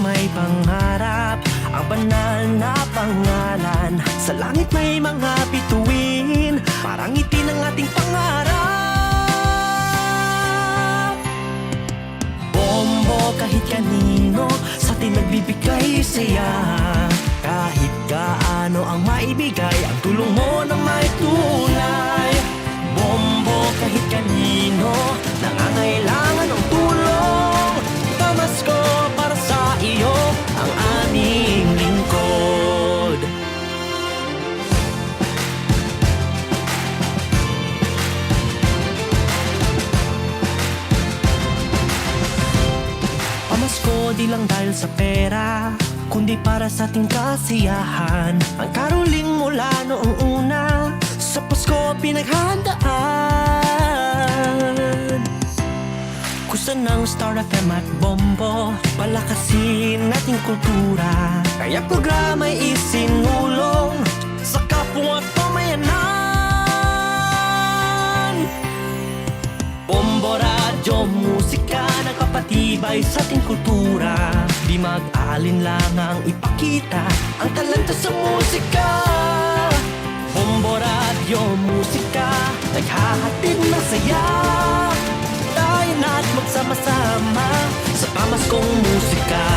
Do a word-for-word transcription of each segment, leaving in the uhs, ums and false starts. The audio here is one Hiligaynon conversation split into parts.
May pangarap, ang banal na pangalan. Sa langit may mga bituin, parang ngiti ng ating pangarap. Bombo kahit kanino, sa atin nagbibigay saya. Kahit gaano ang maibigay, ang tulong mo na may tunay. Bombo kahit kanino, nangangailangan ng tulong. Pamasko para sa iyo, ang aming lingkod. Pamasko di lang dahil sa pera, kundi para sa ating kasiyahan. Ang caroling mula noong una, sa Pasko pinaghahandaan. Kusa ng Star F M at Bombo, palakasin nating kultura. Kaya programa'y isinulong sa kapwa at pamayanan. Bombo Radyo Musika, nagpapatibay sa ating kultura. Di mag-aalinlangang ipakita ang talento sa musika. Bombo Radyo Musika, naghahatid ng saya. Tayo na't magsama-sama sa pamaskong musika.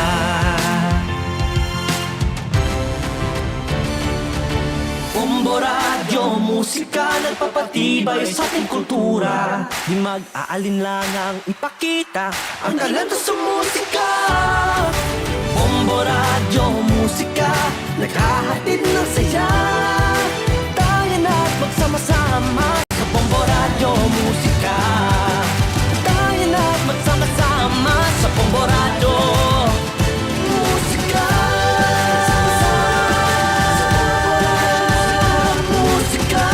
Bombo Radyo Musika, nagpapatibay sa ating kultura. Di mag-aalinlangang ipakita ang talento sa musika. Bombo Radyo Musika, naghahatid ng saya. Tayo na't magsama-sama sa Bombo Radyo Musika. Tayo na't magsama-sama sa Bombo Radyo Musika. Musika.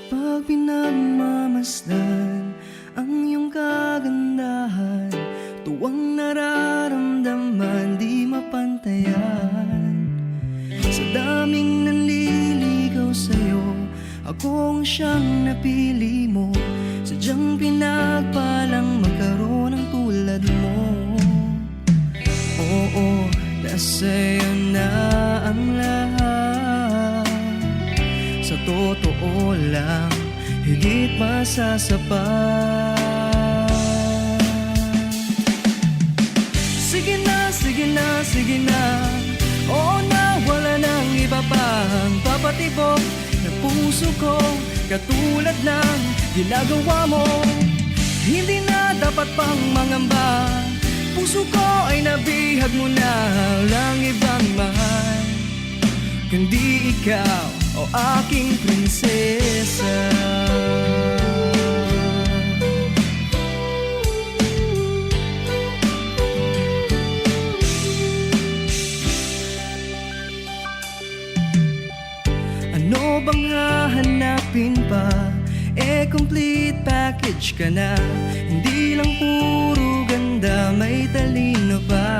Pag pinagmamasdan ang iyong kagandahan, tuwang nararamdaman, di mapantayan. Sa daming nanliligaw sa'yo, ako ang siyang napili mo. Sadyang pinagpalang magkaroon ng tulad mo. Oo, nasa'yo na ang lahat. Sa totoo lang, higit pa sa sapat. Sige na, sige na, sige na. Oo na, wala nang iba pang papatibok ng puso ko, katulad ng ginagawa mo. Hindi na dapat pang mangamba, puso ko ay nabihag mo na, walang ibang mahal kundi ikaw, o aking prinsesa. Ano bang hahanapin pa? Eh, complete package ka na. Hindi lang puro ganda, may talino pa.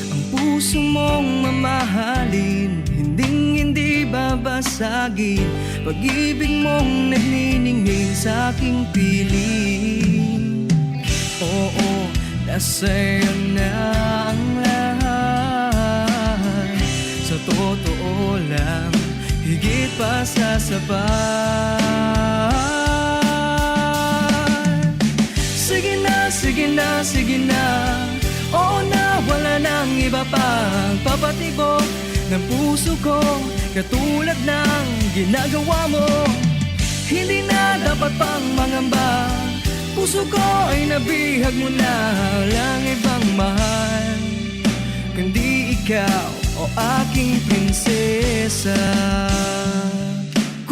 Ang puso mong mamahalin, hinding-hindi babasagin. Pag-ibig mong nagniningning sa aking piling. Oo, nasa'yo na ang lahat. Sa totoo lang, higit pa sa sapat. Sige na, sige na, sige na. Oo na, wala nang iba pang papatibok ng puso ko, katulad ng ginagawa mo. Hindi na dapat pang mangamba, puso ko ay nabihag mo na, walang ibang mahal kundi ikaw, o aking prinsesa.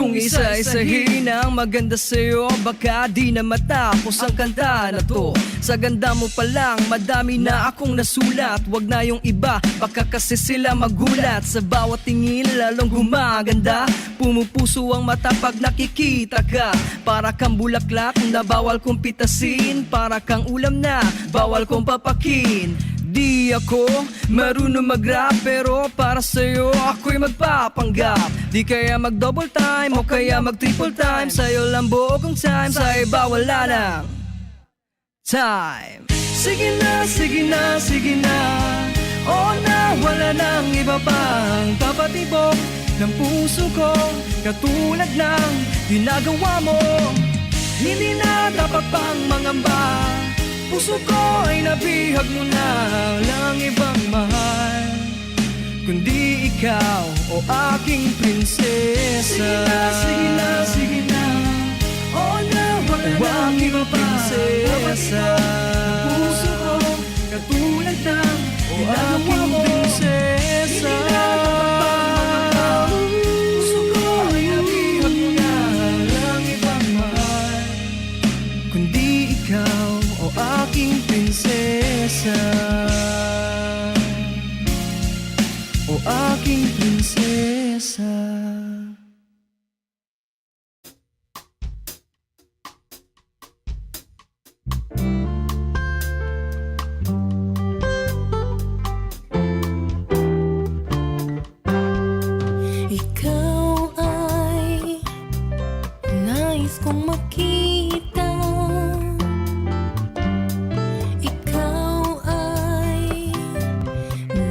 Kung isa-isahin ang maganda sa'yo, baka di na matapos ang kanta na to. Sa ganda mo pa lang, madami na akong nasulat. Wag na yung iba, baka kasi sila magulat. Sa bawat tingin, lalong gumaganda. Pumupuso ang mata pag nakikita ka. Para kang bulaklak na bawal kong pitasin. Para kang ulam na bawal kong papakin. Di ako marunong mag-rap, pero para sa'yo ako'y magpapanggap. Di kaya mag-double time o kaya mag-triple time. Sa'yo lang buo kong time, sa iba wala nang time. Sige na, sige na, sige na. Oo na, wala nang iba pang papatibok ng puso ko. Katulad ng ginagawa mo, hindi na dapat pang mangamba. Puso ko ay nabihag mo na, lang ibang mahal kundi ikaw, o aking prinsesa. Sige na, sige na, sige na. Oo na, wala O na aking iba pa. Prinsesa. Dapat ikaw, ang puso ko, katulad ng O ginagawa aking mo. Prinsesa. Hindi na dapat pang mangamba. Puso ko ay nabihag mo na, lang ibang mahal kundi ikaw, o aking prinsesa. O aking prinsesa. Ikaw ay nais kong makita. Ikaw ay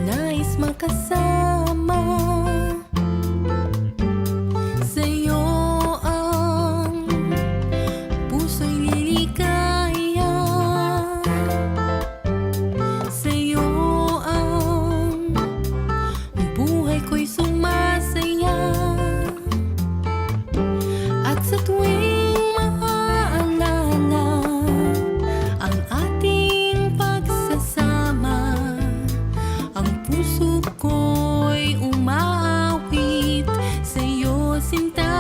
nais makasama. Sa'yo ang puso'y liligaya. Sa'yo ang buhay ko'y sumasaya. At sa tuwing maaalala ang ating pagsasama, ang puso ko'y umaawit sa'yo, sinta.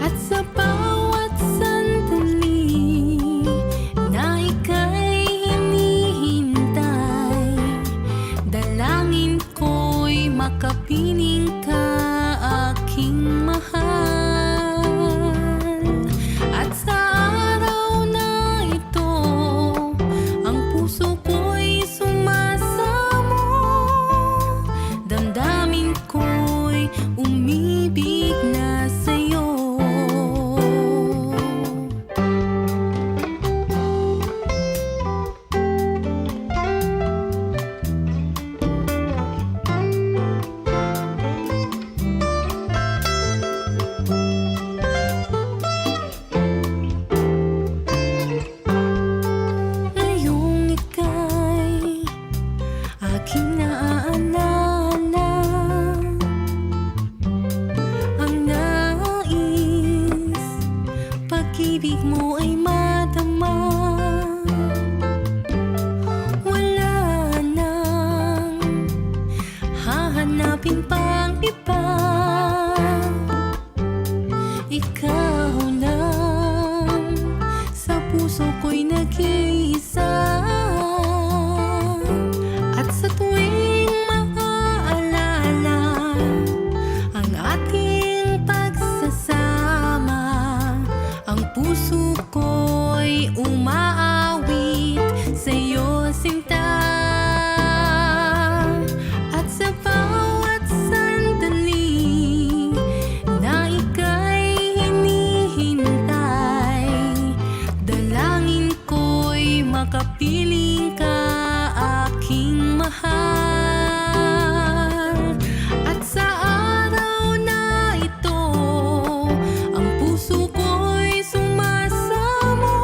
At sa bawat sandali na ika'y hinihintay, dalangin ko'y makapiling ka, aking mahal. At sa araw na ito, ang puso ko'y sumasamo, damdamin ko'y umibig na sa'yo. Ngayong ika'y aking naaalala, ang nais, pag-ibig mo ay madama. Wala nang hahanapin pang iba. Ikaw lang sa puso ko'y nag-iisa. At sa tuwing maaalala ang ating pagsasama, ang puso ko'y umaawit sa'yo, sinta. At sa bawat sandali na ika'y hinihintay, dalangin ko'y makapiling ka, aking mahal. At sa araw na ito, ang puso ko'y sumasamo,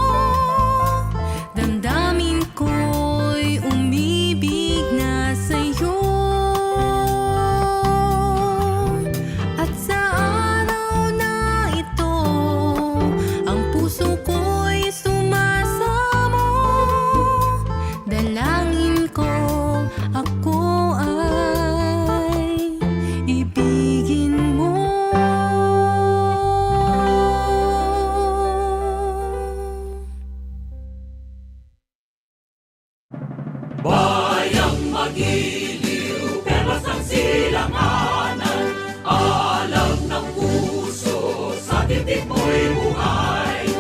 Mo'y buhay,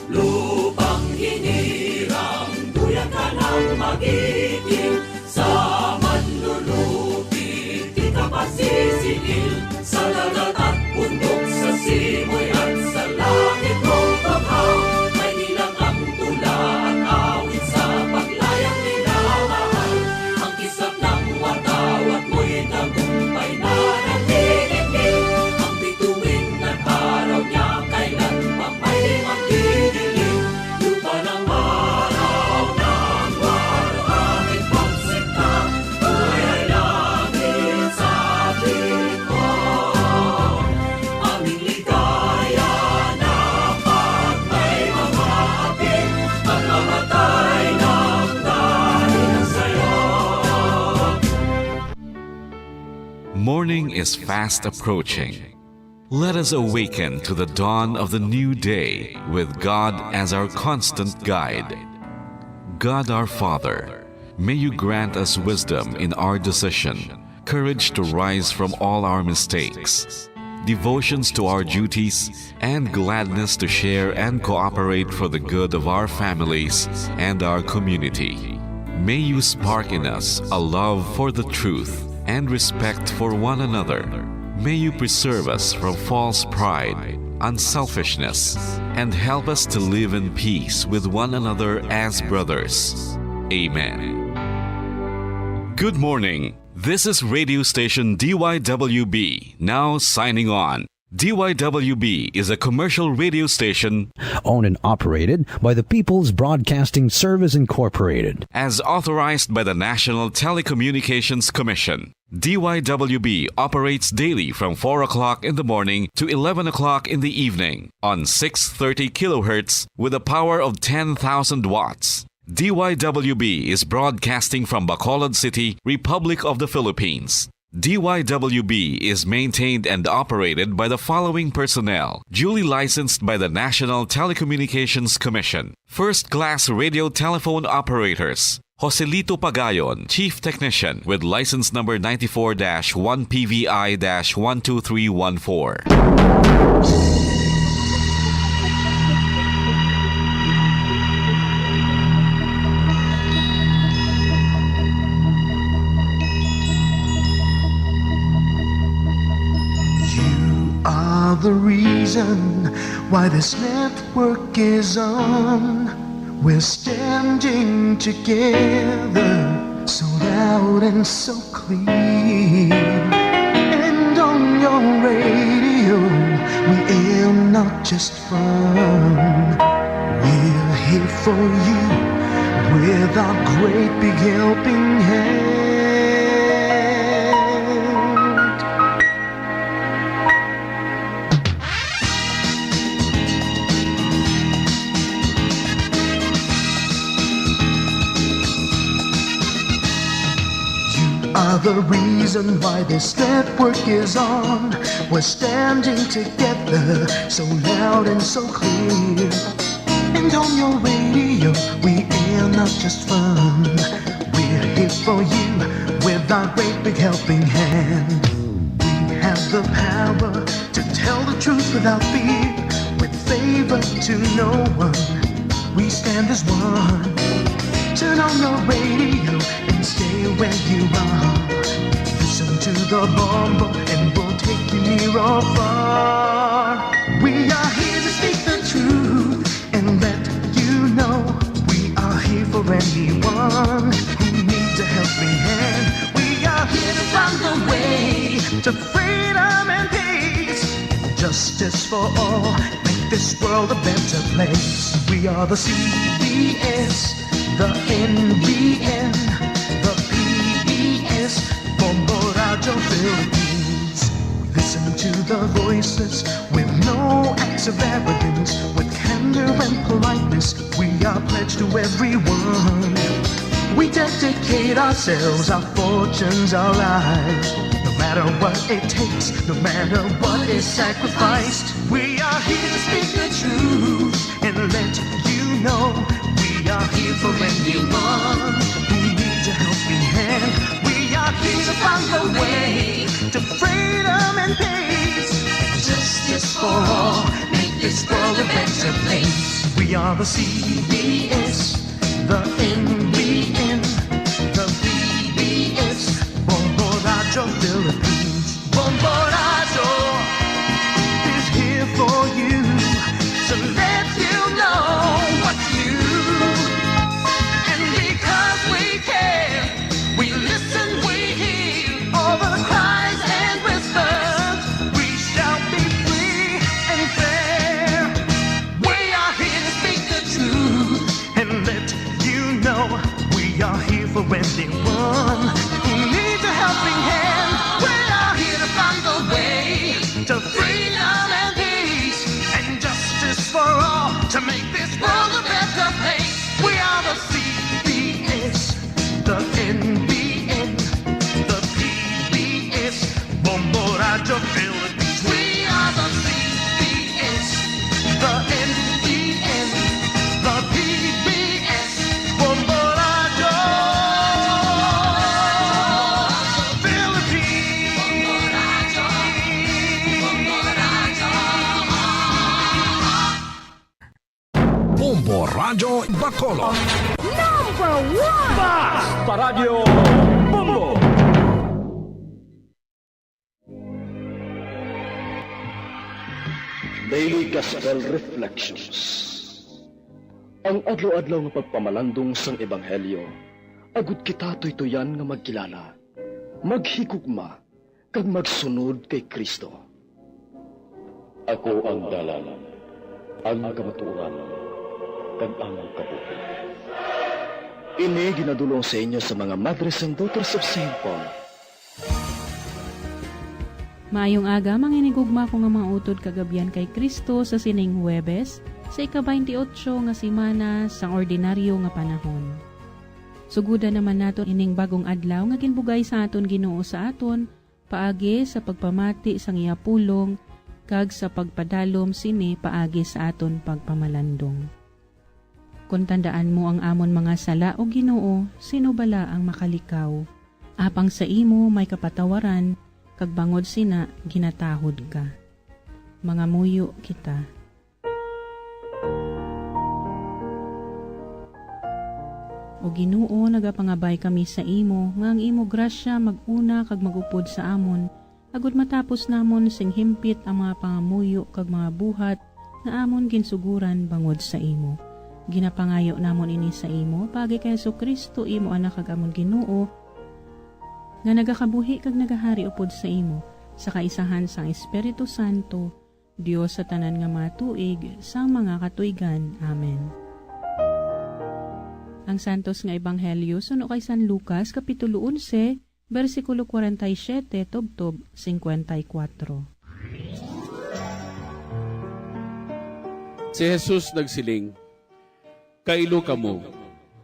lupang hinirang, duyan ka ng magiting, sa manlulupi, di ka pasisingil, sa dagat at bundok, sa simoy at sa langit mong banghaw, may bilang ang tula at awit sa paglayang minamahal, ang kisap ng watawat mo'y tagumpay na nanginginig, ang bituin ng araw niya kailan pang may magdidilim. Lupa ng araw ng warawit pagsinta, buhay ay langit sa tingkod. Aming ligaya na pag may mga hapit, pagkamatay ng dahil sa'yo. Morning is fast approaching. Let us awaken to the dawn of the new day with God as our constant guide. God our Father, may you grant us wisdom in our decision, courage to rise from all our mistakes, devotions to our duties, and gladness to share and cooperate for the good of our families and our community. May you spark in us a love for the truth and respect for one another. May you preserve us from false pride, unselfishness, and help us to live in peace with one another as brothers. Amen. Good morning. This is radio station D Y W B, now signing on. D Y W B is a commercial radio station owned and operated by the People's Broadcasting Service Incorporated. As authorized by the National Telecommunications Commission. D Y W B operates daily from four o'clock in the morning to eleven o'clock in the evening on six thirty kilohertz with a power of ten thousand watts. D Y W B is broadcasting from Bacolod City, Republic of the Philippines. D Y W B is maintained and operated by the following personnel, duly licensed by the National Telecommunications Commission. First class radio telephone operators, Joselito Pagayon, Chief Technician, with license number ninety-four dash one P V I dash one two three one four. You are the reason why this network is on. We're standing together, so loud and so clear. And on your radio, we air not just fun. We're here for you with our great big helping hand. You are the reason why this network is on. We're standing together, so loud and so clear. And on your radio, we air not just fun. We're here for you with our great big helping hand. We have the power to tell the truth without fear, with favor to no one. We stand as one. Turn on your radio and stay where you are. Listen to the Bombo and we'll take you near or far. We are here to speak the truth and let you know we are here for anyone who needs a helping hand. We are here to find the way to freedom and peace, justice for all, make this world a better place. We are the C B S, the N B N, the P B S, Bombo Radio Philippines. We listen to the voices with no acts of arrogance, with candor and politeness. We are pledged to everyone. We dedicate ourselves, our fortunes, our lives. No matter what it takes, no matter what is sacrificed, we are here to speak the truth and let you know we are here for anyone who needs a helping hand. We are here to find the way to freedom and peace. Justice for all. Make We are the C B S, the N B N, the P B S, Bombo Radyo Philippines. Bombo Radyo is here for you to let you know what's new. And because we care, we listen, we hear all the cries and whispers. We shall be free and fair. We are here to speak the truth and let you know we are here for anyone who needs a helping hand. We are here to find the way to freedom and peace and justice for all to make this world a better place. We are the C B S, the N B N, the P B S, Bombo Radyo Philippines. We are the C B S, the N B N, the P B S, Bombo Radyo Philippines. Bombo Radyo Bacolod. Number one! Basta Radyo Bombo! Daily Gospel Reflections. Ang adlaw-adlaw nga pagpamalandong sang Ebanghelyo, agud kita tuytoyan nga magkilala, maghigugma, kag magsunod kay Cristo. Ako ang dalan, ang kamatuoran, kag ang kabuhi. Ini ginadul-ong sa inyo sa mga Madres and Daughters of Saint Paul. Maayong aga, mga hinigugma ko nga mga utod kag abyan kay Cristo, sa sining Huwebes, sa ika-twenty-eight nga semana sang ordinaryo nga panahon. Sugoda naman naton ining bagong adlaw nga ginbugay sa aton Ginoo sa aton, paagi sa pagpamati sang iya pulong kag sa pagpadalom sini paagi sa aton pagpamalandong. Kon tandaan mo ang amon mga sala, O Ginoo, sino bala ang makalikaw? Apang sa imo may kapatawaran, kag bangod sina ginatahod ka. Mangamuyo kita. O Ginoo, nagapangabay kami sa imo, nga ang imo grasya mag-una kag mag-upod sa amon, agud matapos namon sing himpit ang mga pangamuyo kag mga buhat nga amon ginsuguran bangod sa imo. Ginapangayo namon ini sa imo paagi kay Jesu-Cristo, imo Anak kag amon Ginoo, nga nagakabuhi kag nagahari upod sa imo, sa kaisahan sang Espiritu Santo, Dios sa tanan nga mga tuig sang mga katuigan. Amen. Ang Santos nga Ebanghelyo suno kay San Lucas, Kapitulo onse, bersikulo kwarenta y siete tubtob cincuenta y cuatro. Si Jesus nagsiling, "Kailo kamo,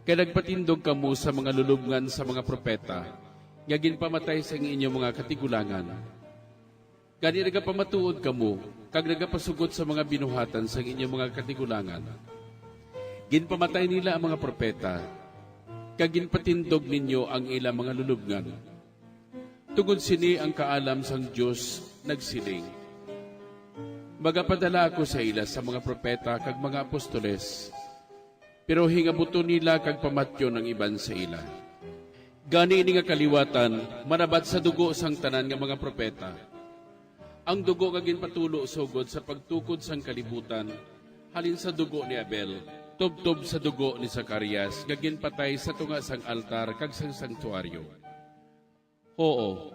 kay nagpatindog kamo sa mga lulobngan sa mga propeta nga ginpamatay sang inyo mga katigulangan. Gani nagapamatuod kamo kag nagapasugot sa mga binuhatan sang inyo mga katigulangan. Ginpamatay nila ang mga propeta, kag ginpatindog ninyo ang ila mga lulobngan. Tungod sini ang kaalam sang Dios nagsiling, 'Magapadala ako sa ila sa mga propeta kag mga apostoles, pero hingabuton nila kag pamatyon ang iban sa ila.' Gani ini nga kaliwatan manabat sa dugo sang tanan nga mga propeta, ang dugo nga ginpatulo sugod sa pagtukod sang kalibutan, halin sa dugo ni Abel tubtob sa dugo ni Zacarias nga ginpatay sa tunga sang altar kag sang santuaryo. Huo,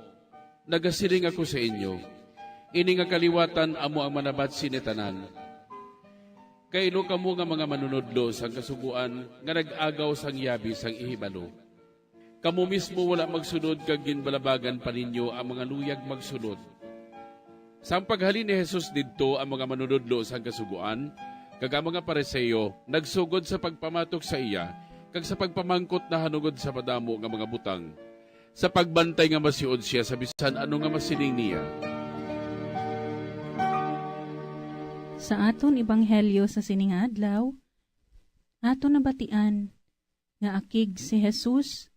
nagasiling ako sa inyo, ini nga kaliwatan amo ang manabat sini tanan. Kailo kamo nga mga manunodlo sang Kasugoan nga nag-agaw sang yabi sang ihibalo. Kamo mismo wala magsulod kag ginbalabagan pa ninyo ang mga luyag magsulod." Sang paghalin ni Jesus didto, ang mga manunodlo sang Kasugoan kag ang mga Fariseo nagsugod sa pagpamatok sa iya kag sa pagpamangkot nahanungod sa madamo nga mga butang, sa pagbantay nga masiod sia sa bisan ano nga masiling niya. Sa aton ebanghelyo sa sini nga adlaw, aton nabatian nga akig si Jesus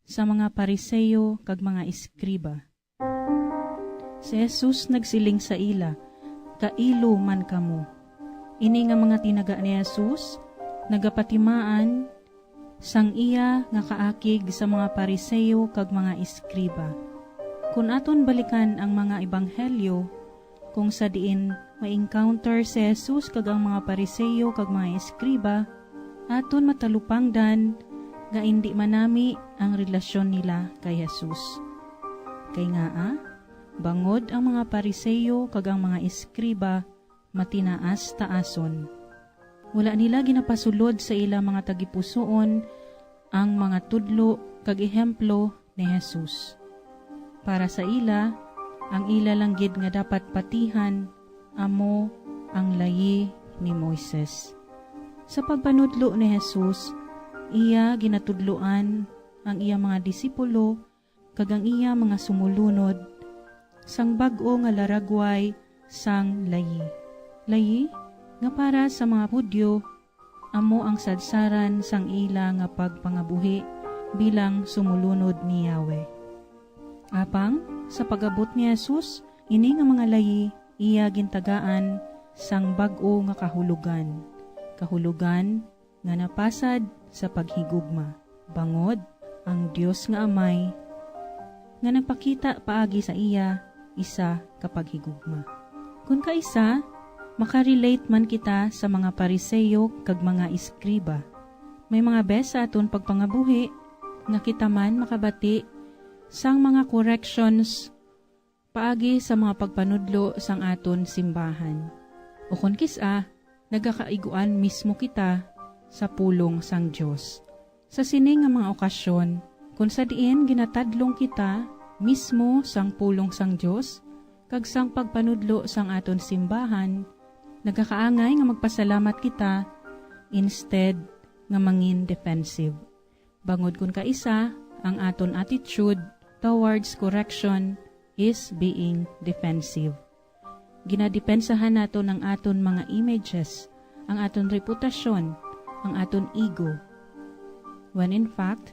sa mga Pariseo kag mga eskriba. Si Jesus nagsiling sa ila, "Kailo man kamo, Ini nga mga tinaga ni Jesus nagapatimaan sang iya nga kaakig sa mga Pariseo kag mga eskriba. Kon aton balikan ang mga ebanghelyo, kung sa diin ma-encounter si Jesus kag ang mga Pariseo kag mga eskriba, aton matalupangdan nga indi manami ang relasyon nila kay Jesus. Kay ngaa, bangod ang mga Pariseo kag ang mga eskriba matinaas-taason, wala nila ginapasulod sa ila mga tagipusoon ang mga tudlo kag ehemplo ni Jesus. Para sa ila, ang ila lang gid nga dapat patihan amo ang layi ni Moises. Sa pagpanudlo ni Jesus, iya ginatudloan ang iya mga disipulo kag ang iya mga sumulunod sang bag-o nga laragway sang layi. Layi nga para sa mga Hudiyo amo ang sadsaran sang ila nga pagpangabuhi bilang sumulunod ni Yahweh. Apang sa pag-abot ni Jesus, ini nga mga layi iya gintagaan sang bag-o nga kahulogan, kahulogan nga napasad sa paghigugma, bangod ang Dios nga Amay nga nagpakita paagi sa iya isa ka paghigugma. Kon kaisa, makarelate man kita sa mga Pariseo kag mga eskriba. May mga bes sa aton pagpangabuhi nga kita man makabati sang mga corrections paagi sa mga pagpanudlo sang aton simbahan. Ukon kis-a, nagakaiguan mismo kita sa pulong sang Dios. Sa sini nga mga okasyon, kon sa diin ginatadlong kita mismo sang pulong sang Dios kag sang pagpanudlo sang aton simbahan, nagakaangay nga magpasalamat kita instead nga mangin defensive. Bangod kon kaisa, ang aton attitude towards correction is being defensive. Ginadepensahan naton ang aton mga images, ang aton reputasyon, ang aton ego. When in fact,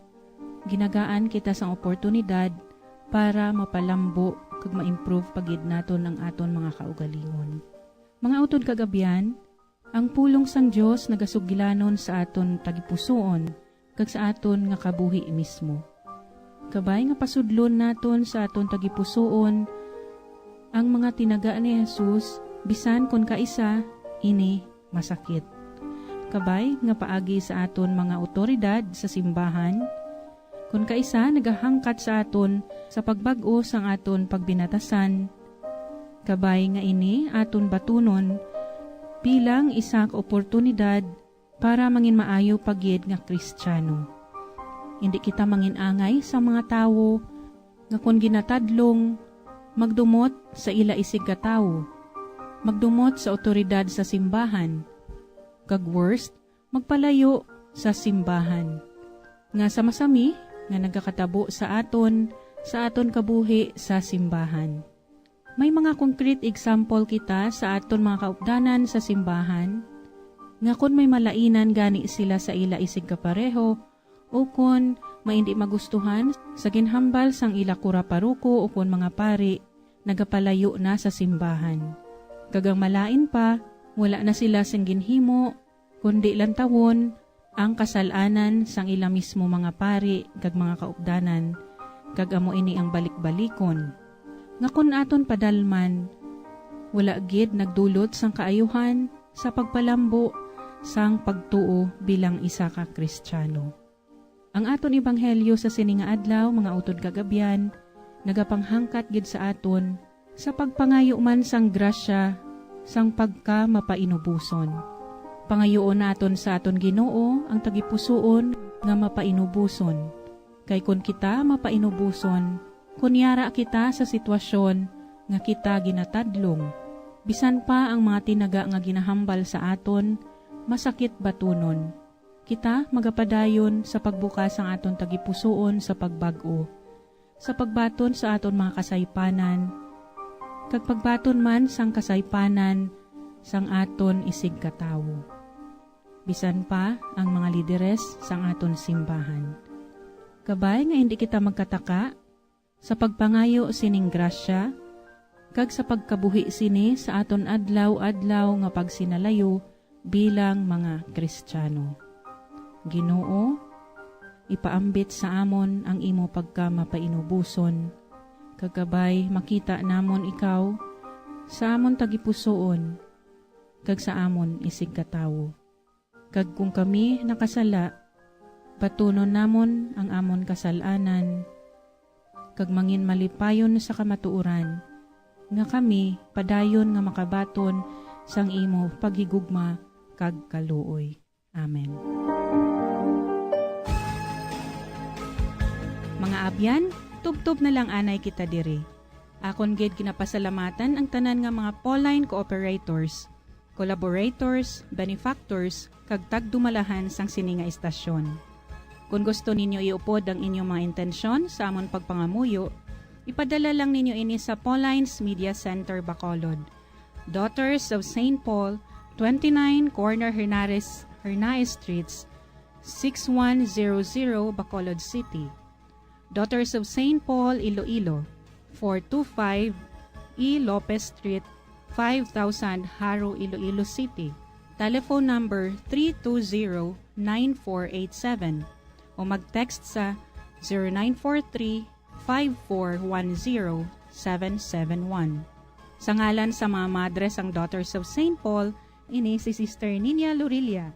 ginagaan kita sang oportunidad para mapalambo kag ma-improve pa gid naton ang aton mga kaugalingon. Mga utod kag abyan, ang pulong sang Dios nagasugilanon sa aton tagipusoon kag sa aton nga kabuhi mismo. Kabay nga pasudlon naton sa aton tagipusoon ang mga tinaga ni Jesus, bisan kon kaisa ini masakit. Kabay nga paagi sa aton mga awtoridad sa simbahan, kon kaisa nagahangkat sa aton sa pagbag-o sang aton pagbinatasan, kabay nga ini aton batunon bilang isa ka oportunidad para mangin maayo pa gid nga Kristiyano. Indi kita mangin angay sa mga tawo nga kon ginatadlong, magdumot sa ila isigkatawo, magdumot sa awtoridad sa simbahan, kag worst, magpalayo sa simbahan. Nga sa masami nga nagakatabo sa aton, sa aton kabuhi sa simbahan. May mga concrete example kita sa aton mga kaupdanan sa simbahan, nga kon may malainan gani sila sa ila isigkapareho, ukon may indi magustuhan sa ginhambal sang ila kura paroko ukon mga pari, nagapalayo na sa simbahan. Kag ang malain pa, wala na sila sing ginhimo, kundi lantawon ang kasal-anan sang ila mismo mga pari kag mga kaupdanan, kag amo ini ang balikbalikon, nga kon aton padalman, wala gid nagdulot sang kaayuhan sa pagpalambo sang pagtuo bilang isa ka Kristiyano. Ang aton ebanghelyo sa sini nga adlaw, mga utod kag abyan, nagapanghangkat gid sa aton sa pagpangayo man sang grasya sang pagkamapainuboson. Pangayuon naton sa aton Ginoo ang tagipusoon nga mapainuboson. Kay kon kita mapainuboson, kon yara kita sa sitwasyon nga kita ginatadlong, bisan pa ang mga tinaga nga ginahambal sa aton masakit batunon, kita magapadayon sa pagbukas sang aton tagipusoon sa pagbag-o, sa pagbaton sa aton mga kasaypanan, kag pagbaton man sang kasaypanan sang aton isigkatawo, bisan pa ang mga lideres sang aton simbahan. Kabay nga indi kita magkataka sa pagpangayo sining grasya, kag sa pagkabuhi sini sa aton adlaw-adlaw nga pagsinalayo, bilang mga Kristiyano. Ginoo, ipaambit sa amon ang imo pagkamapainuboson, kag kabay makita namon ikaw sa amon tagipusoon kag sa amon isigkatawo. Kag kung kami nakasala, batunon namon ang amon kasal-anan, kag mangin malipayon sa kamatuoran, nga kami padayon nga makabaton sang imo paghigugma kag kaluoy. Amen. Mga abyan, tubtob na lang anay kita diri. Akon gid ginapasalamatan ang tanan nga mga Pauline cooperators, collaborators, benefactors, kag tagdumalahan sang sini nga istasyon. Kon gusto ninyo iupod ang inyong mga intensyon sa amon pagpangamuyo, ipadala lang ninyo ini sa Pauline's Media Center, Bacolod, Daughters of Saint Paul, twenty-nine Corner Hernares, Hernaez Streets, six one zero zero, Bacolod City. Daughters of Saint Paul, Iloilo, four two five E Lopez Street, five thousand, Jaro, Iloilo City. Telephone number three two zero nine four eight seven o mag-text sa zero nine four three five four one zero seven seven one. Sa ngalan sa mga madre sang Daughters of Saint Paul, ini si Sister Ninia Lorilla.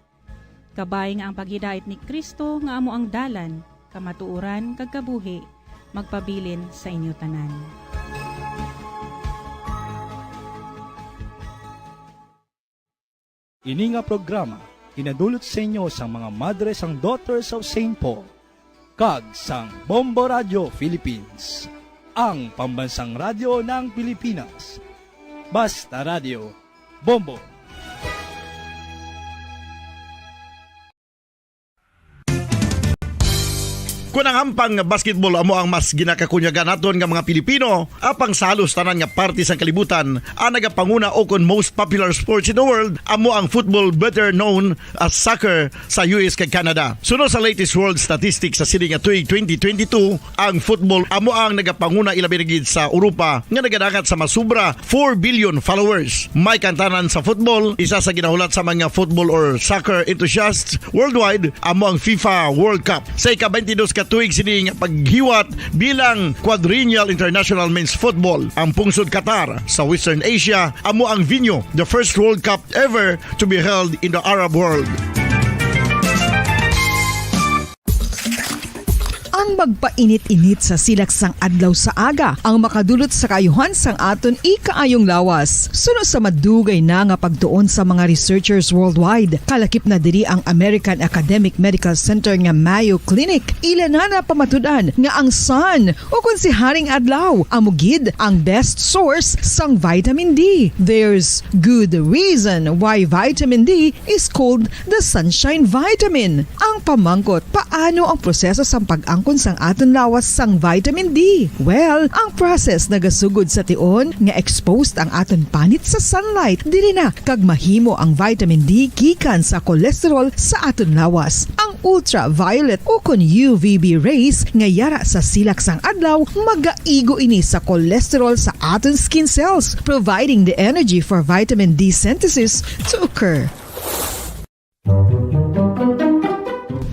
Kabay nga ang paghidait ni Cristo nga amo ang dalan, kamatuoran, kag kabuhi, magpabilin sa inyo tanan. Ini nga programa ginadulot sa inyo sang mga madre sang Daughters of Saint Paul kag sang Bombo Radio Philippines, ang pambansang radyo ng Pilipinas. Basta Radio, Bombo. Kon ang hampang nga basketball amo ang mas ginakakunyagan naton nga mga Pilipino, apang sa halos tanan nga parte sang kalibutan, ang nagapanguna o kon most popular sports in the world amo ang football, better known as soccer, sa U S kag Canada. Suno sa latest world statistics sa sini nga tuig twenty twenty-two, ang football amo ang nagapanguna, ilabi na gid sa Europa nga nagadangat sa mas sobra four billion followers. May kantanan sa football, isa sa ginahulat sa mga football or soccer enthusiasts worldwide, amo ang FIFA World Cup. Sa ika-twenty-dos ka tuig sini nga paghiwat bilang Quadrennial International Men's Football, ang pungsod Qatar sa Western Asia amo ang venue, the first World Cup ever to be held in the Arab world. Ang magpainit-init sa silak sang adlaw sa aga ang makadulot sa kaayuhan sang aton ikaayong lawas. Suno sa madugay na nga pagtuon sa mga researchers worldwide, kalakip na diri ang American Academic Medical Center nga Mayo Clinic. Ila na napamatud-an nga ang sun, o kon si Haring Adlaw, amo gid ang best source sang vitamin D. There's good reason why vitamin D is called the sunshine vitamin. Ang pamangkot, paano ang proseso sang pag-angkon sang aton lawas sang vitamin D? Well, ang process nagasugod sa tion nga exposed ang aton panit sa sunlight. Diri na kag mahimo ang vitamin D gikan sa cholesterol sa aton lawas. Ang ultraviolet o kon U V B rays nga yara sa silak sang adlaw, magaigo ini sa cholesterol sa aton skin cells, providing the energy for vitamin D synthesis to occur.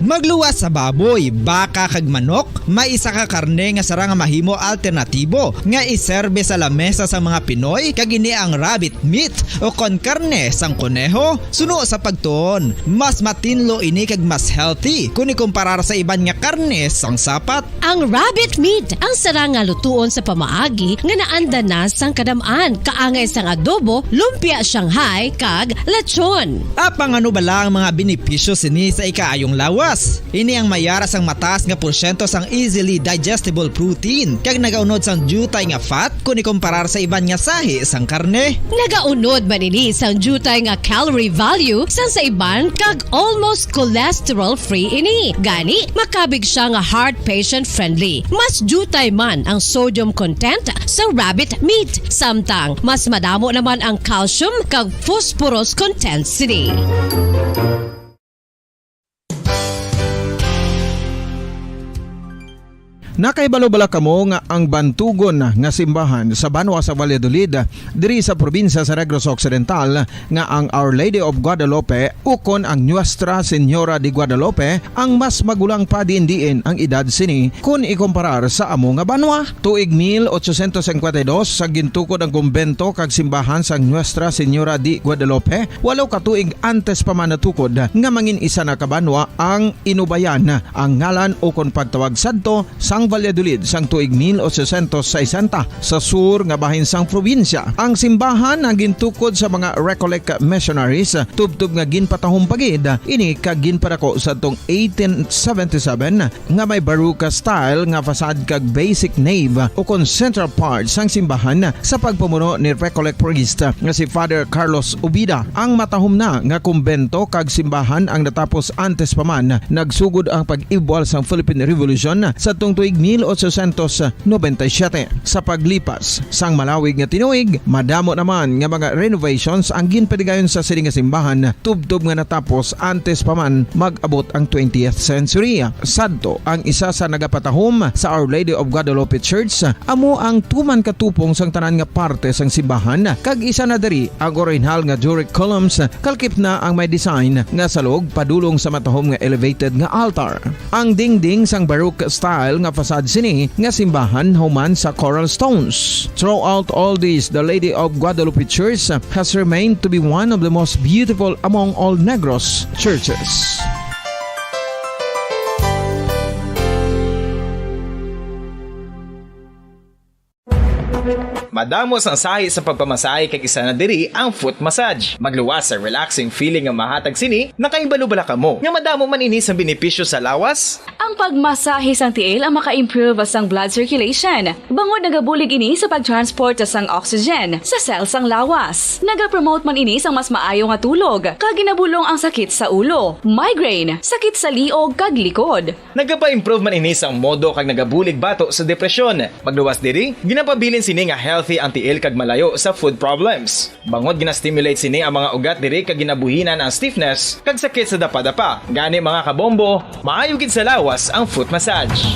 Magluwas sa baboy, baka, kag manok, may isa ka karne nga sarang nga mahimo alternatibo nga iserbe sa lamesa sang mga Pinoy, kag ini ang rabbit meat o kon karne sang koneho. Suno sa pagtuon, mas matinlo ini kag mas healthy kon ikumparar sa iban nga karne sang sapat. Ang rabbit meat ang sarang nga lutuon sa pamaagi nga naanda na sang kadam-an, kaangay sang adobo, lumpia Shanghai, kag lechon. Apang ano bala ang mga benepisyo sini sa ikaayong lawas? Ini ang mayara sang mataas nga porsyento sang easily digestible protein, kag nagaunod sang diutay nga fat kon ikumparar sa iban nga sahi sang karne. Nagaunod man ini sang diutay nga calorie value sang sa iban, kag almost cholesterol-free ini. Gani, makabig siya nga heart patient-friendly. Mas diutay man ang sodium content sa rabbit meat, samtang mas madamo naman ang calcium kag phosphorus content sini. Nakahibalo bala kamo nga ang bantugon nga simbahan sa banwa sa Valladolid, diri sa probinsya sa Negros Occidental, nga ang Our Lady of Guadalupe ukon ang Nuestra Señora de Guadalupe ang mas magulang pa diin-diin ang edad sini kon ikumparar sa amo nga banwa? Tuig mil ochocientos cincuenta y dos, sa gintukod ang kumbento kag simbahan sang Nuestra Señora de Guadalupe, walo ka tuig antes pa man natukod nga mangin isa na ka banwa ang Inubayan, ang ngalan ukon pagtawag sadto sang Valladolid sang tuig mil ochocientos sesenta, sa sur nga bahin sang probinsya. Ang simbahan ang gintukod sa mga Recollect missionaries, tubtob nga ginpatahom pa gid ini kag ginpadako sadtong eighteen seventy-seven, nga may Baroque style nga facade kag basic nave ukon central part sang simbahan sa pagpamuno ni Recollect priest nga si Father Carlos Ubida. Ang matahom na nga kumbento kag simbahan ang natapos antes pa man nagsugod ang pag-ibwal sang Philippine Revolution sadtong tuig mil ochocientos noventa y siete. Sa paglipas sang malawig nga tinuig, madamo naman nga mga renovations ang ginpadigayon sa sini nga simbahan, tubtob nga natapos antes pa man mag-abot ang twentieth century. Sadto, ang isa sa nagapatahom sa Our Lady of Guadalupe Church amo ang tuman ka tupong sang tanan nga parte sang simbahan, kag isa na diri ang orihinal nga Doric columns, kalkip na ang may design nga salog padulong sa matahom nga elevated nga altar. Ang dingding sang Baroque style nga facade sini nga simbahan human sa coral stones. Throughout all this, the Lady of Guadalupe Church has remained to be one of the most beautiful among all Negros churches. Madamo sang sahi sa pagpamasahe, kag isa na diri ang foot massage. Magluwas sa relaxing feeling nga mahatag sini. Nakahibalo bala kamo nga madamo man ini sang benepisyo sa lawas? Ang pagmasahe sang tiil ang maka-improve sang blood circulation, bangod nagabulig ini sa pag-transport sang oxygen sa cell sang lawas. Nagapromote man ini sang mas maayo nga tulog, kag ginabulong ang sakit sa ulo, migraine, sakit sa liog, kag likod. Nagapa-improve man ini sang modo kag nagabulig bato sa depresyon. Magluwas diri, ginapabilin sini nga healthy ang tiil kag malayo sa foot problems. Bangod gina-stimulate sini ang mga ugat diri kag ginabuhinan ang stiffness kag sakit sa dapadapa. Gani, mga kabombo, maayo gid sa lawas ang foot massage.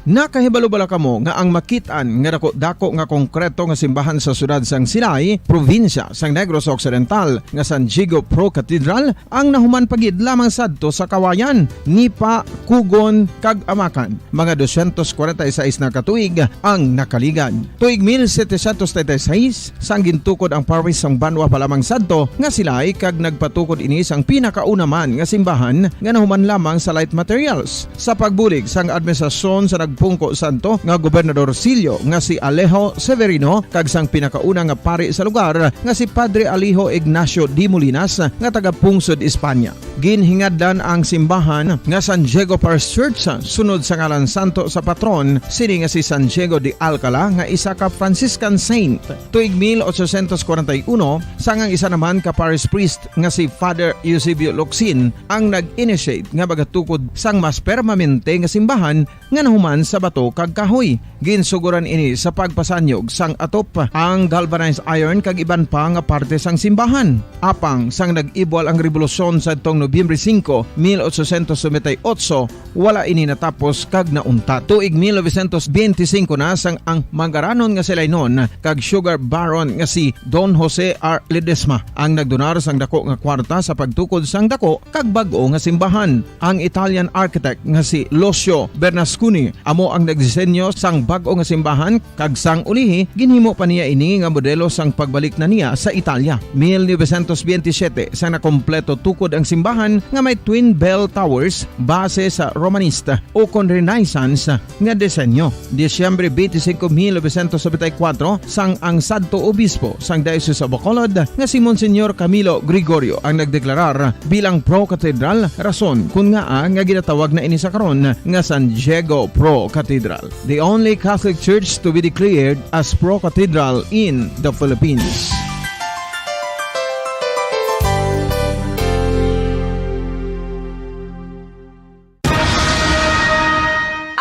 Nakahibalo bala kamo nga ang makit-an nga dako-dako nga konkreto nga simbahan sa siyudad sang Silay, probinsya sang Negros Occidental, nga San Diego Pro Cathedral, ang nahuman pa gid lamang sadto sa Kawayan, Nipa, Cugon, kag Amacan, mga dosyentos kwarenta y seis na ka tuig ang nakaligad. Tuig mil setecientos treinta y seis, sang gintukod ang parish sang banwa pa lamang sadto nga Silay, kag nagpatukod ini sang pinakauna man nga simbahan nga nahuman lamang sa light materials. Sa pagbulig sang administrasyon sa nagpungko sadto nga Gobernador Silyo nga si Alejo Severino kag sang pinakauna nga pari sa lugar nga si Padre Alejo Ignacio de Molinas nga taga-pungsod Espanya. Ginhingadlan ang simbahan nga San Diego Parish Church sunod sa ngalan santo sa patron sini nga si San Diego de Alcala nga isa ka Franciscan saint. Tuig mil ochocientos kwarenta y uno, sang ang isa naman ka parish priest nga si Father Eusebio Locsin ang nag-initiate nga magatukod sang mas permanente nga simbahan nga nahuman sa bato kag kahoy. Ginsuguran ini sa pagpasanyog sang atop, ang galvanized iron kag iban pa nga parte sang simbahan. Apang sang nag-ibwal ang rebolusyon sadtong Nobyembre singko, mil ochocientos noventa y ocho, wala ini natapos kag nauntat. Tuig mil novecientos benti singko na sang ang mangaranon nga Silaynon kag sugar baron nga si Don Jose R. Ledesma ang nagdonar sang dako nga kwarta sa pagtukod sang dako kag bag-o nga simbahan. Ang Italian architect nga si Lucio Bernasconi amo ang nagdisenyo sang bag-o nga simbahan, kag sang ulihi, ginhimo pa niya ini nga modelo sang pagbalik na niya sa Italia. Mil novecientos benti siyete, sang nakompleto tukod ang simbahan nga may twin bell towers base sa Romanista ukon Renaissance nga disenyo. Disyembre benti singko, mil novecientos nobenta y kuwatro, sang ang sadto obispo sang Diocese of Bacolod nga si Monsignor Camilo Gregorio ang nagdeklarar bilang pro-cathedral, rason kon ngaa nga ginatawag na ini sa karon nga San Diego Pro Cathedral, the only Catholic church to be declared as pro-cathedral in the Philippines.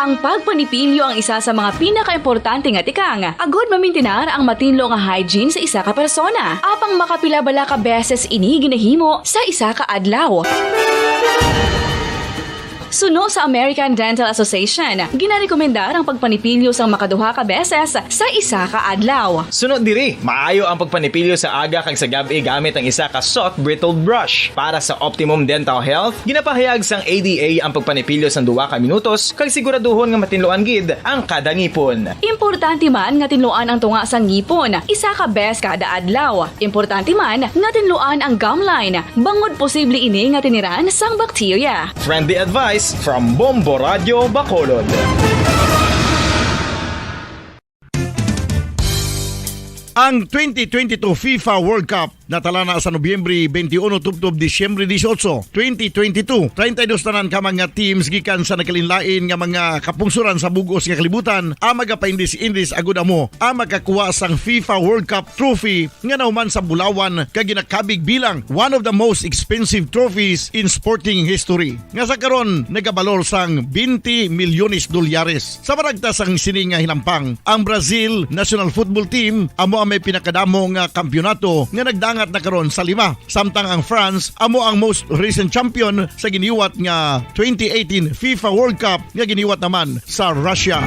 Ang pagpanipilyo ang isa sa mga pinakaimportante nga tikang agud mamintinar ang matinlo nga hygiene sa isa ka persona. Apang makapila bala ka beses ini ginahimo sa isa ka adlaw? Suno sa American Dental Association, ginarekomendar ang pagpanipilyo sang makaduha ka beses sa isa ka adlaw. Suno diri, maayo ang pagpanipilyo sa aga kag sa gab-i gamit ang isa ka soft bristled brush. Para sa optimum dental health, ginapahayag sang A D A ang pagpanipilyo sang duha ka minutos kag siguraduhon nga matinluan gid ang kada ngipon. Importante man nga tinluan ang tunga sang ngipon isa ka bes kada adlaw. Importante man nga tinluan ang gum line, bangod posible ini nga tiniran sang bakterya. Friendly advice from Bombo Radio Bacolod. Ang twenty twenty-two FIFA World Cup natala na sa Nobyembre twenty-one tubtob Disyembre dieciocho, twenty twenty-two. Treinta y dos tanan ka mga teams gikan sa nagkalainlain nga mga kapungsoran sa bug-os nga kalibutan ang magapaindis-indis agud amo ang makakuha sang FIFA World Cup trophy nga nahuman sa bulawan kag ginakabig bilang one of the most expensive trophies in sporting history, nga sa karon nagabalor sang twenty milyones dolyares. Sa maragta sang sini nga hinampang, ang Brazil national football team amo ang may pinakadamo nga kampiyonato nga nagdangat na karon sa lima, samtang ang France amo ang most recent champion sa giniwat nga twenty eighteen FIFA World Cup nga giniwat naman sa Russia.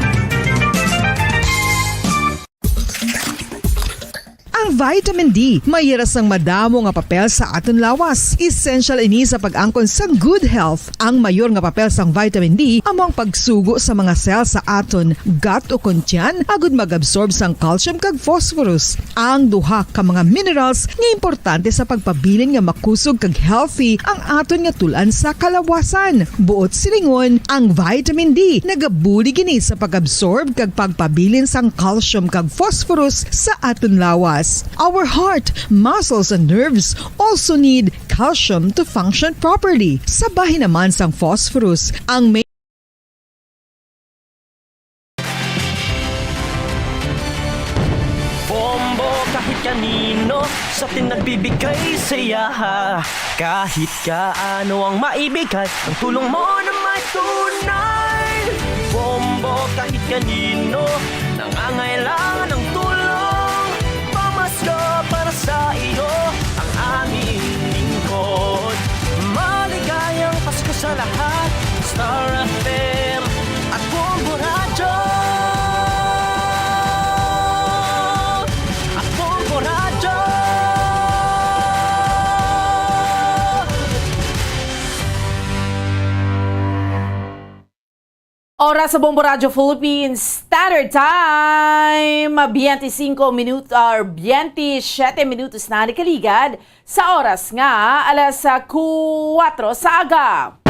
Ang vitamin D may hira sang madamo nga papel sa aton lawas. Essential ini sa pag-angkon sang good health. Ang mayor nga papel sang vitamin D amo ang pagsugo sa mga cell sa aton gut o kon tiyan agud mag-absorb sang calcium kag phosphorus, ang duha ka mga minerals nga importante sa pagpabilin nga makusog kag healthy ang aton nga tul-an sa kalawasan. Buot silingon, ang vitamin D nagabulig ini sa pag-absorb kag pagpabilin sang calcium kag phosphorus sa aton lawas. Our heart, muscles, and nerves also need calcium to function properly. Sa bahin naman sang phosphorus, ang may Bombo kahit kanino sa atin nagbibigay saya. Kahit kaano ang maibigay, ang tulong mo na may tunay. Bombo kahit kanino nangangailangan ng tulong. Pamasko para sa iyo ang aming lingkod. Maligayang Pasko sa lahat. Star F M at Bombo Radyo. At Bombo Radyo. Oras sa Bombo Radyo Philippines Standard Time, twenty-five minut-, or twenty-seven minutos na nakaligad sa oras nga alas kuwatro sa aga.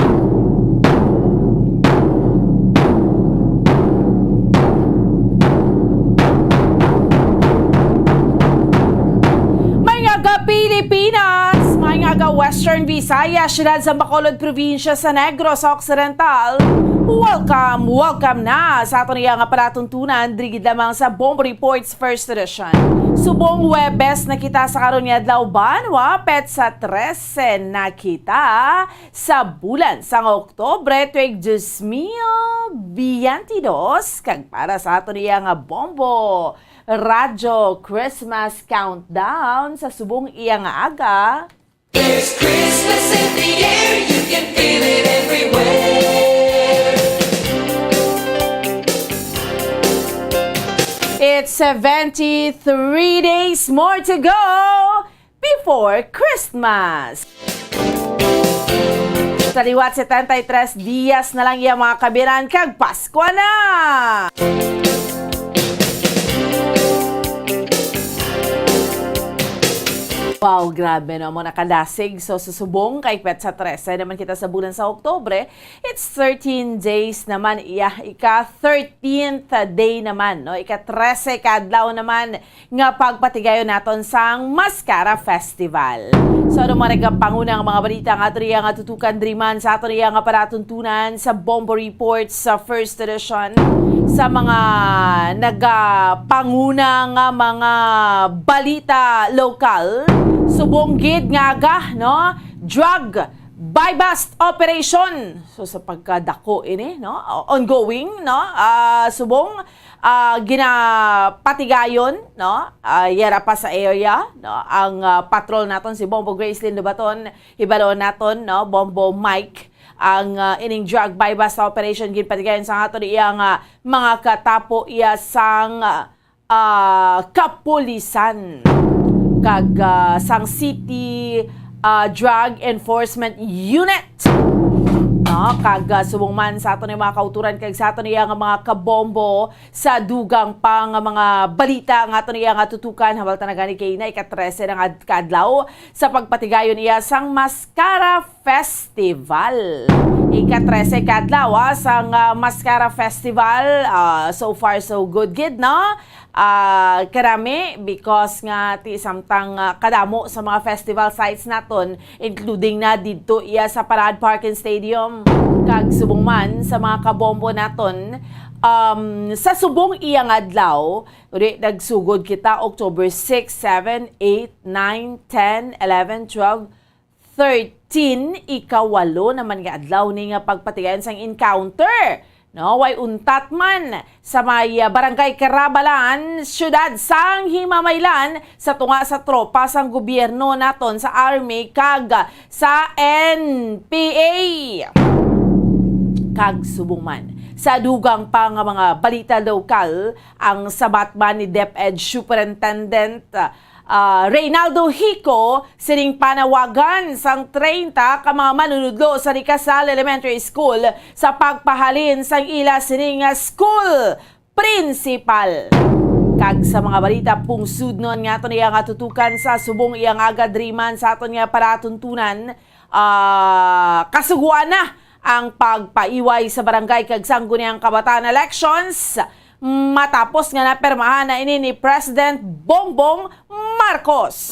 May nga aga Pilipinas, may nga aga Western Visayas, siyudad sa Bacolod, probinsya sa Negros Occidental. Welcome, welcome na sa aton iya nga palatuntunan, diri gid lamang sa Bombo Reports First Edition. Subong Huwebes na kita sa karon nga adlaw, banwa, petsa trese na kita sa bulan sang Oktubre, tuig dos mil biyente dos, kag para sa aton iya nga Bombo Radyo Christmas Countdown sa subong iya nga aga. There's Christmas in the air, you can feel it everywhere. It's seventy-three days more to go before Christmas. Sa liwat, setenta y tres dias na lang iya, mga kabiran, kag Pasko na! Wow, grabe, no? Mo nakadasig. So, susubong kay petsa trese naman kita sa bulan sa Oktubre. It's thirteen days naman, iya, ika thirteenth day naman, no? Ika trese ka adlaw naman nga pagpatigayon naton sang Mascara Festival. So, ano man ang panguna nga mga balita nga ato riya nga tutukan diri man sa ato riya nga palatuntunan sa Bombo Reports sa First Edition, sa mga nagapanguna nga mga balita lokal, subong gid nga aga, no? Drug Buy bust operation. So sa pagkadako ini, no? Ongoing, no? Ah, subong ah, ginapatigayon, no? Ah, yara pa sa area, no? Ang ah, patrol naton si Bombo Gracelyn Lubaton, hibaloon naton, no? Bombo Mike, ang ah, ining drug buy bust operation ginpatigayon sa aton iya nga mga katapo iya sang ah, kapulisan kag ah, sang City ah, Drug Enforcement Unit. No, kag ah, subong man sa aton nga mga kauturan kag sa aton iya nga mga kabombo, sa dugang pa nga mga balita nga aton iya nga tutukan, hambal ta na gani kay na ika-trese na nga ad- kaadlaw sa pagpatigayon iya sang Mascara Festival. Ika-trese ka adlaw ah, sang ah, Mascara Festival. Ah, so far so good gid, no? Ah, karami because nga ti samtang ah, kadamo sa mga festival sites naton, including na didto iya sa Parade Park and Stadium, kag subong man sa mga kabombo naton, um, sa subong iya nga adlaw, uli nagsugod kita October six, seven, eight, nine, ten, eleven, twelve, thirteen, ikawalo naman nga adlaw ni nga pagpatigayon sang encounter. No, way untat man sa may ah, Barangay Karabalan, siyudad sang Himamaylan, sa tunga sa tropa sang gobyerno naton sa Army kag sa N P A. Kag subong man sa dugang pa nga mga balita lokal, ang sabat man ni DepEd Superintendent ah, Reynaldo Hico sining panawagan sang treinta ka mga manunudlo sa Ricasal Elementary School sa pagpahalin sang ila sining nga school principal. Kag sa mga balita pungsudnon nga aton iya nga tutukan sa subong iya nga agadriman sa aton nga palatuntunan, ah, kasuguan na ang pagpaiway sa barangay kag sangguniang kabataan elections matapos nga napermahan na ini ni President Bongbong Marcos.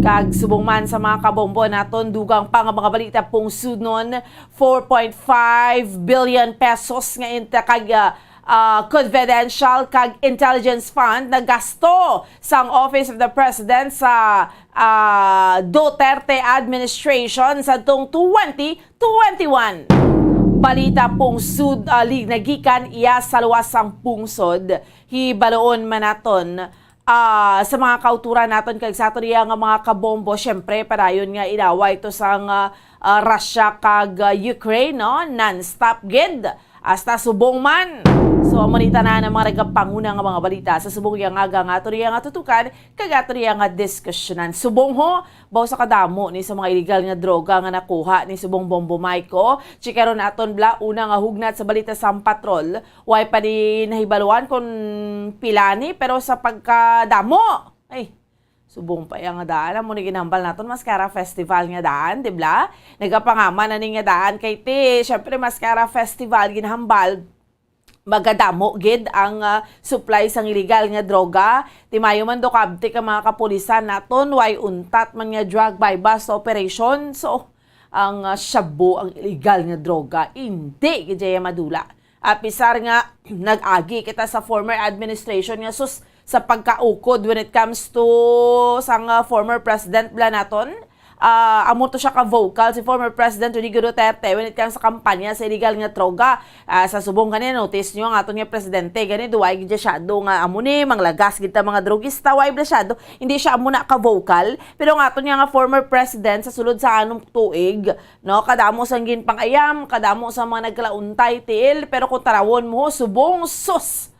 Kag subong man sa mga kabombo naton, dugang pa nga mga balita pungsudnon, four point five billion pesos nga inta kag ah, ah, confidential kag intelligence fund na gasto sang Office of the President sa ah, Duterte administration sadtong twenty twenty-one. Balita pungsod, ah, li-, nagikan iya sa luwas sang pungsod, hibaloon man naton, ah, sa mga kauturan naton kag sa aton iya nga mga kabombo. Siyempre, padayon nga inaway to sang ah, ah, Russia kag ah, Ukraine, no? Non-stop gid. Hasta subong man. So, amo ni tanan ang mga nagapanguna nga mga balita sa subong iya nga aga nga ato niya nga tutukan kag ato niya nga diskusyonan. Subong ho, baw sa kadamo ni sa mga illegal nga droga nga nakuha ni subong Bombo Mike, o. Chikaron naton bla, una nga hugnat sa balita sang patrol. Way pa ni nahibaluan kung pila ni, pero sa pagkadamo, ay, subong pa iya nga daan. Amo ni ginhambal naton, Mascara Festival nga daan, di bla? Nagapangaman na ni nga daan kay ti, syempre, Mascara Festival ginhambal, magadamo gid ang ah, supply sang illegal nga droga. Ti mayo man do kabtik ang mga kapulisan naton, way untat man nga drug buy bust operation. So, ang ah, shabu, ang illegal nga droga, indi gid iya madula. Apisar nga nag-agi kita sa former administration nga sus sa pagkaukod when it comes to sang ah, former president bla naton. Ah, amo to siya ka vocal si former President Rodrigo Duterte when it comes sa kampanya sa illegal nga droga. Ah, sa subong gani, notice nyo ang aton nga presidente gani, duway gid siya do nga amo ni manglagas gid ta mga drogista, way bla siya do. Hindi siya amo na ka vocal, pero ang aton nga, nga former president sa sulod sa anong tuig, no, kadamo sang ginpang-ayam, kadamo sa mga nagkalauntay tiil, pero kung tarawon mo, subong, sus!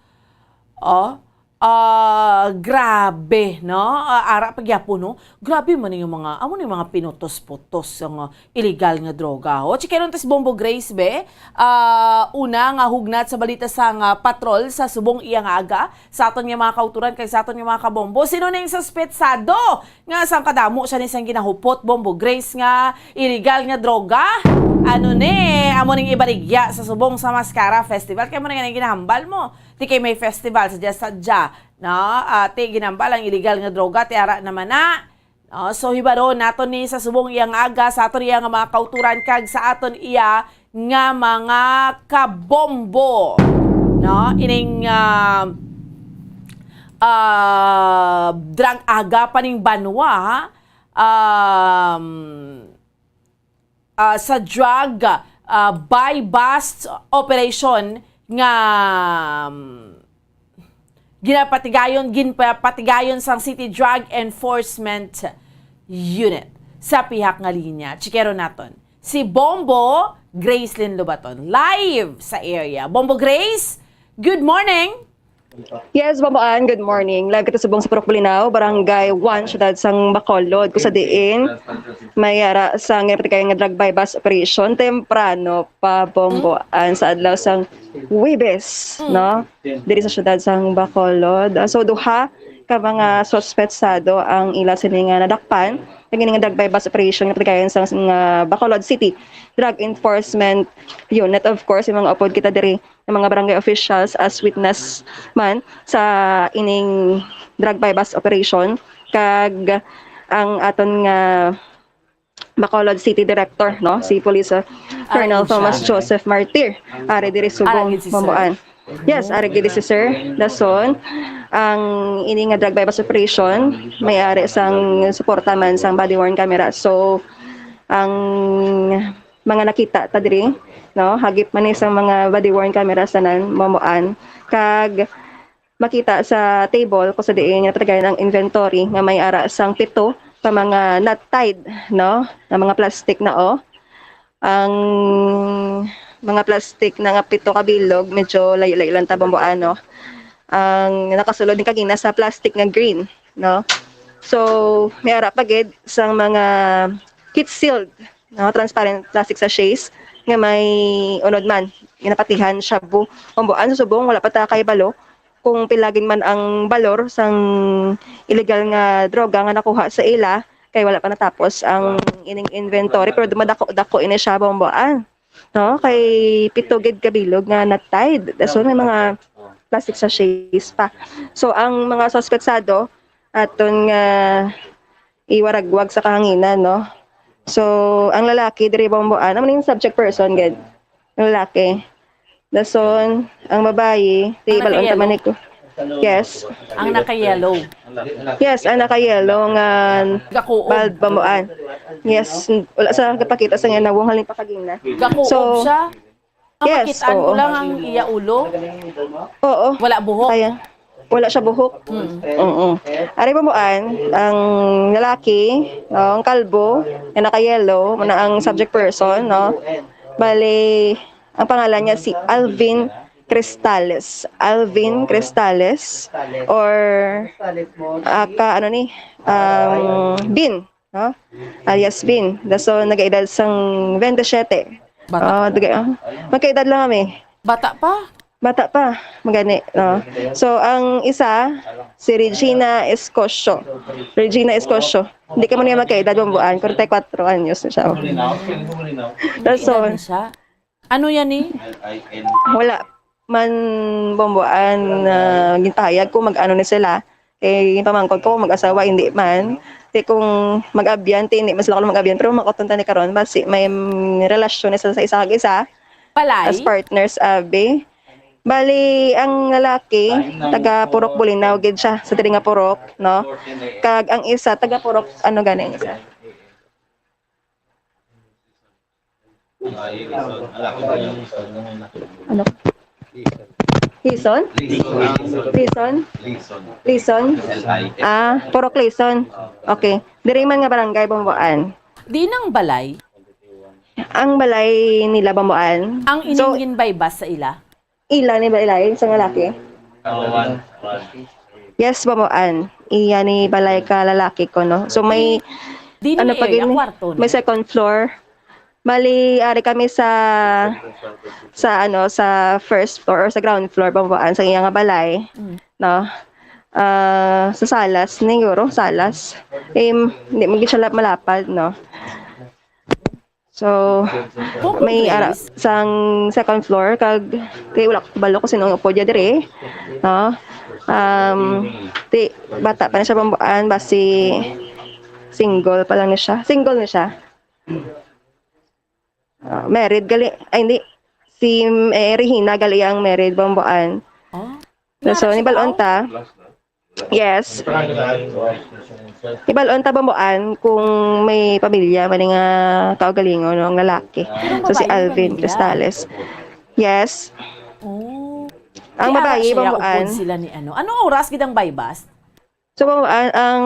Oh, ah, grabe, no? Ah, ara pa gyapon, no? Grabe man yung mga, amo ni mga pinutos-putos ang ah, illegal nga droga. O, chikeron tas Bombo Grace, be. Ah, una nga hugnat sa balita sa nga patrol sa subong iya nga aga, sa aton nga mga kauturan kag sa aton nga mga kabombo. Sino ning suspetsado nga sang kadamo siya ni sang ginahupot, Bombo Grace, nga illegal nga droga? Ano ni? Amo ning ibaligya sa subong sa Mascara Festival. Kay mo na nga ginahambal mo. Ti kay may festival sadya-sadya, no? Ah, ti ginambal ang illegal nga droga, ti ara naman na. No? So, hibaro naton ni sa subong iya nga aga, sa aton iya nga mga kauturan, kag sa aton iya nga mga kabombo. No? Ining ah, ah, drug aga pa ning banwa, um, ah, sa drug, ah, buy-bust operation nga, um, ginapatigayon, ginpapatigayon sang City Drug Enforcement Unit. Sa pihak nga linya, chikero naton si Bombo Gracelyn Lobaton, live sa area. Bombo Grace, good morning! Yes, Bombo Ann, good morning. Live kita subong sa Purok Bulinaw, Barangay one, Siyudad sang Bacolod. Kung sa diin, may ara sang ginapatigayon nga drug buy-bust operation temprano pa, Bombo Ann, sa adlaw sang Huwebes, no? Diri sa siyudad sang Bacolod. Ah, so, duha ka mga suspetsado ang ila sini nga nadakpan. Ang ini nga drug buy-bust operation nga ginapatigayon sa, sa Bacolod City Drug Enforcement Unit. Of course, yung mga upod kita diri ng mga barangay officials as witness man sa ining drug buy-bust operation, kag ang aton nga Bacolod City Director, no, si Police, uh, Colonel Thomas Joseph Martir, ari diri subong, Bombo Ann. Yes, ari gid si Sir Dason. Ang ini nga drug buy-bust operation may ari sang suporta man sang body worn camera. So, ang mga nakita ta diri, no, hagip man ni sang mga body worn camera tanan, Bombo Ann, kag makita sa table kung sa diin nga ginapatigayon ang inventory nga may ara sang pito ka mga knot tied, no, nga mga plastic na, oh. Ang mga plastic na nga pito ka bilog, medyo layo-layo lang ta, Bombo Ann, no. Ang nakasulod ni kagina sa plastic nga green, no. So, may ara pa gid sang mga heat sealed, no, transparent plastic sachets nga may unod man, ginapatihan shabu. Bombo Ann, sa subong, wala pa ta kay balo kung pila gid man ang balor sang illegal nga droga nga nakuha sa ila, kay wala pa natapos ang ining inventory, pero dumadako-dako ini siya, Bombo Ann, no? Kay pito gid ka bilog nga knot tied. So, may mga plastic sachets pa. So, ang mga suspetsado, aton nga iwaragwag sa kahanginan, no? So, ang lalaki diri, Bombo Ann, amo ning subject person gid. Ang lalaki. Dason, ang babayi, ti Ang balon ta naka-yellow. man ni ko. Yes. Ang naka-yellow. Yes, ang naka-yellow nga Gakuob. bald, Bombo Ann. Yes, wala sa kapakita sa iya nawong halin pa kagina. Gakuob So, siya. Ang Yes, makitaan ko oo. lang ang iya ulo. Oo. Wala buhok? Kaya, wala siya buhok. Mm. Oo. Ari, Bombo Ann, ang lalaki, no, ang kalbo, nga naka-yellow, muna ang subject person, no? Bali, ang pangalan niya si Alvin Cristales. Alvin Cristales or, ah, ka, ano ni, um, Bin, no? Alias Bin. Dason, nagaedad sang twenty-seven. Bata Oh, pa. Daga, oh. Magkaedad lang kami. Bata pa. Bata pa. Magani, no? So, ang isa, si Regina Escosio. Regina Escosio. Hindi ka mo niya magkaedad, Bombo Ann. Forty-four anyos na siya. Dason, Edad na siya? Ano yan eh? Wala man, Bombo Ann, na gintahayag kung mag-ano ni sila. Kay pamangkot ko kung mag-asawa, hindi man. Kay kung mag-abyan, ti hindi man sila kuno mag-abyan. Pero makuton ta ni karon, basi may, mm, relasyon ni sa, sa isa kag isa. Palay? As partners, abi. Bali, ang lalaki, taga Purok Bulinaw gid siya, sa diri nga Purok, no? Kag ang isa, taga Purok, ano gani ang isa? Ano? Hison? Lison? Lison? Ah, Purok Lison. Okay. Diri man nga barangay, Bombo Ann. Di nang balay? Ang balay nila, Bombo Ann. Ang So, ining ginbaybas sa ila? Ila ni balay sa lalaki? Yes, Bombo Ann. Iya ni balay ka lalaki ko, no? So, may, Di ano na pa area, gini? Kwarto na. May second floor. Bali, ari kami sa, sa, ano, sa first floor or sa ground floor, Bombo Ann, sa iya nga balay, Mm. no? Ah, sa salas, siguro, salas. Eh, hindi mo gid siya lap-, malapad, no? So, Coco may ara Place. sang second floor, kag, kay wala ko kabalo kung sino ang upo dya diri, no? Um, ti, bata pa na siya, Bombo Ann, basi single pa lang na siya. Single na siya. Ah, married gali, ay, hindi. Si, eh, Regina gali ang married, Bombo Ann. Oh. So, Nara ni siya balon daw? ta. Yes. Ibalon ta, Bamboan, kung may pamilya man nga kaugalingon, no, ang lalaki. So, si Alvin Cristales. Yes. Oh. Ang babayi, Bamboan. Sila ni ano. Anong oras gid ang buy-bust? So, Bamboan, ang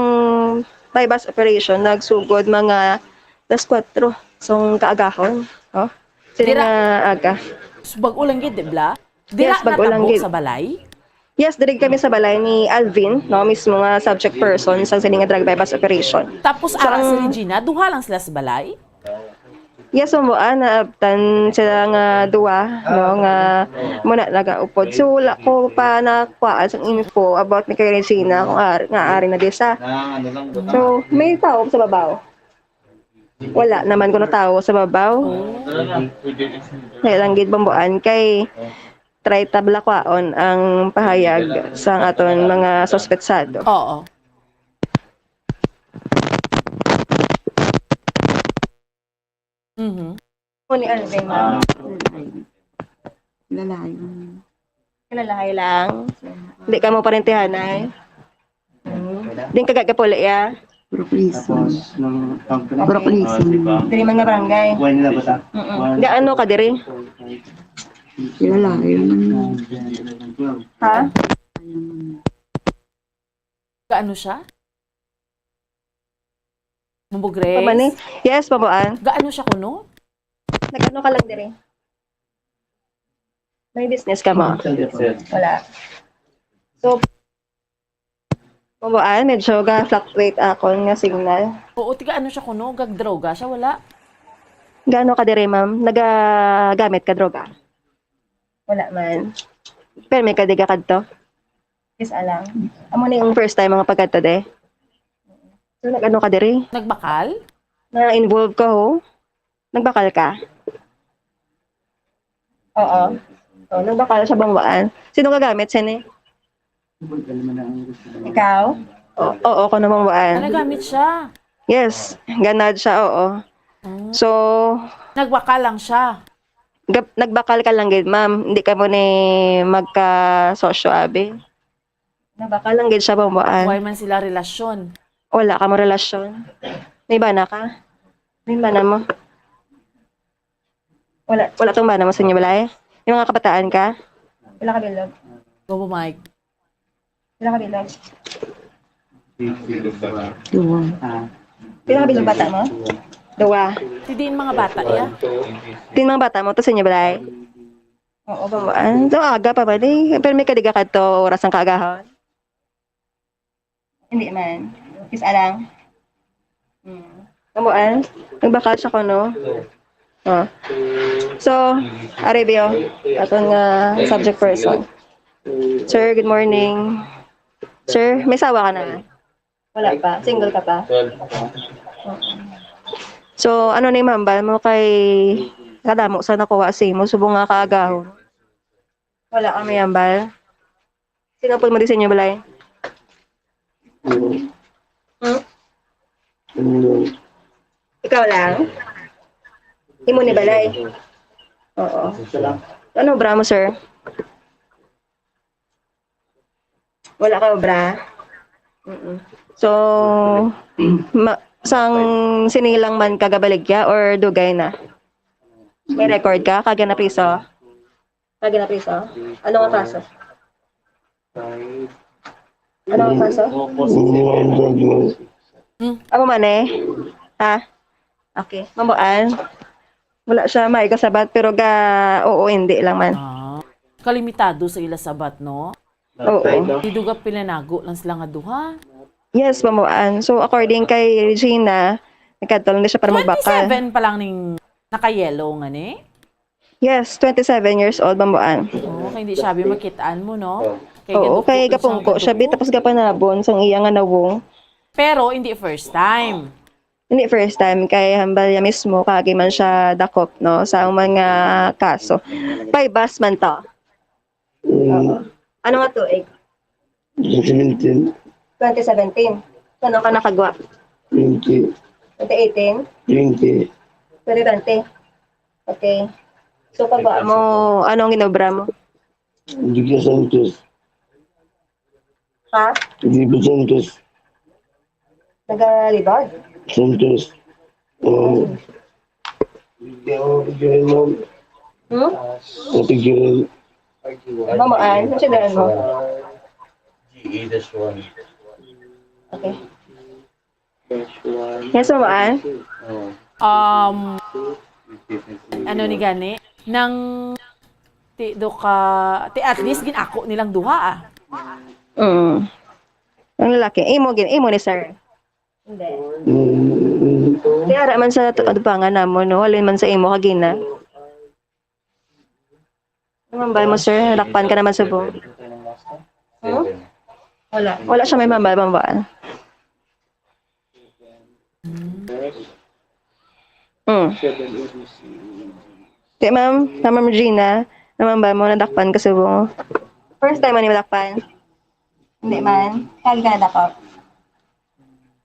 buy-bust operation nagsugod mga alas kuwatro sang kaagahon. Oh. Sila nga aga. So, bag-o lang gid, di ba? Yes, bag-o lang gid. Sa balay? Yes, diri kami sa balay ni Alvin, no, mismo nga subject person sa sini nga drug buy-bust operation. Tapos ara si Regina, duha lang sila sa balay? Yes, Bamboan, naabtan sila nga duwa, no, nga muna nagaupod. So, wala ko pa nakuhaan sang info about ni kay Regina kung ari, nga ari na di siya. So, may tao sa babaw. Wala naman kuno tawo sa babaw. Kaya lang gid, Bamboan, kay try ta bala kwaon ang pahayag sang aton mga suspetsado. Oo. Mhm. Mo ni Alvin, ma'am. Lalayo. Kilalahay lang. Hindi ka mo parentehanay. Hmm. Din ka gagapuli, ya? Brooklyn. Brooklyn. Diri man nga barangay. Mm-mm. Gaano ka diri? Kilalayo man. Ha? Gaano siya? Mambo Grace? Pamani? Yes, Bamboan. Gaano siya kuno? Nag-ano ka lang diri? May business ka mo? Yes, yes. Wala. So, Bamboan, medyo ga-fluctuate akon nga signal. Oo, tiga ano siya kuno? Gag-droga siya, wala? Gaano ka diri, ma'am? Nagagamit ka droga? Wala man. Pero may ka di ka kadto? Yes, alang. Amo ni yung first time mga pagkadto, de? So, nag-ano ka diri? Nagbakal? Na-involve ka, ho? Nagbakal ka? Oo. Oh, nagbakal siya, Bamboan. Sino gagamit sini? Ikaw? O, oo, ko na, Bamboan. Ah, nagamit siya? Yes, ganad siya, oo. Oh. So, nagbakal lang siya? Gab-, nagbakal ka lang gid, ma'am. Hindi ka mo ni magka-sosyo, abi. Nabakal lang gid siya, Bamboan. Wala man sila relasyon? Wala ka mo relasyon. May bana ka? May bana mo? Wala, wala tong bana mo sa inyo balay? May mga kabataan ka? Pila ka bilog? Go, Mike. Pila ka bilog? Duha. Pila ka bilog bata mo? Duha. Ti diin mga bata, ya? Diin mga bata mo to sa inyo balay? Oo, Bamboan. So, aga pa ba ni? Pero may kadiga kadto oras ang kaagahon? Hindi man. Kis-a lang. Hmm. Bamboan, nagbakal siya ko, no? Oh. So, ari biyo, aton nga subject person. Sir, good morning. Sir, may sawa ka na? Wala pa. Single ka pa? So, ano ni mahambal mo kay kadamo sa nakuha sa imo subong nga kaagahon? Wala kami hambal. Sino po mo di sa inyo balay? Hmm? Ikaw lang? Imo ni balay? Oo. Ano obra mo, sir? Wala ka obra? Mm-mm. So, ma-, sang sinilang man ka gabaligya or dugay na? May record ka? Kag ginapriso? Kag ginapriso? Ano nga kaso? Ano nga kaso? Amo man eh. Ha? Okay. Bamboan. Wala siya may kasabat, pero ga, oo, hindi lang man. Ah, kalimitado sa ila sabat, no? Oo. Di duga pilanago lang sila nga duha. Yes, Bamboan. So, according kay Regina, nagkadto lang di siya para magbakal. Twenty-seven pa lang ning naka-yellow nga ni? Yes, twenty-seven years old, Bamboan. Oo, kay hindi siya, bi, makitaan mo, no? Kay oo, gapungko siya, bi, tapos gapanabon sang iya nga nawong. Pero hindi first time. Hindi first time, kay hambal niya mismo, kaagi man siya dakop, no, sa mga kaso. Buy-bust man to. Mm. Oo. Ano nga tuig? Twenty seventeen. Twenty seventeen. Ano ka nakagwa? Twenty. Twenty eighteen? Twenty. Twenty twenty. Okay. So, pagwa mo, ano ang ginobra mo? Dugay sa Santos. Ha? Hindi po Santos. Taga Libag? Santos. Oo. Hindi ako bigyan, ma'am. Hmm? Ako bigyan. Mamaan? Ano siya mo? G E, dash one. Okay. Yes, mamaan? Oo. Um, ano ni gani? Nang ti do ka, ti at least ginako nilang duha, ah. Mm. Ang lalaki, imo gin, imo ni sir. Hindi. Mm. Ti ara man sa tu-, adubangan namo, no? Halin man sa imo kagina. Ano man ba mo, sir? Nadakpan ka naman subong. Hmm? Wala. Wala siya may mambal-mambal. Mm. Di, ma'am, na Ma'am Regina, naman ba mo nadakpan ka subong? First time mo ni madakpan? Hindi man. Kagi ka nadakop?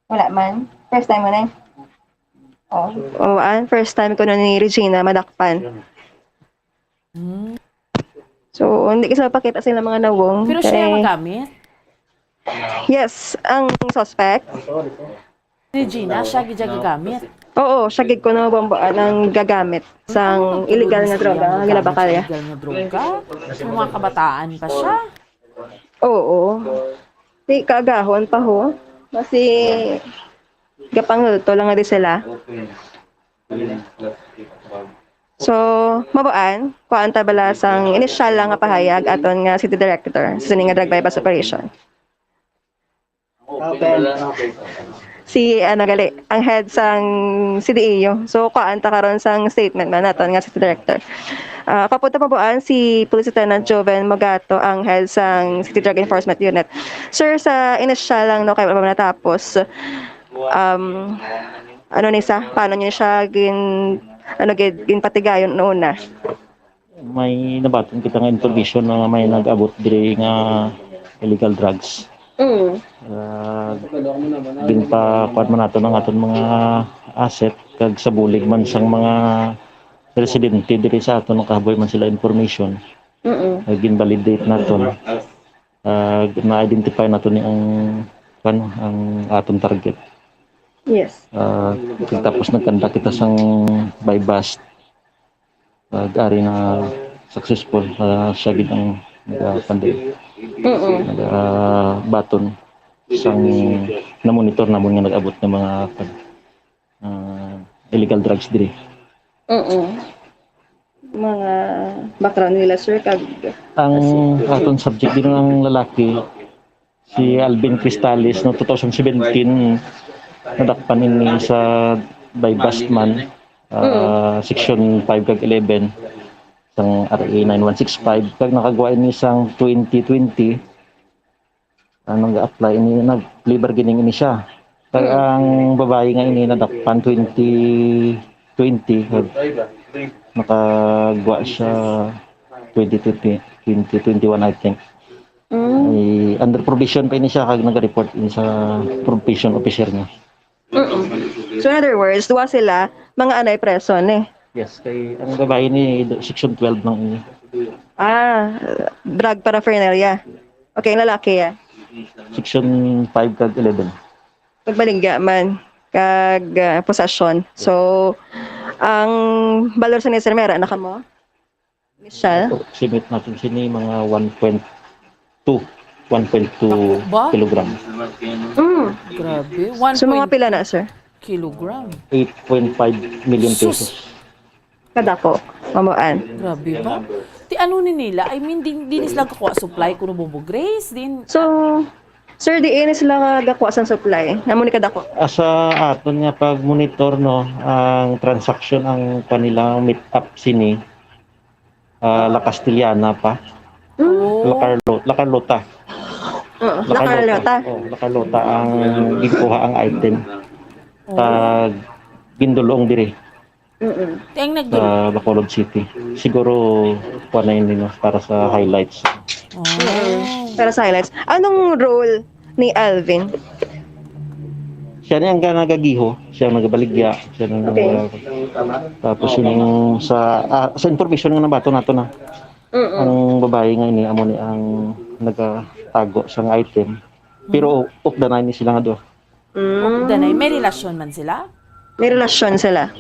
Wala man. First time mo na eh. Oh. Oh, an first time ko na ni Regina madakpan. Hmm. So, hindi kasi mapakita sila mga nawong. Pero siya kay yung magamit? Yes, ang suspect. Si Gina, siya gid siya gagamit. Oo, siya gid kuno bambaan ang gagamit sang Ano illegal nga pagtulod droga, niya nga ginabakal gamit niya. Sa illegal nga droga? May mga kabataan pa siya. Oo. Di kaagahon pa ho. Kasi gapangulto lang nga di sila. So, mabuan, kuhaan ta bala sang inisyal lang nga pahayag aton nga city director sa sini nga drug buy-bust operation. Open. Si, ano, gali, ang head sang C D E U. So, kuhaan ta karon sang statement man naton nga city director. Ah, kapunta mabuan si Police Lieutenant Joven Mogato, ang head sang City Drug Enforcement Unit. Sir, sa inisyal lang, no, kay wala pa natapos, um, ano ni sa, paano niyo siya gin-, ano, gin-, ginpatigayon noon na? May nabaton kita nga information na may nag-abot diri nga illegal drugs. Mm. Ah, ginpakuan man naton ang aton mga asset kag sa bulig man sang mga residente diri sa aton nakahaboy man sila information. Mm-mm. Ah, gin-validate naton. Ah, na-identify naton ni ang, ano, ang aton target. Yes. Ah, tapos nagkanda kita sang buy-bust. Ag ari na successful, ah, siya gid ang nagapandi-, Mm-mm. nagabaton sang namonitor namon nga nag-abot nga mga, ah, illegal drugs diri. Mm-mm. Mga background nila, sir, kag Ang aton subject din ang lalaki, si Alvin Cristales, no, two thousand seventeen, nadakpan ini sa buy-bust man, ah, Mm. Section five kag eleven sang R A nine one six five, kag nakagwa ini sang twenty twenty, ah, nag-apply ini, nag-plea bargaining ini siya. Kag Mm. ang babayi nga ini nadakpan twenty twenty, kag nakagwa siya twenty twenty, twenty twenty-one, I think. Mm. Eh, under probation pa ini siya, kag nag-report ini sa probation officer niya. Mm-mm. So, in other words, duha sila, mga anay preso ni. Yes, kay ang babayi ni do-, section twelve lang ini. Ah, drug paraphernalia. Okay, ang lalaki, ah. Section five kag eleven. Pagbaligya man, kag, ah, possession. So, ang balor sa ni sir, mera na kamo? Michelle? Estimate natin sini mga one point two, one point two Dako ba? Kilogram. Mm. Grabe. So, mga One point pila na, sir? Kilogram. Eight point five million Sus! Pesos. Kadako. Mamuan. Grabe ba? Ti ano ni nila? I mean, di, di ni sila kakuha supply kuno Bobo Grace, din. So, sir, di ini sila nga gakuha sang supply. Namo ni kadako. Asa aton nga pag-monitor, no, ang transaction, ang kanilang meet up sini, ah, La Castellana pa. Mm. Oh. La Carlo-, La Carlota. Oo, La La Carlota. Carlota. Oh, La Carlota ang gikuha ang item. Oh. Pag gindulong diri. Mm-mm. Ti ang nagdul- Sa Bacolod City. Siguro, kuha na yun, no, para sa highlights. Oh. Mm-mm. Para sa highlights. Anong role ni Alvin? Siya ni ang nagagiho, siya ang nagabaligya, siya ang Okay. nag-, tapos yung sa, ah, sa information nga nabato nato na, Mm-mm. ang babae nga ini, amo ni ang nagatago sang item. Pero ukdanay ni sila nga duha. Mm. Danay, may relasyon man sila? May relasyon sila.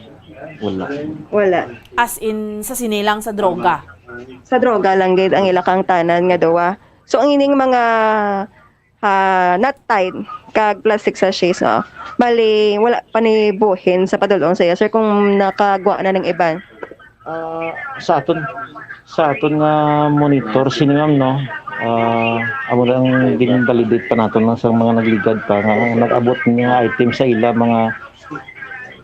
Wala. Wala. As in, sa sinilang sa droga? Sa droga lang gid ang ila kaangtanan nga duwa. So ang ining mga ah, nut tied kag plastic sachets, no? Bali, wala pa ni buhin sa padulong sa iya, sir, kung nakagwa na ng iban. Ah, sa aton sa aton nga monitor sini, ma'am, no, ah, amo lang gin-validate pa naton lang sa mga nagligad pa nga ang nag-abot nga item sa ila mga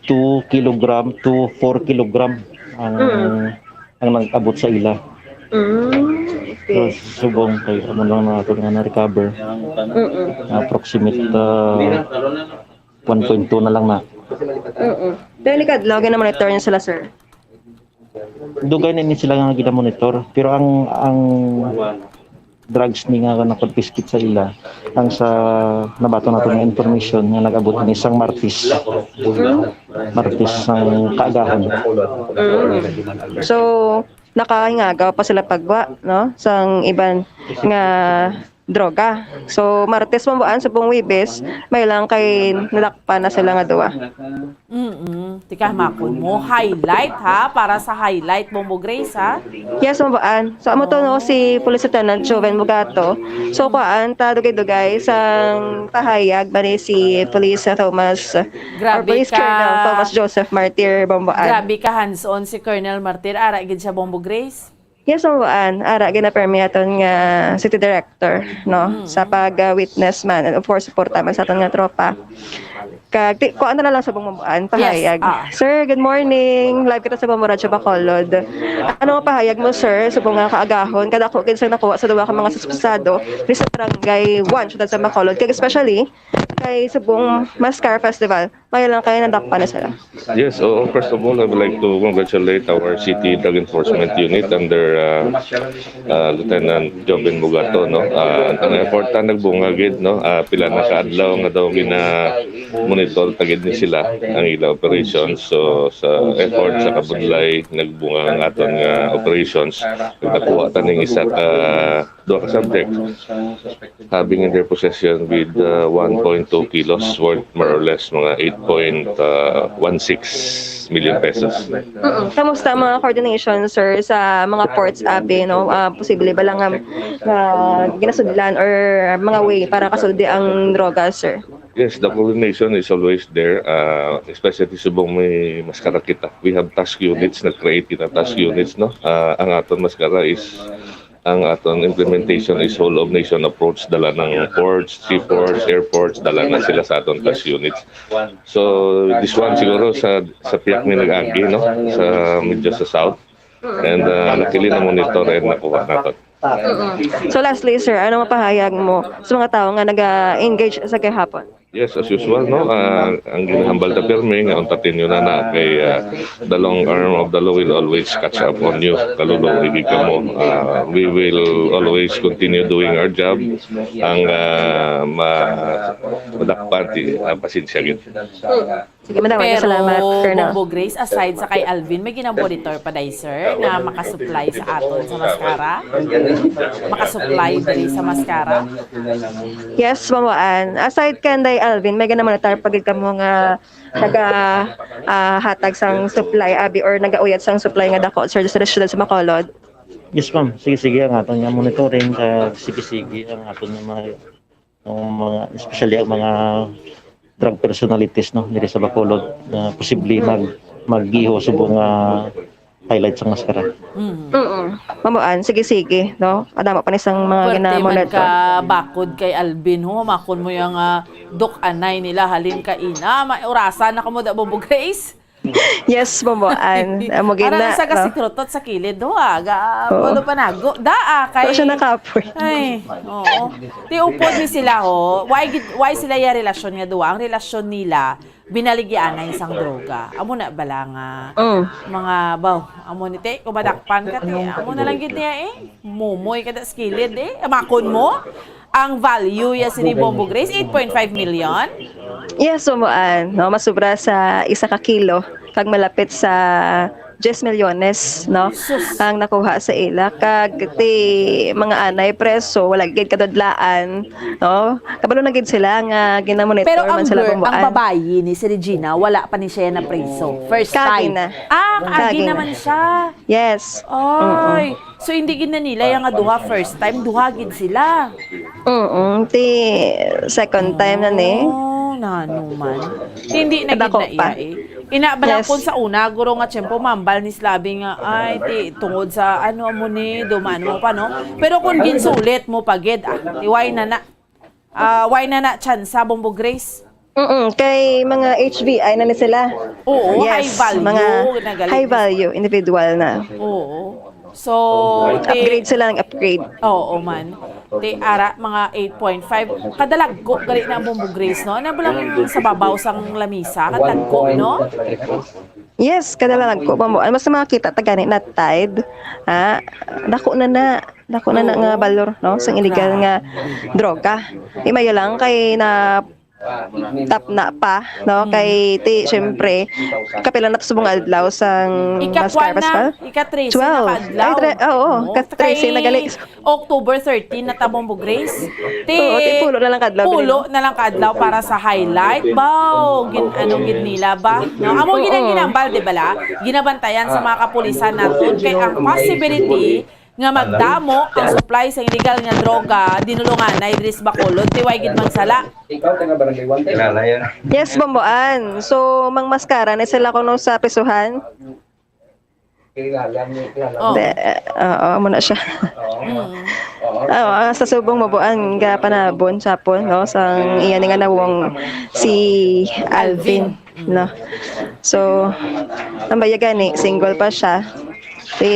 two kilogram to four kilogram ang ang nag-abot sa ila. Mm, So, okay. Subong kay amo lang naton nga na-recover. Mm-mm. Approximate, ah, one point two na lang na. Mm-mm. Pero ni kadlaw, gina-monitor niyo sila, sir? Dugay na ni sila nga gina-monitor, pero ang ang drugs ni nga na-confiscate sa ila, ang sa nabaton nato nga information nga nag-abot ni sang Martes. Martes sang kaagahan. Mm. So, nakahingagaw pa sila pagwa, no? Sang iban nga droga. So, Martes, Bambuan, subong Huwebes, may lang kay nadakpan na sila nga duwa. Mm-mm. Tika, makon mo. Highlight, ha? Para sa highlight, Bombo Grace, ha? Yes, Bambuan. So, amo to, no, si Police Lieutenant Joven Bugato. So, kuan, ta dugay-dugay sang pahayag ba ni si Police Thomas, or Grabe Police ka. Colonel Thomas Joseph Martir, Bambuan. Grabe ka hands-on si Colonel Martir. Ara gid siya, Bombo Grace. Yes, Bambuan. Ara, ginapermi aton nga city director, no? Sa pag-witness man, and of course, suporta man sa aton nga tropa. Kag, ti, kuan na lang sa Bambuan, pahayag. Ah. Sir, good morning. Live kita sa Bombo Radyo Bacolod. Ano ang pahayag mo, sir, sa mga kaagahon? Kadako gid sa nakuha sa duwa ka mga suspetsado ni sa Barangay one, Syudad sa Bacolod. Kag especially, kay subong Mascara Festival. May lang kayo nadakpan na sila. Yes, oo. First of all, I would like to congratulate our City Drug Enforcement Unit under uh, uh, Lieutenant Joven Bugato, no? Uh, ang effort ta nagbunga gid, no? Uh, pila na ka adlaw nga daw gina-monitor ta gid ni sila ang ila operations. So sa effort sa kabudlay nagbunga ang aton nga operations. Nagkakuha ta ning isa ka duha ka subject having in their possession with uh, one point two kilos worth more or less mga eight point one six million pesos. Mm-mm. Kamusta ang mga coordination, sir, sa mga ports, abi, no? Ah, posible ba lang nga, nga ginasudlan or mga way para kasuldi ang droga, sir? Yes, the coordination is always there, uh, especially subong may Mascara kita. We have task units, nag-create kita task units, no? Uh, ang aton Mascara is ang aton implementation is whole of nation approach, dala ng ports, seaports, airports, dala na sila sa aton task units. So this one siguro sa sa piyak ni nag-agi, no, sa medyo sa south, and uh, luckily na monitor and nakuha naton. Mm-mm. So lastly, sir, ano mapahayag mo sa mga tao nga nag-engage sa gahapon? Yes, as usual, no? Ah, ang ginahambal ta pirmi nga unta tinyo na na kay ah, the long arm of the law will always catch up on you. Kalulong gid kamo. Ah, we will always continue doing our job. Ang ah, ma madakpan ti ah, pasensya gid. Sige, madamo nga Pero, salamat, Colonel. Bombo Grace, aside sa kay Alvin, may ginamonitor pa day, sir, na makasupply sa aton sa Mascara? Makasupply diri sa Mascara? Yes, Bambuan. Aside kanday Alvin, may ginamonitor pa gid kamo nga naga ah, hatag sang supply, abi, or nagauyat sang supply nga dako, sir, sa syudad sa Bacolod? Yes, ma'am. Sige-sige ang aton nga monitoring, sa sige-sige ang aton nga mga, ang mga, especially ang mga drug personalities, no, diri sa Bacolod, na posible mag magiho subong nga highlight sa Mascara. Mm. Mm. Bambuan, sige-sige, no? Kadamo pa ni sang mga Pwerte man ginamonitor. Ka bakod kay Alvin, ho, makon mo yung ah, dok anay nila, halin ka ina, may orasan na kamo da, Bombo Grace? Yes, Bambuan. Amo gid Ara na, sa no? Kasikrot at sa kilid, ho, ah, ga, Oo. Ano pa nago? Da, ah, kay... Wala siya nakapoy. Ay, oo. Ti upod ni sila, ho. Why, gid- why sila ya relasyon nga duwa? Ang relasyon nila, binaligianay sang droga. Amo na bala nga Mm. mga baw, amo ni te, kumadakpan ka te. Amo na lang gid niya eh. Mumoy ka da sa kilid eh. Amakon mo, ang value ya sini Bombo Grace, eight point five million. Yes, Bambuan, no, masubra sa isa ka kilo kag malapit sa diyes milyones, no, ang nakuha sa ila. Kag ti mga anay preso, wala gid kadadlaan, no? Kabalo na gid sila nga ginamonitor Pero ang man sila girl, ang bumbuan. Babayi ni si Regina, wala pa ni siya na preso. First Kagi time. Na. Ah, agi Kagi na. Naman siya. Yes. Ay. Mm-mm. So, hindi gid na nila yung nga duha first time, duha gid sila. Mm-mm. Ti second time na ni. Oh, nano man. Ti hindi na gid Kadako na pa. Iya eh. Ina ba lang Yes. Kung sa una, guro nga tiyempo, mambal ni Slabi nga, ay, ti, tungod sa ano mo ni, duman mo pa, no? Pero kung ginsulit mo pa gid, ah, ti why na na? Ah, why na na tsansa, Bombo Grace? Mm-mm, kay mga H V I na ni sila. Oo, yes, high value mga na galing. High value individual na. Oo. So, ti upgrade sila ng upgrade. Oo man. Ti ara mga eight point five. Kadalagko gali na ang Bombo Grace, no? Ano ba lang sa babaw sang lamisa? Kadagko, no? Yes, kadalagko, Bombo. Ano mas makita ta gani na tide? Ha? Dako na na. Dako na na nga Oo. Balor, no? Sang illegal nga droga. Imayo lang kay na tap na pa, no? Mm. Kay ti, syempre, kapila na to subong adlaw sang Ika-kwan Mascara na, Festival? Ika-trese na Twelve. Ka adlaw. Ay, tre-, oo, Oo. Ka-trese na gali. Kay October thirteen na ta, Bombo Grace. Ti, Oo, ti pulo na lang ka adlaw, pulo gali, no? Na lang ka adlaw para sa highlight. Baw, gin-, ano gid nila ba? No? Amo gid ang Oo. Ginambal, di ba la? Ginabantayan sa mga kapulisan naton kay ang possibility nga magdamo ang supply sa illegal nga droga, dinulunganay diri sa Bacolod, ti way gid magsala. Ikaw, taga Barangay One, taga Kilala yan. Yes, Bomboan. So, Mang Mascara, na sila kuno sa prisuhan? Kilala mo, kilala mo. Oh. De, eh, oo, amo na siya. Oo. Mm. Oo. Oo, sa subong mabuan nga panabon sa hapon, no, sang iya ni nga nawong si Alvin, Alvin. Mm. No. So, ang baya gani, single pa siya. Di,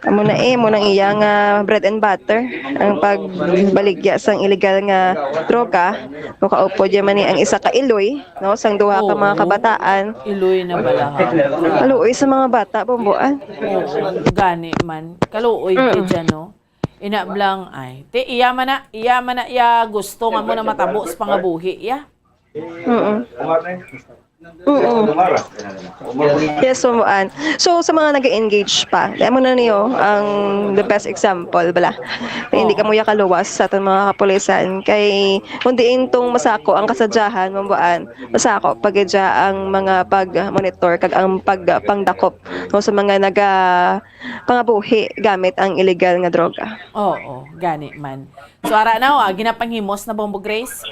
amo na eh, amo nang iya nga bread and butter, ang pagbaligya sang illegal nga droga. Kung kaupod niya man ni ang isa ka iloy, no, sang duha ka Oo. Mga kabataan. Iloy na bala, ha? Kaluoy sa mga bata, Bomboan. Oo, gani man. Kaluoy Mm. Kay dyan, no? Ina blang, ay. Ti, iya man na, iya man na, iya gusto nga mo na matabo sa pangabuhi, iya. Mm-mm. Mm-mm. Yes, Bomboan. So, sa mga nag-engage pa, di amo na niyo ang the best example, bala. Na hindi Oo. Ka mo yakaluwas sa aton mga kapulisan. Kay, kung diin tong masako ang kasadyahan, Bomboan, masako pa gid siya ang mga pag-monitor kag ang pagpangdakop, no, sa mga naga-, pangabuhi gamit ang illegal nga droga. Oo, gani man. So, ara na, ah, ginapanghimos na, Bombo Grace?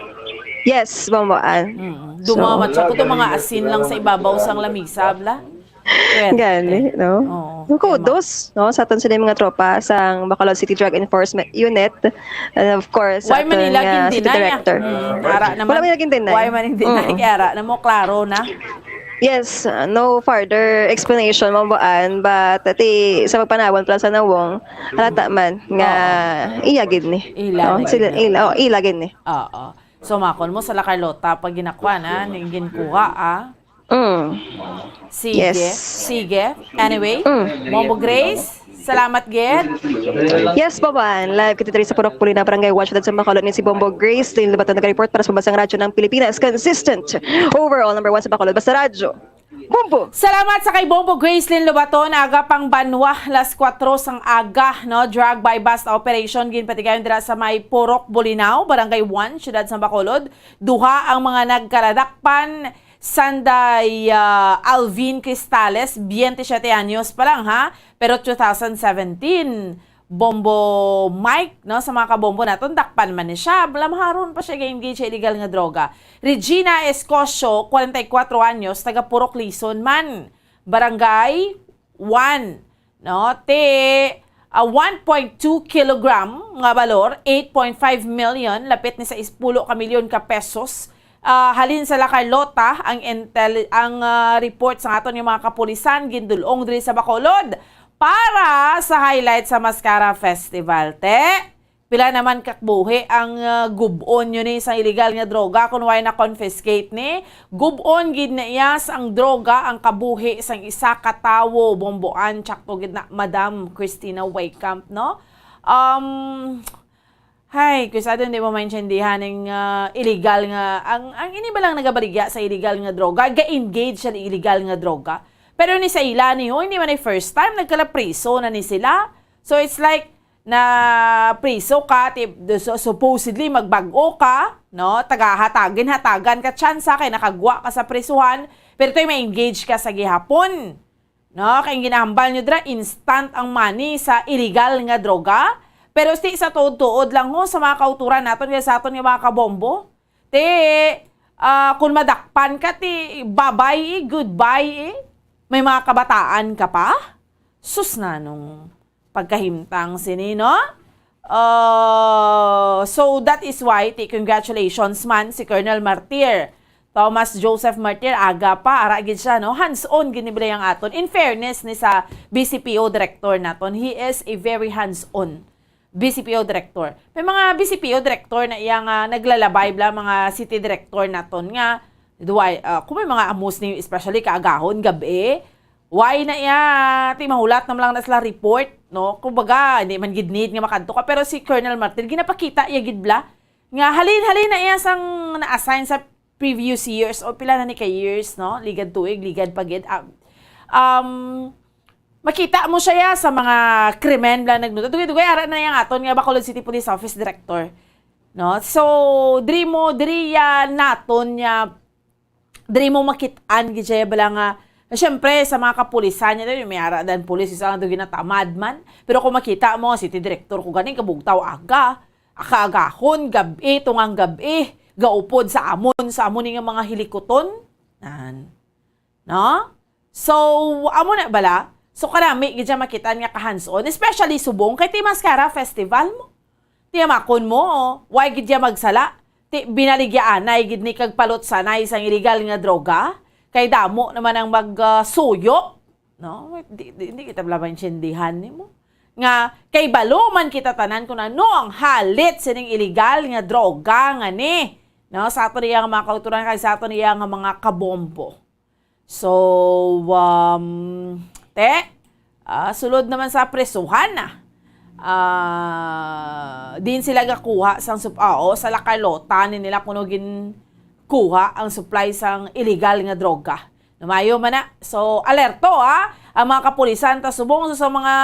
Yes, Bomboan. Mm. So, dumamat siya ko itong mga asin lang sa ibabaw sang lamisa, bla? Swerte. Gani, no? Oo. Kudos, no, sa aton sila mga tropa sang Bacolod City Drug Enforcement Unit, and of course, sa Why man aton nila nga city gindinay, ah? Director. Mm, ara naman. Wala man nila gindinay. Why man nila gindinay? Mm. Kaya ara na mo, klaro na. Yes, uh, no further explanation, Bomboan, but ati, sa pagpanawon pala sa nawong, halata man nga Oo. Iya gid ni. Ila No? na Sila, gid ni. Ila, oh, ila gid ni. Oo. So, makon mo sa La Carlota, pag ginakuha na, ning ginkuha, ah. Mm. Sige, Yes. Sige. Anyway, Mm. Bombo Grace, salamat gid. Yes, Bomboan. Live kita diri sa Purok Bulinaw, Barangay One, Siyudad sa Bacolod, ni si Bombo Grace. Lin Lobaton nag-report para sa Pambansang Radyo ng Pilipinas. Consistent. Overall, number one sa Bacolod. Basta Radyo. Bombo! Salamat sa kay Bombo Gracelyn Lobaton, aga pang banwa, las kuwatro sang aga, no? Drug buy-bust operation ginpatigayon dira sa may Purok Bulinaw, Barangay One, Siyudad sa Bacolod. Duha ang mga nagkaladakpan, sanday, ah, Alvin Cristales, biyente siyete anyos pa lang, ha? Pero two thousand seventeen, Bombo Mike, no, sa mga kabombo naton, dakpan man ni siya. Lamharon pa siya ga-engage sa illegal nga droga. Regina Escocio, kwarenta y kuwatro anyos, taga Purok Lison man, Barangay One, no, ti, ah, one point two kilogram nga balor, eight point five million, lapit ni sa ispulo ka milyon ka pesos, ah, halin sa La Carlota, ang intel-, ang, ah, report sa aton nga mga kapulisan gindul-ong diri sa Bacolod para sa highlight sa Mascara Festival. Te, pila naman ka buhi ang, ah, gub-on nyo ni sa illegal nga droga kung way na-confiscate ni? Gub-on gid na iya sang droga ang kabuhi sang isa ka tawo, Bomboan, tsakto gid na, Madam Christina Waycamp, no? Um, Hay, kusado hindi mo maintindihan ang, ah, illegal nga, ang, ang ini ba lang nagabaligya sa illegal nga droga? Ga-engage sa illegal nga droga? Pero ni sa ila ni, hindi man ay first time, nagkalapriso na ni sila. So it's like, na priso ka, ti-, so-, supposedly magbag-o ka, no? Tagahatagan, hatagan ka tsansa kay nakagwa ka sa prisuhan, pero to'y ma-engage ka sa gihapon. No? Kay ang ginahambal nyo dira, instant ang money sa illegal nga droga. Pero sti sa tuod-tuod lang ho sa mga kauturan naton, kay sa aton nga mga kabombo. Ti, ah, kung madakpan ka, ti, bye-bye, eh, goodbye, eh. May mga kabataan ka pa? Sus, nanong pagkahimtang sini, no? Uh, so, that is why, ti, congratulations man si Colonel Martir. Thomas Joseph Martir, aga pa, ara gid siya, no? Hands-on gid ni Blayang aton. In fairness ni sa B C P O director naton, he is a very hands-on B C P O director. May mga B C P O director na iya nga naglalabay bla, mga city director naton nga, do I, uh, kung may mga amos ni, especially kaagahon, gabi, why na iya, ti mahulat na lang na sila report, no? Kumbaga, hindi man gid need nga makadto ka. Pero si Colonel Martir, ginapakita iya gid bla, nga halin-halin na iya sang na-assign sa previous years, o pila na ni ka years, no? Ligad tuig, ligad pa gid. Ah, um, makita mo siya ya sa mga krimen bla nagnuta. Dugay-dugay, ara na yang aton nga Bacolod City Police Office Director. No? So, diri mo, diri ya naton niya, diri mo makit-an gid siya bala nga, syempre, sa mga kapulisan niya, may ara dan pulis, isa lang to ginatamad man. Pero kung makita mo, city director ko ganing kabugtaw aga, akaagahon, gabi, tungang gabi, gaupod sa amon, sa amon nga mga hilikuton. Nan. No? So, amo na bala? So, karami gid siya makita nga ka-hands-on, especially subong kay ti Mascara Festival mo. Ti amakon mo, why gid siya magsala? Ti binaligyaanay gid ni kag palutsanay sang illegal nga droga? Kay damo naman ang mag, ah, suyo, no? Di, di, di kita bala maintindihan nimo. Nga, kay balo man kita tanan kung ano ang halit sining illegal nga droga nga ni, no? Sa aton iya nga mga kauturan kay sa aton iya nga mga kabombo. So, um, te, ah, sulod naman sa presuhan na. Ah, din sila gakuha sang sup-, ah, oo, sa La Carlota ni nila kuno ginkuha ang supply sang illegal nga droga. Lumayo man na. So, alerto, ha, ang mga kapulisan ta subong sa, sa mga,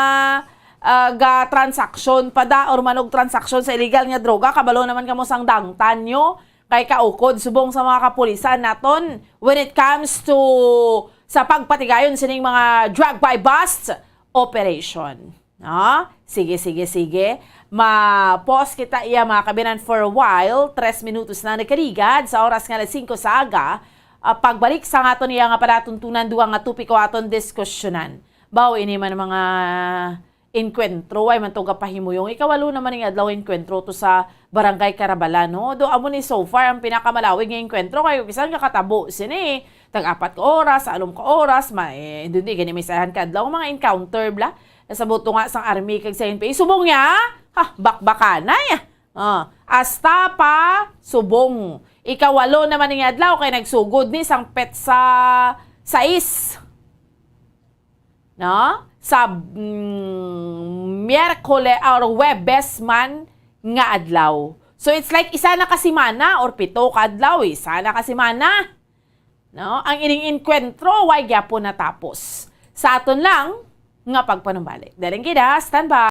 ah, ga transaksyon pa da or manog transaksyon sa illegal nga droga, kabalo naman kamo sang dangtan nyo. Kay kaukod subong sa mga kapulisan naton when it comes to sa pagpatigayon sining mga drug buy bust operation. No? Sige, sige, sige. Ma-pause kita iya, mga kabinan, for a while. Tres minutos na nagkaligad sa oras nga alas singko sa aga. Ah, pagbalik sa aton iya nga palatuntunan, duha nga topiko aton diskusyonan. Baw, ini man mga enkwentro, ay man to gapahimuyong. Ikawalo naman ning adlaw enkwentro to sa Barangay Carabalan, no? Do amo ni so far ang pinakamalawig nga enkwentro kay bisan nga katabo sini tag apat ka oras, sa alom ka oras, ma, eh, hindi gani may sayahan ka adlaw mga encounter bla. Sa buto nga sang army kag sa N P A. Subong niya, ha, bakbakanay. Ah, hasta pa subong. Ikawalo naman ning adlaw kay nagsugod ni sang petsa sais. No? Sa, mm, Miyerkule or Huwebes man nga adlaw. So, it's like isa na ka semana or pito ka adlaw, isa na ka semana. No? Ang ining enkwentro, way gyapon natapos. Sa aton lang nga pagpanumbalik. Daling gid, ha? Stand by.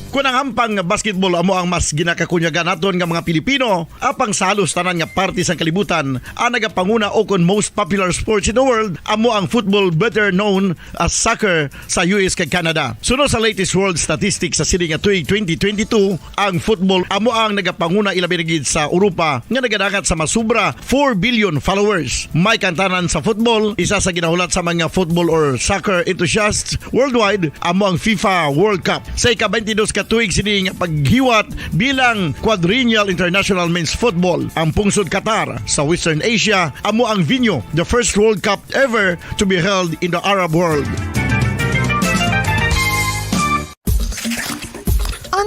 Kung ang hampang nga basketball amo ang mas ginakakunyagan naton nga mga Pilipino, apang sa halos tanan nga parte sang kalibutan, ang nagapanguna o kon most popular sports in the world amo ang football, better known as soccer, sa U S kag Canada. Suno sa latest world statistics sa sini nga tuig twenty twenty-two, ang football amo ang nagapanguna ilabi na gid sa Europa nga nagadangat sa masubra four billion followers. May kantanan sa football, isa sa ginahulat sa mga football or soccer enthusiasts worldwide amo ang FIFA World Cup. Sa ika-twenty-dos ka tuig sini nga paghiwat bilang quadrennial international men's football, ang pungsod Qatar sa Western Asia amo ang venue the first World Cup ever to be held in the Arab world.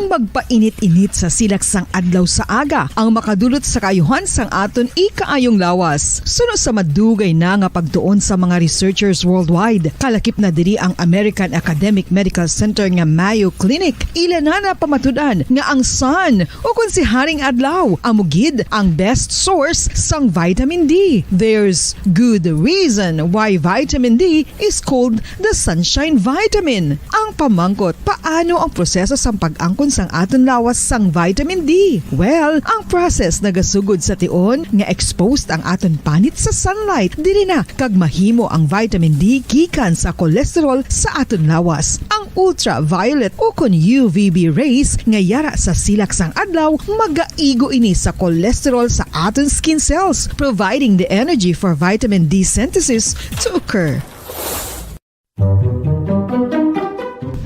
Magpainit-init sa silak sang adlaw sa aga ang makadulot sa kaayuhan sang aton ikaayong lawas. Suno sa madugay na nga pagtuon sa mga researchers worldwide, kalakip na diri ang American Academic Medical Center nga Mayo Clinic, ila na napamatud-an nga ang sun, o kon si Haring Adlaw, amo gid ang best source sang vitamin D. There's good reason why vitamin D is called the sunshine vitamin. Ang pamangkot, paano ang proseso sang pag-angkon sang aton lawas sang vitamin D? Well, ang process nagasugod sa tion nga exposed ang aton panit sa sunlight. Diri na kag mahimo ang vitamin D gikan sa cholesterol sa aton lawas. Ang ultraviolet o kon U V B rays nga yara sa silak sang adlaw magaigo ini sa cholesterol sa aton skin cells, providing the energy for vitamin D synthesis to occur.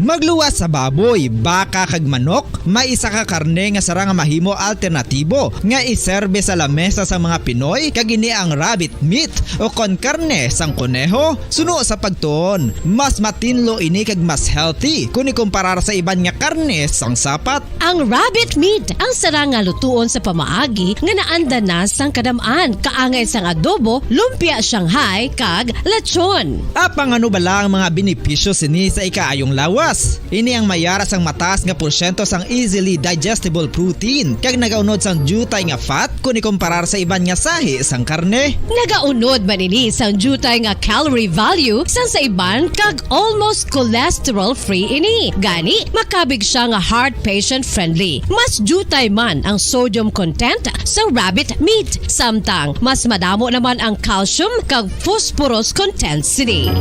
Magluwas sa baboy, baka kag manok, may isa ka karne nga sara nga mahimo alternatibo nga iserbe sa lamesa sa mga Pinoy, kag ini ang rabbit meat o kon karne sang koneho. Suno sa pagtuon, mas matinlo ini kag mas healthy kon ikumparar sa iban nga karne sang sapat. Ang rabbit meat ang sara nga lutuon sa pamaagi nga naanda na sang kadam-an, kaangay sang adobo, lumpia Shanghai, kag lechon. Apang ano bala ang mga benepisyo sini sa ikaayong lawas? Ini ang mayara sang mataas nga porsyento sang easily digestible protein, kag nagaunod sang diutay nga fat kon ikumparar sa iban nga sahi sang karne. Nagaunod man ini sang diutay nga calorie value sang sa iban, kag almost cholesterol-free ini. Gani, makabig siya nga heart patient-friendly. Mas diutay man ang sodium content sa rabbit meat, samtang mas madamo naman ang calcium kag phosphorus content sini.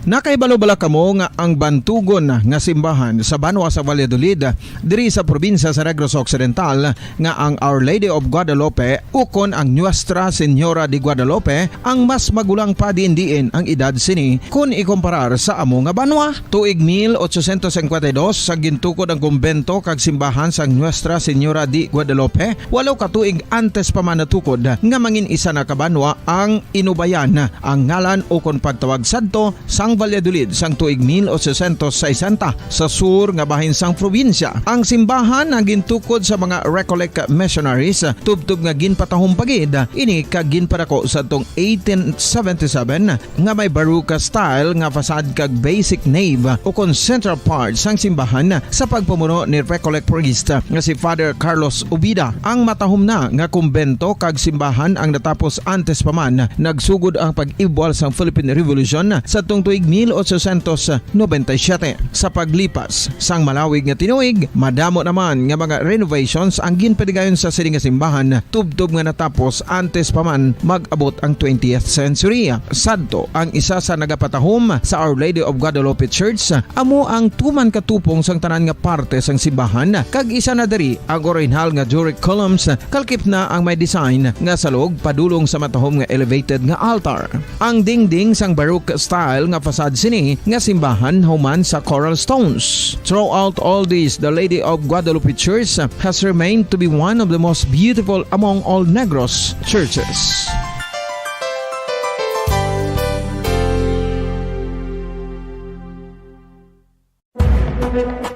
Nakahibalo bala kamo nga ang bantugon nga simbahan sa banwa sa Valladolid, diri sa probinsya sa Negros Occidental, nga ang Our Lady of Guadalupe ukon ang Nuestra Señora de Guadalupe ang mas magulang pa diin-diin ang edad sini kon ikumparar sa amo nga banwa? Tuig mil ochocientos cincuenta y dos, sa gintukod ang kumbento kag simbahan sang Nuestra Señora de Guadalupe, walo ka tuig antes pa man natukod nga mangin isa na ka banwa ang Inubayan, ang ngalan ukon pagtawag sadto sang Valladolid sang tuig mil ochocientos sesenta, sa sur nga bahin sang probinsya. Ang simbahan ang gintukod sa mga Recollect missionaries, tubtob nga ginpatahom pa gid ini kag ginpadako sadtong eighteen seventy-seven, nga may Baroque style nga facade kag basic nave ukon central part sang simbahan sa pagpamuno ni Recollect priest nga si Father Carlos Ubida. Ang matahom na nga kumbento kag simbahan ang natapos antes pa man nagsugod ang pag-ibwal sang Philippine Revolution sadtong tuig mil ochocientos noventa y siete. Sa paglipas sang malawig nga tinuig, madamo naman nga mga renovations ang ginpadigayon sa sini nga simbahan, tubtob nga natapos antes pa man mag-abot ang twentieth century. Sadto, ang isa sa nagapatahom sa Our Lady of Guadalupe Church amo ang tuman ka tupong sang tanan nga parte sang simbahan, kag isa na diri ang orihinal nga Doric columns, kalkip na ang may design nga salog padulong sa matahom nga elevated nga altar. Ang dingding sang Baroque style nga facade sini nga simbahan human sa coral stones. Throughout all this, the Lady of Guadalupe Church has remained to be one of the most beautiful among all Negros churches.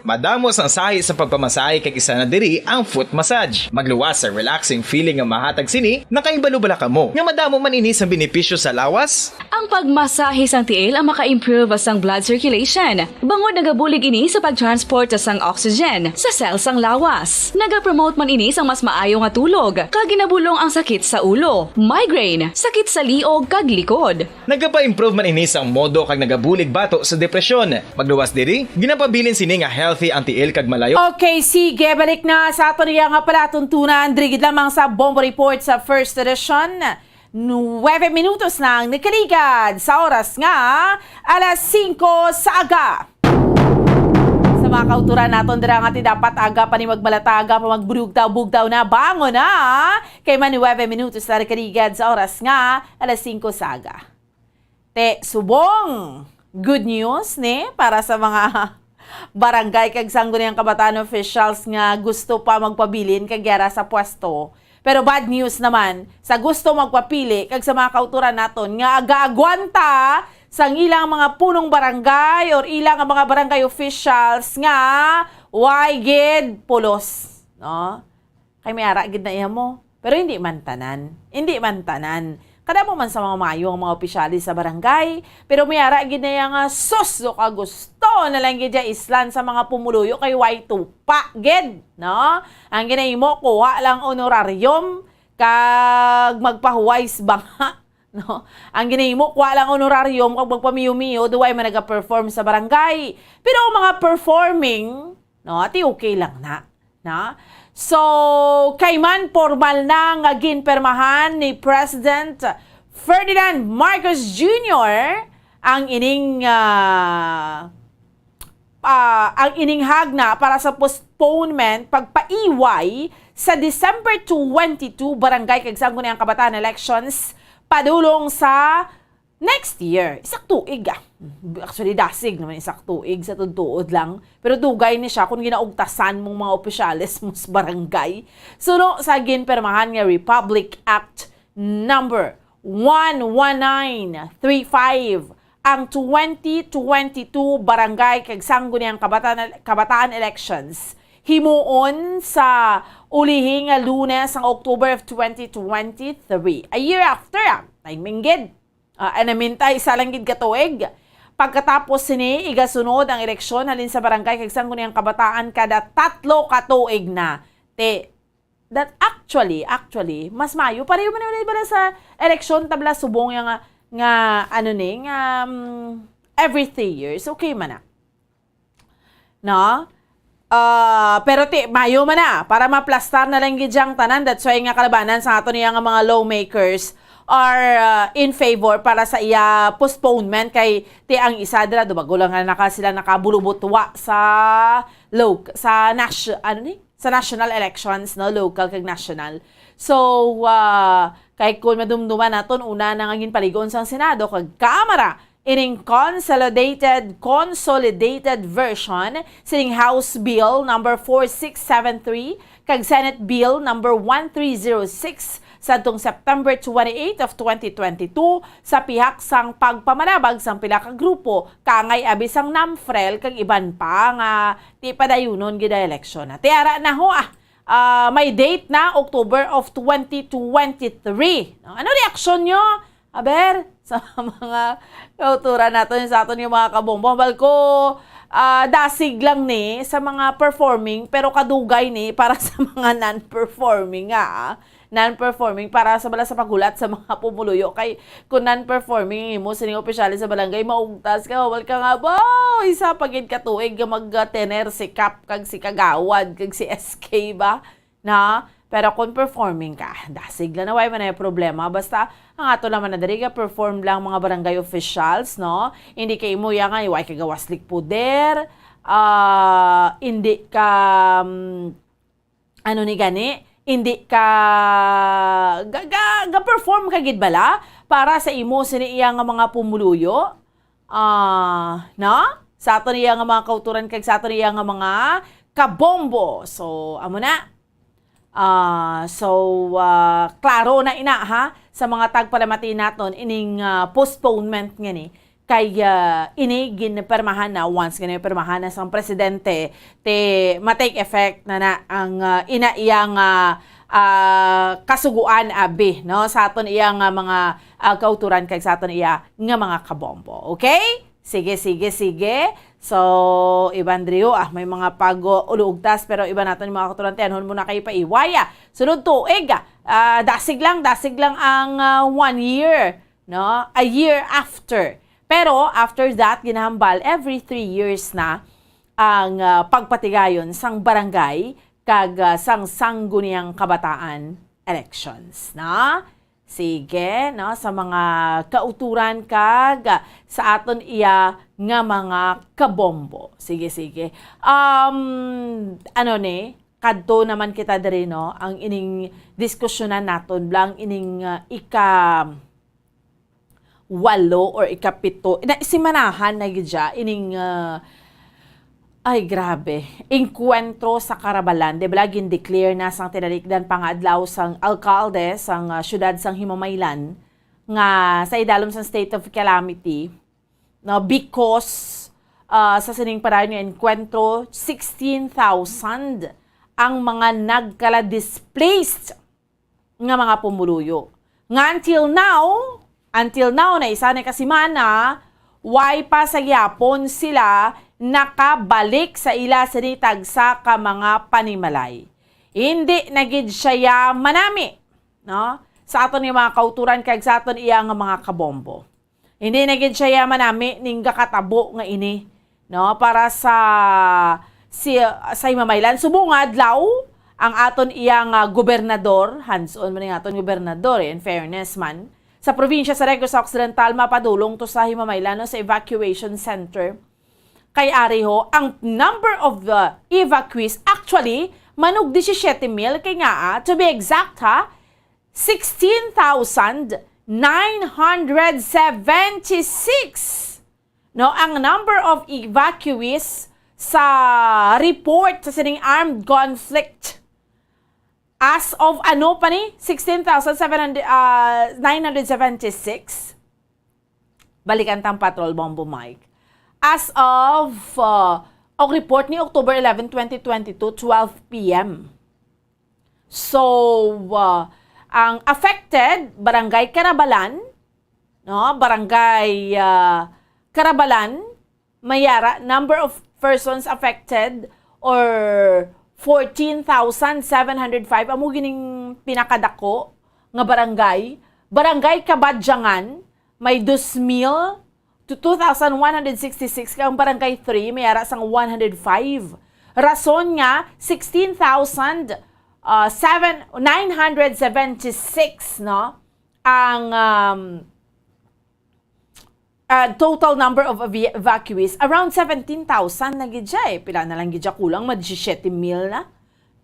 Madamo sang sahi sa pagpamasahe, kag isa na diri ang foot massage. Magluwas sa relaxing feeling nga mahatag sini. Nakahibalo bala kamo nga madamo man ini sang benepisyo sa lawas? Ang pagmasahe sang tiil ang maka-improve sang blood circulation, bangod nagabulig ini sa pag-transport sang oxygen sa cell sang lawas. Nagapromote man ini sang mas maayo nga tulog, kag ginabulong ang sakit sa ulo, migraine, sakit sa liog kag likod. Nagapa-improve man ini sang modo kag nagabulig bato sa depresyon. Magluwas diri, ginapabilin sini nga healthy ang tiil kag malayo. Okay, sige, balik na sa aton iya nga palatuntunan. Diri gid lamang sa Bombo Report sa First Edition. Nuwebe minutos na ang nakaligad sa oras nga alas singko sa aga. Sa mga kauturan naton dira nga ti dapat aga pa ni magbalataga pa, magbugdaw-bugdaw na, bangon na. Kay man nuwebe minutos na nakaligad sa oras nga alas singko sa aga. Te, subong good news, ni, para sa mga barangay kag sangguniang kabatan officials nga gusto pa magpabilin kag yara sa pwesto. Pero bad news naman sa gusto magpapili kag sa mga kauturan naton nga agaagwanta sang ilang mga punong barangay or ilang mga barangay officials nga way gid pulos, no? Kay may ara gid na iya mo. Pero hindi man tanan. Hindi man tanan. Kadamo man sa mga maayo ang mga opisyales sa barangay, pero may ara gid na iya nga, "Sus, do ka gusto na lang gid iya islan sa mga pumuluyo kay way tupa gid, no? Ang ginahimo, kuha lang honorarium kag magpahuway sa banga." No? Ang ginahimo, kuha lang honorarium kag magpamiyo-miyo, duway man naga-perform sa barangay. Pero ang mga performing, no, ati okay lang na. Na? So, kay man formal na nga ginpermahan ni President Ferdinand Marcos Junior ang ining, ah, ah, ang ining hagna para sa postponement pagpaiway sa December twenty-two barangay kag sangguniang kabataan elections padulong sa next year. Isa ka tuig, ah. Actually, dasig naman isa ka tuig sa tuod-tuod lang. Pero dugay ni siya kung ginaugtasan mong mga opisyales mo sa barangay. Suno sa ginpermahan nga Republic Act number one one nine three five, ang twenty twenty-two barangay kag sangguniang kabataan, kabataan elections himuon sa ulihi nga Lunes, ang October of twenty twenty-three. A year after, ah, timing gid. Ah, and I mean, tay, isa lang gid ka tuig. Pagkatapos sini, igasunod ang eleksyon halin sa barangay kag sangguniang kabataan kada tatlo ka tuig na. Te, that actually, actually, mas maayo. Pareho man naman bala sa eleksyon, tabla subong yang nga, nga, ano ni, nga, um, every three years. Okay man na. No? Ah, pero ti, maayo man na, para maplastar na lang gid yang tanan. That's why nga kalabanan sa aton iya nga mga lawmakers are, ah, in favor para sa iya postponement kay ti ang isa dira, dubago lang nga naka, sila nakabulubutwa sa loc-, sa nas-, ano ni? Sa national elections, no? Local kag national. So, ah, kay kung madumduman naton, una na nga ginpaligon sang Senado kag Kamara ining consolidated, consolidated version sining House Bill number four six seven three kag Senate Bill number one three zero six sadtong September twenty-eight of twenty twenty-two sa pihak sang pagpamanabag sang pila ka grupo, kaangay abi sang NAMFREL kag iban pa nga ti padayunon gid ang eleksyon. Ti ara na ho, ah, ah, may date na, October of twenty twenty-three. Ano reaksyon nyo? Aber, sa mga kauturan naton, sa aton yung mga kabombo. Hambal ko, ah, dasig lang ni sa mga performing, pero kadugay ni para sa mga non-performing, ah. Non-performing para sa bala sa paghulat sa mga pumuluyo. Kay kung non-performing mo sining opisyales sa barangay, maugtas ka, hambal ka nga, "Ba, isa pa gid ka tuig nga mag-tener si Kap kag si Kagawad kag si S K ba?" Na? Pero kung performing ka, dasig lang na, way man ay problema. Basta, ang ato naman na diri, ga-perform lang mga barangay officials, no? Hindi kay imo ya nga, way ka gawaslik poder, ah, hindi ka, mm, ano ni gani, hindi ka, ga, ga, ga-perform ka gid bala para sa imo sini iya nga mga pumuluyo? Ah, no? Sa aton iya nga mga kauturan kag sa aton iya nga mga kabombo. So, amo na. Ah, so, ah, klaro na ina, ha, sa mga tagpalamati naton ining, ah, postponement ngani kay, ah, ini ginpermahan na, once nga ginpermahan na sang presidente, te ma-take effect na na ang, ah, ina iya nga, ah, kasuguan abi, no, sa aton iya nga mga, ah, kauturan kag sa aton iya nga mga kabombo. Okay? Sige, sige, sige. So, iban diri ho, ah, may mga pag-uluugtas, pero iban naton yung mga kauturan, tiyanhon mo na kayo pa iwaya. Sunod tuig, ah, ah, dasig lang, dasig lang ang, ah, one year, no? A year after. Pero after that, ginahambal, every three years na ang, ah, pagpatigayon sang barangay kag, ah, sang sangguniang kabataan elections, no? Sige, no, sa mga kauturan kag sa aton iya nga mga kabombo. Sige, sige. Um, ano ni, kadto naman kita diri, no, ang ining diskusyonan naton, bla, ang ining, ah, ika walo or ikapito, na, simanahan na gid siya, ining, ah, ay, grabe. Engkwentro sa Karabalan, di ba, gin-declare na sang tinalikdan pa nga adlaw sang alkalde sang, ah, siyudad sang Himamaylan nga sa idalom sang state of calamity, no, because, ah, sa sining padayon nga enkwentro, sixteen thousand ang mga nagkala-displaced nga mga pumuluyo. Nga until now, until now, na isa na ka semana, way pa sa gihapon sila nakabalik sa ila sini tagsa ka mga panimalay. Hindi na gid siya manami, no? Sa aton nga mga kauturan kag sa aton iya nga mga kabombo. Hindi na gid siya manami ning gakatabo nga ini, no, para sa si, sa Himamaylan. Subong nga adlaw, ang aton iya nga gobernador, hands-on man ang aton gobernador, eh, in fairness man, sa probinsya sa Negros Occidental, mapadulong to sa Himamaylan, no, sa evacuation center. Kay ari ho, ang number of the evacuees, actually, manug disisiete mil, kay nga, ah, to be exact, ha, sixteen thousand nine hundred seventy-six, no, ang number of evacuees sa report sa sining armed conflict. As of ano pa ni? Sixteen thousand seven hundred, ah, nine hundred seventy-six. Balikan tang Patrol Bombo Mike. As of, ah, ang report ni October eleven, twenty twenty-two, twelve p m. So, ah, ang affected, Barangay Carabalan, no? Barangay, ah, Carabalan, may ara, number of persons affected or fourteen thousand seven hundred five. Amo gining pinakadako nga barangay. Barangay Kabadyangan, may dos mil to two thousand one hundred sixty-six, kag ang Barangay three may ara sang one hundred five. Rason nga sixteen thousand, uh, seven, nine hundred seventy-six, no, ang, um, uh, total number of ev-, evacuees. Around seventeen thousand na gid siya, eh. Pila na lang gid siya kulang, ma disisiete mil na,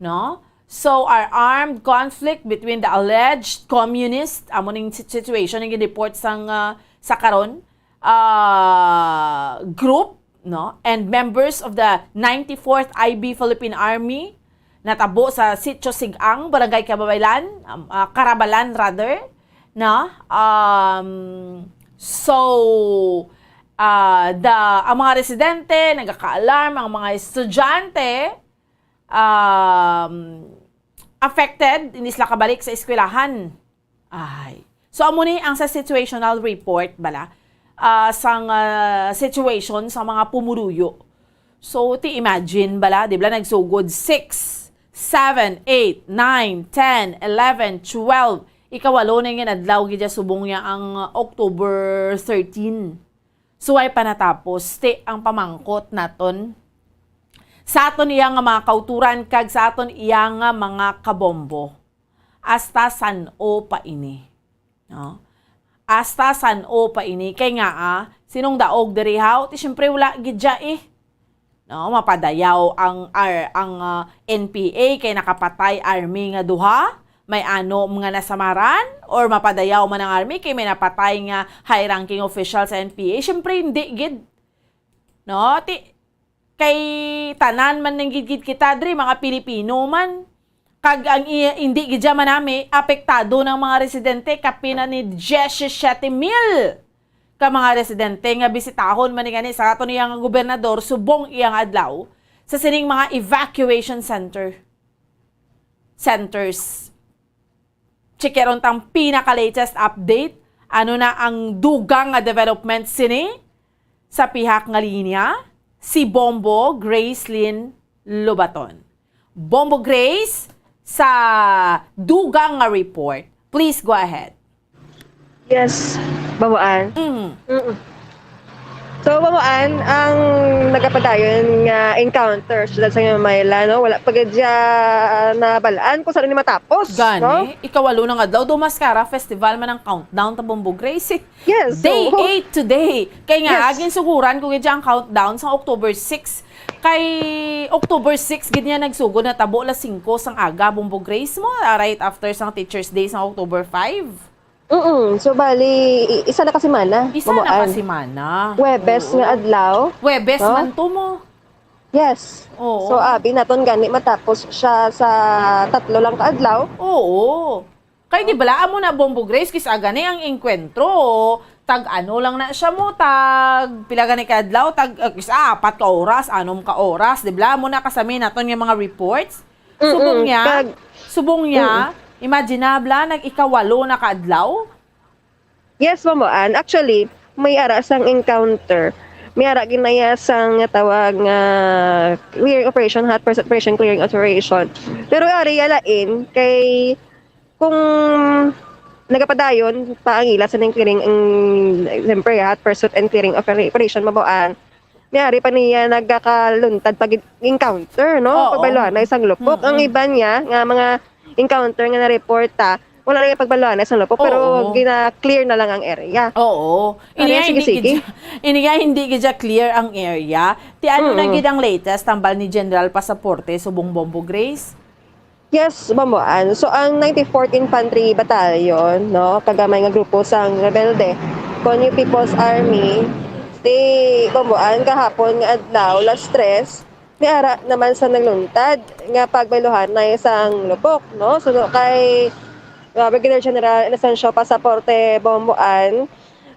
no? So, our armed conflict between the alleged communist, amo ning sit-, situation nga gin-report sang, ah, sa karon, ah, group, no, and members of the ninety-fourth I B Philippine Army, natabo sa Sitio Sigang, Barangay Kababaylan, um, ah, Karabalan rather, no? Um, so, ah, the, ang mga residente nagaka-alarm, ang mga estudyante, um, affected, hindi sila kabalik sa eskwelahan. Ay. So, amo ni ang sa situational report, bala, ah, sang, ah, situation sa mga pumuluyo. So, ti imagine, bala, di bala, nagsugod six, seven, eight, nine, ten, eleven, twelve. Ikawalo na nga adlaw gid subong niya ang, ah, October thirteen. So, way pa natapos, ti ang pamangkot naton sa aton iya nga mga kauturan kag sa aton iya nga mga kabombo. Hasta san-o pa ini? No? Hasta san-o pa ini? Kay nga, ah, sinong daog diri, haw? Ti, siyempre, wala gid dya, eh. No, mapadayaw ang, ar-, ang, ah, N P A kay nakapatay army nga duha, may ano nga nasamaran, or mapadayaw man ang army kay may napatay nga high-ranking official sa N P A? Siyempre, hindi gid. No? Ti-, kay tanan man nang gid kita diri, mga Pilipino man. Kag ang i-, hindi gid dya manami, apektado ng mga residente, kapin na ni diyesisiete mil ka mga residente nga bisitahon man ni gani sa aton iya nga gobernador subong iya nga adlaw sa sining mga evacuation center, centers. Checkeron tang pinaka-latest update. Ano na ang dugang nga development sini sa pihak nga linya? Si Bombo Gracelyn Lobaton. Bombo Grace, sa dugang nga report. Please go ahead. Yes, Babuan. Mm. Mm-mm. So, Babuan, ang nagapadayon nga encounter sa sa Mayla, no? Wala pa gid siya nabalaan kung saan ni matapos, Gani, no? Ikawalo na nga adlaw, Dumaskara Festival man ang countdown ta Bombo Grace. Yes, Day so, eight today. Kay nga, Yes. agin suguran ko gid ang countdown sa October six. Kay October six gid niya nagsugod, natabo alas singko sang aga, Bombo Grace mo, ah, right after sang Teacher's Day sa October five. Mm-mm. So, bali, i- isa na ka semana. Isa na ka Babuan. Semana. Webes Oo. Nga adlaw. Webes No? Man to mo. Yes. Oo. So, abi naton gani matapos siya sa tatlo lang ka adlaw. Oo. Kay di bala, amo na, Bombo Grace, kis aga ni ang engkwentro. Tag ano lang na siya mo, tag pila gani ka adlaw, tag, ah, isa, apat ka oras, anom ka oras, di ba? Mo na kasami naton nga mga reports. Mm-mm. Subong niya, kag subong niya, mm-mm, imaginable, nag-ikawalo na ka adlaw? Yes, Ma'am Ann. Actually, may ara sang encounter. May ara ginaya sang tawag nga clearing operation, hot pursuit operation, clearing operation. Pero ari ya lain kay kung nagapadayon pa ang ila sa nang clearing, ang, siyempre, hot pursuit and clearing opera-, operation, Ma'am Ann, may ari pa niya nagkakaluntad pag encounter, no? Oo. Pagbaluhan na isang lupok. Mm-mm. Ang iban niya nga mga encounter nga na-reporta, wala na yung pagbaluhan na isang lupok, pero Oo. gina-clear na lang ang area. Oo. Ano Iniya yan? Sige, hindi sige. gid siya, iniya hindi gid siya clear ang area. Ti ano na Mm. gid ang latest tambal ni General Pasaporte subong Bombo Grace? Yes, Bombo Ann. So, ang ninety-fourth Infantry Battalion, no, kagamay nga grupo sang rebelde, Konyo People's Army, ti Bombo Ann, kahapon nga adlaw, las tres, may ara naman sa nagluntad nga pagbayluhan na isang lupok, no? Suno kay, uh, Brigadier General Inocencio Pasaporte Bombo Ann,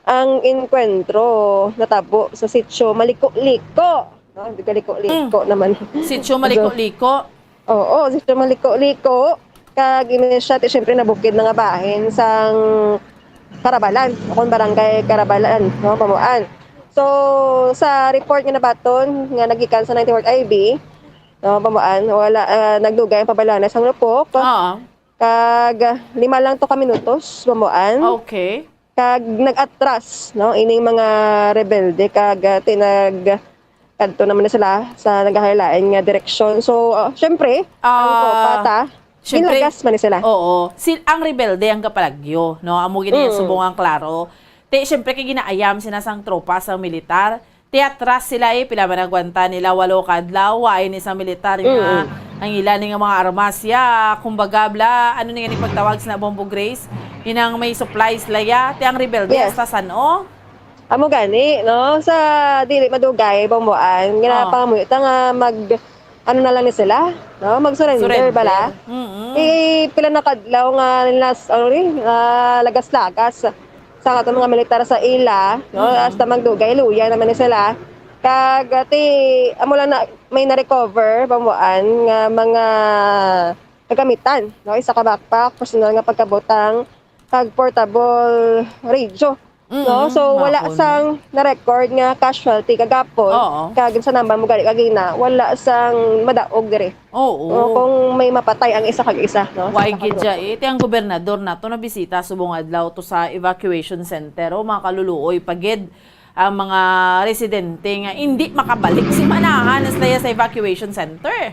ang enkwentro natabo sa Sitio Maliko-Liko, no? Hindi ka liko-liko Mm. naman. Sitio So, Maliko-Liko? Oo, Sitio Maliko-Liko. Kag ini siya, ti, siyempre, nabukid na nga bahin sang Karabalan, o kung Barangay Karabalan, no, Bombo Ann. So, sa report nga nabaton nga nagikan sa ninety-fourth I B, no, Bombo Ann, wala, ah, nagdugay ang pagbaluhan na sang lupok. Oo. Kag lima lang to ka minutos, Bombo Ann. Okay. Kag nag-atras, no, ining mga rebelde, kag, ah, tinag-, kadto naman na sila sa nagahalain nga direksyon. So, ah, syempre, ang Ah, tropa ta, syempre, ginlagas man ni sila. Oo. Si, ang rebelde ang kapalagyo, no? Amo gid ang Mm. subong ang klaro. Ti, syempre, kay ginaayam sila sang tropa, sang militar. Ti atras sila, eh, pila man nagwanta nila, walo ka adlaw, wa ini sang militar nga Mm-mm. ang ila ni nga mga armas, ya, kumbaga, bla, ano ni nga ni pagtawag sina Bombo Grace? Inang may supplies la, ya, ti ang rebelde Yes. hasta san-o? Amo gani, no? Sa dili madugay, Bombo Ann, Oh. ginapangamuyo ta nga mag, ano na lang ni sila, no? Mag-surrender Surrender. bala. Mm-mm. Eh, pila na kadlaw nga nilas-, ano ni, ah, lagas-lagas sa aton mga militar sa ila, no? Mm. Hasta magdugay, luya naman ni sila. Kag, ti, amo lang na, may na-recover, Bombo Ann, nga mga kagamitan, no? Isa ka backpack, personal nga pagkabutang, kag portable radio, no? Mm, So, wala mahal. sang na-record nga casualty kagapon, Oo. kag sa number mo gani kagina, wala sang madaog diri. Oo. No? Kung may mapatay ang isa kag isa, no? Why Sa gid siya, kagrupo. eh? Ti ang gobernador nato nabisita subong adlaw to sa evacuation center. O, mga kaluluoy pa gid ang mga residente nga hindi makabalik si manahan sa, sa evacuation center.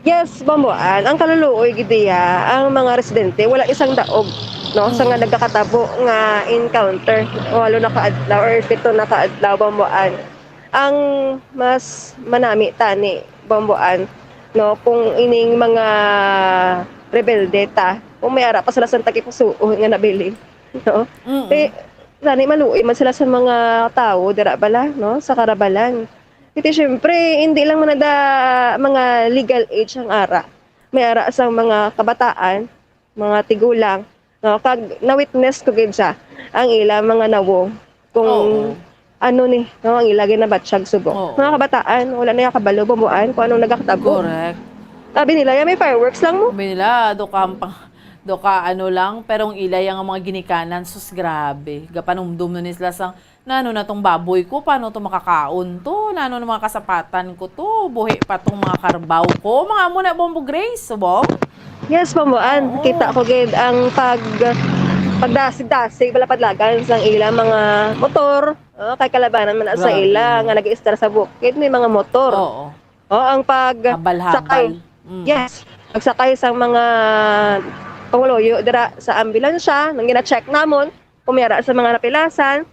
Yes, Bombo Ann. Ang kaluluoy gid diya, ang mga residente, wala isang daog, no? Sa nga Mm. nagakatabo nga encounter, walo na ka adlaw or pito na ka adlaw, Bombo Ann. Ang mas manami tani, Bombo Ann, no, kung ining mga rebelde ta, kung may ara pa sila sa tagipusuon nga nabilin, no? Mm. Ti, tani maluoy man sila sa mga tawo dira bala, no, sa Karabalan. Ti, syempre, hindi lang man nada mga legal age ang ara. May ara sang mga kabataan, mga tigulang, no? Kag na-witness ko gid siya ang ila mga nawong kung Oo. ano ni, no, ang ila ginabatyag subong. Oo. Mga kabataan, wala na kabalo, Bombo Ann, kung anong nagakatabo. Correct. Sabi nila, "Ya, may fireworks lang mo." Sabi nila, do ka ang pang-, do ka ano lang, pero ang ila yang mga ginikanan, sus, grabe. Gapanumdum na ni sila sang, "Nano na tong baboy ko? Paano to makakaon to? Nano na mga kasapatan ko to? Buhi pa tong mga karbaw ko?" Mga amo na, Bombo Grace, subong? Yes, Bombo Ann. Oo. Kita ko gid ang pag-, pagdasig-dasig, bala padlagan sang ila mga motor. Oh, kay kalabanan man na sa Grabe, ila no? nga nag-iistar sa bukid, may mga motor. Oo. Oh, ang pag-, Habal-habal. sakay. Mm. Yes. Pagsakay sa mga panguluyo dira sa ambulansya, nang gina-check namon, kung may ara sa mga napilasan,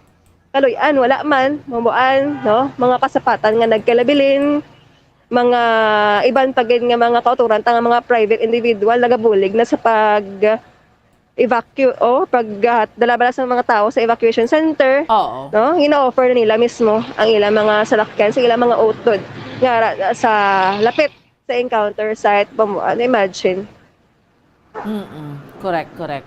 kaluy-an, wala man, Bombo Ann, no? Mga kasapatan nga nagkalabilin, mga iban pa gid nga mga kautoran ta nga mga private individual nagabulig na sa pag-evacu-, o pag, ah, dala bala sa mga tawo sa evacuation center, Oo. no? Gina-offer na nila mismo ang ilang mga salakyan sa ilang mga utod nga ra-, sa lapit sa encounter site, Bombo Ann. Imagine. Mm-mm. Correct, correct.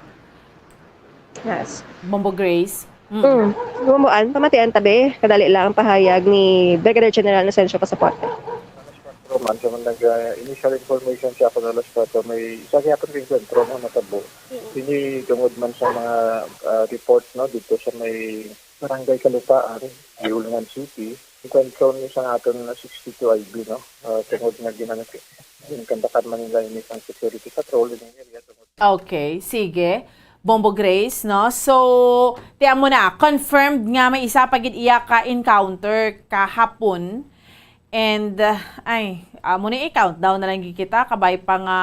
Yes. Bombo Grace? Mm. Bumbuan, pamatian tabi, kadali lang ang pahayag ni Brigadier General Inocencio Pasaporte. Roman, sa mga nag-, uh, initial information siya ako na alas kwatro, may isa gyapon ka enkwentro na natabo. Ini tungod man sa mga, ah, report, no, dito sa may barangay Kalupaan, Giulngan City, enkwentro ni sa aton na sixty-two I B, no, ah, tungod nga ginang-, ginkandakan man nila ini ang security patrol in area tungod Okay, sige. Bombo Grace, no? So, tiyan mo na, confirmed nga may isa pa gid iya ka encounter kahapon. And, uh, ay, amo ni i-countdown na lang gid kita, kabay pa nga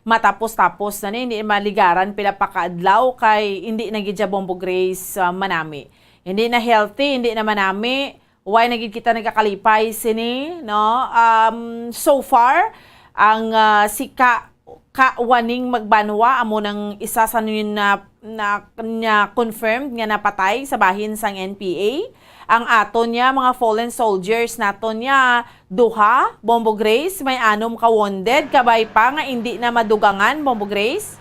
matapos-tapos na ni, hindi maligaran pila pa ka adlaw kay hindi na gid siya Bombo Grace, uh, manami. Hindi na healthy, hindi na manami. Why na gid kita nagkakalipay sini, no? Um, so far, ang, ah, si Ka, Ka Waning Magbanwa amo nang isa sa nun na, na, na confirmed nga napatay sa bahin sang N P A. Ang aton niya, mga fallen soldiers naton niya, duha, Bombo Grace, may anom ka wounded, kabay pa nga indi na madugangan, Bombo Grace?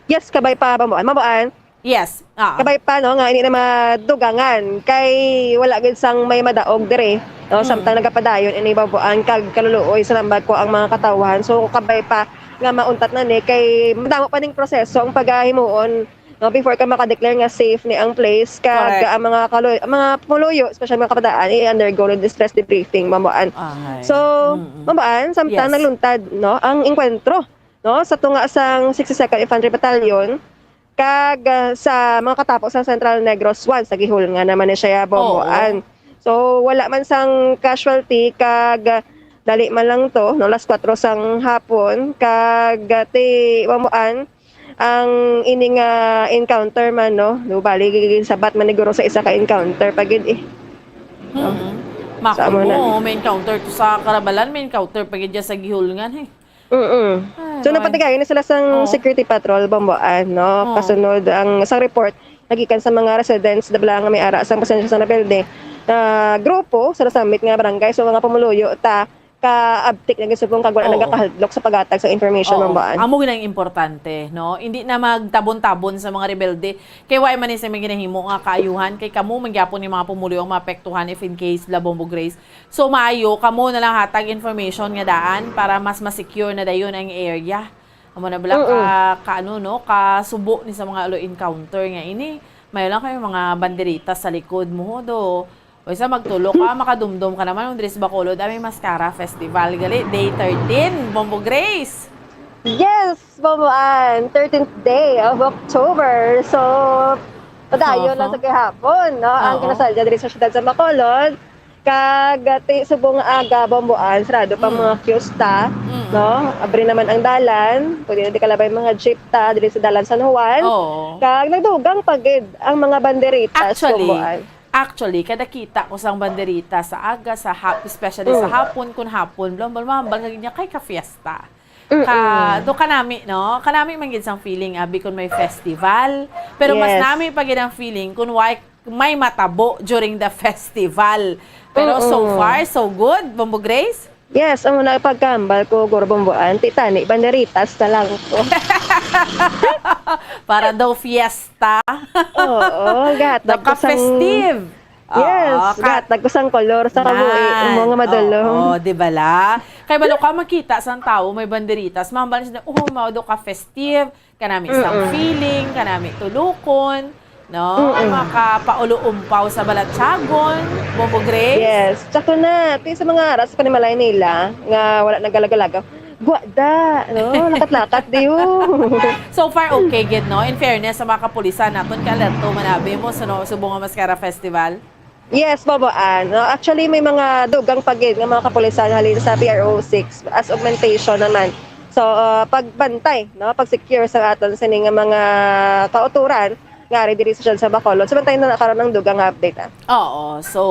Yes, kabay pa, Bambuan. Bambuan, Yes. Ah. kabay pa, no, nga hindi na madugangan kay wala gid sang may madaog dire, no, Mm. samtang nagapadayon ini, Bambuan, kag kaluluoy sa nambag ko ang mga katawhan. So, kabay pa nga mauntat na ni kay madamo pa ning proseso ang pagahimuon, no, before ka maka-declare nga safe ni ang place, kag Correct. ang mga kalo-, ang mga pumuluyo, especially mga kabataan, i-undergo ni distress debriefing, Bambuan. Ahay. So, Mm-mm. Bambuan, samtang Yes. nagluntad, no, ang engkwentro, no, sa tunga sang sixty-second Infantry Battalion, kag, ah, sa mga katapo sa Central Negros one, sa Gihulngan naman ni siya, Bambuan. So, wala man sang casualty, kag, ah, dali man lang to, no, alas kwatro sang hapon, kag, ah, ti, Bambuan, ang ini nga encounter man, no, no, bali, sabat man ni guro sa isa ka encounter pa gid eh. Mm. Mako Sa amo na. mo, may encounter to sa Karabalan, may encounter pa gid dyan sa Gihulngan, eh. Mm-mm. Ay, So, why? napatigayon na sila sang Oo. security patrol, Bambuan, no? Oo. Kasunod ang sa report, nagikan sa mga residents, dabla nga may ara sang presensya sa rebelde na grupo sa nasambit nga barangay. So, mga pumuluyo ta, kaabtik na gisubong kag wala Oo. nagakahadlok sa paghatag sa information, Oo. Bambuan. Amo gid ang importante, no? Hindi na magtabon-tabon sa mga rebelde. Kay why man sa mga ginahimo nga kaayuhan, kay kamo man gyapon ni mga pumuluyo ang maapektuhan if in case la Bombo Grace. So maayo kamo na lang hatag information nga daan para mas ma-secure na dayon ang area. Amo na bala ka, ka ano, no, kasubo ni sa mga ulo encounter nga ini. Mayo lang kayo mga banderitas sa likod mo do. O isa magtulo ka, makadumdom ka naman, diri sa Bacolod, may Mascara Festival gali, day thirteen, Bombo Grace. Yes, Bambuan, thirteenth day of October. So, padayon Oo. lang sa gihapon, no? Ang Oo. kinasadya diri sa siyudad sa Bacolod. Kag ti subong nga aga, Bambuan, sarado pa Mm. mga kiosk ta, Mm. no? Abri naman ang dalan. Pwede na di kalabay mga jeep ta diri sa dalan San Juan. Oo. Kag nagdugang pa gid ang mga banderitas, Actually, Bambuan. actually, kada kita ko sang banderita sa aga, sa hap, especially sa Mm. hapon, kun hapon, blam, blam, blam, blam, niya kay ka-fiesta. Mm-mm. Ka, do kanami, no? Kanami man gid sang feeling, abi, kun may festival. Pero mas Yes. nami pa gid ang feeling kun why may matabo during the festival. Pero so Mm-mm. far, so good, Bombo Grace. Yes, ang una pagkambal ko, Guro Bambuan, ti tani, banderitas na lang ko. Para daw fiesta. Oo, gahatag ko sang Naka-festive. Yes, Oo, ka- gahatag ko sang kolor sa kabuhi, Nan. ang mga madulong. Oo, di ba la? Kay balo ka makita sang tawo may banderitas, mambal sila, "Oh, mao do ka festive, kanami sang Mm-mm. feeling, kanami tulukon, no? Mm-mm. Makapaulo-umpaw sa balatyagon, Bombo Grace." Yes, tsaka na, ti sa mga aras panimalay nila nga wala nagalagalagaw. Guwada, no? Lakat-lakat diyo. So far, okay gid, no? In fairness sa mga kapulisan naton, kay alerto man abi mo sa, no, subong nga Mascara Festival. Yes, Bambuan. No, actually, may mga dugang pa gid nga mga kapulisan halin sa P R O six as augmentation naman. So, uh, pagbantay, no, pag-secure sa aton sini nga mga kauturan nga ari diri sa siyudad sa Bacolod. So, bantayan na karon ang dugang nga update, ah. Oo. So,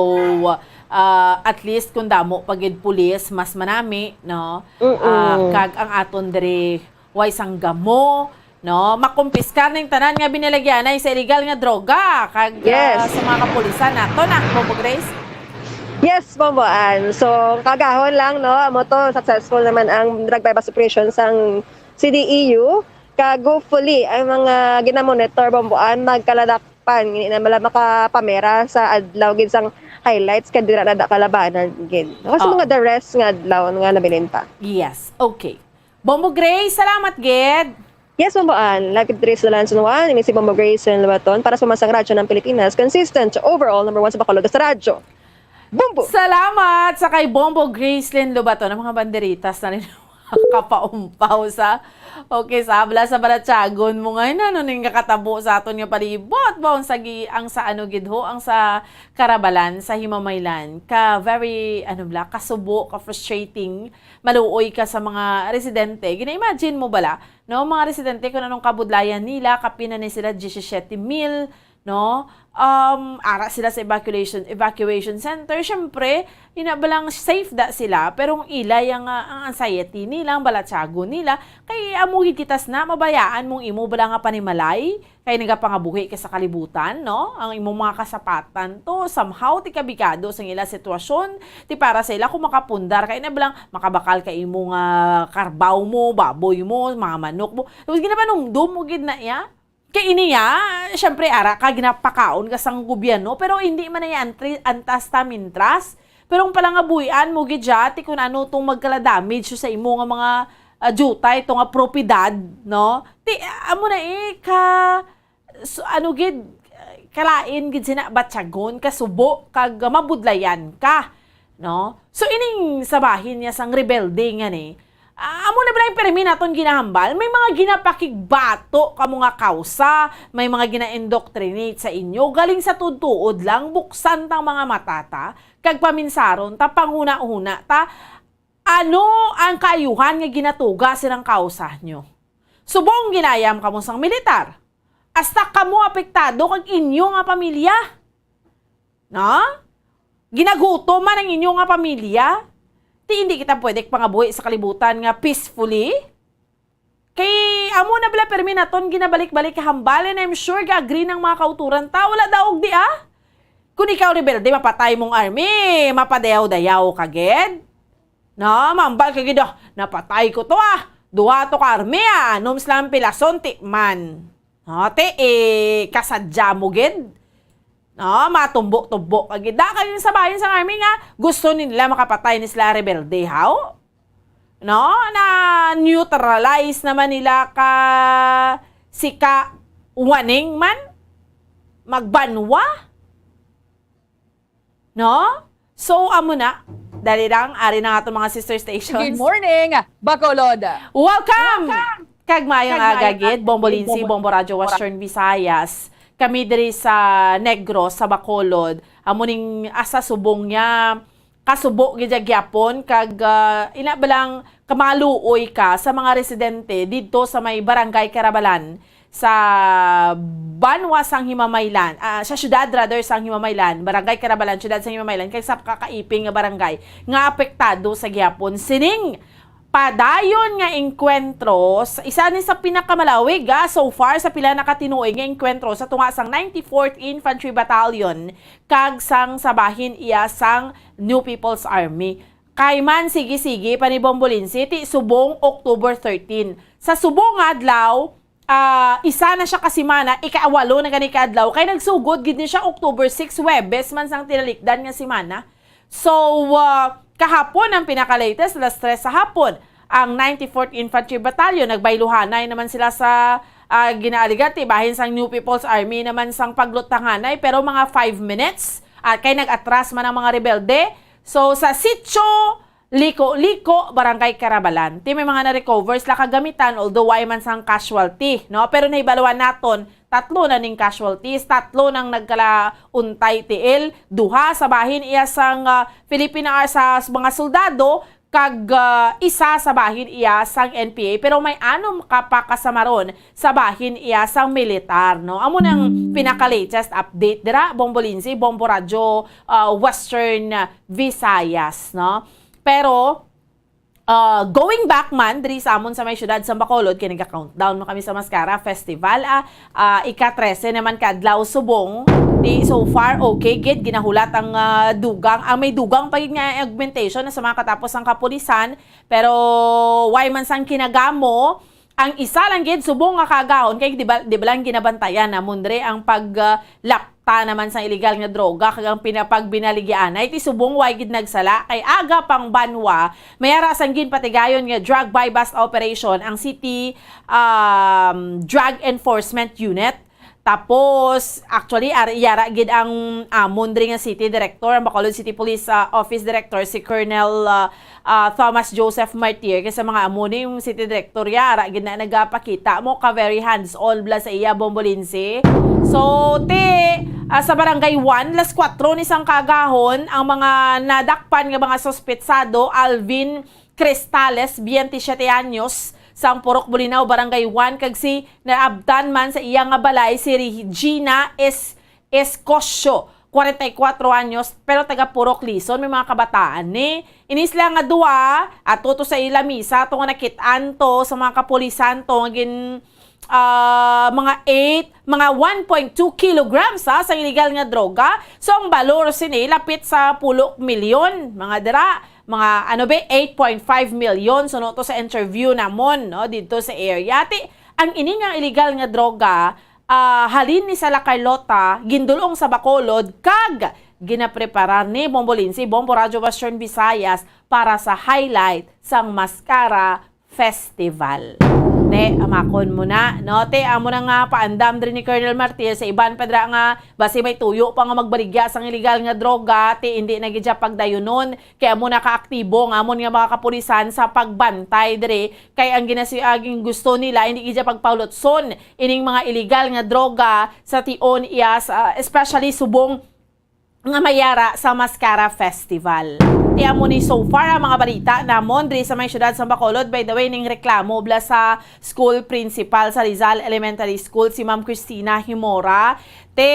ah, at least kung damo pa gid pulis, mas manami, no? Mm-mm. Ah, kag ang aton diri way sang gamo, no? Makumpiskar ning tanan nga binalagyanay sa illegal nga droga kag, ah, Yes. sa mga kapulisan nato na, Bombo Grace. Yes, Bambuan. So, kagahon lang, no, amo to, successful naman ang drug buy-bust operation sang C D E U. Kag hopefully, ang mga ginamonitor, Bambuan, magkaladak pan, hindi na mala makapamera sa adlaw gid sang highlights kay dira na da kalabanan gid. Kasi Oh. mga the rest nga adlaw nga nabilin pa. Yes, okay. Bombo Grace, salamat gid. Yes, Bombo Ann. Live diri sa Lanson One, ini si Bombo Grace Lin Lubaton para sa Mansang Radyo ng Pilipinas. Consistent, overall, number one sa Bacolod sa radyo. Bombo! Salamat sa kay Bombo Grace Lin Lubaton. Ang mga banderitas na rin kapaumpaw sa, okay, sa abla sa balatyagon mo nga, ano ning kakatabo sa aton nga palibot ba? Ang sa gi-, ang sa ano gid ho, ang sa karabalan, sa himamaylan, ka very, ano bla, kasubo, ka frustrating, maluoy ka sa mga residente. Gina-imagine mo bala, no, mga residente kung anong kabudlayan nila, kapin na ni sila, diyesisete mil, no? Um, ara sila sa evacuation, evacuation center. Syempre, ina ba lang safe da sila, pero ang ila yang, ah, ang anxiety nila, ang balatyagon nila, kay amo gid kita sina, mabayaan mong imo bala nga panimalay, kay nagapangabuhi ka sa kalibutan, no? Ang imong mga kasapatan to, somehow, ti kabigado sa ila sitwasyon, ti para sa ila kung makapundar ka, ina ba lang makabakal ka imo nga karbaw mo, baboy mo, mga manok mo. Tapos ginapanumdum mo gid na iya. Kay ini ya, syempre, ara ka, ginapakaon ka sang gobyerno, pero hindi man na iya antri-, antas ta mintras. Pero ang palangabuhian mo gid siya, ti kun ano tong magkala-damage sa imo nga mga, ah, jutay, to nga propiedad, no? Ti, amo na eh, ka, so, ano gid, kalain gid sina batyagon, kasubo, kag mabudlayan ka, no? So, ining sa bahin niya sang rebelde nga ni, ah, amo na bala yung pirmi naton ginahambal, may mga ginapakigbato kamo nga kausa, may mga gina-indoctrinate sa inyo, galing sa tuod-tuod lang, buksan tang mga mata ta, kag paminsaron ta, panghuna-huna ta, ano ang kaayuhan nga ginatuga silang kausa nyo? Subong ginayam kamo sang militar, hasta kamo apektado kag inyo nga pamilya. No? Ginagutom man ang inyo nga pamilya. Ti hindi kita pwede pangabuhi sa kalibutan nga peacefully. Kay amo na bala pirmi naton ginabalik-balik kahambal, and I'm sure ga-agree ng mga kauturan ta, wala daog di ah. Kung ikaw rebelde, mapatay mong army, mapadayaw-dayaw ka gid. No, mambal ka gid, "Ah, napatay ko to ah. Duha to ka army ah, anom sila ang pilason, ti man." No, ti, eh, kasadya mo gid. No, matumbo-tumbo ka gid. Da kayo sa bayan sa army nga gusto nila makapatay ni sila rebelde, haw? No, na neutralize naman nila ka sika waning man magbanwa. No? So, amo na. Dali lang, ari na nga itong mga sister stations. Good morning, Bacolod. Welcome! Welcome! Kag maayong Kag aga maayong gid, aga Bombo gid, Lindsay, Bombo Bombo Radyo Western Visayas. Kami diri sa Negros, sa Bacolod. Amo ning asa subong niya, kasubo gid siya gyapon, kag, ah, ina ba lang kamaluoy ka sa mga residente didto sa may Barangay Carabalan, sa banwa sang Himamaylan, ah, sa syudad rather sang Himamaylan, Barangay Carabalan, syudad sang Himamaylan, kag sa kakaiping nga barangay nga apektado sa gihapon sining padayon nga engkwentro, sa, isa ni sa pinakamalawig, ah, so far sa pila na ka tinuig nga engkwentro sa tunga sang ninety-fourth Infantry Battalion kag sang sa bahin iya sang New People's Army. Kay man sige-sige pa ni Bombo Lindsay ti subong October thirteen. Sa subong nga adlaw, ah, isa na siya ka semana, ikawalo na gani ka adlaw, kay nagsugod gid ni siya October six, Huwebes man sang tinalikdan nga semana. So, ah, kahapon ang pinaka-latest, alas tres sa hapon, ang ninety-fourth Infantry Battalion, nagbayluhanay naman sila sa, ah, ginaaligati, bahin sang New People's Army naman sang paglutanganay, pero mga five minutes, at kay nag-atras man ang mga rebelde. So, sa Sitio Liko-Liko, Barangay Carabalan, ti may mga na-recover sila kagamitan, although way man sang casualty, no? Pero nahibaluan naton, tatlo na ning casualties, tatlo nang nagkalauntay tiil, duha sa bahin iya sang, ah, Philippine Ar-, sa mga soldado, kag, ah, isa sa bahin iya sang N P A, pero may anom ka pa kasamaron sa bahin iya sang militar, no? Amo nang pinaka-latest update dira, Bombo Lindsay, Bombo Radyo, ah, Western, ah, Visayas, no? Pero, ah, going back man diri sa amon sa may syudad sa Bacolod, kay naga-countdown man kami sa Mascara Festival, ah, ah, ika-trese naman ka adlaw subong. Di, so far, okay gid, ginahulat ang, ah, dugang. Ang may dugang pa gid nga augmentation na sa mga katapos ang kapulisan, pero way man sang kinagamo, Ang isa lang gid subong nga kaagahon kay di ba, di ba lang ginabantayan namon dre ang pag, ah, lapta naman sang iligal nga droga kag ang pinapagbinaligianay ti subong way gid nagsala kay aga pang banwa may ara sang ginpatigayon nga drug buy-bust operation ang City, um, Drug Enforcement Unit. Tapos, actually, ar-, yara gid ang amon diri nga city director, ang Bacolod City Police, ah, Office Director, si Colonel, ah, ah, Thomas Joseph Martir, kay sa mga amo ni yung city director, yara gid na nagapakita mo ka very hands-on bla sa iya, Bombolinsi. So, ti, ah, sa Barangay one, las kuwatro ni sang kaagahon, ang mga nadakpan nga mga suspetsado, Alvin Cristales, biyente siyete anyos, sang Purok Bulinaw, Barangay one, kag si naabtan man sa iya nga balay si Regina Es-, Escosio, kwarenta y kuwatro anyos, pero taga Purok Lison, may mga kabataan ni. Ini sila nga duwa, ato to sa ila misa, to nga nakit-an to sa mga kapulisan to nga gin-, ah, mga eight, mga one point two kilograms, ha, sa illegal nga droga. So, ang balor sini lapit sa pulo milyon, mga dira, mga, ano ba, eight point five milyon. So, no, to sa interview namon, no, dito sa area. Ti, ang ini nga illegal nga droga, ah, halin ni sa La Carlota, gindulong sa Bacolod, kag ginapreparar ni Bombo Lindsay, Bombo Radyo Western Visayas para sa highlight sang Mascara Festival. Te, amakon mo na, no? Te, amo na nga paandam diri ni Colonel Martir sa iban pa dira nga basi may tuyo pa nga magbaligya sang illegal nga droga, te, hindi na gid siya pagdayunon. Kay amo na kaaktibo ang amon nga mga kapulisan sa pagbantay diri. Kay ang ginasi-, ang gusto nila, hindi gid siya pagpahulotson ining mga illegal nga droga sa tion iya, sa, especially subong nga mayara sa Mascara Festival. Ti amo ni so far ang mga balita namon diri sa may siyudad sa Bacolod. By the way, ning reklamo bla sa school principal sa Rizal Elementary School, si Ma'am Christina Himora. Te,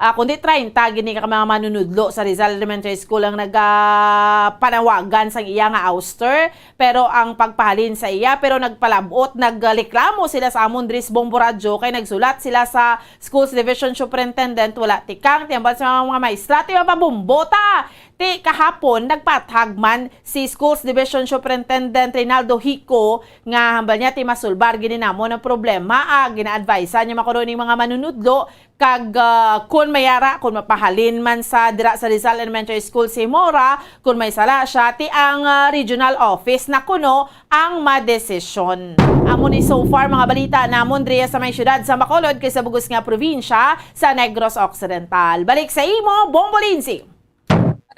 ah, kundi treinta gini ka mga manunudlo sa Rizal Elementary School ang nagapanawagan sang iya nga ouster, pero ang pagpahalin sa iya, pero nagpalabot, nagreklamo sila sa amon diri sa Bombo Radyo kay nagsulat sila sa Schools Division Superintendent, wala tikang, ti hambal sa mga, mga maestra, ti mapabumbota. Ti kahapon, nagpaathag man si Schools Division Superintendent Reynaldo Hico nga hambal niya ti masulbar gid ni namon ang problema. Ah, gina-advise niya makuno ning mga manunudlo kag, ah, kun mayara, kun mapahalin man sa dira sa Rizal Elementary School si Mora, kun may sala siya, ti ang, ah, regional office na kuno ang madesisyon. Amo ni so far mga balita namon diri sa may siyudad sa Bacolod kag sa bug-os nga probinsya sa Negros Occidental. Balik sa imo, Bombo Lindsay.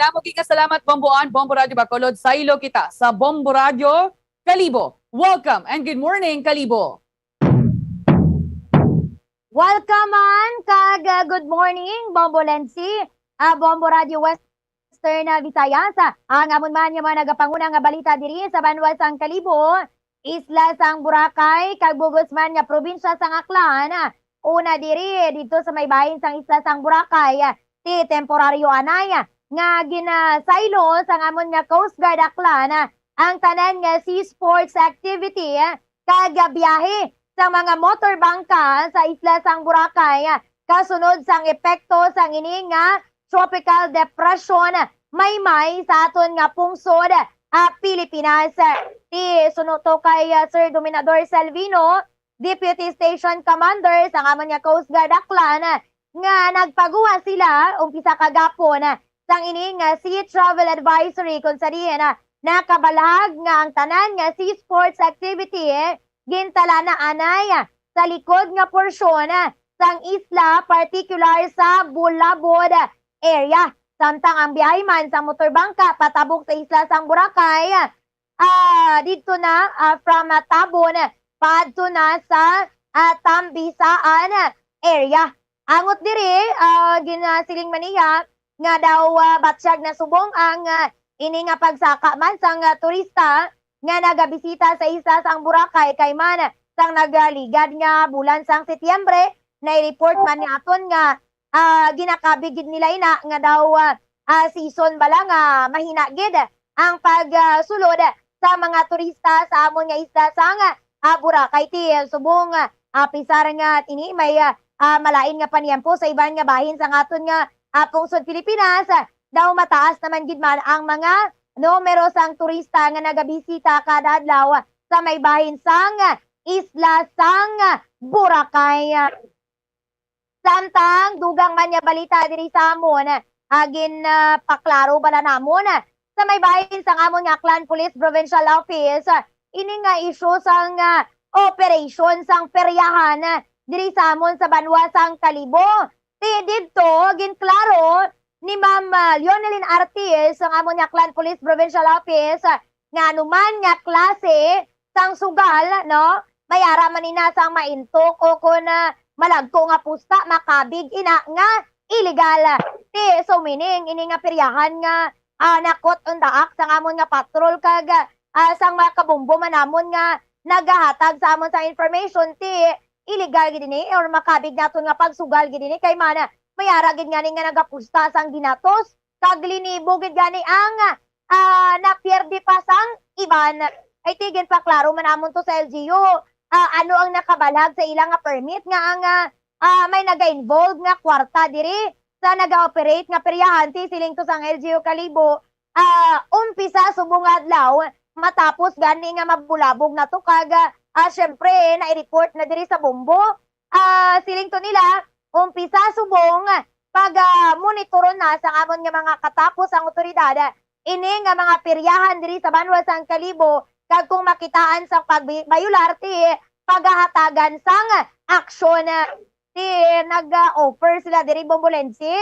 Madamo gid nga salamat, Bombo Ann, Bombo Radyo Bacolod. Saylo kita sa Bombo Radyo Kalibo. Welcome and good morning, Kalibo. Welcome man, kag, uh, good morning, Bombo Lensi, uh, Bombo Radio Western, uh, Visayas. Uh, ang amon man nga mga nagapanguna nga balita diri sa banwa sang Kalibo, isla sang Boracay, kag bug-os man nga probinsya sang Aklan. Uh, una diri, dito sa may bahin sang isla sang Boracay, uh, ti temporaryo anay, uh, nga ginasaylo sang amon nga Coast Guard Aklan, uh, ang tanan nga sea sports activity, uh, kag biyahe sa mga motor bangka sa isla sang Boracay, kasunod sang epekto sang ini nga tropical depression maymay sa aton nga pungsod, ah, Pilipinas. Ti suno to kay, ah, Sir Dominador Salvino, Deputy Station Commander sang amon nga Coast Guard Aklan, nga nagpaguha sila umpisa kagapon sang ini nga Sea Travel Advisory, kung sa diin, ah, nakabalhag nga ang tanan nga sea sports activity, eh, gintalana anay, ah, sa likod nga porsyon, ah, sang isla, partikular sa Bulabod area. Samtang ang biyahe man sa motorbangka patabok sa isla sang Boracay, ah, didto na, ah, from, ah, Tabon, paadto na sa, ah, Tambisaan area. Angot diri, ah, ginasiling man niya nga daw, ah, batyag na subong ang, ah, ini nga pagsaka man sang, ah, turista nga nagabisita sa isla sang Boracay kay man sang nagligad nga bulan sang Setyembre, nai-report man naton nga ah, ginakabig gid nila ina nga daw, ah, ah, season bala nga mahina gid ang pag, ah, sulod sa mga turista sa amon nga isla sang, ah, Boracay. Ti subong, ah, apisar nga ini may, ah, ah, malain nga paniempo sa iban nga bahin sang aton nga, ah, pungsod Pilipinas, ah, daw mataas naman gid man ang mga numero sang turista nga nagabisita kada adlaw sa may bahin sang, ah, isla sang Boracay. Samtang dugang man nga balita diri sa amon, ah, gin, ah, paklaro bala namon, ah, sa may bahin sang amon nga Aklan Police Provincial Office, ah, ini nga isyu sang, ah, operation sang peryahan, ah, diri sa amon sa banwa sang Kalibo. Ti didto, ginklaro ni Ma'am, ah, Leonelyn Artis, ang amon nga Aklan Police Provincial Office, ah, nga anuman nga klase sang sugal, no? May ara man ina sang maintok o kon, ah, malagko nga pusta, makabig ina nga illegal. Ti, so meaning, ini nga peryahan nga, ah, nakot undaak sang amon nga patrol kag, ah, sang mga kabombo man namon nga nagahatag sa amon sa information, ti, illegal gid ini or makabig naton nga pagsugal gid ini kay man, may ara gid ngani nga nagapusta sang ginatos kag linibo gid gani ang, ah, napierde pa sang iban. Ay, ti, ginpaklaro man namon to sa L G U. Ah, ano ang nakabalhag sa ila nga permit nga ang, ah, ah, may naga-involve nga kwarta diri sa naga-operate nga peryahan, ti, siling to sang L G U Kalibo, ah, umpisa subong nga adlaw, matapos gani nga mabulabog na to kag, ah, syempre, na-report na diri sa bombo. Ah, siling to nila, umpisa subong pag, ah, monitoron na sang amon nga mga katapos ang awtoridad ini nga mga peryahan diri sa banwa sang Kalibo, kag kung makitaan sang pagbayular, ti, pagahatagan sang aksyon. Ti, nag-offer sila diri, Bombolensi,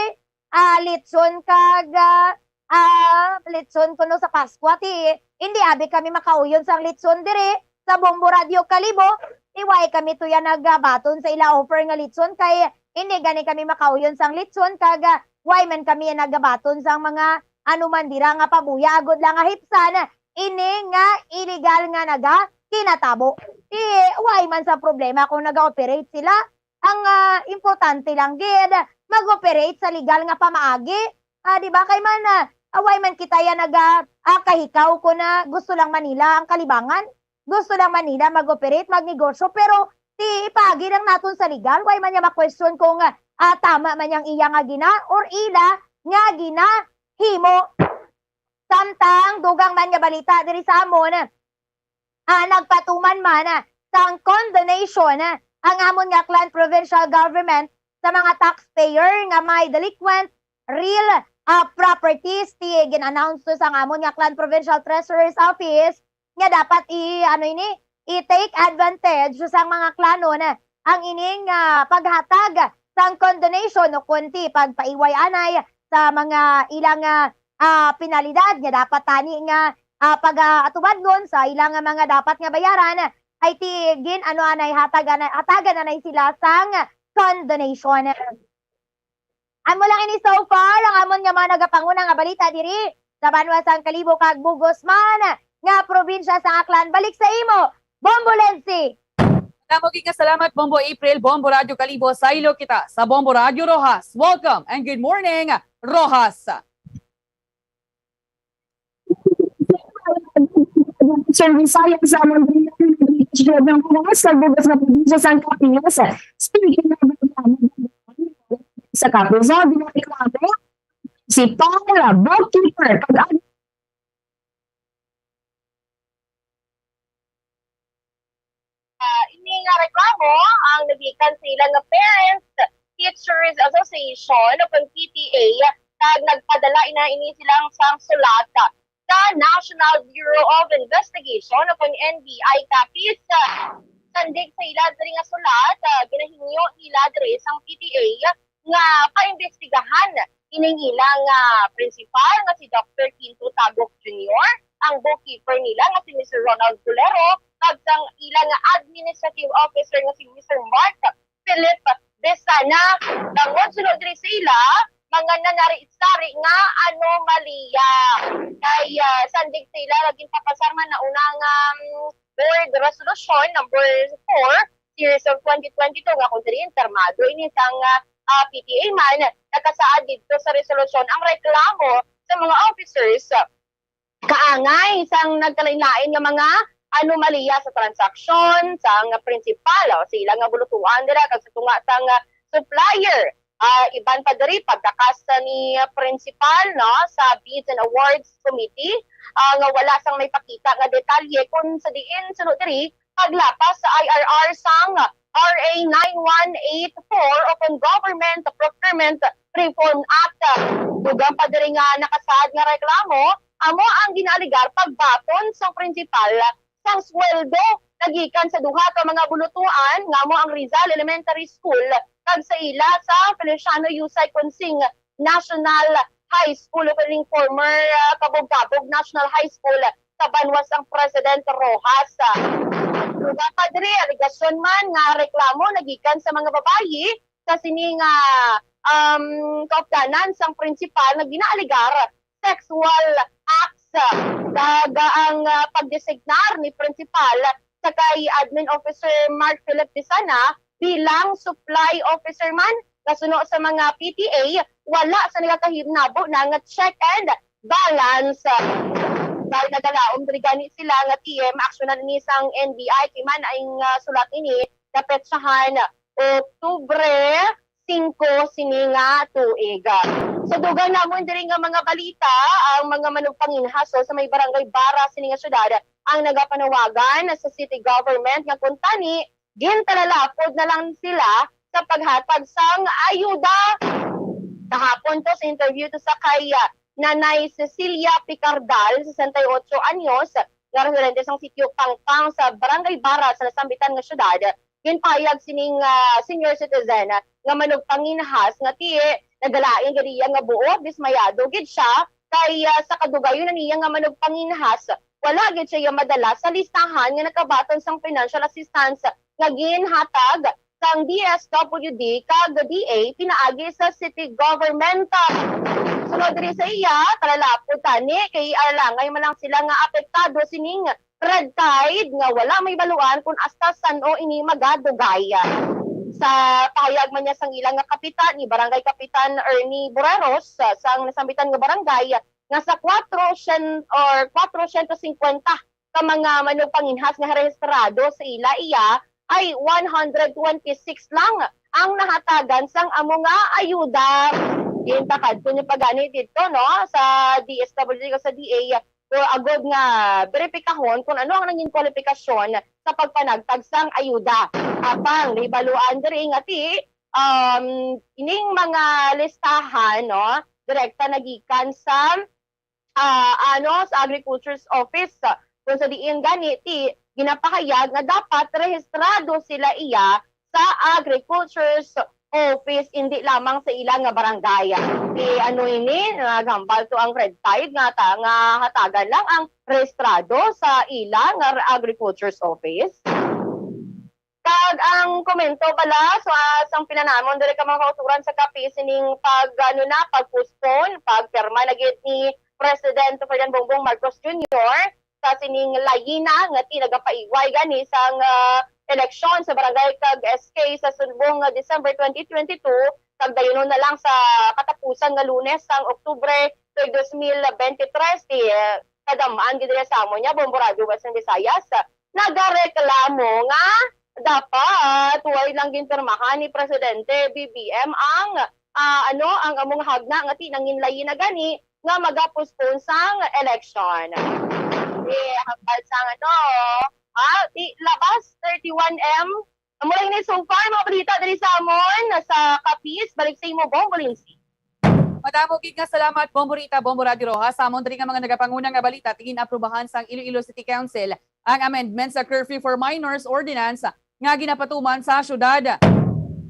ah, litson kag, ah, ah, litson kuno sa Paskwa, ti, hindi abi kami makauyon sang litson diri sa Bombo Radio Kalibo. Ti, why kami tuya nagabaton sa ila offer nga litson kay hindi gani kami makauyon sang litson kag, ah, why man kami nagabaton sang mga ano man dira nga pabuya agod lang nga hipsan ini nga illegal nga naga kinatabo. Ti, why man sa problema kung naga-operate sila? Ang, ah, importante lang gid, mag-operate sa legal nga pamaagi. Ah, di ba? Kay man, ah, why man kita ya naga, ah, kahikaw kung, ah, gusto lang man nila ang kalibangan? Gusto lang man nila mag-operate, magnegosyo, pero ti ipaagi lang naton sa legal. Why man niya ma-question kung, ah, tama man yang iya nga gina or ila nga ginahimo? Samtang dugang man nga balita diri sa amon, ah, nagpatuman man, ah, sang condonation, ah, ang amon nga Aklan Provincial Government sa mga taxpayer nga may delinquent real, ah, properties. Ti gin-announce to sang amon nga Aklan Provincial Treasurer's Office nga dapat i-, ano ini, i-take advantage sang mga Aklanon ang ining, ah, paghatag sang condonation o kon ti pagpaiway anay sa mga ilang, ah, ah, penalidad nga dapat tani nga, ah, pag-, ah, atubadnon sa ilang mga dapat nga bayaran, ay ti gin-, ano anay, hatag anay, hatagan anay sila sang condonation. Amo lang ini so far ang amon nga mga nagapanguna nga balita diri sa banwa sang Kalibo kag bug-os man nga probinsya sang Aklan. Balik sa imo, Bombo Lensi. Damo gid nga salamat, Bombo April. Bombo Radyo Kalibo, saylo kita sa Bombo Radyo Roxas. Welcome and good morning, Roxas. Sir Visayas sa among ng Roxas, sa bugas na probinsya sa Capiz. Speaking of sa Capiz, oh, di ba, si Paul, bookkeeper, pag Ah, ini nga reklamo ang nagikan sa ila nga Parents Teachers Association o kon P T A, kag nagpadala ina ini silang sang sulat sa National Bureau of Investigation o kon N B I Capiz. Sandig sa ila diri nga sulat, ah, ginahingyo nila diri sang P T A nga paimbestigahan ining ilang, ah, principal nga si Doctor Quinto Tagok Junior, ang bookkeeper nila nga si Mister Ronald Bolero, kag sang ilang administrative officer nga si Mister Mark Philip Besana. Tungod suno diri sa ila, mga nanari-sari nga anomalya. Kay, ah, sandig sa ila, naging papasar man na unang, um, board resolution number four, series of twenty twenty-two, nga kung diri termado ini sang, ah, ah, P T A man, nakasaad didto sa resolusyon ang reklamo sa mga officers. Kaangay sang nagkalain-lain nga mga anomalya sa transaksyon sang principal, o, sa ila nga bulutuan dira kag sa tunga sang, ah, supplier. Ah, iban pa diri, pagtakas ni principal, no, sa Bids and Awards Committee, ah, nga wala sang may pakita nga detalye kung sa diin suno diri paglapas sa I R R sang R A nine one eight four o kon Government Procurement Reform Act. Dugang pa diri nga nakasaad nga reklamo, amo ang ginaalegar pagbaton sang prinsipal sang sweldo nagikan sa duha ka mga bulutuan nga amo ang Rizal Elementary School kag sa ila sa Feliciano Yusay Consing National High School o kining former, ah, Kabog-Kabog National High School sa banwa sang President Roxas. Dugang pa diri, alegasyon man nga reklamo nagikan sa mga babayi sa sini nga, um, kaupdanan sang prinsipal nga ginaalegar sexual acts. Kag ang, ah, pagdesignar ni prinsipal sa kay Admin Officer Mark Philip Disana bilang supply officer man nga suno sa mga P T A, wala sa nagakahinabo na nga check and balance. Dahil nagalaom diri gani sila nga T M, aksyonan ini sang N B I, kay man ang, ah, sulat ini napetsahan Oktubre singko sini nga tuig. Sa dugang namon diri nga mga balita, ang mga manugpanginhaso sa may barangay Bara sini nga syudad ang nagapanawagan sa city government nga kuntani gintalalapod na lang sila sa paghatag sang ayuda. Kahapon to, sa interview to sa kay, ah, Nanay Cecilia Picardal, sesenta y ocho anyos, nga residente sang sitio Pangpang sa Barangay Bara sa nasambitan nga syudad, ginpahayag sining, ah, senior citizen nga manugpanginhas nga ti nagalain gid iya nga buot, dismayado gid siya kay, ah, sa kadugayon na niya nga manugpanginhas, wala gid siya madala sa listahan nga nakabaton sang financial assistance nga ginhatag sang D S W D kag D A pinaagi sa city government. Sunod diri sa iya, talalapod tani kay alangan man lang sila nga apektado sining red tide nga wala mahibaluan kon hasta san-o ini magadugay. Sa pahayag man niya sang ila nga kapitan, ni Barangay Kapitan Ernie Boreros, sa, sang nasambitan nga barangay, nga sa kwatro syen-, or kwatro syentos singkwenta ka mga manugpanginhas nga rehistrado sa ila iya, ay one hundred twenty-six lang ang nahatagan sang amo nga ayuda. Ginpakadto niya pa gani didto, no, sa D S W D o sa D A, o agod nga beripikahon kung ano ang nangin kwalifikasyon sa pagpanagtag sang ayuda. Apang nahibaluan diri nga ti, um, ining mga listahan, no, direkta nagikan sa, ah, ano, sa Agriculture's Office, kung sa diin gani ti ginapahayag nga dapat rehistrado sila iya sa Agriculture's Office, indi lamang sa ila nga barangay. Ti ano ini, naghambal to ang red tide nga ta-, nga hatagan lang ang rehistrado sa ila nga Agriculture's Office. Kag ang komento bala, so, ah, sang pinanamon diri ka mga kauturan sa kapi sining pag, ano na, pag-postpone, pagpirma na gid ni President Ferdinand Bongbong Marcos Junior sa sining layina nga ti nagapaiway gani sang, ah, eleksyon sa barangay kag S K sa subong nga December twenty twenty-two, kag dayunon na lang sa katapusan nga Lunes sang Oktubre tuig dos mil bente tres, ti, eh, kadam-an gid diri sa amon nga Bombo Radyo Western Visayas, nagareklamo nga dapat way lang ginpirmahan ni Presidente B B M ang, ah, ano, ang among hagna nga ti nangin layina gani nga maga-postpone sang election. Eh, hambal sang ano, ah, di labas, thirty-one M. Amo lang ni so far, mga balita diri sa amon, sa Capiz. Balik sa imo, Bong Bolinsi. Madamo gid nga salamat, Bong Burita, Bong Buradi Rojas. Sa amon diri nga mga nagapanguna nga balita, tingin aprubahan sang Iloilo City Council ang amendment sa Curfew for Minors Ordinance nga ginapatuman sa syudad.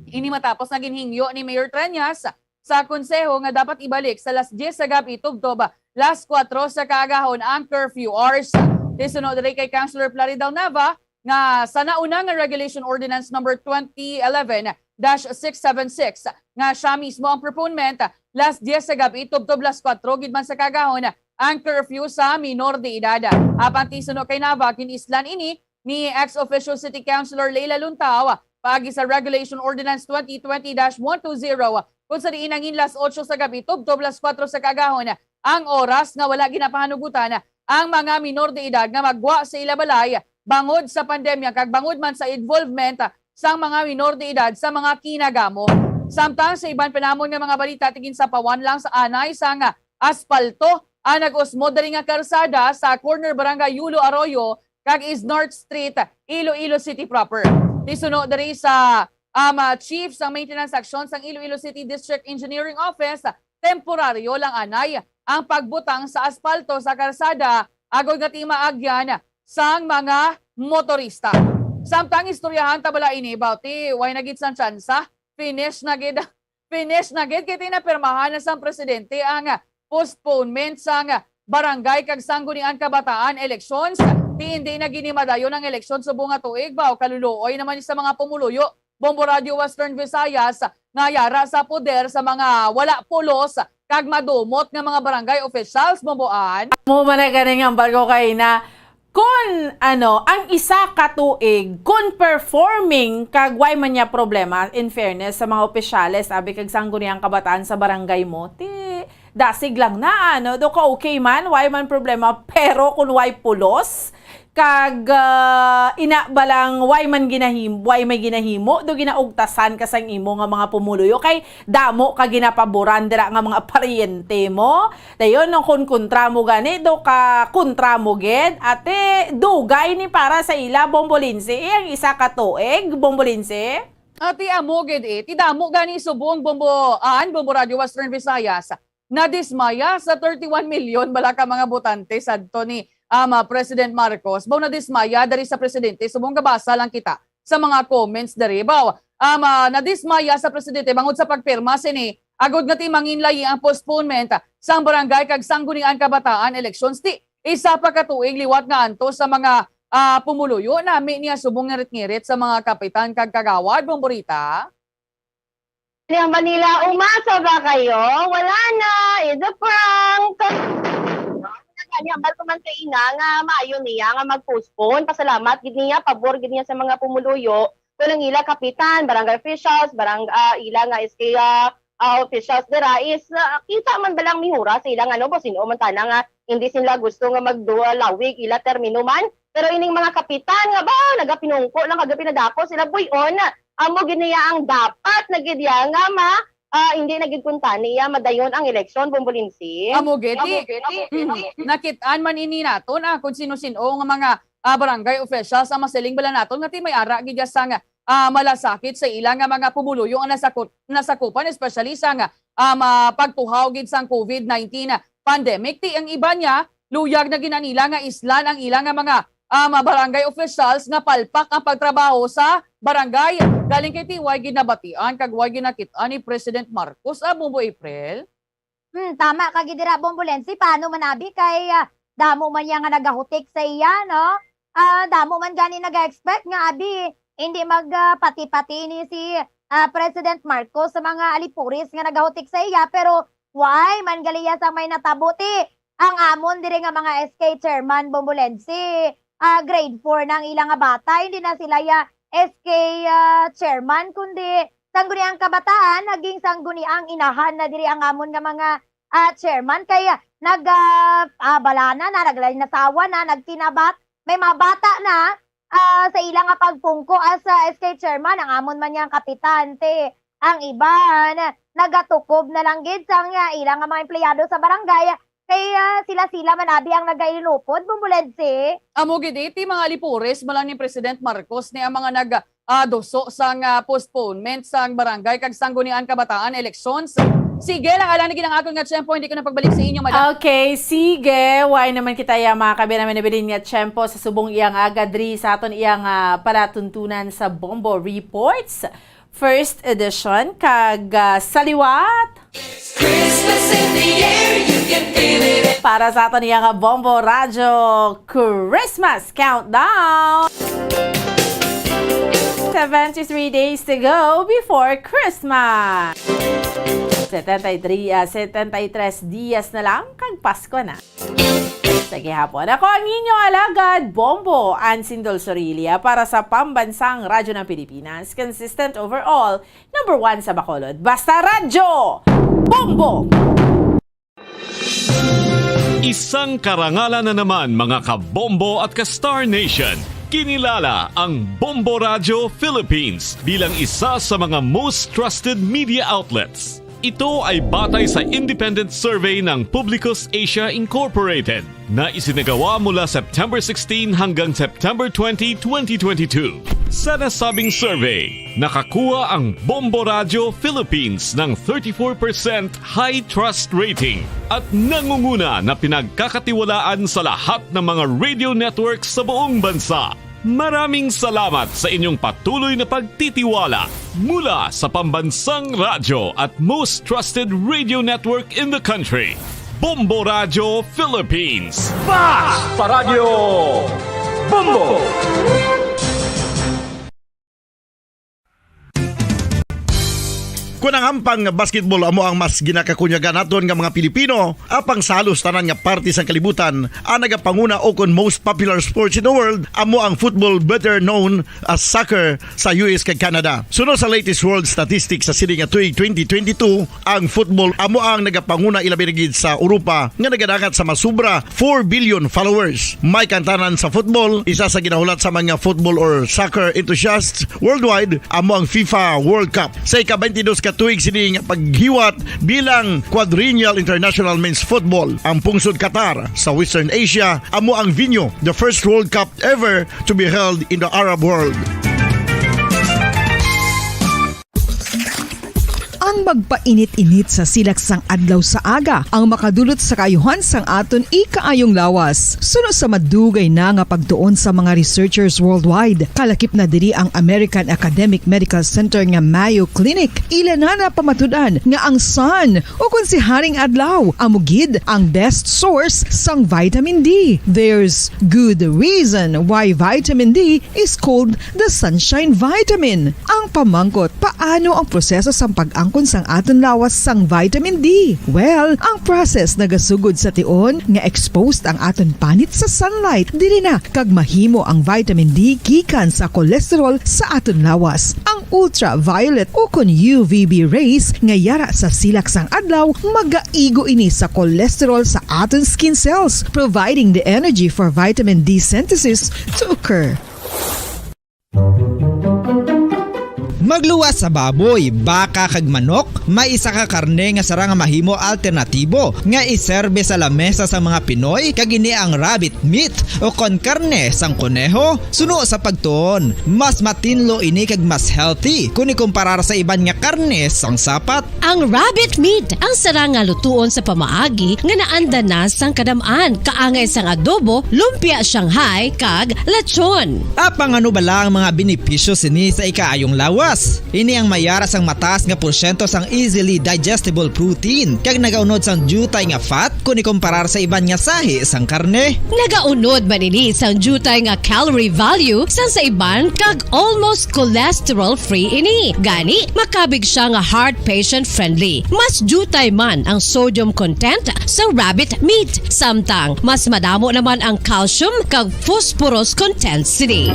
Ini matapos nga ginhingyo ni Mayor Treñas sa konseho nga dapat ibalik sa las dyes sa gab-i tubtob las kuwatro sa kaagahon ang curfew hours. Ti suno diri kay Councilor Plaridel Nava nga sa nauna nga Regulation Ordinance Number twenty eleven dash six seven six nga siya mismo ang proponent, las dyes sa gab-i tubtob las kuwatro gid man sa kaagahon ang curfew sa minor de edad. Apan ti suno kay Nava, kinislan ini ni ex-officio City Councilor Leila Luntao paagi sa Regulation Ordinance twenty twenty dash one two zero, kung sa diin nangin las otso sa gab-i tubtob las kuwatro sa kaagahon ang oras nga wala ginapahanugutan ang mga minor de edad nga maggwa sa ila balay bangod sa pandemya kag bangod man sa involvement sang mga minor de edad sa mga kinagamo. Samtang sa iban pa namon nga mga balita, tigin sa pawan lang sa anay sang aspalto ang nag-usmod diri nga karsada sa corner Barangay Yulo Arroyo kag East North Street, Iloilo City proper. Ti suno diri sa, um, ah, Chief sang Maintenance Action sang Iloilo City District Engineering Office, temporaryo lang anay ang pagbutang sa aspalto sa karsada agod nga ti maagyan sang mga motorista. Samtang istoryahan ta bala ini, bawti, way na gid sang tsansa, finish na gid, finish na gid, kay ti napirmahan na sang presidente ang postponement sang barangay kag sangguniang kabataan elections. Ti indi na gid ni madayon ang eleksyon subong nga tuig, baw kaluluoy naman sa mga pumuluyo, Bombo Radio Western Visayas, nga yara sa poder sa mga wala pulos kag madumot nga mga barangay officials, Bomboan. Mo man na ganing hambal ko kay na, kun, ano, ang isa ka tuig, kun performing kag way man niya problema, in fairness sa mga opisyales, abi kag sangguniang kabataan sa barangay mo, ti, dasig lang na, ano, do ka okay man, way man problema, pero kun way pulos, kag, ah, ina ba lang, way man ginahim-, way may ginahimo, do ginaugtasan ka sang imo nga mga pumuluyo, kay damo ka ginapaboran dira nga mga paryente mo. Dayon, nung kun kontra mo gani, do ka kontra mo gid. Ate, dugay ni para sa ila, Bombolinse, eh, ang isa ka tuig, Bombolinse. Ate, amo gid eh. Ti damo gani subong Bomboan, Bombo Radio Western Visayas. Nadismaya sa thirty-one million bala ka mga botante sadto ni, um, ah, President Marcos. Baw nadismaya diri sa presidente, subong gabasa lang kita sa mga comments diri. Baw, um, ah, nadismaya sa presidente bangod sa pagpirma sini, agod nga ti manginlayi ang postponement sang barangay kag sangguniang kabataan elections. Ti isa pa ka tuig liwat nga antos sa mga, ah, pumuluyo nami niya subong ngirit-ngirit sa mga kapitan kag kagawad, Bomborita. Ni ang Manila, umasa ba kayo? Wala na. It's a prank. Nagani, hambal ko man sa ina nga maayo niya nga mag-postpone. Pasalamat gid niya, pabor gid niya sa mga pumuluyo. Kung ang ila kapitan, barangay officials, barang, ah, ila nga S K, ah, ah, officials dira is, ah, kita man balang mihura sa ila nga, no, bo, sino man tana nga hindi sila gusto nga magduwa lawig ila termino man. Pero ining mga kapitan nga ba, nagapinungko lang, kag pinadako sila, buyon, amo gid niya ang dapat na gid ya nga ma, ah, hindi na gid kuntani ya madayon ang eleksyon, Bombolinsi. Amo gid, Amo ti, gid, ti. Mhm. Nakit-an man ini naton, ah, kung sino-sino nga mga, ah, barangay officials ang masiling bala naton nga ti may ara gid ya sang, ah, malasakit sa ila nga mga pumuluyo nga nasakot-, nasakupan, especially sang, ah, ma-, pagtuhaw gid sang covid nineteen pandemic. Ti ang iban niya, luyag na gid na nila nga islan ang ila nga mga, ah, mga barangay officials nga palpak ang pagtrabaho sa barangay. Galing kay ti way ginabatian kag way ginakit-an ni President Marcos, ah, Bombo April. Hmm, tama ka gid dira, Bombolense. Paano man abi kay, ah, damo man niya nga nagahutik sa iya, no? Ah, damo man gani naga-expect nga abi hindi mag, ah, pati-pati ni si, ah, President Marcos sa mga alipuris nga nagahutik sa iya, pero why man gali ya sa may natabo ti ang amon diri nga mga S K chairman, Bombolense, ah, grade four na ang ila nga bata, hindi na sila ya S K, ah, chairman, kundi sangguniang kabataan, naging sangguniang inahan na diri ang amon nga mga, ah, chairman. Kay, ah, nag, ah, ah, balana na, naglain-asawa na, nagtinabat. May mga bata na, ah, sa ila nga pagpungko as, ah, S K chairman, ang amon man yang kapitan, ti ang iban nagatukob na lang gid sang, ah, ila nga mga empleyado sa barangay. Kay, ah, sila-sila man abi ang nagailupod, Bombolense. Amo gid, eh, ti mga alipores man lang ni President Marcos ni ang mga nag, ah, duso sang, ah, postponement sang barangay kag sanggunian kabataan elections. Sige lang, alang na gid ang akon nga tiyempo, hindi ko na pagbalik sa inyo, madam. Okay, sige. Why naman kita ya, mga kabiyanan, nabilin nga tiyempo sa subong iyang agadri sa aton iyang, ah, palatuntunan sa Bombo Reports. First edition, kag, ah, sa liwat. Christmas in the air, you can feel it. Para sa aton iya nga Bombo Radyo Christmas Countdown. Seventy-three days to go before Christmas. Setenta y tres, ah, setenta y tres dias na lang, kag Pasko na. Sa gihapon, ako ang inyo alagad, Bombo Ansindol Sorilia, para sa Pambansang Radyo ng Pilipinas, consistent overall, number one sa Bacolod. Basta Radyo, Bombo! Isang karangalan na naman, mga ka-Bombo at ka-Star Nation. Kinilala ang Bombo Radyo Philippines bilang isa sa mga most trusted media outlets. Ito ay batay sa independent survey ng Publicus Asia Incorporated. na isinagawa mula September sixteen hanggang September twenty, twenty twenty-two. Sa nasabing survey, nakakuha ang Bombo Radio Philippines ng thirty-four percent high trust rating at nangunguna na pinagkakatiwalaan sa lahat ng mga radio networks sa buong bansa. Maraming salamat sa inyong patuloy na pagtitiwala mula sa pambansang radyo at most trusted radio network in the country, Bombo Radio Philippines. Basta Radyo Bombo! Kon ang hampang nga basketball amo ang mas ginakakunyagan naton nga mga Pilipino, apang sa halos tanan nga parte sang kalibutan, ang nagapanguna o kon most popular sports in the world amo ang football, better known as soccer, sa U S kag Canada. Suno sa latest world statistics sa sini nga tuig twenty twenty-two, ang football amo ang nagapanguna, ilabi na gid sa Europa, nga nagadangat sa masubra four billion followers. May kantanan sa football, isa sa ginahulat sa mga football or soccer enthusiasts worldwide amo ang FIFA World Cup. Sa ika-twenty-dos ka tuig sini nga paghiwat bilang Quadrennial International Men's Football, ang pungsod Qatar sa Western Asia amo ang venue, the first World Cup ever to be held in the Arab world. Ang magpainit-init sa silak sang adlaw sa aga ang makadulot sa kaayuhan sang aton ikaayong lawas. Suno sa madugay na nga pagtuon sa mga researchers worldwide, kalakip na diri ang American Academic Medical Center nga Mayo Clinic, ila na napamatud-an nga ang sun, o kon si Haring Adlaw, amo gid ang best source sang vitamin D. There's good reason why vitamin D is called the sunshine vitamin. Ang pamangkot, paano ang proseso sang pag-angkon sang aton lawas sang vitamin D? Well, ang process nagasugod sa tion nga exposed ang aton panit sa sunlight, diri na kag mahimo ang vitamin D gikan sa cholesterol sa aton lawas. Ang ultraviolet o kon U V B rays nga yara sa silak sang adlaw magaigo ini sa cholesterol sa aton skin cells, providing the energy for vitamin D synthesis to occur. Magluwas sa baboy, baka kag manok, may isa ka karne nga sarang nga mahimo alternatibo nga iserbe sa lamesa sa mga Pinoy, kag ini ang rabbit meat o kon karne sang koneho. Suno sa pagtuon, mas matinlo ini kag mas healthy kon ikumparar sa iban nga karne sang sapat. Ang rabbit meat ang sarang nga lutuon sa pamaagi nga naanda na sang kadam-an, kaangay sang adobo, lumpia Shanghai, kag lechon. Apang ano bala ang mga benepisyo sini sa ikaayong lawas? Ini ang may yara sang mataas nga porsyento sang easily digestible protein, kag nagaunod sang diutay nga fat kon ikumparar sa iban nga sahi sang karne. Nagaunod man ini sang diutay nga calorie value sang sa iban, kag almost cholesterol-free ini. Gani, makabig sia nga heart patient-friendly. Mas diutay man ang sodium content sa rabbit meat, samtang mas madamo naman ang calcium kag phosphorus content sini.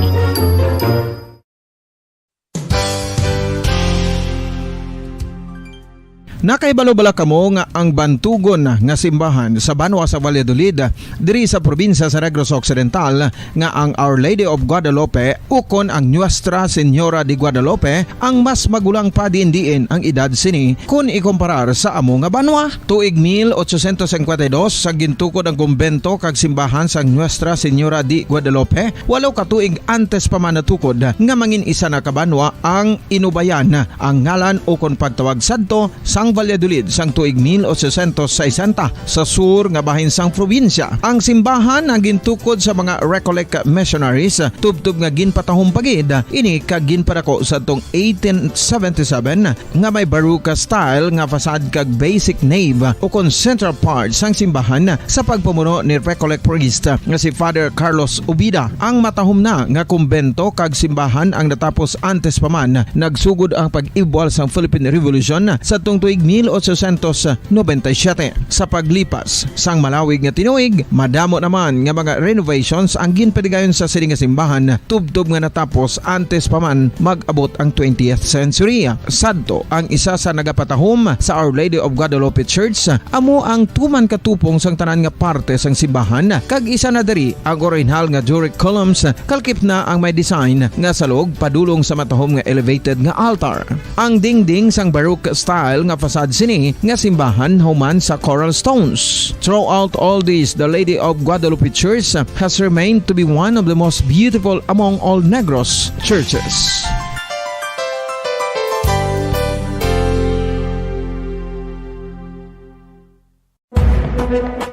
Nakahibalo bala kamo nga ang bantugon nga simbahan sa banwa sa Valladolid, diri sa probinsya sa Negros Occidental, nga ang Our Lady of Guadalupe ukon ang Nuestra Señora de Guadalupe ang mas magulang pa diin-diin ang edad sini kon ikomparar sa amo nga banwa? Tuig mil ochocientos cincuenta y dos sa gintukod ang kumbento kag simbahan sang Nuestra Señora de Guadalupe, walo ka tuig antes pa man natukod nga mangin isa na ka banwa ang Inubayan, ang ngalan ukon pagtawag sadto sang Valladolid sang tuig mil ochocientos sesenta sa sur nga bahin sang probinsya. Ang simbahan ang gintukod sa mga Recollect missionaries, tubtob nga ginpatahom pa gid ini kag ginpadako sadtong eighteen seventy-seven, nga may Baroque style nga facade kag basic nave ukon central part sang simbahan sa pagpamuno ni Recollect priest nga si Father Carlos Ubida. Ang matahom na nga kumbento kag simbahan ang natapos antes pa man nagsugod ang pag-ibwal sang Philippine Revolution sadtong tuig mil ochocientos noventa y siete. Sa paglipas sang malawig nga tinuig, madamo naman nga mga renovations ang ginpadigayon sa sini nga simbahan, tubtob nga natapos antes pa man mag-abot ang twentieth century. Sadto, ang isa sa nagapatahom sa Our Lady of Guadalupe Church amo ang tuman ka tupong sang tanan nga parte sang simbahan, kag isa na diri ang orihinal nga Doric columns, kalakip na ang may design nga salog padulong sa matahom nga elevated nga altar. Ang dingding sang Baroque style nga sad sini nga simbahan human sa coral stones. Throughout all this, the Lady of Guadalupe Church has remained to be one of the most beautiful among all Negros churches.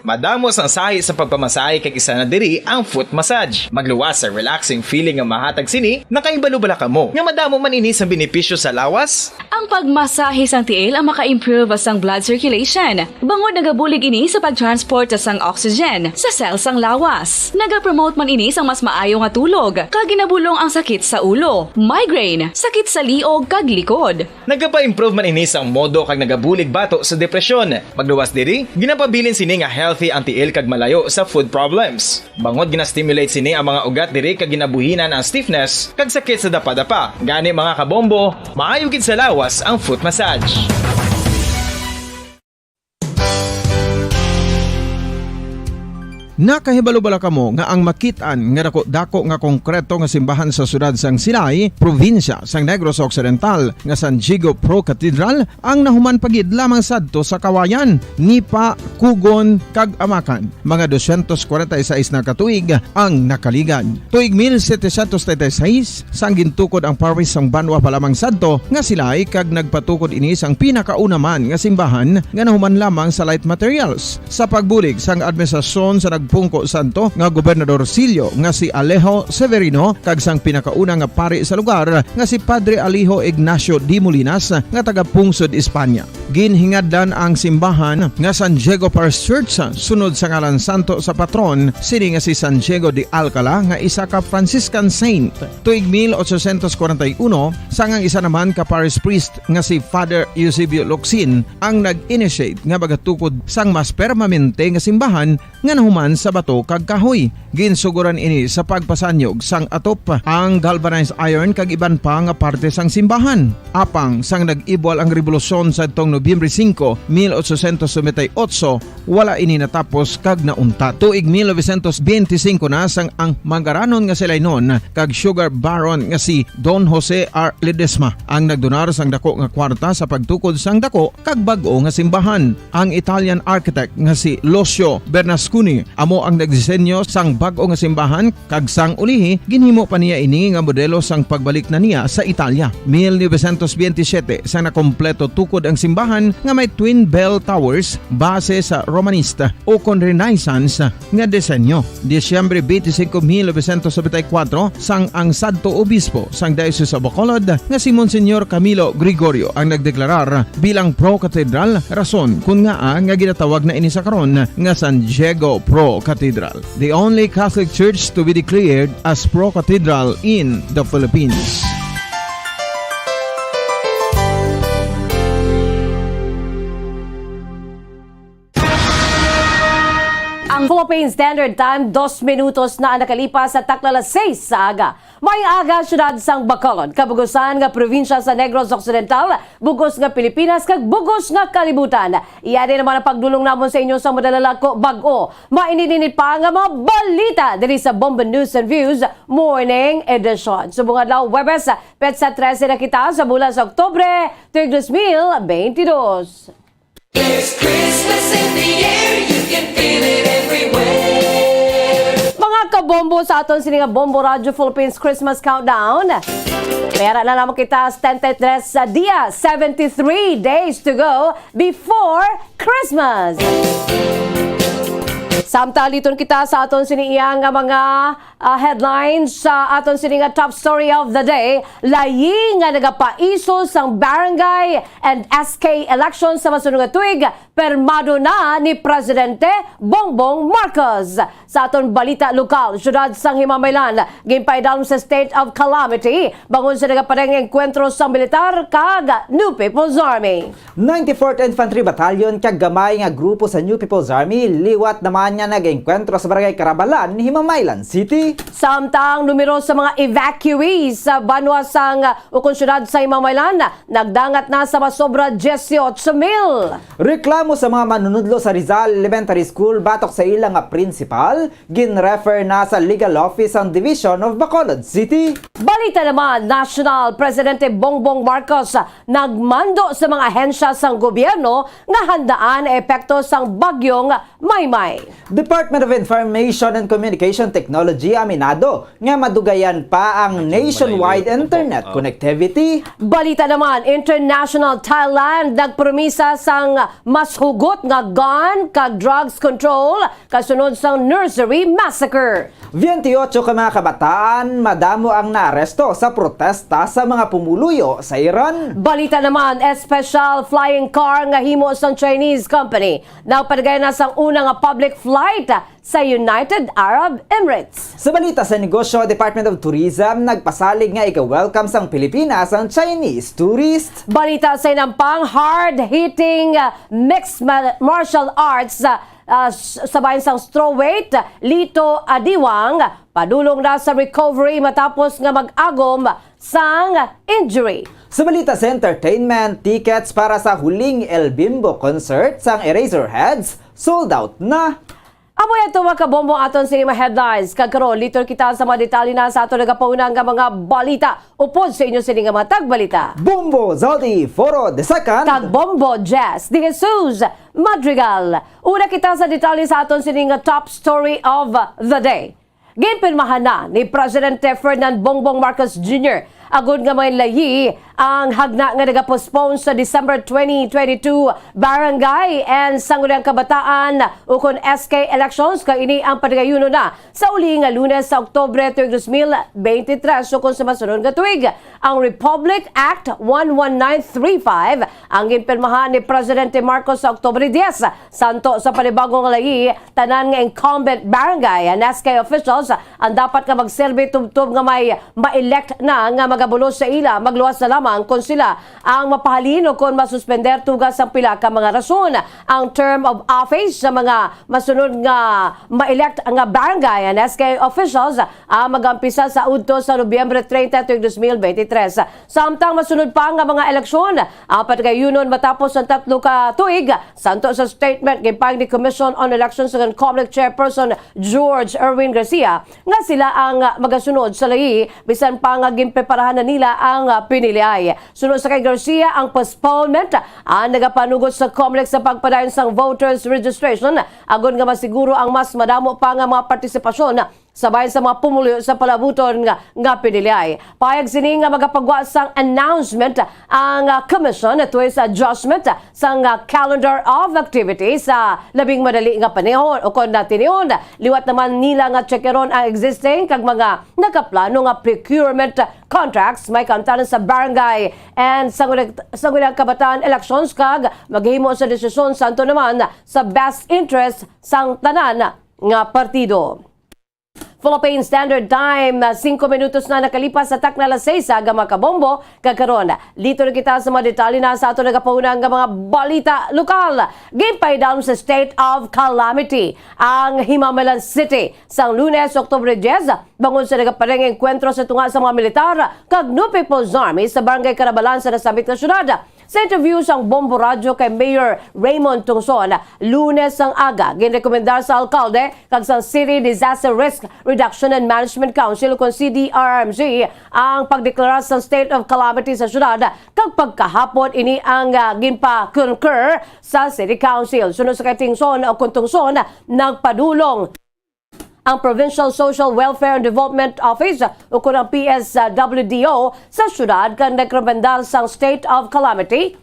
Madamo sang sahi sa pagpamasahe kag isa na diri ang foot massage. Magluwas sa relaxing feeling nga mahatag sini, nakahibalo bala kamo nga madamo man ini sang benepisyo sa lawas? Ang pagmasahe sang tiil ang maka-improve sang blood circulation, bangod nagabulig ini sa pag-transport sang oxygen sa cell sang lawas. Nagapromote man ini sang mas maayo nga tulog, kag ginabulong ang sakit sa ulo, migraine, sakit sa liog, kag likod. Nagapa-improve man ini sang modo kag nagabulig bato sa depresyon. Magluwas diri, ginapabilin sini nga healthy ang tiil kag malayo sa foot problems. Bangod gina-stimulate sini ang mga ugat diri kag ginabuhinan ang stiffness kag sakit sa dapadapa. Gani, mga kabombo, maayo gid sa lawas ang foot massage. Nakahibalo bala kamo nga ang makit-an nga dako-dako nga konkreto nga simbahan sa siyudad sang Silay, probinsya sang Negros Occidental, nga San Diego Pro Cathedral, ang nahuman pa gid lamang sadto sa Kawayan, Nipa, Cugon, kag Amacan, mga dosyentos kwarenta y seis na ka tuig ang nakaligad. Tuig mil setecientos treinta y seis, sang gintukod ang parish sang banwa pa lamang sadto nga Silay, kag nagpatukod ini sang pinakauna man nga simbahan nga nahuman lamang sa light materials. Sa pagbulig sang administrasyon sa nagpungko sadto nga Gobernador Sillo nga si Alejo Severino kag sang pinakauna nga pari sa lugar nga si Padre Alejo Ignacio de Molinas nga taga-pungsod Espanya. Ginhingadlan ang simbahan nga San Diego Parish Church sunod sa ngalan santo sa patron sini nga si San Diego de Alcala nga isa ka Franciscan saint. Tuig mil ochocientos kwarenta y uno, sang ang isa naman ka parish priest nga si Father Eusebio Locsin ang nag-initiate nga magatukod sang mas permanente nga simbahan nga nahuman sa bato kag kahoy. Ginsuguran ini sa pagpasanyog sang atop, ang galvanized iron kag iban pa nga parte sang simbahan. Apang sang nag-ibwal ang rebolusyon sadtong Nobyembre singko, mil ochocientos noventa y ocho, wala ini natapos kag nauntat. Tuig mil novecientos benti singko na sang ang mangaranon nga Silaynon kag sugar baron nga si Don Jose R. Ledesma ang nagdonar sang dako nga kwarta sa pagtukod sang dako kag bag-o nga simbahan. Ang Italian architect nga si Lucio Bernasconi amo ang nagdisenyo sang bag-o nga simbahan, kag sang ulihi ginhimo pa niya ini nga modelo sang pagbalik na niya sa Italia. Mil novecientos benti siyete, sang nakompleto tukod ang simbahan nga may twin bell towers base sa Romanista ukon Renaissance nga disenyo. Disyembre benti singko, mil novecientos nobenta y kuwatro, sang ang sadto obispo sang Diocese of Bacolod nga si Monsignor Camilo Gregorio ang nagdeklarar bilang pro-cathedral, rason kon ngaa nga ginatawag na ini sa karon nga San Diego Pro Cathedral, the only Catholic church to be declared as pro-cathedral in the Philippines. Ang Philippine Standard Time, dos minutos na ang nakalipas sa takna alas seis sa aga. May aga, siyudad sang Bacolod, kabugusan nga probinsya sa Negros Occidental, bugos nga Pilipinas, kag bugos nga kalibutan. Iya din naman ang pagdulong namon sa inyo sa madala lang ko bag-o. Mainit-init pa nga mga balita diri sa Bombo News and Views Morning Edition. Subong adlaw, Huwebes, petsa trese na kita sa bulan sa Oktubre, tuig dos mil benti dos. There's Christmas in the air, you can feel it everywhere. Mga kabombo, sa aton sini nga Bombo Radyo Philippines Christmas Countdown, may ara na lamang kita setenta y tres sa dia, seventy-three days to go before Christmas. Samtang liton kita sa aton sini iya nga mga ah, headlines sa aton sini nga top story of the day, layi nga nagapaiso sang barangay and S K election sa masunod nga tuig, permado na ni Presidente Bongbong Marcos. Sa aton balita lokal, siyudad sang Himamaylan, ginpaidalom sa state of calamity bangod sa nagapadayong engkwentro sang militar kag New People's Army. Ninety-fourth Infantry Battalion kag gamay nga grupo sa New People's Army liwat naman nga nag-engkwentro sa Barangay Carabalan, Himamaylan City. Samtang numero sa mga evacuees sa banwa sang, uh, ukon syudad sa Himamaylan nagdangat na sa masobra dieciocho mil. Reklamo sa mga manunudlo sa Rizal Elementary School batok sa ila nga principal, gin-refer na sa legal office sang Division of Bacolod City. Balita naman national, Presidente Bongbong Marcos nagmando sa mga ahensya sang gobyerno nga handaan ang epekto sang bagyong Maymay. Department of Information and Communication Technology aminado nga madugayan pa ang nationwide internet connectivity. Balita naman international, Thailand nagpromisa sang mas hugot nga gun kag drugs control kasunod sang nursery massacre. Veintiocho ka mga kabataan madamo ang naaresto sa protesta sa mga pumuluyo sa Iran. Balita naman, special flying car nga himo sang Chinese company nagpadagay na sang una nga public flight sa United Arab Emirates. Sa balita sa negosyo, Department of Tourism nagpasalig nga iga-welcome sang Pilipinas ang Chinese tourist. Balita sa inampang, hard-hitting, uh, mixed ma-, martial arts, uh, uh, s-, sa bahin sang strawweight, Lito Adiwang, padulong na sa recovery matapos nga mag-agom sang injury. Sa balita sa entertainment, tickets para sa huling El Bimbo concert sang Eraserheads sold out na. Amo yan to, mga kabombo, aton sini mga headlines. Kag karon, liton kita sa mga detalye na sa aton nagapauna nga mga balita. Upod sa inyo sini nga mga tagbalita, Bombo Zaldi Foro the second. Kag Bombo Jess de Jesus Madrigal. Una kita sa detalye sa aton sini nga top story of the day. Ginpirmahan na ni Presidente Ferdinand Bongbong Marcos Junior agud nga may layi ang hagna nga nagapostpone sa December twenty twenty-two Barangay and Sangguniang Kabataan ukon S K elections, kay ini ang padagayunon na sa uli nga Lunes sa Oktubre tuig dos mil beintitrés ukon sa masunod nga tuig. Ang Republic Act one one nine three five ang ginpirmahan ni Presidente Marcos sa Oktubre dies. Santo sa panibagong layi, tanan nga incumbent barangay and S K officials ang dapat nga magserbi tubtob nga may ma-elect na nga magabulos sa ila, magluwas na lamang kon sila ang mapahalin o kon masuspender tuga sang pila ka mga rason. Ang term of office sa mga masunod nga ma-elect nga barangay and S K officials, ah, mag-umpisa sa udto sa Nobyembre treinta tuig dos mil beintitrés. Samtang masunod pa nga mga eleksyon, ang padagayunon matapos ang tatlo ka tuig, santo sa statement ginpahayag ni Commission on Elections and Comelec Chairperson George Erwin Garcia nga sila ang magasunod sa layi bisan pa nga ginpreparahan na nila ang piniliay. Suno sa kay Garcia, ang postponement ang nagapanugot sa Comelec sa pagpadayon sang voters registration agod nga masiguro ang mas madamo pa nga mga partisipasyon sa bahin sa mga pumuluyo sa palabuton nga, nga piniliay. Pahayag sini nga magapagwa sang announcement ang, ah, commission tungod sa adjustment sang, ah, calendar of activities sa labing madali nga panahon ukon na tinion. Liwat naman nila nga tsekeron ang existing kag mga nakaplano nga procurement contracts may kaantanan sa barangay and sangguniang, sangguniang kabataan elections kag maghimo sa desisyon santo naman sa best interest sang tanan nga partido. Philippine Standard Time, ah, singko minutos na nakalipas sa takna alas seis, aga mga kabombo. Kag karon, liton na kita sa mga detalye na sa aton nagapauna nga mga balita lokal. Ginpaidalom sa state of calamity ang Himamaylan City sang Lunes, Oktubre dies, bangod sa nagaparing engkwentro sa tunga sa mga militar kag New People's Army sa Barangay Carabalan sa nasambit nga syudad. Sa interview sang Bombo Radyo kay Mayor Raymond Tungson, Lunes ang aga, ginrekomendar sa alkalde kag sa City Disaster Risk Reduction and Management Council, ukon C D R M C, ang pagdeklara sang state of calamity sa syudad, kag pagkahapon ini ang, ah, ginpa-concur sa City Council. Suno sa kay Tingson, ukon Tungson, nagpadulong ang Provincial Social Welfare and Development Office, ukon ang P S W D O, sa syudad kag nagrekomendar sang state of calamity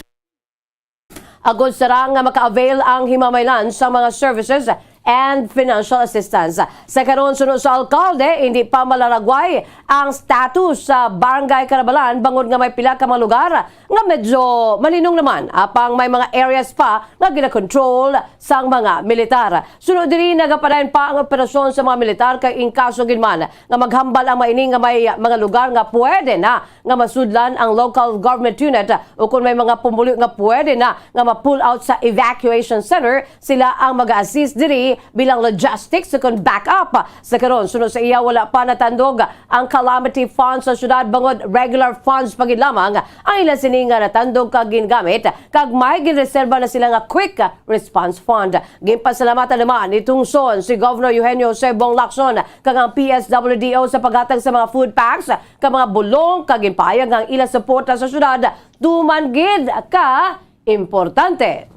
agod sara nga maka-avail ang Himamaylan sa mga services and financial assistance. Sa karon, suno sa alkalde, hindi pa malaragway ang status sa Barangay Carabalan bangod nga may pila ka mga lugar nga medyo malinong naman, apang may mga areas pa nga ginakontrol sang mga militar. Suno diri, nagapadayon pa ang operasyon sa mga militar kay in kaso gid man nga maghambal ang mga ini nga may mga lugar nga pwede na nga masudlan ang local government unit, ukon may mga pumuluyo nga pwede na nga ma-pull out sa evacuation center, sila ang mag-assist diri bilang logistics ukon backup. Sa karon, suno sa iya, wala pa natandog ang calamity funds sa syudad, bangod regular funds pa gid lamang ang ila sini nga natandog kag gingamit, kag may ginreserba na sila nga quick response fund. Ginpasalamatan naman ni Tungson si Governor Eugenio Jose Bong Lacson kag ang P S W D O sa paghatag sa mga food packs kag mga bulong, kag ginpahayag nga ang ila suporta sa syudad tuman gid ka importante.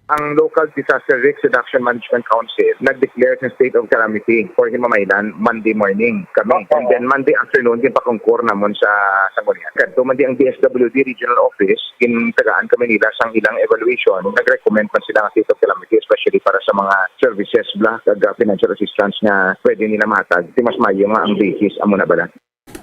Ang Local Disaster Risk Reduction Management Council nag-declare sa state of calamity for Himamaylan Monday morning kami. And then Monday afternoon, ginpakongkor namon sa sanggunian. Kadto man di ang D S W D Regional Office, gintagaan kami nila sang ilang evaluation. Nag-recommend man sila nga state of calamity, especially para sa mga services bla, kag, ah, financial assistance nga pwede nila mahatag. Di mas maayo nga ang basis amo na bala.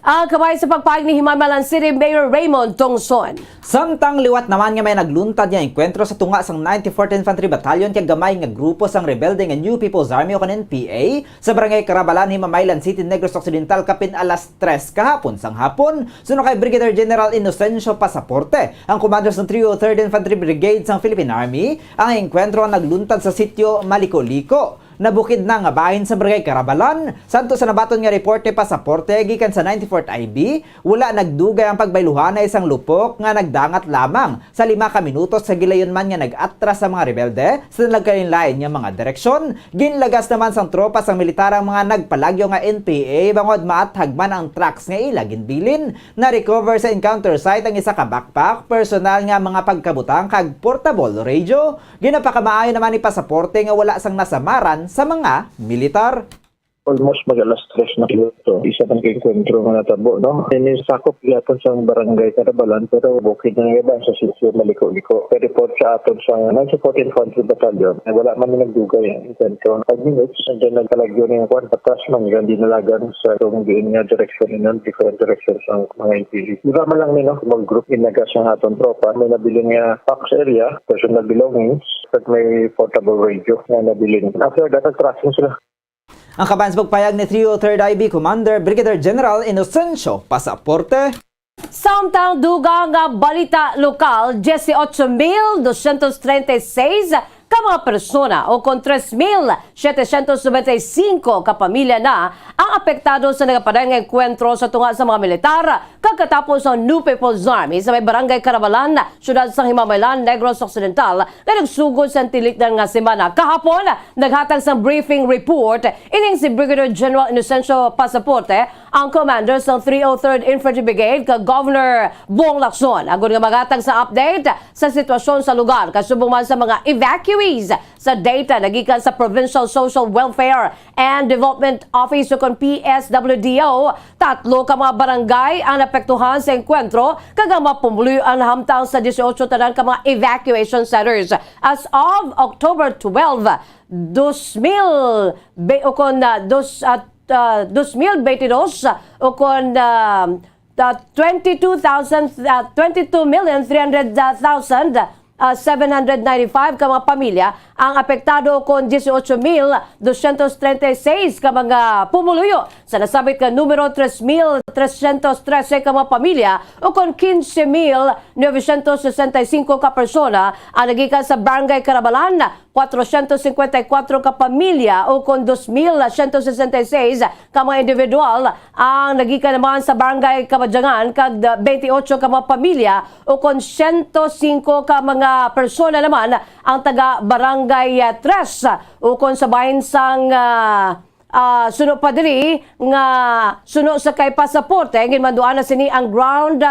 Ang kamay sa pagpahayag ni Himamaylan City Mayor Raymond Tongson. Samtang liwat naman nga may nagluntad nga engkwentro sa tunga sang ninety-fourth Infantry Battalion kag gamay nga grupo sang rebelde nga New People's Army o kan N P A sa Barangay Carabalan, Himamaylan City, Negros Occidental, kapin alas tres kahapon sang hapon. Suno kay Brigadier General Inocencio Pasaporte, ang commander sang three oh third Infantry Brigade sang Philippine Army, ang engkwentro nagluntad sa sitio Maliko-liko. Nabukid na nga bahin sa Barangay Carabalan. Santo sa nabaton nga report ni Pasaporte gikan sa ninety-fourth I B, wala nagdugay ang pagbayluhan na isang lupok nga nagdangat lamang sa lima ka minutos sa gilayon man nga nag-atras sa mga rebelde sa nagkalainlain nga mga direksyon. Ginlagas naman sang tropa sang militar ang mga nagpalagyo nga N P A bangod maathag man ang trucks nga ila ginbilin. Na-recover sa encounter site ang isa ka backpack, personal nga mga pagkabutang kag portable radio. Ginapakamaayo naman ni Pasaporte nga wala sang nasamaran sa mga militar. Almost mag alas tres na kilo to. Isa man ka engkwentro nga natabo, no? Ini sakop gihapon sang Barangay Carabalan, pero bukid na nga ba sa sitio Maliko-liko. Pero report sa aton sa ninety-fourth Infantry Battalion, eh, wala man nagdugay ang engkwentro. Five minutes, and then nagkalagyo na yung kwan, patas man, yung dinalagan sa itong diin nga direksyon, yun, different direction sa mga N P A. Di ba man lang, no? Mag-group in nagas ang aton tropa, may nabilin nga packs area, personal belongings, at may portable radio nga nabilin. After that, nag-tracking sila. Ang kaban sa pagpayag ni three oh third I B Commander Brigadier General Inocencio Pasaporte. Samtang dugang nga balita lokal, dieciocho mil doscientos treinta y seis ka mga persona o kon tres mil setecientos noventa y cinco ka pamilya na ang apektado sa nagapadayon nga engkwentro sa tunga sa mga militar kagkatapos ang New People's Army sa may Barangay Carabalan, siyudad sang Himamaylan, Negros Occidental, nga nagsugod sa tilikdan nga semana. Kahapon, naghatag sang briefing report ining si Brigadier General Inocencio Pasaporte, ang commander sang three oh third Infantry Brigade, kag Governor Bong Lacson, agod nga maghatag sa update sa sitwasyon sa lugar, kasubong man sa mga evacuees. Sa data nagikan sa Provincial Social Welfare and Development Office o kon P S W D O, tatlo ka mga barangay ang naapektuhan sa engkwentro, kag ang mga pumuluyo-an hamtang sa dieciocho tanan ka mga evacuation centers. As of October twelve, dos mil be-, o kon, ah, dos, ah, ah, dos mil veintidós, o kon, ah, ah, twenty-two thousand, ah, twenty-two million three hundred thousand, ah, seven hundred ninety-five ka mga pamilya ang apektado, kon dieciocho mil doscientos treinta y seis ka mga pumuluyo. Sa nasabit nga numero, tres mil trescientos trese ka mga pamilya, o kon quince mil novecientos sesenta y cinco ka persona ang nagikan sa Barangay Carabalan, cuatrocientos cincuenta y cuatro ka pamilya, o kon dos mil ciento sesenta y seis ka mga individual ang nagikan naman sa Barangay Kabadyangan, kag veintiocho ka mga pamilya, o kon ciento cinco ka mga persona naman ang taga Barangay, ah, tres, o kon sa bahin sang, ah, ah, suno pa diri nga suno sa kay Pasaporte, ginmanduan na sini ang ground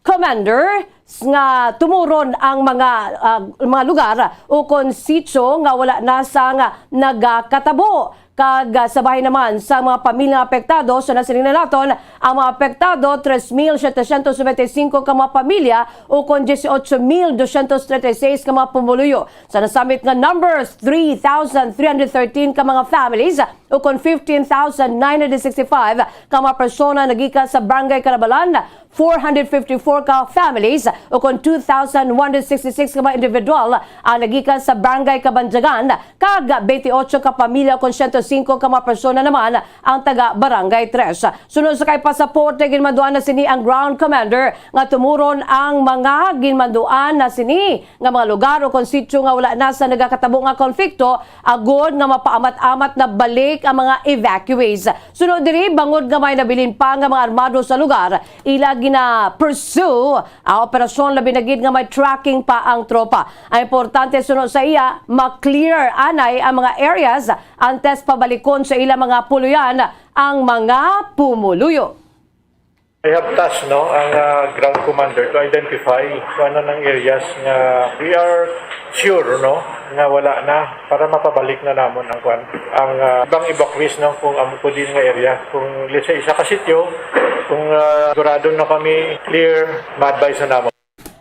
commander s-, nga tumuron ang mga, ah, mga lugar o kon sitio nga wala na sang nagakatabo. Kag, ah, sa bahin naman sa mga pamilya nga apektado, sa nasiling na naton, ang mga apektado, tres mil setecientos noventa y cinco ka mga pamilya, o kon dieciocho mil doscientos treinta y seis ka mga pumuluyo. Sa nasambit nga numbers, three thousand three hundred thirteen ka mga families, o kon fifteen thousand nine hundred sixty-five ka mga persona nagikan sa Barangay Carabalan, four hundred fifty-four ka families Ukon two thousand one hundred sixty-six ka mga individual ang nagikan sa Barangay Kabanjagan, kag twenty-eight ka pamilya ukon siyento singko ka mga persona naman ang taga Barangay Tres. Suno sa kay pasaporte, ginmanduan na sini ang ground commander nga tumuron ang mga ginmanduan na sini nga mga lugar ukon sitio nga wala na sa nagakatabo nga konflikto, agod nga mapaamat-amat na balik ang mga evacuees. Suno diri, bangod nga may nabilin pa nga mga armado sa lugar, ila gina-pursue ang operasyon, labi na gid nga may tracking pa ang tropa. Ang importante, suno sa iya, ma-clear anay ang mga areas antes pabalikon sa ilang mga puloy-an ang mga pumuluyo. I have tasked, no, ang, ah, ground commander to identify kung ano nang areas nga we are sure, no, nga wala na, para mapabalik na namon ang kwan, ang, ah, ibang evacuees, no, kung amo po din nga area. Kung, let's say, isa ka sityo, kung, ah, sigurado na kami clear, ma-advise na namon.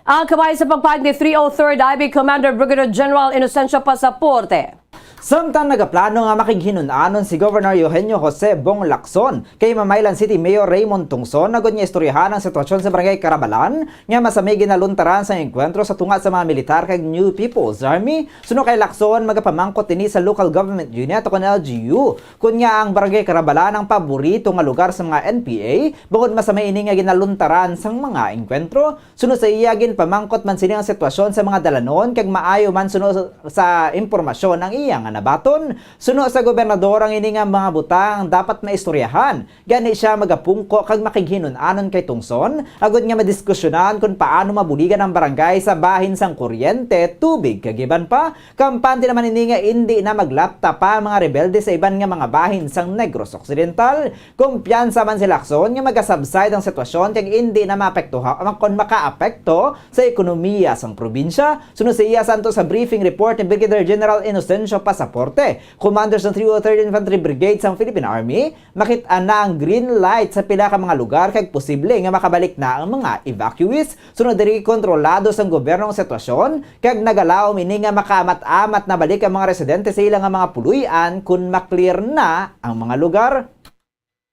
Ang kamay sa pagpahayag ni three oh third I B Commander Brigadier General Inocencio Pasaporte. Samtang nagaplano nga makighinun-anon si Governor Eugenio Jose Bong Lacson kay Mamaylan City Mayor Raymond Tungson agod nga istoryahan ang sitwasyon sa Barangay Carabalan nga masami ginaluntaran sa engkwentro sa tunga sa mga militar kag New People's Army, suno kay Lacson magapamangkot ini sa local government unit o kon L G U, kun nga ang Barangay Carabalan ang paborito nga lugar sa mga N P A bangod masami ini nga ginaluntaran sang mga engkwentro. Suno sa iya, ginpamangkot man sini ang sitwasyon sa mga dalanon kag maayo man suno sa impormasyon ang iya nga nabaton. Suno sa gobernador, ang ini nga mga butang dapat maistoryahan. Gani siya magapungko kag makighinun-anon kay Tungson agod nga madiskusyonan kon paano mabuligan ang barangay sa bahin sang kuryente, tubig kag iban pa. Kampante naman ini nga indi na maglapta pa ang mga rebelde sa iban nga mga bahin sang Negros Occidental. Kumpiyansa man si Lacson nga magasubside ang sitwasyon kag indi na maapektuha, kon makaapekto sa ekonomiya sang probinsya. Suno sa iya, santo sa briefing report ni Brigadier General Inocencio Pasaporte, commander sang three oh third Infantry Brigade sang Philippine Army, makit-an na ang green light sa pila ka mga lugar kag posible nga makabalik na ang mga evacuees. Sunod diri, kontrolado sang gobyerno ang sitwasyon kag nagalaom ini nga makaamat-amat na balik ang mga residente sa ila nga mga puloy-an kon ma-clear na ang mga lugar.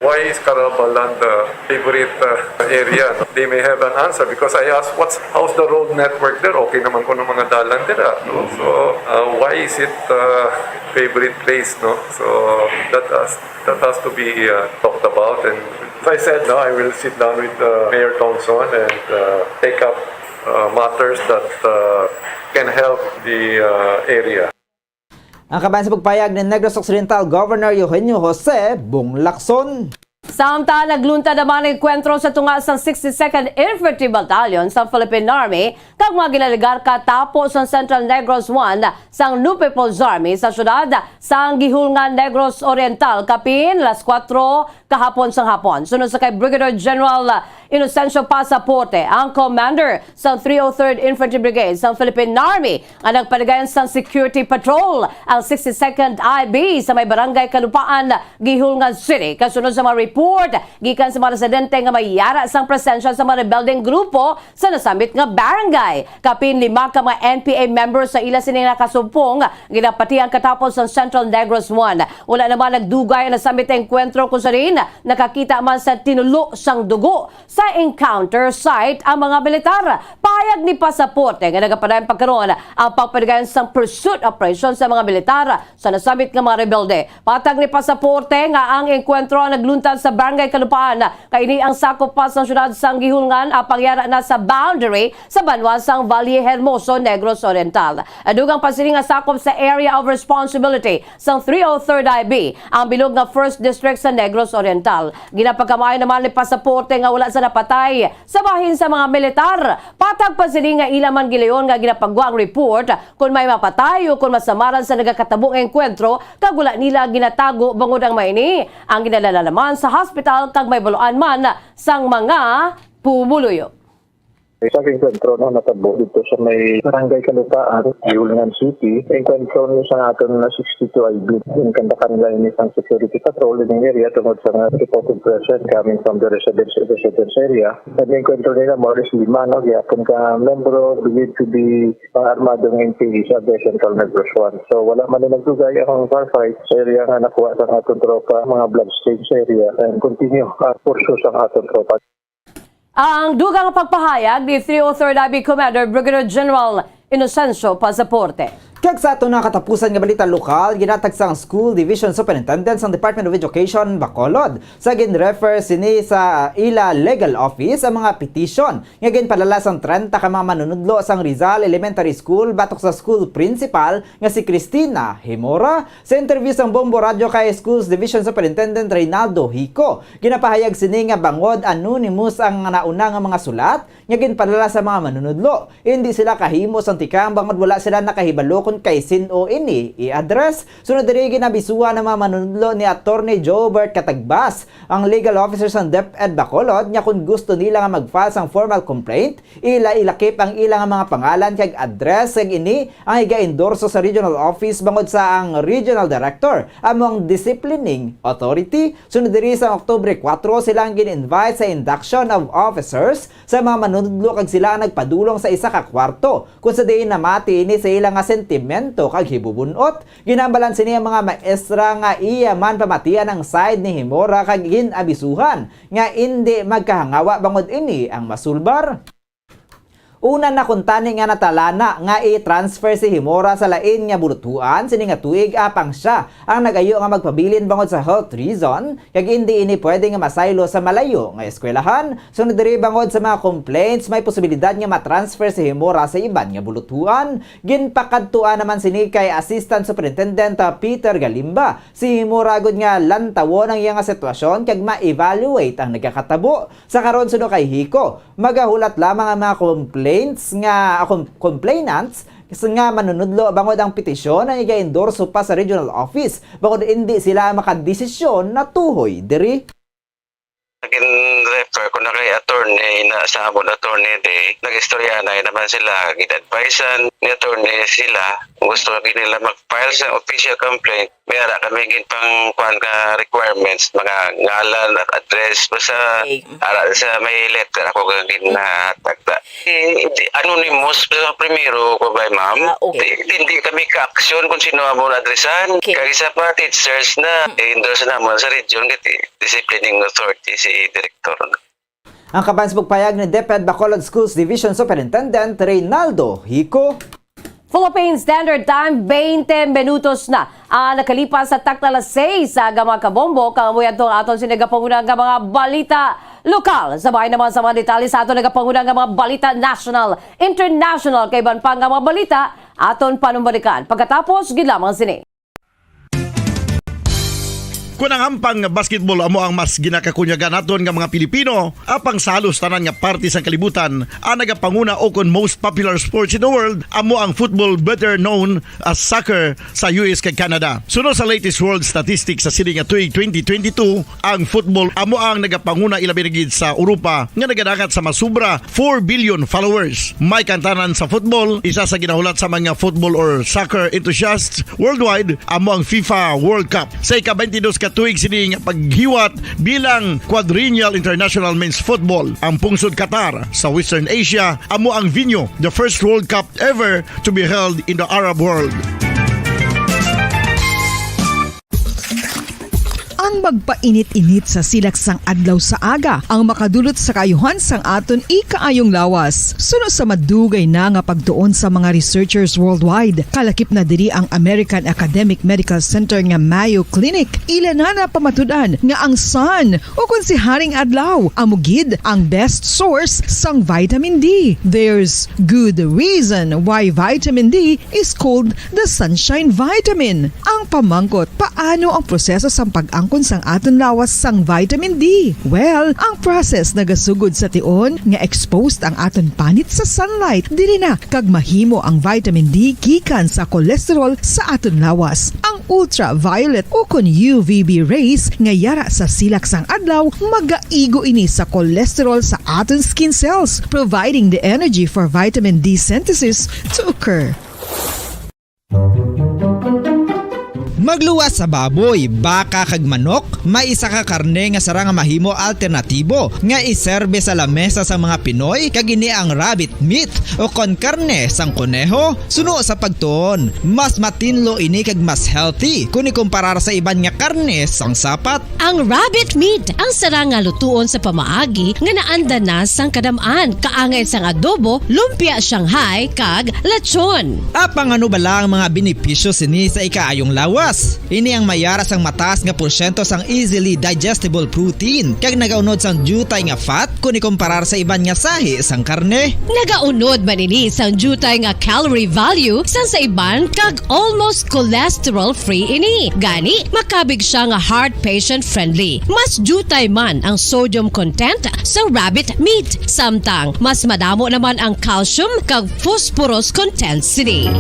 Why is Carabalan the favorite, uh, area? They may have an answer because I asked, "What's, how's the road network there?" Okay naman kuno ang mga dalan dira, no? So, uh, why is it, uh, favorite place, no? So, that has, that has to be, uh, talked about. And as I said, no, I will sit down with, uh, Mayor Tongson and, uh, take up, uh, matters that, uh, can help the, uh, area. Ang kabahin sa pagpayag ni Negros Occidental Governor Eugenio Jose Bong Lacson. Samtang nagluntad naman ang engkwentro sa tunga sang sixty-second Infantry Battalion sa Philippine Army kag mga ginaligar katapos sang Central Negros One sang New People's Army sa siyudad sang Guihulngan, Negros Oriental, kapin las kuwatro kahapon sang hapon. Sunod sa kay Brigadier General Inocencio Pasaporte, ang commander sang three oh third Infantry Brigade sang Philippine Army, nga nagpaligayan sang security patrol ang sixty-second I B sa may Barangay Kalupaan, Guihulngan City. Kasunod sa mga report gikan sa mga residente nga may yara sang presensya sa mga rebeldeng grupo sa nasambit nga barangay. Kapin lima ka mga N P A members sa ila sini nakasubong, ginapatihan katapos sang Central Negros One. Wala naman nagdugay ang nasambit nga engkwentro kung sa diin nakakita man sa tinulo sang dugo sa encounter site ang mga militar. Pahayag ni Pasaporte nga nagapadayon pa karon ang pagpaligayan sang pursuit operation sa mga militar sa nasambit nga mga rebelde. Patag ni Pasaporte nga ang engkwentro ang nagluntad sa Barangay Kalupaan, kay ini ang sakop pa sang siyudad sang Guihulngan, apang yara na sa boundary sa banwa sang Valle Hermoso, Negros Oriental. Dugang pa sini nga sakop sa area of responsibility sang three oh third I B ang bilog nga First District sa Negros Oriental. Ginapagkamay naman ni Pasaporte nga wala sa napatay sa bahin sa mga militar. Patag pa sini nga ila man gilayon nga ginapagwa ang report kon may mapatay o kon masamaran sa nagakatabo nga engkwentro, kag wala nila ginatago bangod ang may ini ang ginadala naman sa hospital kag may baluan man sang mga pumuluyo. Sa engkwentro, no, natabo dito sa may Barangay Kalupaan, Guihulngan City. Engkwentro ni sa aton na sixty-two I B. Ginkandakan nila ini sang security patrol in area tungod sa nga reported presence coming from the residence, residence area. Ang engkwentro nila, more or less lima, no, gihapon ka membro, believed to be mga armadong N P A sa Central Negros One. So, wala man ni nagdugay ang firefight sa area nga nakuha sa aton tropa, mga bloodstains sa area, and continue, ah, pursuit sa aton tropa. Ang dugang pagpahayag ni three oh third I B Commander Brigadier General Inocencio Pasaporte. Kag sa aton nga katapusan nga balita lokal, ginatag sang School Division Superintendent sang Department of Education, Bacolod, sa gin-refer sini sa ila legal office ang mga petition nga ginpadala sang trenta ka mga manunudlo sang Rizal Elementary School batok sa school principal nga si Cristina Himora. Sa interview sang Bombo Radyo kay Schools Division Superintendent Reynaldo Hico, ginapahayag sini nga bangod anonymous ang nauna nga mga sulat nga ginpadala sa mga manunudlo, hindi sila kahimo sang tikang bangod wala sila nakahibalo kon kay sin-o ini i-address. Sunod diri, ginabisuhan ang mga manunudlo ni Attorney Jobert Catagbas, ang legal officer sang DepEd Bacolod, nga kon gusto nila nga mag-file sang formal complaint, ila ilakip ang ila nga mga pangalan kag address, kag ini ang iga-endorso sa regional office bangod sa ang regional director amo ang disciplining authority. Sunod diri, sa Oktubre kuwatro, sila ang gin-invite sa induction of officers sa mga manunudlo kag sila ang nagpadulong sa isa ka kwarto, kung sa diin namati ini sa ila nga sentimento kag hibubun-ot. Ginhambalan sini ang mga maestra nga iya man pamatian ang side ni Himora kag gin-abisuhan nga indi magkahangawa bangod ini ang masulbar. Una na kuntani nga natalana nga i-transfer si Himora sa lain nga buluthuan sini nga tuig, apang sia ang nag-ayo nga magpabilin bangod sa health reason, kag indi ini pwede nga masaylo sa malayo nga eskwelahan. Sunod diri, bangod sa mga complaints, may posibilidad nga matransfer si Himora sa iban nga buluthuan. Ginpakadtuan naman sini kay Assistant Superintendent, ah, Peter Galimba si Himora gud nga lantawon ang iya nga sitwasyon kag ma-evaluate ang nagakatabo. Sa karon, suno kay Hico, magahulat lamang ang mga complaints nga, ah, com-, complainants nga manunudlo bangod ang petisyon ang iga-endorso pa sa regional office, bangod indi sila makadesisyon na tuhoy diri. Nagin-refer ko na kay attorney na sa amon, Attorney Day. Nag-istorya na naman sila, gin-advisean ni attorney sila kung gusto nila mag-file sa official complaint. May ara kami gid pang kuan ka requirements, mga ngalan at address, basta Okay. ara sa may letter ako gid nahatag ta. Eh, di, anonymous sa primero ko ba, ma'am? Ah, okay. Di, hindi kami ka-action kung sino ang among addressan. Okay. Kag isa pa, teachers na, Mm. i-endorse naman sa region, gid, eh, disciplining authority si director. Ang kaban sa pagpayag ni DepEd Bacolod Schools Division Superintendent Reynaldo Hico. Philippine Standard Time, twenty minutos na ang nakalipas sa takna alas sais sa aga, mga kabombo. Kag amo yadto ang aton sini nagapanguna nga mga balita lokal. Sabay naman sa mga detalye sa aton nagapanguna nga mga balita national, international, kag iban pa nga mga balita, aton panumbalikan pagkatapos gid lamang sini. Kon ang ampang nga basketball amo ang mas ginakakunyagan naton nga mga Pilipino, apang sa halos tanan nga parte sang kalibutan, ang nagapanguna o kon most popular sports in the world amo ang football, better known as soccer, sa U S kag Canada. Suno sa latest world statistics sa sini nga tuig twenty twenty-two, ang football amo ang nagapanguna, ilabi na gid sa Europa, nga nagadangat sa masubra four billion followers. May kantanan sa football, isa sa ginahulat sa mga football or soccer enthusiasts worldwide, amo ang FIFA World Cup. Sa ika-twenty-dos ka tuig sini nga paghiwat bilang quadrennial international men's football, ang pungsod Qatar sa Western Asia amo ang venue, the first World Cup ever to be held in the Arab world. Ang magpainit-init sa silak sang adlaw sa aga ang makadulot sa kaayuhan sang aton ikaayong lawas. Suno sa madugay na nga pagtuon sa mga researchers worldwide, kalakip na diri ang American Academic Medical Center nga Mayo Clinic. Ila na napamatud-an nga ang sun, o kon si Haring Adlaw, amo gid ang best source sang vitamin D. There's good reason why vitamin D is called the sunshine vitamin. Ang pamangkot, paano ang proseso sang pag-angkon sang aton lawas sang vitamin D? Well, ang process nagasugod sa tion nga exposed ang aton panit sa sunlight. Diri na kag mahimo ang vitamin D gikan sa cholesterol sa aton lawas. Ang ultraviolet o kon U V B rays nga yara sa silak sang adlaw, magaigo ini sa cholesterol sa aton skin cells, providing the energy for vitamin D synthesis to occur. Magluwas sa baboy, baka kag manok, may isa ka karne nga sarang nga mahimo alternatibo nga iserbe sa lamesa sa mga Pinoy, kag ini ang rabbit meat o kon karne sang koneho. Suno sa pagtuon, mas matinlo ini kag mas healthy kon ikumparar sa iban nga karne sang sapat. Ang rabbit meat ang sarang nga lutuon sa pamaagi nga naanda na sang kadam-an, kaangay sang adobo, lumpia Shanghai, kag lechon. Apang ano bala ang mga benepisyo sini sa ikaayong lawas? Ini ang may ara sang mataas nga porsyento sang easily digestible protein, kag nagaunod sang diutay nga fat kon ikumparar sa iban nga sahi sang karne. Nagaunod man ini sang diutay nga calorie value sang sa iban, kag almost cholesterol-free ini. Gani, makabig siya nga heart patient-friendly. Mas diutay man ang sodium content sa rabbit meat, samtang mas madamo naman ang calcium kag phosphorus content sini.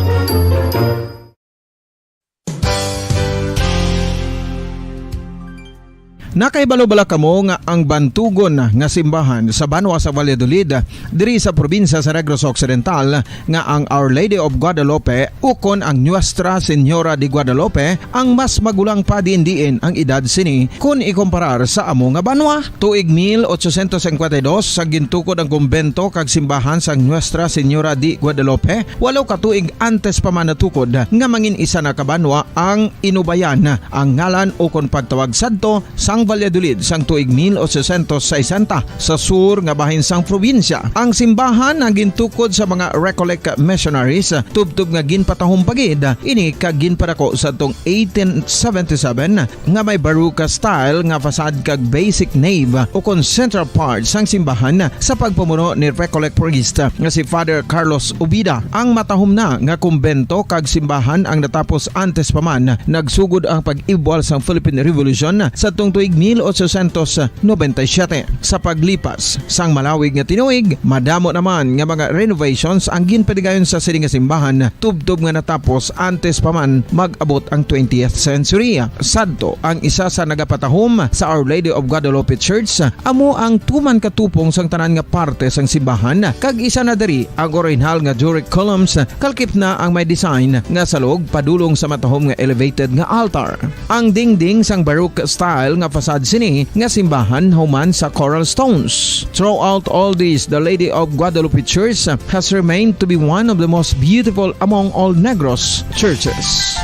Nakahibalo bala kamo nga ang bantugon nga simbahan sa banwa sa Valladolid, diri sa probinsya sa Negros Occidental, nga ang Our Lady of Guadalupe ukon ang Nuestra Señora de Guadalupe ang mas magulang pa diin-diin ang edad sini kon ikumparar sa amo nga banwa? Tuig mil ochocientos cincuenta y dos sa gintukod ang kumbento kag simbahan sang Nuestra Señora de Guadalupe, walo ka tuig antes pa man natukod nga mangin isa na ka banwa ang Inubayan, ang ngalan ukon pagtawag sadto sang Valladolid sang tuig mil ochocientos sesenta sa sur nga bahin sang probinsya. Ang simbahan ang gintukod sa mga Recollect missionaries, tubtob nga ginpatahom pa gid ini kag ginpadako sadtong eighteen seventy-seven, nga may Baroque style nga facade kag basic nave ukon central part sang simbahan sa pagpamuno ni Recollect priest nga si Father Carlos Ubida. Ang matahom na nga kumbento kag simbahan ang natapos antes pa man nagsugod ang pag-ibwal sang Philippine Revolution sadtong tuig mil ochocientos noventa y siete. Sa paglipas sang malawig nga tinuig, madamo naman nga mga renovations ang ginpadigayon sa sini nga simbahan, tubtob nga natapos antes pa man mag-abot ang twentieth century. Sadto, ang isa sa nagapatahom sa Our Lady of Guadalupe Church amo ang tuman ka tupong sang tanan nga parte sang simbahan, kag isa na diri ang orihinal nga Doric columns, kalkip na ang may design nga salog padulong sa matahom nga elevated nga altar. Ang dingding sang Baroque style nga facade sini nga simbahan human sa coral stones. Throughout all this, the Lady of Guadalupe Church has remained to be one of the most beautiful among all Negros churches.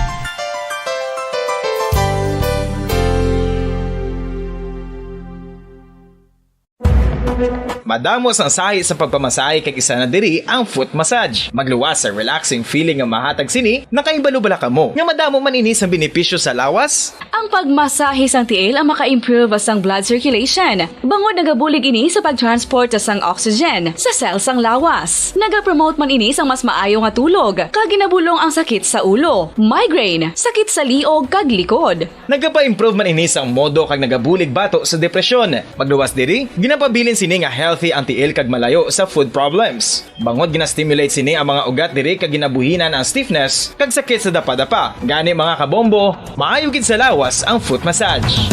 Madamo sang sahi sa pagpamasahe, kag isa na diri ang foot massage. Magluwas sa relaxing feeling nga mahatag sini. Nakahibalo bala kamo nga madamo man ini sang benepisyo sa lawas? Ang pagmasahe sang tiil ang maka-improve sang blood circulation, bangod nagabulig ini sa pag-transport sang oxygen sa cell sang lawas. Nagapromote man ini sang mas maayo nga tulog, kag ginabulong ang sakit sa ulo, migraine, sakit sa liog, kag likod. Nagapa-improve man ini sang modo kag nagabulig bato sa depresyon. Magluwas diri, ginapabilin sini nga healthy ang tiil kag malayo sa foot problems. Bangod gina-stimulate sini ang mga ugat diri kag ginabuhinan ang stiffness kag sakit sa dapadapa. Gani, mga kabombo, maayo gid sa lawas ang foot massage.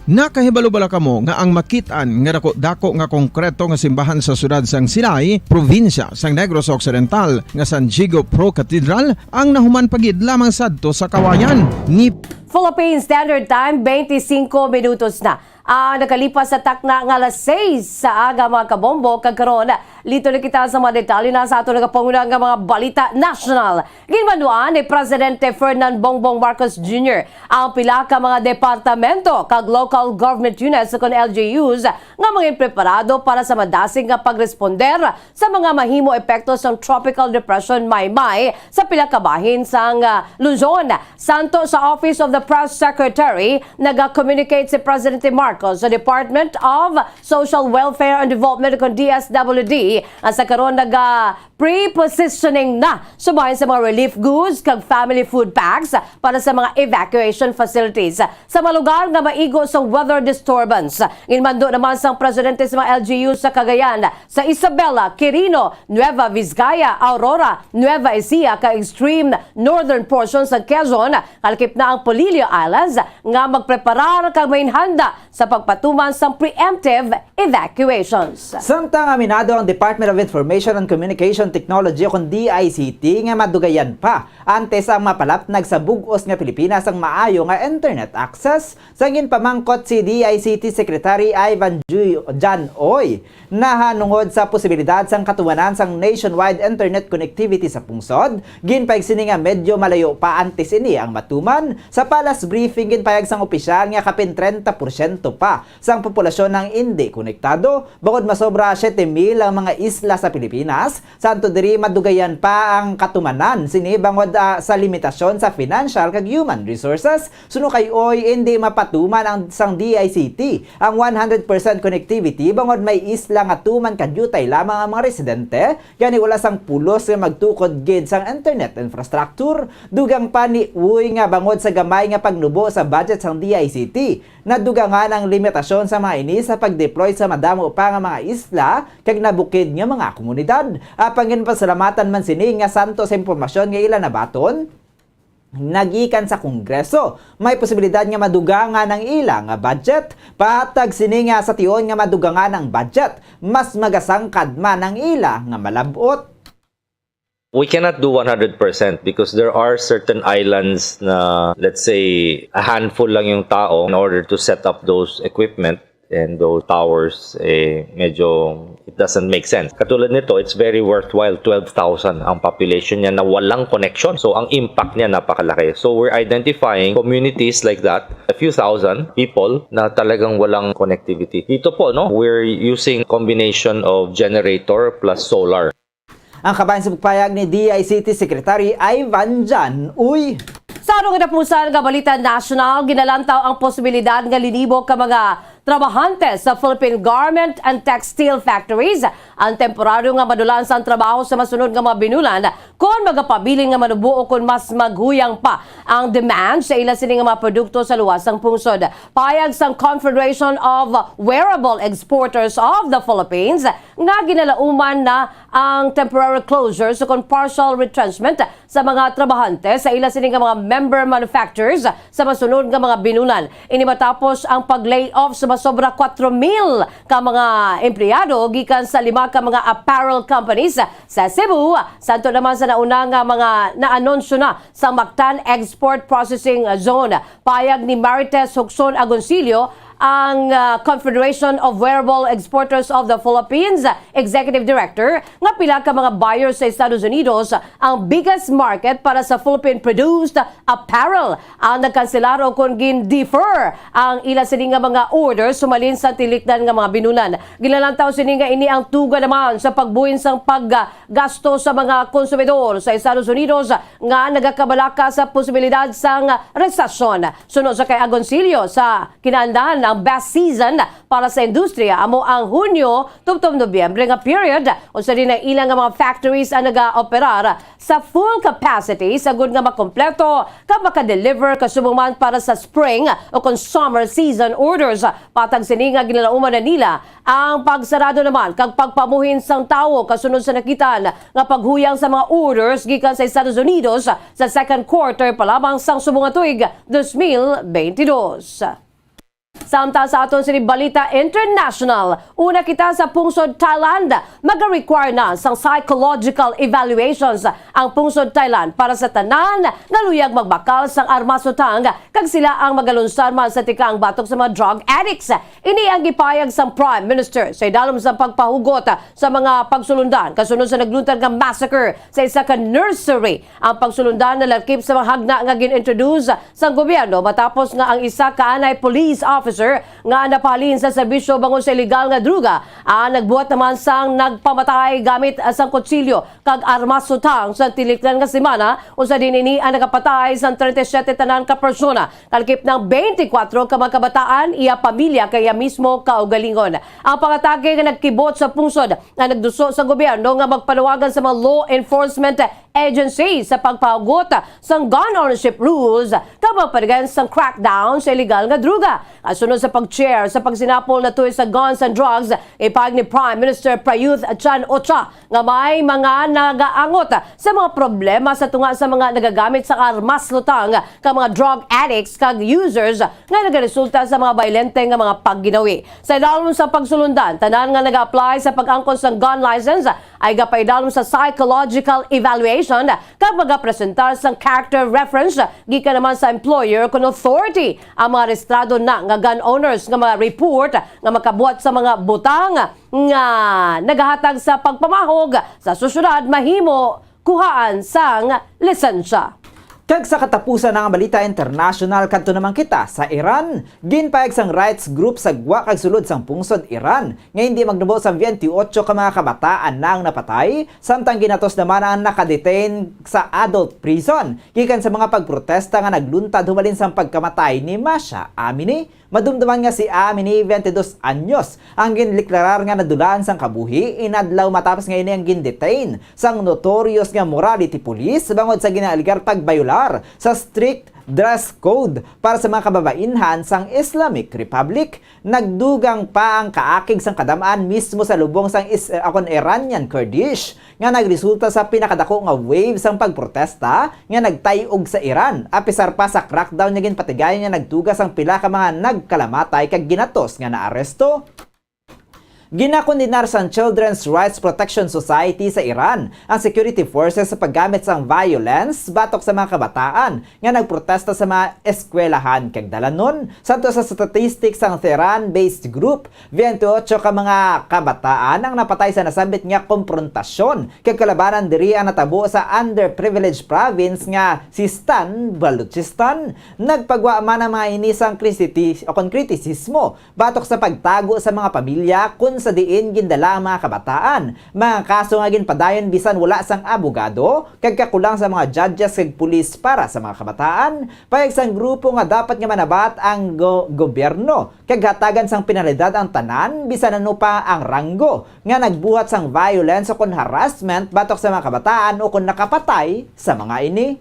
Nakahibalo bala kamo nga ang makit-an nga dako-dako nga konkreto nga simbahan sa siyudad sang Silay, probinsya sang Negros Occidental, nga San Diego Pro Cathedral, ang nahuman pa gid lamang sadto sa Kawayan ni Philippine Standard Time, twenty-cinco minutos na ang nakalipas sa takna nga alas sais sa aga, mga kabombo, kag karon, lito na kita sa mga detalye na sa ato nagapanguna nga mga balita nasyonal. Ginbanwaan ni Presidente Ferdinand Bongbong Marcos Junior ang pila ka mga departamento kag local government units, kon L G Us, nga mangin preparado para sa madasig nga pagresponder sa mga mahimo epekto sang Tropical Depression Maymay sa pila ka bahin sang, ah, Luzon. Sadto sa Office of the Press Secretary, naga-communicate si Presidente Marcos sa Department of Social Welfare and Development, kon D S W D, nga sa karon naga pre-positioning na subahin sa mga relief goods kag family food packs para sa mga evacuation facilities sa mga lugar nga maigo sa weather disturbance. Ginmando naman sang presidente sa mga L G U sa Cagayan, sa Isabela, Quirino, Nueva Vizcaya, Aurora, Nueva Ecija, kag extreme northern portion sa Quezon, kalkip na ang Polillo Islands, nga magpreparar kag mahinhanda sa pagpatuman sang preemptive evacuations. Samtang aminado ang Department of Information and Communication Technology o kon D I C T nga madugayan pa antes ang mapalapnag sa bug-os nga Pilipinas ang maayo nga internet access, sang ginpamangkot si D I C T Secretary Ivan Ju-, Jan Uy nahanungod sa posibilidad sang katumanan sang nationwide internet connectivity sa pungsod. Ginpayag sini nga medyo malayo pa antes ini ang matuman. Sa palace briefing, ginpayag sang opisyal nga kapin trenta porsyento pa sang populasyon ang indi konektado, bangod masobra siyete mil ang mga isla sa Pilipinas. Sa anto diri, madugayan pa ang katumanan sini bangod, ah, sa limitasyon sa financial kag human resources. Suno kay Uy, indi mapatuman ang sang D I C T ang one hundred percent connectivity bangod may isla nga tuman ka diutay lamang ang mga residente, gani wala sang pulos nga magtukod gid sang internet infrastructure. Dugang pa ni Uy nga bangod sa gamay nga pagnubo sa budget sang D I C T, nadugangan ang limitasyon sa mga ini sa pag-deploy sa madamo pa nga mga isla kag nabukid nga mga komunidad. Apang ginpasalamatan man sini nga santo sa impormasyon nga ila nabaton nagikan sa Kongreso. May posibilidad nga madugangan ang ila nga budget. Pahatag sini nga sa tion nga madugangan ang budget, mas magasangkad man ang ila nga malab-ot. We cannot do one hundred percent because there are certain islands na, let's say, a handful lang yung tao in order to set up those equipment and those towers, eh, medyo it doesn't make sense. Katulad nito, it's very worthwhile, twelve thousand ang population niya na walang connection. So, ang impact niya napakalaki. So, we're identifying communities like that, a few thousand people na talagang walang connectivity. Dito po, no, we're using combination of generator plus solar. Ang kabahin sa pagpayag ni D I C T Secretary Ivan Jan Uy. Sa ano nga napusan nga balita nasyonal, ginalantaw ang posibilidad nga linibo ka mga trabahante sa Philippine Garment and Textile Factories ang temporaryo nga madulan sang trabaho sa masunod nga mga binulan kon magapabilin nga manubo o kon mas maghuyang pa ang demand sa ila sini nga mga produkto sa luwas sang pungsod. Payag sang Confederation of Wearable Exporters of the Philippines nga ginalauman na ang temporary closures o kon partial retrenchment sa mga trabahante sa ila sini nga mga member manufacturers sa masunod nga mga binulan. Ini matapos ang pag-layoff sa masobra kwatro mil ka mga empleyado gikan sa lima ka mga apparel companies sa Cebu, santo naman sa nauna nga mga naanunsyo na sa Mactan Export Processing Zone. Payag ni Marites Huxon Agoncillo, ang, ah, Confederation of Wearable Exporters of the Philippines Executive Director, nga pila ka mga buyers sa Estados Unidos ang biggest market para sa Philippine-produced apparel ang nagkanselar o kon gin-defer ang ila sini nga mga orders sumalin sa tilikdan nga mga binulan. Ginalantaw sini nga ini ang tuga naman sa pagbuhin sang paggasto sa mga konsumidor sa Estados Unidos nga nagakabalaka sa posibilidad sang resesyon. Suno sa kay Agoncillo, sa kinaandahan, ang best season para sa industriya amo ang Hunyo tubtob Nobyembre nga period, usa din ang ilang nga mga factories ang nagaoperar sa full capacity sagud nga makompleto kag makadeliver kasubong man para sa spring o kon summer season orders. Patag sini nga ginalauman na nila ang pagsarado naman kag pagpamuhin sang tawo kasunod sa nakitaan nga paghuyang sa mga orders gikan sa Estados Unidos sa second quarter pa lamang sang subong nga tuig dos mil beintidos. Samtang sa aton sini balita international, una kita sa pungsod Thailand, maga-require na sang psychological evaluations ang pungsod Thailand para sa tanan nga luyag magbakal sang armas utang kag sila ang magalunsad man sa tikaang batok sa mga drug addicts. Ini ang gipahayag sang Prime Minister sa idalom sa pagpahugot sa mga pagsulundan kasunod sa nagluntad nga massacre sa isa ka nursery. Ang pagsulundan nalakip sa mga hagna nga gin-introduce sang gobyerno matapos nga ang isa ka anay police officer nga napahalin sa serbisyo bangod sa iligal nga droga, ah, nagbuhat naman sang nagpamatay gamit sang kutsilyo kag armas utang sa tilikdan nga semana. Usa din ini ang nakapatay sang treinta y siete tanan ka persona, kalakip ng twenty-four ka mga kabataan, iya pamilya kag iya mismo kaugalingon. Ang pangatake nga nagkibot sa pungsod nga nagduso sa gobyerno nga magpanawagan sa mga law enforcement agency sa pagpahugot sang gun ownership rules kag magpadagan sang crackdown sa illegal nga droga. Kasunod sa pag-chair sa pagsinapol na tuyo sa guns and drugs, ipahayag ni Prime Minister Prayut Chan-ocha nga may mga nagaangot sa mga problema sa tunga sa mga nagagamit sa armas, lutang kag mga drug addicts kag users nga nagaresulta sa mga bayolente nga mga pagginawi. Sa idalom sa pagsulundan, tanan nga nag-apply sa pag-angkon sang gun license ay gapaidalom sa psychological evaluation kag magapresentar sang character reference gikan naman sa employer kon authority. Ang mga rehistrado na nga gun owners nga mga report nga makabuhat sa mga butang nga nagahatag sa pagpamahog sa sosyedad mahimo kuhaan sang lisensya. Kag sa katapusan nga balita internasyonal, kadto naman kita sa Iran. Ginpahayag sang rights group sa gwa kag sulod sang pungsod Iran nga hindi magnubo sa twenty-eight ka mga kabataan na ang napatay, samtang ginatos naman ang nakadetain sa adult prison gikan sa mga pagprotesta nga nagluntad humalin sang pagkamatay ni Mahsa Amini. Madumduman nga si Amini, twenty-dos anyos, ang gindeklarar nga nadulaan sang kabuhi inadlaw matapos nga ini ang gindetain sang notorious nga morality police bangod sa ginaaligar pagbayolar sa strict dress code para sa mga kababainhan sang Islamic Republic. Nagdugang pa ang kaakig sang kadam-an mismo sa lubong sang Is-, akon Iranian Kurdish nga nagresulta sa pinakadako nga wave sang pagprotesta nga nagtay-og sa Iran, apisar pa sa crackdown nga ginpatigayon nga nagtuga sang pila ka mga nagkalamatay kag ginatos nga naaresto. Ginakondenar sang Children's Rights Protection Society sa Iran ang security forces sa paggamit sang violence batok sa mga kabataan nga nagprotesta sa mga eskwelahan kag dalanon. Santo sa statistics sang Tehran-based group, twenty-eight ka mga kabataan ang napatay sa nasambit nga komprontasyon kag kalabanan diri ang natabo sa underprivileged province nga Sistan, Balochistan. Nagpagwa man ang mga ini sang krisiti-, o kon kritisismo batok sa pagtago sa mga pamilya kun sa diin gindala ang mga kabataan. Mga kaso nga ginpadayon bisan wala sang abogado kag kakulang sa mga judges kag pulis para sa mga kabataan. Pahayag sang grupo nga dapat nga manabat ang go-, gobyerno kag hatagan sang penalidad ang tanan, bisan ano pa ang ranggo, nga nagbuhat sang violence o kon harassment batok sa mga kabataan o kon nakapatay sa mga ini.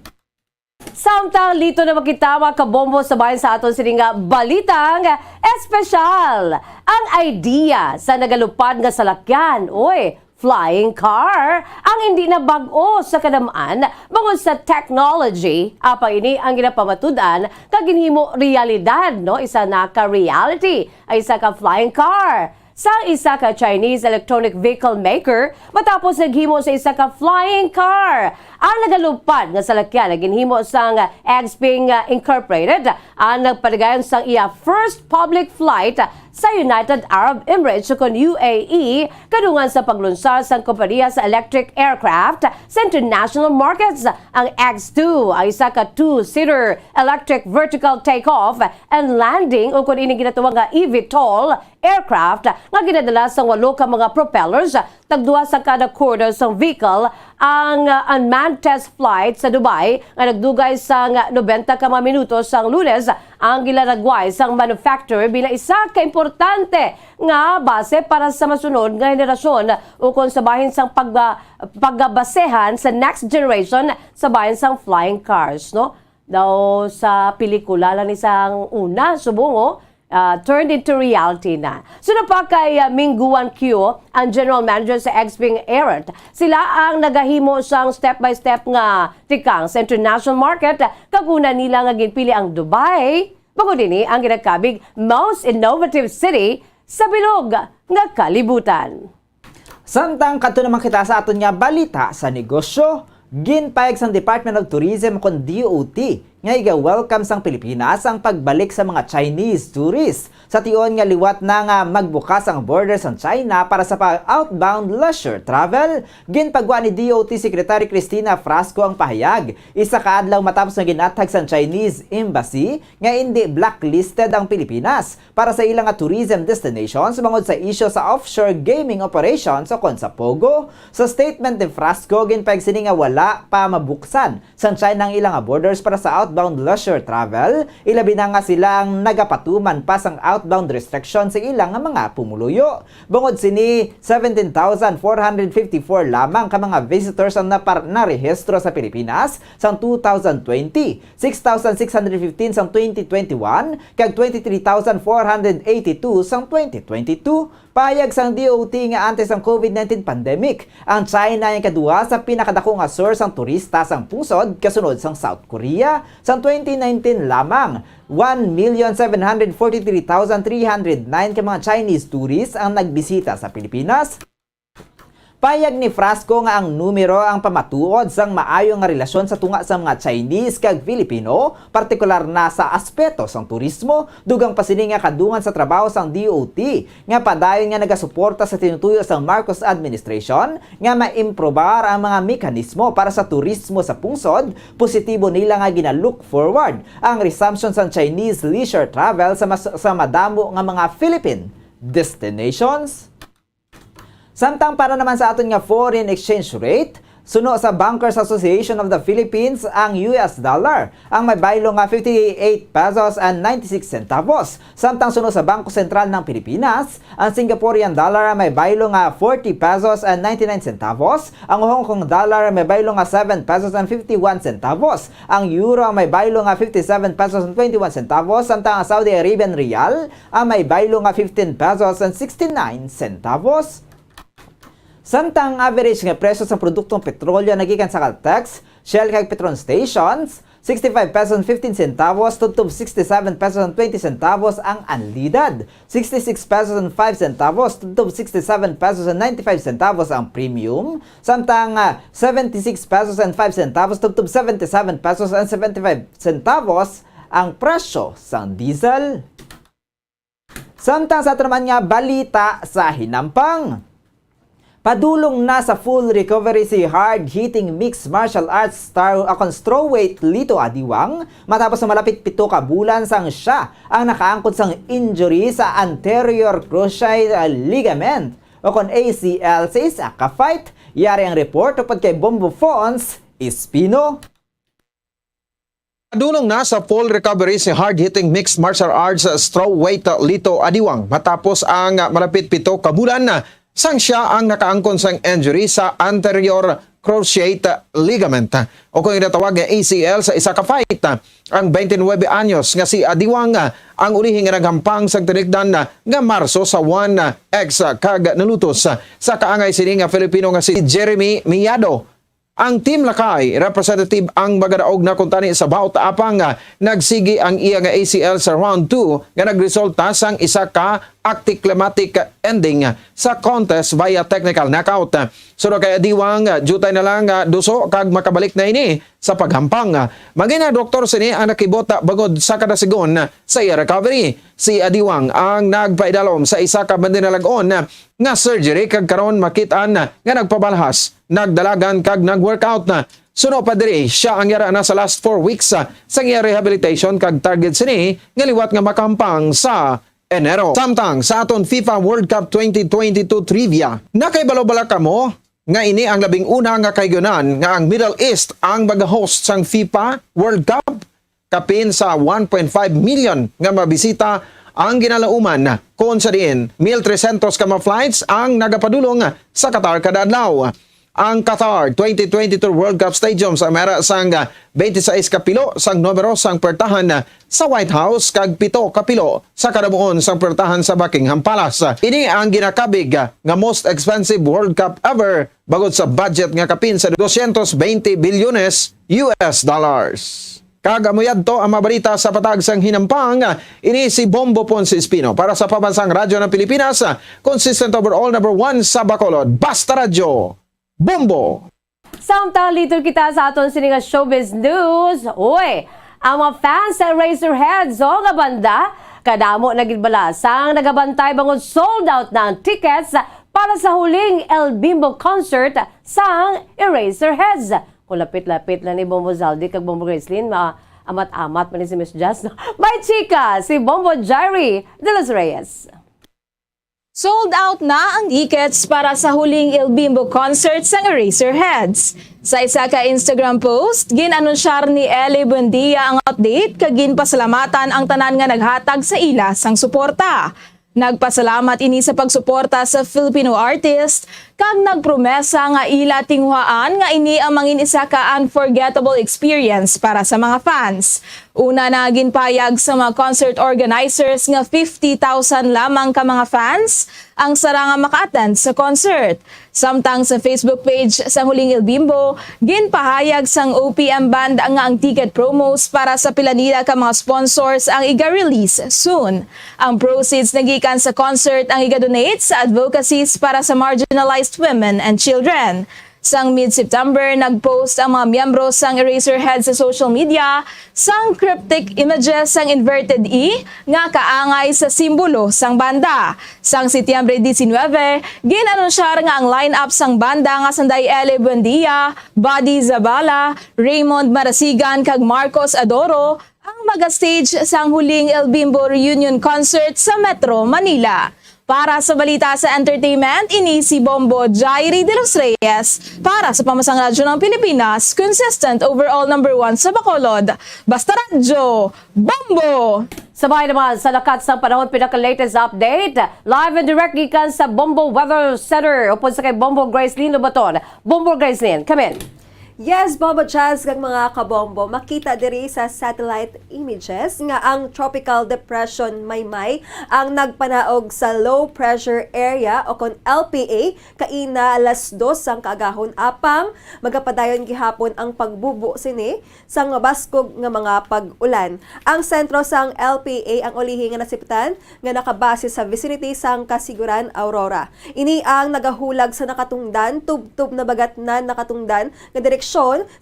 Samtang lito na makita, mga kabombo, sa bahin sa aton sini nga balitang espesyal. Ang idea sa nagalupad nga salakyan, oy, flying car, ang hindi na bag-o sa kadam-an bangod sa technology, apang ini ang ginapamatud-an kag ginhimo realidad, no? Isa na ka reality ang isa ka flying car sa isa ka Chinese electronic vehicle maker matapos naghimo sa isa ka flying car. Ang nagalupad nga salakyan nga ginhimo sang Xpeng, uh, Incorporated ang nagpadayon sang iya first public flight sa United Arab Emirates, ukon U A E, kadungan sa paglunsar sang kompanya sa electric aircraft sa international markets. Ang X two, ang isa ka two-seater electric vertical takeoff and landing, ukon ini ginatawag nga eVTOL aircraft, nga ginadala sang walo ka mga propellers, tagduha sa kada quarter sang vehicle. Ang, uh, unmanned test flight sa Dubai nga nagdugay sang nobenta ka mga minuto sang Lunes ang ginlaragway sang manufacturer bilang isa ka importante nga base para sa masunod nga henerasyon ukon sa bahin sang pag-, pagbasehan sa next generation sa bahin sang flying cars, no? Daw sa pelikula lang ni sang una, subong, oh, ah, turned into reality na. Sunod pa kay, ah, Ming Guan Qiu, ang general manager sa Xpeng Airport. Sila ang nagahimo sang step-by-step nga tikang sa international market, kag una nila nga ginpili ang Dubai. Bangod ini ang ginakabig most innovative city sa bilog nga kalibutan. Samtang kadto naman kita sa aton nga balita sa negosyo, ginpahayag sang Department of Tourism, kon D O T, nga iga-welcome sang Pilipinas ang pagbalik sa mga Chinese tourists. Sa tion nga liwat na nga magbukas ang border sang China para sa pa-, outbound leisure travel, ginpagwa ni D O T Secretary Cristina Frasco ang pahayag, isa ka adlaw matapos nga ginathag sang Chinese Embassy nga indi blacklisted ang Pilipinas para sa ila nga tourism destinations bangod sa isyu sa offshore gaming operations ukon sa POGO. Sa statement ni Frasco, ginpahayag sini nga wala pa mabuksan sang China ang ila nga borders para sa outbound leisure travel, ilabi na nga sila ang nagapatuman pa sang outbound restriction sa ila nga mga pumuluyo. Bungod sini, seventeen thousand four hundred fifty-four lamang ka mga visitors ang napar-, narehistro sa Pilipinas sang two thousand twenty, six thousand six hundred fifteen sang twenty twenty-one, kag twenty-three thousand four hundred eighty-two sang twenty twenty-two. Pahayag sang D O T nga antes sang COVID nineteen pandemic, ang China ang ikaduha sa pinakadako nga source sang turista sang pungsod, kasunod sang South Korea. Sang twenty nineteen lamang, one million seven hundred forty-three thousand three hundred nine ka mga Chinese tourists ang nagbisita sa Pilipinas. Pahayag ni Frasco nga ang numero ang pamatuod sang maayo nga relasyon sa tunga sa mga Chinese kag Filipino, partikular na sa aspeto sang turismo, dugang pa sini nga kadungan sa trabaho sang D O T nga padayon nga nagasuporta sa tinutuyo sang Marcos administration nga maimprobar ang mga mekanismo para sa turismo sa pungsod. Positibo nila nga gina-look forward ang resumption sang Chinese leisure travel sa mas-, sa madamo nga mga Philippine destinations. Samtang para naman sa aton nga foreign exchange rate, suno sa Bankers Association of the Philippines, ang U S dollar ang may baylo nga fifty-eight pesos and ninety-six centavos, samtang suno sa Bangko Sentral ng Pilipinas, ang Singaporean dollar ang may baylo nga forty pesos and ninety-nine centavos, ang Hong Kong dollar ang may baylo nga seven pesos and fifty-one centavos, ang euro ang may baylo nga fifty-seven pesos and twenty-one centavos, samtang ang Saudi Arabian riyal ang may baylo nga fifteen pesos and sixty-nine centavos. Samtang ang average nga presyo sa produktong petrolyo nagikan sa Caltex, Shell kag Petron stations, sixty-five pesos and fifteen centavos tubtob sixty-seven pesos and twenty centavos ang unleaded, sixty-six pesos and five centavos tubtob sixty-seven pesos and ninety-five centavos ang premium, samtang, ah, seventy-six pesos and five centavos tubtob seventy-seven pesos and seventy-five centavos ang presyo sang diesel. Samtang sa ato naman nga balita sa hinampang, padulong na sa full recovery si hard-hitting mixed martial arts star akon strawweight Lito Adiwang matapos na malapit pito ka bulan sang siya ang nakaangkon sang injury sa anterior cruciate ligament o kon A C L sa isa ka fight. Yari ang report upod kay Bombo Fons Espino. Padulong na sa full recovery si hard-hitting mixed martial arts strawweight Lito Adiwang matapos ang malapit pito ka bulan na sang siya ang nakaangkon sang injury sa anterior cruciate ligament o kung ginatawag nga A C L sa isa ka fight. Ang twenty-nine anyos nga si Adiwang ang ulihi nga naghampang sang tinikdan nga Marso sa One X kag nalutos sa kaangay sini nga Filipino nga si Jeremy Miyado. Ang Team Lakay representative ang magadaog na kuntani sa bout apang, ah, nagsigi ang iya nga A C L sa round two nga nagresulta sang isa ka anticlimactic ending sa contest via technical knockout. Suno kay Adiwang, ah, diutay na lang, ah, duso kag makabalik na ini sa paghampang. Mangina doktor sini ang nakibota bangod sa kadasigon sa iya recovery. Si Adiwang ang nagpaidalom sa isa ka mandinalag-on nga surgery kag karon makit-an nga nagpabalhas, nagdalagan kag nag-workout na. Suno pa diri, siya ang yara na sa last four weeks, ah, sa iya rehabilitation kag target sini nga liwat nga makahampang sa Enero. Samtang sa aton FIFA World Cup twenty twenty-two trivia, nakahibalo bala kamo nga ini ang labing una nga kahigayunan nga ang Middle East ang mag-host sang FIFA World Cup? Kapin sa one point five million nga mabisita ang ginalauman, kon sa diin mil trescientos ka mga flights ang nagapadulong sa Qatar kada adlaw. Ang Qatar twenty twenty-two World Cup Stadium sa mera sang twenty-six ka pilo sang numero sang puwertahan sa White House kag pito ka pilo sa kadamuon sang puwertahan sa Buckingham Palace. Ini ang ginakabig nga most expensive World Cup ever bangod sa budget nga kapin sa dosyentos bente bilyones U S dollars. Kag amo yadto ang mga balita sa patag sang hinampang. Ini si Bombo Ponce Espino para sa Pambansang Radyo ng Pilipinas, consistent overall number one sa Bacolod. Basta Radyo, Bombo! Samtang liton kita sa aton sini nga showbiz news, uy, ang mga fans sa Eraserheads, o, nga banda, kadamo na gid bala sang nagabantay bangod sold out na ang tickets para sa huling El Bimbo concert sang Eraserheads. Kung lapit-lapit lang ni Bombo Zaldi kag Bombo Gracelyn, maamat-amat man ni si Miss Jazz, no? May chika si Bombo Jairi de los Reyes. Sold out na ang tickets para sa huling El Bimbo concert sang Eraserheads. Sa isa ka Instagram post, gin-anunsyar ni Ellie Buendia ang update kag ginpasalamatan ang tanan nga naghatag sa ila sang suporta. Nagpasalamat ini sa pagsuporta sa Filipino artist kag nagpromesa nga ila tinguhaan nga ini ang mangin isa ka unforgettable experience para sa mga fans. Una na ginpayag sa mga concert organizers nga fifty thousand lamang ka mga fans ang sara nga maka-attend sa concert. Samtang sa Facebook page sang Huling El Bimbo, ginpahayag sang O P M Band nga ang ticket promos para sa pila nila ka mga sponsors ang iga-release soon. Ang proceeds nagikan sa concert ang iga-donate sa advocacies para sa marginalized women and children. Sang mid-September, nag-post ang mga miyembro sang Eraserhead sa social media sang cryptic images sang inverted E nga kaangay sa simbolo sang banda. Sang Setyembre diecinuebe, gin-anunsyar nga ang line-up sang banda nga sanday Ellie Buendia, Buddy Zabala, Raymond Marasigan, kag Marcos Adoro ang maga-stage sang huling El Bimbo Reunion Concert sa Metro Manila. Para sa balita sa entertainment, ini si Bombo Jairi de los Reyes para sa Pamasang Radyo ng Pilipinas, consistent overall number one sa Bacolod. Basta Radyo, Bombo! Sabay naman sa lakat sang panahon, pinaka-latest update, live and direct gikan sa Bombo Weather Center upod sa kay Bombo Gracelyn Lobaton. Bombo Gracelyn, come in. Yes, Bombo Jazz kag mga kabombo, makita diri sa satellite images nga ang Tropical Depression Maymay ang nagpanaog sa low pressure area o kon L P A kaina alas dos sang kaagahon, apang magapadayon gihapon ang pagbubo sini sang mabaskog nga mga pag-ulan. Ang sentro sang L P A ang ulihi nga nasiptan nga nakabase sa vicinity sang Casiguran, Aurora. Ini ang nagahulag sa nakatungdan tubtob nabagatnan nakatungdan nga direksyon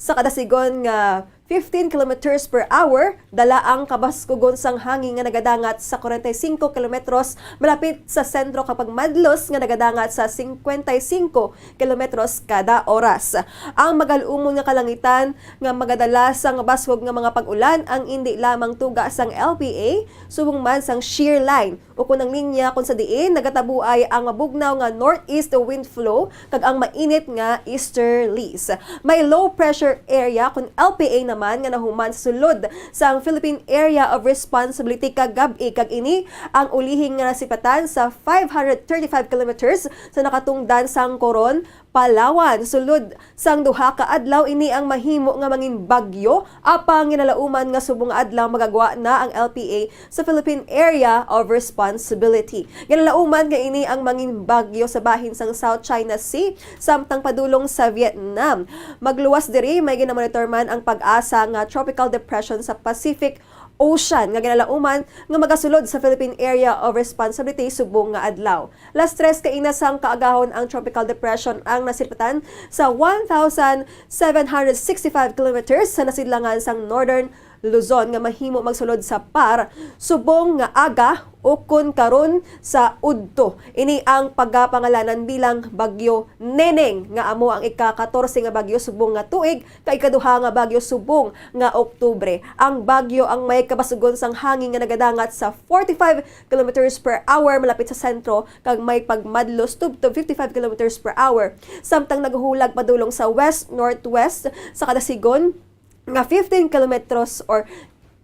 sa kadasigon nga fifteen kilometers per hour, dala ang kabaskugon sang hangin nga nagadangat sa forty-five kilometros malapit sa sentro kag pagmadlos nga nagadangat sa fifty-five kilometros kada oras. Ang magalumon nga kalangitan nga magadala sang baskog nga mga pag-ulan ang indi lamang tuga sang L P A, subong man sang shear line ukon ang linya kon sa diin nagatabuay ang mabugnaw nga northeast wind flow kag ang mainit nga easterlies. May low pressure area kon L P A naman nga nahuman sa sulod sang Philippine Area of Responsibility kagab-i, kag ini ang ulihi nga nasipatan sa five hundred thirty-five kilometers sa nakatungdan sang Coron, Palawan. Sulod sang duha ka adlaw, ini ang mahimo nga mangin bagyo, apang ginalauman nga subong nga adlaw magagwa na ang L P A sa Philippine Area of Responsibility. Ginalauman nga ini ang mangin bagyo sa bahin sang South China Sea samtang padulong sa Vietnam. Magluwas diri, may ginamonitor man ang PAGASA nga tropical depression sa Pacific Ocean nga ginalauman nga magasulod sa Philippine Area of Responsibility subong nga adlaw. Las tres kaina sang kaagahon ang tropical depression ang nasipatan sa one thousand seven hundred sixty-five kilometers sa nasidlangan sang Northern Luzon nga mahimo magsulod sa PAR subong nga aga ukon karon sa udto. Ini ang pagapangalanan bilang Bagyo Neneng nga amo ang ika-katorse nga bagyo subong nga tuig kag ikaduha nga bagyo subong nga Oktubre. Ang bagyo ang may kabasugon sang hangin nga nagadangat sa forty-five kilometers per hour malapit sa sentro kag may pagmadlos tubtob fifty-five kilometers per hour, samtang naghuhulag padulong sa west-northwest sa kadasigon nga fifteen kilometros or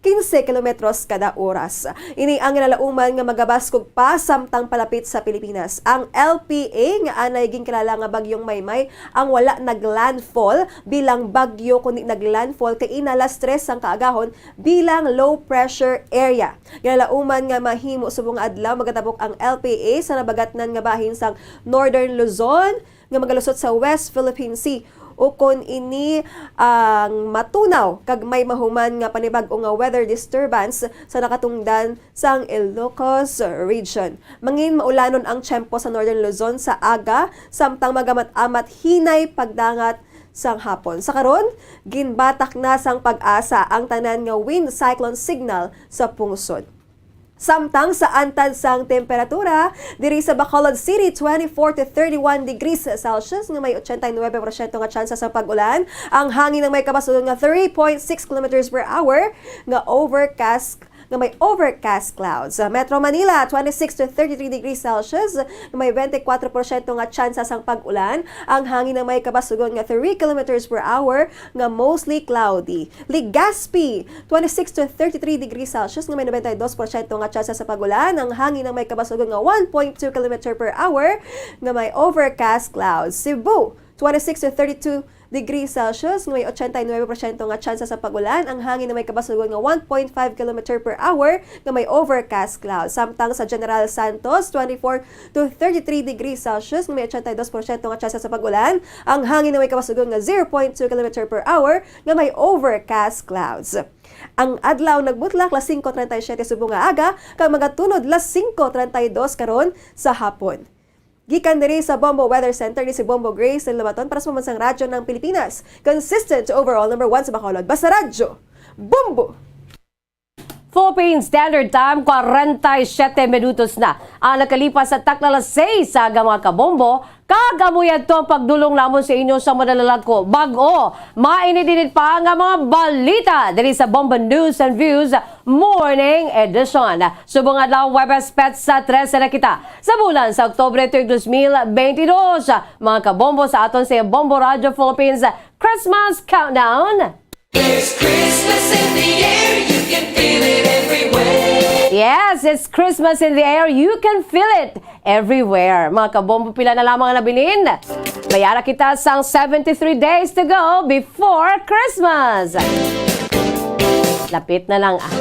quince kilometros kada oras. Ini ang ginalauman nga magabaskog pa samtang palapit sa Pilipinas. Ang L P A nga anay ginkilala nga Bagyong Maymay ang wala nag-landfall bilang bagyo, kundi nag-landfall kaina alas tres sang kaagahon bilang low pressure area. Ginalauman nga mahimo subong nga adlaw magatabok ang L P A sa nabagatnan nga bahin sang Northern Luzon nga magalusot sa West Philippine Sea, ukon ini ang matunaw kag may mahuman nga panibag-o nga weather disturbance sa nakatungdan sang Ilocos Region. Mangin maulanon ang tiyempo sa Northern Luzon sa aga, samtang magamat-amat hinay pagdangat sang hapon. Sa karon, ginbatak na sang PAGASA ang tanan nga wind cyclone signal sa pungsod. Samtang sa antad sang temperatura, diri sa Bacolod City, twenty-four to thirty-one degrees Celsius nga may eighty-nine porsyento nga tsansa sa pag-ulan, ang hangin nga may kabasugon nga three point six kilometers per hour nga overcast nga may overcast clouds. Sa Metro Manila, twenty-six to thirty-three degrees Celsius, nga may twenty-four porsyento nga tsansa sang pag-ulan. Ang hangin nga may kabasugon nga three kilometers per hour, nga mostly cloudy. Legazpi, twenty-six to thirty-three degrees Celsius, nga may ninety-two porsyento nga tsansa sa pag-ulan. Ang hangin nga may kabasugon nga one point two kilometer per hour, nga may overcast clouds. Cebu, twenty-six to thirty-two degrees Celsius, nga may eighty-nine percent nga tsansa sa pag-ulan. Ang hangin nga may kabasugon nga one point five kilometer per hour, nga may overcast clouds. Samtang sa General Santos, twenty-four to thirty-three degrees Celsius, nga may eighty-two percent nga tsansa sa pag-ulan. Ang hangin nga may kabasugon nga zero point two kilometer per hour, nga may overcast clouds. Ang adlaw nagbutlak las singko treinta y siete subong nga aga, kag magatunod las singko treinta y dos karon sa hapon. Gikan diri sa Bombo Weather Center, ni si Bombo Grace Lobaton para sa Pambansang Radyo ng Pilipinas. Consistent to overall number one sa Bacolod. Basta Radyo, Bombo! Philippine Standard Time, kwarenta y siyete minutos na ang nakalipas sa takna alas sais sa aga, mga kabombo, kag amo yadto ang pagdulong namon sa inyo sa madalalat ko. Bag-o, mainit-init pa nga mga balita diri sa Bombo News and Views Morning Edition. Subong adlaw, Huwebes, petsa trese na kita sa bulan sa Oktubre, tuig dos mil benti dos. Mga kabombo, sa aton sa Bombo Radio Philippines Christmas Countdown. There's Christmas in the air, you can feel it everywhere. Yes, it's Christmas in the air, you can feel it everywhere. Mga kabombo, pila na lamang ang nabilin? May ara kita sang seventy-three days to go before Christmas. Lapit na lang, ah.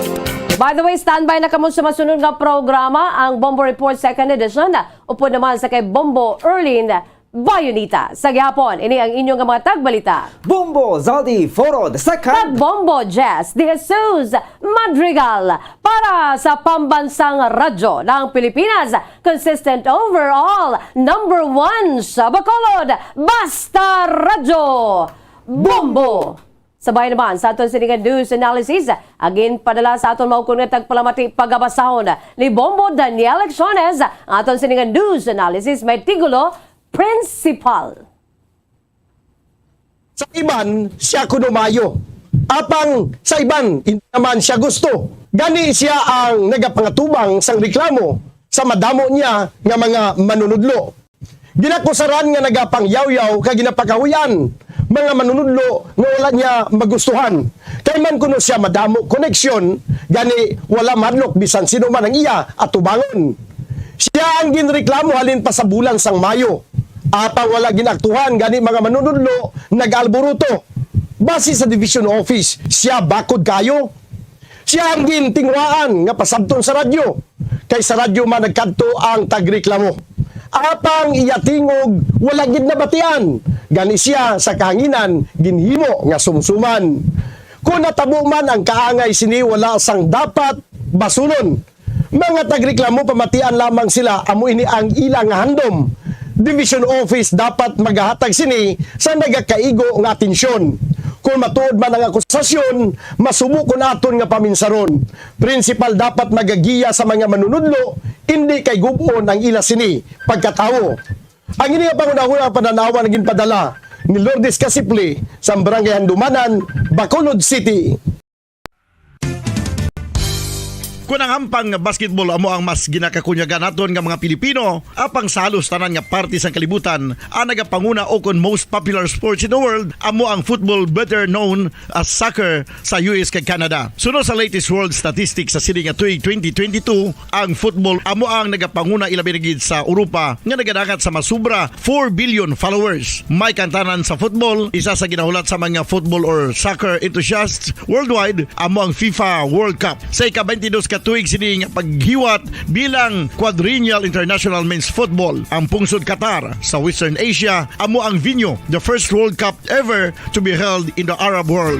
By the way, standby na kamo sa masunod nga programa, ang Bombo Report Second Edition, upod naman sa kay Bombo Erlin Bayonita. Sa gihapon, ini ang inyo nga mga tagbalita. Bombo Zaldi Foro the second. Kag Bombo Jess De Jesus Madrigal para sa Pambansang Radyo ng Pilipinas. Consistent overall, number one sa Bacolod. Basta Radyo, Bombo! Sabay naman sa aton sini nga news analysis, ang ginpadala sa aton maukon nga tagpalamati, pagabasahon ni Bombo Daniel Lecciones. Ang aton sini nga news analysis may titulo, Principal. Sa iban, siya kuno maayo. Apang sa iban, hindi naman siya gusto. Gani siya ang nagapangatubang sang reklamo sa madamo niya nga mga manunudlo. Ginakusaran nga nagapangyawyaw kag ginapakahuy-an mga manunudlo nga wala niya magustuhan. Kay man kuno siya madamo koneksyon, gani wala mahadlok bisan sino man ang iya atubangon. Siya ang ginreklamo halin pa sa bulan sang Mayo. Apang wala ginaktuhan, gani mga manunudlo nag-alburuto. Basi sa division office, siya bakod kayo. Siya ang gintinguhaan nga pasabton sa radyo, kay sa radyo man nagkadto ang tagreklamo. Apang iya tingog wala gid nabatian, gani siya sa kahanginan ginhimo nga sumsuman. Kon natabo man ang kaangay sini, wala sang dapat basunon. Mga tagreklamo, pamatian lamang sila, amo ini ang ila nga handom. Division Office dapat magahatag sini sa nagakaigo nga atensyon. Kon matuod man ang akusasyon, masubo kon aton nga paminsaron. Principal dapat magagiya sa mga manunudlo, indi kay gub-on ang ila sini pagkatawo. Ang ini nga panghunahuna, panan-awan ang ginpadala ni Lourdes Casipli sa Barangay Handumanan, Bacolod City. Kon ang hampang nga basketball amo ang mas ginakakunyagan naton nga mga Pilipino, apang sa halos tanan nga parte sang kalibutan, ang nagapanguna o kon most popular sports in the world amo ang football, better known as soccer, sa U S kag Canada. Suno sa latest world statistics sa sini nga tuig twenty twenty-two, ang football amo ang nagapanguna, ilabi na gid sa Europa, nga nagadangat sa masubra four billion followers. May kantanan sa football, isa sa ginahulat sa mga football or soccer enthusiasts worldwide, amo ang FIFA World Cup. Sa ika-twenty-dos ka tuig sini nga paghiwat bilang Quadrennial International Men's Football, ang pungsod Qatar sa Western Asia amo ang venue, the first World Cup ever to be held in the Arab world.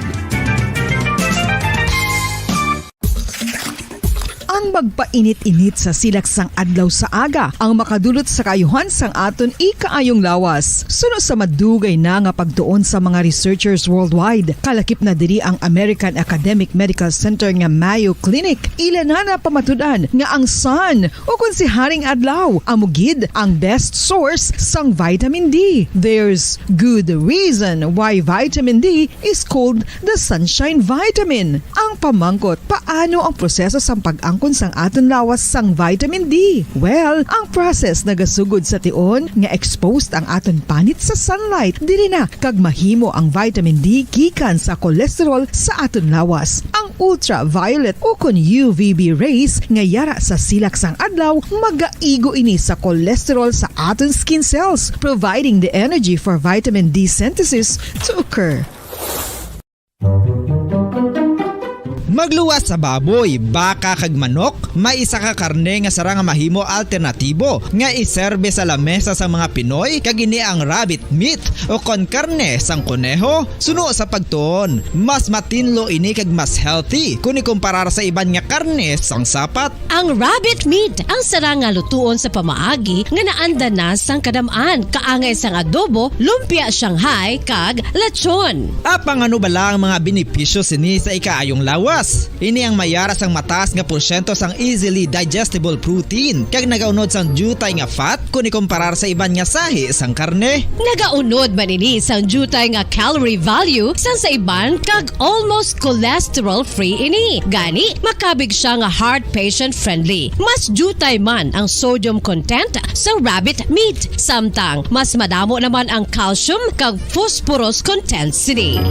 Ang magpainit-init sa silak sang adlaw sa aga ang makadulot sa kaayuhan sang aton ikaayong lawas. Suno sa madugay na nga pagtuon sa mga researchers worldwide, kalakip na diri ang American Academic Medical Center nga Mayo Clinic, ila na napamatud-an nga ang sun, o kon si Haring Adlaw, amo gid ang best source sang vitamin D. There's good reason why vitamin D is called the sunshine vitamin. Ang pamangkot, paano ang proseso sang pag-angkon sang aton lawas sang vitamin D? Well, ang process nagasugod sa tion nga exposed ang aton panit sa sunlight. Diri na kag mahimo ang vitamin D gikan sa cholesterol sa aton lawas. Ang ultraviolet o kon U V B rays nga yara sa silak sang adlaw magaigo ini sa cholesterol sa aton skin cells, providing the energy for vitamin D synthesis to occur. Magluwas sa baboy, baka, kag manok, may isa ka karne nga sarang nga mahimo alternatibo nga iserbe sa lamesa sang mga Pinoy, kag ini ang rabbit meat o kon karne sang koneho. Suno sa pagtuon, mas matinlo ini kag mas healthy kon ikumparar sa iban nga karne sang sapat. Ang rabbit meat ang sarang nga lutuon sa pamaagi nga naanda na sang kadam-an, kaangay sang adobo, lumpia Shanghai, kag lechon. Apang ano bala ang mga benepisyo sini sa ikaayong lawas? Ini ang mayara sang mataas nga porsyento sang easily digestible protein, kag nagaunod sang diutay nga fat kon ikumparar sa iban nga sahi sang karne. Nagaunod man ini sang diutay nga calorie value sang sa iban, kag almost cholesterol-free ini. Gani, makabig siya nga heart patient-friendly. Mas diutay man ang sodium content sa rabbit meat, samtang mas madamo naman ang calcium kag phosphorus content sini.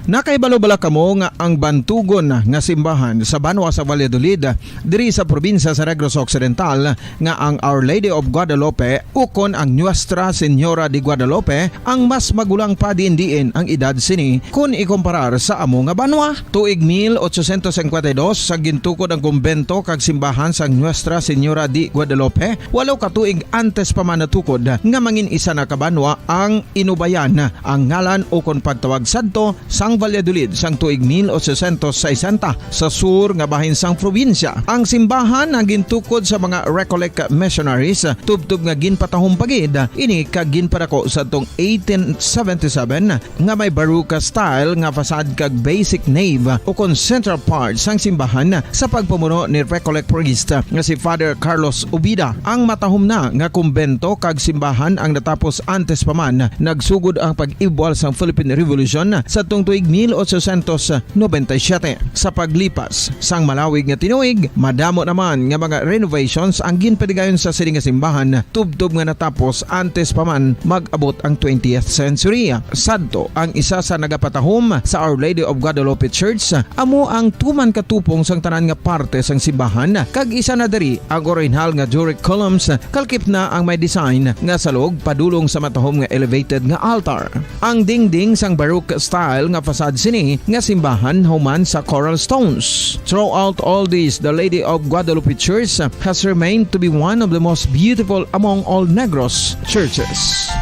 Nakahibalo bala kamo nga ang bantugon nga simbahan sa banwa sa Valladolid, diri sa probinsya sa Negros Occidental, nga ang Our Lady of Guadalupe ukon ang Nuestra Señora de Guadalupe ang mas magulang pa diin-diin ang edad sini kon ikumparar sa amo nga banwa? Tuig mil ochocientos cincuenta y dos, sa gintukod ang kumbento kag simbahan sang Nuestra Señora de Guadalupe, walo ka tuig antes pa man natukod nga mangin isa na ka banwa ang Inubayan, ang ngalan ukon pagtawag sadto sang Valladolid sang tuig mil ochocientos sesenta, sa sur nga bahin sang probinsya. Ang simbahan ang gintukod sa mga Recollect missionaries, tubtob nga ginpatahom pa gid ini kag ginpadako sadtong eighteen seventy-seven, nga may Baroque style nga facade kag basic nave ukon central part sang simbahan sa pagpamuno ni Recollect priest nga si Father Carlos Ubida. Ang matahom na nga kumbento kag simbahan ang natapos antes pa man nagsugod ang pag-ibwal sang Philippine Revolution sadtong tuig mil ochocientos noventa y siete. Sa paglipas sang malawig nga tinuig, madamo naman nga mga renovations ang ginpadigayon sa sini nga simbahan, tubtob nga natapos antes pa man mag-abot ang twentieth century. Sadto, ang isa sa nagapatahom sa Our Lady of Guadalupe Church amo ang tuman katupong sang tanan nga parte sang simbahan, kag isa na diri ang orihinal nga Doric columns, kalkip na ang may design nga salog padulong sa matahom nga elevated nga altar. Ang dingding sang Baroque style nga facade sini nga simbahan human sa coral stones. Throughout all this, the Lady of Guadalupe Church has remained to be one of the most beautiful among all Negros churches.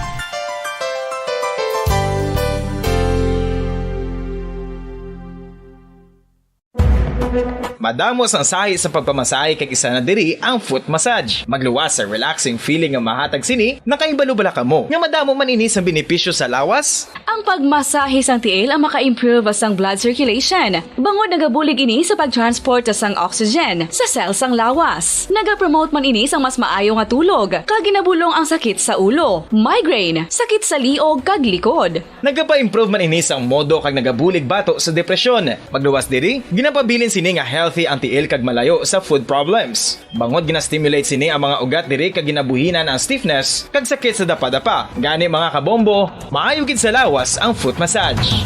Madamo sang sahi sa pagpamasahe kag isa na diri ang foot massage. Magluwas sa relaxing feeling nga mahatag sini, nakahibalo bala kamo nga madamo man ini sang benepisyo sa lawas? Ang pagmasahe sang tiil ang maka-improve sang blood circulation, bangod nagabulig ini sa pag-transport sang oxygen sa cell sang lawas. Nagapromote man ini sang mas maayo nga tulog, kag ginabulong ang sakit sa ulo, migraine, sakit sa liog kag likod. Nagapa-improve man ini sang modo kag nagabulig bato sa depresyon. Magluwas diri, ginapabilin sini nga healthy ang tiil kag malayo sa foot problems. Bangod gina-stimulate sini ang mga ugat diri kag ginabuhinan ang stiffness kag sakit sa dapadapa. Gani, mga kabombo, maayo gid sa lawas ang foot massage.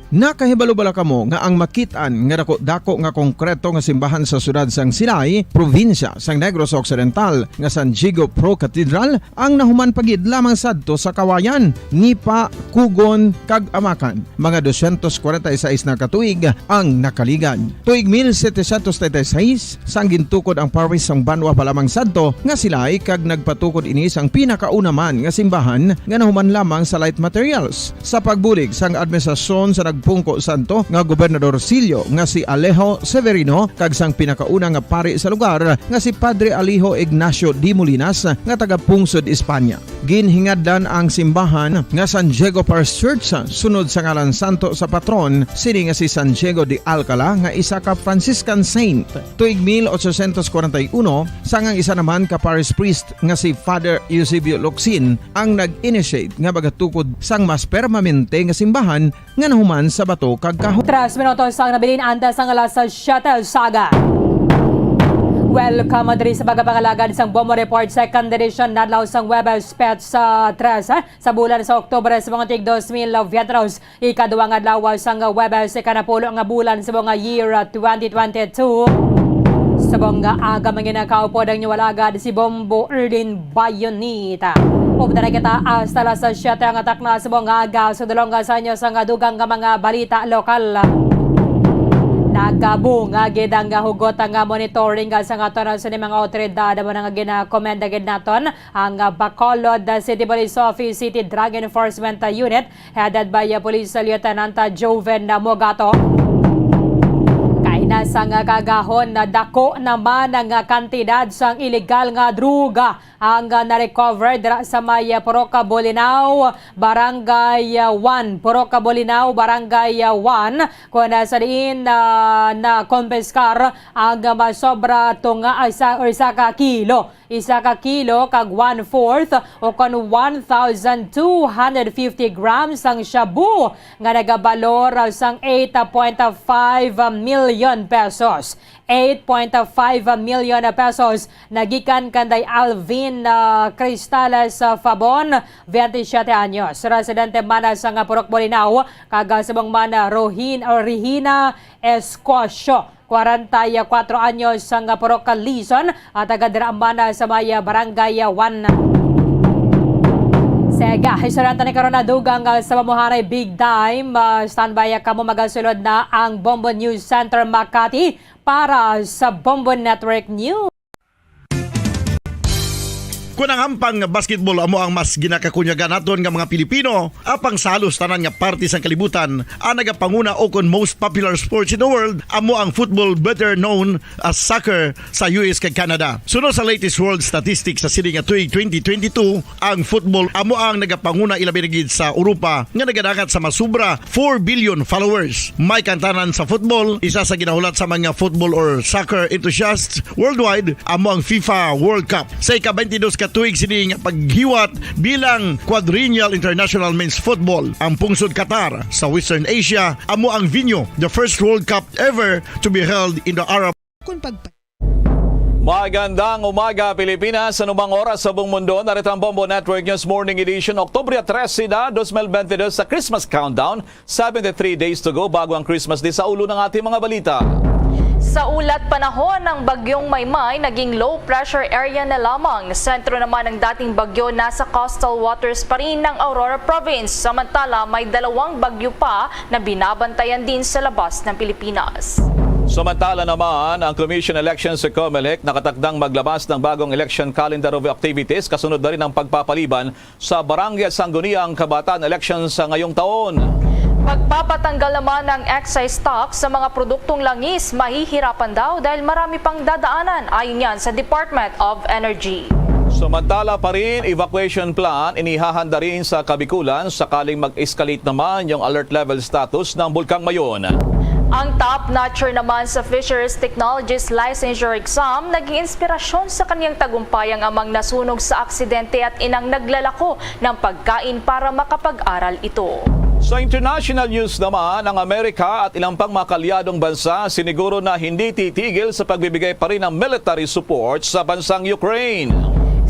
Nakahibalo bala kamo nga ang makit-an nga dako-dako nga konkreto nga simbahan sa siyudad sang Silay, probinsya sang Negros Occidental, nga San Diego Pro Cathedral, ang nahuman pa gid lamang sadto sa Kawayan, Nipa, Kugon, kag Amakan? Mga dosyentos kwarenta y seis na ka tuig ang nakaligad. Tuig mil setecientos treinta y seis, sang gintukod ang parish sang banwa pa lamang sadto nga Silay, kag nagpatukod ini sang pinakauna man nga simbahan nga nahuman lamang sa light materials. Sa pagbulig sang administrasyon sa nagpungko sadto nga gobernadorcillo nga si Alejo Severino kag sang pinakauna nga pari sa lugar nga si Padre Alejo Ignacio de Molinas nga taga-pungsod España. Ginhingadlan ang simbahan nga San Diego Parish Church sunod sa ngalan santo sa patron sini nga si San Diego de Alcala nga isa ka Franciscan saint. Tuig mil ochocientos kwarenta y uno, sang ang isa naman ka parish priest nga si Father Eusebio Locsin ang nag-initiate nga magatukod sang mas permanente nga simbahan nga nahuman sa bato kag kahoy. Tres minutos ang nabilin antes sang alas siyete sa aga. Welcome diri sa pagpangalagad sang Bombo Report, second edition, nadlaw sang Huwebes, petsa tres, eh, sa bulan sa Oktubre sa mga tig dos mil veintitrés. Ikaduha nga adlaw sang Huwebes, ikanapulo nga bulan sa mga year, ah, twenty twenty-two. Sa mga aga, mga nakaupo ang inyong alagad, si Bombo Erlin Bayonita. Upda na kita hasta alas siyete ang atak na sa mga aga. Sa dulong nga sa inyo sa nga dugang nga mga balita lokal. Nagabunga gid ang hugot nga monitoring sa nga tanan sa mga awtoridad. Amo na nga ginakomenda gid naton ang Bacolod City Police Office City Drug Enforcement Unit headed by, uh, Police Lieutenant, uh, Joven, uh, Mogato. Kay nasa nga kagahon na dako naman ang, uh, kantidad sang iligal nga droga ang, uh, na-recover dira sa may, uh, Purok Bolinao, Barangay, uh, one. Purok Bolinao, Barangay, uh, one, kung, uh, sa diin, uh, na-confiscar ang, uh, masobra tunga, uh, isa, or isa ka kilo. Isa ka kilo kag one-fourth o kon one thousand two hundred fifty grams sang shabu nga nagabalor sang eight point five million pesos. Eight point five million pesos nagikan kanday Alvin, ah, Cristales, ah, Fabon, twenty-siyete anyos, residente man sa nga Purok Bolinao, kag, ah, subong man, ah, Rohin-, or Regina Escocio, kwarenta y kuatro anyos, sang Purok Lison, at taga dira man sa may Barangay One. Sega, istorya ta ni karon na dugang, ah, sa mamuharay big time. Ah, standby kamo, magasulod na ang Bombo News Center Makati para sa Bombo Network News. Kon ang hampang nga basketball amo ang mas ginakakunyagan naton nga mga Pilipino, apang sa halos tanan nga parte sang kalibutan, ang nagapanguna o kon most popular sports in the world amo ang football, better known as soccer, sa U S kag Canada. Suno sa latest world statistics sa sini nga tuig twenty twenty-two, ang football amo ang nagapanguna, ilabi na gid sa Europa nga nagadangat sa masubra four billion followers. May kantanan sa football, isa sa ginahulat sa mga football or soccer enthusiasts worldwide amo ang FIFA World Cup. Sa ika-twenty-dos ka tuig sini nga paghiwat bilang Quadrennial International Men's Football, ang pungsod Qatar sa Western Asia amo ang venue, the first World Cup ever to be held in the Arab. Kung pagpa- Magandang umaga, Pilipinas. Anumang oras sa buong mundo, narito ang Bombo Network News Morning Edition, Oktubre trese na, dos mil bente dos, sa Christmas Countdown. Seventy-three days to go bago ang Christmas Day. Sa ulo ng ating mga balita. Sa ulat panahon, ang Bagyong Maymay naging low pressure area na lamang. Sentro naman ng dating bagyo, nasa coastal waters pa rin ng Aurora Province. Samantala, may dalawang bagyo pa na binabantayan din sa labas ng Pilipinas. Samantala naman, ang Commission on Elections o COMELEC nakatakdang maglabas ng bagong election calendar of activities, kasunod na rin ang pagpapaliban sa Barangay Sangguniang Kabataan Elections sa ngayong taon. Pagpapatanggal naman ng excise tax sa mga produktong langis, mahihirapan daw dahil marami pang dadaanan, ayon yan sa Department of Energy. Samantala pa rin, evacuation plan inihahanda rin sa Kabikulan sakaling mag-escalate naman yung alert level status ng Bulkang Mayon. Ang top notcher naman sa Fisheries Technologist Licensure Exam naging inspirasyon sa kaniyang tagumpay, ang amang nasunog sa aksidente at inang naglalako ng pagkain para makapag-aral ito. Sa international news naman, ang Amerika at ilang pang mga kaalyadong bansa siniguro na hindi titigil sa pagbibigay pa rin ng military support sa bansang Ukraine.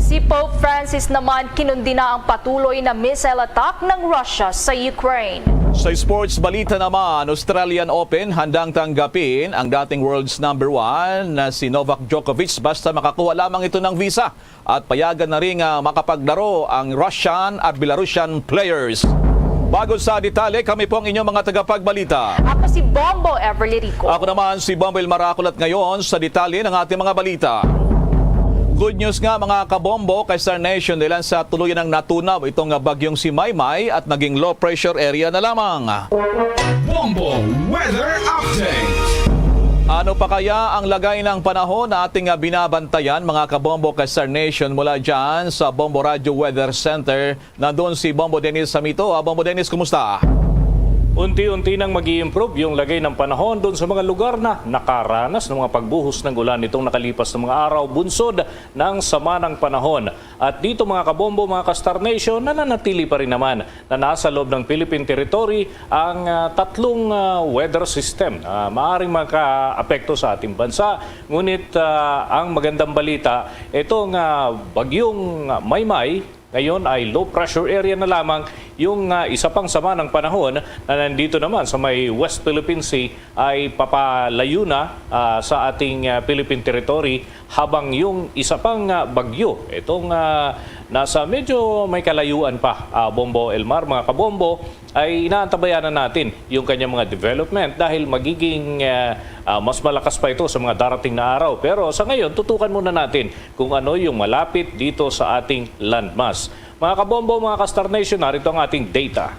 Si Pope Francis naman kinundina ang patuloy na missile attack ng Russia sa Ukraine. Sa sports balita naman, Australian Open, handang tanggapin ang dating world's number one na si Novak Djokovic basta makakuha lamang ito ng visa at payagan na rin nga makapaglaro ang Russian at Belarusian players. Bago sa detalye, kami po ang inyong mga tagapagbalita. Ako si Bombo Everly Rico. Ako naman si Bombo Elmar Aculat ngayon sa detalye ng ating mga balita. Good news nga, mga kabombo, kay Star Nation, dahil sa tuluyan ng natunaw itong bagyong si Maymay at naging low pressure area na lamang. Bombo Weather Update. Ano pa kaya ang lagay ng panahon na ating, ah, binabantayan, mga kabombo, kay Star Nation? Mula dyan sa Bombo Radio Weather Center, nandun si Bombo Dennis Samito. Ah, Bombo Dennis, kumusta? Unti-unti nang mag improve yung lagay ng panahon doon sa mga lugar na nakaranas ng mga pagbuhos ng ulan nitong nakalipas na mga araw, bunsod ng sama ng panahon. At dito, mga kabombo, mga ka-Star Nation, nananatili pa rin naman na nasa loob ng Philippine Territory ang, ah, tatlong, ah, weather system na maaaring makaapekto sa ating bansa. Ngunit, ah, ang magandang balita, itong, ah, bagyong Maymay ngayon ay low pressure area na lamang. Yung, ah, isa pang sama ng panahon na nandito naman sa may West Philippine Sea ay papalayo na, ah, sa ating, ah, Philippine Territory, habang yung isa pang, ah, bagyo, itong, ah, nasa medyo may kalayuan pa, ah, Bombo Elmar, mga kabombo, ay inaantabayanan natin yung kanyang mga development dahil magiging, ah, ah, mas malakas pa ito sa mga darating na araw. Pero sa ngayon, tutukan muna natin kung ano yung malapit dito sa ating landmass. Mga kabombo, mga ka-Star Nation, narito ang ating data.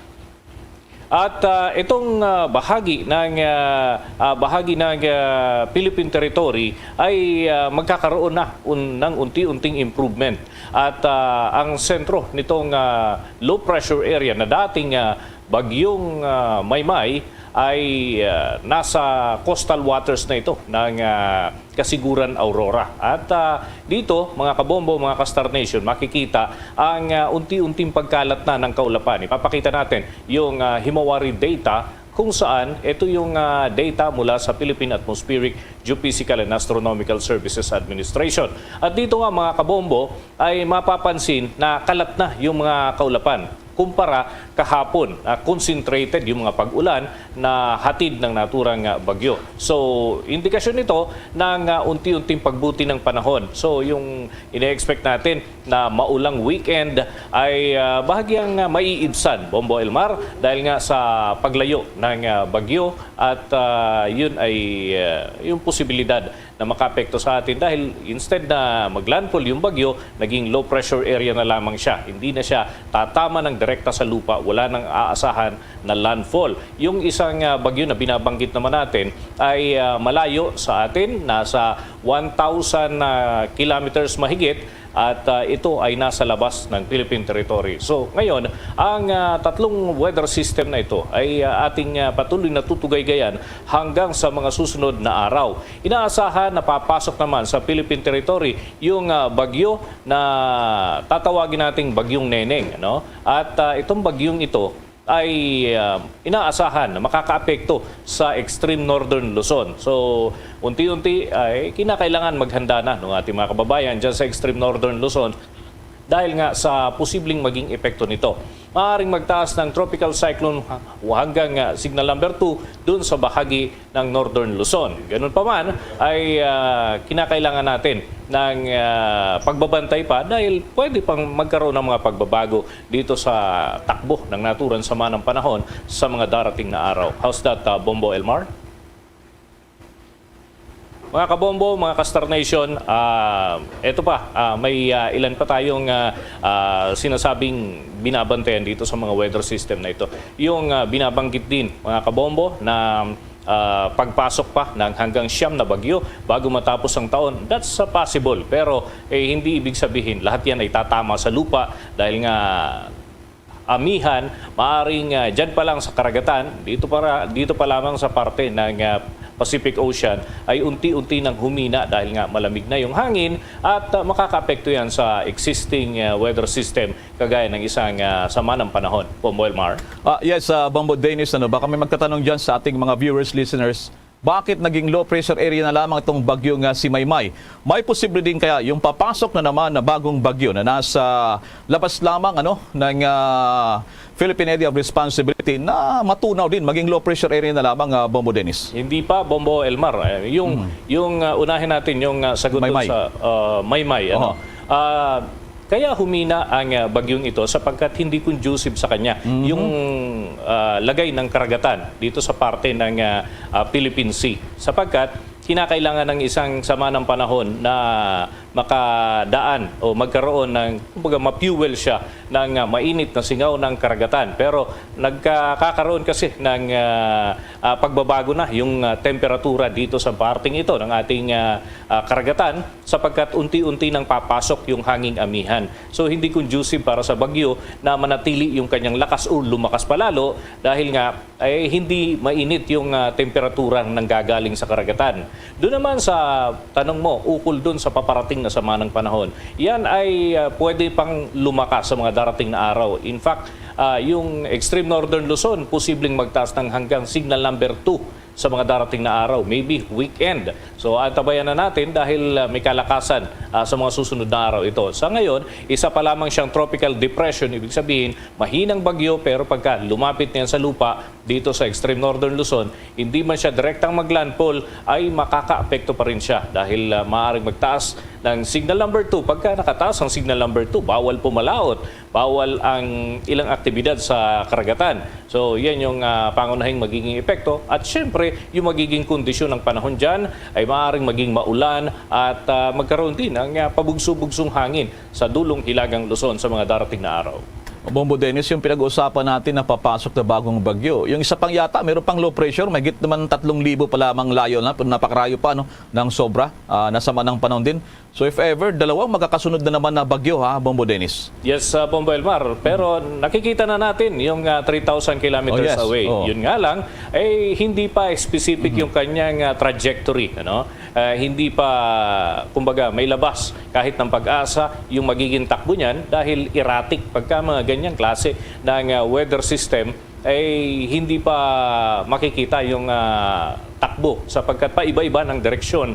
At, ah, itong, ah, bahagi ng, ah, ah, bahagi ng, ah, Philippine Territory ay, ah, magkakaroon na un-, ng unti-unting improvement. At, ah, ang sentro nitong, ah, low pressure area na dating, ah, bagyong, ah, Maymay ay, ah, nasa coastal waters na ito ng, ah, Kasiguran Aurora. At, ah, dito, mga kabombo, mga ka-Star Nation, makikita ang, ah, unti-unting pagkalat na ng kaulapan. Ipapakita natin yung, ah, Himawari data kung saan ito yung, ah, data mula sa Philippine Atmospheric, Geophysical and Astronomical Services Administration. At dito nga, mga kabombo, ay mapapansin na kalat na yung mga kaulapan kumpara kahapon, ah, concentrated yung mga pag-ulan na hatid ng naturang, ah, bagyo. So, indikasyon nito ng, ah, unti-unting pagbuti ng panahon. So, yung ine-expect natin na maulang weekend ay, ah, bahagyang, ah, maiibsan, Bombo Elmar, dahil nga sa paglayo ng, ah, bagyo at, ah, yun ay, ah, yung posibilidad na makaapekto sa atin dahil instead na maglandfall yung bagyo, naging low pressure area na lamang siya. Hindi na siya tatama ng direkta sa lupa, wala nang aasahan na landfall. Yung isang, ah, bagyo na binabanggit naman natin ay, ah, malayo sa atin, nasa one thousand, ah, kilometers mahigit, at, ah, ito ay nasa labas ng Philippine Territory. So, ngayon, ang, ah, tatlong weather system na ito ay, ah, ating, ah, patuloy na tutugaygayan hanggang sa mga susunod na araw. Inaasahan na papasok naman sa Philippine Territory yung, ah, bagyo na tatawagin nating Bagyong Neneng, ano? At, ah, itong bagyong ito ay, ah, inaasahan na makakaapekto sa extreme northern Luzon. So, unti-unti ay kinakailangan maghanda na ng ating mga kababayan dyan sa extreme northern Luzon dahil nga sa posibleng maging epekto nito. Maaaring magtaas ng tropical cyclone hanggang, ah, signal number two dun sa bahagi ng Northern Luzon. Ganun pa man, ay, ah, kinakailangan natin ng, ah, pagbabantay pa dahil pwede pang magkaroon ng mga pagbabago dito sa takbo ng naturang sama ng panahon sa mga darating na araw. How's that, ah, Bombo Elmar? Mga kabombo, mga ka-Star Nation, ah, eto pa, ah, may, ah, ilan pa tayong, ah, ah, sinasabing binabantayan dito sa mga weather system na ito. Yung, ah, binabanggit din, mga kabombo, na, ah, pagpasok pa ng hanggang siyam na bagyo bago matapos ang taon, that's, ah, possible. Pero, eh, hindi ibig sabihin lahat yan ay tatama sa lupa dahil nga amihan, maaring, ah, dyan pa lang sa karagatan, dito para, dito pa lamang sa parte ng, ah, Pacific Ocean ay unti-unti nang humina dahil nga malamig na yung hangin at, ah, makakaapekto yan sa existing, ah, weather system kagaya ng isang, ah, sama ng panahon. Bombo Elmar? Ah, yes, ah, Bombo Dennis, ano, baka may magtatanong dyan sa ating mga viewers, listeners. Bakit naging low pressure area na lamang itong bagyo nga si Maymay? May posible din kaya yung papasok na naman na bagong bagyo na nasa labas lamang, ano, ng, ah, Philippine Area of Responsibility na matunaw din maging low pressure area na lamang, ah, Bombo Dennis? Hindi pa, Bombo Elmar. Eh, yung, Mm. yung, ah, unahin natin yung, ah, sagot dun Maymay. sa, ah, Maymay, ano? Oho. Ah, kaya humina ang, ah, bagyong ito sapagkat hindi conducive sa kanya Mhm. yung, ah, lagay ng karagatan dito sa parte ng, ah, ah, Philippine Sea. Sapagkat kinakailangan ng isang sama ng panahon na makadaan o magkaroon ng, kumbaga, ma-fuel siya ng, ah, mainit na singaw ng karagatan. Pero nagkakaroon kasi ng, ah, ah, pagbabago na yung, ah, temperatura dito sa parteng ito ng ating, ah, ah, karagatan, sapagkat unti-unti nang papasok yung hanging amihan. So, hindi conducive para sa bagyo na manatili yung kanyang lakas o lumakas pa lalo dahil nga, eh, hindi mainit yung, ah, temperatura na nanggagaling sa karagatan. Doon naman sa tanong mo, ukol doon sa paparating na sama ng panahon, yan ay, ah, pwede pang lumakas sa mga darating na araw. In fact, ah, yung extreme northern Luzon, posibleng magtaas ng hanggang signal number two sa mga darating na araw, maybe weekend. So, antabayan na natin dahil, ah, may kalakasan, ah, sa mga susunod na araw ito. Sa ngayon, isa pa lamang siyang tropical depression, ibig sabihin, mahinang bagyo, pero pagka lumapit na yan sa lupa, dito sa extreme northern Luzon, hindi man siya direktang maglandfall, ay makakaapekto pa rin siya dahil, ah, maaaring magtaas ng signal number two. Pagka nakataas ang signal number two, bawal pumalaot, bawal ang ilang aktibidad sa karagatan. So, yan yung, ah, pangunahing magiging epekto. At syempre, yung magiging kondisyon ng panahon dyan ay maaaring maging maulan at, ah, magkaroon din ng, ah, pabugso-bugsong hangin sa dulong Hilagang Luzon sa mga darating na araw. Bombo Dennis, yung pinag-uusapan natin na papasok na bagong bagyo. Yung isa pang yata, meron pang low pressure, mahigit naman tatlong libo pa lamang layo na, napakarayo pa, no, ng sobra, ah, nasama ng panahon din. So if ever, dalawang magkakasunod na naman na bagyo, ha, Bombo Dennis? Yes, ah, Bombo Elmar. Pero nakikita na natin yung, ah, three thousand kilometers Oh, yes. away. Oo. Yun nga lang, eh, hindi pa specific Mhm. yung kanyang, ah, trajectory, ano? Ah, hindi pa, kumbaga, may labas kahit ng PAGASA yung magiging takbo niyan dahil erratic pagka mga ganyang klase ng, ah, weather system ay hindi pa makikita yung, ah, takbo sapagkat paiba-iba ng direksyon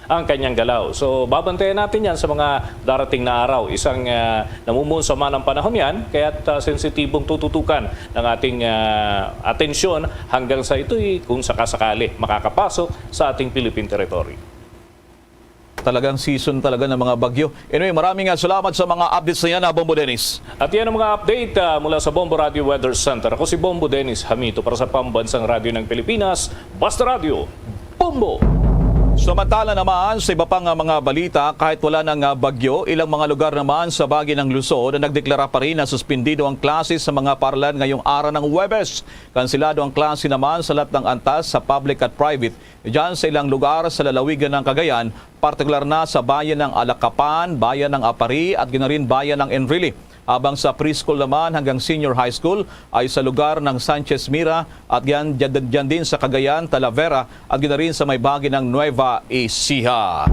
ang kanyang galaw. So, babantayan natin yan sa mga darating na araw. Isang, ah, namumuon sa manang panahon yan, kaya't, ah, sensitibong tututukan ng ating, ah, atensyon hanggang sa ito'y kung sakasakali makakapasok sa ating Philippine territory. Talagang season talaga ng mga bagyo. Anyway, maraming, ah, salamat sa mga updates na yan, ah, Bombo Dennis. At yan ang mga update, ah, mula sa Bombo Radio Weather Center. Ako si Bombo Dennis Hamito para sa Pambansang Radyo ng Pilipinas, Basta Radyo, Bombo! Samantala naman, sa iba pang, ah, mga balita, kahit wala nang, ah, bagyo, ilang mga lugar naman sa Bahagi ng Luzon na nagdeklara pa rin na suspendido ang klase sa mga paaralan ngayong araw ng Huwebes. Kansilado ang klase naman sa lahat ng antas sa public at private. Diyan sa ilang lugar sa lalawigan ng Cagayan, partikular na sa bayan ng Alacapan, bayan ng Aparri, at ginarin bayan ng Enrile. Habang sa preschool naman hanggang senior high school ay sa lugar ng Sanchez Mira at diyan, diyan, diyan din sa Cagayan, Talavera at ginarin sa may bahagi ng Nueva Ecija.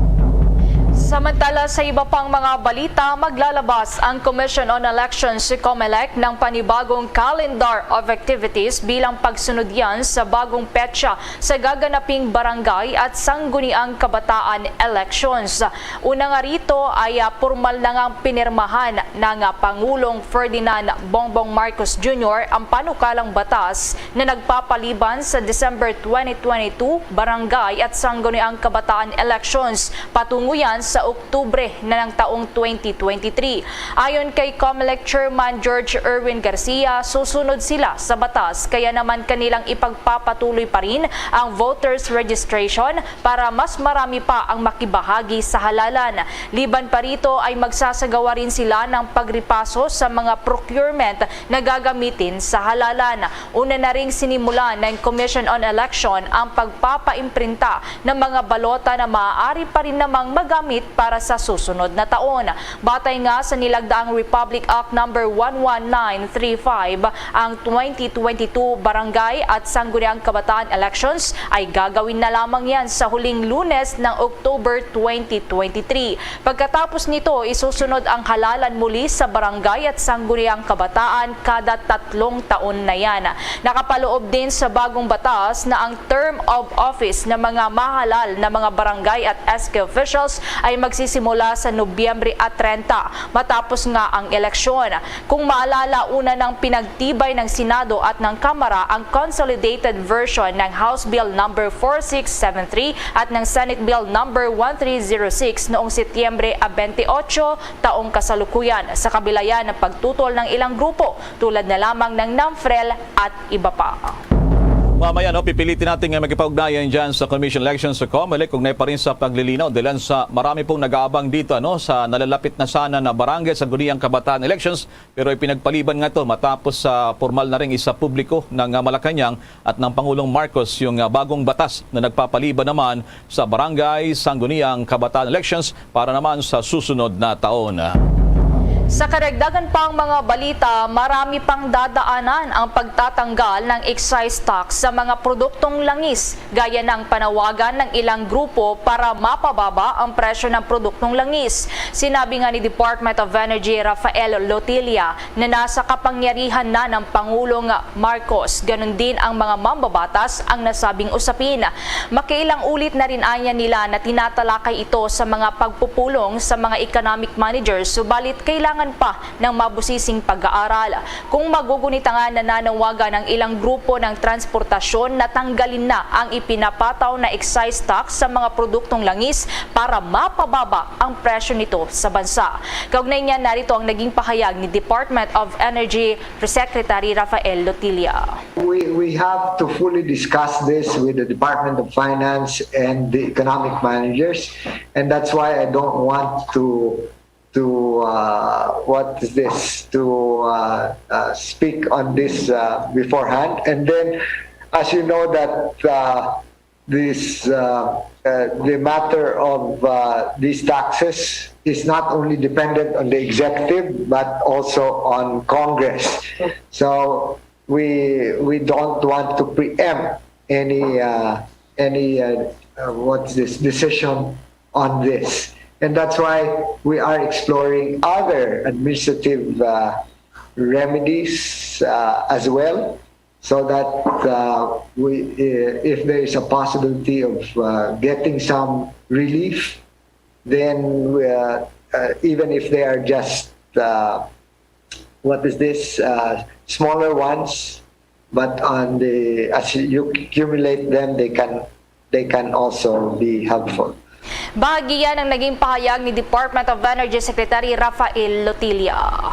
Samantala, sa iba pang mga balita, maglalabas ang Commission on Elections, si COMELEC, ng panibagong calendar of activities bilang pagsunod yan sa bagong petsa sa gaganaping barangay at sangguniang kabataan elections. Una nga rito ay, ah, pormal na ngang pinirmahan ng, ah, Pangulong Ferdinand Bongbong Marcos Junior ang panukalang batas na nagpapaliban sa December twenty twenty-two barangay at sangguniang kabataan elections patungo yan sa Oktubre na ng taong twenty twenty-three. Ayon kay COMELEC Chairman George Erwin Garcia, susunod sila sa batas, kaya naman kanilang ipagpapatuloy pa rin ang voters registration para mas marami pa ang makibahagi sa halalan. Liban pa rito ay magsasagawa rin sila ng pagripaso sa mga procurement na gagamitin sa halalan. Una na ring sinimulan ng Commission on Election ang pagpapaimprinta ng mga balota na maaari pa rin namang magamit para sa susunod na taon. Batay nga sa nilagdaang Republic Act Number one one nine three five, ang twenty twenty-two Barangay at Sangguniang Kabataan elections ay gagawin na lamang yan sa huling Lunes ng October twenty twenty-three. Pagkatapos nito, isusunod ang halalan muli sa barangay at sangguniang kabataan kada tatlong taon na yan. Nakapaloob din sa bagong batas na ang term of office ng mga mahalal na mga barangay at S K officials ay magsisimula sa Nobyembre at trenta, matapos nga ang eleksyon. Kung maalala, una nang pinagtibay ng Senado at ng Kamara ang consolidated version ng House Bill Number four six seven three at ng Senate Bill Number one three zero six noong Setyembre twenty-eight, taong kasalukuyan, sa kabila yan ng pagtutol ng ilang grupo tulad na lamang ng NAMFREL at iba pa. Mamaya, no, pipilitin natin nga makipag-ugnayan dyan sa Commission Elections sa Comelec, kung na pa rin sa paglilinaw, dahilan sa marami pong nag-aabang dito, ano, sa nalalapit na sana na barangay sangguniang kabataan elections, pero ipinagpaliban nga to matapos sa formal na ring isa publiko ng, ah, Malacañang at ng Pangulong Marcos yung, ah, bagong batas na nagpapaliban naman sa barangay sangguniang kabataan elections para naman sa susunod na taon. Sa karagdagan pang mga balita, marami pang dadaanan ang pagtatanggal ng excise tax sa mga produktong langis, gaya ng panawagan ng ilang grupo para mapababa ang presyo ng produktong langis. Sinabi nga ni Department of Energy Rafael Lotilla na nasa kapangyarihan na ng Pangulong Marcos, ganun din ang mga mambabatas ang nasabing usapin. Makailang ulit na rin anya nila na tinatalakay ito sa mga pagpupulong sa mga economic managers, subalit kailangan pa ng mabusising pag-aaral. Kung magugunit nga, nananawagan ang ilang grupo ng transportasyon na tanggalin na ang ipinapataw na excise tax sa mga produktong langis para mapababa ang presyo nito sa bansa. Kaugnay niya, narito ang naging pahayag ni Department of Energy Secretary Rafael Lotilla. We, we have to fully discuss this with the Department of Finance and the economic managers, and that's why I don't want to, to, uh, what is this, to, uh, uh, speak on this, uh, beforehand. And then, as you know, that, uh, this, uh, uh, the matter of, uh, these taxes is not only dependent on the executive but also on Congress. So we, we don't want to preempt any, uh, any, uh, uh, what's this, decision on this. And that's why we are exploring other administrative, uh, remedies, uh, as well, so that, uh, we, uh, if there is a possibility of, uh, getting some relief, then, uh, uh, even if they are just, uh, what is this, uh, smaller ones, but on the, as you accumulate them, they can, they can also be helpful. Bahagi yan ang naging pahayag ni Department of Energy Secretary Rafael Lotilla.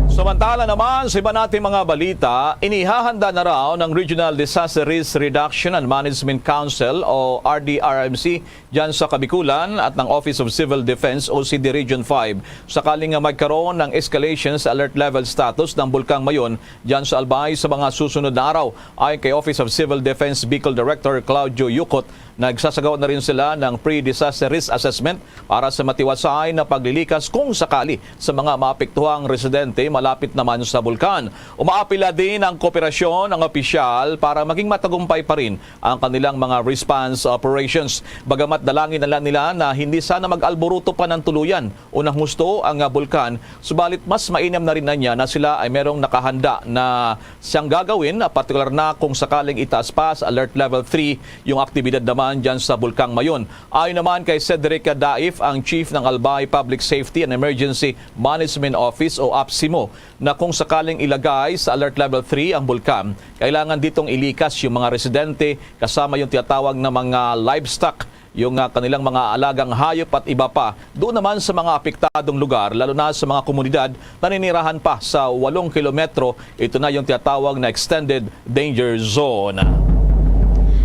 Samantala naman, sa iba nating mga balita, inihahanda na raw ng Regional Disaster Risk Reduction and Management Council o R D R M C dyan sa Kabikulan at ng Office of Civil Defense o C D Region five sakaling nga magkaroon ng escalation sa alert level status ng Bulkang Mayon dyan sa Albay sa mga susunod na araw. Ayon kay Office of Civil Defense Bicol Director Claudio Yucot, nagsasagawa na rin sila ng pre-disaster risk assessment para sa matiwasay na paglilikas kung sakali sa mga maapektuhang residente malapit naman sa bulkan. Umaapila din ang kooperasyon ng opisyal para maging matagumpay pa rin ang kanilang mga response operations. Bagamat dalangin na lang nila na hindi sana mag-alburuto pa ng tuluyan o ng husto ang, ah, bulkan, subalit mas mainam na rin na niya na sila ay merong nakahanda na siyang gagawin, ah, partikular na kung sakaling itaas pa sa Alert Level three yung aktibidad naman dyan sa Bulkang Mayon. Ayon naman kay Cedric Daif, ang Chief ng Albay Public Safety and Emergency Management Office o APSEMO, na kung sakaling ilagay sa Alert Level three ang bulkan, kailangan ditong ilikas yung mga residente kasama yung tinatawag na mga livestock, yung, ah, kanilang mga alagang hayop at iba pa. Doon naman sa mga apektadong lugar, lalo na sa mga komunidad na ninirahan pa sa walong kilometro, ito na yung tinatawag na extended danger zone.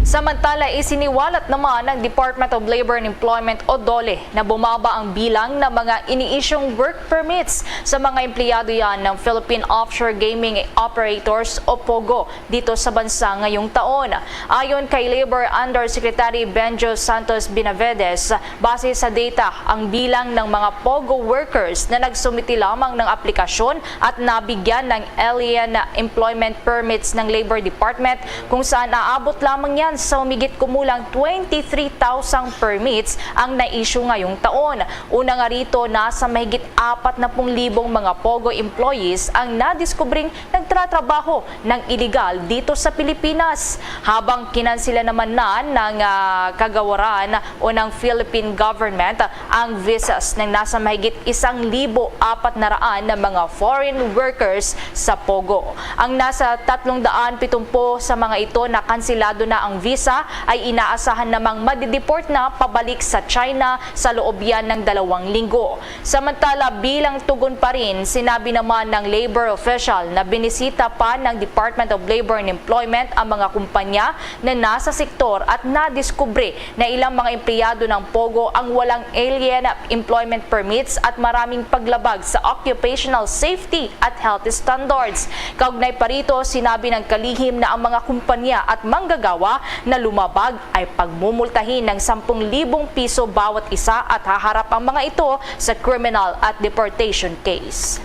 Samantala, isiniwalat naman ng Department of Labor and Employment o DOLE na bumaba ang bilang ng mga ini-issue'ng work permits sa mga empleyado yan ng Philippine Offshore Gaming Operators o POGO dito sa bansa ngayong taon. Ayon kay Labor Undersecretary Benjo Santos Benavides, base sa data, ang bilang ng mga POGO workers na nagsumiti lamang ng aplikasyon at nabigyan ng Alien Employment Permits ng Labor Department, kung saan aabot lamang yan sa humigit kumulang twenty-three thousand permits ang na-issue ngayong taon. Una nga rito, nasa mahigit apat na pung libong mga POGO employees ang nadiskubring nagtratrabaho ng iligal dito sa Pilipinas, habang kinansila naman na ng, ah, kagawaran o ng Philippine government ang visas ng nasa mahigit isang libo apat na raan na mga foreign workers sa POGO. Ang nasa tatlong daan pitumpo sa mga ito na kansilado na ang visa ay inaasahan namang madideport na pabalik sa China sa loob yan ng dalawang linggo. Samantala, bilang tugon pa rin, sinabi naman ng labor official na binisita pa ng Department of Labor and Employment ang mga kumpanya na nasa sektor at nadiskubre na ilang mga empleyado ng POGO ang walang Alien Employment Permits at maraming paglabag sa occupational safety at health standards. Kaugnay pa rito, sinabi ng kalihim na ang mga kumpanya at manggagawa na lumabag ay pagmumultahin ng sampung libong piso bawat isa at haharap ang mga ito sa criminal at deportation case.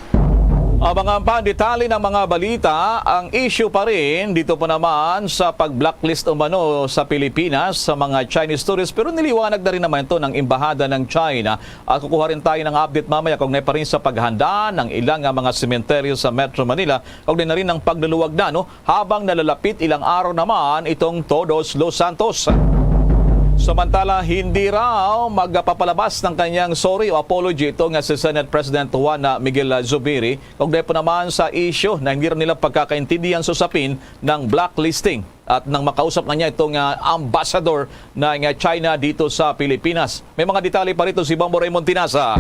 Ang mga pandetalye ng mga balita, ang issue pa rin dito po naman sa pag-blacklist umano sa Pilipinas sa mga Chinese tourists, pero niliwanag na rin naman ito ng Embahada ng China. At kukuha rin tayo ng update mamaya kaugnay pa rin sa paghanda ng ilang, ah, mga sementeryo sa Metro Manila, kaugnay na rin ng pagluluwag na, no, habang nalalapit ilang araw naman itong Todos los Santos. Samantala, hindi raw magpapalabas ng kanyang sorry o apology ito nga si Senate President Juan, ah, Miguel, ah, Zubiri, kaugnay po naman sa issue na hindi raw nila pagkakaintindihan sa usapin ng blacklisting at nang makausap na niya itong, ah, ambassador ng, ah, China dito sa Pilipinas. May mga detalye pa rito si Bombo Raymond Tinasa.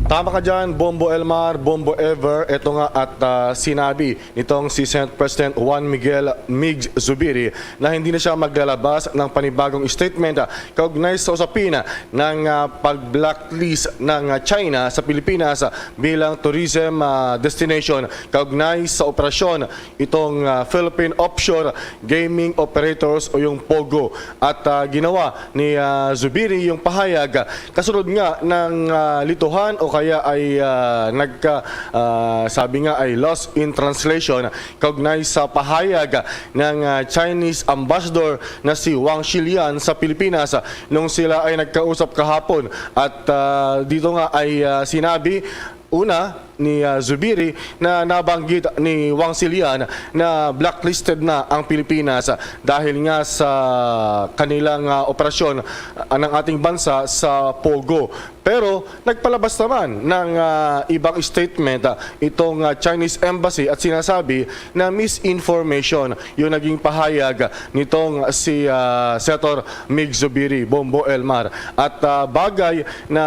Tama ka dyan, Bombo Elmar, Bombo Ever. Ito nga at, ah, sinabi nitong si Senate President Juan Miguel Migs Zubiri na hindi na siya maglalabas ng panibagong statement, ah, kaugnay sa usapin, ah, ng, ah, pag-blacklist ng, ah, China sa Pilipinas, ah, bilang tourism, ah, destination kaugnay sa operasyon itong, ah, Philippine Offshore Gaming Operators o yung POGO. At, ah, ginawa ni, ah, Zubiri yung pahayag, ah, kasunod nga ng, ah, lituhan o kaya ay, ah, nagka, ah, sabi nga ay lost in translation kaugnay sa pahayag ng, ah, Chinese ambassador na si Wang Shilian sa Pilipinas, ah, nung sila ay nagkausap kahapon. At, ah, dito nga ay, ah, sinabi una ni, ah, Zubiri na nabanggit ni Wang Xilian na blacklisted na ang Pilipinas dahil nga sa kanilang, ah, operasyon, ah, ng ating bansa sa POGO. Pero nagpalabas naman ng, ah, ibang statement, ah, itong, ah, Chinese Embassy at sinasabi na misinformation yung naging pahayag nitong si, ah, Senator Mig Zubiri, Bombo Elmar. At, ah, bagay na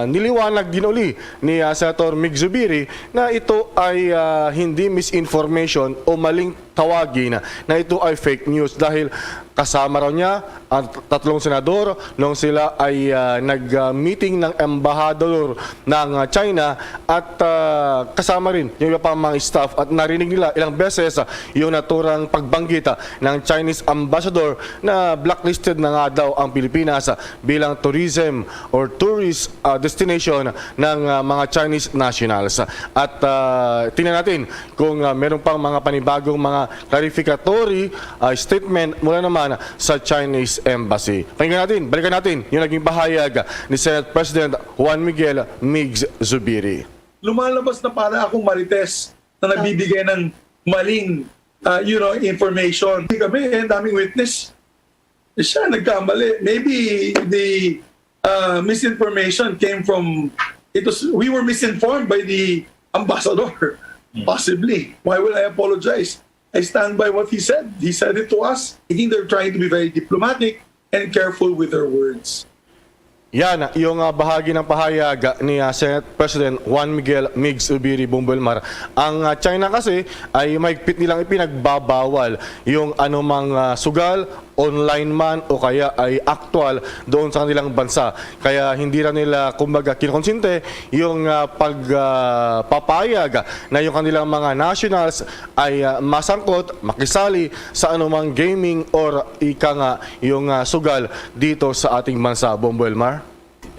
niliwanag din uli ni, ah, Senator Mig Zubiri na ito ay, ah, hindi misinformation o maling tawagin, na ito ay fake news dahil kasama raw niya ang tatlong senador nung sila ay, ah, nag-meeting ng embahador ng, ah, China at, ah, kasama rin yung iba pang mga staff at narinig nila ilang beses, ah, yung naturang pagbanggit, ah, ng Chinese ambassador na blacklisted na nga daw ang Pilipinas, ah, bilang tourism or tourist, ah, destination ng, ah, mga Chinese nationals. At, ah, tingnan natin kung, ah, meron pang mga panibagong mga clarificatory, ah, statement mula naman sa Chinese Embassy. Pakinggan natin, balikan natin yung naging pahayag ni Senate President Juan Miguel Migs Zubiri. Lumalabas na para akong marites na nagbibigay ng maling, ah, you know, information. Kami, eh, daming witness. Siya nagkamali. Maybe the, uh, misinformation came from, it was, we were misinformed by the ambassador. Possibly. Why will I apologize? I stand by what he said. He said it to us. I think they're trying to be very diplomatic and careful with their words. Yan yung, ah, bahagi ng pahayag ni, ah, Senate President Juan Miguel Migs Ubiri, Bombo Elmar. Ang, ah, China kasi ay mahigpit nilang ipinagbabawal yung anumang, ah, sugal, online man o kaya ay aktual doon sa kanilang bansa. Kaya hindi ra nila, kumbaga, kinukonsente yung, ah, pag, ah, papayag na yung kanilang mga nationals ay, ah, masangkot, makisali sa anumang gaming or ika nga yung, ah, sugal dito sa ating bansa, Bombo Elmar?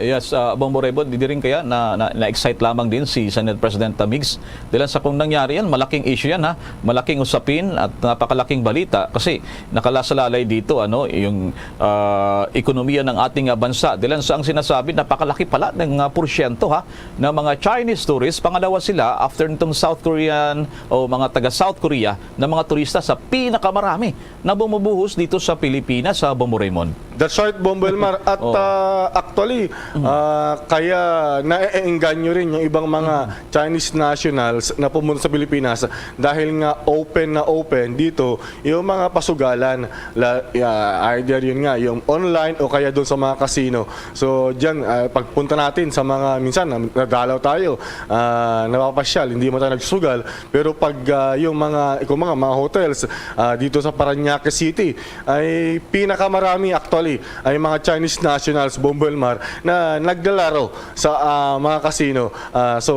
Yes, ah, Bombo Raymond, di rin kaya na, na, na-excite lamang din si Senate President Migs. Dahil sa kung nangyari yan, malaking issue yan, ha. Malaking usapin at napakalaking balita kasi nakalasalalay dito, ano, yung, ah, ekonomiya ng ating, ah, bansa. Dahil sa ang sinasabi, napakalaki pala ng, ah, porsyento, ha, ng mga Chinese tourists. Pangalawa sila after nitong South Korean o mga taga South Korea na mga turista sa pinakamarami na bumubuhos dito sa Pilipinas, sa Bombo Raymond. That's right, Bombo Elmar. At, Oo. ah, actually, Mm. ah, kaya naeengganyo rin yung ibang mga Mm. Chinese nationals na pumunta sa Pilipinas dahil nga open na open dito yung mga pasugalan. La, yeah, either yun nga, yung online o kaya doon sa mga casino. So, diyan, ah, pagpunta natin sa mga, minsan, na-, nadalaw tayo, ah, napapasyal, hindi man tayo nagsusugal. Pero pag, ah, yung mga, kung mga, mga hotels, ah, dito sa Parañaque City, ay pinakamarami actually ay mga Chinese nationals, Bombo Elmar, na naglalaro sa, ah, mga casino. Ah, so,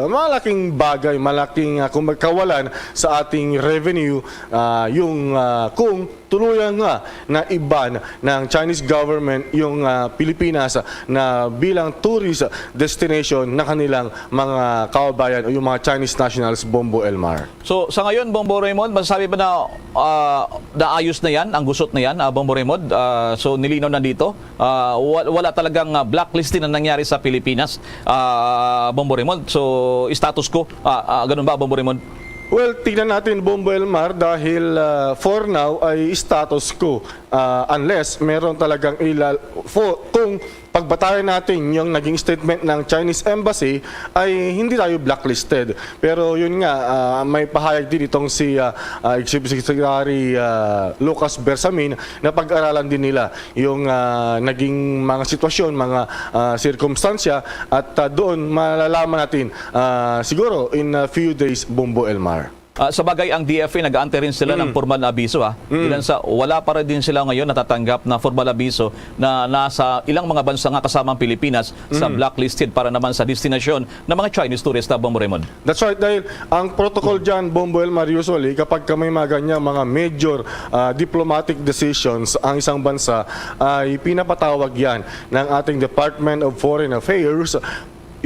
malaking bagay, malaking, ah, kung magkawalan sa ating revenue, ah, yung, ah, kung tuluyan nga na i-ban ng Chinese government yung, ah, Pilipinas na bilang tourist destination ng kanilang mga kababayan o yung mga Chinese nationals, Bombo Elmar. So, sa ngayon, Bombo Raymond, masasabi ba na, ah, naayos na yan, ang gusot na yan, ah, Bombo Raymond? Ah, so, nilinaw na dito? Ah, wa-, wala talagang, ah, blacklisting na nangyari sa Pilipinas, ah, Bombo Raymond? So, status quo, ah, ah, ganun ba, Bombo Raymond? Well, tingnan natin, Bombo Elmar, dahil, ah, for now ay status quo, ah, unless meron talagang ilal-, fo-, kung pagbatayan natin yung naging statement ng Chinese Embassy, ay hindi tayo blacklisted. Pero yun nga, ah, may pahayag din itong si, ah, ah, Executive Secretary, ah, Lucas Bersamin na pag-aralan din nila yung, ah, naging mga sitwasyon, mga, ah, sirkumstansya, at, ah, doon malalaman natin, ah, siguro in a few days, Bombo Elmar. Ah, sa bagay, ang D F A nag-aantay rin sila ng Mm. formal na abiso, ha. Mm. Ilan sa, wala pa rin din sila ngayon natatanggap na formal abiso na nasa ilang mga bansa nga kasama ang Pilipinas sa Mm. blacklisted para naman sa destinasyon ng mga Chinese tourist, ha, Bombo Raymond. That's right, dahil ang protocol dyan, Bombo Elmar, usually, kapag ka may mga ganyang mga major, ah, diplomatic decisions ang isang bansa, ay pinapatawag yan ng ating Department of Foreign Affairs,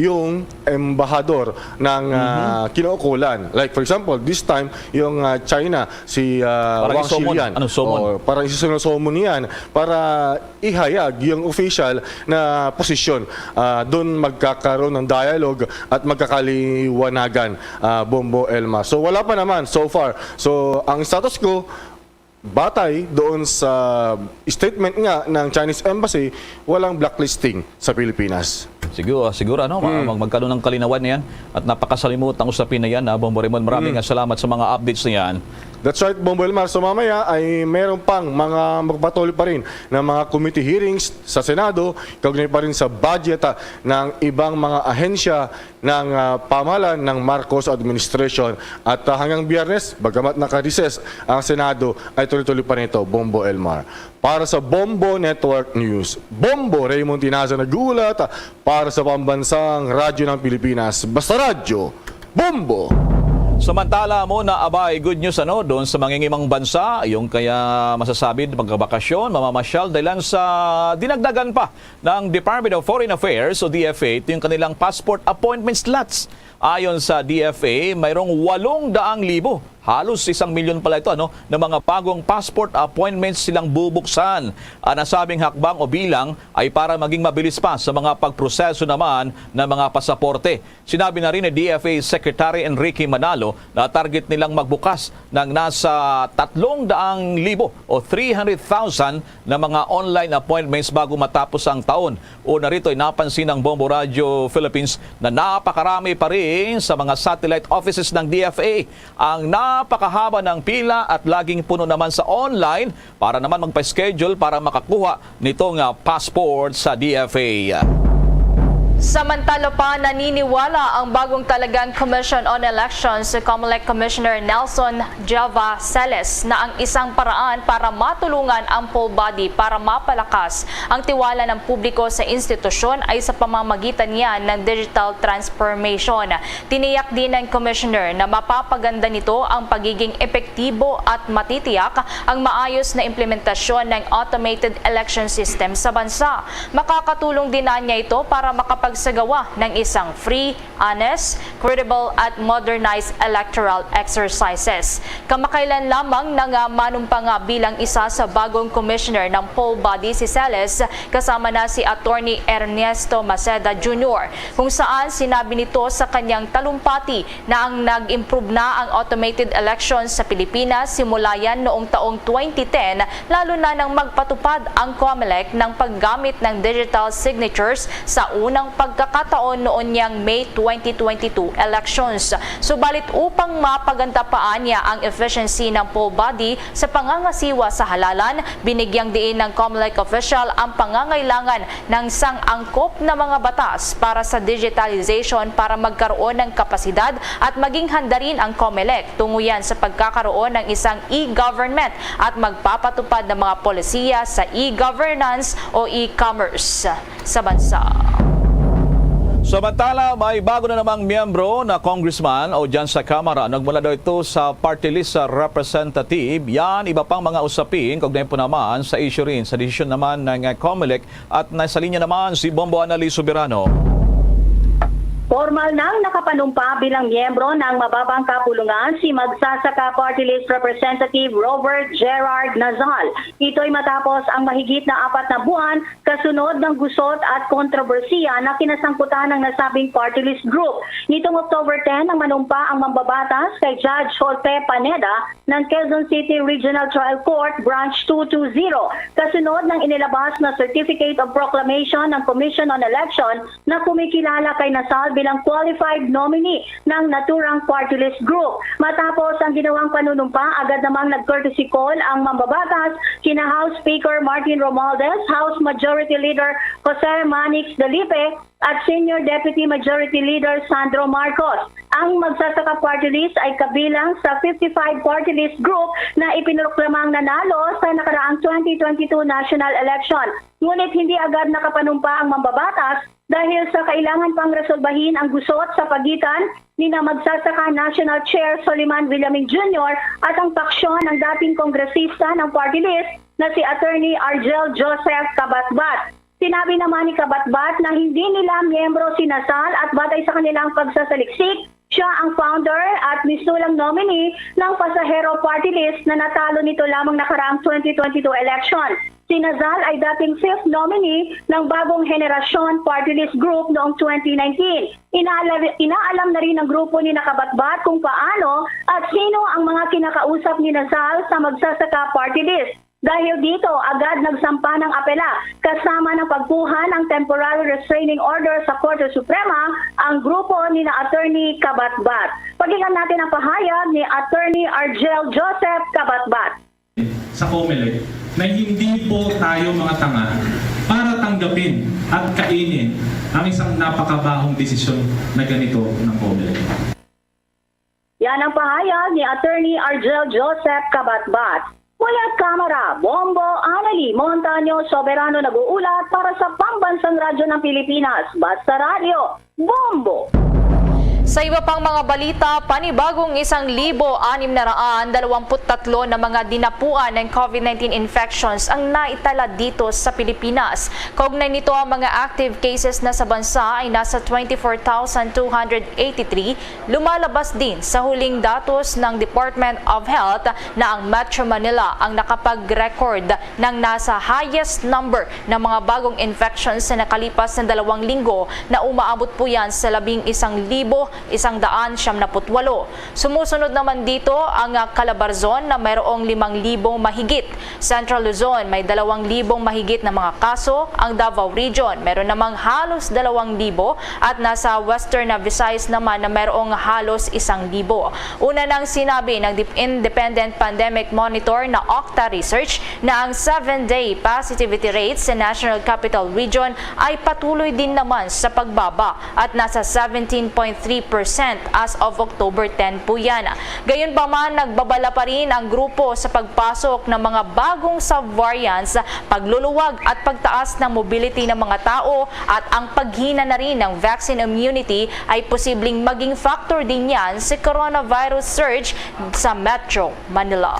yung embahador ng, ah, Mhm. kinaukulan. Like, for example, this time, yung, ah, China, si, ah, Parang Wang isomon. Shilian. Ano, somon? O, parang isomon yan para ihayag yung official na posisyon. Ah, doon magkakaroon ng dialogue at magkakaliwanagan, ah, Bombo Elmar. So, wala pa naman so far. So, ang status quo, batay doon sa statement nga ng Chinese Embassy, walang blacklisting sa Pilipinas. Siguro, siguro, ano, ma-, Hmm. mag-, magkaroon ng kalinawan na yan at napakasalimuot ang usapin na yan, ah, Bombo Raymond. Maraming Hmm. salamat sa mga updates na yan. That's right, Bombo Elmar. So, mamaya ay meron pang mga magpatuloy pa rin ng mga committee hearings sa Senado, kaugnay pa rin sa budget, ah, ng ibang mga ahensya ng, ah, pamahalaan ng Marcos administration. At, ah, hanggang Biyernes, bagamat naka-recess ang Senado, ay tuloy-tuloy pa rin ito, Bombo Elmar. Para sa Bombo Network News, Bombo Raymond Tinaza nag-uulat para sa Pambansang Radyo ng Pilipinas. Basta Radyo, Bombo! Samantala mo na, abay, good news, ano, doon sa mangingimang bansa, yung kaya masasabi magbakasyon, mamamasyal, dahil sa dinagdagan pa ng Department of Foreign Affairs o D F A, ito yung kanilang passport appointment slots. Ayon sa D F A, mayroong walong daang libo, halos isang milyon pala ito, ano, na mga bagong passport appointments silang bubuksan. Ang nasabing hakbang o bilang ay para maging mabilis pa sa mga pagproseso naman ng mga pasaporte. Sinabi na rin ni D F A Secretary Enrique Manalo na target nilang magbukas ng nasa tatlong daang libo o three hundred thousand na mga online appointments bago matapos ang taon. Una rito ay napansin ng Bombo Radyo Philippines na napakarami pa rin sa mga satellite offices ng D F A ang na Napakahaba ng pila at laging puno naman sa online para naman magpa-schedule para makakuha nito nga passport sa D F A. Samantala pa, naniniwala ang bagong talagang Commission on Elections, COMELEC Commissioner Nelson Java Celes, na ang isang paraan para matulungan ang poll body para mapalakas ang tiwala ng publiko sa institusyon ay sa pamamagitan niya ng digital transformation. Tiniyak din ng Commissioner na mapapaganda nito ang pagiging epektibo at matitiyak ang maayos na implementasyon ng automated election system sa bansa. Makakatulong din anya ito para makapagsagawa ng isang free, honest, credible at modernized electoral exercises. Kamakailan lamang na nga manumpa nga bilang isa sa bagong commissioner ng poll body si Celes, kasama na si Attorney Ernesto Maceda Junior, kung saan sinabi nito sa kanyang talumpati na ang nag-improve na ang automated elections sa Pilipinas simula yan noong taong twenty ten, lalo na nang magpatupad ang COMELEC ng paggamit ng digital signatures sa unang pagkakataon noon niyang May twenty twenty-two elections. Subalit, upang mapaganda pa anya ang efficiency ng poll body sa pangangasiwa sa halalan, binigyang diin ng COMELEC official ang pangangailangan ng sang-angkop na mga batas para sa digitalization para magkaroon ng kapasidad at maging handa rin ang COMELEC tungo yan sa pagkakaroon ng isang e-government at magpapatupad ng mga polisiya sa e-governance o e-commerce sa bansa. Samantala, may bago na namang miyembro na congressman o dyan sa Kamara. Nagmula daw ito sa party list sa representative. Yan, iba pang mga usapin kaugnay po naman sa issue rin sa desisyon naman ng COMELEC. At nasa linya naman si Bombo Anali Soberano. Formal nang nakapanumpa bilang miyembro ng Mababang Kapulungan si Magsasaka Party List Representative Robert Gerard Nazal. Ito'y matapos ang mahigit na apat na buwan kasunod ng gusot at kontrobersiya na kinasangkutan ng nasabing party list group. Nitong October ten ang manumpa ang mambabatas kay Judge Jose Paneda ng Quezon City Regional Trial Court Branch two two zero, kasunod ng inilabas na Certificate of Proclamation ng Commission on Election na kumikilala kay Nazal bilang qualified nominee ng naturang party list group. Matapos ang ginawang panunumpa, agad namang nag-courtesy call ang mambabatas kina House Speaker Martin Romualdez, House Majority Leader Jose Manix Dalipe, at Senior Deputy Majority Leader Sandro Marcos. Ang Magsasaka Party List ay kabilang sa fifty-five party list group na ipinroklamang nanalo sa nakaraang twenty twenty-two national election. Ngunit hindi agad nakapanumpa ang mambabatas dahil sa kailangan pang resolbahin ang gusot sa pagitan nina Magsasaka National Chair Soliman Villamin Junior at ang paksyon ng dating kongresista ng party list na si Attorney Argel Joseph Kabatbat. Sinabi naman ni Kabatbat na hindi nila miyembro si Nazal at batay sa kanilang pagsasaliksik, siya ang founder at mistulang nominee ng Pasahero Party List na natalo nito lamang nakaraang twenty twenty-two election. Si Nazal ay dating fifth nominee ng Bagong Henerasyon Party List Group noong twenty nineteen. Inaala- inaalam na rin ng grupo ni Nakabatbat kung paano at sino ang mga kinakausap ni Nazal sa Magsasaka Party List. Dahil dito, agad nagsampa ng apela kasama ng pagkuha ng temporary restraining order sa Korte Suprema ang grupo ni na Attorney Kabatbat. Pakinggan natin ang pahayag ni Attorney Argel Joseph Kabatbat. Sa COMELEC na hindi po tayo mga tanga para tanggapin at kainin ang isang napakabahong desisyon na ganito ng COMELEC. Yan ang pahayag ni Attorney Argel Joseph Kabatbat. Mula Kamara, Bombo, Anali, Montaño, Soberano nag-uulat para sa Pambansang Radyo ng Pilipinas, Basta Radyo, Bombo! Sa iba pang mga balita, panibagong isang libo anim na raan dalawamput tatlo na mga dinapuan ng COVID nineteen infections ang naitala dito sa Pilipinas. Kaugnay nito, ang mga active cases na sa bansa ay nasa twenty-four thousand two hundred eighty-three, lumalabas din sa huling datos ng Department of Health na ang Metro Manila ang nakapag-record ng nasa highest number ng mga bagong infections sa nakalipas na dalawang linggo na umaabot po yan sa labing isang libo isang daan siyam na put walo. Sumusunod naman dito ang, ah, Calabarzon na mayroong limang libong mahigit. Central Luzon may dalawang libong mahigit na mga kaso. Ang Davao Region mayroon namang halos dalawang libo at nasa Western na Visayas naman na mayroong halos isang libo. Una nang sinabi ng Dep-, Independent Pandemic Monitor na OCTA Research na ang seven-day positivity rate sa National Capital Region ay patuloy din naman sa pagbaba at nasa seventeen point three percent as of October ten po yan. Gayunpaman, nagbabala pa rin ang grupo sa pagpasok ng mga bagong subvariants, pagluluwag at pagtaas ng mobility ng mga tao at ang paghina na rin ng vaccine immunity ay posibleng maging factor din yan sa coronavirus surge sa Metro Manila.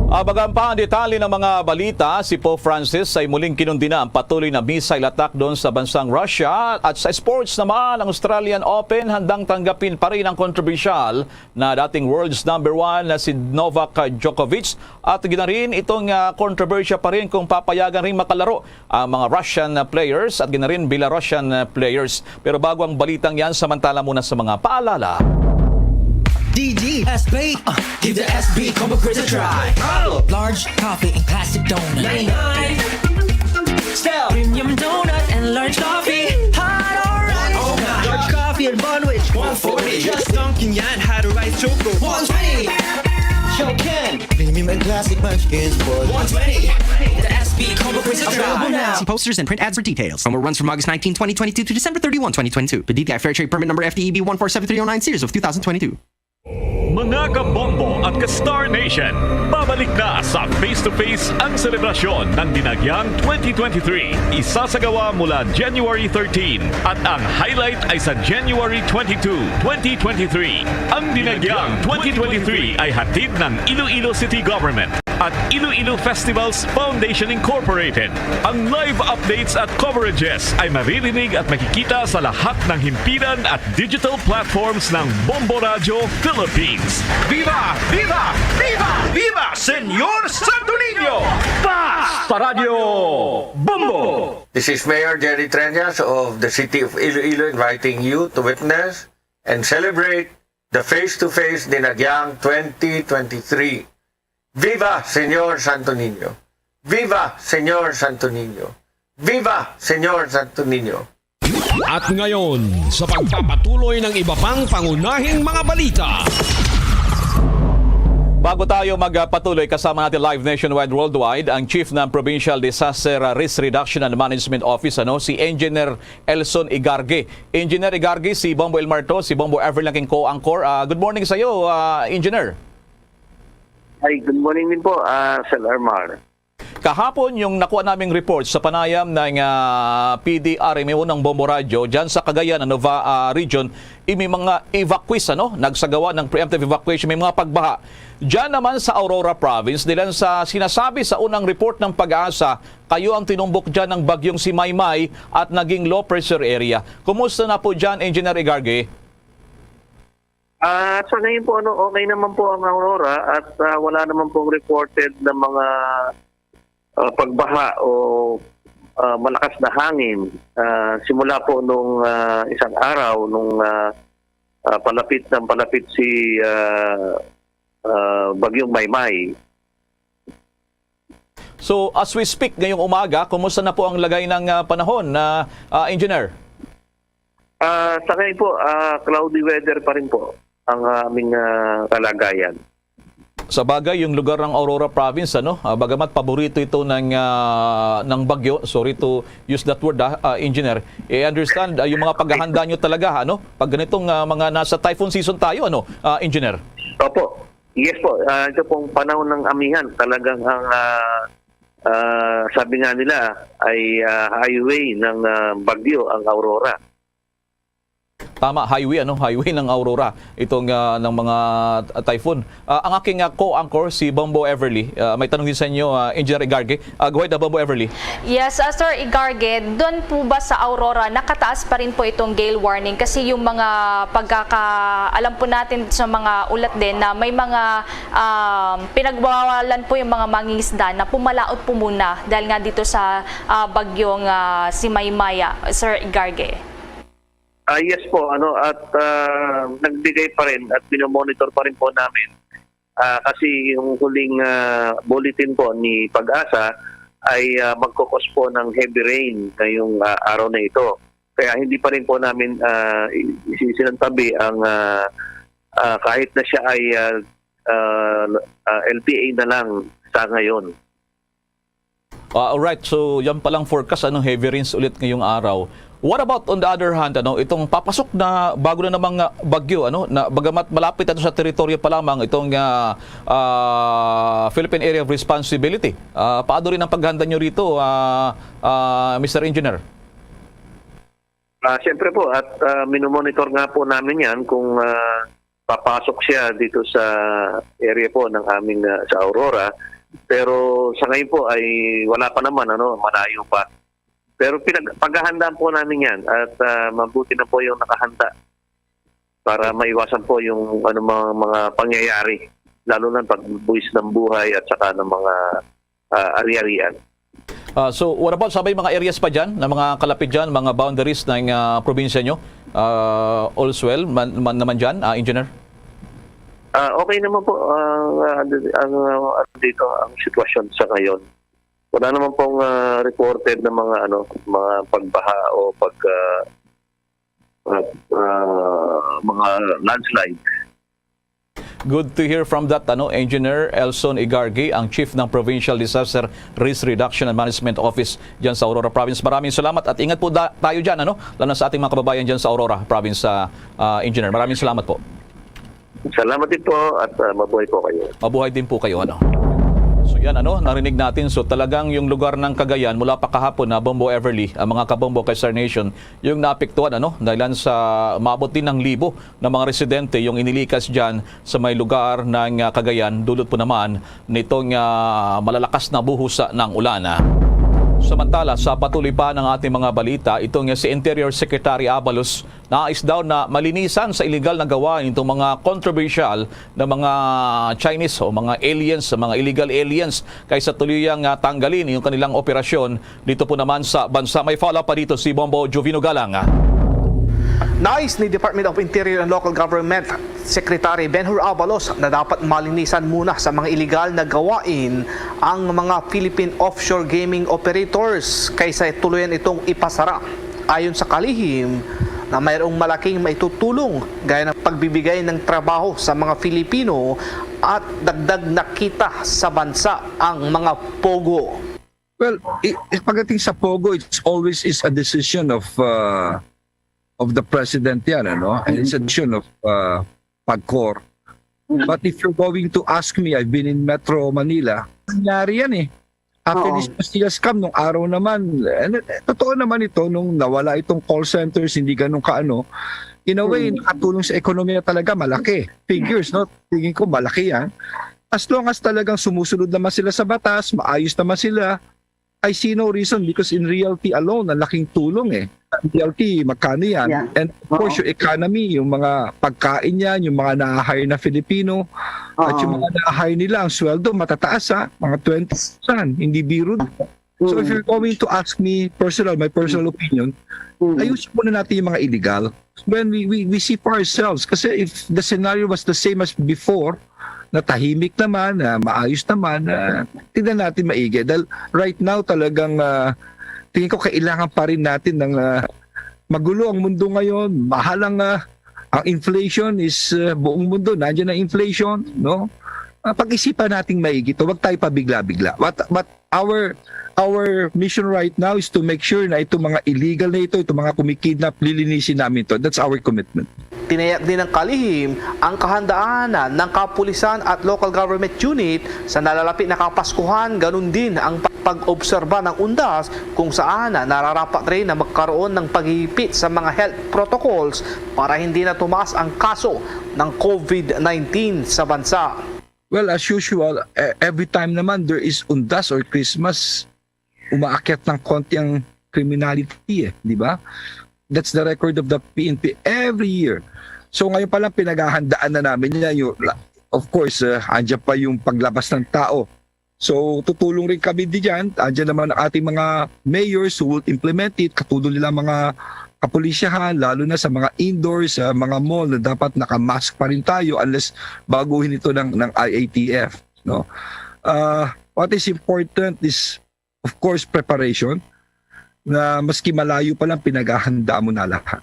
Abagan pa ang detalye ng mga balita, si Pope Francis ay muling kinundina ang patuloy na missile attack doon sa bansang Russia. At sa sports naman, ang Australian Open handang tanggapin pa rin ang kontrobersyal na dating world's number one na si Novak Djokovic. At ginarin itong, ah, kontrobersya pa rin kung papayagan ring makalaro ang mga Russian, ah, players at ginarin Belarusian, ah, players. Pero bago ang balitang yan, samantala muna sa mga paalala. D D S P, uh, give the S B Combo Quiz a try. Large coffee and classic donut. Ninety-nine. Style. Premium donut and large coffee. Hot orange. Oh, large coffee and bun, which one forty. Just dunking yan, had a rice choco. One twenty. Show Ken. Premium and classic munchkins for one twenty. The S B Combo Quiz a try. Available now. See posters and print ads for details. Promo runs from August nineteen, twenty twenty-two to December thirty-one, twenty twenty-two. Per D T I Fair Trade Permit Number F T E B one four seven three oh nine, series of two thousand twenty-two. Mga kabombo at ka-Star Nation, babalik na sa Face to Face ang selebrasyon ng Dinagyang twenty twenty-three. Isasagawa mula January thirteen at ang highlight ay sa January twenty-two, twenty twenty-three. Ang Dinagyang twenty twenty-three ay hatid ng Iloilo City Government at Iloilo Festivals Foundation Incorporated. Ang live updates at coverages ay maririnig at makikita sa lahat ng himpilan at digital platforms ng Bombo Radyo Philippines. Viva! Viva! Viva! Viva Señor Santo Niño! Paz! Sa Radyo Bombo! This is Mayor Jerry Treñas of the City of Iloilo inviting you to witness and celebrate the Face to Face Dinagyang twenty twenty-three. Viva Señor Santo Niño! Viva Señor Santo Niño! Viva Señor Santo Niño! At ngayon, sa pagpapatuloy ng iba pang pangunahing mga balita. Bago tayo magpatuloy, kasama natin live nationwide, worldwide, ang Chief ng Provincial Disaster Risk Reduction and Management Office, ano, si Engineer Elson Igarge. Engineer Igarge, si Bombo Elmar to, si Bombo Ever lang king co-anchor. Ah, good morning sa iyo, ah, Engineer. Ay, good morning din po, ah, Sir Armar. Kahapon, yung nakuha naming report sa panayam ng, ah, P D R M O ng Bombo Radyo, dyan sa Cagayan, ano, va-, ah, region, i-, may mga evacuees, ano, nagsagawa ng preemptive evacuation, may mga pagbaha. Dyan naman sa Aurora Province, dilan sa sinasabi sa unang report ng PAGASA, kayo ang tinumbok dyan ng bagyong si Maymay at naging low pressure area. Kumusta na po dyan, Engineer Igarge? Ah, sa ngayon po, ano, okay naman po ang Aurora at, ah, wala naman pong reported na mga, ah, pagbaha o, ah, malakas na hangin. Ah, simula po nung, ah, isang araw nung, ah, ah, palapit ng palapit si, ah, ah, Bagyong Maymay. So, as we speak ngayong umaga, kumusta na po ang lagay ng, ah, panahon, na, ah, Engineer? Ah, sa ngayon po, ah, cloudy weather pa rin po ang, ah, aming, ah, kalagayan. Sa bagay, yung lugar ng Aurora Province, ano, ah, bagamat paborito ito ng, ah, ng bagyo, sorry to use that word, ah, ah, Engineer, eh, understand, ah, yung mga paghahanda nyo talaga, ano, pag ganitong, ah, mga nasa typhoon season tayo, ano, ah, Engineer? Opo. Yes po, ah, ito pong panahon ng amihan, talagang ang, ah, ah, sabi nga nila ay, ah, highway ng, ah, bagyo ang Aurora. Tama, highway, ano, highway ng Aurora, itong, ah, ng mga, ah, typhoon. Ah, ang aking, ah, co-anchor, si Bombo Everly. Ah, may tanong din sa inyo, ah, Engineer Igarge. Ah, go ahead, ah, Bombo Everly. Yes, ah, Sir Igarge, doon po ba sa Aurora, nakataas pa rin po itong gale warning? Kasi yung mga pagkakaalam po natin sa mga ulat din na may mga, um, pinagbawalan po yung mga mangingisda na pumalaot po muna dahil nga dito sa, ah, bagyong, ah, si Maymaya, Sir Igarge. Ah, yes po, ano, at, ah, nagbigay pa rin at minomonitor pa rin po namin. Ah, kasi yung huling, ah, bulletin po ni PAGASA ay, ah, magkukos po ng heavy rain ngayong, ah, araw na ito. Kaya hindi pa rin po namin, ah, i-, isisinantabi ang, ah, ah, kahit na siya ay, ah, ah, ah, L T A na lang sa ngayon. Ah, alright, so yan palang forecast, ano, heavy rains ulit ngayong araw. What about on the other hand, ano, itong papasok na bago na namang, ah, bagyo, ano, na bagamat malapit ito sa teritoryo pa lamang itong, ah, ah, Philippine Area of Responsibility. Ah, paano rin ang paghanda nyo rito, ah, ah, Mister Engineer? Ah, siyempre po, at, ah, minomonitor nga po namin yan kung, ah, papasok siya dito sa area po ng aming, ah, sa Aurora. Pero sa ngayon po ay wala pa naman, ano, malayo pa. Pero pinag-, paghahandaan po namin yan at, ah, mabuti na po yung nakahanda para maiwasan po yung ano, mga, mga pangyayari, lalo na pag buwis ng buhay at saka ng mga, ah, ari-arian. Ah, so, what about sa may mga areas pa dyan, na mga kalapit dyan, mga boundaries ng, ah, probinsya nyo? Ah, all's well man, man naman dyan, ah, Engineer? Ah, okay naman po ang, ah, ang, ah, ano dito, ang sitwasyon sa ngayon. Wala naman pong, ah, reported na mga, ano, mga pagbaha o pag, ah, ah, ah, mga landslide. Good to hear from that, ano, Engineer Elson Igargi, ang Chief ng Provincial Disaster Risk Reduction and Management Office dyan sa Aurora Province. Maraming salamat at ingat po da- tayo dyan, ano, lalo na sa ating mga kababayan dyan sa Aurora Province, ah, ah, Engineer. Maraming salamat po. Salamat din po at, ah, mabuhay po kayo. Mabuhay din po kayo, ano. So yan, ano, narinig natin. So talagang yung lugar ng Cagayan, mula pa kahapon na Bombo Everly, ang mga kabombo kay Star Nation, yung naapektuhan, ano, dahilan sa maabot din ng libo ng mga residente yung inilikas dyan sa may lugar ng, ah, Cagayan, dulot po naman nitong, ah, malalakas na buhos ng ulan, ah. Samantala, sa patuloy pa ng ating mga balita, itong si Interior Secretary Abalos nais daw na malinisan sa iligal na gawain itong mga kontrobersyal na mga Chinese o mga aliens, mga illegal aliens, kaysa tuluyang, ah, tanggalin yung kanilang operasyon dito po naman sa bansa. May follow-up pa dito si Bombo Jovino Galang. Nais ni Department of Interior and Local Government Secretary Benhur Abalos na dapat malinisan muna sa mga iligal na gawain ang mga Philippine offshore gaming operators kaysa tuluyan itong ipasara. Ayon sa kalihim, na mayroong malaking maitutulong gaya ng pagbibigay ng trabaho sa mga Filipino at dagdag na kita sa bansa ang mga pogo. Well, i- i- pagdating sa pogo, it's always is a decision of uh, of the president yan, ano? And it's a decision of uh, PAGCOR. But if you're going to ask me, I've been in Metro Manila. Nangyari yan eh. After Oo. This Pastillas scam, nung araw naman, eh, totoo naman ito, nung nawala itong call centers, hindi ganun kaano, in a way, nakatulong sa ekonomiya talaga, malaki. Figures, no? Tingin ko, malaki yan. As long as talagang sumusunod naman sila sa batas, maayos naman sila, I see no reason because in reality alone, ang laking tulong eh. In reality, magkano yan? Yeah. And of course, Oo. Yung economy, yung mga pagkain yan, yung mga na-hire na Filipino, at yung Oo. Mga na-hire nila, ang sweldo matataas ha, mga twenty thousand, hindi biro. So if Mm. You're going to ask me personal, my personal opinion, Mm. Ayusin muna natin yung mga illegal. When we, we, we see for ourselves, kasi if the scenario was the same as before, na tahimik naman, na maayos naman, na tignan natin maigi. Dahil right now talagang ah, tingin ko kailangan pa rin natin ng ah, magulo ang mundo ngayon, mahal ang ah, ang inflation is ah, buong mundo, nandiyan ang inflation, no? Ah, pag-isipan nating maigi to, wag tayo pabigla-bigla. But, but our our mission right now is to make sure na itong mga illegal na ito, itong mga kumikidnap, lilinisin namin to. That's our commitment. Tinayak din ng kalihim ang kahandaan ng kapulisan at local government unit sa nalalapit na Kapaskuhan, ganun din ang pag-obserba ng undas kung saan nararapat rin na magkaroon ng paghihigpit sa mga health protocols para hindi na tumaas ang kaso ng COVID nineteen sa bansa. Well, as usual, e- every time naman there is undas or Christmas, umaakyat ng konti ang criminality eh, di ba? That's the record of the P N P every year. So ngayon pa lang pinaghahandaan na namin yan. Yung, of course, uh, andyan pa yung paglabas ng tao. So tutulong rin kami diyan. Andyan naman ang ating mga mayors who will implement it. Katulong nila mga kapulisyahan, lalo na sa mga indoor, sa mga mall, na dapat naka-mask pa rin tayo unless baguhin ito ng, ng I A T F, no? Ah, what is important is, of course, preparation, na maski malayo pa lang, pinaghahanda mo na lahat.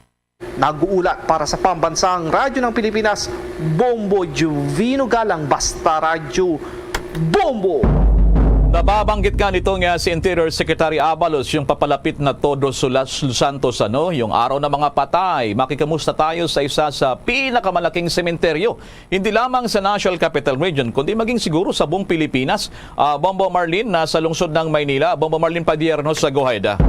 Nag-uulat para sa Pambansang Radyo ng Pilipinas, Bombo Juvino Galang, Basta Radyo, Bombo! Nababanggit nga nito nga si Interior Secretary Abalos yung papalapit na Todos Los Santos, ano, yung araw ng mga patay. Makikamusta tayo sa isa sa pinakamalaking sementeryo, hindi lamang sa National Capital Region, kundi maging siguro sa buong Pilipinas. Ah, Bombo Marlene, nasa lungsod ng Maynila. Bombo Marlene Padierno sa Go Ahead.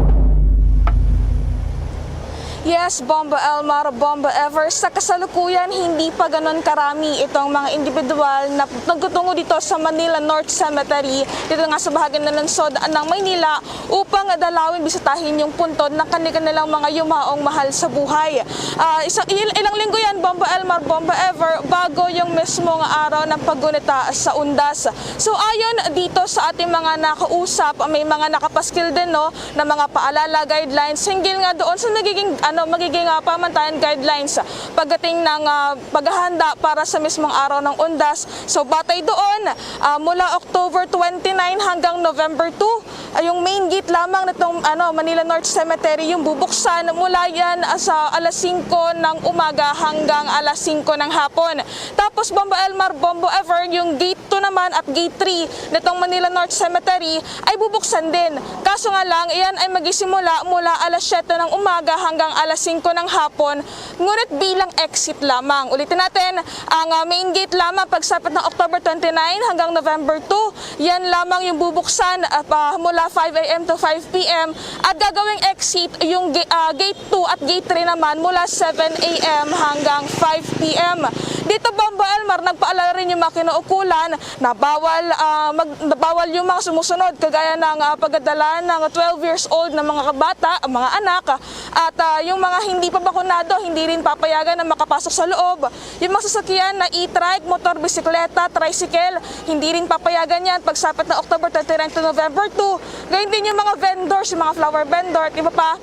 Yes, Bombo Elmar, Bombo Ever, sa kasalukuyan hindi pa ganon karami itong mga individual na nagtutungo dito sa Manila North Cemetery, dito nga sa bahagi ng lungsod ng Maynila, upang dalawin, bisitahin yung puntod ng kanilang mga yumaong mahal sa buhay. Ah, isang, il- ilang linggo yan, Bombo Elmar, Bombo Ever, bago yung mismong araw ng paggunita sa undas. So ayon dito sa ating mga nakausap, may mga nakapaskil din, no, na mga paalala, guidelines hinggil nga doon sa nagiging, ano, magiging ah, pamantayan, guidelines pagdating ng ah, paghahanda para sa mismong araw ng undas. So batay doon, ah, mula October twenty-nine hanggang November two, ay yung main gate lamang nitong, ano, Manila North Cemetery yung bubuksan mula yan ah, sa alas singko ng umaga hanggang alas singko ng hapon. Tapos, Bombo Elmar, Bombo Ever, yung gate two naman at gate three nitong Manila North Cemetery ay bubuksan din. Kaso nga lang, iyan ay magisimula mula alas siyete ng umaga hanggang alas singko ng hapon, ngunit bilang exit lamang. Ulitin natin, ang ah, main gate lamang pagsapit ng October twenty-nine hanggang November two, yan lamang yung bubuksan ah, pa, mula five a m to five p m at gagawing exit yung ga- ah, gate two at gate three naman mula seven a m hanggang five p m. Dito, Bombo Elmar, nagpaalala rin yung mga kinaukulan na bawal, ah, mag, na bawal yung mga sumusunod, kagaya ng ah, pagdadala ng twelve years old na mga bata, mga anak, at ah, yung mga hindi pa bakunado, hindi rin papayagan na makapasok sa loob. Yung mga sasakyan na e-trike, motor, bisikleta, tricycle, hindi rin papayagan yan pagsapit ng October twenty-nine to November two. Gayon din yung mga vendors, yung mga flower vendor at iba pa.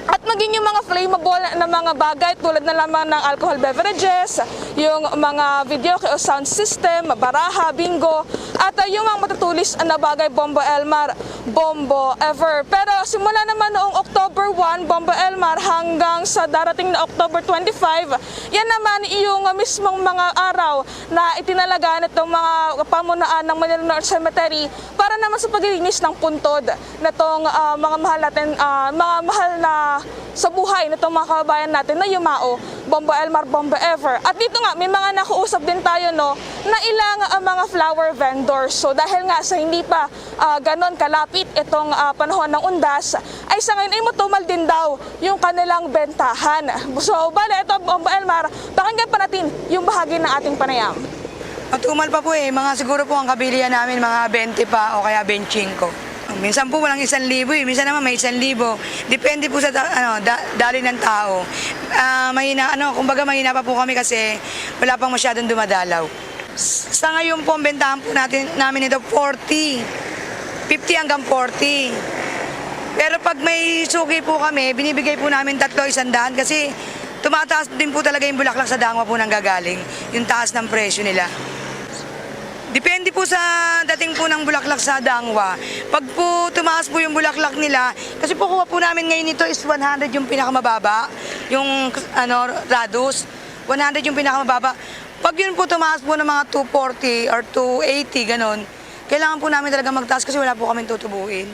At maging yung mga flammable na mga bagay tulad na lamang ng alcohol beverages, yung mga video o sound system, baraha, bingo, at uh, yung mga matutulis na bagay, Bombo Elmar, Bombo Ever. Pero simula naman noong October one, Bombo Elmar, hanggang sa darating na October twenty-five, yan naman yung mismong mga araw na itinalaga nitong mga pamunaan ng Manila North Cemetery para naman sa paglilinis ng puntod natong ah, mga mahal natin, ah, mga mahal na sa buhay nitong mga kababayan natin na yumao, Bombo Elmar, Bombo Ever. At dito nga, may mga nakuusap din tayo, no, na ilang ah, mga flower vendors. So dahil nga sa hindi pa ah, ganon kalapit itong ah, panahon ng undas, ay sa ngayon ay matumal din daw yung kanilang bentahan. So bale, ito, Bombo Elmar, pakinggan pa natin yung bahagi ng ating panayam. Matumal pa po eh. Mga siguro po ang kabilihan namin, mga bente pa o kaya bentsyngko. Minsan po walang isang libo eh. Minsan naman may isang libo. Depende po sa da- ano, da- daloy ng tao. Ah, mahina, ano, kumbaga mahina pa po kami kasi wala pang masyadong dumadalaw. S- Sa ngayon po, ang bentahan po natin, namin ito forty. Fifty hanggang forty. Pero pag may suki po kami, binibigay po namin tatlo, isang daan kasi tumataas din po talaga yung bulaklak sa dangwa po nanggagaling, yung taas ng presyo nila. Depende po sa dating po ng bulaklak sa dangwa. Pag po tumaas po yung bulaklak nila, kasi po kuha po namin ngayon ito is one hundred yung pinakamababa, yung ano, radus. One hundred yung pinakamababa. Pag yun po tumaas po ng mga two forty or two eighty, ganun, kailangan po namin talaga magtaas kasi wala po kami tutubuin.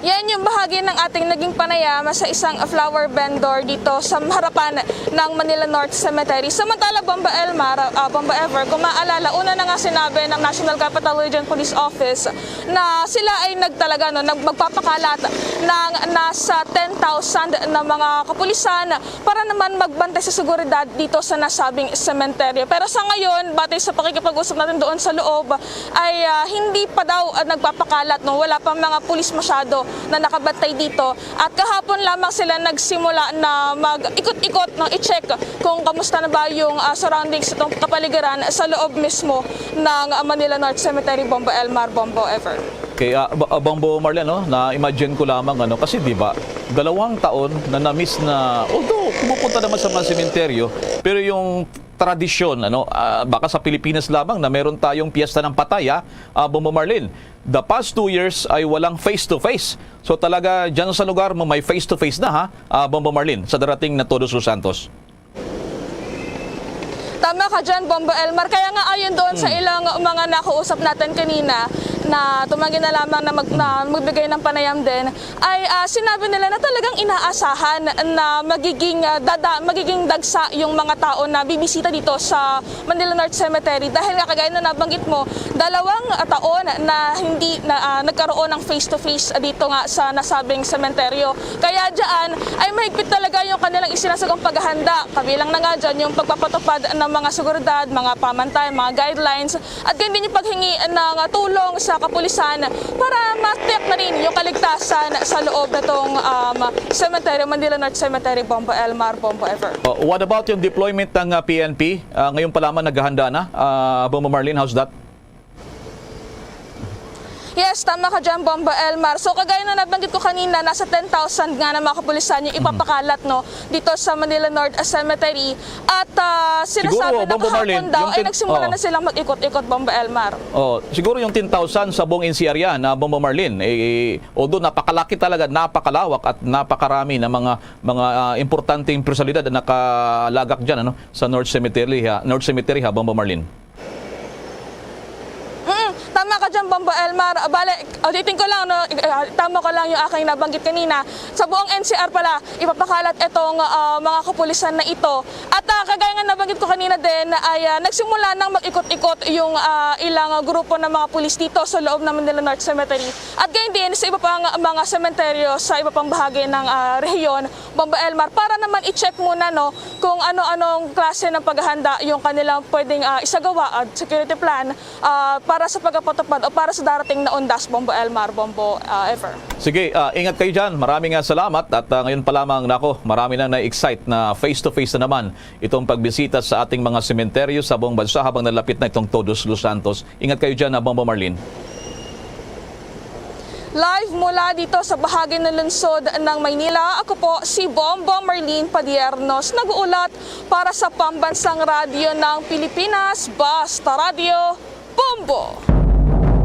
Yan yung bahagi ng ating naging panayam sa isang flower vendor dito sa harapan ng Manila North Cemetery. Samantala, Bomba Elmar, ah, Bomba Ever, kung maalala, una na nga sinabi ng National Capital Region Police Office na sila ay nagtalaga, no, nag- magpapakalat ng nasa ten thousand na mga kapulisan para naman magbantay sa seguridad dito sa nasabing sementeryo. Pero sa ngayon, batay sa pakikipag-usap natin doon sa loob, ay ah, hindi pa daw ah, nagpapakalat, no? Wala pang mga pulis masyado na nakabantay dito. At kahapon lamang sila nagsimula na mag-ikot-ikot, no, i-check kung kamusta na ba yung ah, surroundings, itong kapaligiran sa loob mismo ng ah, Manila North Cemetery, Bombo Elmar, Bombo Ever. Kaya, ba-, ah, Bombo Marlene, no, na-imagine ko lamang, ano, kasi, di ba, dalawang taon na na-miss na, although pumupunta naman sa mga sementeryo, pero yung tradisyon, ano, ah, baka sa Pilipinas lamang na meron tayong Piyesta ng Patay, ah, ah, Bombo Marlene. The past two years ay walang face-to-face. So, talaga, dyan sa lugar mo, may face-to-face na, ha, ah, Bombo Marlene, sa darating na Todos los Santos. Tama ka dyan, Bombo Elmar. Kaya nga, ayon doon sa ilang mga nakausap natin kanina, na tumanggi na lamang na, mag, na magbigay ng panayam din, ay, ah, sinabi nila na talagang inaasahan na magiging, ah, dada, magiging dagsa yung mga tao na bibisita dito sa Manila North Cemetery. Dahil nga, kagaya na nabanggit mo, dalawang, ah, taon na hindi na, ah, nagkaroon ng face-to-face dito nga sa nasabing sementeryo. Kaya dyan ay mahigpit talaga yung kanilang isinasagawang paghahanda. Kabilang na nga dyan yung pagpapatupad ng mga seguridad, mga pamantay, mga guidelines, at ganyan din yung paghingi ng tulong sa kapulisan para matiyak na rin yung kaligtasan sa loob nitong, um, cemetery, Manila North Cemetery, Bombo Elmar, Bombo Ever. Oh, what about yung deployment ng, ah, P N P? Ah, ngayon pa lamang naghahanda na. Ah, Bombo Marlene, how's that? Yes, tama ka dyan, Bombo Elmar. So, kagaya na nabanggit ko kanina, nasa ten thousand nga na mga kapulisan yung ipapakalat, no, dito sa Manila North Cemetery. At, ah, sinasabi na kahapon daw ay nagsimula na silang mag-ikot-ikot, Bombo Elmar. Oh, siguro yung ten thousand sa buong N C R yan, ah, Bombo Marlene. Eh, eh, although napakalaki talaga, napakalawak at napakarami ng mga, mga, ah, importanteng personalidad na nakalagak dyan, ano, sa North Cemetery, ha, North Cemetery, ha, Bombo Marlene. Mm, tama ka dyan, Bombo Elmar. Ah, bale, auditing ko lang, no? Ah, tama ko lang yung aking nabanggit kanina. Sa buong N C R pala, ipapakalat itong, ah, mga kapulisan na ito. At, ah, kagaya nga nabanggit ko kanina din, ay, ah, nagsimula nang mag-ikot-ikot yung, ah, ilang, ah, grupo ng mga pulis dito sa loob ng Manila North Cemetery. At gayon din sa iba pang mga sementeryo sa iba pang bahagi ng, ah, rehiyon, Bombo Elmar, para naman i-check muna, no, kung ano-anong klase ng paghahanda yung kanilang pwedeng, ah, isagawa at security plan, ah, para sa pagpapatupad o para sa darating na undas, Bombo Elmar, Bombo, ah, Ever. Sige, ah, ingat kayo dyan. Maraming, ah, salamat. At, ah, ngayon pa lamang, nako, marami nang na-excite na face-to-face na naman itong pagbisita sa ating mga sementeryo sa buong bansa habang nalapit na itong Todos los Santos. Ingat kayo dyan, ah, Bombo Marlene. Live mula dito sa bahagi ng lungsod ng Maynila, ako po si Bombo Marlene Padiernos, nag-uulat para sa Pambansang Radyo ng Pilipinas, Basta Radyo, Bombo!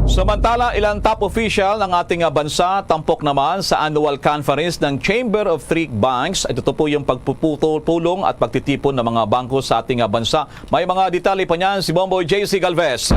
Samantala, ilang top official ng ating, ah, bansa tampok naman sa annual conference ng Chamber of Three Banks. Ito po yung pagpuputol-pulong at pagtitipon ng mga bangko sa ating, ah, bansa. May mga detalye pa niyan si Bombo J C Galvez.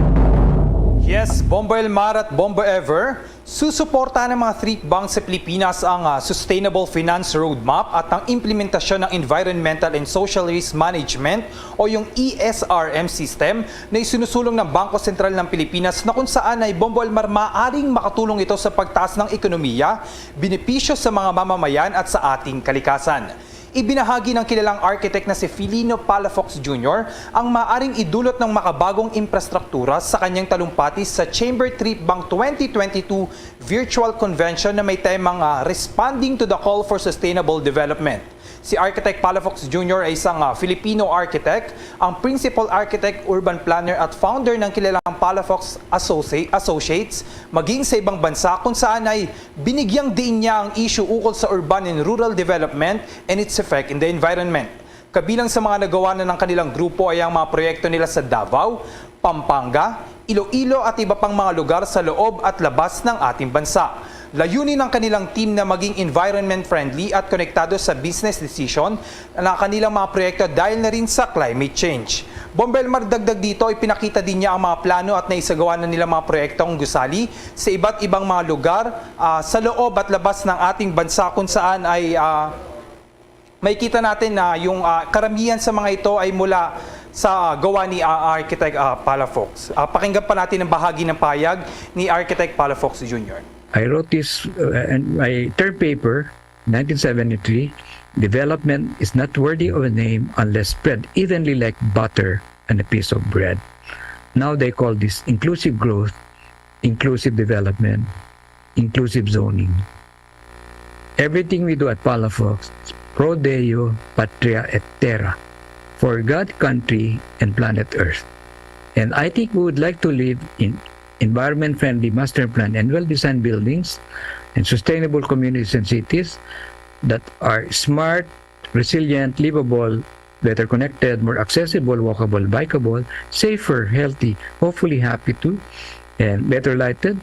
Yes, Bombo Elmar at Bombo Ever, susuportahan ng mga three banks sa Pilipinas ang, ah, Sustainable Finance Roadmap at ang implementasyon ng Environmental and Social Risk Management o yung E S R M system na isinusulong ng Bangko Sentral ng Pilipinas, na kung saan ay, Bombo Elmar, maaring makatulong ito sa pagtaas ng ekonomiya, benepisyo sa mga mamamayan at sa ating kalikasan. Ibinahagi ng kilalang architect na si Filino Palafox Junior ang maaring idulot ng makabagong infrastruktura sa kanyang talumpati sa Chamber Three Bank twenty twenty-two Virtual Convention na may temang, ah, Responding to the Call for Sustainable Development. Si Architect Palafox Junior ay isang, ah, Filipino architect, ang principal architect, urban planner at founder ng kilalang Palafox Associ-, Associates, maging sa ibang bansa, kung saan ay binigyang diin niya ang issue ukol sa urban and rural development and its effect in the environment. Kabilang sa mga nagawa na ng kanilang grupo ay ang mga proyekto nila sa Davao, Pampanga, Iloilo at iba pang mga lugar sa loob at labas ng ating bansa. Layunin ng kanilang team na maging environment-friendly at konektado sa business decision na kanilang mga proyekto dahil na rin sa climate change. Bombo Elmar, dagdag dito, ipinakita din niya ang mga plano at naisagawa na nilang mga proyektong gusali sa iba't ibang mga lugar, ah, sa loob at labas ng ating bansa, kung saan ay, ah, makikita natin na yung, ah, karamihan sa mga ito ay mula sa, ah, gawa ni, ah, Architect, ah, Palafox. Ah, pakinggan pa natin ang bahagi ng pahayag ni Architect Palafox Junior. I wrote this, uh, in my third paper, nineteen seventy-three, "Development is not worthy of a name unless spread evenly like butter on a piece of bread." Now they call this inclusive growth, inclusive development, inclusive zoning. Everything we do at Palafox is pro Deo, patria et terra, for God, country, and planet Earth. And I think we would like to live in environment-friendly master plan and well-designed buildings, and sustainable communities and cities that are smart, resilient, livable, better connected, more accessible, walkable, bikeable, safer, healthy, hopefully happy too, and better lighted,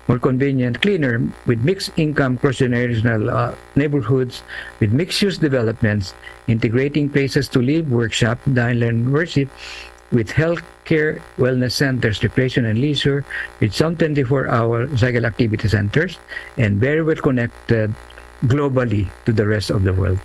more convenient, cleaner, with mixed income, cross-generational uh, neighborhoods, with mixed-use developments, integrating places to live, workshop, dine, learn, worship, with healthcare, wellness centers, recreation and leisure, with some twenty-four-hour cycle activity centers, and very well connected globally to the rest of the world.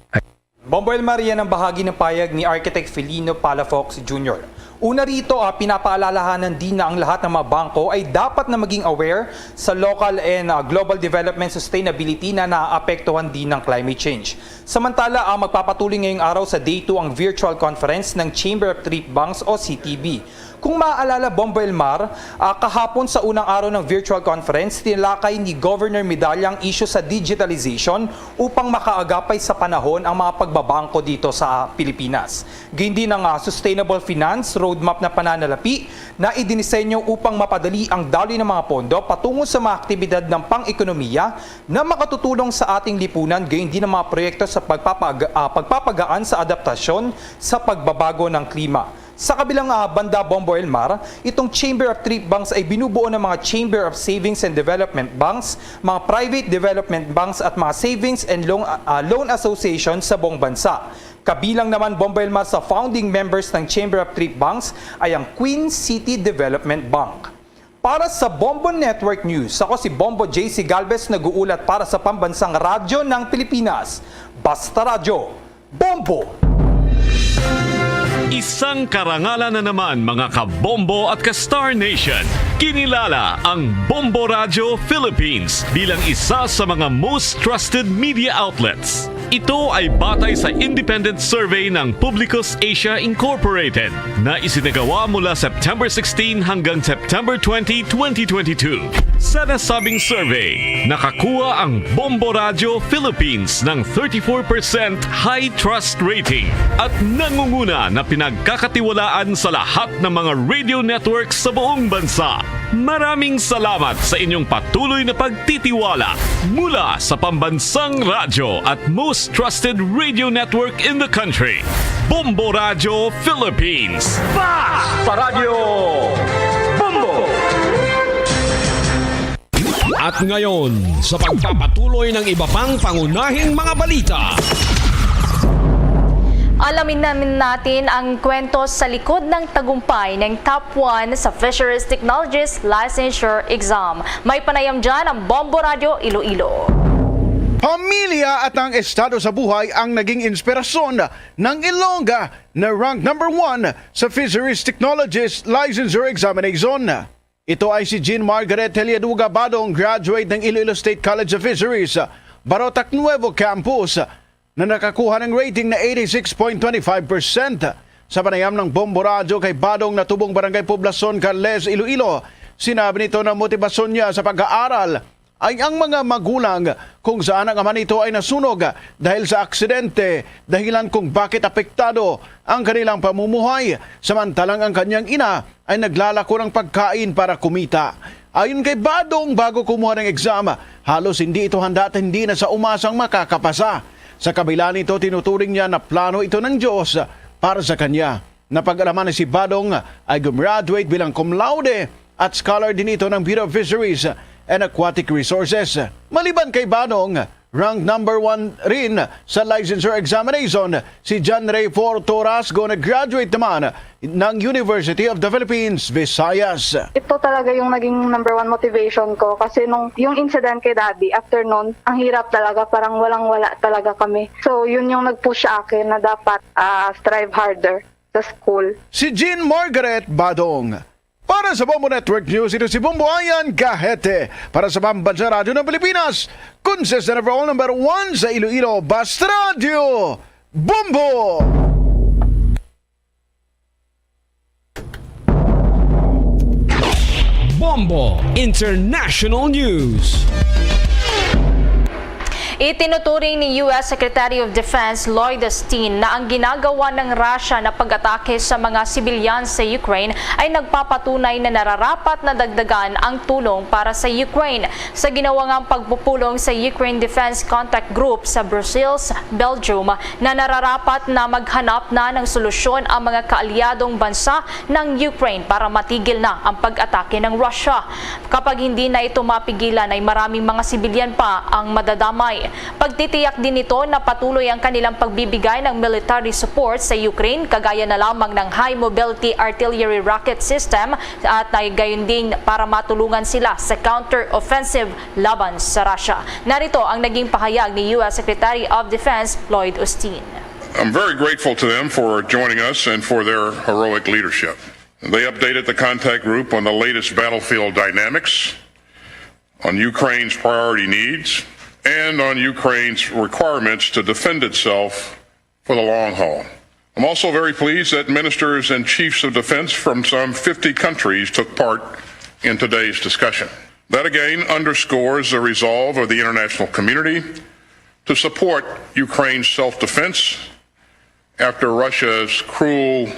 Bombo Elmar, yan ang bahagi ng payag ni Architect Felino Palafox Junior. Una rito, ah, pinapaalalahanan din na ang lahat ng mga bangko ay dapat na maging aware sa local and ah, global development sustainability na naapektuhan din ng climate change. Samantala, ah, magpapatuloy ngayong araw sa Day two ang virtual conference ng Chamber of Trip Banks o C T B. Kung maaalala, Bombo Elmar, ah, kahapon sa unang araw ng virtual conference, tinalakay ni Governor Medalla ang isyu sa digitalization upang makaagapay sa panahon ang mga pagbabangko dito sa Pilipinas. Gayon din ang ah, sustainable finance roadmap na pananalapi na idinisenyo upang mapadali ang daloy ng mga pondo patungo sa mga aktibidad ng pang-ekonomiya na makatutulong sa ating lipunan, gayon din ang mga proyekto sa pagpapaga- ah, pagpapagaan sa adaptasyon sa pagbabago ng klima. Sa kabilang ah, banda, Bombo Elmar, itong Chamber of Trip Banks ay binubuo ng mga Chamber of Savings and Development Banks, mga private development banks at mga savings and loan, ah, loan association sa buong bansa. Kabilang naman, Bombo Elmar, sa founding members ng Chamber of Trip Banks ay ang Queen City Development Bank. Para sa Bombo Network News, ako si Bombo J C Galvez, nag-uulat para sa Pambansang Radyo ng Pilipinas. Basta Radyo, Bombo! Isang karangalan na naman, mga ka-Bombo at ka-Star Nation. Kinilala ang Bombo Radio Philippines bilang isa sa mga most trusted media outlets. Ito ay batay sa independent survey ng Publicus Asia Incorporated na isinagawa mula September sixteen hanggang September twenty, twenty twenty-two. Sa nasabing survey, nakakuha ang Bombo Radio Philippines ng thirty-four percent high trust rating at nangunguna na pinagkakatiwalaan sa lahat ng mga radio networks sa buong bansa. Maraming salamat sa inyong patuloy na pagtitiwala mula sa pambansang radyo at most trusted radio network in the country, Bombo Radio Philippines. Basta Radyo Bombo! At ngayon, sa pagpapatuloy ng iba pang pangunahing mga balita. Alamin namin natin ang kwento sa likod ng tagumpay ng Top one sa Fisheries Technologies Licensure Exam. May panayam dyan ang Bombo Radio Iloilo. Pamilya at ang estado sa buhay ang naging inspirasyon ng Ilongga na rank number one sa Fisheries Technologies Licensure Examination. Ito ay si Jean Margaret Heliaduga Badong, graduate ng Iloilo State College of Fisheries, Barotac Nuevo Campus, na nakakuha ng rating na eighty-six point twenty-five percent. Sa panayam ng Bombo Radyo kay Badong na tubong Barangay Poblacion, Carles, Iloilo, sinabi nito na motibasyon niya sa pag-aaral ay ang mga magulang kung saan ang ama nito ay nasunog dahil sa aksidente, dahilan kung bakit apektado ang kanilang pamumuhay, samantalang ang kanyang ina ay naglalako ng pagkain para kumita. Ayon kay Badong, bago kumuha ng exam, halos hindi ito handa at hindi na sa umasang makakapasa. Sa kabila nito, tinuturing niya na plano ito ng Diyos para sa kanya. Napag-alaman na si Badong ay gumraduate bilang cum laude at scholar din ito ng Bureau of Fisheries and Aquatic Resources. Maliban kay Badong, rank number one rin sa licensure examination si John Ray Forto Rasgo na graduate naman ng University of the Philippines, Visayas. Ito talaga yung naging number one motivation ko kasi nung yung incident kay Daddy, after nun, ang hirap talaga, parang walang-wala talaga kami. So, yun yung nag-push sa akin na dapat ah, strive harder sa school. Si Jean Margaret Badong. Para sa Bombo Network News, ito si Bombo Ayan Gahete. Para sa Pambansang Radyo ng Pilipinas, consistent overall number one sa Iloilo, Basta Radyo, Bombo! Bombo International News. Itinuturing ni U S Secretary of Defense Lloyd Austin na ang ginagawa ng Russia na pag-atake sa mga sibilyan sa Ukraine ay nagpapatunay na nararapat na dagdagan ang tulong para sa Ukraine. Sa ginawa ngang pagpupulong sa Ukraine Defense Contact Group sa Brussels, Belgium, na nararapat na maghanap na ng solusyon ang mga kaalyadong bansa ng Ukraine para matigil na ang pag-atake ng Russia. Kapag hindi na ito mapigilan, ay maraming mga sibilyan pa ang madadamay. Pagtitiyak din nito na patuloy ang kanilang pagbibigay ng military support sa Ukraine, kagaya na lamang ng high mobility artillery rocket system at ay gayon din para matulungan sila sa counter-offensive laban sa Russia. Narito ang naging pahayag ni U S Secretary of Defense Lloyd Austin. I'm very grateful to them for joining us and for their heroic leadership. They updated the contact group on the latest battlefield dynamics, on Ukraine's priority needs, and on Ukraine's requirements to defend itself for the long haul. I'm also very pleased that ministers and chiefs of defense from some fifty countries took part in today's discussion. That again underscores the resolve of the international community to support Ukraine's self-defense after Russia's cruel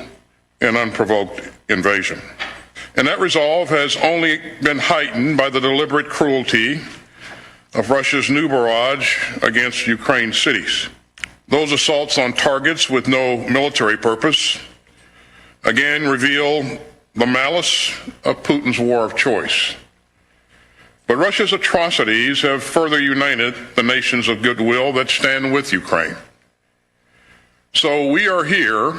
and unprovoked invasion. And that resolve has only been heightened by the deliberate cruelty of Russia's new barrage against Ukraine's cities. Those assaults on targets with no military purpose again reveal the malice of Putin's war of choice. But Russia's atrocities have further united the nations of goodwill that stand with Ukraine. So we are here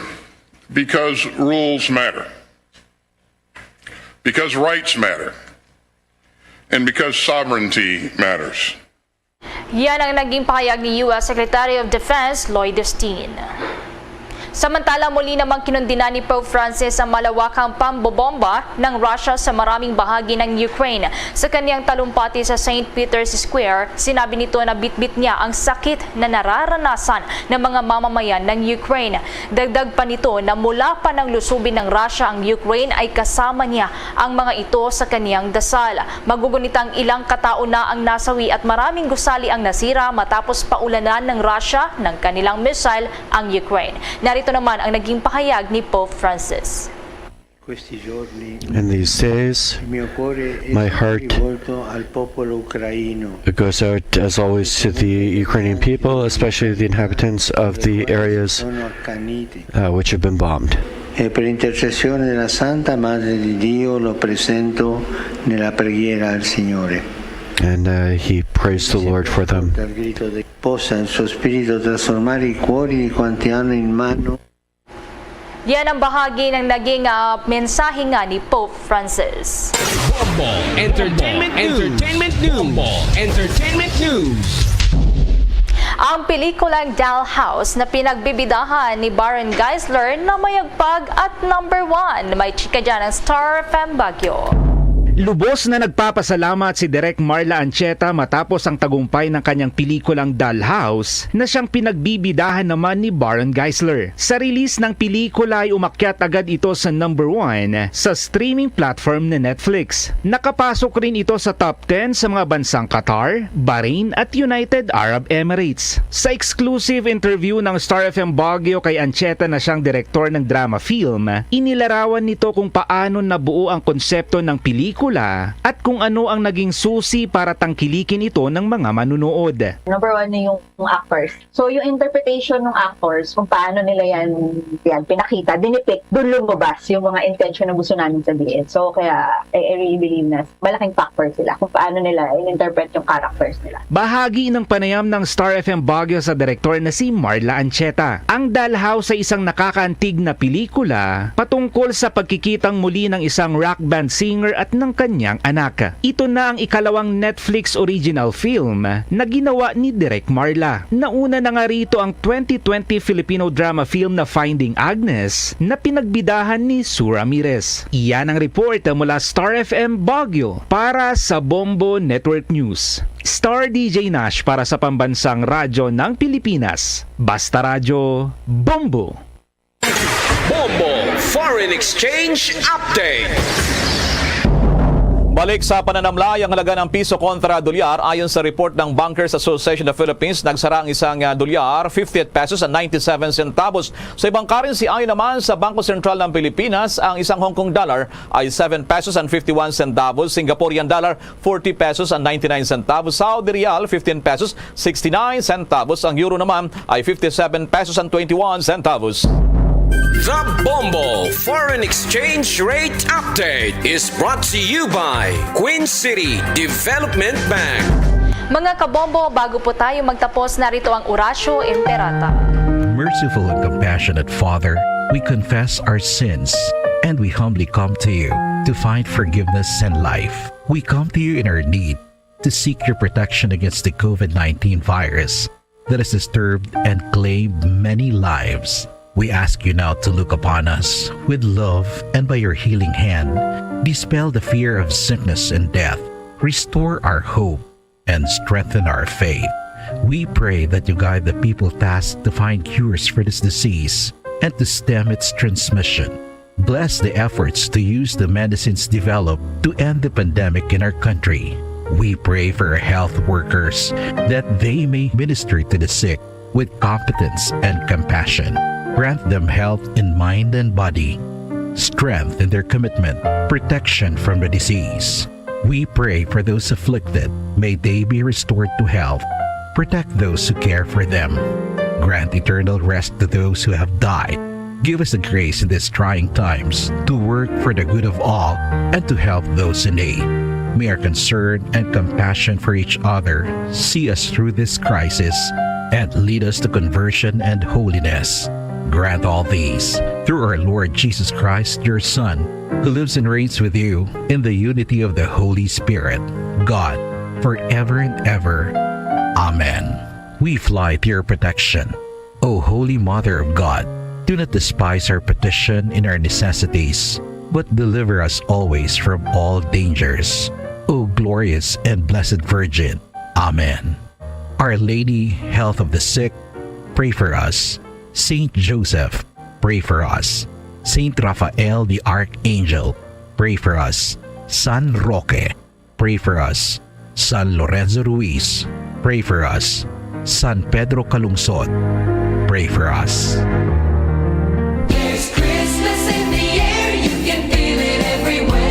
because rules matter, because rights matter, and because sovereignty matters. Yan ang naging pahayag ni U S Secretary of Defense Lloyd Austin. Samantala, muli namang kinundinan ni Pope Francis ang malawakang pambobomba ng Russia sa maraming bahagi ng Ukraine. Sa kanyang talumpati sa Saint Peter's Square, sinabi nito na bitbit niya ang sakit na nararanasan ng mga mamamayan ng Ukraine. Dagdag pa nito na mula pa nang lusubin ng Russia ang Ukraine ay kasama niya ang mga ito sa kanyang dasal. Magugunitang ilang katao na ang nasawi at maraming gusali ang nasira matapos paulanan ng Russia ng kanilang missile ang Ukraine. Narito naman ang naging pahayag ni Pope Francis. In these days, my heart goes out as always to the Ukrainian people, especially the inhabitants of the areas uh, which have been bombed. E per intercessione della Santa Madre di Dio lo presento nella preghiera al Signore. And uh, he prays the Lord for them. Possa il suo spirito trasformare i cuori di quanti hanno in mano Yan ang bahagi ng naging uh, mensahe nga ni Pope Francis. Bombo Entertainment News. Entertainment News. Bombo Entertainment News. Ang pelikulang Dollhouse na pinagbibidahan ni Baron Geisler na mayagpag at number one. May chika dyan ang Star F M Baguio. Lubos na nagpapasalamat si Direk Marla Ancheta matapos ang tagumpay ng kanyang pelikulang Dollhouse na siyang pinagbibidahan naman ni Baron Geisler. Sa release ng pelikula ay umakyat agad ito sa number one sa streaming platform na Netflix. Nakapasok rin ito sa top ten sa mga bansang Qatar, Bahrain at United Arab Emirates. Sa exclusive interview ng Star F M Baguio kay Ancheta na siyang direktor ng drama film, inilarawan nito kung paano nabuo ang konsepto ng pelikula at kung ano ang naging susi para tangkilikin ito ng mga manunood. Number one na yung actors. So, yung interpretation ng actors, kung paano nila yan, yan pinakita, dinipict, doon lumabas yung mga intention na gusto namin sabihin. So, kaya I, I really believe na malaking factor sila kung paano nila in-interpret yung characters nila. Bahagi ng panayam ng Star F M Baguio sa direktor na si Marla Ancheta. Ang Dollhouse ay isang nakakaantig na pelikula patungkol sa pagkikitang muli ng isang rock band singer at ng kanyang anak. Ito na ang ikalawang Netflix original film na ginawa ni Direk Marla. Nauna na nga rito ang twenty twenty Filipino drama film na Finding Agnes na pinagbidahan ni Sue Ramirez. Iyan ang report mula Star F M Baguio para sa Bombo Network News. Star D J Nash para sa Pambansang Radyo ng Pilipinas. Basta Radyo, Bombo! Bombo Foreign Exchange Update. Balik sa pananamlay ang halaga ng piso kontra dolyar. Ayon sa report ng Bankers Association of Philippines, nagsara ang isang, ah, dolyar fifty-eight pesos and ninety-seven centavos. Sa ibang currency, ayon naman sa Bangko Sentral ng Pilipinas, ang isang Hong Kong dollar ay seven pesos and fifty-one centavos, Singaporean dollar forty pesos and ninety-nine centavos, Saudi riyal fifteen pesos sixty-nine centavos, ang euro naman ay fifty-seven pesos and twenty-one centavos. The Bombo Foreign Exchange Rate Update is brought to you by Queen City Development Bank. Mga kabombo, bago po tayo magtapos, narito ang Oratio Imperata. Merciful and compassionate Father, we confess our sins and we humbly come to you to find forgiveness and life. We come to you in our need to seek your protection against the COVID nineteen virus that has disturbed and claimed many lives. We ask you now to look upon us with love and by your healing hand, dispel the fear of sickness and death, restore our hope, and strengthen our faith. We pray that you guide the people tasked to find cures for this disease and to stem its transmission. Bless the efforts to use the medicines developed to end the pandemic in our country. We pray for our health workers that they may minister to the sick with competence and compassion. Grant them health in mind and body, strength in their commitment, protection from the disease. We pray for those afflicted. May they be restored to health. Protect those who care for them. Grant eternal rest to those who have died. Give us the grace in these trying times to work for the good of all and to help those in need. May our concern and compassion for each other see us through this crisis and lead us to conversion and holiness. Grant all these through our Lord Jesus Christ, your Son, who lives and reigns with you in the unity of the Holy Spirit, God, forever and ever. Amen. We fly to your protection, O Holy Mother of God. Do not despise our petition in our necessities, but deliver us always from all dangers, O glorious and blessed Virgin. Amen. Our Lady, Health of the Sick, pray for us. Saint Joseph, pray for us. Saint Raphael the Archangel, pray for us. San Roque, pray for us. San Lorenzo Ruiz, pray for us. San Pedro Calungsod, pray for us. There's Christmas in the air, you can feel it everywhere.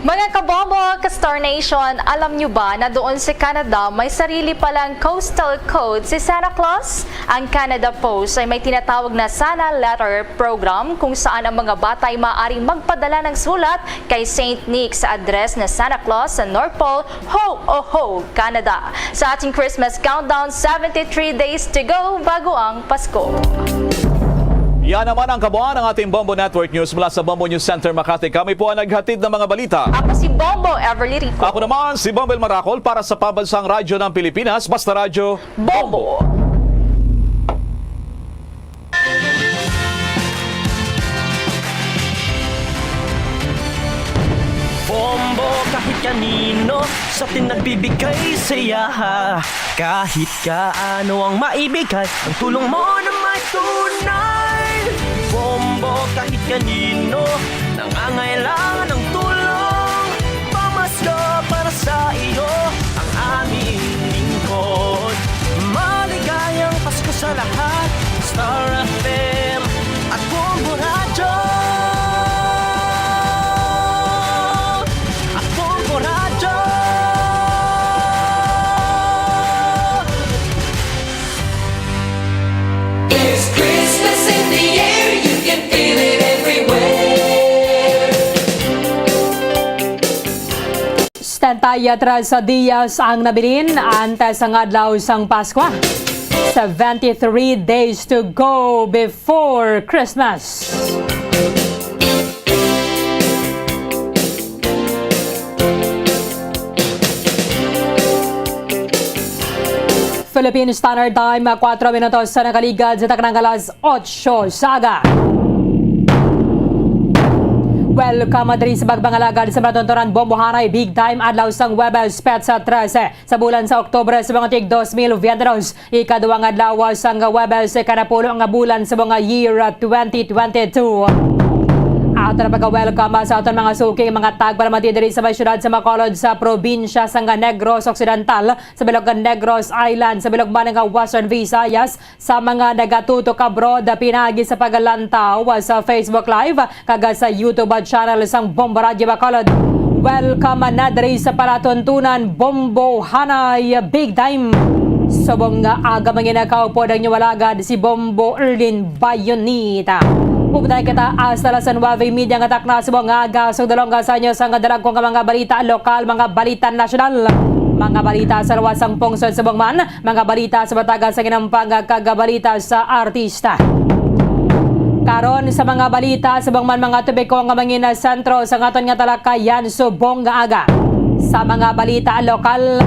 Mga kabombo, ka-Star Nation, alam nyo ba na doon sa Canada may sarili palang coastal code si Santa Claus? Ang Canada Post ay may tinatawag na Santa Letter Program, kung saan ang mga bata ay maaaring magpadala ng sulat kay Saint Nick sa address na Santa Claus sa North Pole, Ho, oh, ho, Canada. Sa ating Christmas countdown, seventy-three days to go bago ang Pasko. Yan naman ang kabuuan ng ating Bombo Network News mula sa Bombo News Center, Makati. Kami po ang naghatid ng mga balita. Ako si Bombo Everly Rico. Ako naman si Bombo El Maracol para sa Pambansang Radyo ng Pilipinas, Basta Radyo Bombo. Bombo kahit kanino sa atin nagbibigay saya. Kahit kaano ang maibigay, ang tulong mo na may tunay. Bombo kahit kanino nangangailangan ng tulong. Pamasko para sa iyo ang aming lingkod. Maligayang Pasko sa lahat. Star F M at Bombo Radyo. At Bombo Radyo. There's Christmas in the air, you can feel it everywhere. Setenta y tres días ang nabilin antes ang adlaw sang Paskwa. Seventy-three days to go before Christmas. Philippine Standard Time, kuwatro minutos sa nakaligad sa taknang alas otso sa aga. Welcome diri sa pagpangalagad sa matuntunan bombohanay Big Time adlaw sang Huwebes, petsa trese sa bulan sa Oktubre sa mga tig dos mil veintidos. Ikaduha nga adlaw sang Huwebes, ikanapulo nga bulan sa mga year twenty twenty-two. Ato na pagka-welcome sa aton mga suking mga tagpalamati diri sa may siyudad sa Bacolod, sa probinsya sang Negros Occidental, sa bilog nga Negros Island, sa bilog man nga Western Visayas, sa mga nagatutok abroad pinaagi sa paglantaw sa Facebook Live kag sa YouTube channel sang Bombo Radyo Bacolod. Welcome na diri sa palatuntunan, Bombo Hanay Big Time. Subong nga aga, mga inyo, kaupod ang inyong alagad, si Bombo Erlin Bayonita. Pupunta kita hasta alas nuwebe y media nga takna subong nga aga. Sugdalong sa inyo sang dalagko nga mga balita lokal, mga balita nasyonal, mga balita sa luwas sang pungsod subong man mga balita sa batagan sa ginampang kag balita sa artista. Karon sa mga balita subong man mga topiko nga mangin sentro sa aton nga talakayan subong nga aga. Sa mga balita lokal,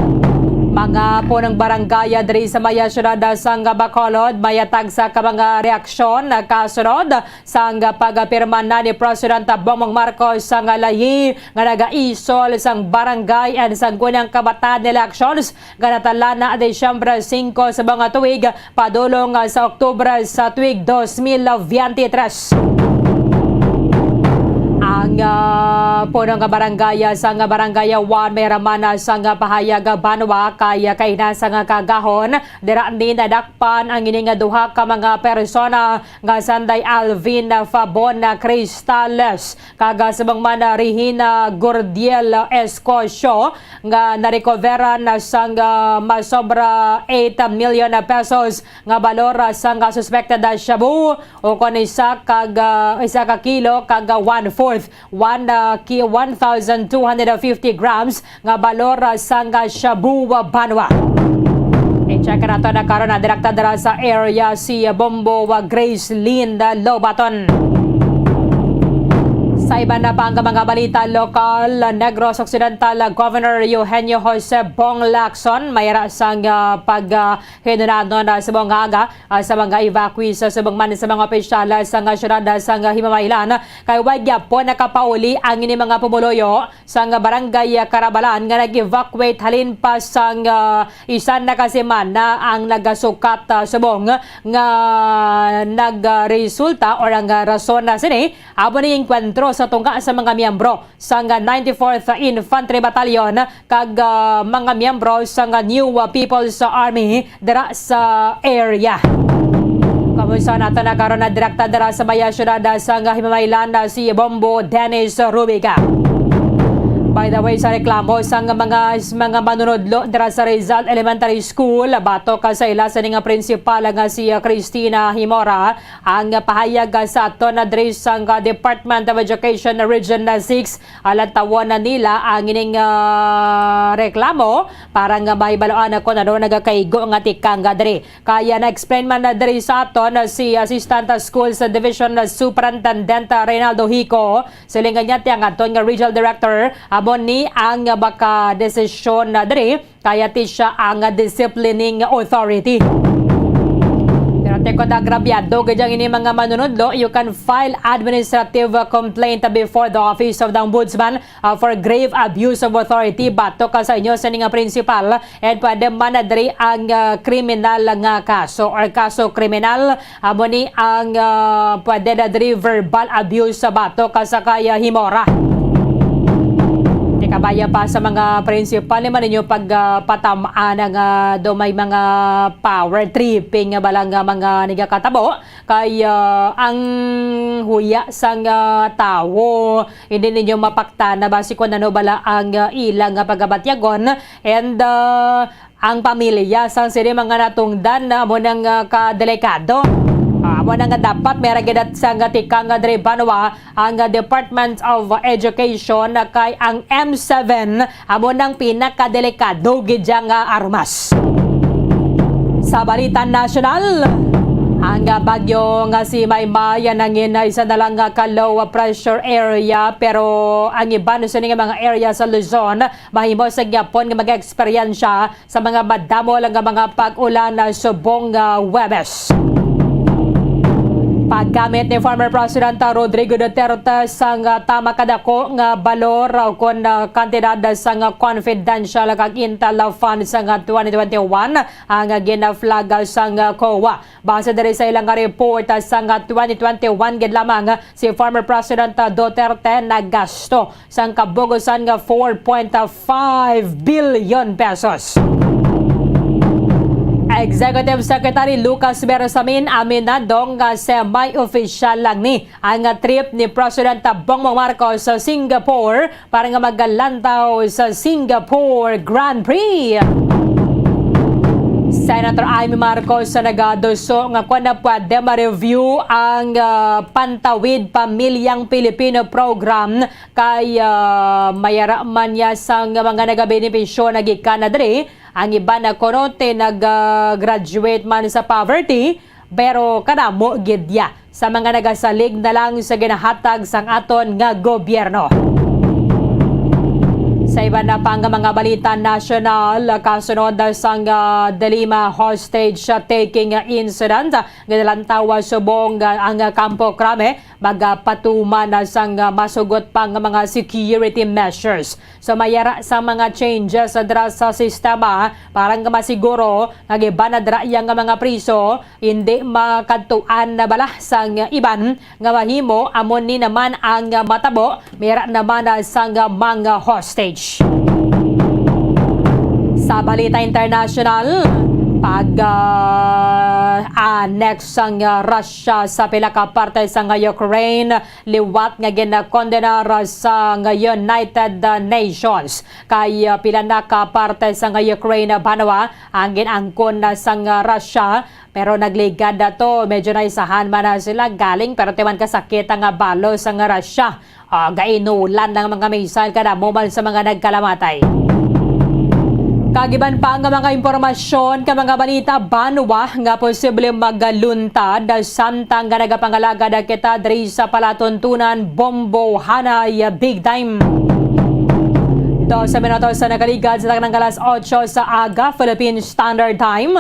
mga punong barangay diri sa may siyudad sang Bacolod, may tagsa ka mga reaksyon kasunod sang pagpirma na ni President Bongbong Marcos sang layi nga nagaisol sang barangay and sangguniang kabataan elections nga natala na Disyembre singko sa mga tuig padulong sa Oktubre sa tuig dos mil veintitrés. Ang, ah, puno nga barangay, ah, sa nga barangay one, may ramana sa nga pahayag, ah, banwa kay, ah, kaina sa nga kagahon, dira ni nadakpan ang ini nga duha ka mga persona nga sanday Alvin Fabon Cristales kag, ah, subong man, ah, Regina Gordiel Escocio nga narecoveran sang, ah, masobra eight million pesos nga balor, ah, sang, ah, suspected, ah, shabu, o kon isa kag, ah, isa ka kilo kag, ah, one-fourth, one, ah, ki-, one thousand two hundred fifty grams nga balor, ah, sang, ah, shabu, ah, banwa. I-check nato na karon ang direkta dira sa area, si, ah, Bombo, ah, Grace Linda Lobaton. Sa iban na pa nga mga balita lokal, Negros Occidental Governor Eugenio Jose Bong Lacson may ra sang, ah, pag, ah, hinunanon, ah, subong nga aga, ah, sa mga evacuees, ah, subong man sa mga opisyal, ah, sa nga siyudad, ah, sa nga Himamaylan, kay wa gyapon nakapauli ang ini mga pumuluyo sa nga barangay, ah, Carabalan nga nag-evacuate halin pa sang, ah, isa na ka semana ang nagasukat, ah, subong nga nagresulta or ang, ah, rason na sini amo ni enkwentro sa tunga sa mga miyembro sang ninety-fourth Infantry Battalion kag, ah, mga miyembro sang New People's Army dira sa area. Kamusta nato na karon na direkta dira sa maya siyudad sang Himamaylan na si Bombo Dennis Rubica. By the way, sa reklamo sang mga, mga manunudlo dira sa Rizal Elementary School, batok sa ila sa ning principal nga si Christina Himora, ang pahayag sa aton na diri sang Department of Education Region six, ah, lantawon na nila ang ining, ah, reklamo para nga mahibaluan kon ano nagakaigo nga tikang diri. Kaya na-explain man na diri sa aton si Assistant Schools Division Superintendent Reynaldo Hico. Siling niya, ti ang aton nga Regional Director amo ni ang makadesisyon na diri. Kaya ti siya ang disciplining authority. Pero ti kon agrabyado gid ang ini mga manunudlo, you can file administrative complaint before the Office of the Ombudsman, uh, for grave abuse of authority batok sa inyo sa ining principal, and pwede man na diri ang, uh, kriminal nga kaso or kaso kriminal. Amo ni ang, ah, pwede na diri verbal abuse sa batok sa kay Himora. Ti kabaya pa sa mga principal ni man ninyo pag, ah, patam-an nga daw may mga power tripping nga bala nga mga nagakatabo kay, ah, ang huya sang, ah, tawo hindi ninyo mapaktan na basi kung ano bala ang, ah, ila nga pagabatyagon and, ah, ang pamilya sang sini mga natungdan na amo nang, ah, kadelikado. Ah, amo na nga dapat may ragidat sa nga tikang nga diri banwa ang, ah, Department of Education na kay ang M seven amo nang pinakadelikado gid dya nga armas. Sa balita nasyonal, ang, ah, bagyo nga si Maymay nangin isa na lang nga ka low pressure area, pero ang iban sini nga mga area sa Luzon mahimo sa gyapon nga mag-eksperyensya sa mga madamo lang nga mga pag-ulan na subong nga Huwebes. Paggamit ni former President Rodrigo Duterte sang tama kadako nga balor o kon, ah, kantidad sang confidential kag intel fund sang twenty twenty-one ang gina-flag sang COA. Base diri sa ilang report, sang twenty twenty-one gid lamang si former President Duterte nagasto sang kabugusan nga four point five billion pesos. Executive Secretary Lucas Bersamin aminado nga semi-official lang ni ang trip ni President Bongbong Marcos sa Singapore para nga magalantaw sa Singapore Grand Prix. Senator Imee Marcos sa nagaduso nga kon na pwede ma-review ang, ah, Pantawid Pamilyang Pilipino Program kay, ah, mayara man niya sang mga nagabenepisyo na gikan na diri. Ang iban na kuno ti nag-, ah, graduate man sa poverty, pero kadamo gid ya sa mga nagasalig na lang sa ginahatag sang aton nga gobyerno. Sa iban na pa nga mga balita nasyonal, kasunod sang, ah, De Lima hostage taking incident, ginalantaw subong, ah, ang Kampo Krame, magapatuman na sang, ah, masugot pa nga mga security measures. So, mayara sa mga changes dira sa sistema para nga masiguro nga gibanadra iya nga mga priso, hindi makadtuan na bala sang iban nga mahimo, amo ni naman ang matabo, mira naman sang mga hostage. Sa balita international, pag, ah, annex sang Russia sa pila ka parte sang Ukraine, liwat nga ginakondenar sang United Nations. Kay, ah, pila na ka parte sang Ukraine banwa ang gin-angkon na sang Russia, pero nagligad na to. Medyo naisahan man na sila galing, pero timan kasakit ang balo sang Russia. Ah, gainulan ang mga missile, kadamo man sa mga nagkalamatay. Kag iban pa nga mga impormasyon ka mga balita, banwa nga posible magaluntad samtang nga nagapangalagad kita diri sa palatuntunan, bombo hanay big time. Dose minutos sa nakaligad sa taknang alas otso sa aga, Philippine Standard Time.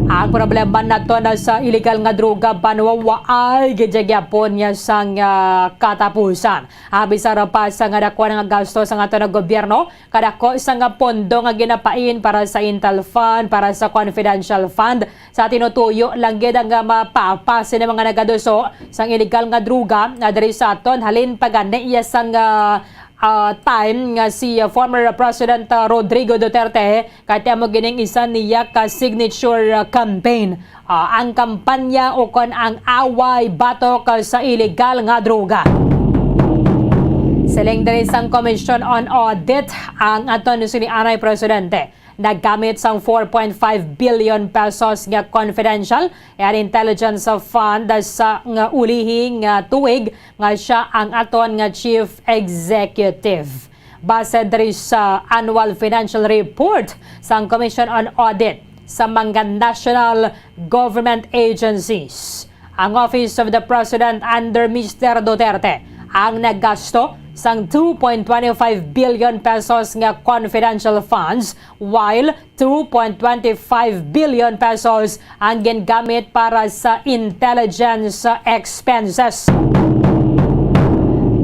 Ang problema nato na sa illegal nga droga, banwa, waay gid gyapon niya sang, ah, katapusan. Abi sa rapas nga dako nga gasto sa ato nga gobyerno, kadako sa nga pondo nga ginapain para sa intel fund, para sa confidential fund, sa tinutuyo lang gid ang, ah, mapapa sini mga nagaduso sang illegal nga droga na diri sa aton. Halin pa gani iya sang, ah, ah, time nga si, ah, former President, ah, Rodrigo Duterte, kay amo gining isa niya ka signature, ah, campaign. Ah, ang kampanya o kon ang away batok sa illegal nga droga. Siling diri sang Commission on Audit, ang aton sini anay presidente naggamit sang four point five billion pesos nga confidential and intelligence fund sa nga ulihi nga tuig nga siya ang aton nga chief executive. Base diri sa annual financial report sang Commission on Audit sa mga national government agencies, ang Office of the President under Mister Duterte ang naggasto sang two point twenty five billion pesos nga confidential funds, while two point twenty five billion pesos ang gingamit para sa intelligence expenses.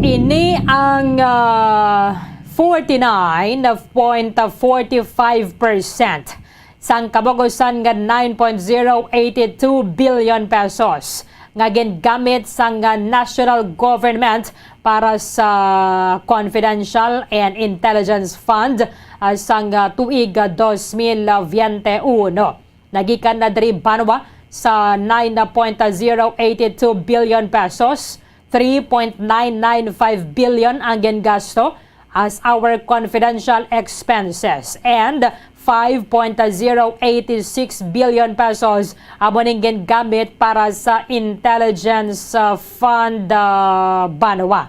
Ini ang, ah, forty-nine point forty-five percent sang kabugusan nga nine point zero eight two billion pesos nga gingamit sang, ah, national government para sa confidential and intelligence fund, ah, sang, ah, tuig, ah, dos mil biyente uno. Nagikan na diri banwa sa nine point zero eight two billion pesos, three point nine nine five billion ang gingasto as our confidential expenses, and five point zero eight six billion pesos amo ning gingamit para sa intelligence, ah, fund, ah, banwa.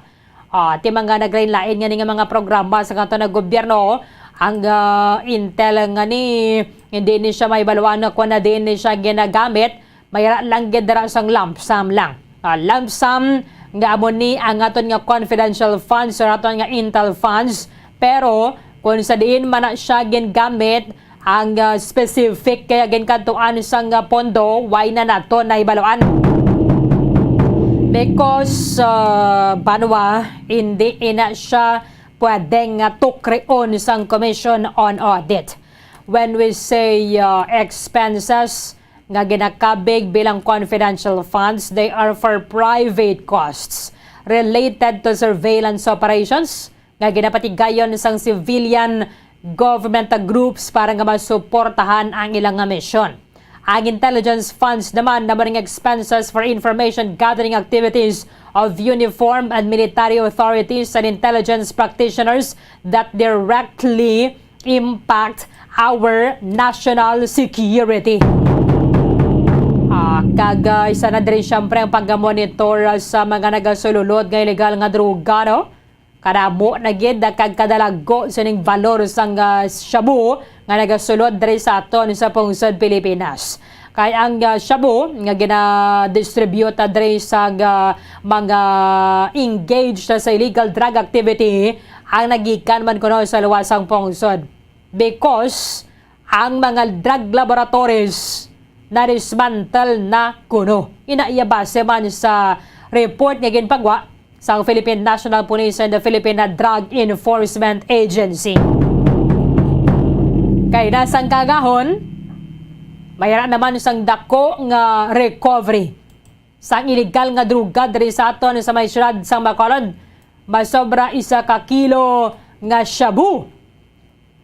Ah, ti mga naglain-lain nga ni nga mga programa sa kanto nga gobyerno, ang, ah, intel nga ni, hindi ni siya may baluan nga kung na din ni siya ginagamit, mayra lang gid dira sang lump sum lang. Ah, lump sum nga amo ni ang aton nga confidential funds or aton nga intel funds. Pero kung sa diin man na siya gingamit, ang, ah, specific kaya ginkantuan sang, ah, pondo, way na nato nahibaluan. Because, uh, banwa, hindi ina siya pwedeng nga tukreon sang Commission on Audit. When we say, uh, expenses nga ginakabig bilang confidential funds, they are for private costs related to surveillance operations nga ginapatigayon sang civilian government groups para nga masuportahan ang ilang nga misyon. Ang intelligence funds naman na maring expenses for information gathering activities of uniform and military authorities and intelligence practitioners that directly impact our national security. Ah, kag, ah, isa na diri, siyempre, ang pagmonitor sa mga nagasululod nga illegal nga droga, no? Kadamo na gid, ah, kag kadalago sining balor sang, ah, shabu nga nagasulod diri sa aton sa pungsod Pilipinas. Kay ang, ah, shabu nga gina-distribute, ah, diri sa, ah, mga engaged sa illegal drug activity ang nagikan man kuno sa luwas sang pungsod. Because ang mga drug laboratories na-dismantle na kuno. Ina iya base man sa report nga ginpagwa sang Philippine National Police and the Philippine Drug Enforcement Agency. Kay na sang kaagahon, mayara naman sang dako nga recovery sang illegal nga droga diri sa aton sa may siyudad sang Bacolod. Masobra isa ka kilo nga shabu,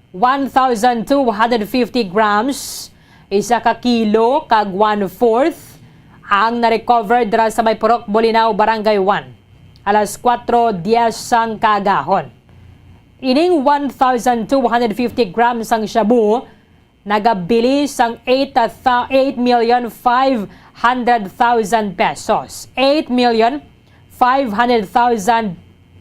one thousand two hundred fifty grams, isa ka kilo kag one-fourth ang na-recover dira sa may Purok Bolinao, Barangay one, alas kuwatro diyes sang kaagahon. Ining one thousand two hundred fifty grams sang shabu nagabili sang eight, ah, thou-, eight million five hundred thousand pesos. Eight million five hundred thousand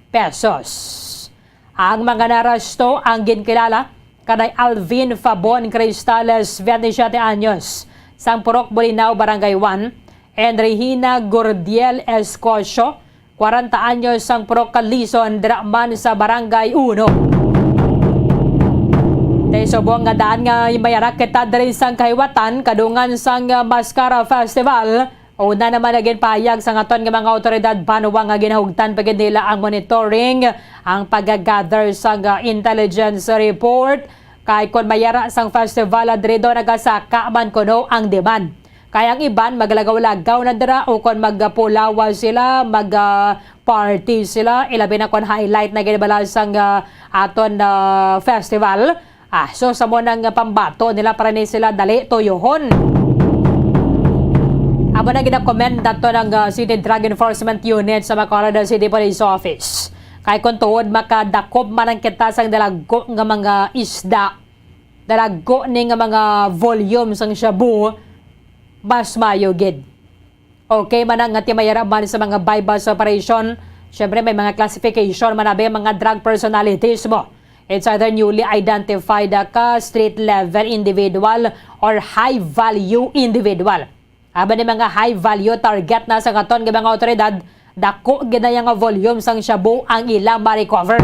pesos. Ang mga naaresto ang ginkilala kanay Alvin Fabon Cristales, twenty-seven anyos, sang Purok Bolinao, Barangay one, and Regina Gordiel Escocio, kwarenta anyos, sang Purok Calison, dira man sa Barangay uno. Tay subong nga daan nga mayara kita diri sang kahiwatan, kadungan sang, ah, Mascara Festival, una naman na ginpahayag sang aton nga mga awtoridad banwa nga ginahugtan pa gid nila ang monitoring, ang pag-gather sang, ah, intelligence report. Kay kon mayara sang festival, ah, diri daw nagasaka man kuno ang demand. Kay ang iban maglagaw-lagaw na dira, o kon magpulawa sila, mag, ah, party sila, ilabi na kon highlight na gid bala sang, ah, aton, ah, festival. Ah, so sa mo nang pambato nila para ni sila dali tuyohon. Amo na ginakomenda to ng, ah, City Drug Enforcement Unit sa Bacolod City Police Office. Kay kung tuod makadakop man ang kita sang dalago nga mga isda, dalago ni nga mga volume sang shabu, mas maayo gid. Okay man ang nga timayara man sa mga buy-bust operation, syempre may mga classification man abi ang mga drug personalities mo. It's either newly identified ka, street level individual, or high value individual. Aba ni mga high value target na sa katon nga mga awtoridad, dako gid na nga volume sang shabu ang ila ma-recover.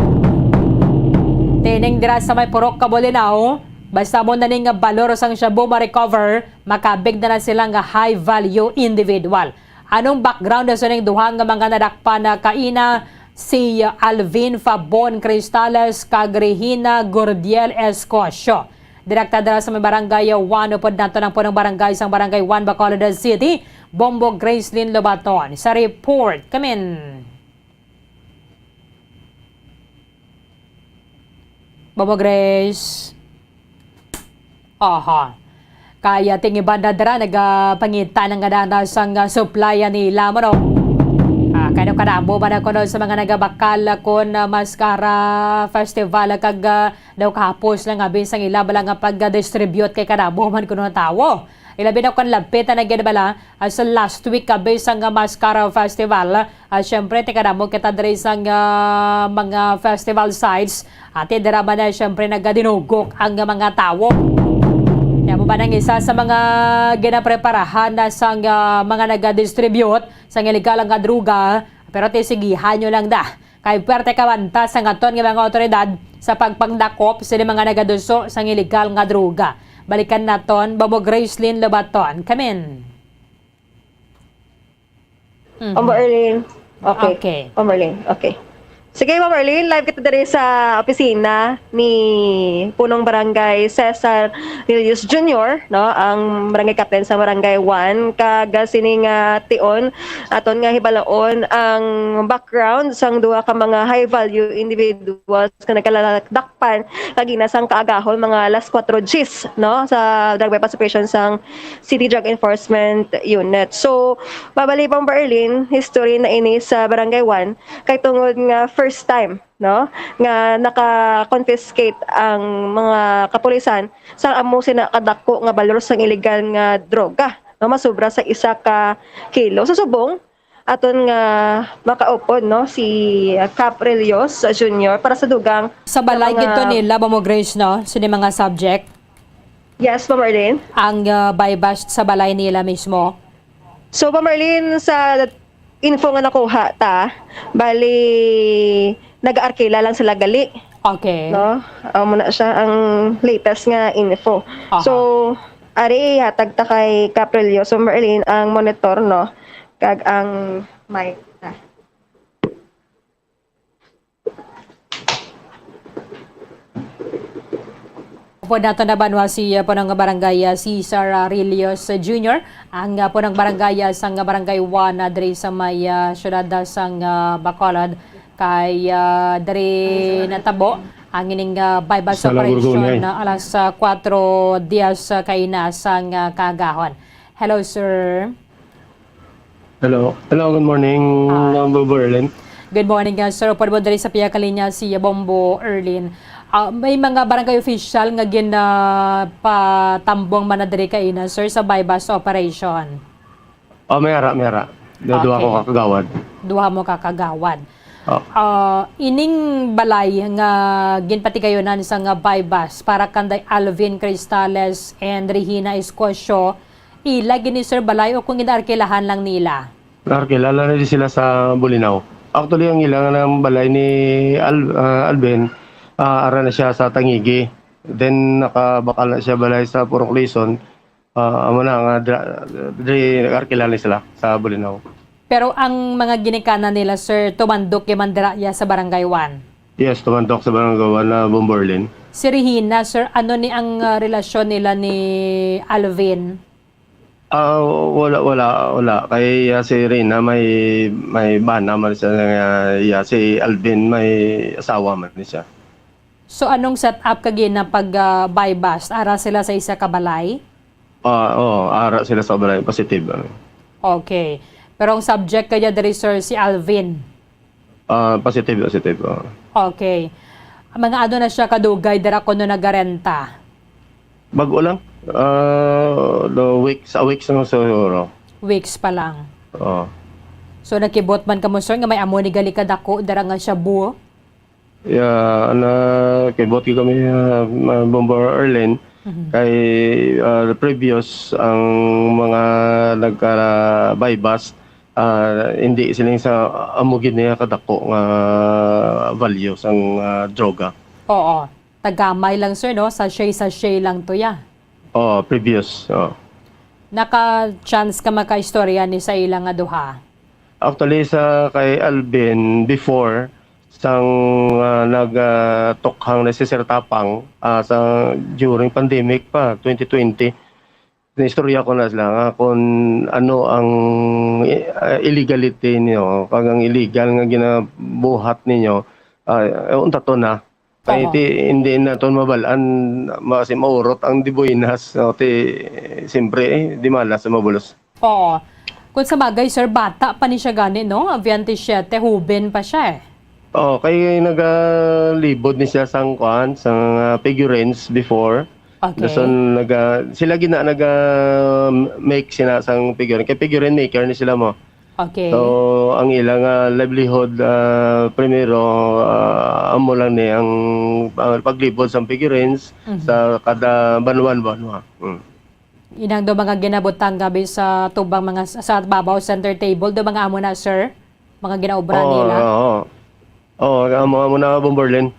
Tining dira sa may Purok Kabolinao, basta mo na ning balor sang shabu ma-recover, makabig na na sila nga high value individual. Anong background sa ning duha nga mga nadakpan na kaina, si Alvin Fabon Cristales kag Regina Gordiel Escocio? Direkta dira sa may Barangay one, upod nato ng punong barangay sang Barangay one, Bacolod City, Bombo Gracelyn Lobaton. Sa report, kamin. Bombo Grace. Aha. Kaya ting iban na dira, nagapangita ng nga dana sang, ah, supply nila mo, no? Ah, kaya kadamo ba na kuno sa mga nagabakal kun, ah, Mascara Festival kag, ah, daw kahapos lang abi sang ila bala nga pag-distribute kay kadamo man kuno nga tawo. Ilabi na kon lapit na gid bala, ah, sa last week abi sang, ah, Mascara Festival. Ah, syempre, tikadamo kita diri sang, ah, mga festival sites. Ati dira man na, syempre, nagadinugok ang mga tawo. Kaya mo ba nang isa sa mga ginapreparahan na sang, ah, mga nagadistribute sang illegal nga droga? Pero tisigihan nyo lang da. Kay puwerte ka banta sang aton nga mga awtoridad sa pagpangdakop sa mga nagaduso sang illegal nga droga. Balikan naton, Bobo Gracelyn Lobaton. Kamin. Mhm. Ma'am Arlene. Okay. Okay. Ma'am Arlene, okay. Sige, Ma'am Arlene, live kita diri sa opisina ni Punong Barangay Cesar Rillos Junior, no, ang barangay captain sa Barangay One. Kag, ah, sini nga tion, aton nga hibalaon ang background sang duha ka mga high value individuals nga nagkalalakdak pan kagina sang kaagahon, mga alas kuwatro Gs, no, sa drug bypass operation sang City Drug Enforcement Unit. So, babali, Ma'am Arlene, history na ini sa Barangay One, kay tungod nga first time, no, nga naka-confiscate ang mga kapulisan sa amo sina kadako nga balor sang iligal nga droga, no, masubra sa isa ka kilo. Sa subong, aton nga makaupod, no, si, ah, Cap Rillos Junior para sa dugang Sa balay nga mga gid to nila, Ma'am Grace, no? Sini mga subject? Yes, Ma'am Arlene. Ang, ah, buy bust sa balay nila mismo? So, Ma'am Arlene, sa info nga nakuha ta, bali, nag-aarkila lang sila gali. Okay. No? Amo na siya ang latest nga info. Aha. So, ari, hatag ta kay Cap Rillos, Ma'am Arlene, ang monitor, no? Kag ang mic. Ah. Upod nato na banwa si, uh, punong barangay, uh, Cesar, uh, Rillos, uh, Junior, ang, uh, punong barangay, uh, sang Barangay One, uh, diri sa may, uh, siyudad, uh, sang, uh, Bacolod, kay, uh, diri natabo ang ining, uh, buy bust Sa Lagurgon, operation, eh. Na alas, uh, kuwatro dias, uh, kaina sang, uh, kaagahon. Hello, sir. Hello. Hello, good morning, ah, Ma'am Bombo Erlin. Good morning, uh, sir. Upod mo diri sa pihak linya si Bombo Erlin. Ah, may mga barangay official nga ginapatambong man na diri kaina, sir, sa buy bust operation? Oh, may ara, may ara. Duha, duha ko, okay, ka kagawad. Duha mo ka kagawad. Oh. Ah, ining balay nga ginpatigayunan sa nga buy bust para kanday Alvin Cristales and Regina Escocio, ila gini, sir, balay o kung gin-arkilahan lang nila? Arkilala na di sila sa Bolinao. Actually, ang ila nga nang balay ni Al-, ah, Alvin, ah, ara na siya sa Tangigi. Then, nakabakal na siya balay sa Purok Lison. Ah, amo na nga dra-, diri nag-arkila ni sila sa Bolinao. Pero ang mga ginikanan nila, sir, tumandok gid man dira ya sa Barangay One? Yes, tumandok sa Barangay One na Bombo Erlin. Si Regina, sir, ano ni ang, ah, relasyon nila ni Alvin? Ah, wala, wala, wala. Kay, ah, si Rina may, may bana man siya, ah, iya, si Alvin may asawa man siya. So, anong setup kag ina pag, ah, buy bust? Ara sila sa isa ka balay? Ah, oo, ara sila sa balay, positive, ah. Okay. Pero ang subject kaya diri, sir, si Alvin? Ah, positive, positive, oo. Okay. Mga ano na siya kadugay dira kuno nagarenta? Bag-o lang. Ah, the weeks, a weeks lang siguro. Weeks pa lang. Oo. So, nakibot man kamo, sir, nga may amo ni gali kadako dira nga shabu? Yeah, nakibot gyud kami, ah, ah, Bombo Erlin. Mhm. Kay, ah, previous ang mga nagka-buy bust, ah, hindi sila sa amo gid niya kadako nga value sang, ah, droga. Oo. Tagamay lang, sir, no? Sachet-sachet lang to, ya. Oo, previous. Oo. Naka-chance ka makaistorya ni sa ila nga duha? Actually, sa kay Alvin, before, sang, ah, nag, ah, tukhang na si Sir Tapang, ah, sa, during pandemic pa, twenty twenty, naistorya ko na sila nga kung ano ang, ah, illegality niyo, kag ang illegal nga ginabuhat ninyo, ah, unta to na. Kay, oho, ti, hindi naton mabal-an, ma-, si maurot ang dibuinas, no? Ti, siyempre, eh, di malas sa mabulos. Oo. Kung sa bagay, sir, bata pa ni siya gani, no? Veintisiete, huben pa siya, eh. Oo, kay nagalibod ni siya sang kuan, sang, ah, figurines before. Okay. Dason naga-, sila gina naga-make sina sang figurine. Kay figurine maker ni sila mo. Okay. So, ang ila nga livelihood, ah, primero, ah, amo lang ni ang, ah, paglibod sang figurines, mhm, sa kada banwa-banwa. Mm. Inang do mga ginabutang gabi sa tubang mga s-, sa babaw center table, do mga amo na, sir? Mga ginaobra, oo, nila? Oo. Oo, amo, amo na, Bomberlin.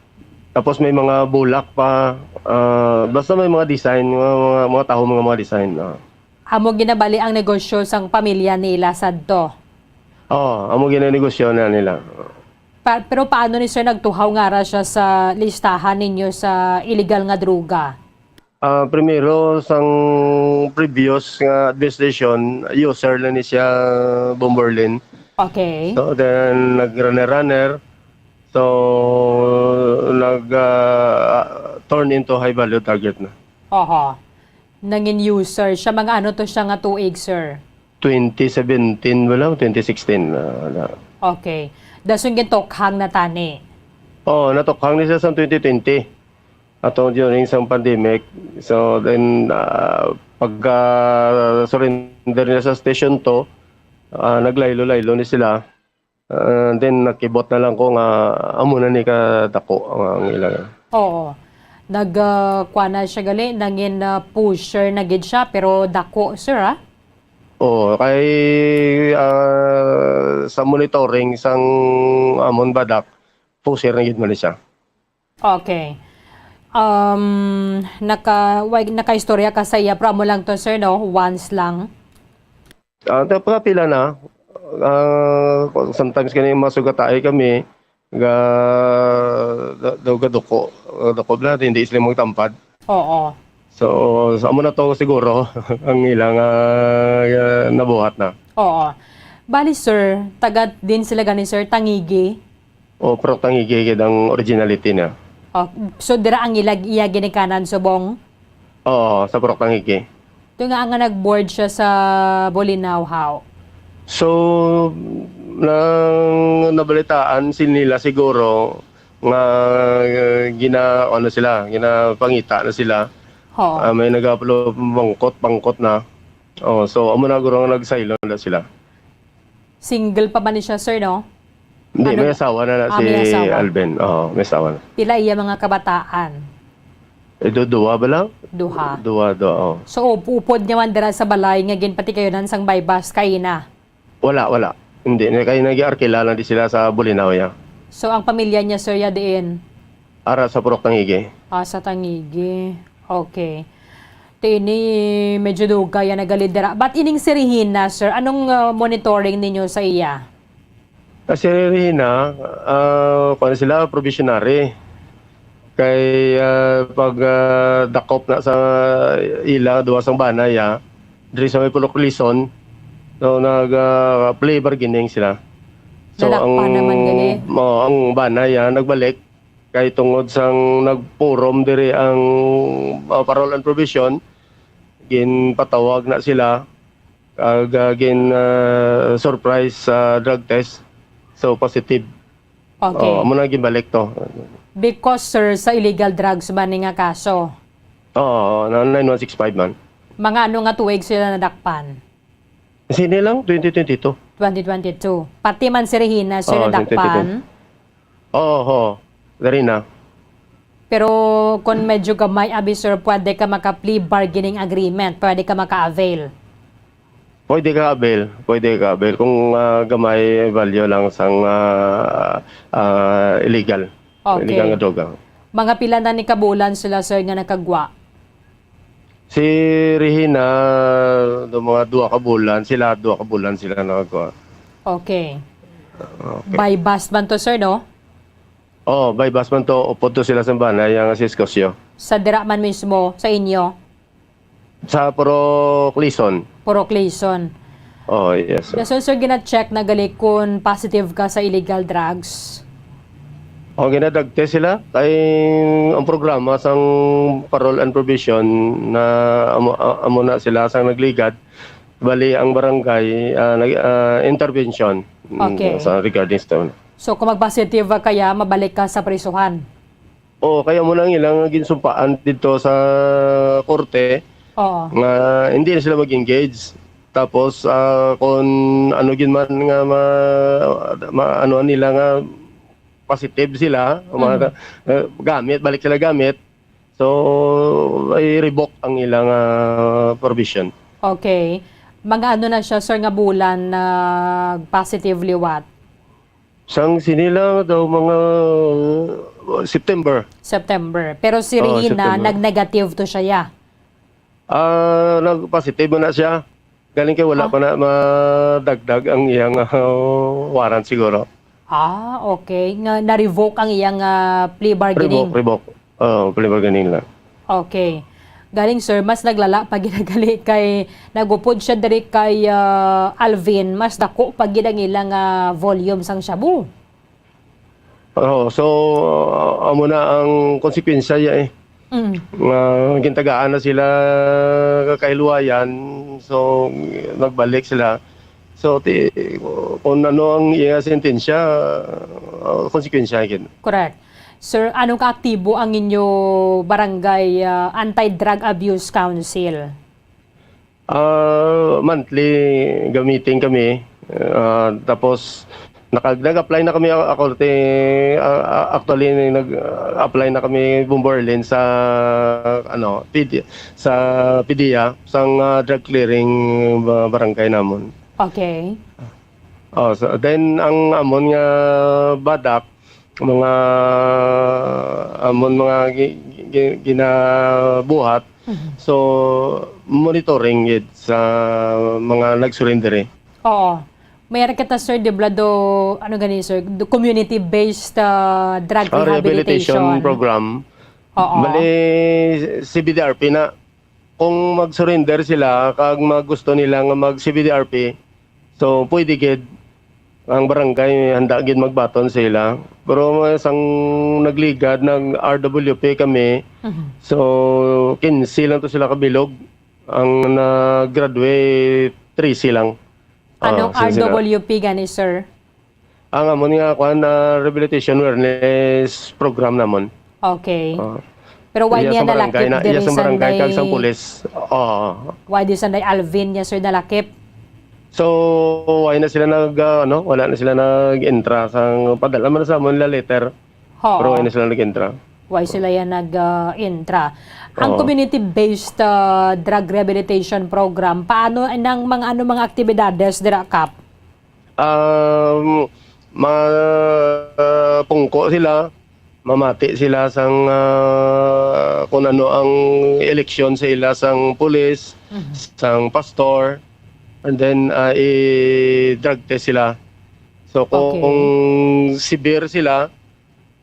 Tapos may mga bulak pa, ah, basta may mga design, mga, mga, mga taho, mga, mga design, ah. Amo ginabali ang negosyo sang pamilya nila sadto? Oo, amo ginanegosyo na nila. Pa-, pero paano ni sir nagtuhaw nga ara siya sa listahan ninyo sa illegal nga droga? Ah, primero, sang previous nga administration, user lang ni siya, Bomberlin. Okay. So, then, nag-runner-runner. So, nag, ah, turn into high value target na. Oho. Nangin user siya. Mga ano to siya nga tuig, sir? Twenty seventeen ba lang? Twenty sixteen, ah, na. Okay. Dason gintokhang na tani. Oo, natokhang ni siya sa twenty twenty. Ato during sang pandemic. So, then, ah, pagka surrender niya sa Station two, ah, naglaylo-laylo ni sila. Ah, then, nakibot na lang ko nga amo na ni kadako ang, ang ilang. Oo. Nag, ah, kuha na siya gali, nangin, ah, pusher na gid siya, pero dako, sir, ah? Oo, kay, ah, sa monitoring sang amon badak, pusher na gid man ni siya. Okay. Um, naka-, way-, nakaistorya ka sa iya, pero amo lang to, sir, no? Once lang. Ah, ta-, pila na. Ah, sometimes kani masugatai kami, ga, da-, daw gaduko, gaduko na, hindi sila magtampad. Oo. So, sa amo na to siguro ang ilang, ah, nabuhat na. Oo. Bali, sir, taga din sila gani, sir, Tangigi? O, Purok Tangigi gid ang originality niya. Oh, so dira ang ilag iya ginikanan subong? Oo, sa Purok Tangigi. Ito nga nga nag-board siya sa Bolinao, how? So, nang nabalitaan si nila siguro nga, uh, gina-, ano sila, ginapangita na sila. Oo. Ah, may nagapalo-, bangkot-bangkot na. Oh, so, amo na guro nga nagsaylo na sila. Single pa ba ni siya, sir, no? Hindi, ano may na? Asawa na na. Ah, si may asawa. Alvin. Oo, may asawa na. Pila iya mga kabataan? Eh, du-, duha ba lang? Duha. Duha, duha, oh. So, up-, upod niya man dira sa balay nga ginpatikayunan sang buy-bust kaina? Wala, wala. Hindi, na kay nag-arkila lang di sila sa Bolinao, ya. So, ang pamilya niya, sir, ya diin? Ara sa Purok Tangigi. Ah, sa Tangigi. Okay. Ti ini medyo dugay ang nagalidera. But ining si Regina, sir, anong, uh, monitoring ninyo sa iya? Ah, si Regina, ah, kuwan sila, probationary. Kay, ah, pag, ah, dakop na sa ila, duwa sang banay, ah, diri sa may Purok Lison, so, nag, ah, plea bargaining sila. So, nadakpan ang, naman gali. Oh, ang banay, ah, nagbalik kay tungod sang nagpurom diri ang, ah, parole and probation, ginpatawag na sila, kag, ah, gin, ah, surprise sa drug test. So, positive. Okay. Oh, amo na ginbalik to. Because, sir, sa illegal drugs ba ni nga kaso? Oo, na nine one six five man. Mga ano nga tuig sila nadakpan? Sini lang, twenty twenty-two. Twenty twenty-two. Pati man si Regina, sir, Oo, nadakpan? Twenty twenty-two. Oo, oo. Diri na. Pero kung medyo gamay, abi, sir, pwede ka maka-plea bargaining agreement, pwede ka maka-avail. Pwede ka avail, pwede ka avail kung, ah, gamay value lang sang, ah, ah, illegal. Okay. Illegal nga droga. Mga pila na ni kabulan sila, sir, nga nakagwa? Si Regina, do mga duha ka bulan, sila duha ka bulan sila nakakuha. Okay. Okay. Buy-bust man to, sir, no? Oh, buy-bust man to, upod to sila sa banay, ang si Escosio. Sa dira man mismo, sa inyo? Sa Purok Lison. Purok Lison. Oh, yes, sir. Dason, sir, gina-check na gali kung positive ka sa illegal drugs? O, gina-drug test sila. Kay ang programa sang parole and probation na amo, a-, amo na sila sang nagligad, bali ang barangay, ah, nag-, ah, intervention, mm, Okay. sa regarding sa So, kung mag-positive ka, ya, mabalik ka sa prisuhan? Oo, kaya mo nang ilang ginsumpaan dito sa korte Oo. nga hindi na sila mag-engage. Tapos, ah, kung ano gid man nga ma-, ma-, ano nila nga positive sila, mga Mhm. ka-, eh, gamit, balik sila gamit. So, i-revoke ang ilang, ah, provision. Okay. Mga ano na siya, sir, nga bulan nag-positive liwat? Sang sini lang daw mga, uh, September. September. Pero si Oo, Regina, September. nag-negative to siya, ya? Ah, nag-positive man na siya. Galing kay wala Ah. pa na madagdag ang iyang, ah, warrant siguro. Ah, okay. Nga na-revoke ang iyang, ah, plea bargaining. Revoke, revoke. Oo, plea bargaining lang. Okay. Galing, sir, mas naglala pa ginagali kay nagupod siya diri kay, ah, Alvin, mas dako pa gid ang ilang, ah, volume sang shabu. Oo, so, amo na ang konsekwensya ya, eh. Mm. Nga gintagaan na sila kakahilwayan, so nagbalik sila. So, ti-, kung ano ang iya sentensya, ah, konsekwensya gid. Correct. Sir, anong kaaktibo ang inyo barangay, ah, Anti-Drug Abuse Council? Ah, monthly ga-meeting kami. Ah, tapos naka-, nag-apply na kami, ako ti-, ah, ah, actually nag-apply na kami, Bombo Erlin, sa, ano, P D, sa PDEA, sang, ah, drug clearing ba-, barangay namon. Okay. Oh, so, then ang amon nga BADAC, mga amon mga gi-, gi-, ginabuhat. Mhm. So, monitoring gid sa mga nag-surrender, eh. Oo. May ara kita, sir, di ba, do, ano gani, sir, do community-based, ah, drug Ah, rehabilitation rehabilitation. program. Oo. Bali, C B D R P na. Kung mag-surrender sila, kag mag-, gusto nila nga mag-C B D R P, so, pwede gid ang barangay, handa gid magbaton sa ila. Pero may sang nagligad, nag-R W P kami. Mhm. So, quince lang to sila kabilog. Ang nag-graduate, trese lang. Anong Ah, so sila R W P gani, sir? Ang amon nga, kuan, ah, rehabilitation wellness program namon. Okay. Ah. Pero why Iya niya sa barangay nalakip na, iya diri sa barangay kag sa sanday, pulis. Oo. Why di sanday Alvin niya, sir, nalakip? So, why na sila nag, ah, ano, wala na sila nag-entra sa, padala man sa amon la letter. Oo. Pero why na sila nag-entra? Why sila yan nag, ah, entra? Ang Oo. community-based, ah, drug rehabilitation program, paano nang mga, ano, mga aktibidades dira, Kap? Um, ma-, pungko sila, mamati sila sang, ah, kung ano ang eleksyon sa ila sang pulis, Mhm. sang pastor, and then, ah, i-drug test sila. So, kung Okay. severe sila,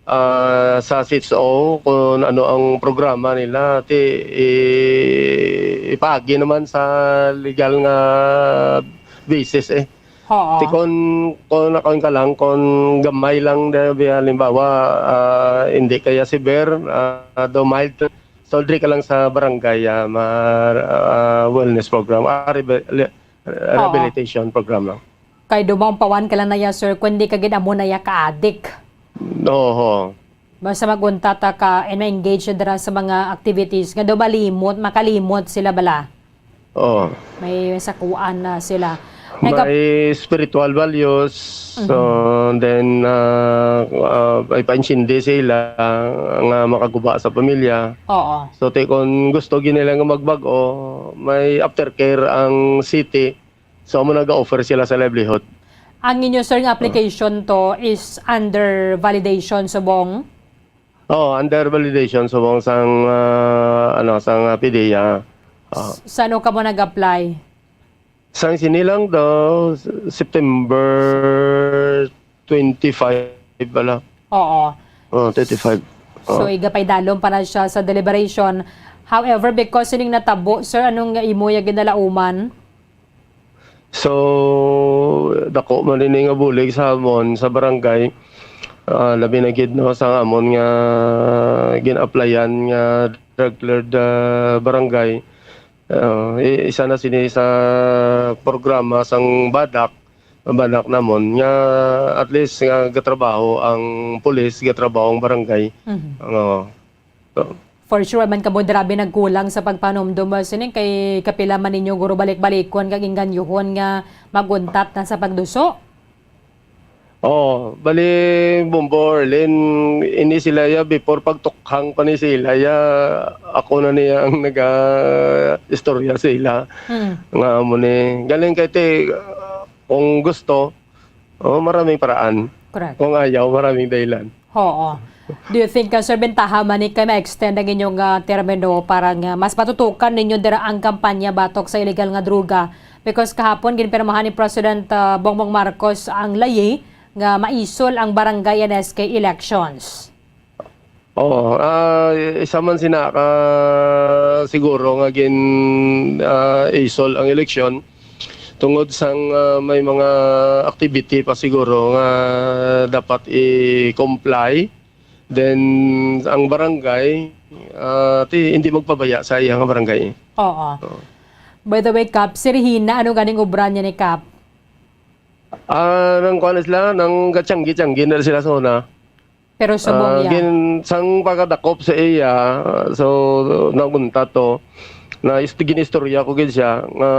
ah, sa C H O kung ano ang programa nila, ti, i-, ipaagi naman sa legal nga basis, eh. Oo. Ti kon, kon, kon ka lang, kon gamay lang, di, di, halimbawa, ah, hindi kaya severe, ah, do mild, so diri ka lang sa barangay, ah, ma-, ah, wellness program, ah, rebe-, li-, Oo. rehabilitation program lang. Kay dumaumpawan ka lang na ya, sir, kundi ka gid amo na ya ka-adik. Oho. Basta mag-untat ka and ma-engage dira sa mga activities nga daw malimot, makalimot sila bala. Oo. May sakuan na sila. Nagap- May spiritual values, Mhm. so, then, ah, ah, may paintindi sila nga makaguba sa pamilya. Oo. So, ti-, kung gusto gid nila nga magbag-o, may aftercare ang city. So, amo nag-offer sila sa livelihood. Ang inyo, sir, nga Ah. application to is under validation subong? Oo, under validation subong sang, ah, ano, sang, ah, PDEA. Ah. S-, saan kamo nag-apply? Sang sini lang daw, September twenty-five pala. Oo. Oh, twenty-five. So, Oh. igapaydalom pa na siya sa deliberation. However, because sining natabo, sir, anong imo ya ginalauman? So, dako man ini nga bulig sa amon sa barangay. Ah, labi na gid, no, sa amon nga gin-applyan nga drug cleared, ah, barangay. Ah, i-, isa na sini sa programa sang BADAC, BADAC namon, nga at least nga gatrabaho ang pulis, gatrabaho ang barangay. Mhm. Oo. So, For sure, man kamo grabe nagkulang sa pagpanumdom, ah, sining kay kapila man ninyo guro balik-balikon kag inganyohon nga mag-untat na sa pagduso. Oo, bali, Bombo Orlin, ini sila ya, before pagtukhang pa ni sila ya, ako na niya ang naga-istorya sa ila. Mm. Nga amo ni, galing kay ti, kung gusto, oh, maraming paraan. Correct. Kung ayaw, maraming dahilan. Oo. Do you think, uh, Sir, bentaha man ni kay ma-extend ang inyong, uh, termino para nga mas matutukan ninyo dira ang kampanya batok sa illegal nga droga Because kahapon, ginpirmahan ni President, ah, Bongbong Marcos ang layi nga maisol ang barangay and S K elections. Oo, ah, isa man sina ka siguro nga gin, ah, isol ang eleksyon tungod sang, ah, may mga activity pa siguro nga dapat i-comply. Then, ang barangay, ah, ti, hindi magpabaya sa iya nga barangay. Oo. Oo. By the way, Kap, si Regina, ano ganing obra niya ni Kap? Ah, nang kuwan na sila, nang gatsanggi-tsanggi na sila sa una. Pero subong Ah, iya. gin-, sang pagkadakop sa iya, so, nagunta to, na ist-, ginistorya ko gid siya, nga,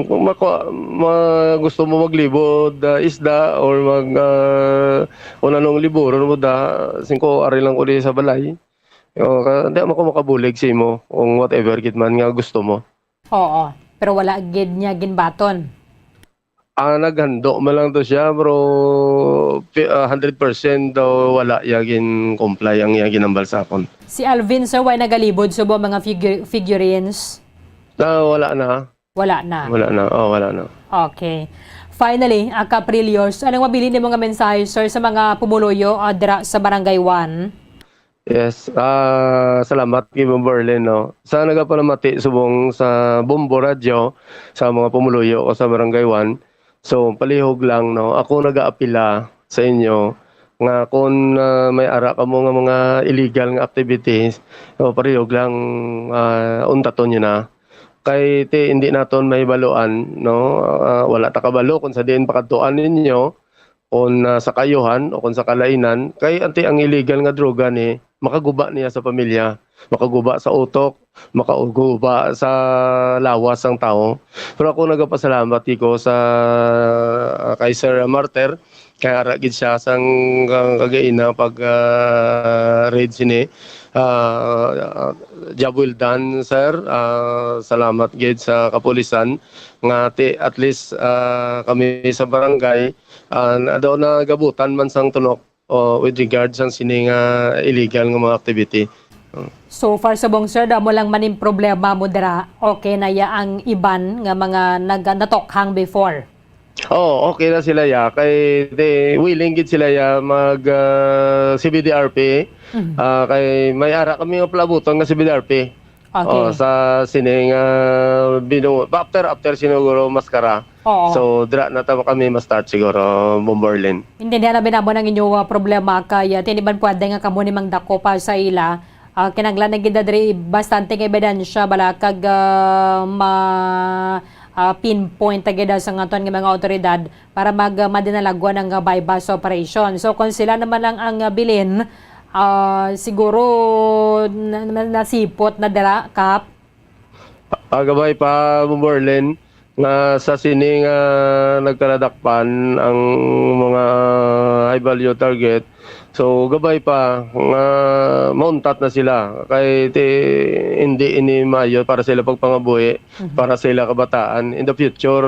kung mako-, ma-, gusto mo maglibod, ah, isda, or mag, ah, kung anong liburon mo da, singko, ari lang ko di sa balay. O, ka-, di man ko makabulig sa imo, kung whatever gid man nga gusto mo. Oo, pero wala gid niya ginbaton. Ah, naghando man lang to siya, pero pi-, ah, hundred percent daw wala iya gin-comply ang iya ginambal sa akon. Si Alvin, sir, way nagalibod subong mga figu-, figurines? Ah, wala na. Wala na. Wala na. Oh, wala na. Okay. Finally, ah, Kap Rillos, anong mabilin nimo nga mensahe, sir, sa mga pumuluyo, ah, dira sa Barangay One? Yes, ah, salamat kay Bombo Erlin, no. Sa nagapalamati subong sa Bombo Radyo, sa mga pumuluyo ko sa Barangay One, so, palihog lang, no, ako nagaapila sa inyo nga kung, ah, may ara kamo nga mga illegal nga activities, so, palihog lang, ah, untaton nyo na. Kay ti, hindi naton mahibaluan, no, ah, wala ta kabalo kung sa diin pakadtuan ninyo, kon, ah, sa kayuhan o kon sa kalainan, kay anti ang illegal nga droga ni makaguba niya sa pamilya, makaguba sa utok, makaguba sa lawas sang tawo. Pero ako nagapasalamat gid ko sa, ah, kay Sir Martyr, kay ara gid siya sang kag-, kagaina pag, ah, raid sini. Ah, job well done, sir. Ah, salamat gid sa kapulisan nga ti-, at least, ah, kami sa barangay, ah, na, daw nagabutan man sang tunok, o, with regards sang sini nga illegal nga mga activity. So far, subong, sir, daw amo lang man in problema mo dira, okay na ya ang iban nga mga nag-, natokhang before? Oh, okay na sila ya. Kay, di, willing gid sila ya mag, ah, C B D R P. Mhm. Ah, kay may ara kami nga palabuton nga C B D R P. Okay. Oh, sa sining, ah, binu-, after, after siguro maskara. Oo. So, dira na ta kami ma-start siguro, Bombo Erlin. Intindihan namin amo ang inyo, ah, problema kay, ah, hindi man pwede nga kamo ni mangdako pa sa ila. Ah, kinahanglan na gid diri bastante nga ebidensya bala kag, ah, ma-, ah, pinpoint na gid sa aton nga mga awtoridad para mag, ah, madinalaguan ang, ah, buy-bust operation. So, kung sila naman lang ang, ah, bilin, ah, siguro na, na, nasipot na dira, Kap. Ah, gabay pa, Bombo Erlin, nga sa sini nga nagkaladakpan ang mga high value target. So, gabay pa nga mauntat na sila kay ti, hindi ini maayo para sa ila pagpangabuhi, Mhm. para sa ila kabataan. In the future,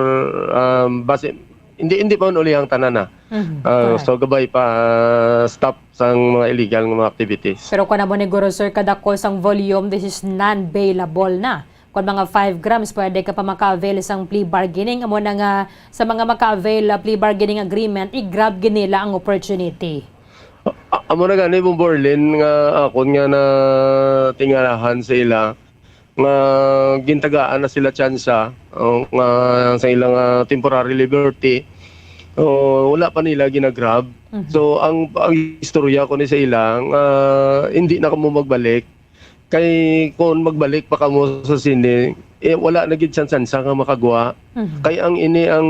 um, basi, hindi, hindi pa man uli ang tanan na. Mhm, Ah, correct. So, gabay pa, ah, stop sang mga illegal nga mga activities. Pero kung amo ni guro, sir, kadako sang volume, this is non-bailable na. Kung mga five grams, pwede ka pa maka-avail sang plea bargaining. Amo na nga sa mga maka-avail, ah, plea bargaining agreement, i-grab gid nila ang opportunity. A-, amo na gani, Bombo Erlin, nga akon nga natingalahan sa ila, nga gintagaan na sila tsansa, o, nga sa ilang, ah, temporary liberty, o, wala pa nila ginagrab. Mhm. So, ang, ang istorya ko ni sa ila, nga hindi na kamo magbalik. Kay kung magbalik pa kamo sa sini, eh, wala na gid tsansa nga makagwa. Mhm. Kay ang ini ang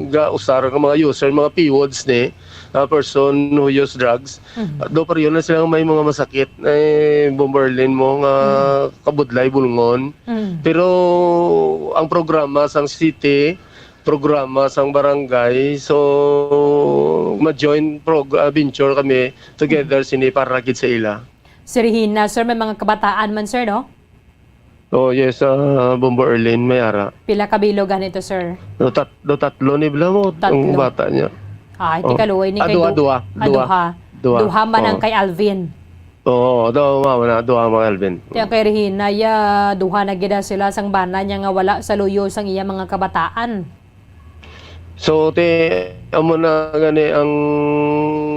gausar nga mga user, mga P W Ds ni, ah, person who use drugs, Mhm. do pareho na sila may mga masakit, eh, Bombo Erlin mo nga Mhm. kabudlay, bulngon. Mhm. Pero ang programa sang city, programa sang barangay, so ma-join prog-, ah, venture kami together Mhm. sini para gid sa ila. Si Regina, sir, may mga kabataan man, sir, no? Oh, yes, ah, Bombo Erlin, may ara. Pila ka bilog gani to, sir? Do tat-, do tatlo ni bala mo, ang Tatlo. bata niya. Ay, di Oh. kaluoy ni Ah, kay duha, du-, duha, ah, duha. duha. Duha man ang Oh. kay Alvin. Oo, duha, mga, duha, mga Alvin. Ti ang kay Regina, ya, duha na gid sila sang bana niya nga wala sa luyo sang iya mga kabataan. So, ti, amo na gani ang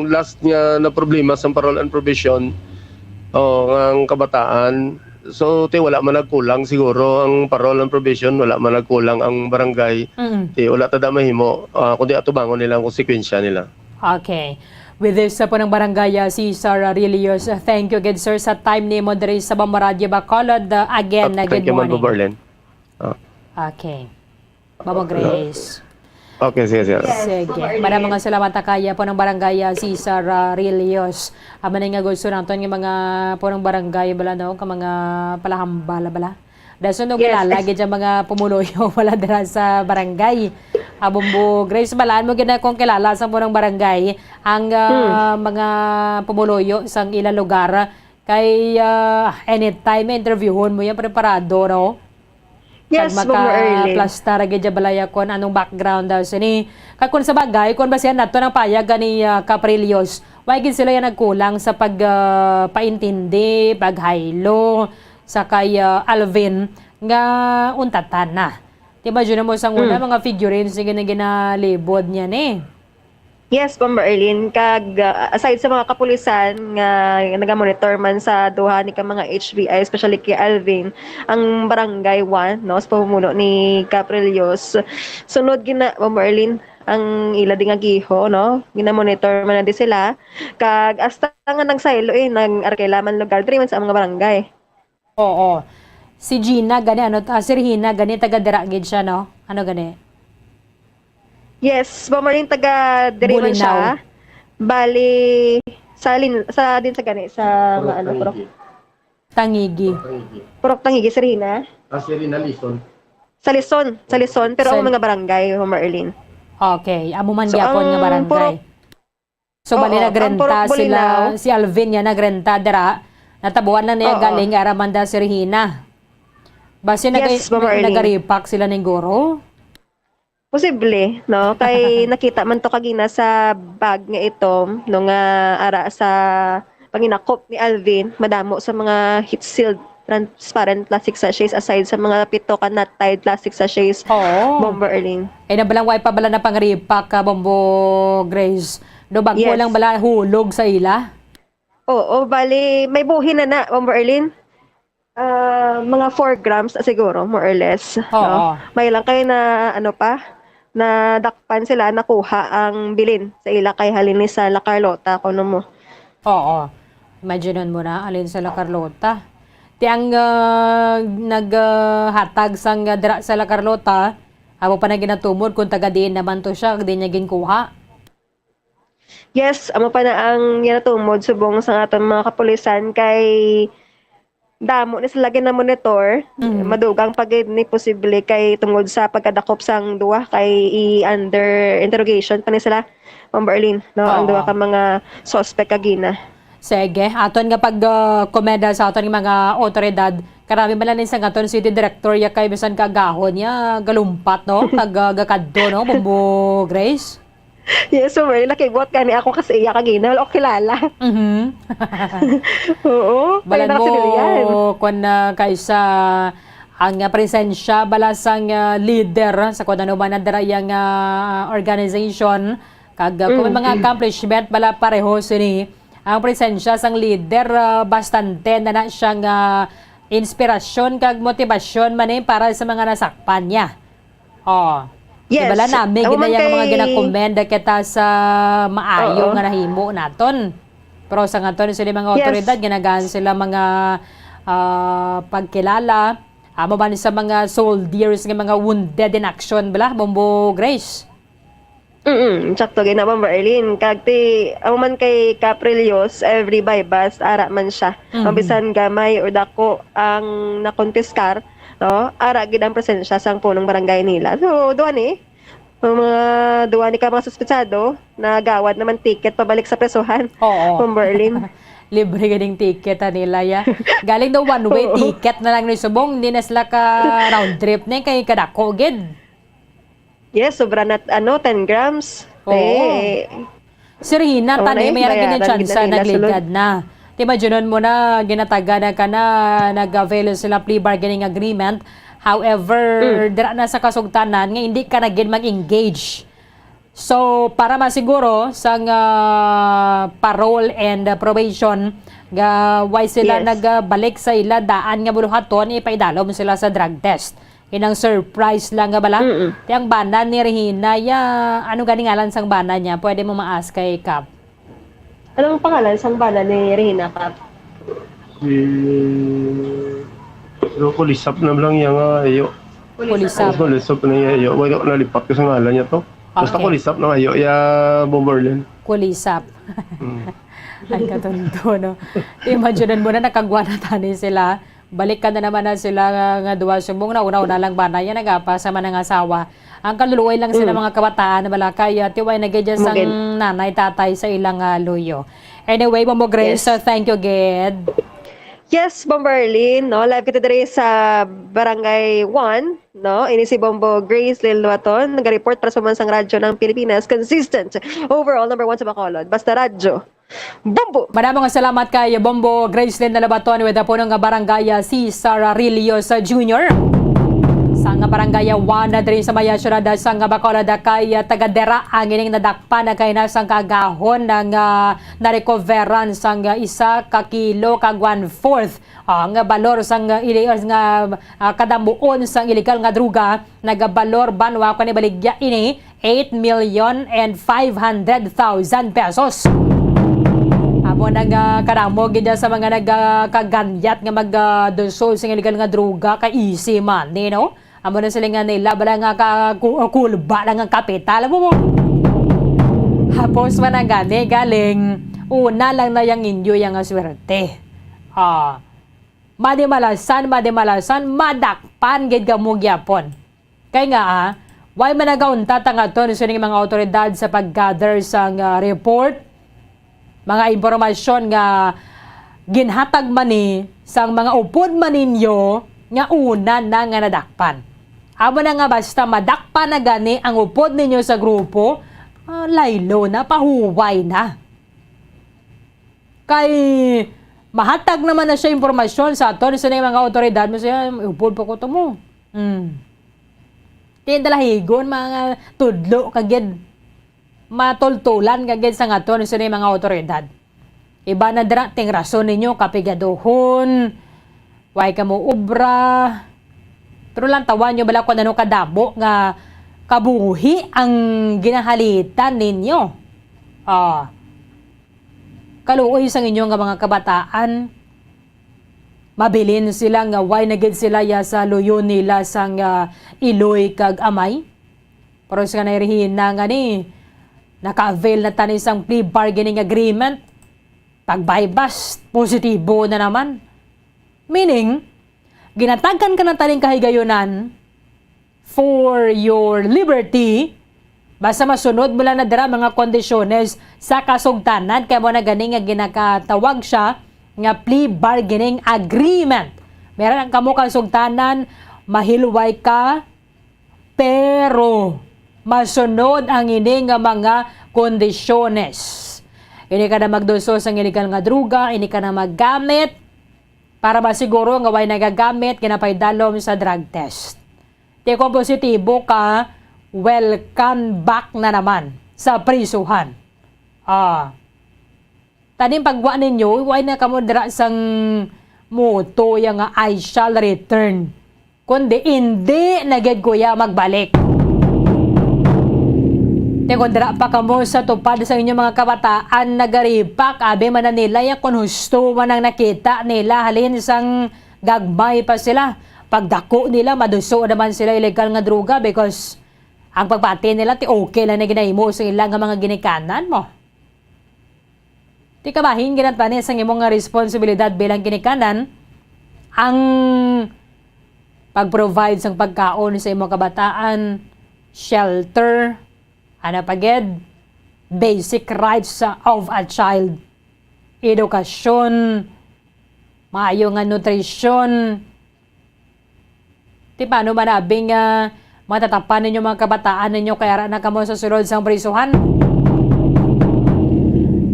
last nga na problema sa parole and probation, o, nga ang kabataan. So, ti, wala man nagkulang siguro ang parole and probation, wala man nagkulang ang barangay. Mm. Ti, wala ta da mahimo, ah, kundi atubangon nila ang konsekwensya nila. Okay. With this, uh, Punong Barangay, uh, Cesar Rillos, uh, thank you again, sir, sa time nimo diri sa Bamba Radyo Bacolod. Uh, again, uh, good morning. Okay, thank you, Ma'am Bobo Arlene. Ah. Okay. Mama Grace. Okay, sige, sige. Yes, sige. Mama Arlene. Maraming mga salamat, uh, kaya Punong Barangay, uh, Cesar, uh, Rillos. Amo na nga gusto naton nga mga Punong Barangay bala, no, ka mga palahambal bala. Dason, no, yes, kilala gid ang mga pumuluyo wala dira sa barangay. Ah, Bombo Grace, balaan mo gid na kung kilala sa Punong Barangay ang, ah, hmm, mga pumuluyo sang ilang lugar. Kay, ah, anytime interviewon mo yan, preparado, no? Yes, Bombo Arlene. Kag makaplastar gid ya balaya kon anong background daw sini. Kag kung sa bagay, kung basihan nato ng payag ni, ah, Caprillos, wa gid sila yan nagkulang sa pag, ah, paintindi, paghaylo sa kay, ah, Alvin nga untatan na. Ti, imagine mo sang una, mm, mga figurines nga gina-, ginalibod niya ni. Yes, Bombo Arlene. Kag, ah, aside sa mga kapulisan nga nagamonitor man sa duha ni ka mga H B I, especially kay Alvin, ang Barangay One, no, sa pamumuno ni Caprillos, sunod gina, Bombo Arlene, ang ila di nga giho, no? Ginamonitor man na di sila. Kag hasta nga nagsaylo, eh, nag-arkila man lugar, diri man sa mga barangay. Oo. Si Gina gani, ano, ah, si Regina gani, taga dira gid siya, no? Ano gani? Yes, Bombo Arlene, taga diri man siya. Bolinao. Bali, sa lin-, sa din sa gani, sa Purok maano, Purok Tangigi. Tangigi. Purok Tangigi, si Regina? Ah, si Regina, Lison. Sa Lison, sa Lison, pero sa mga barangay, Bombo Arlene. Okay, amo man gyapon nga barangay. So, bali, oo, nagrenta sila, si Alvin niya nagrenta dira. Natabuan lang niya galing ara man da si Regina. Basi naga-, nag-, nagaripak sila ning guro? Posible, no? Kay nakita man to kagina sa bag nga itom, no, nga ara sa panginakop ni Alvin, madamo sa mga heat-sealed transparent plastic sachets aside sa mga pito ka knot-tied plastic sachets, oo, Bombo Arlene. Ay, nabalang wa pa bala na pangripak ka, Bombo Grace? Do bag-o lang bala hulog sa ila? Oo, bali, may buhi na na, Bombo Arlene. Ah, mga four grams na siguro, more or less, no? Oo. May lang kayo na, ano pa, nadakpan sila, nakuha ang bilin sa ila kay halin ni sa La Carlota, kuno mo. Oo. Imagine mo na, halin sa La Carlota. Ti ang, ah, nag, ah, hatag sang, ah, dira sa La Carlota, amo pa na ginatumod kung taga diin naman to siya, kag diin niya ginkuha. Yes, amo pa na ang ginatumod subong sa aton mga kapulisan kay damo ni sila ginamonitor. Mm. Madugang pa gid ni posible kay tungod sa pagkadakop sang duwa kay i-under interrogation pa ni sila, Ma'am Berlin, no? Ang duwa ka mga suspect kagina. Sige, aton nga pag, ah, komenda sa aton nga mga otoridad. Karami man lang ni sang aton city director ya kay bisan kaagahon niya galumpat, no? Kag, ah, gakadto, no? Bombo Grace? Yes, so very lucky. Buhat gani ako kasi iya kagina, wala ko kilala. Mhm. Oo, kaya balan mo, nakasidil yan. Kung, ah, kaysa ang, ah, presensya bala sang, ah, leader sa kung ano man na dira yang, ah, organization, kag, ah, kung may mga, mm, accomplishment bala pareho sini, ang presensya sang leader, ah, bastante na na siyang, ah, inspirasyon kag motibasyon man, eh, para sa mga nasakpan niya. Oh. Yes. Di bala nami gid na yang mga ginakomenda kita sa maayo nga nahimo naton. Pero sa ngaton, sila mga otoridad, ginagaan sila mga, ah, pagkilala. Amo man sa mga soldiers nga mga wounded in action bala, Bombo Grace? Mm, sakto gid na, Bombo Erlin. Kag ti, amo man kay Caprillos, every buy-bust, ara man siya. Mhm. Mabisan gamay or dako ang nakonpiskar, no? Ara gid ang presensya sang punong barangay nila. So, duha ni, ang mga duha ni ka mga suspetsado, nagawad naman ticket pabalik sa presohan. Oo. Bombo Erlin. Libre ganing ticket, ha, nila, ya. Galing daw one-way ticket na lang ni subong, hindi na sila ka round trip ni, kay kadako gid. Yes, sobra na, ano, ten grams. Oo. Eh, si Rina, oo, tani, may bayaran gid na tsansa, nila, nagligad na. Ti majunon mo na, ginatagan na ka na, nag-avail sila plea bargaining agreement. However, Mm. dira na sa kasugtanan nga hindi ka na gid mag-engage. So, para masiguro sang, ah, parole and, ah, probation, nga way sila Yes. nagbalik sa ila daan nga buluhaton, ipaidalom sila sa drug test. Inang surprise lang nga bala. Mm-mm. Ti ang bana ni Regina, ya, ano gani ngalan sang bana niya? Pwede mo ma-ask kay Kap. Anong pangalan sang bana ni Regina, Kap? Si, pero Kulisap na lang iya nga iyo. Kulisap. Kulisap na iya iyo. Wala ko nalipat ko sa ngalan niya to. Basta Okay. Kulisap na iyo, iya, Bomberlin. Kulisap. Mm. Ang katundo, no? Imagine mo na, nakagwa na tani sila. Balik ka na naman na sila nga, nga duwa subong na una-una lang ba na yan, nagapa sa manang asawa. Ang kaluluoy lang sila Mm. mga kabataan, wala kay, ah, tiway na gid sang Mugin. nanay, tatay sa ilang, ah, luyo. Anyway, Bombo Grace, Yes. uh, thank you, gid. Yes, Bombo Arlene, no? Live kita diri sa Barangay one, no? Ini si Bombo Grace Lil Luaton, naga-report para sa Pambansang Radyo ng Pilipinas. Consistent. Overall, number one sa Bacolod. Basta Radyo. Bombo! Madamo nga salamat kay Bombo Gracelyn Nalabaton with the punong nga barangay, ah, si Sararillo sa Junior. Sa nga barangay, ah, one na diri sa maya syudad, ah, sa nga Bacolod, ah, kay, ah, taga dira ang ining nadakpan na kay nasang kagahon nga, ah, narecoveran sang, ah, isa ka kilo kag one-fourth ang balor sang, ah, ili-, nga, ah, kadamuon sang iligal nga droga, nagabalor banwa ko ni baligya ini eight million and five hundred thousand pesos. Amo na nga kadamo gid sa mga nagkaganyat nga magdusol sing illegal nga droga kay easy money, no? Amo na sila nga nila bala nga ka-, ku-, kulba lang ang kapital. Amo mo. Hapos man ang gani, galing una lang na yang inyo yang swerte. Ah, madimalasan, madimalasan, madakpan gid kamo gyapon. Kay nga, ah, way man nagauntat ang aton sining mga awtoridad sa pag-gather sang, ah, report, mga impormasyon nga ginhatag man ni sang mga upod man ninyo nga una na nga nadakpan. Amo na nga basta madakpan na gani ang upod ninyo sa grupo, ah, laylo na, pahuway na. Kay mahatag naman na siya impormasyon sa aton sa mga awtoridad mo siya, upod pa ko to mo. Hmm. Ti dalahigon, mga tudlo ka gid. Matultulan ka gid sa ngaton sa mga awtoridad. Iba na dira, ting rason ninyo, kapigaduhon, way kamo obra. Pero lantawan nyo bala kung ano kadamo nga kabuhi ang ginahalitan ninyo. Ah, kaluoy sang inyo nga mga kabataan, mabilin sila nga way na gid sila ya sa luyo nila sang, ah, iloy kag amay. Pero sa kanay Regina nga ni, naka-avail na tani sang plea bargaining agreement. Pagbaybas, positibo na naman. Meaning, ginatagan ka na taning kahigayunan for your liberty, basta masunod mo lang na dira mga kondisyones sa kasugtanan, kay mo na gani nga ginakatawag siya nga plea bargaining agreement. Meron ang kamo kasugtanan, mahilway ka, pero masunod ang ini nga mga kondisyones. Hindi ka na magduso sang illegal nga droga, hindi ka na maggamit, para masiguro nga way nagagamit, ginapaidalom sa drug test. Di kung positibo ka, welcome back na naman sa prisuhan. Ah. Taning pagwa ninyo, way na kamo dira sang motto ya nga, "I shall return." Kundi, "Hindi na gid ko ya magbalik." Ti kung dira pa kamo sa tupad sa inyo mga kabataan, nagaripak, abi man na nila ya kung husto man ang nakita nila halin sang gagmay pa sila. Pagdako nila, maduso naman sila illegal nga droga because ang pagpati nila, ti okay lang na ginahimo sa ila nga mga ginikanan mo. Ti kabahin ginatani sang imo nga responsibilidad bilang ginikanan ang pag-provide sang pagkaon sa imo kabataan, shelter, ana pa gid, basic rights sa, of a child, edukasyon, maayo nga nutrisyon, Ti paano man abi nga matatapan ninyo mga kabataan ninyo kay ara na kamo sa sulod sang prisuhan?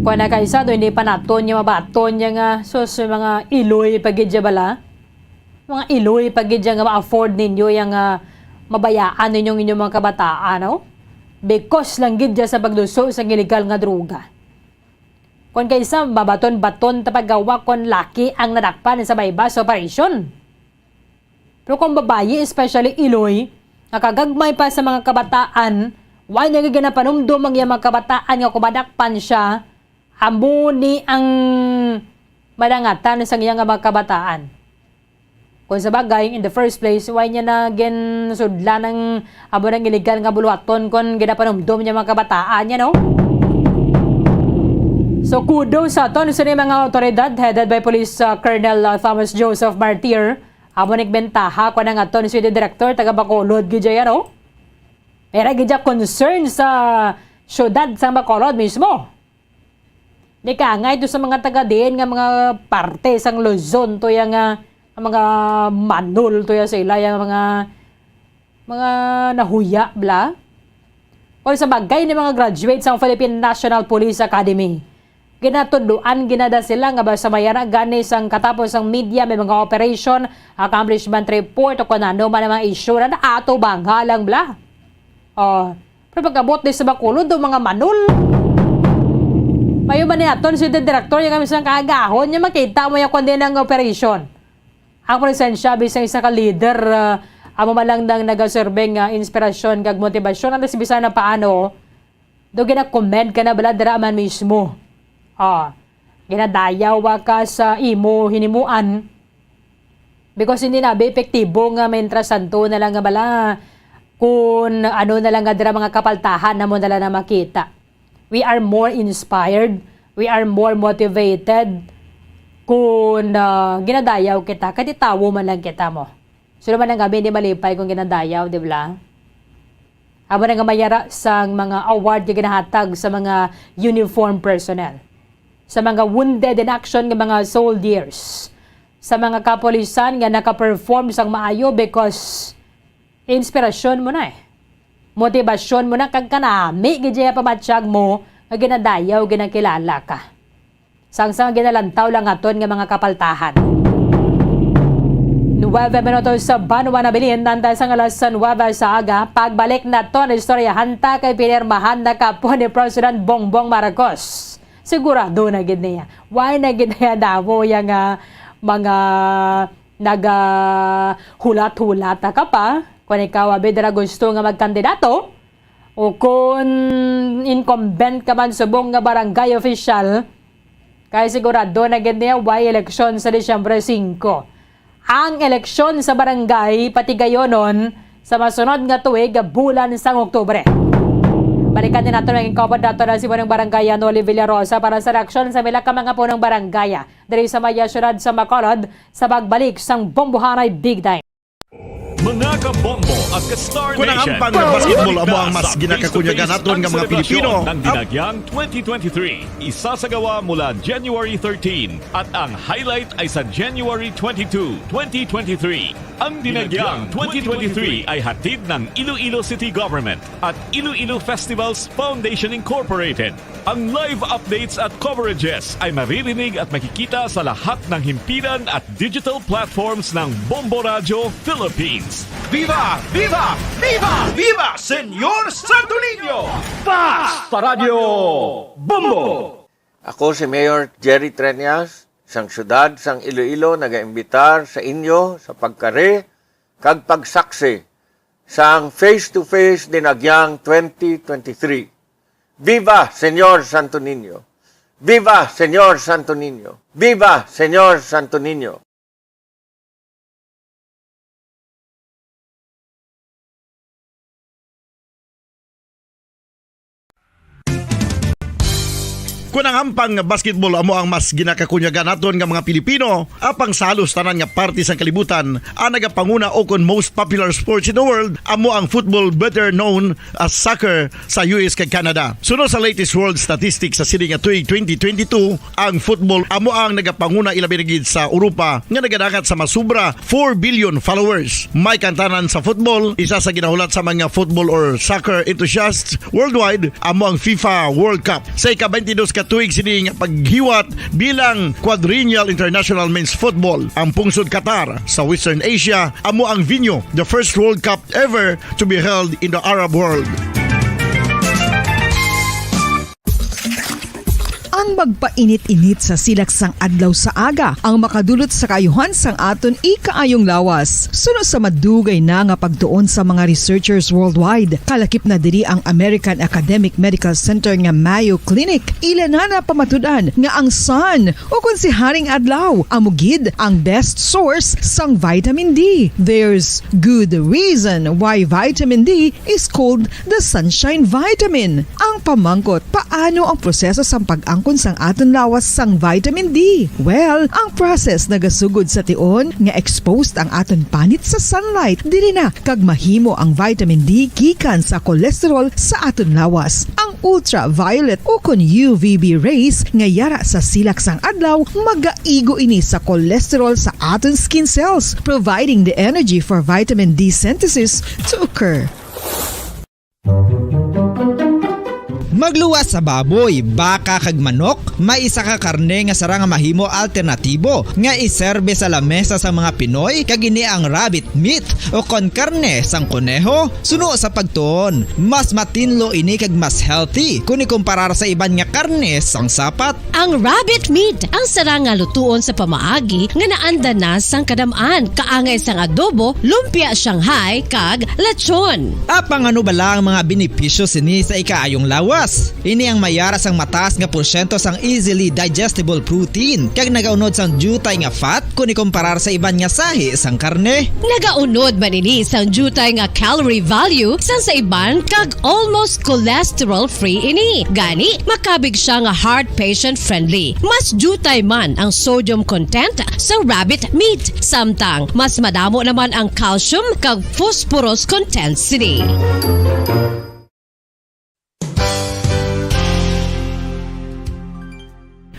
Kuan na, kay sa do, hindi pa naton nga mabaton niya nga, sus, mga iloy pa gid siya bala. Mga iloy pa gid siya nga ma-afford ninyo yang, ah, mabayaan ninyong inyong mga kabataan, no? Because lang gid siya sa pagluso sa illegal nga droga. Kung kaysa mabaton-baton ta paggawa kung laki ang nadakpan sa Baybas operation. Pero kung babayi, especially iloy, nakagagmay pa sa mga kabataan, why niya ginapanumdum ang iyang mga kabataan nga kumadakpan siya, amo ni ang madangatan sa iyang mga kabataan. Kung sa bagay, in the first place, why niya na ginsudlan ang amo nang illegal nga buluhaton kung ginapanumdum niya mga kabataan niya, no? So, kudos sa aton sa mga autoridad headed by Police, uh, Colonel, uh, Thomas Joseph Martir. Amo ni bentaha ko nang aton city director taga Bacolod gid siya, no? Pero gid siya concern sa syudad sa Bacolod mismo. Di ka nga ito sa mga taga diin nga mga parte sang Luzon to yang, ah, ang mga manol to ya sa ila yang mga, mga nahuya bla. Kung sa bagay ni mga graduate sang Philippine National Police Academy, ginatudloan ginada sila nga basta may ara gani sang katapos ang media may mga operation, accomplishment report o kung ano man ang mga issue na ato ba nga lang bla. Oh, pero pagkabot ni sa Bacolod, do mga manol. Mayo man ni aton si the director, yung kami sang kaagahon, niya makita mo yung kundi ng operation. Ang presensya, bisang isa ka leader, ah, amo man lang nang nagaserve nga inspirasyon kag motibasyon, alas bisan na paano, do gina-commend ka na bala dira man mismo. Ah, ginadayaw ka sa imo hinimuan. Because hindi na ba epektibo nga mientras tanto na lang nga bala, kung ano na lang nga dira mga kapaltahan na mo na lang na makita. We are more inspired, we are more motivated kung, ah, ginadayaw kita, kay tawo man lang kita mo. Sino man ang gabi hindi malipay kung ginadayaw, di ba? Amo na nga mayara sang mga award nga ginahatag sa mga uniform personnel, sa mga wounded in action nga mga soldiers, sa mga kapulisan nga naka-perform sang maayo because inspirasyon mo na eh. Motibasyon mo na kag kanami gid siya pamatsyag mo nga ginadayaw, ginakilala ka. Sang sa ginalantaw lang aton nga mga kapaltahan. Nuwebe minutos sa banwa na bilin, nanta sang alas nuwebe sa aga, pagbalik naton istoryahan ta kay pinirmahan na kapon ni President Bongbong Marcos. Sigurado na gid niya. Why na gid niya damo yang, ah, mga nagahulat-hulat ka pa? Kung ikaw, abi, dira gusto nga magkandidato, o kung incumbent ka man subong nga barangay official, kay sigurado na gid niya way eleksyon sa Disyembre singko. Ang eleksyon sa barangay patigayonon sa masunod nga tuig, bulan sang Oktubre. Balikan din nato ang inkabod nato na si Punong Barangay Noli Villarosa para sa reaksyon sa mila ka mga punong barangay diri sa maya siyudad sa Bacolod sa pagbalik sang Bombohanay Big Time. Mga kabombo at ka-Star Kung ang Nation, ampang nga basketball amo ang mas ginakakunyagan naton nga mga Pilipino, ng Dinagyang twenty twenty-three. Isasagawa mula January thirteen at ang highlight ay sa January twenty-two, twenty twenty-three. Ang Dinagyang twenty twenty-three ay hatid ng Iloilo City Government at Iloilo Festivals Foundation Incorporated. Ang live updates at coverages ay maririnig at makikita sa lahat ng himpilan at digital platforms ng Bombo Radyo Philippines. Viva! Viva! Viva! Viva Señor Santo Niño! Fast pa Radyo Bombo! Ako si Mayor Jerry Treñas, sang siyudad sang Iloilo, nagaimbitar sa inyo sa pagkari kag pagsaksi sang face-to-face Dinagyang twenty twenty-three. Viva Señor Santo Niño! Viva Señor Santo Niño! Viva Señor Santo Niño! Kung ang ampang nga basketball amo ang mas ginakakunyagan naton nga mga Pilipino, apang sa halos tanan nga parte sang kalibutan, ang nagapanguna o kon most popular sports in the world amo ang football, better known as soccer, sa U S kag Canada. Suno sa latest world statistics sa sini nga tuig twenty twenty-two, ang football amo ang nagapanguna, ilabi na gid sa Europa, nga nagadangat sa masubra four billion followers. May kantanan sa football, isa sa ginahulat sa mga football or soccer enthusiasts worldwide amo ang FIFA World Cup. Sa ika-twenty-two ka Tuig sini nga paghiwat bilang Quadrennial International Men's Football. Ang pungsod Qatar sa Western Asia amo ang venue the first World Cup ever to be held in the Arab world. Ang magpainit-init sa silak sang adlaw sa aga ang makadulot sa kaayuhan sang aton ikaayong lawas. Suno sa madugay na nga pagtuon sa mga researchers worldwide, kalakip na diri ang American Academic Medical Center nga Mayo Clinic. Ila na napamatud-an nga ang sun, o kon si Haring Adlaw, amo gid ang best source sang vitamin D. There's good reason why vitamin D is called the sunshine vitamin. Ang pamangkot, paano ang proseso sang pag-angkon sang aton lawas sang vitamin D? Well, ang process nagasugod sa tion nga exposed ang aton panit sa sunlight. Diri na kag mahimo ang vitamin D gikan sa cholesterol sa aton lawas. Ang ultraviolet o kon U V B rays nga yara sa silak sang adlaw magaigo ini sa cholesterol sa aton skin cells, providing the energy for vitamin D synthesis to occur. Magluwas sa baboy, baka kag manok, may isa ka karne nga sarang nga mahimo alternatibo nga iserbe sa lamesa sang mga Pinoy, kag ini ang rabbit meat o kon karne sang koneho. Suno sa pagtuon, mas matinlo ini kag mas healthy kon ikumparar sa iban nga karne sang sapat. Ang rabbit meat ang sarang nga lutuon sa pamaagi nga naanda na sang kadam-an, kaangay sang adobo, lumpia Shanghai, kag lechon. Apang ano bala ang mga benepisyo sini sa ikaayong lawas? Ini ang mayara sang mataas nga porsyento sang easily digestible protein kag nagaunod sang diutay nga fat kon ikumparar sa iban nga sahi sang karne. Nagaunod man ini sang diutay nga calorie value sang sa iban kag almost cholesterol-free ini. Gani, makabig siya nga heart patient-friendly. Mas diutay man ang sodium content sa rabbit meat, samtang mas madamo naman ang calcium kag phosphorus content sini.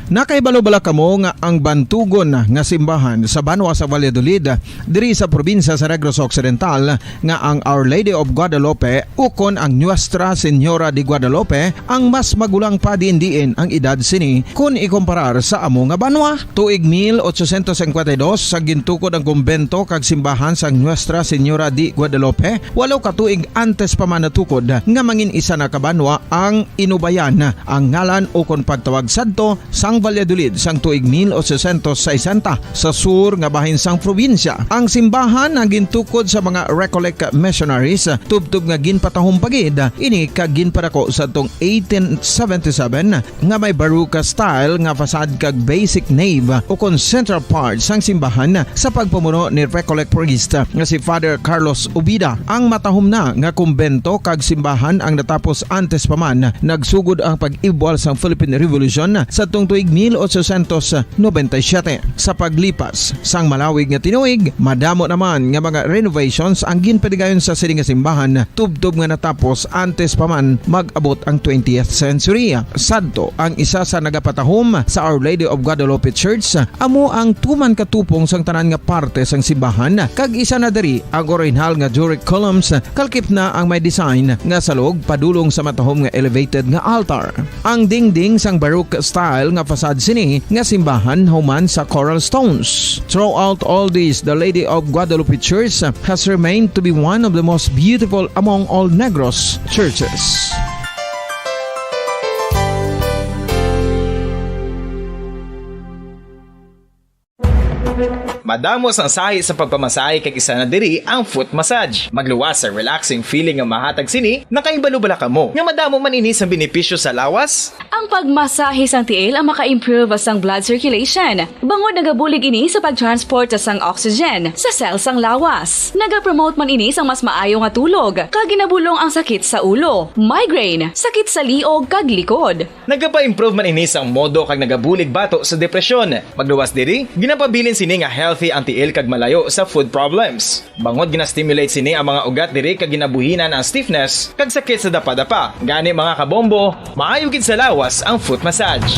Nakahibalo bala kamo nga ang bantugon nga simbahan sa banwa sa Valladolid, diri sa probinsya sa Negros Occidental, nga ang Our Lady of Guadalupe ukon ang Nuestra Señora de Guadalupe ang mas magulang pa diin-diin ang edad sini kon ikumparar sa amo nga banwa? Tuig mil ochocientos cincuenta y dos, sa gintukod ang kumbento kag simbahan sang Nuestra Señora de Guadalupe, walo ka tuig antes pa man natukod nga mangin isa na ka banwa ang Inubayan, ang ngalan ukon pagtawag sadto sang Valladolid sang tuig mil ochocientos sesenta, sa sur nga bahin sang probinsya. Ang simbahan ang gintukod sa mga Recollect missionaries, tubtob nga ginpatahom pa gid ini kag ginpadako sadtong eighteen seventy-seven nga may Baroque style nga facade kag basic nave ukon central part sang simbahan sa pagpamuno ni Recollect priest nga si Father Carlos Ubida. Ang matahom na nga kumbento kag simbahan ang natapos antes pa man nagsugod ang pag-ibwal sang Philippine Revolution sadtong tuig mil ochocientos noventa y siete. Sa paglipas sang malawig nga tinuig, madamo naman nga mga renovations ang ginpadigayon sa sini nga simbahan, tubtob nga natapos antes pa man mag-abot ang twentieth century. Sadto, ang isa sa nagapatahom sa Our Lady of Guadalupe Church amo ang tuman ka tupong sang tanan nga parte sang simbahan, kag isa na diri ang orihinal nga Doric columns, kalakip na ang may design nga salog padulong sa matahom nga elevated nga altar. Ang dingding sang Baroque style nga facade sini nga simbahan human sa coral stones. Throughout all this, the Lady of Guadalupe Church has remained to be one of the most beautiful among all Negros churches. Madamo sang sahi sa pagpamasahe, kag isa na diri ang foot massage. Magluwas sa relaxing feeling nga mahatag sini. Nakahibalo bala kamo nga madamo man ini sang benepisyo sa lawas? Ang pagmasahe sang tiil ang maka-improve sang blood circulation, bangod nagabulig ini sa pag-transport sang oxygen sa cell sang lawas. Nagapromote man ini sang mas maayo nga tulog, kag ginabulong ang sakit sa ulo, migraine, sakit sa liog, kag likod. Nagapa-improve man ini sang modo kag nagabulig bato sa depresyon. Magluwas diri, ginapabilin sini nga healthy ang tiil kag malayo sa foot problems. Bangod gina-stimulate sini ang mga ugat diri kag ginabuhinan ang stiffness kag sakit sa dapadapa. Gani, mga kabombo, maayo gid sa lawas ang foot massage.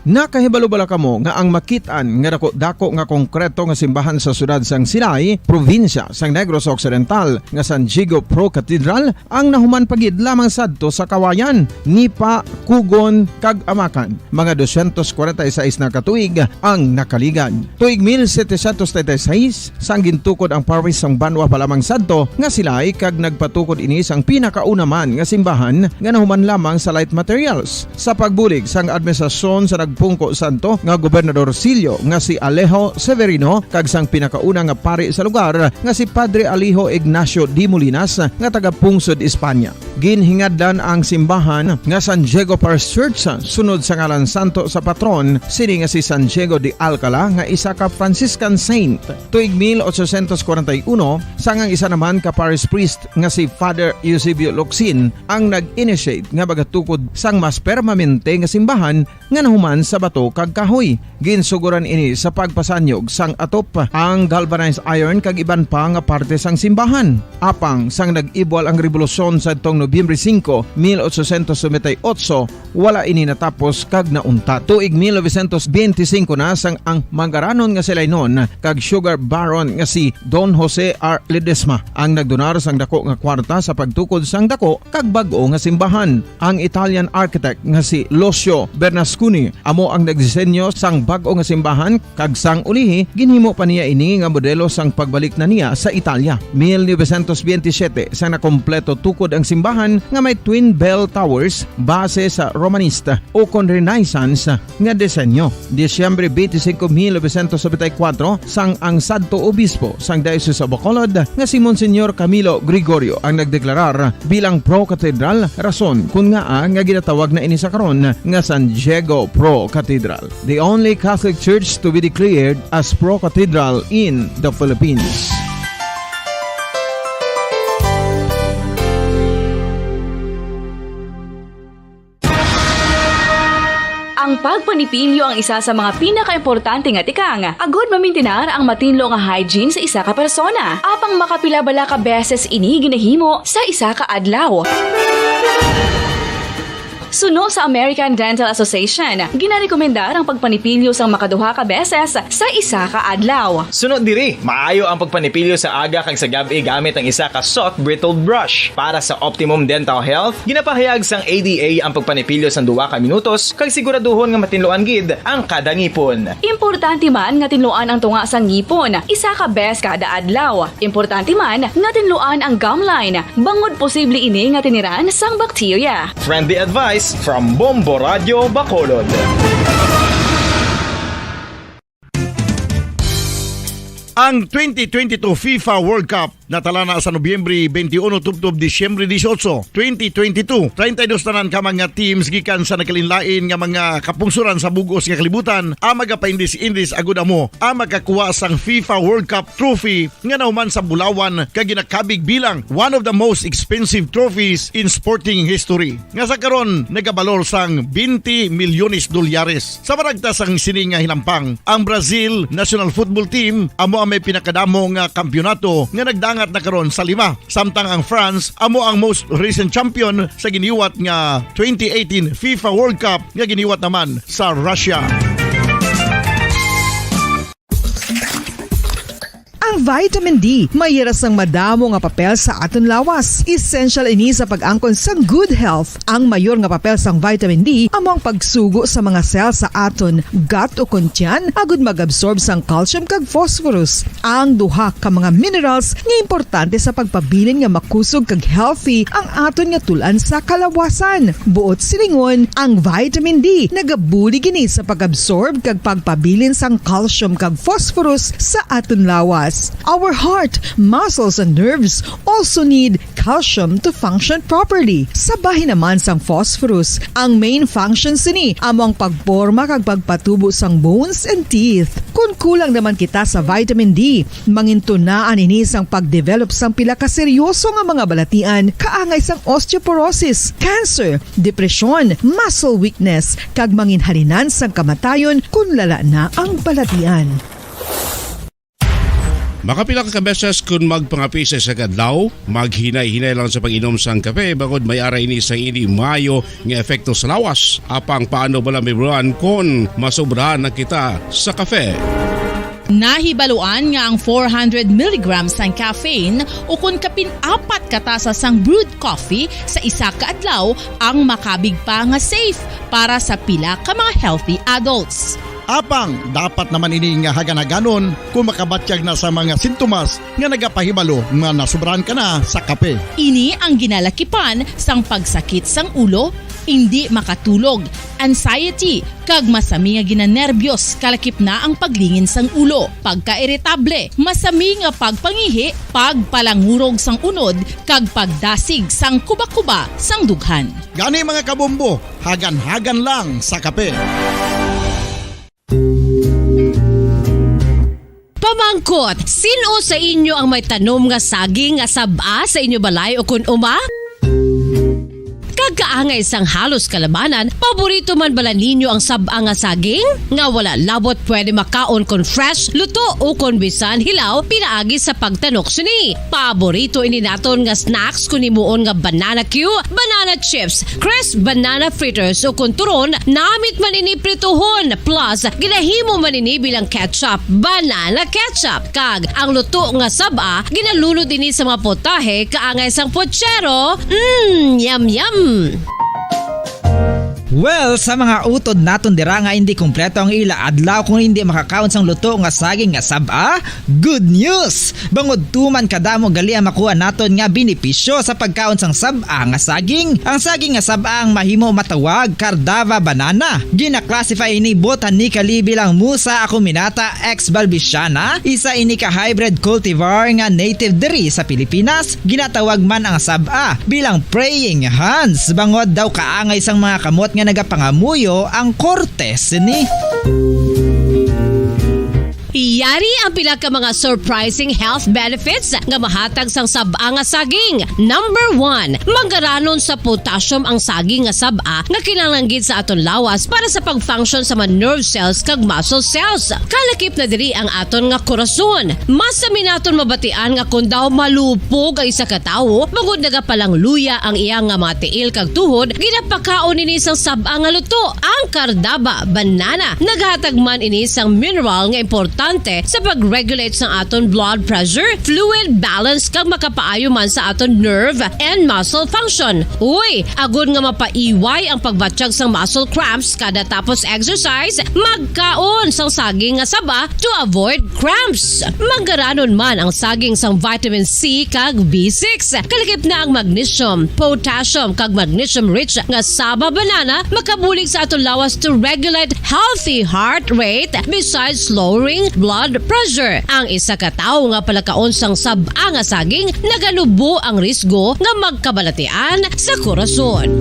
Nakahibalo bala kamo nga ang makit-an nga dako-dako nga konkreto nga simbahan sa siyudad sang Silay, probinsya sang Negros Occidental, nga San Diego Pro Cathedral, ang nahuman pa gid lamang sadto sa kawayan, nipa, kugon, kag amakan? Mga dosyentos kwarenta y seis na ka tuig ang nakaligad. Tuig mil setecientos treinta y seis, sang gintukod ang parish sang banwa pa lamang sadto nga Silay, kag nagpatukod ini sang pinakauna man nga simbahan nga nahuman lamang sa light materials. Sa pagbulig sang administrasyon sa nagpungko sadto nga Gobernador Silio nga si Alejo Severino kag sang pinakauna nga pari sa lugar nga si Padre Alejo Ignacio de Molinas nga taga Pungsod, Espanya. Ginhingadlan ang simbahan nga San Diego Parish Church sunod sa ngalan santo sa patron sini nga si San Diego de Alcala nga isa ka Franciscan saint. Tuig mil ochocientos kwarenta y uno, sang ang isa naman ka parish priest nga si Father Eusebio Locsin ang nag-initiate nga magatukod sang mas permanente nga simbahan nga nahuman sa bato kag kahoy. Ginsugoran ini sa pagpasanyog sang atop, ang galvanized iron kag iban pa nga parte sang simbahan. Apang sang nag-ibwal ang rebolusyon sadtong Nobyembre singko, mil ochocientos noventa y ocho, wala ini natapos kag nauntat. Tuig mil novecientos benti singko na sang ang manggaranon nga Silaynon kag sugar baron nga si Don Jose R. Ledesma ang nagdonar sang dako nga kwarta sa pagtukod sang dako kag bag-o nga simbahan. Ang Italian architect nga si Lucio Bernasconi amo ang nagdisenyo sang bag-o nga simbahan, kag sang ulihi ginhimo pa niya ini nga modelo sang pagbalik na niya sa Italia. Mil novecientos benti siyete, sang nakompleto tukod ang simbahan nga may twin bell towers base sa Romanista o kon Renaissance nga disenyo. Disyembre twenty-five, mil novecientos noventa y cuatro, sang ang sadto obispo sang Diocese of Bacolod nga si Monsignor Camilo Gregorio ang nagdeklarar bilang pro-cathedral, rason kun ngaa nga ginatawag na ini sa karon nga San Diego Pro Cathedral, the only Catholic church to be declared as pro-cathedral in the Philippines. Ang pagpanipilyo ang isa sa mga pinakaimportante nga tikang agud mamintinar ang matinlo nga hygiene sa isa ka persona. Apang makapila bala ka beses ini ginahimo sa isa ka adlaw? Suno sa American Dental Association, ginarekomendar ang pagpanipilyo sang makaduha ka beses sa isa ka adlaw. Suno diri, maayo ang pagpanipilyo sa aga kag sa gab-i gamit ang isa ka soft bristled brush. Para sa optimum dental health, ginapahayag sang A D A ang pagpanipilyo sang duha ka minutos kag siguraduhon nga matinluan gid ang kada ngipon. Importante man nga tinluan ang tunga sang ngipon isa ka bes kada adlaw. Importante man nga tinluan ang gum line, bangod posible ini nga tiniran sang bakterya. Friendly advice from Bombo Radio Bacolod. Ang twenty twenty-two FIFA World Cup natala na sa Nobyembre twenty-one tubtob Disyembre dieciocho, twenty twenty-two. Treinta y dos tanan ka mga teams gikan sa nagkalainlain nga mga kapungsoran sa bug-os nga kalibutan ang magapaindis-indis agud amo ang makakuha sang FIFA World Cup trophy nga nahuman sa bulawan kag ginakabig bilang one of the most expensive trophies in sporting history, nga sa karon nagabalor sang twenty milyones dolyares. Sa maragta sang sini nga hinampang, ang Brazil national football team amo ang may pinakadamo nga kampiyonato nga nagdangat na karon sa lima, samtang ang France amo ang most recent champion sa giniwat nga twenty eighteen FIFA World Cup nga giniwat naman sa Russia. Ang vitamin D may hira sang madamo nga papel sa aton lawas. Essential ini sa pag-angkon sang good health. Ang mayor nga papel sang vitamin D amo ang pagsugo sa mga cell sa aton gut o kon tiyan agud mag-absorb sang calcium kag phosphorus, ang duha ka mga minerals nga importante sa pagpabilin nga makusog kag healthy ang aton nga tul-an sa kalawasan. Buot silingon, ang vitamin D nagabulig ini sa pag-absorb kag pagpabilin sang calcium kag phosphorus sa aton lawas. Our heart, muscles, and nerves also need calcium to function properly. Sa bahin naman sang phosphorus, ang main function sini amo ang pagporma kag pagpatubo sang bones and teeth. Kon kulang naman kita sa vitamin D, mangintunaan ini sang pag-develop sang pila ka seryoso nga mga balatian kaangay sang osteoporosis, cancer, depresyon, muscle weakness, kag manginhalinan sang kamatayon kon lala na ang balatian. Makapila ka beses kun magpangape sa isa ka adlaw, maghinay-hinay lang sa pag-inom sang kape, bangod may ara ini sang indi maayo nga epekto sa lawas. Apang paano bala, Mibruan, kon masobrahan na kita sa kape? Nahibaluan nga ang four hundred milligrams sang caffeine, ukon kapin apat ka tasa sang brewed coffee sa isa ka adlaw, ang makabig pa nga safe para sa pila ka mga healthy adults. Apang dapat naman ini nga hagan-haganon kung makabatyag na sa mga sintomas nga nagapahibalo nga nasobrahan ka na sa kape. Ini ang ginalakipan sang pagsakit sang ulo, indi makatulog, anxiety, kag masami nga ginanerbiyos, kalakip na ang paglingin sang ulo, pagkairitable, masami nga pagpangihi, pagpalangurog sang unod, kag pagdasig sang kuba-kuba sang dughan. Gani, mga kabombo, hagan-hagan lang sa kape. Pamangkot, sin-o sa inyo ang may tanom nga saging nga sab-a sa inyo balay ukon uma? Kag kaangay sang halos kalabanan, paborito man bala ninyo ang sab-a nga saging? Nga wala labot pwede makaon kon fresh, luto, ukon bisan hilaw pinaagi sa pagtanok sini. Paborito ini naton nga snacks kon himuon nga banana cue, banana chips, crisp banana fritters, ukon turon, namit man ini prituhon, plus ginahimo man ini bilang ketchup, banana ketchup. Kag ang luto nga sab-a, ginalunod ini sa mga potahe kaangay sang puchero. Mm, yum, yum! Well, sa mga utod naton dira nga indi kompleto ang ila adlaw kung indi makakaon sang luto nga saging nga sab-a, good news! Bangod tuman kadamo gali ang makuha naton nga benepisyo sa pagkaon sang sab-a nga saging. Ang saging nga sab-a ang mahimo matawag Cardava banana. Gina-classify ini botanically bilang Musa acuminata ex balbisiana, isa ini ka hybrid cultivar nga native diri sa Pilipinas. Ginatawag man ang sab-a bilang praying hands, bangod daw kaangay sang mga kamot nga nagapangamuyo ang korte sini. Yari ang pila ka mga surprising health benefits nga mahatag sang sab-a nga saging. Number one, manggaranon sa potassium ang saging nga sab-a nga kinahanglan gid sa aton lawas para sa pag-function sa mga nerve cells kag muscle cells. Kalakip na diri ang aton nga korason. Masami naton mabatian nga kon daw malupog ang isa ka tawo, bangod nagapalangluya ang iya nga mga tiil kag tuhod, ginapakaon ini sang sab-a nga luto, ang Cardaba banana. Naghatag man ini sang mineral nga importante sa pag-regulate sang aton blood pressure, fluid balance, kag makapaayo man sa aton nerve and muscle function. Uy, agod nga mapaiway ang pagbatyag sang muscle cramps kada tapos exercise, magkaon sang saging nga saba to avoid cramps. Manggaranon man ang saging sang vitamin C kag B six. Kalakip na ang magnesium, potassium, kag magnesium-rich nga saba banana makabulig sa aton lawas to regulate healthy heart rate besides lowering blood pressure. Ang isa ka tawo nga palakaon sang sab-a nga saging naganubo ang risgo nga magkabalatian sa korason.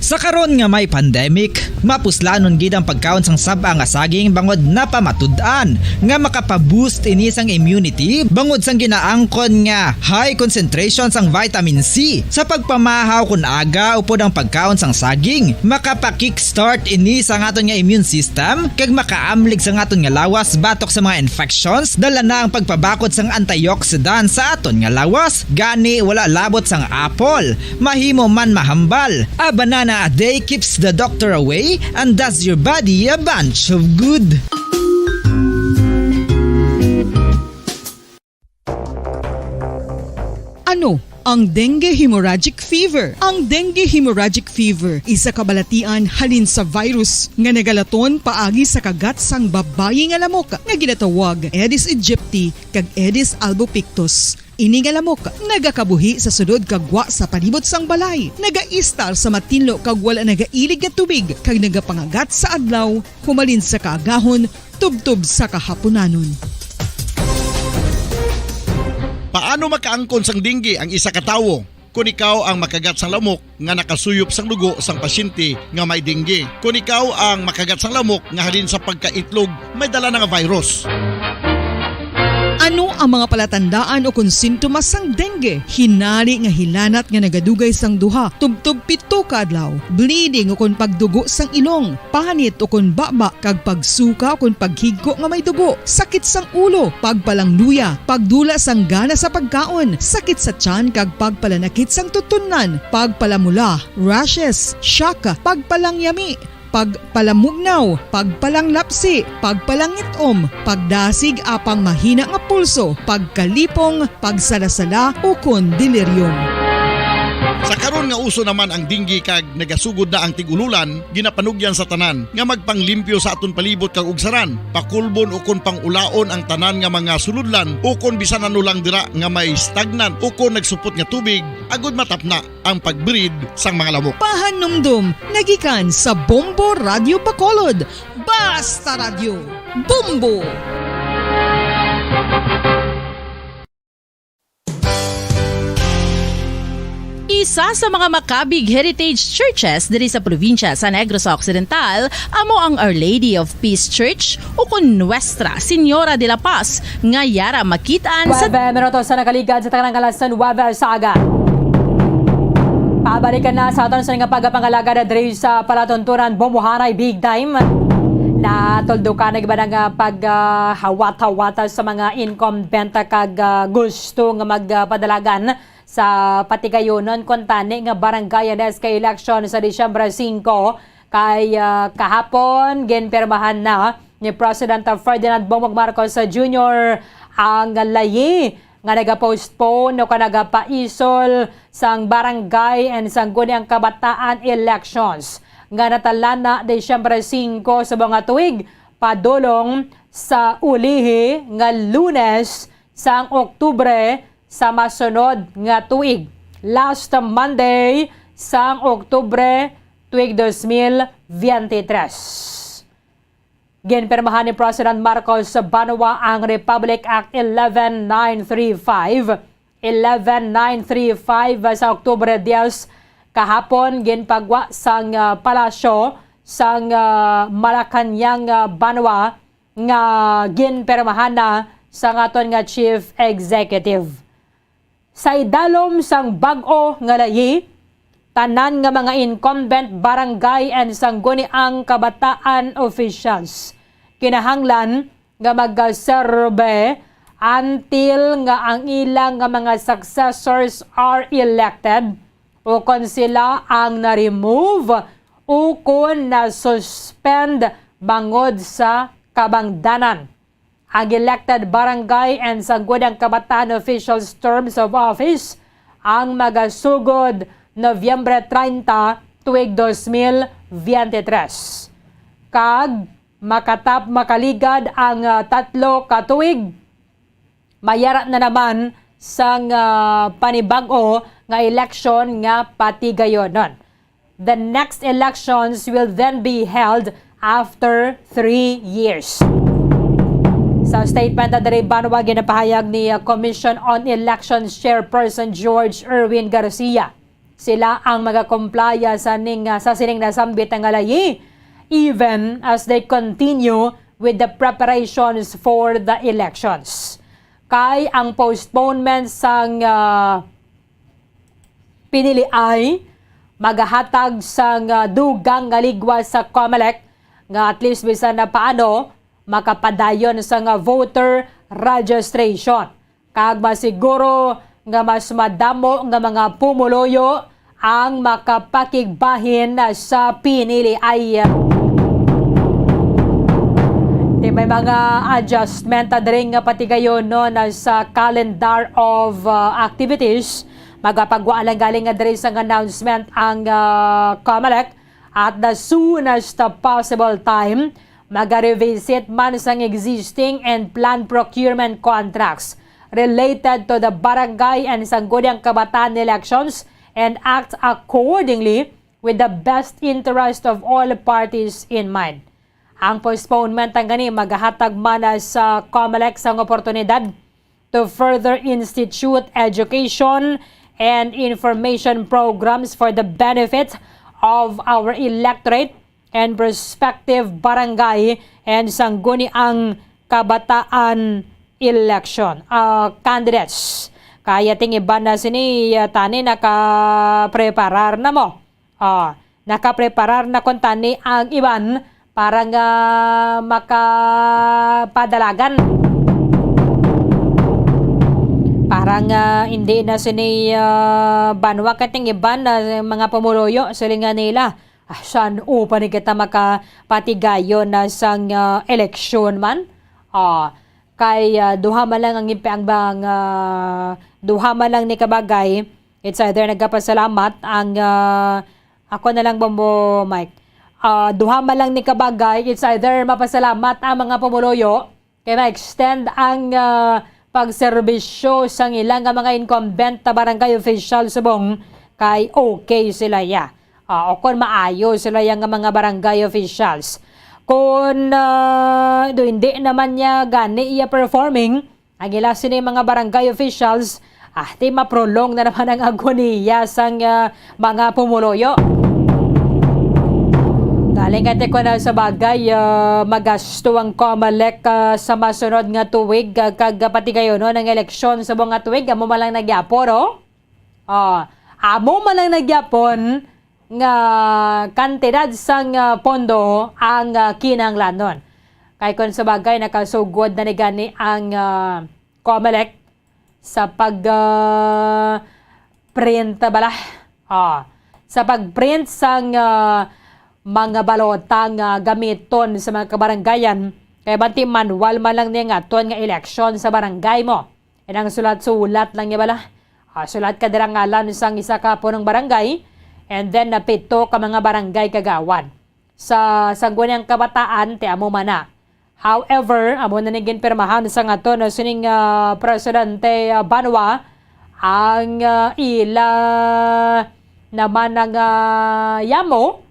Sa karon nga may pandemic, mapuslanon gid ang pagkaon sang sab-a nga saging bangod napamatud-an nga makapa-boost ini sang immunity bangod sang ginaangkon nga high concentration sang vitamin C. Sa pagpamahaw kon aga upod ang pagkaon sang saging, makapa-kickstart ini sang aton nga immune system kag makaamlig sang aton nga lawas batok sa mga infections. Dala na ang pagpabakod sang antioxidant sa aton nga lawas. Gani, wala labot sang apple, mahimo man mahambal. A banana a day keeps the doctor away and does your body a bunch of good. Ano ang dengue hemorrhagic fever? Ang dengue hemorrhagic fever isa ka balatian halin sa virus nga nagalaton paagi sa kagat sang babayi nga lamok nga ginatawag Aedes aegypti kag Aedes albopictus. Ini nga lamok nagakabuhi sa sulod kag gwa sa palibot sang balay, nagaistar sa matinlo kag wala nagailig nga tubig, kag nagapangagat sa adlaw humalin sa kaagahon tubtob sa kahapunanon. Paano makaangkon sang dengue ang isa ka tawo? Kon ikaw ang makagat sang lamok nga nakasuyop sang dugo sang pasyente nga may dengue. Kon ikaw ang makagat sang lamok nga halin sa pagkaitlog may dala na nga virus. Ano Ang mga palatandaan ukon sintomas sang dengue: hinari nga hilanat nga nagadugay sang duha tubtob pito ka adlaw, bleeding ukon pagdugo sang ilong, panit ukon baba, kag pagsuka ukon paghigko nga may dugo, sakit sang ulo, pagpalangluya, pagdula sang gana sa pagkaon, sakit sa tiyan kag pagpalanakit sang tutunlan, pagpalamula, rashes, shock, pagpalangyami, pagpalamugnaw, pagpalanglapsi, pagpalangit-om, pagdasig apang mahina nga pulso, pagkalipong, pagsalasala, ukon delirium. Sa karon nga uso naman ang dengue kag nagasugod na ang tig-ululan, ginapanugyan sa tanan nga magpanglimpyo sa aton palibot kag ugsaran, pakulbon ukon pangulaon ang tanan nga mga sulodlan ukon bisan ano lang dira nga may stagnant ukon nagsupot nga tubig, agud matapna ang pag-breed sang mga lamok. Pahanumdom nga gikan sa Bombo Radyo Bacolod. Basta Radyo, Bombo! Isa sa mga makabig heritage churches diri sa probinsya sa Negros Occidental amo ang Our Lady of Peace Church, ukon Nuestra Señora de la Paz, nga yara makit-an sa Nuebe minutos sa nakaligad sa tanang alas nuebe sa aga. Pabalikan na sa aton sa nga pagpangalagad diri sa palatuntunan, bumuhanay big time. Natuldukan na ba nga pag, ah, hawat-hawata sa mga incumbent kag, ah, gusto nga magpadalagan sa patigayonon kuntani nga barangay and S K election sa Disyembre singko, kay, ah, kahapon ginpirmahan na ni President Ferdinand Bongbong Marcos Junior ang layi nga nagapostpone o ka nagapaisol sang barangay and sangguniang kabataan elections nga natalana Disyembre singko sa mga tuig, padulong sa ulihi nga Lunes sang Oktubre sa masunod nga tuig, last Monday sang Oktubre tuig dos mil veintitrés. Ginpirmahan ni President Marcos sa banwa ang Republic Act eleven nine three five, eleven nine three five sa Oktubre diyes kahapon. Ginpagwa sang, ah, palasyo sang, ah, Malacañang, ah, banwa nga ginpirmahan na sang aton nga Chief Executive. Sa idalom sang bag-o nga layi, tanan nga mga incumbent barangay and sangguniang kabataan officials kinahanglan nga magaserbe until nga ang ila nga mga successors are elected o kon sila ang na-remove o kon na-suspend bangod sa kabangdanan. Ang elected barangay and sangguniang kabataan officials' terms of office ang magasugod Nobyembre treinta, tuig dos mil veintitrés. Kag makatap-, makaligad ang, ah, tatlo ka tuig, mayara na naman sang, ah, panibag-o nga eleksyon nga patigayonon. The next elections will then be held after three years. Sa statement na diri banwa, ginapahayag ni, uh, Commission on Elections Chairperson George Erwin Garcia, sila ang magakomplaya sa ning, uh, sa sining nasambit nga layi, even as they continue with the preparations for the elections. Kay ang postponement sang, uh, piniliay magahatag sang, ah, dugang nga ligwas sa Comelec nga at least bisan na paano makapadayon sang, ah, voter registration kag masiguro nga mas madamo nga mga pumuluyo ang makapakigbahin sa piniliay. Di may mga adjustment, ah, diri nga patigayon, no, na sa calendar of, ah, activities. Magapagwa lang gali nga diri sang announcement ang, ah, Comelec, at the soonest possible time, magarevisit man sang existing and planned procurement contracts related to the barangay and sangguniang kabataan elections and act accordingly with the best interest of all parties in mind. Ang postponement nga ni magahatag man sa Comelec sang oportunidad to further institute education and information programs for the benefit of our electorate and prospective barangay and sangguniang kabataan election, ah, candidates. Kaya ting iban na sini, ah, tani nakapreparar na mo. Ah, nakapreparar na kon tani ang iban para nga makapadalagan. Para nga hindi na sini, ah, banwa kating iban na mga pumuluyo, silingan nila. Ah, san-o pa ni kita makapatigayon na sang, ah, eleksyon man? Ah, kay, ah, duha man lang ang impi-, ang bang, ah, duha man lang ni kabagay, it's either nagapasalamat ang, ah, ako na lang ba mo, Mike? Ah, duha man lang ni kabagay, it's either mapasalamat ang mga pumuluyo kay ma-extend ang, ah, pagserbisyo sang ila nga mga incumbent na barangay official subong kay okay sila ya. Ah, o kon maayo sila ya nga mga barangay officials. Kon, ah, do hindi naman niya gani iya performing, ang ila sini mga barangay officials, ah, ti maprolong na naman ang agoniya sang, ah, mga pumuluyo. Galing kay ti ko na sa bagay, ah, magasto ang Comelec, ah, sa masunod nga tuig, ah, kag patigayonon ang eleksyon sa mga tuig, amo man lang nagyapon, oh. Oh, amo man lang nagyapon nga kantidad sang, ah, pondo ang, ah, kinahanglanon. Kay kung sa bagay, nakasugod na ni gani ang, ah, Comelec sa pag, ah, print bala. Ah, sa pag-print sang, ah, mga balota nga gamiton sa mga kabarangayan, kay banti manual man lang niya nga aton nga eleksyon sa barangay mo. Inang sulat-sulat lang niya bala. Ah, sulat ka dira ngalan sang isa ka punong barangay, and then na pito ka mga barangay kagawad. Sa Sangguniang Kabataan, ti amo man na. However, amo na ni ginpirmahan sang aton sining, ah, presidente, ah, banwa ang, ah, ila naman ang, ah, yamo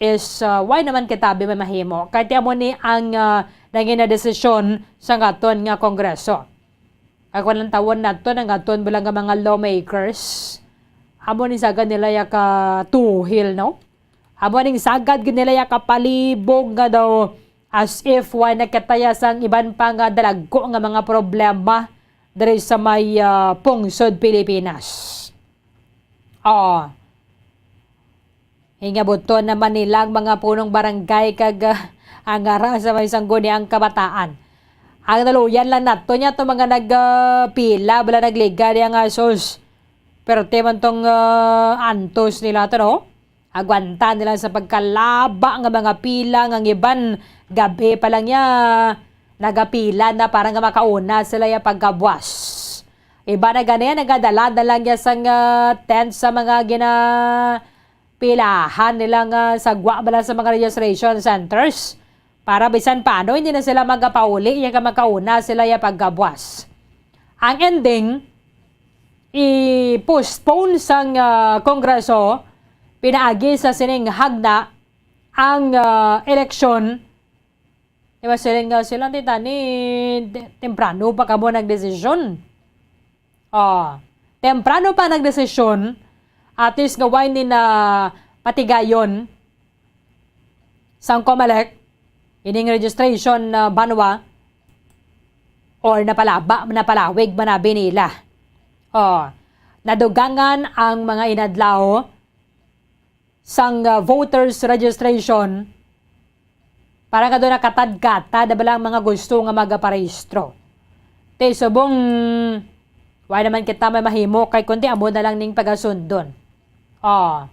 is, ah, why naman kita bi may mahimo? Kay ti amo ni ang, ah, nangin na desisyon sang aton nga Kongreso. Kag walang tawon naton ang aton bala nga mga lawmakers. Amo ni sagad nila ya ka tuhil, no? Amo ning sagad gid nila ya kapalibog nga daw as if wa nakataya sang iban pa nga dalagko nga mga problema diri sa may, ah, pungsod Pilipinas. Oh. Hingabuton naman nila ang mga punong barangay kag, ah, ang ara sa may Sangguniang Kabataan. Ang naluyan lang nato niya to mga nag, ah, pila, bala nagliga niya nga sus. Pero ti man tong, ah, antos nila to, no? Agwanta nila sa pagkalaba nga mga pila nga ang iban gabi pa lang niya nagapila na para nga makauna sila ya pagkabwas. Iba na gani, nagadala na lang niya sang, ah, tent sa mga gina-, pilahan nila nga sagwa bala sa mga registration centers para bisan paano hindi na sila magapauli ya ka makauna sila ya pagkabwas. Ang ending, i-postpone sang, ah, Kongreso pinaagi sa sining hagna ang, ah, eleksyon. Di ba, siling nga sila, "Ti tani, te-, temprano pa kamo nagdesisyon." Oh, temprano pa nagdesisyon, at least nga why ni na patigayon sang Comelec ining registration na banwa or napalaba, napalawig man abi nila. Oh, nadugangan ang mga inadlaw sang, ah, voters registration para nga doon nakatadkata na bala ang mga gusto nga magaparehistro. Te, subong, why naman kita may mahimo kay kundi amo na lang ning pagasundon. Oh.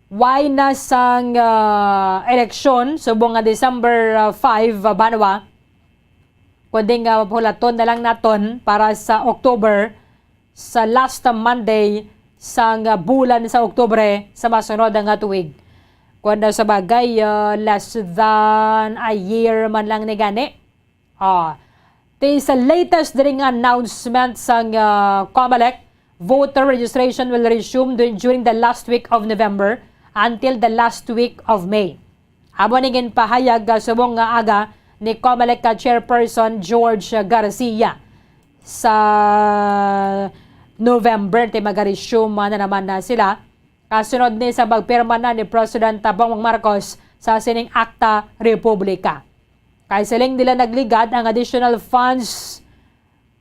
Why na sang, ah, eleksyon subong nga December, ah, five, ah, banwa, kundi nga hulaton na lang naton para sa October, sa last Monday sang bulan sa Oktubre sa masunod nga tuig. Kuwan daw sa bagay, ah, less than a year man lang ni gani. Ah, ti sa latest diri nga announcement sang, ah, Comelec, voter registration will resume dur-, during the last week of November until the last week of May. Amo ni ginpahayag, ah, subong nga aga ni Comelec, ah, Chairperson George Garcia. Sa November, ti mag-resume na naman na sila. Kasunod ni sa pagpirma na ni President Bongbong Marcos sa sining Akta Republika. Kay siling nila nagligad ang additional funds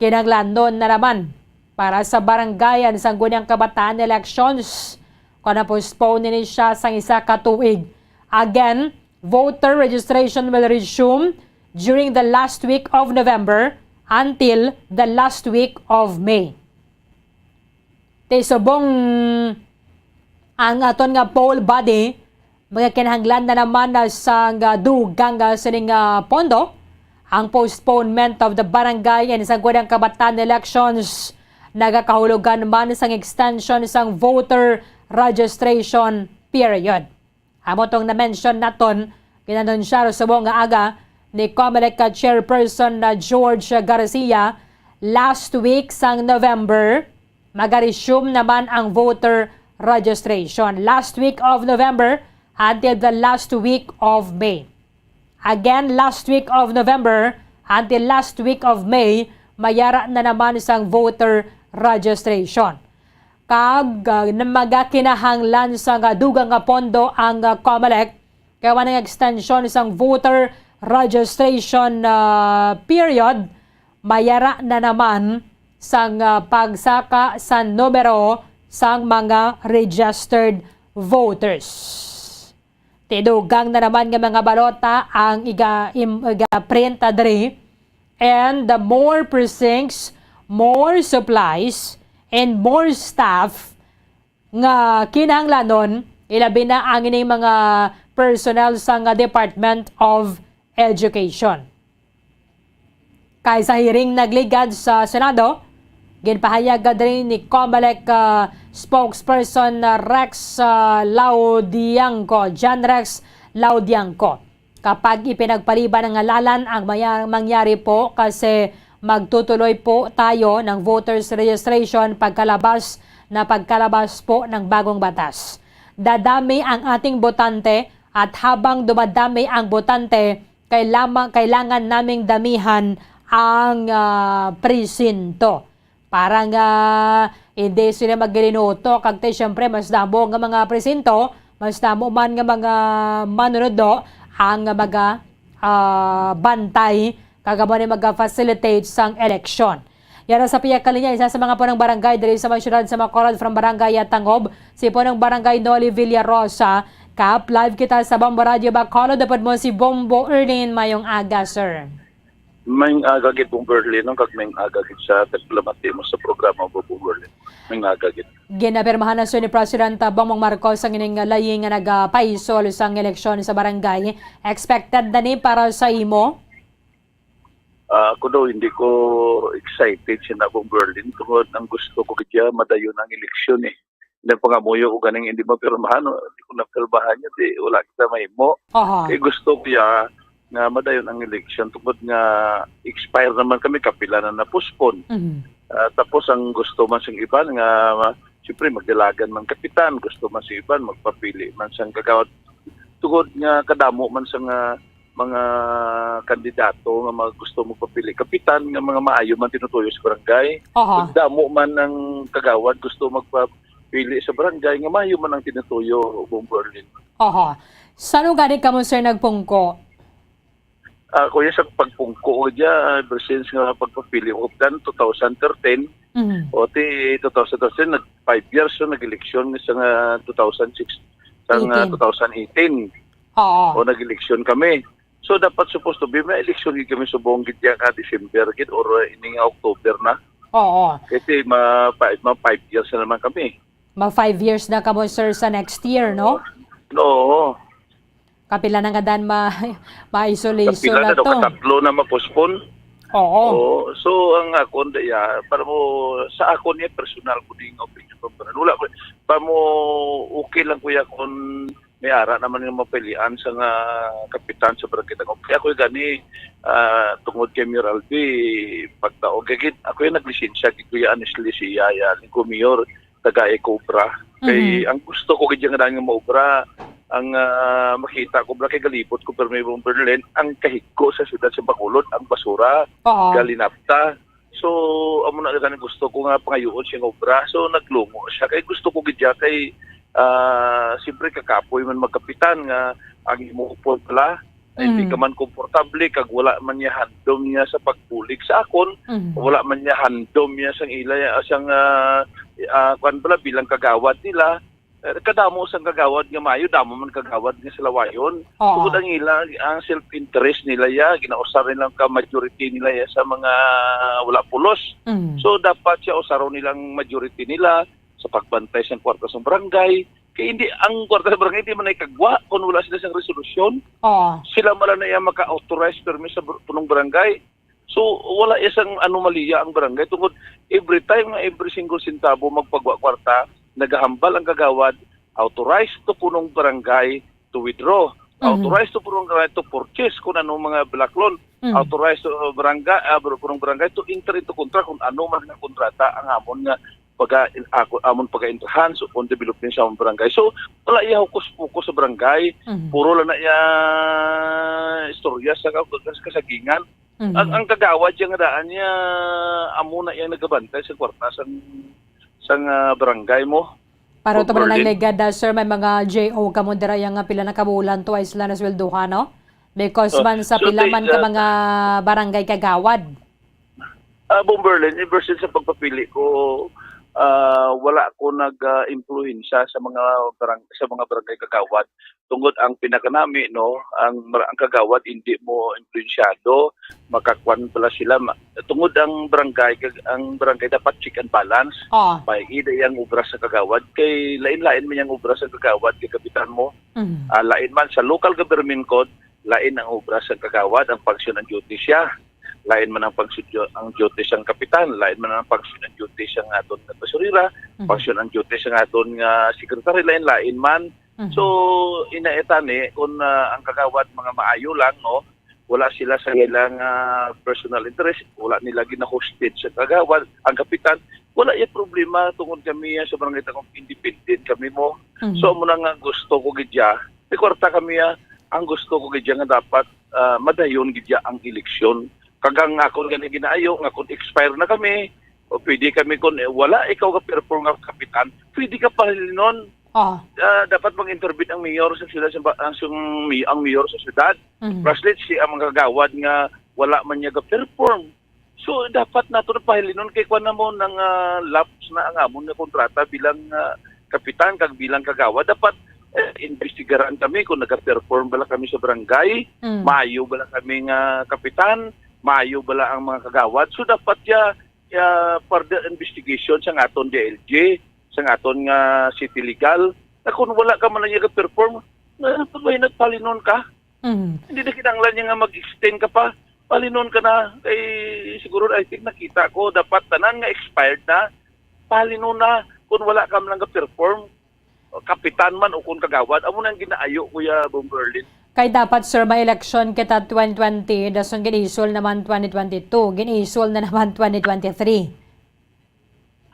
Kinahanglanon na naman para sa barangay and sangguniang kabataan elections kung na-postpone nini siya sang isa ka tuig. Again, voter registration will resume during the last week of November until the last week of May. Ti subong ang aton nga poll body, magakinahanglan na naman na sang, ah, dugang, ah, sining, ah, pondo. Ang postponement of the barangay and sangguniang kabataan elections nagakahulugan man sang extension sang voter registration period. Amo tong na-mention naton, ginanunsiyar subong nga aga ni Comelec Chairperson na George Garcia, last week sang November, magaresume naman ang voter registration. Last week of November until the last week of May. Again, last week of November until last week of May, mayara na naman sang voter registration. Kag, ah, magakinahanglan sang dugang nga pondo ang, ah, Comelec, kay wala nga extension sang voter registration, ah, period, mayara na naman sang, ah, pagsaka sa numero sang mga registered voters. Ti dugang na naman nga mga balota ang iga-, im-, iga-print diri. And the more precincts, more supplies, and more staff nga kinahanglanon, ilabi na ang ining mga personnel sang Department of Education. Kay sa hearing nagligad sa Senado, ginpahayag diri ni Comelec, ah, spokesperson, ah, Rex, ah, Laudiangco, John Rex Laudiangco. Kapag ipinagpaliban ang ngalanan, ang maya-, mangyari po kasi magtutuloy po tayo ng voters registration pagkalabas na pagkalabas po ng bagong batas. Dadami ang ating botante at habang dumadami ang botante, kailangan, kailangan naming damihan ang, ah, presinto. Para nga hindi sila maglinoto, kag ti, siyempre, mas damo nga mga presinto, mas damo man nga mga manunodlo ang mga, ah, bantay, kag amo ni maga-facilitate sang eleksyon. Yara sa pihak kalinya, isa sa mga punong barangay diri sa may siyudad sa Bacolod, from Barangay Yatangob, si punong barangay Noli Villarosa. Kap, live kita sa Bombo Radio Bacolod, upod mo si Bombo Erlin. Mayong aga, sir. May aga gid, Bombo Erlin, no? Kag may aga gid sa tagpalamati mo sa programa, Bombo Erlin. May aga gid. Ginapirmahan na, sir, ni President Bongbong Marcos ang ining layi nga nagapaisol sang eleksyon sa barangay. Expected na ni para sa imo? Ah, ako daw, hindi ko excited siya na, Bombo Erlin, tungod ang gusto ko gid madayon ang eleksyon, eh. Hindi pangamuyo ko ganing hindi mapirmahan, no? Hindi ko napirmahan niya, di wala kita mahimo. Aha. Kay gusto ko ya nga madayon ang eleksyon tungod nga expire naman kami, kapila na na-postpone. Mhm. Ah, tapos ang gusto man sing iban nga, siyempre, magdalagan man kapitan, gusto man sing iban magpapili man sang kagawad. Tungod nga kadamo man sa nga mga kandidato nga mga gusto magpapili kapitan nga mga maayo man tinutuyo sa barangay. Aha. Ug damo man ang kagawad gusto magpapili sa barangay nga maayo man ang tinutuyo, Bombo Erlin. Aha. Saan gani kamo, sir, nagpungko? Ah, kuya, sa pagpungko ko dya, ever since nga pagpapili ko kapitan, two thousand thirteen, Mhm. o ti two thousand thirteen, nag five years, so nag-eleksyon sa nga two thousand six, sa nga Eighteen. two thousand eighteen. Oo. O nag-eleksyon kami. So, dapat supposed to be, may eleksyon gid kami subong gid ya ka December gid or, uh, ini nga October na. Oo. Kasi ma-, pa-, ma-, five years na naman kami. Ma five years na kamo, sir, sa next year, no? Oo. Kapila na nga dan ma-, ma-isolation Kapila na na daw, to. Katatlo na ma-postpone. Oo. Oo. So, ang akon, da-, ya, para mo, sa akon, ya, personal ko ding opinion, pa, wala ko, pa mo, okay lang, kuya, kung may ara naman nga mapilian sa nga kapitan sa barangay Tangog. Kaya ako gani, ah, tungod kay Mayor Albi, pagtaog gid, ako yung naglisensya gid, Kuya, honestly, si Yaya, ni ko Mayor, taga Eco Obra. Kay Mhm. ang gusto ko gid nga daan nga maobra, ang, ah, makita ko bala kay galibot ko, pero may Bombo Erlin, ang kahigko sa siyudad sa Bacolod, ang basura, Oo. galinapta. So, amo na gani gusto ko nga pangayuon siyang obra. So, naglungo siya. Kay gusto ko gid siya kay, ah, siyempre kakapoy man magkapitan nga ang imo upod pala, Hindi ka Mm. man komportable kag wala man niya handom niya sa pagbulig sa akon, Mm. wala man niya handom niya sang ila, ah, sang, ah, ah, kuwan bala, bilang kagawad nila. Eh, kadamo sang kagawad nga maayo, damo man kagawad nga salawayon. Oo. Tungod ang ila, ang self-interest nila ya, ginausar nila ka majority nila ya sa mga wala pulos. Mm. So, dapat siya usaron nilang majority nila sa pagbantay sa kwarta sa barangay. Kay hindi, ang kwarta sa barangay, hindi man ay kagwa kung wala sila sang resolusyon. Oo. Sila man lang na iya maka-authorize permi sa bur-, punong barangay. So, wala isang anomalya ang barangay tungod every time nga every single sentabo magpagwa kwarta, nagahambal ang kagawad, authorized to punong barangay to withdraw. Mhm. Authorized to punong barangay to purchase kung anong mga black loan. Mhm. Authorized to barangay, ah, bur-, punong barangay to enter into contract kung ano man nga kontrata ang amon nga pag-, ako, amon pag-intrahan sa on development sa among barangay. So, wala iya hokus-pokus sa barangay. Mhm. Puro lang na iya istorya sa ka-, kas-, kasagingan. Mhm. Ang, ang kagawad yang daan niya, amo na yang nagabantay sa kwarta sang, sang, ah, barangay mo. Para to pala Bomberlin. Nagligad, ah, sir, may mga J O kamo dira yang, ah, pila na kabulan to ay sila nasweldohan, no? Because Oh, man sa so pila ti-, man ka ah, mga barangay kagawad. Ah, Bomberlin, ever since sa pagpapili ko, ah, wala ko nag, ah, impluwensya sa mga barang-, sa mga barangay kagawad. Tungod ang pinakanami, no, ang mar-, ang kagawad hindi mo impluwensyado, makakuan pala sila. Ma-, tungod ang barangay, kag-, ang barangay dapat check and balance. Oh. Paigi ang obra sa kagawad, kay lain-lain man yang obra sa kagawad, kay kapitan mo. Mm. Ah, lain man sa local government code, lain ang obra sa kagawad, ang function and duty siya. Lain man ang function, ang duty sang kapitan, lain man ang function and duty sang aton nga tesorera, Mhm. function and duty sang aton nga secretary, lain-lain man. Mhm. So, ina-, itani, kung, ah, ang kagawad mga maayo lang, no, wala sila sa ilang, ah, personal interest, wala nila gina-hostage sa kagawad, ang kapitan, wala yung problema tungod kami, ah, sa barangay Tagum, independent kami mo. Mhm. So, amo na nga gusto ko gid ya, may kwarta kami, ah, ang gusto ko gid ya nga dapat, ah, madayon gid ya ang eleksyon. Kag ang akon gani ginaayo nga kung expire na kami, o pwede kami kung, eh, wala ikaw ka perform nga kapitan, pwede ka pahilinon. Oh. Ah, dapat mag-intervene ang mayor sa sila sa ba-, ang, sung-, mi-, ang mayor sa syudad. Mhm. Bracelet si ang mga kagawad nga wala man niya ga-perform. So, dapat nato na pahilinon kay kuwan na mo nang, ah, lapse na ang amon nga kontrata bilang, ah, kapitan kag bilang kagawad. Dapat, eh, imbestigaran kami kung naga-perform bala kami sa barangay, Mm. maayo bala kami nga kapitan, maayo bala ang mga kagawad. So, dapat ya, ya further investigation sa aton D L G, sa aton nga city legal, na kung wala ka man lang ga-perform, na, why not pahilinon ka? Mm. Hindi na kinahanglan niya nga mag-extend ka pa. Pahilinon ka na. Kay siguro, I think, nakita ko, dapat tanan nga expired na, pahilinon na kung wala ka man lang ga-perform. Kapitan man o kung kagawad, amo nang ginaayo, Kuya Bomberlin. Kay dapat, sir, may election kita twenty twenty, dason gin-isol naman twenty twenty-two, gin-isol na naman twenty twenty-three.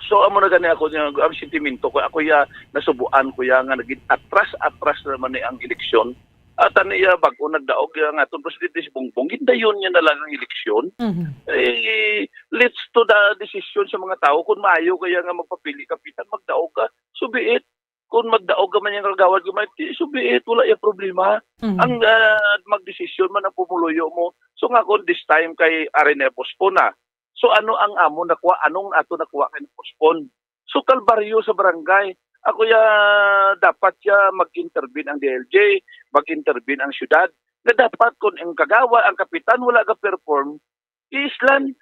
So, amo na gani ako niya, ang sentimento ko, ako ya, nasubuan ko ya nga naging atras-atras naman ni ang eleksyon. At ano ya, bago nagdaog ya nga atong presidente si Bongbong, gindayon niya na lang ang eleksyon. Mhm. Eh, let's to the decision sa mga tao. Kung maayo kaya nga magpapili kapitan, magdaog ka. So be it. Kung magdaog ka man yung kagawad, gamay, di, so be it. Wala yung problema. Mhm. Ang, ah, magdesisyon man ang pumuluyo mo. So nga kung this time kay ari na postpone na. So, ano ang amo nakuha? Anong ato nakuha kay na-postpone? So, kalbaryo sa barangay. Ako ya, dapat ya mag-intervene ang D L G, mag-intervene ang syudad. Na dapat kung ang kagawa, ang kapitan, wala ga-perform, i-islan.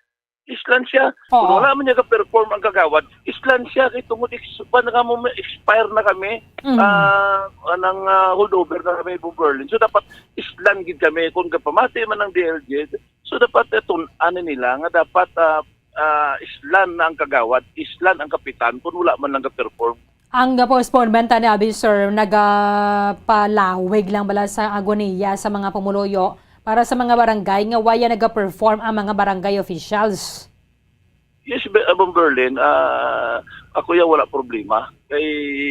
Islan siya. Kung Oo. wala man niya ga-perform ang kagawad, islan siya kay tungod ex-, pa na mo, expire na kami. Mm. Ah, anang, ah, holdover na kami, Bomberlin. So, dapat islan gid kami kung gapamati man ang D L G. So, dapat, eh, tun-, ano nila, nga dapat, ah, ah, islan na ang kagawad, islan ang kapitan, kung wala man lang ga-perform. Ang postponement, ani, abi, sir, nagapalawig lang bala sa agoniya sa mga pumuluyo para sa mga barangay nga waya nagaperform ang mga barangay officials? Yes, Be-, ah, Bomberlin, ah, ako ya wala problema. Kay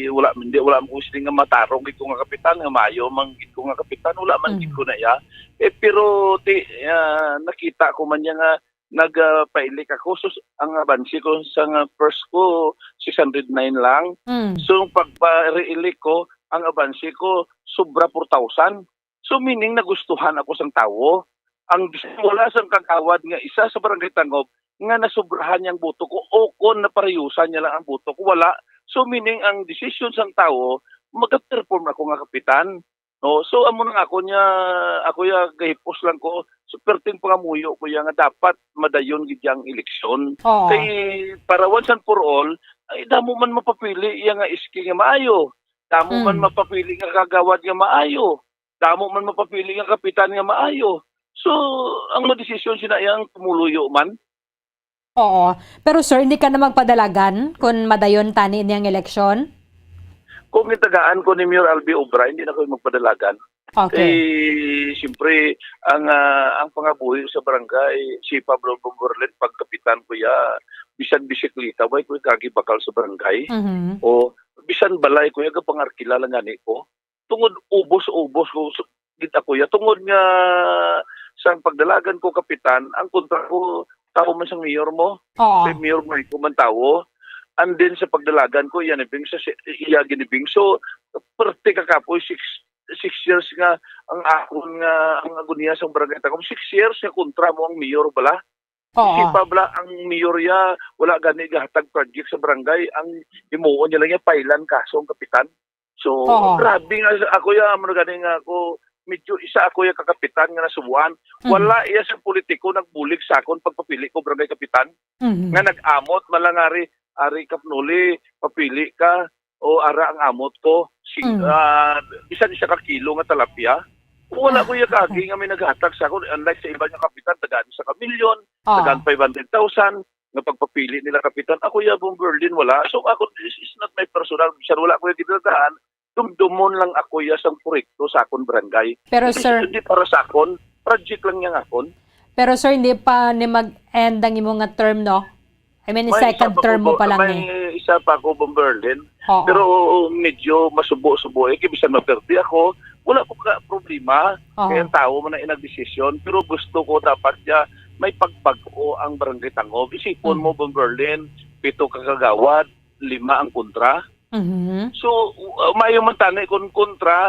wala, hindi, wala man ko sini nga matarong gid ko nga kapitan, nga maayo man gid ko nga kapitan, wala man gid Mm. ko na ya. Eh, pero ti-, ah, nakita ko man niya nga nagpailik ako. So, ang abanse ko sa nga first ko, six hundred nine lang. Mm. So, pagpa-re-elect ko, ang abanse ko, sobra four thousand. So, meaning, nagustuhan ako sang tawo. Ang bisan wala sang kagawad nga isa sa Barangay Tangob nga nasubrahan niya ang boto ko, o kon naparayusan niya lang ang boto ko, wala. So, meaning, ang desisyon sang tawo, maga-perform ako nga kapitan. No? So, amo nang ako niya, ako ya, gahipos lang ko, so, perting pangamuyo ko ya nga dapat madayon gid ya ang eleksyon. Oo. Kay, para once and for all, ay, damo man mapapili iya nga S K nga maayo. Damo man Mm. mapapili nga kagawad nga maayo. Damo man mapapili nga kapitan nga maayo. So, ang madesisyon sina iya ang tumuluyo man. Oo. Pero sir, hindi ka na magpadalagan kung madayon tani niyang eleksyon? Kung gitagaan ko ni Mayor Albi Obra, hindi na ko magpadalagan. Okay. Eh, siyempre, ang, ah, ang pangabuhi sa barangay, si Pablo Bomberlet, pagkapitan ko ya, bisan bisikleta, way ko kagi bakal sa barangay. Mhm. O, bisan balay ko ya, gapangarkila lang gani ko. Tungod ubos-ubos ko sa, gid ako ya. Tungod nga sa pagdalagan ko, kapitan, ang kontra ko, tawo man sang mayor mo. Oo. Kay mayor mo, ikaw man tawo. And then sa pagdalagan ko, iya ni Bing, sa si-, iya gini Bing. So, perte ka kapoy, six, six years nga ang akon nga, ang agonia sang barangay Tagum. Six years nga kontra mo ang mayor bala. Oo. Isipa bala ang mayor ya, wala gani gahatag project sa barangay. Ang himuon niya lang ya, pailan kaso ang kapitan. So, Oo. grabe nga ako ya, amo na gani nga ako, medyo isa ako ya kakapitan nga nasubuan. Mhm. Wala iya sa politiko nagbulig sa akon pagpapili ko barangay kapitan. Mhm. Nga nag-amot man lang, ari, ari Kapnuli, papili ka, o ara ang amot ko. Si, Mm. ah, bisan isa ka kilo nga talapia. Wala ko iya kaagi nga may naghatag sa akon. Unlike sa iba nga kapitan, tagaan sa kamilyon, Oo. tagaan five hundred thousand, nga pagpapili nila kapitan. Ako ya, Bomberlin, wala. So, ako, this is not my personal. Bisan wala ko ya gidadahan, dumdumon lang ako ya sang proyekto sa akon barangay. Pero, Hindi sir, siya, hindi para sa akon. Project lang yang akon. Pero, sir, hindi pa ni mag-end ang imo nga term, no? I mean, May second isa pa term ko, mo pa lang may eh. isa pa ako, Bomberlin. Oo. Pero medyo masubo-subo. Eh, kay bisan maperte ako, wala ko ka problema. Oo. Kaya ang tao mo na inagdesisyon. Pero gusto ko dapat niya may pagbag-o ang Barangay Tangob. Isipon Mm. mo, Bomberlin, pito ka kagawad, lima ang kontra. Mhm. So, uh, maayo man tani kung kontra,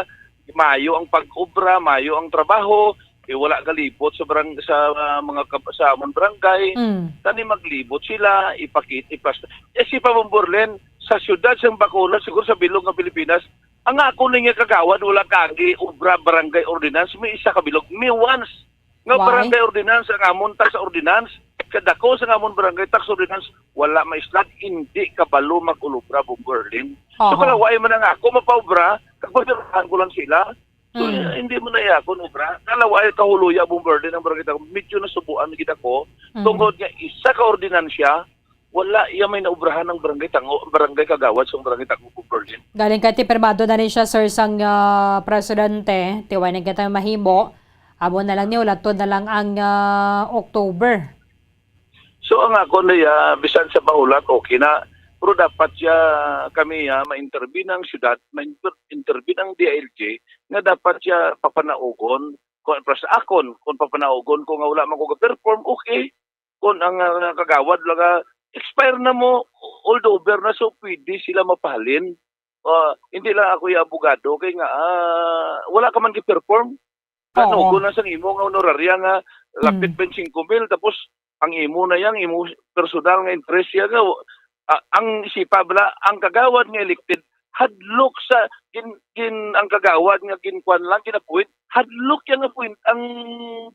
maayo ang pag-obra, maayo ang trabaho, eh, wala galibot sa barang-, sa, uh, mga kab-, sa amon barangay. Mm. Tani maglibot sila, ipakit-, ipas-, eh, si Pabong Borlen, sa siyudad sang Bacolod, siguro sa bilog nga Pilipinas, ang ako na nga kagawad, wala kagi obra barangay ordinance, may isa ka bilog, may once. Nga Why? Barangay ordinance ang amon tax ordinance, kadako sa amon barangay tax ordinance, wala maislad, hindi kabalo mag-ulobra, Bombo Erlin. So, Oho. Kalaway man ang ako mapaobra, kag papirmahan ko lang sila. So, Mm. Hindi mo na iya akon obra. Kalaway, kahuluya, Bombo Erlin, ang barangay tax, medyo nasubuan gid ako. Mm. Tungod nga isa ka ordinansya, wala iya may naobrahan ang barangay tango, barangay kagawad sa barangay tango, Bombo Erlin. Galing kay ti pirmado na ni siya, sir, sang, ah, presidente, ti wala na kita mahimo. Amo na lang ni, ulaton na lang ang, ah, October. So, ang ako na ya, bisan sa mahulat, okay na. Pero dapat siya, kami ya, ma-intervene ang syudad, ma-inter-, intervene ang D I L G, nga dapat siya papanaugon, kung para sa akon, kung papanaugon ko nga wala man ko ga-perform, okay. Kung ang, ah, kagawad lang, ah, expire na mo, all over na, so pwede sila mapahalin. Ah, hindi lang ako yung abogado, kay nga, ah, wala ka man gi-perform. Oo. Kanugon na sang imo nga honoraria nga lapit Mm. twenty-five mil, tapos ang imo na yang, imo personal nga interest ya nga, ah, ang isipa bala, ang kagawad nga elected, hadlok sa gin-, gin-, ang kagawad nga ginkuan lang, gin-appoint, hadlok yang appoint, ang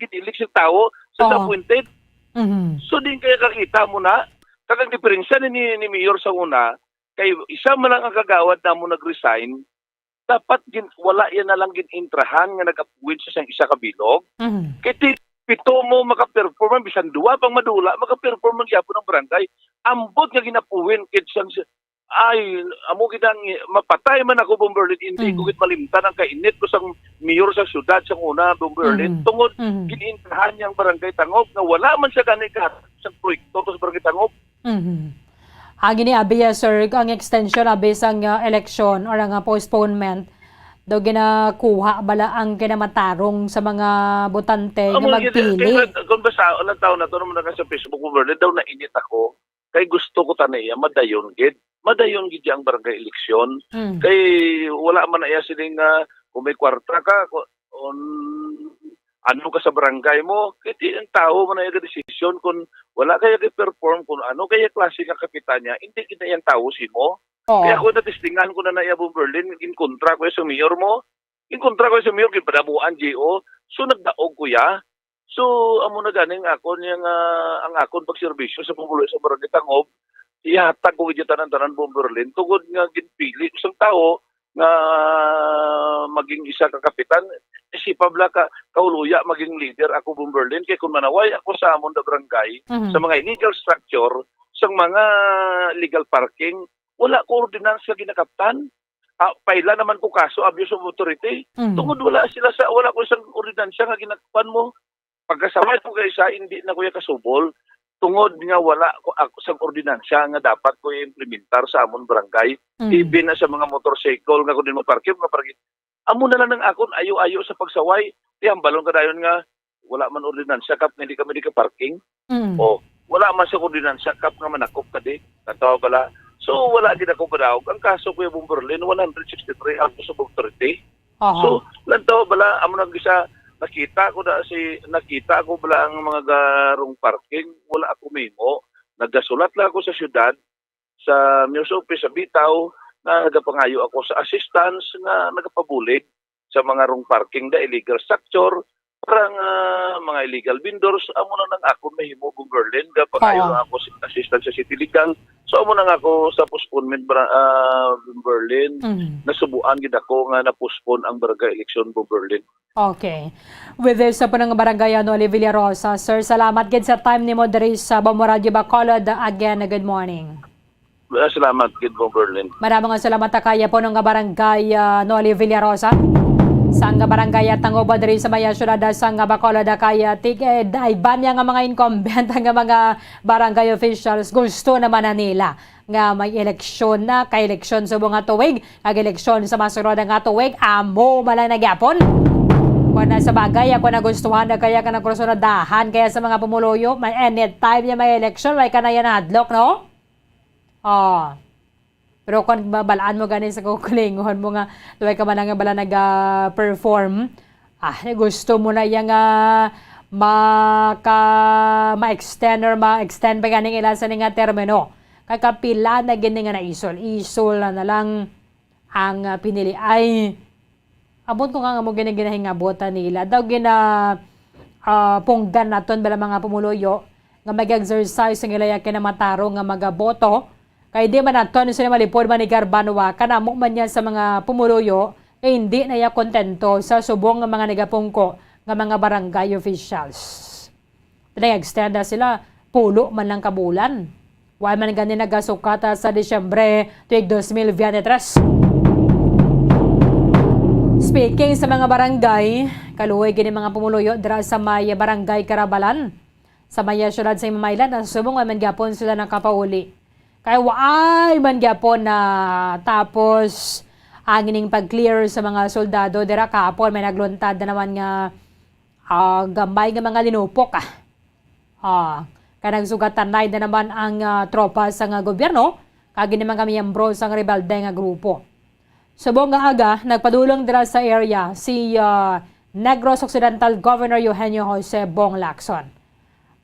gin-elect sa tawo sa Oo. appointed. Mhm. So, din kaya kakita mo na, kag ang diferensya ni, ni, ni Mayor sa una, kay isa man lang ang kagawad namo nag-resign, dapat gin-, wala yan na lang gin-intrahan nga nag-appoint sa siyang isa ka bilog. Mhm. Kay ti-, pito mo maka-perform, bisan duwa pang madula, maka-perform man gyapon ang barangay. Ambot nga gin-appoint kay siyang si-, ay, amo gid ang mapatay man ako, Bombo Erlin, hindi ko Mm. gid malimtan ang kainit ko sang mayor sa syudad sang una, Bombo Erlin. Mm. Tungod, Mm. gin-intrahan niya ang barangay Tangob nga wala man siya gani ka sa proyekto sa barangay Tangob. Mhm. Agi ni abi, ah, sir, ang extension abi sang, ah, eleksyon or ang, ah, postponement daw ginakuha bala ang kinamatarong sa mga botante nga Amo gid, magpili. Kaya kung basa, ang tao na to, naman na sa Facebook mo, Bernard, daw nainit ako. Kay gusto ko tani iya, madayon gid. Madayon gid ang barangay eleksyon. Mm. Kay wala man na iya siling nga kung may kwarta ka, ku-, on ano ka sa barangay mo, kay ti ang tawo man ang desisyon kung wala kaya ka-perform, kung ano kaya klase nga kapitan niya, hindi gid na iyang tawo simo. Oo. Kaya ako natistingan ko na na iya, Bomberlin, ginkontra ko sa mayor mo, ginkontra ko sa mayor, ginpadabuan, G O, so nagdaog ko ya. So, amo na ganing akon yang, ah, ang akon pagserbisyo sa pumulo sa Barangay Tangob, ihatag ko gid tanan-tanan, Bomberlin, tungod nga ginpili ko sang tawo nga maging isa ka kapitan, si Pabla ka, kauluya maging leader ako, Bomberlin, kay kung manaway ako sa amon da barangay, Mhm. sa mga illegal structure, sa mga illegal parking, wala ko ordinance nga ginakaptan. Ah, paila naman ko kaso, abuse of authority. Mhm. Tungod wala sila sa, wala ko isang ordinance nga ginakpan mo. Pagkasaway ko kay isa, hindi na ko ya kasubol. Tungod nga wala ko ako sa ordinansya nga dapat ko i-implementar sa amon barangay. Mm. Even na sa mga motorcycle nga kung din mo parking, mga parking. Amo na lang ang akon ayo-ayo sa pagsaway. Ti hambalon ka dayon nga wala man ordinansya kap nga hindi kami di ka parking. Mm. O, wala man sa ordinansya kap nga manakop ka di. Natawa pala. So, wala gid ako kadaog. Ang kaso, Kuya Bomberlin, one hundred sixty-three ang sa authority. Aha. So, lantaw bala, amo nang gisa, nakita ko na si, nakita ko bala ang mga garong parking, wala ako mahimo. Nagasulat lang ako sa syudad, sa mayor's office sa Bitaw, na nagapangayo ako sa assistance nga nagapabulig sa mga wrong parking, the illegal structure, para nga mga illegal vendors, amo na nang akon mahimo, Bomberlin, nga pangayo Oo. lang ako sa assistance sa City Ligang. So, amo na nga ako sa postponement, bra-, ah, Bomberlin. Mm. Nasubuan gid ako nga na-postpone ang barangay election, Bomberlin. Okay. With this, sa punong barangay, ano, Oli Villarosa, sir, salamat gid sa time nimo diri sa Bombo Radio Bacolod. Again, good morning. Ah, salamat gid, Bomberlin. Maraming nga salamat ta kaya punong nga barangay, ah, Noli Villarosa. Sang nga barangay at Tanguba diri sa maya syudad sang nga Bacolod, kaya tig-, eh, da-, iban niya nga mga incumbent nga mga barangay officials gusto naman na nila nga may eleksyon na, kay eleksyon subong nga tuig, kag eleksyon sa masunod nga tuig, amo man lang nagyapon. Kung na sa bagay, ako nagustuhan na kaya ka nagkursunadahan kaya sa mga pumuluyo, may anytime niya may eleksyon, may kanayan hadlok, no? Oh. Pero kung babalaan mo gani sa kukulingon mo nga, tuway ka man nga bala nag-perform, ah, gusto mo na iya nga maka-, ma-extend or ma-extend pa ganing ila sa ni nga termino. Kay kapila na gini nga naisol-isol na, na lang ang, ah, pinili ay Abot ko nga, nga mo gina-, ginahingabutan nila. Daw gina, ah, punggan naton bala mga pumuluyo nga mag-exercise ang ilaya kinamatarong nga magaboto. Kay di man naton sila malipod manigar banwa, kanamo man niya sa mga pumuluyo, kay hindi na iya kontento sa subong nga mga nagapungko nga mga barangay officials. Nag-extend na sila, pulo man lang ka bulan. Wa man gani nagasukata sa Disyembre tuig dos mil veintitrés. Speaking sa mga barangay, kaluoy gini mga pumuluyo dira sa may barangay Carabalan, sa may siyudad sa Himamaylan, ang subong wa man gyapon sila nakapauli. Kay waay man gyapon na tapos ang ining pag-clear sa mga soldado dira kahapon, may nagluntad na naman nga ah, gamay nga mga linupok, ah. Ah, kay nagsugatanay na naman ang, ah, tropa sang gobyerno kag ini mga miyembro sang rebelde nga grupo. Subong nga aga, nagpadulong dira sa area si, ah, Negros Occidental Governor Eugenio Jose Bong Lacson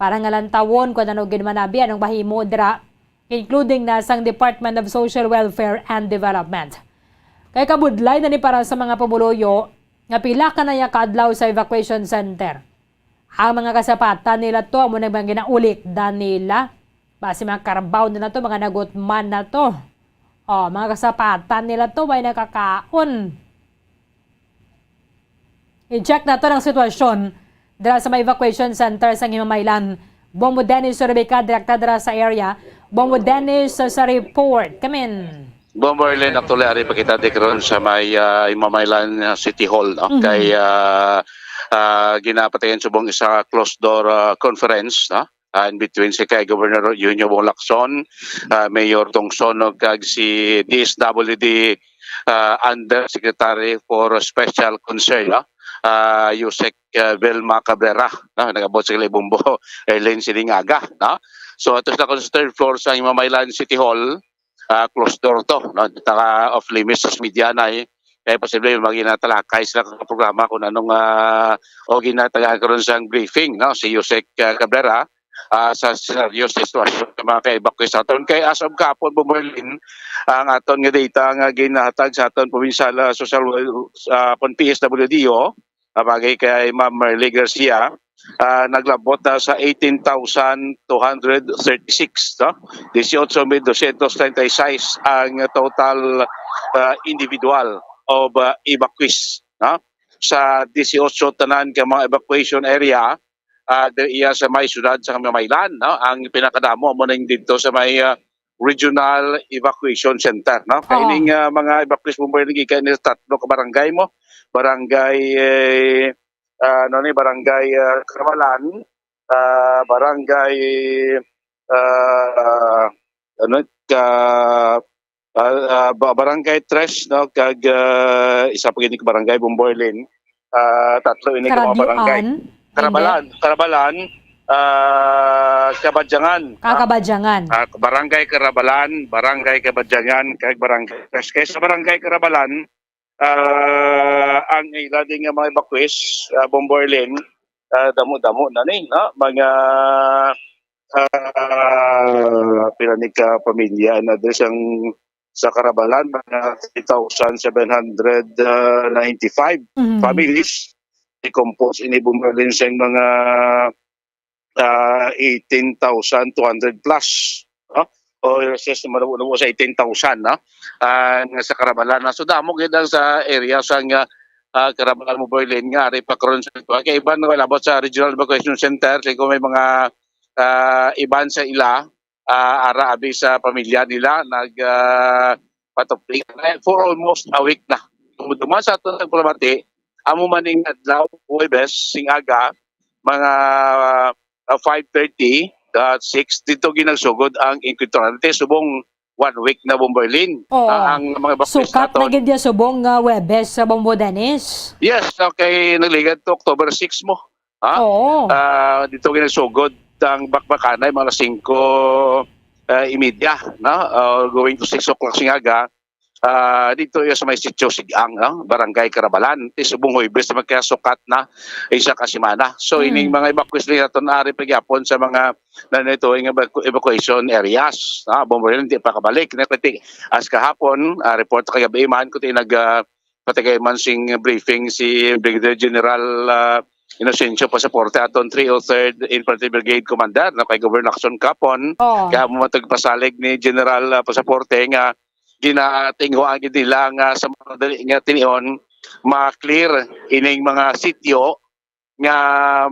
para nga lantawon kung ano gid manabi anong mahimo dira, including na sang Department of Social Welfare and Development. Kay kabudlay na ni para sa mga pumuluyo nga pila ka na ya ka adlaw sa evacuation center. Ang mga kasapatan nila to, amo na mga ginaulikdan nila. Basi mga karbaw na, na to, mga nagutman na to. Oh, mga kasapatan nila to, may nakakaon. I-check naton ang sitwasyon dira sa may evacuation center sa Himamaylan. Bombo Dennis Sorbica, direkta dira sa area. Bombo Dennis, sa, sa report. Come in. Bombo Arlene, actually, ari pa kita di karon sa may, ah, Himamaylan, ah, City Hall, no? Mhm. Kay, ah, ah, ginapatayan subong isa closed door, ah, conference, no? Ah, in between si kay Governor Eugenio Bong Lacson, ah, Mayor Tong Sonog, kag si D S W D, ah, Undersecretary for Special Concern, no? Ah, Usec, ah, Vilma Cabrera, no? Nag-abot sa kay Bombo Arlene sining aga, no? So, ato sila sa third floor sa Himamaylan City Hall, ah, closed door to, no? Taka off limits sa media na, eh. Kaya posible maging natalakay sila sa programa kung anong, ah, o ginatagaan karon sang briefing, no, si Yusek, ah, Cabrera, ah, sa senaryo, sa sitwasyon sa mga ka-evacuees naton. Kay as of kahapon, Bomberlin, ang aton nga data nga ginahatag sa aton provincial, ah, social wel-, ah, pon P S W D O, ah, bagay kay Ma'am Merly Garcia, ah, naglabot na sa eighteen thousand two hundred thirty-six, no? Dieciocho mil doscientos treinta y seis ang total, ah, individual of, ah, evacuees, no? Sa dieciocho tanan ka mga evacuation area, ah, diri iya sa may siyudad sa Kamaylan, no? Ang pinakadamo amo ning didto sa may, ah, Regional Evacuation Center, no? Kay Oo. Ining, ah, mga evacuees, Bomberlin, gikan ni tatlo ka barangay mo, barangay, eh, ah, ano ni, barangay, ah, Karabalan, ah, barangay, ah, ano, ka, ah, ah, ba-, barangay Tres, no, kag, ah, isa pa gid ka barangay, Bomberlin. Ah, tatlo ini ka mga barangay. Karadyuan? Karabalan, Hindi. Karabalan, ah, Kabadyangan, Ah, ah, Kabadyangan. ah, Barangay Karabalan, Barangay Kabadyangan, kag Barangay Tres. Kay sa Barangay Karabalan, ah, ang ila din nga mga evacuees, ah, Bomberlin, ah, damo-damo na ni, no? Mga, ah, pila ni ka pamilya na diri sang, sa Karabalan, mga three thousand seven hundred ninety-five Mhm. families. I-compose ini, Bomberlin, sa mga, ah, eighteen thousand two hundred plus, no? O, yes, yes, malabo-labo sa eighteen thousand, no? Ah, nga sa Karabalan na. So, damo gid ang sa area sang, ah, ah, Karabalan, Bomberlin, nga ari pa karon sa kuwan. Kay iban nga labot sa Regional Evacuation Center, kay kung may mga, ah, iban sa ila, ah, ara abi sa pamilya nila, nag, ah, patupli for almost a week na. Duman sa aton nagpalamati, amo man ning adlaw, Huwebes, sing aga, mga, ah, five thirty, ah, six, dito ginagsugod ang enkwentro. Ante, subong one week na, Bomberlin. Oo. Ah, ang mga evacuees Sukat na naton. Gid ya subong nga Huwebes sa Bombo Dennis. Yes, okay, nagligad to October six mo. Ha? Oo. Ah, dito ginagsugod ang bakbakanay mga alas singko, ah, y media, no? Ah, going to six o'clock sing aga. Ah, dito iya sa may Sitio Sigang, no? Barangay Karabalan. Ti subong Huwebes na magkasukat na isa ka semana. So, ining Hmm. mga evacuees ni naton ari pa gyapon sa mga nanitoy nga evacu-, evacuation areas. Ah, Bomberlin, di pa kabalik. Na, kuti, as kahapon, ah, report kagabi man, kuti nag, ah, patigay man sing briefing si Brigadier General, ah, Inocencio Pasaporte, aton three oh third Infantry Brigade Commander, no, kay Governor Lacson Capon. Oh. Kaya mo matagpasalig ni General, ah, Pasaporte nga ginatinguha gid nila nga sa mga dali nga tinion, ma-clear ining mga sitio nga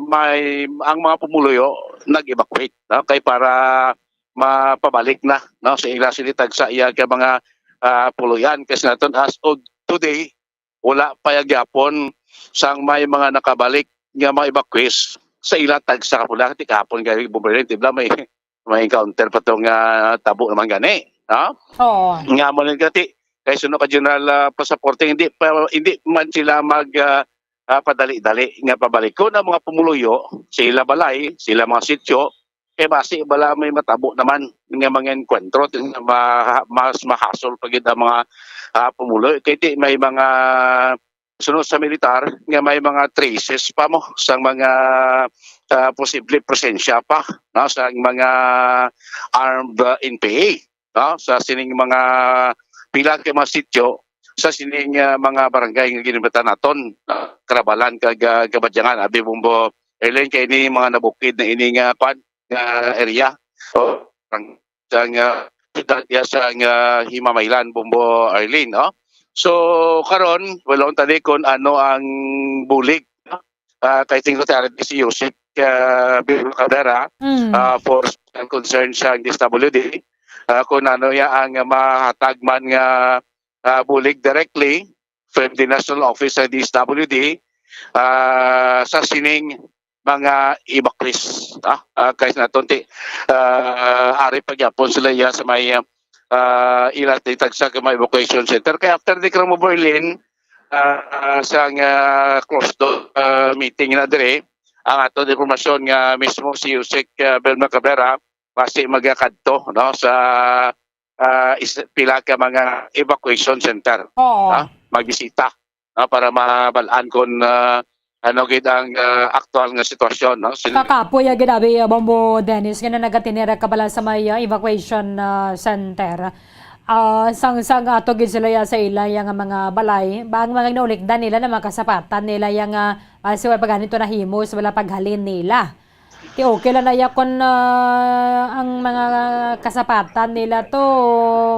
may, ang mga pumuluyo nag-evacuate, no? Kay para mapabalik na, no, sa ila sila tagsa iya ka mga, ah, puluyan. Kasi naton, as of today, wala pa ya gyapon sang may mga nakabalik nga mga evacuees sa ila tagsa ka pula. Ti kahapon kay Bomberlin, tibla may, may encounter pa to nga tabo naman gani, no? Oo. Nga mo lang gati, kay suno ka General, ah, Pasaporte, hindi pa, hindi man sila mag, ah, ah, padali-dali nga pabalik. Kung ang mga pumuluyo, sila balay, sila mga sityo, kay basi bala may matabo naman nga mga enkwentro, tin-, ma-, mas mahasol pa gid ang mga, ah, pumuluyo. Kay ti may mga, suno sa militar, nga may mga traces pa mo sang mga, ah, posible presensya pa, no, sang mga armed, ah, N P A, no, sa sining mga pila ka mga sityo, sa sining, ah, mga barangay nga ginibatan naton, ah, Karabalan kag, ah, Kabadyangan. Abi, Bombo Ellen, kay ini mga nabukid na ini nga, kwan, nga area. O, ang, sang, ah, siyudad ya sang, ah, Himamaylan, Bombo Arlene, no? So, karon, wala akong tali kung ano ang bulig, no? Ah, kay tingko tayo si Yusek, ah, Bilbao Cabrera, Mm. ah, for special concern sa D S W D, ah, kung ano ya ang mahatag man nga, ah, bulig directly from the National Office sa D S W D, ah, sa sining mga evacuees, ah, ah, kay sa naton ti, ah, ari pa gyapon sila iya sa may, ah, ila ti tagsa ka mga evacuation center. Kay after di Cramo Berlin, ah, ah, sa nga closed door, ah, meeting na dire, ang aton impormasyon nga mismo si Yusek, ah, Belma Cabrera, basi magakadto, no, sa, ah, is-, pila ka mga evacuation center. Oo. Ha? magbisita, no, para mabal-an kung, ah, ano gid ang, ah, aktual nga sitwasyon, no? Sin- Kakapoy, ah, gid abi, ah, Bombo Dennis, nga nagatinera ka pala sa may, ah, evacuation, ah, center. Ah, sang, sang ato gid sila ya sa ila ya nga mga balay, ba ang mga ginaulikdan nila na mga kasapatan nila ya nga, ah, si wa pa ganito nahimo sa wala paghalin nila. Ti okay lang na ya kon, ah, ang mga kasapatan nila to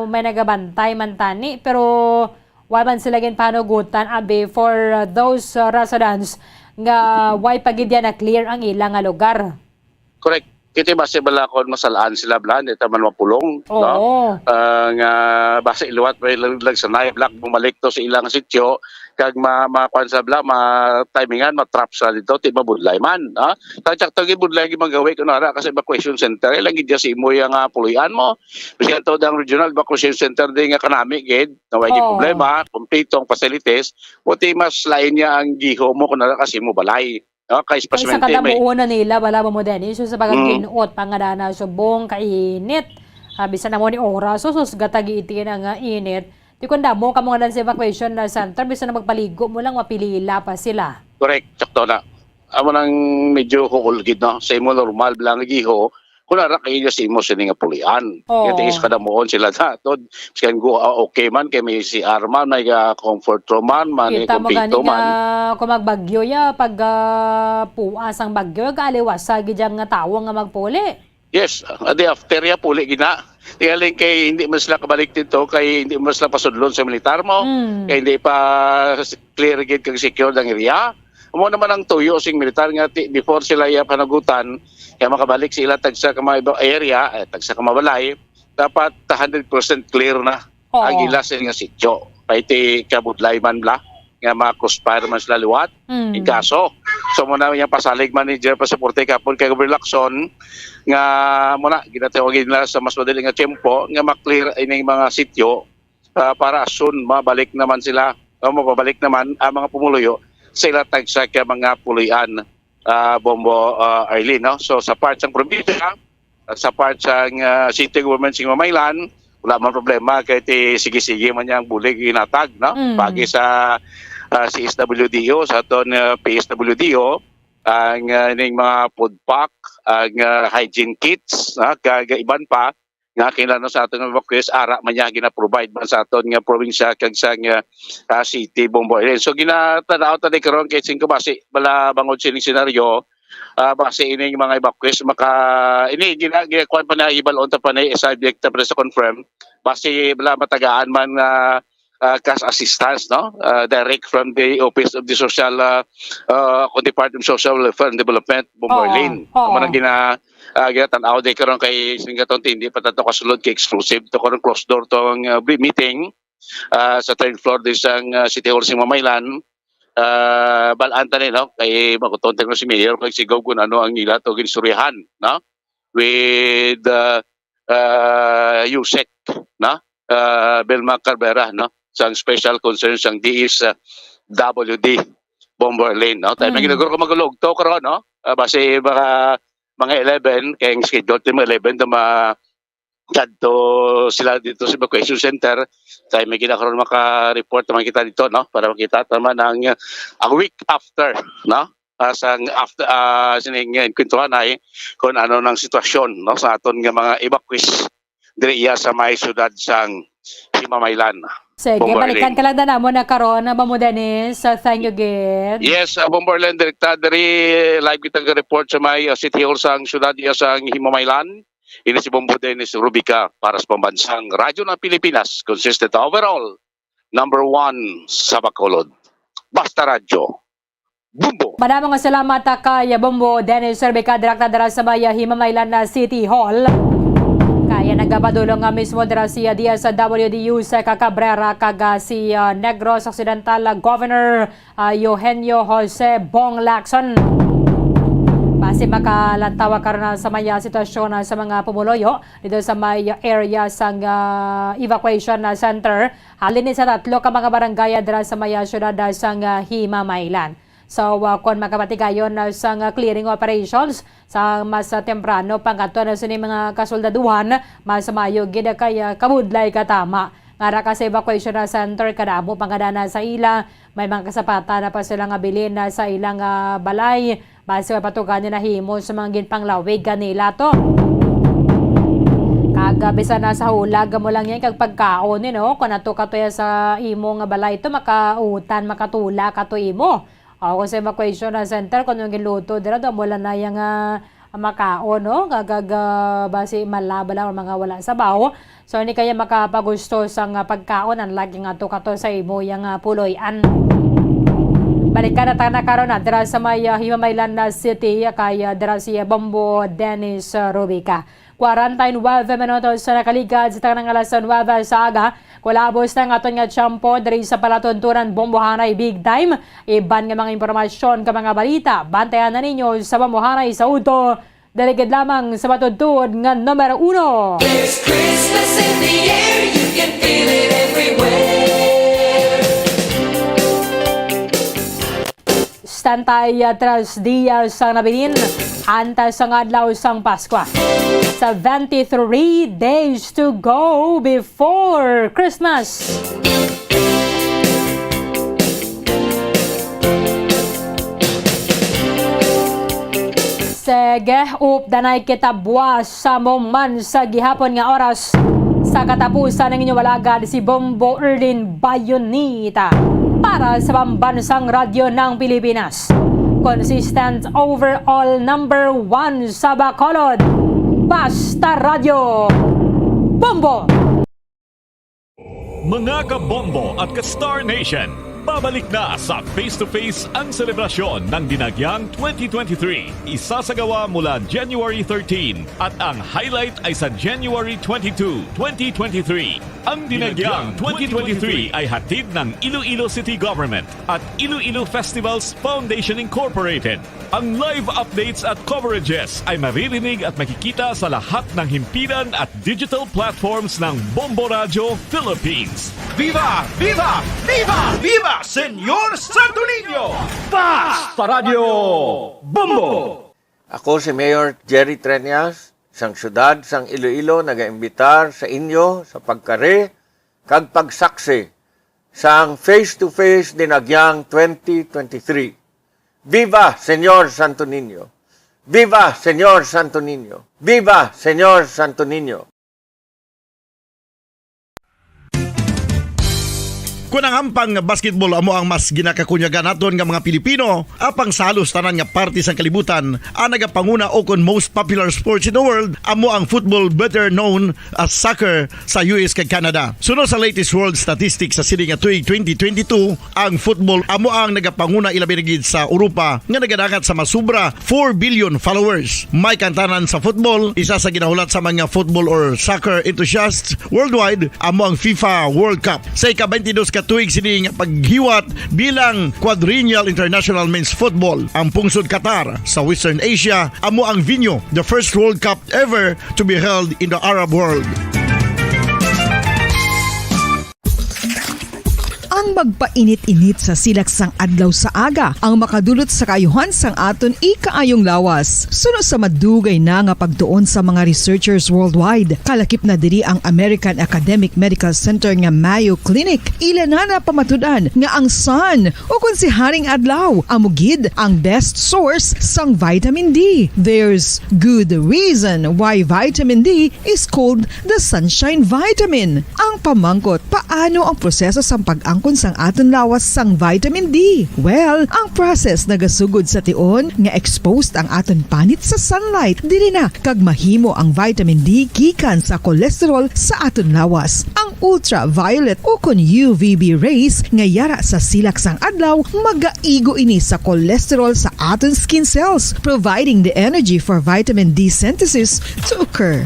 may nagabantay man tani, pero wa man sila ginpanugutan, abi, for, uh, those, uh, residents nga way pa gid na clear ang ila nga lugar. Correct. Kita base bala kon masalaan sila bala, hindi ta man mapulong, no? Oo. Ah, nga base liwat may lag-, lagsanay, bala, bumalik to sa ilang sityo, kag ma-, makuan sa bala, ma-timingan, ma-trap sa dito, ti mabudlay man, ha? Kag sakto gid budlay ang gimagawi ko nara kasi evacuation center, eh, lagi dyan sa imo yang, ah, puloy-an mo. Bisan to ang regional evacuation center di nga kanami gid, na way gid Oo. problema, kompleto ang facilities, buti mas lain niya ang giho mo kung nara kasi mo balay. No? Kay Kay sa especially may kadamuon na nila, wala ba mo din? Isu sa Mm. pagkaginot, pangadana, subong, kainit. Ah, bisan na mo ni oras, so, sus, gatag itin ang, ah, init. Di kung damo ka mga sa evacuation na center, bisan na magpaligo mo lang, mapilila pa sila. Correct, sakto na. Amo nang medyo huol gid, no? Sa imo normal lang giho, kung ara kayo sa imo sini nga pulian. Oo. Kaya tingis kadamuon sila na, tod, sikan go, ah, okay man, kay may C R man, may, ah, comfort room man, may Kita mo gani kumpito man. Nga, kung magbagyo ya, pag, ah, puas ang bagyo, kaaliwasa gid yang nga tawo nga magpuli. Yes, ah, the after ya, puli gina. Tingaling kay hindi man sila kabalik dito, kay hindi man sila pasudlon sa militar mo, Mm. kay hindi pa s-, clear gid kag secure ang area. Amo naman ang tuyo sing militar nga ti-, before sila iya panagutan, kaya makabalik sila tagsa ka mga iba area, eh, tagsa ka mabalay, dapat hundred percent clear na Oo. ang ila sa nga sityo. Kay ti kabudlay man bla, nga ma-crossfire man sila liwat, Mm. in kaso. So, muna yung pasalig manager pa sa Porte Kapon kay Governor Lacson, nga muna, ginatawag nila sa mas madali nga tiyempo, nga ma-clear ining mga sityo, ah, para soon mabalik naman sila, o mapabalik naman ang mga pumuluyo sa ila tagsa ka mga puloy-an, ah, Bombo, ah, Arlene, no? So, sa part sang probinsya, at sa part sang, ah, city government sing Mamaylan, wala man problema kay ti sige-sige man niya ang bulig ginatag, no? Mm. Pagi sa, ah, C S W D O, sa aton, ah, P S W D O, ang, ah, ning mga food pack, ang, ah, hygiene kits, ah, kag iban pa, nga kinahanglan sa aton nga evacuees, ara man niya gina-provide man sa aton nga probinsya kag sa nga, ah, city, Bombo Island. So, ginatanaw ta di karon kay singko basi bala bangod sining senaryo, ah, basi ining mga evacuees maka-, ini gina-, ginakuan pa na, ibalon ta pa na, subject ta pa sa confirm. Basi bala matagaan man nga, ah, cash assistance, no? Ah, direct from the Office of the Social, ah, ah, kung Department of Social Welfare and Development, Bombo Oo, Island. oo. Amo nang gina-, ah, ginatanaw di karon kay singkaton hindi pa tato kasulod kay exclusive to karon closed door to ang, ah, meeting, ah, sa third floor di sang, ah, City Hall sing Mamaylan. Ah, balaan ta ni, no? Kay maguton ta si Mayor kag si Gov kung ano ang ila to ginstoryahan, no? With, ah, ah, USEC, no? Ah, Vilma Cabrera, no? Sang special concern sang D S W D, Bombo Island, no? Tayo Mm. may ginagawa ko magulog to karon, no? Ah, base mga, mga eleven, kay ang schedule ti mga eleven to ma-, kadto sila dito sa evacuation center. Tayo may ginagawa maka-report naman kita dito, no? Para makita naman ang, ang week after, no? Ah, sang after, ah, sining, ah, kwentuhan ay kung ano nang sitwasyon, no, sa aton nga mga evacuees diri iya sa may siyudad sang Himamaylan. Sige, Bombo balikan Arlene. Ka lang na namo na karon, Bombo Dennis. So, thank you, gid. Yes, ah, Bombo Arlene, direkta diri, live kitang report sa may, ah, City Hall sang siyudad iya sang Himamaylan. Ini si Bombo Dennis Rubica para sa Pambansang Radyo ng Pilipinas, consistent overall, number one sa Bacolod. Basta Radyo. Bombo! Madamo nga salamat, ah, kay Bombo Dennis Cervica, direkta dira sa may, ah, Himamaylan na City Hall. Kaya nagapadulong nga mismo dira si, ah, D S W D USEC Cabrera kag, ah, si, ah, Negros Occidental, ah, Governor, ah, Eugenio Jose Bong Lacson. Basi makalantaw karon na sa may, ah, sitwasyon, ah, sa mga pumuluyo dito sa may, ah, area sang, ah, evacuation, ah, center. Halin ni sa tatlo ka mga barangay dira sa may, ah, siyudad, ah, sang, ah, Himamaylan. So, ah, kon makapatigayon na sang, ah, clearing operations sa mas, ah, temprano pa ngadto na sini mga kasoldaduhan, mas maayo gid kay, ah, kabudlay katama. Nga ara ka sa evacuation na center, kadamo pa nga dana sa ila. May mga kasapatan na pa sila nga bilin na sa ilang, ah, balay. Basi may patugan ni nahimo sa mga ginpanglawig kanila to. Kag, ah, bisan na sa hulag mo lang yan, kag pagkaon, you know, kung ato ka to ya sa imo nga balay to, makautan, makatula ka to imo. O, kung sa evacuation na center, kung yung giluto, dira, daw mo lang na yung, ah, makaon, no? Kag, kag, ah, basi malaba lang ang mga wala sa baho. So, hindi kaya makapagusto sa nga pagkaon ang lagi nga to kato sa imo yang, ah, puloy-an. Balikan na ta na karon na dira sa may, ah, Himamaylan na City, kay, ah, dira si Bombo Dennis, ah, Rubica. Kwarenta y nuebe minutos sa nakaligad sa tanang alas nuebe sa aga. Kulabos na ang aton nga tiyempo diri sa palatuntunan Bombohanay Big Time. Iban nga mga impormasyon ka mga balita, bantayan na ninyo sa Bombohanay sa udto. Diri gid lamang sa matuod-tuod nga numero uno. There's Christmas in the air, you can feel it everywhere. Santa Tres Dias ang nabilin, antes ang adlaw sang Paskwa. Seventy-three days to go before Christmas. Sige, updanay kita buwas sa mo man sa gihapon nga oras. Sa katapusan ng inyong alagad, si Bombo Erlin Bayonita para sa Pambansang Radyo ng Pilipinas. Consistent overall number one sa Bacolod. Basta Radyo. Bombo! Mga ka-Bombo at ka-Star Nation, pabalik na sa Face to Face ang selebrasyon ng Dinagyang twenty twenty-three. Isasagawa mula January thirteen at ang highlight ay sa January twenty-two, twenty twenty-three. Ang Dinagyang twenty twenty-three ay hatid ng Iloilo City Government at Iloilo Festivals Foundation Incorporated. Ang live updates at coverages ay maririnig at makikita sa lahat ng himpilan at digital platforms ng Bombo Radyo Philippines. Viva! Viva! Viva! Viva, Senyor Santo Niño! Basta Radyo Bombo! Ako si Mayor Jerry Treñas, sang siyudad sang Iloilo, nagaimbitar sa inyo sa pagkari kag pagsaksi sang face-to-face Dinagyang twenty twenty-three. Viva, Senyor Santo Niño! Viva, Senyor Santo Niño! Viva, Senyor Santo Niño! Kon ang hampang nga basketball amo ang mas ginakakunyagan naton nga mga Pilipino, apang sa halos tanan nga parte sang kalibutan, ang nagapanguna o kon most popular sports in the world amo ang football, better known as soccer, sa U S kag Canada. Suno sa latest world statistics sa sini nga tuig twenty twenty-two, ang football amo ang nagapanguna, ilabi na gid sa Europa nga nagadangat sa masubra four billion followers. May kantanan sa football, isa sa ginahulat sa mga football or soccer enthusiasts worldwide amo ang FIFA World Cup. Sa ika-twenty-dos ka tuig sini nga paghiwat bilang Quadrennial International Men's Football, ang pungsod Qatar sa Western Asia amo ang venue, the first World Cup ever to be held in the Arab world. Ang magpainit-init sa silak sang adlaw sa aga ang makadulot sa kaayuhan sang aton ikaayong lawas. Suno sa madugay na nga pagtuon sa mga researchers worldwide, kalakip na diri ang American Academic Medical Center nga Mayo Clinic. Ila na napamatud-an nga ang sun, o kon si Haring Adlaw, amo gid ang best source sang vitamin D. There's good reason why vitamin D is called the sunshine vitamin. Ang pamangkot, paano ang proseso sang pag-angkon sang aton lawas sang vitamin D? Well, ang process nagasugod sa tion nga exposed ang aton panit sa sunlight, diri na kag mahimo ang vitamin D gikan sa cholesterol sa aton lawas. Ang ultraviolet o kon U V B rays nga yara sa silak sang adlaw, magaigo ini sa cholesterol sa aton skin cells, providing the energy for vitamin D synthesis to occur.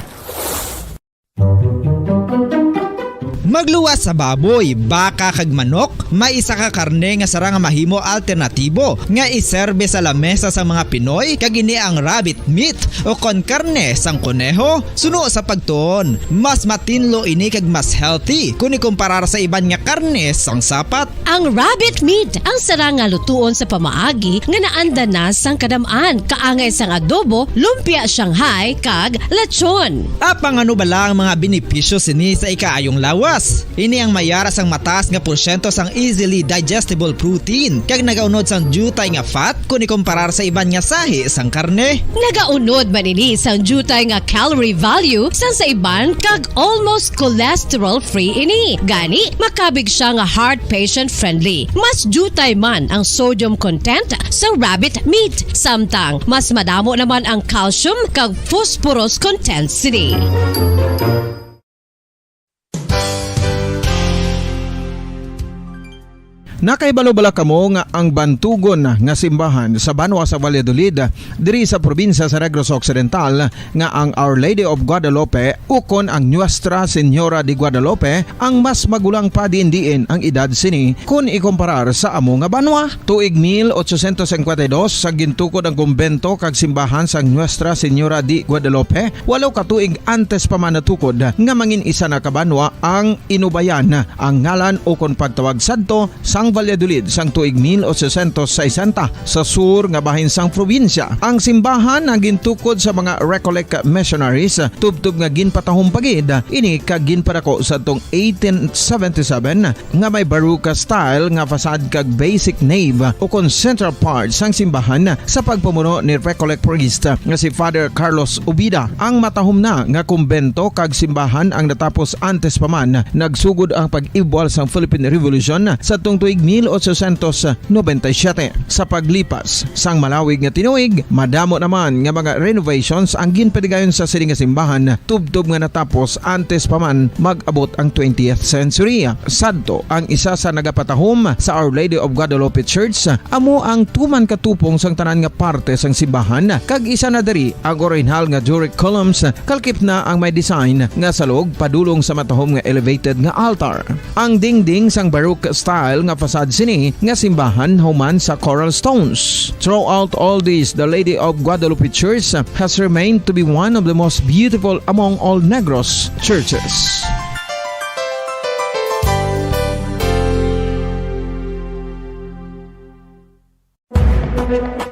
Magluwas sa baboy, baka kag manok, may isa ka karne nga sarang nga mahimo alternatibo nga iserbe sa lamesa sa mga Pinoy, kag ini ang rabbit meat o kon karne sang koneho. Suno sa pagtuon, mas matinlo ini kag mas healthy kon ikumparar sa iban nga karne sang sapat. Ang rabbit meat ang sarang nga lutuon sa pamaagi nga naanda na sang kadam-an, kaangay sang adobo, lumpia Shanghai, kag lechon. Apang ano bala ang mga benepisyo sini sa ikaayong lawas? Ini ang may ara sang mataas nga porsyento sang easily digestible protein, kag nagaunod sang diutay nga fat kon ikomparar sa iban nga sahi sang karne. Nagaunod man ini sang diutay nga calorie value sang sa iban, kag almost cholesterol-free ini. Gani, makabig siya nga heart patient-friendly. Mas diutay man ang sodium content sa rabbit meat, samtang mas madamo naman ang calcium kag phosphorus content sini. Nakahibalo bala kamo nga ang bantugon nga simbahan sa banwa sa Valladolid, diri sa probinsya sa Negros Occidental, nga ang Our Lady of Guadalupe ukon ang Nuestra Señora de Guadalupe ang mas magulang pa diin-diin ang edad sini kon ikomparar sa amo nga banwa? Tuig mil ochocientos cincuenta y dos, sa gintukod ang kumbento kag simbahan sang Nuestra Señora de Guadalupe, walo ka tuig antes pa man natukod nga mangin isa na ka banwa ang inubayan ang ngalan ukon pagtawag sadto sang Valladolid sang tuig mil ochocientos sesenta, sa sur nga bahin sang probinsya. Ang simbahan ang gintukod sa mga Recollect missionaries, tubtob nga ginpatahom pa gid ini kag ginpadako sadtong eighteen seventy-seven, nga may Baroque style nga facade kag basic nave ukon central part sang simbahan sa pagpamuno ni Recollect priest nga si Father Carlos Ubida. Ang matahom na nga kumbento kag simbahan ang natapos antes pa man nagsugod ang pag-ibwal sang Philippine Revolution sadtong tuig mil ochocientos noventa y siete. Sa paglipas sang malawig nga tinuig, madamo naman nga mga renovations ang ginpadigayon sa sini nga simbahan, tubtob nga natapos antes pa man mag-abot ang twentieth century. Sadto ang isa sa nagapatahom sa Our Lady of Guadalupe Church, amo ang tuman ka tupong sang tanan nga parte sang simbahan, kag isa na diri ang orihinal nga Doric columns, kalkip na ang may design nga salog padulong sa matahom nga elevated nga altar. Ang dingding sang Baroque style nga facade sini nga simbahan human sa coral stones. Throughout all this, the Lady of Guadalupe Church has remained to be one of the most beautiful among all Negros churches.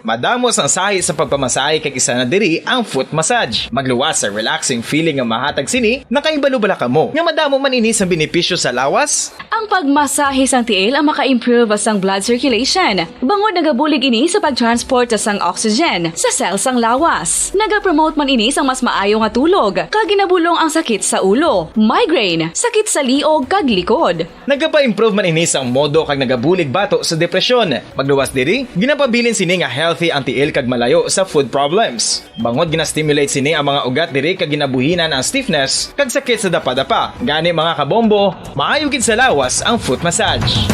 Madamo sang sahi sa pagpamasahe, kag isa na diri ang foot massage. Magluwas sa relaxing feeling nga mahatag sini. Nakahibalo bala kamo nga madamo man ini sang benepisyo sa lawas? Ang pagmasahe sang tiil ang maka-improve sang blood circulation, bangod nagabulig ini sa pag-transport sang oxygen sa cell sang lawas. Nagapromote man ini sang mas maayo nga tulog, kag ginabulong ang sakit sa ulo, migraine, sakit sa liog, kag likod. Nagapa-improve man ini sang modo kag nagabulig bato sa depresyon. Magluwas diri, ginapabilin sini nga healthy ang tiil kag malayo sa foot problems. Bangod gina-stimulate sini ang mga ugat diri kag ginabuhinan ang stiffness kag sakit sa dapadapa. Gani, mga kabombo, maayo gid sa lawas ang foot massage.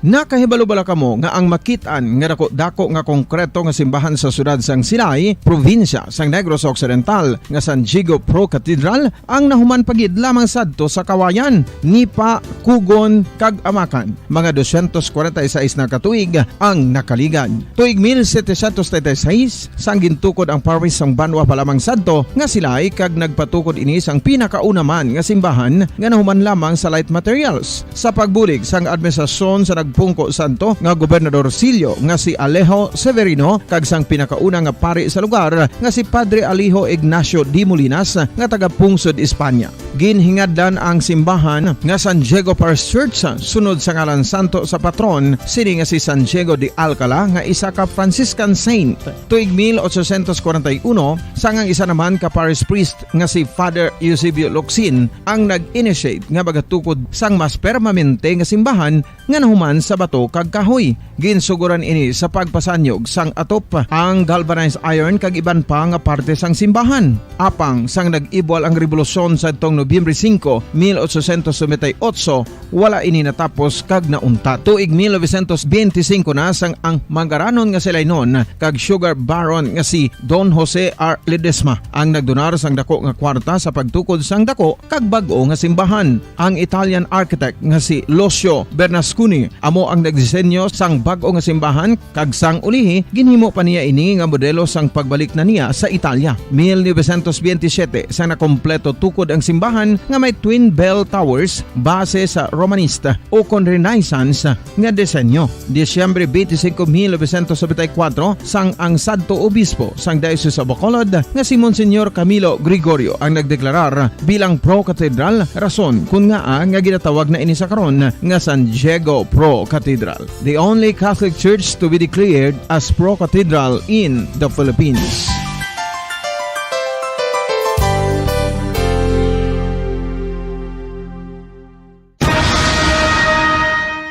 Nakahibalo bala kamo nga ang makit-an nga dako-dako nga konkreto nga simbahan sa siyudad sang Silay, probinsya sang Negros Occidental, nga San Diego Pro Cathedral, ang nahuman pa gid lamang sadto sa kawayan, nipa, kugon, kag amakan? Mga dosyentos kwarenta y seis na ka tuig ang nakaligad. Tuig mil setecientos treinta y seis, sang gintukod ang parish sang banwa pa lamang sadto nga Silay, kag nagpatukod ini sang pinakauna man nga simbahan nga nahuman lamang sa light materials. Sa pagbulig sang administrasyon sa nagpungko sadto nga Gobernador Sillo nga si Alejo Severino kag sang pinakauna nga pari sa lugar nga si Padre Alejo Ignacio de Molinas nga taga-pungsod Espanya. Ginhingadlan ang simbahan nga San Diego Parish Church, sunod sa ngalan santo sa patron sini nga si San Diego de Alcala, nga isa ka Franciscan saint. Tuig mil ochocientos kwarenta y uno, sang ang isa naman ka parish priest nga si Father Eusebio Locsin ang nag-initiate nga magatukod sang mas permanente nga simbahan nga nahuman sa bato kag kahoy. Ginsugoran ini sa pagpasanyog sang atop, ang galvanized iron kag iban pa nga parte sang simbahan. Apang sang nag-ibwal ang rebolusyon sadtong Nobyembre singko, mil ochocientos noventa y ocho, wala ini natapos kag nauntat. Tuig mil novecientos benti singko na, sang ang mangaranon nga si Lainon kag sugar baron nga si Don Jose R. Ledesma ang nagdonar sang dako nga kwarta sa pagtukod sang dako kag bag-o nga simbahan. Ang Italian architect nga si Lucio Bernasconi Mo ang nagdisenyo sang bag-o nga simbahan, kag sang ulihi, ginhimo pa niya ini nga modelo sang pagbalik na niya sa Italia. Mil novecientos veintisiete, sang nakompleto tukod ang simbahan nga may twin bell towers base sa Romanista o kon Renaissance nga disenyo. Disyembre twenty-five, mil novecientos noventa y cuatro, sang ang sadto obispo sang Diocese of Bacolod nga si Monsignor Camilo Gregorio ang nagdeklarar bilang pro-cathedral, rason kun ngaa nga ginatawag na ini sa karon nga San Diego Pro Cathedral, the only Catholic Church to be declared as pro-cathedral in the Philippines.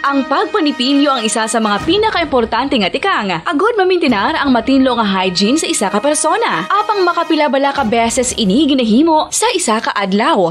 Ang pagpanipilyo ang isa sa mga pinakaimportante nga tikang agud mamintinar ang matinlo nga hygiene sa isa ka persona. Apang makapila bala ka beses ini ginahimo sa isa ka adlaw?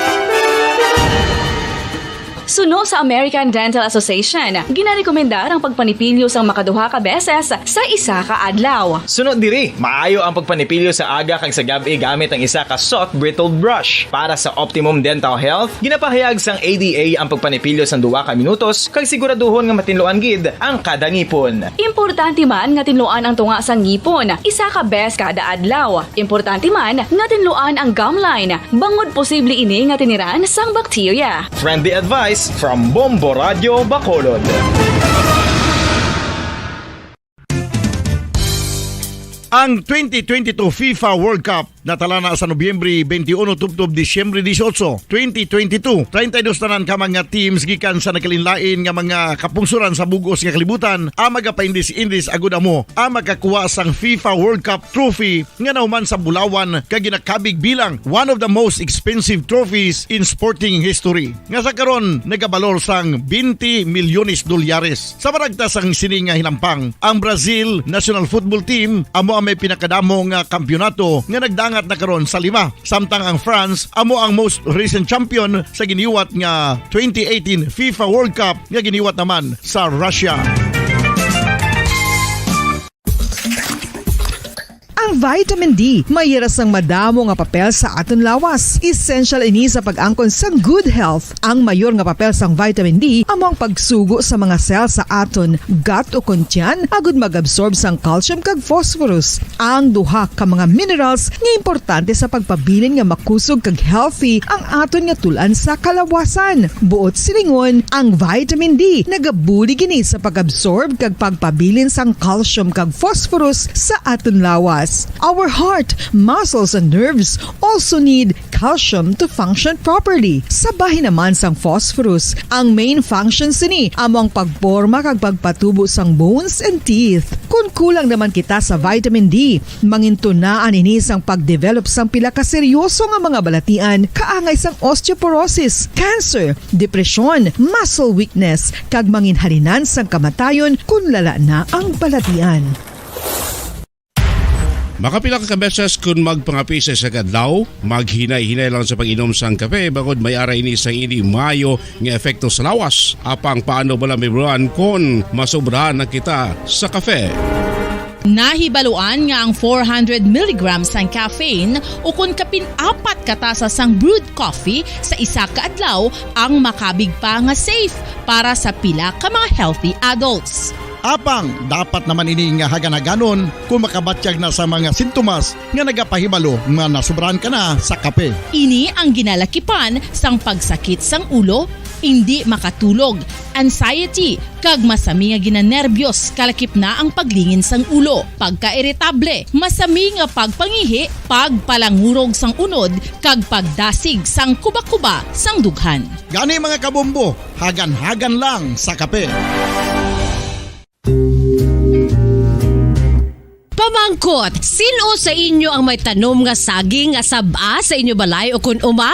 Suno sa American Dental Association, ginarekomendar ang pagpanipilyo sang makaduha ka beses sa isa ka adlaw. Suno diri, maayo ang pagpanipilyo sa aga kag sa gab-i gamit ang isa ka soft bristled brush. Para sa optimum dental health, ginapahayag sang A D A ang pagpanipilyo sang duha ka minutos kag siguraduhon nga matinluan gid ang kada ngipon. Importante man nga tinluan ang tunga sang ngipon isa ka beses kada adlaw. Importante man nga tinluan ang gum line, bangod posible ini nga tiniran sang bakterya. Friendly advice from Bombo Radio Bacolod. Ang twenty twenty-two FIFA World Cup natala na sa Nobyembre twenty-one tubtob Disyembre dieciocho, twenty twenty-two. Treinta y dos tanan ka mga teams gikan sa nagkalainlain nga mga kapungsoran sa bug-os nga kalibutan ang magapaindis-indis agud amo ang makakuha sang FIFA World Cup trophy nga nahuman sa bulawan kag ginakabig bilang one of the most expensive trophies in sporting history, nga sa karon nagabalor sang twenty milyones dolyares. Sa maragta sang sini nga hinampang, ang Brazil national football team amo ang may pinakadamo nga kampiyonato nga nagdangat na karon sa lima, samtang ang France amo ang most recent champion sa giniwat nga twenty eighteen FIFA World Cup nga giniwat naman sa Russia. Ang vitamin D may ira sang madamo nga papel sa aton lawas. Essential ini sa pag-angkon sang good health. Ang mayor nga papel sang vitamin D amo ang pagsugo sa mga cell sa aton gut o kon tiyan agud mag-absorb sang calcium kag phosphorus, ang duha ka mga minerals nga importante sa pagpabilin nga makusog kag healthy ang aton nga tul-an sa kalawasan. Buot silingon, ang vitamin D nagabulig ini sa pag-absorb kag pagpabilin sang calcium kag phosphorus sa aton lawas. Our heart, muscles, and nerves also need calcium to function properly. Sa bahin naman sang phosphorus, ang main function sini amo ang pagporma kag pagpatubo sang bones and teeth. Kon kulang naman kita sa vitamin D, mangintunaan ini sang pag-develop sang pila ka seryoso nga mga balatian kaangay sang osteoporosis, cancer, depresyon, muscle weakness, kag manginhalinan sang kamatayon kon lala na ang balatian. Makapila ka beses kon magpangape sa isa ka adlaw, maghinay-hinay lang sa pag-inom sang kape, bangod may ara ini sang indi maayo nga epekto sa lawas. Apang paano bala mahibaluan kon masobrahan na kita sa kape? Nahibaluan nga ang four hundred milligrams sang caffeine ukon kapin apat ka tasa sang brewed coffee sa isa ka adlaw ang makabig pa nga safe para sa pila ka mga healthy adults. Apang dapat naman ini nga hagan-haganon kon makabatyag na sa mga sintomas nga nagapahibalo nga nasobrahan ka na sa kape. Ini ang ginalakipan sang pagsakit sang ulo, indi makatulog, anxiety, kag masami nga ginanerbyos, kalakip na ang paglingin sang ulo, pagkairitable, masami nga pagpangihi, pagpalangurog sang unod, kag pagdasig sang kuba-kuba sang dughan. Gani, mga kabombo, hagan-hagan lang sa kape. Pamangkot, sin-o sa inyo ang may tanom nga saging nga sab-a sa inyo balay o kon uma?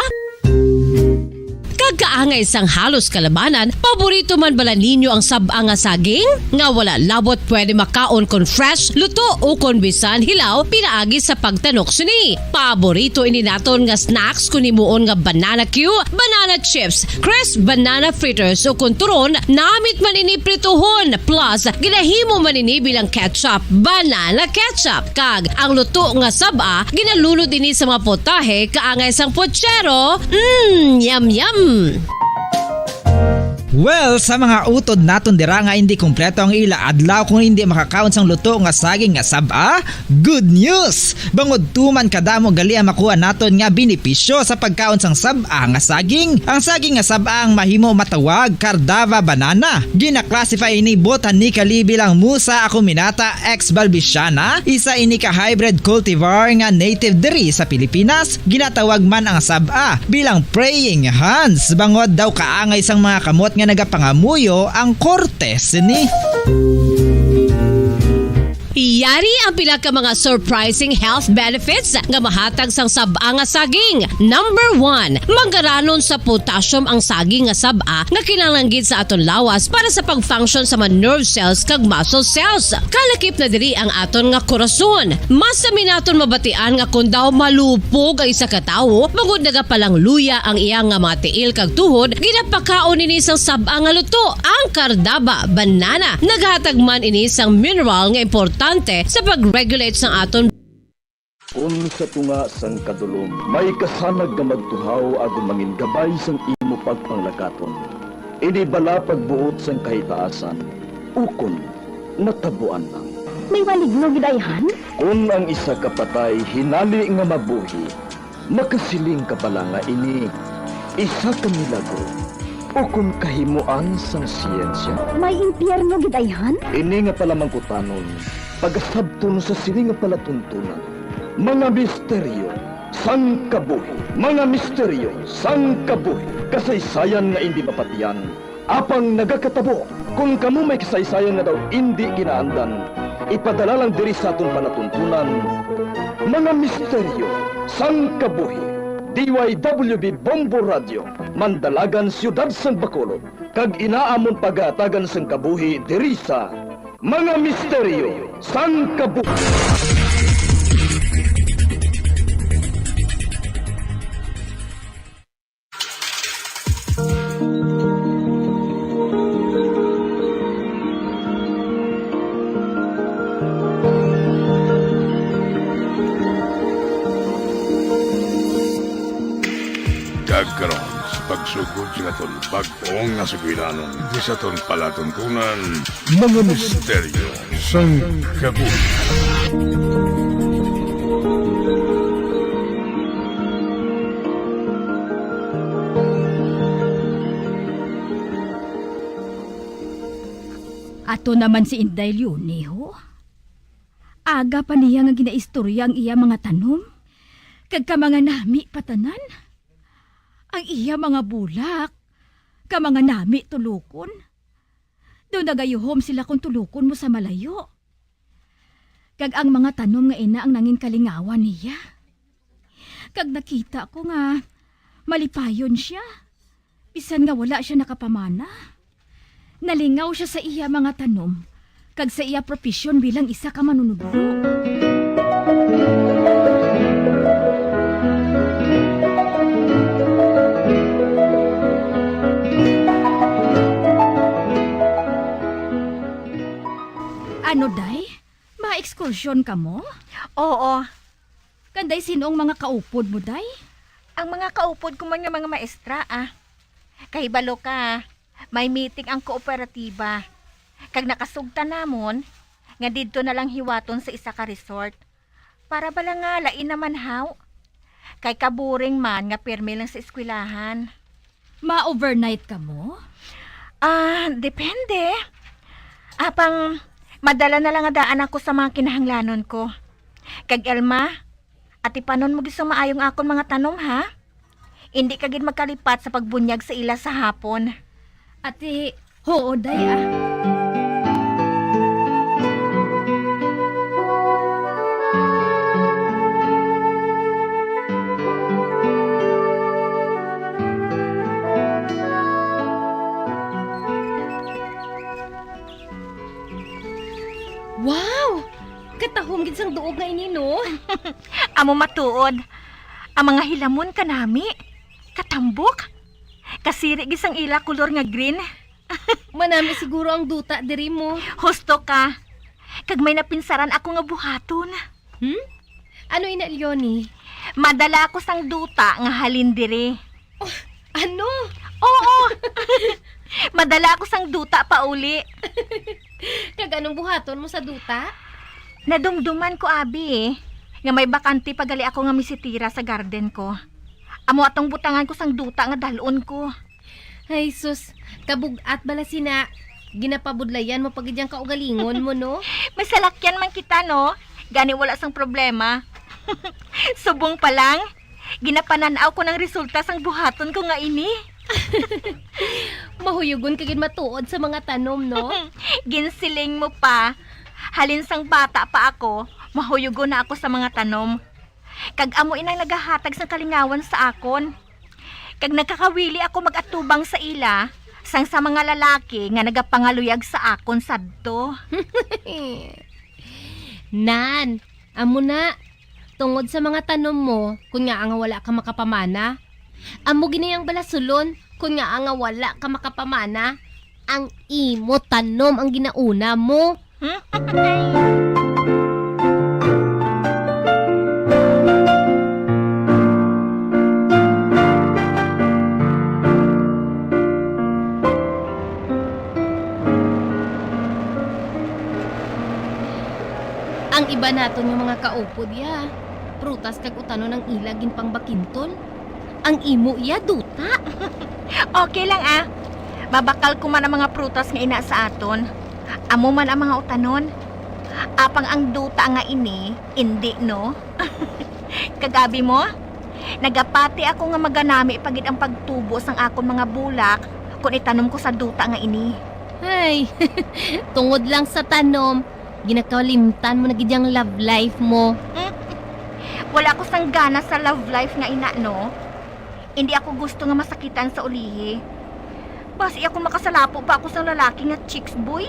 Kag kaangay sang halos kalabanan, paborito man bala ninyo ang sab-a nga saging? Nga wala labot pwede makaon kon fresh, luto, o kon bisan hilaw pinaagi sa pagtanok sini. Paborito ini naton nga snacks kon himuon nga banana cue, banana chips, crisp banana fritters, o kon turon, namit man ini prituhon, plus ginahimo man ini bilang ketchup, banana ketchup. Kag ang luto nga sab-a, ginalunod ini sa mga potahe kaangay sang puchero. Mm, yum, yum! Well, sa mga utod naton dira nga hindi kompleto ang ila adlaw kung hindi makakaon sang luto nga saging nga sab-a, good news! Bangod tuman kadamo gali ang makuha naton nga benepisyo sa pagkaon sang sab-a nga saging. Ang saging nga sab-a ang mahimo matawag Cardava banana. Gina-classify ini botanically bilang Musa acuminata ex balbisiana, isa ini ka hybrid cultivar nga native diri sa Pilipinas. Ginatawag man ang sab-a bilang praying hands, bangod daw kaangay sang mga kamot nga nagapangamuyo ang korte sini. Yari ang pila ka mga surprising health benefits nga mahatag sang sab-a nga saging. Number one, manggaranon sa potassium ang saging nga sab-a nga kinahanglan gid sa aton lawas para sa pag-function sa mga nerve cells kag muscle cells. Kalakip na diri ang aton nga korason. Mas sami naton mabatian nga kon daw malupog ang isa ka tawo, bangod nagapalangluya ang iya nga mga tiil kag tuhod, ginapakaon ini sang sab-a nga luto, ang kardaba, banana. Naghatag man ini sang mineral nga importante sa pag-regulate sang aton Kon sa tunga sang kadulom may kasanag nga magtuhaw agod mangin gabay sang imo pagpanglakaton, ini bala pagbuot sang kahitaasan, ukon natabuan lang. May maligno gid ayhan? Kon ang isa ka patay hinali nga mabuhi, makasiling ka bala nga ini isa ka milagro ukon kahimoan sang siyensya? May impyerno gid ayhan? Ini nga palamangkutanon, pagasabton sa sini nga palatuntunan, mga misteryo sang kabuhi, mga misteryo sang kabuhi, kasaysayan nga indi mapatiyan, apang nagakatabo. Kon kamo may kasaysayan nga daw indi ginaandan, ipadala lang diri sa aton palatuntunan, mga misteryo sang kabuhi. D Y W B Bombo Radio, Mandalagan, Siyudad sang Bacolod, kag ina amon pagahatagan sang kabuhi diri sa Mga Misteryo sang Kabuhi. Kag karon, sa pagsugod sa aton bag-o nga sugilanon, di sa aton palatuntunan, mga misteryo sang kabuhi. Ato naman si Inday Leonie, ho. Aga pa niya nga ginaistorya ang iya mga tanom, kag ka mga nami pa tanan. Ang iya mga bulak, ka mga nami tulokon. Daw nagayuhom sila kon tulokon mo sa malayo. Kag ang mga tanom nga ina ang nangin kalingawan niya. Kag nakita ko nga malipayon sia, bisan nga wala sia nakapamana. Nalingaw sia sa iya mga tanom kag sa iya propesyon bilang isa ka manunudlo. Ano, day? Ma-ekskursyon kamo? Oo. Kanday, sin-o ang mga kaupod mo, day? Ang mga kaupod ko man nga mga maestra, ah. Kahibalo ka, may meeting ang kooperatiba. Kag nakasugtan namon nga didto na lang hiwaton sa isa ka resort. Para bala nga lain naman, haw. Kay kaboring man nga pirmi lang sa eskwelahan. Ma-overnight kamo? Ah, depende. Apang madala na lang nga daan ako sa mga kinahanglanon ko. Kag Elma, atipanon mo gid sang maayo ang akon mga tanom, ha? Indi ka gid magkalipat sa pagbunyag sa ila sa hapon. Ati, huo, day, ah. Wow! Katahom gid sang duog nga ini, no? Amo matuod, ang mga hilamon kanami, katambok, kasiri gid sang ila kolor nga green. Manami siguro ang duta diri mo. Husto ka. Kag may napinsaran ako nga buhaton. Hmm? Ano ina, Leonie? Madala ako sang duta nga halin diri. Oh, ano? Oo. Madala ako sang duta pauli. Kag anong buhaton mo sa duta? Nadumduman ko, abi, eh, nga may bakante pa gali ako nga misitira sa garden ko. Amo atong butangan ko sang duta nga dal-on ko. Ay, sus, kabug-at bala sina. Ginapabudlayan mo pa gid yang kaugalingon mo, no? May salakyan man kita, no? Gani wala sang problema. Subong pa lang, ginapanan-aw ko nang resulta sang buhaton ko nga ini. Mahuyugon ka gid matuod sa mga tanom, no? Ginsiling mo pa. Halin sang bata pa ako, mahuyugon na ako sa mga tanom. Kag amo inang nagahatag sang kalingawan sa akon. Kag nagakawili ako mag-atubang sa ila sang sa mga lalaki nga nagapangaluyag sa akon sadto. Nan, amo na. Tungod sa mga tanom mo, kun ngaa nga wala ka makapamana. Amo gid na yang balasulon, kun ngaa nga wala ka makapamana. Ang imo tanom ang ginauna mo. Hmm? Ang iba naton nga mga kaupod, ya, prutas kag utanon ang ila ginpangbakintol. Ang imo, ya, duta. Okay lang, ah. Mabakal ko man ang mga prutas nga ina sa aton. Amo man ang mga utanon. Apang ang duta nga ini, indi, no? Kag abi mo, nagapati ako nga maganami pa gid ang pagtubo sang akon mga bulak kon itanom ko sa duta nga ini. Ay, tungod lang sa tanom, ginakalimtan mo na gid ang love life mo. Wala ko sang gana sa love life nga ina, no? Indi ako gusto nga masakitan sa ulihi. Basi akon makasalapo pa ako sang lalaki nga chicks boy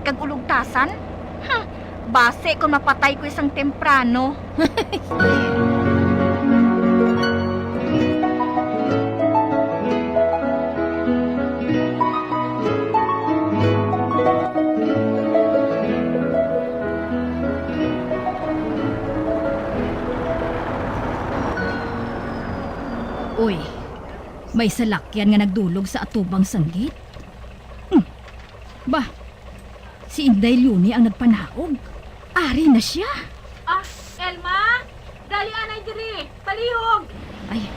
kag ulugtasan. Hmm, basi kon mapatay ko sang temprano. Uy, may salakyan nga nagdulog sa atubang sang gate. Hmm. Bah, si Inday Leonie ang nagpanaog. Ari na sia. Ah, Elma, dali anay diri. Palihog. Ay,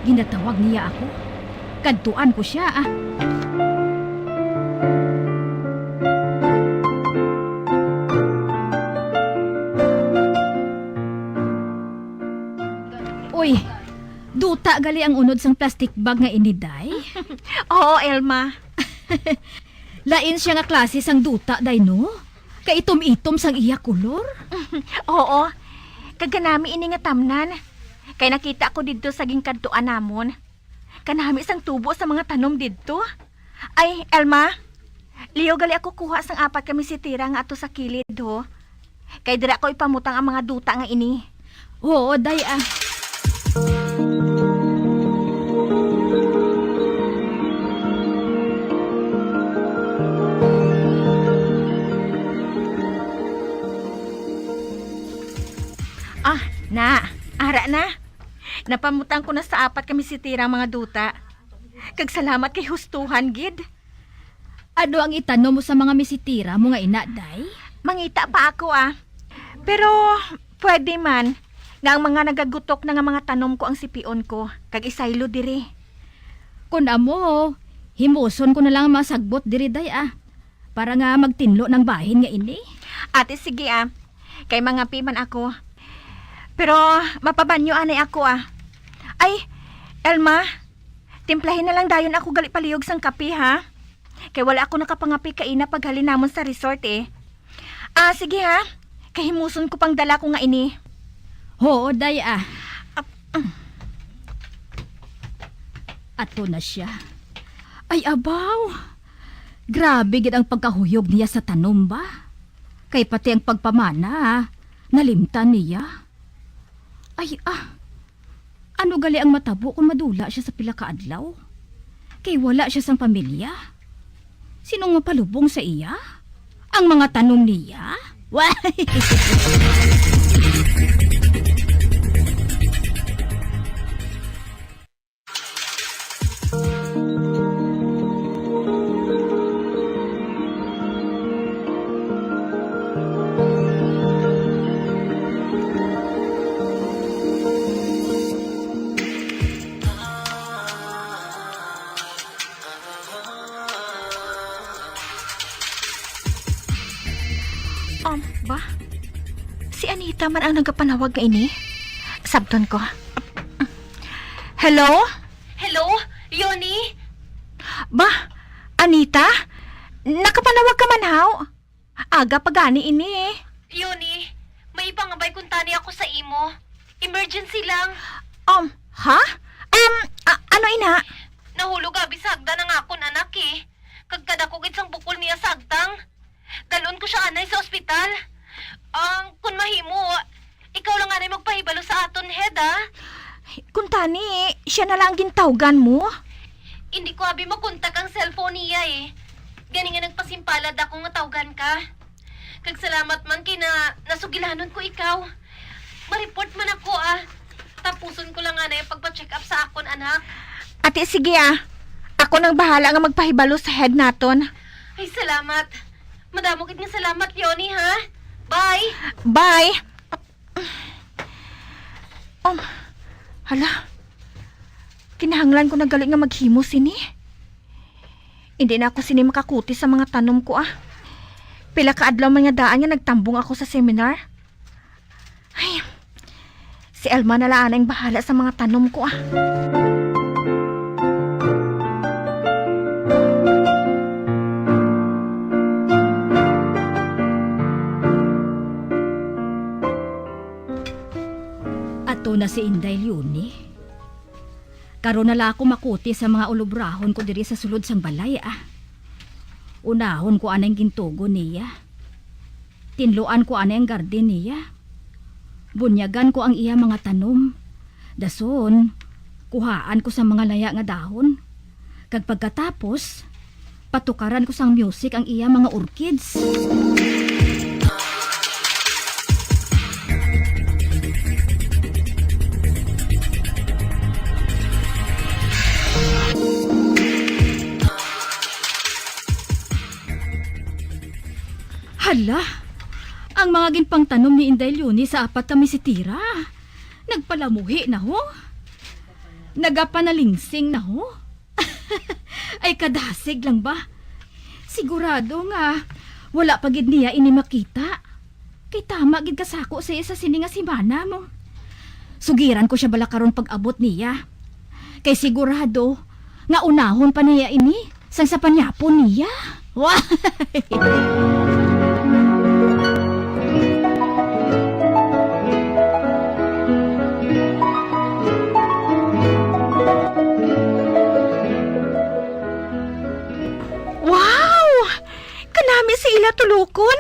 ginatawag niya ako. Kadtuan ko sia, ah. Uy, duta gali ang unod sang plastic bag nga ini, day? Oo, Elma. Lain sia nga klase sang duta, day, no? Kaitom-itom sang iya kolor. Oo. Kag kanami ini nga tamnan. Kay nakita ko didto sa ginkadtuan namon. Kanami sang tubo sa mga tanom didto. Ay, Elma, liyo gali ako kuha sang apat ka misitira nga ato sa kilid, ho. Kay dira ko ipamutang ang mga duta nga ini. Oo, day, ah. Ah, na, ara na. Napamutang ko na sa apat ka misitira ang mga duta. Kag salamat kay hustuhan gid. Ano ang itanom mo sa mga misitira mo nga ina, day? Mangita pa ako, ah. Pero pwede man nga ang mga nagagutok na nga mga tanom ko ang sipion ko, kag isaylo diri. Kon amo, himuson ko na lang ang mga sagbot diri, day, ah, para nga magtinlo nang bahin nga ini. Ate, sige, ah. Kay mangapi man ako. Pero mapabanyo anay ako, ah. Ay, Elma, timplahin na lang dayon ako gali palihog sang kape, ha? Kay wala ako nakapangape kaina paghalin namon sa resort, eh. Ah, sige, ha? Kay himuson ko pang dala ko nga ini. Oo, day, ah. Ap-, mm. Ato na sia. Ay, abaw! Grabe gid ang pagkahuyog niya sa tanom ba. Kay pati ang pagpamana, ah, nalimtan niya. Ay, ah, ano gali ang matabo kon madula sia sa pila ka adlaw? Kay wala sia sang pamilya. Sino ang mapalubong sa iya? Ang mga tanom niya? Why? Um, ba? Si Anita man ang nagapanawag nga ini? Sabton ko. Hello? Hello? Leonie? Ba? Anita? Nakapanawag ka man, haw? Aga pa gani ini. Leonie, may ipangabay kuntani ako sa imo. Emergency lang. Um, ha? Um, a- ano ina? Nahulog abi sa hagdan ang akon anak, eh. Kag kadako gid sang bukol niya sa agtang. Dalon ko siya anay sa ospital. Ang, kun mahimo, ikaw lang anay magpahibalo sa aton head, ah. Kuntani, siya na lang ang gintawgan mo? Hindi ko abi makontak ang cellphone niya, eh. Gani nga nagpasimpalad ako nga tawgan ka. Kag salamat man kay na nasugilanon ko ikaw. Ma-report man ako, ah. Tapuson ko lang anay ang pagpa-check up sa akon anak. Ate, sige, ah. Ako nang bahala nga magpahibalo sa head naton. Ay, salamat. Madamo gid nga salamat, Leonie, ha? Bye. Bye. Um, hala. Kinahanglan ko na gali nga maghimo sini. Hindi na ako sini makakutis sa mga tanom ko, ah. Pila ka adlaw man nga daan nga nagtambong ako sa seminar. Ay, si Alma na lang ang bahala sa mga tanom ko, ah. Ato na si Inday Leonie. Karon na la ako makuti sa mga ulobrahon ko diri sa sulod sang balay, ah. Unahon ko anay ang gintugon niya. Tinluan ko anay ang garden niya. Bunyagan ko ang iya mga tanom. Dason, kuhaan ko sa mga laya nga dahon. Kag pagkatapos, patukaran ko sang music ang iya mga orchids. Hala, ang mga ginpangtanom ni Inday Leonie sa apat ka misitira, nagpalamuhi na, ho. Nagapanalingsing na, ho. Ay, kadasig lang ba? Sigurado nga wala pa gid niya ini makita. Kay tama gid kasako siya sa sini nga semana mo. Sugiran ko siya bala karon pag-abot niya. Kay sigurado nga unahon pa niya ini sang sa panyapon niya. Wa- Wow! Kanami sa ila tulukon.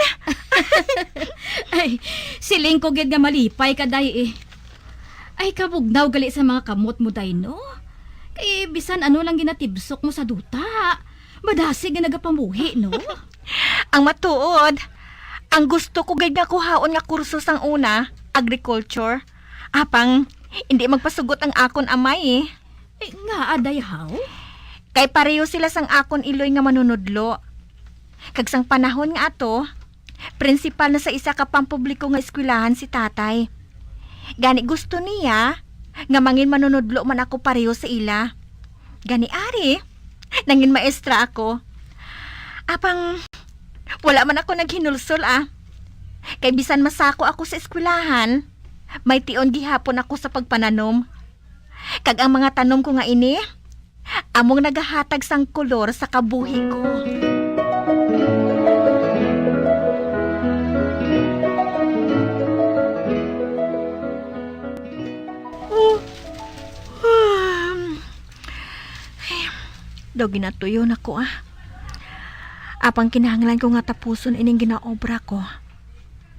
Ay, siling ko gid nga malipay ka, day, eh. Ay, kabugnaw gali sa mga kamot mo, day, no? Kay bisan ano lang ginatibsok mo sa duta, madasig nga nagapamuhi, no? Ang matuod, ang gusto ko gid nga kuhaon nga kurso sang una, agriculture. Apang, hindi magpasugot ang akon amay, eh. Eh, ngaa, day, haw? Kay pareho sila sang akon iloy nga manunudlo. Kag sang panahon nga ato, prinsipal na sa isa ka pampubliko nga eskwelahan si tatay. Gani gusto niya nga mangin manunudlo man ako pareho sa ila. Gani ari, nangin maestra ako. Apang wala man ako naghinulsol, ah. Kay bisan masako ako sa eskwelahan, may tion gihapon ako sa pagpananom. Kag ang mga tanom ko nga ini, among nagahatag sang kolor sa kabuhi ko. Daw ginatuyo na ko, ah. Apang kinahanglan ko nga tapuson ining ginaobra ko.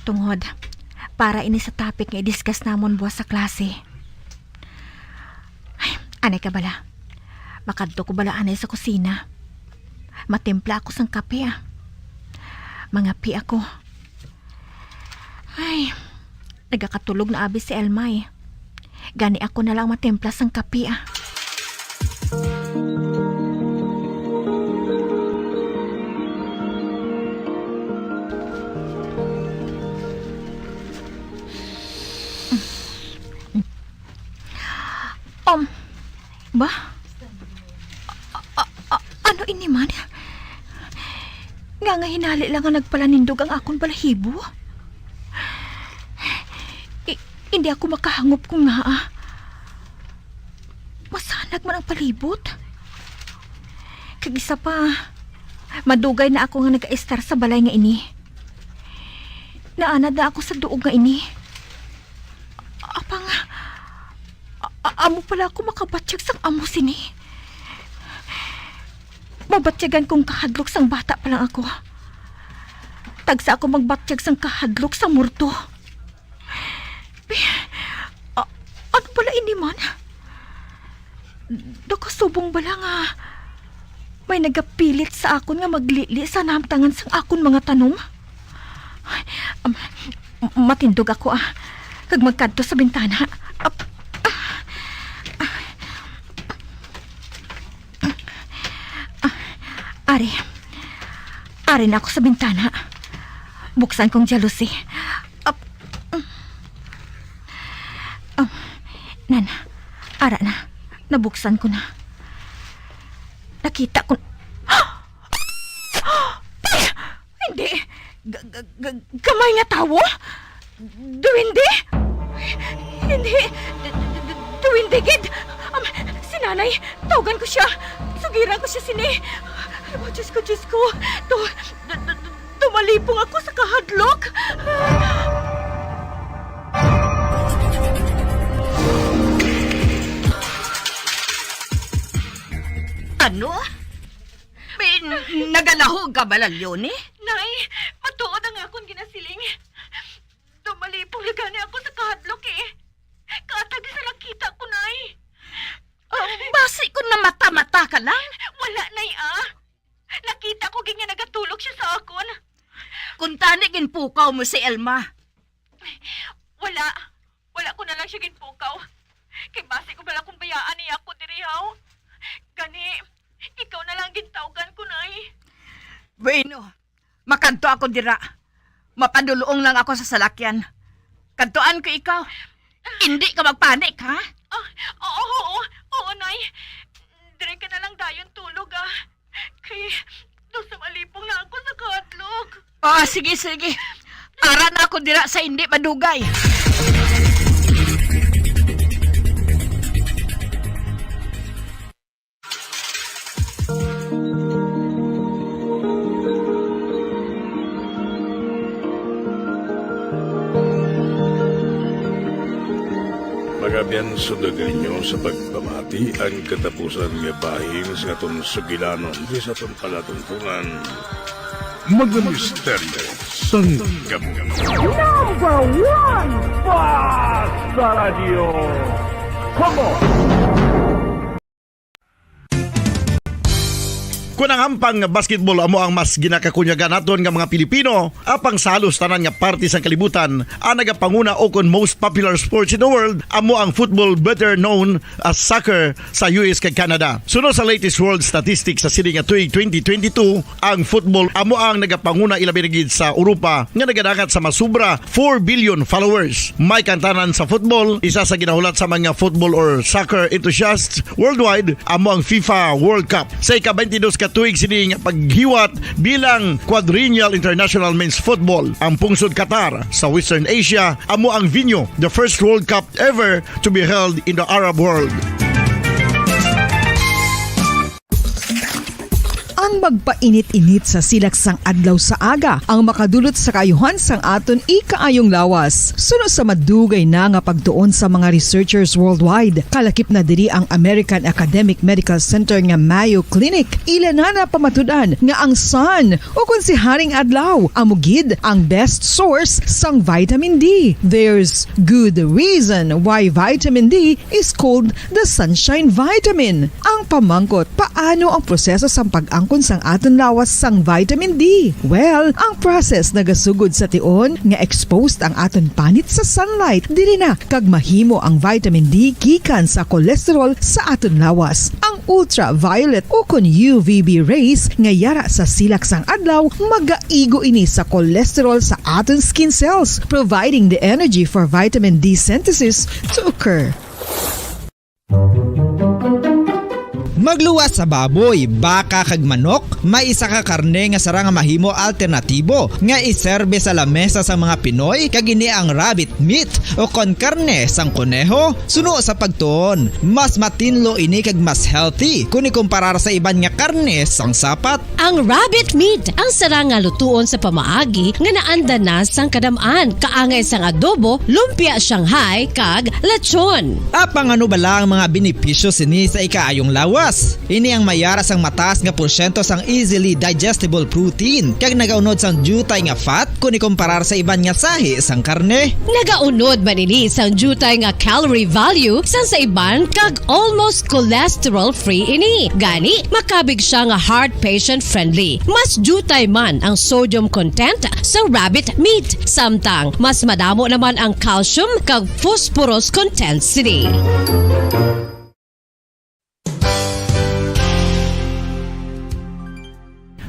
Tungod, para ini sa topic nga i-discuss namon buwas sa klase. Ay, anay ka bala. Makadto ko bala anay sa kusina. Matimpla ako sang kape, ah. Mangape ako. Ay, nagakatulog na abi si Elma, eh. Gani ako na lang matimpla sang kape, ah. Um, ba? A- a- a- ano ini man? Nga hinali lang nga nagpalanindog ang akon balahibo. I-, hindi ako makahangop kung ngaa. Masanag man ang palibot. Kag isa pa, madugay na ako nga nagaistar sa balay nga ini. Naanad na ako sa duog nga ini. Apang, a-, a-, amo pala ako makabatyag sang amo sini. Mabatyagan kong kahadlok sang bata pa lang ako. Tagsa ako magbatyag sang kahadlok sang morto. A-, ano pala ini man? Nakasubong bala nga may nagapilit sa akon nga maglili sa nahamtangan sang akon mga tanom? Ay, um, matindog ako, ah. Kag magkadto sa bintana. Ap-, ah, ah, ah, ari. Ari na ako sa bintana. Buksan kong jalousie. Ap-, um, nan, ara na. Nabuksan ko na. Nakita ko. Ay! Hindi! G-, g-, g-, gamay nga tawo? Duwende? Hindi! D-, d-, d-, duwende gid! Um, si Nanay, tawgan ko siya! Sugiran ko siya sini! Ay, oh, Diyos ko, Diyos ko! Tu-, d-, d-, d-, tumalipong ako sa kahadlok! Ano? May n-, nagalahog ka bala, Leonie? Nay, matuod ang akon ginasiling. Tumalipong na gani ako sa kahadlok, eh. Kaatag sa nakita ko, Nay. Ah, basi kung namata-mata ka lang? Wala, Nay, ah. Nakita ko gid nga nagatulog siya sa akon. Kung tani ginpukaw mo si Elma? Wala. Wala ko na lang siya ginpukaw. Kay basi ko bala kung bayaan niya ako diri, haw. Gani, ikaw na lang gintawgan ko, Nay. Bueno, makadto ako dira. Mapadulong lang ako sa salakyan. Kadtuan ko ikaw. Hindi ka magpanik, ha? Ah, oo, oo, oo, Nay. Diri ka na lang dayon tulog, ah. Kay, daw sa malipong na ako sa kahadlok. Ah, sige, sige. Ara na ako dira sa hindi madugay. Mga abyan, sundog ninyo sa pagpamati ang katapusan nga bahin sa aton sugilanon sa aton palatungtongan. Mga misteryo sang gab-, Number one, Basta Radyo. Come on! Kon ang hampang nga basketball amo ang mas ginakakunyagan naton nga mga Pilipino, apang sa halos tanan nga parte sang kalibutan, ang nagapanguna o kon most popular sports in the world amo ang football, better known as soccer, sa U S kag Canada. Suno sa latest world statistics sa sini nga tuig twenty twenty-two, ang football amo ang nagapanguna, ilabi na gid sa Europa, nga nagadangat sa masubra four billion followers. May kantanan sa football, isa sa ginahulat sa mga football or soccer enthusiasts worldwide, amo ang FIFA World Cup. Sa ika-twenty-dos ka tuig sini nga paghiwat bilang Quadrennial International Men's Football, ang pungsod Qatar sa Western Asia amo ang venue, the first World Cup ever to be held in the Arab world. Ang magpainit-init sa silak sang adlaw sa aga ang makadulot sa kaayuhan sang aton ikaayong lawas. Suno sa madugay na nga pagtuon sa mga researchers worldwide, kalakip na diri ang American Academic Medical Center nga Mayo Clinic. Ila na napamatud-an nga ang sun, o kon si Haring Adlaw, amo gid ang best source sang vitamin D. There's good reason why vitamin D is called the sunshine vitamin. Ang pamangkot, paano ang proseso sang pag-angkon sang aton lawas sang vitamin D? Well, ang process nagasugod sa tion nga exposed ang aton panit sa sunlight, diri na kag mahimo ang vitamin D gikan sa cholesterol sa aton lawas. Ang ultraviolet o kon U V B rays nga yara sa silak sang adlaw magaigo ini sa cholesterol sa aton skin cells, providing the energy for vitamin D synthesis to occur. Pagluwas sa baboy, baka kag manok, may isa ka karne nga sarang nga mahimo alternatibo nga iserbe sa lamesa sa mga Pinoy, kag ini ang rabbit meat o kon karne sang koneho. Suno sa pagtuon, mas matinlo ini kag mas healthy kon ikumparar sa iban nga karne sang sapat. Ang rabbit meat ang sarang nga lutuon sa pamaagi nga naanda na sang kadam-an, kaangay sang adobo, lumpia Shanghai, kag lechon. Apang ano bala ang mga benepisyo sini sa ikaayong lawas? Ini ang may ara sang mataas nga porsyento sang easily digestible protein, kag nagaunod sang diutay nga fat kon ikumparar sa iban nga sahi sang karne. Nagaunod man ini sang diutay nga calorie value sang sa iban, kag almost cholesterol-free ini. Gani, makabig siya nga heart patient-friendly. Mas diutay man ang sodium content sa rabbit meat, samtang mas madamo naman ang calcium kag phosphorus content sini.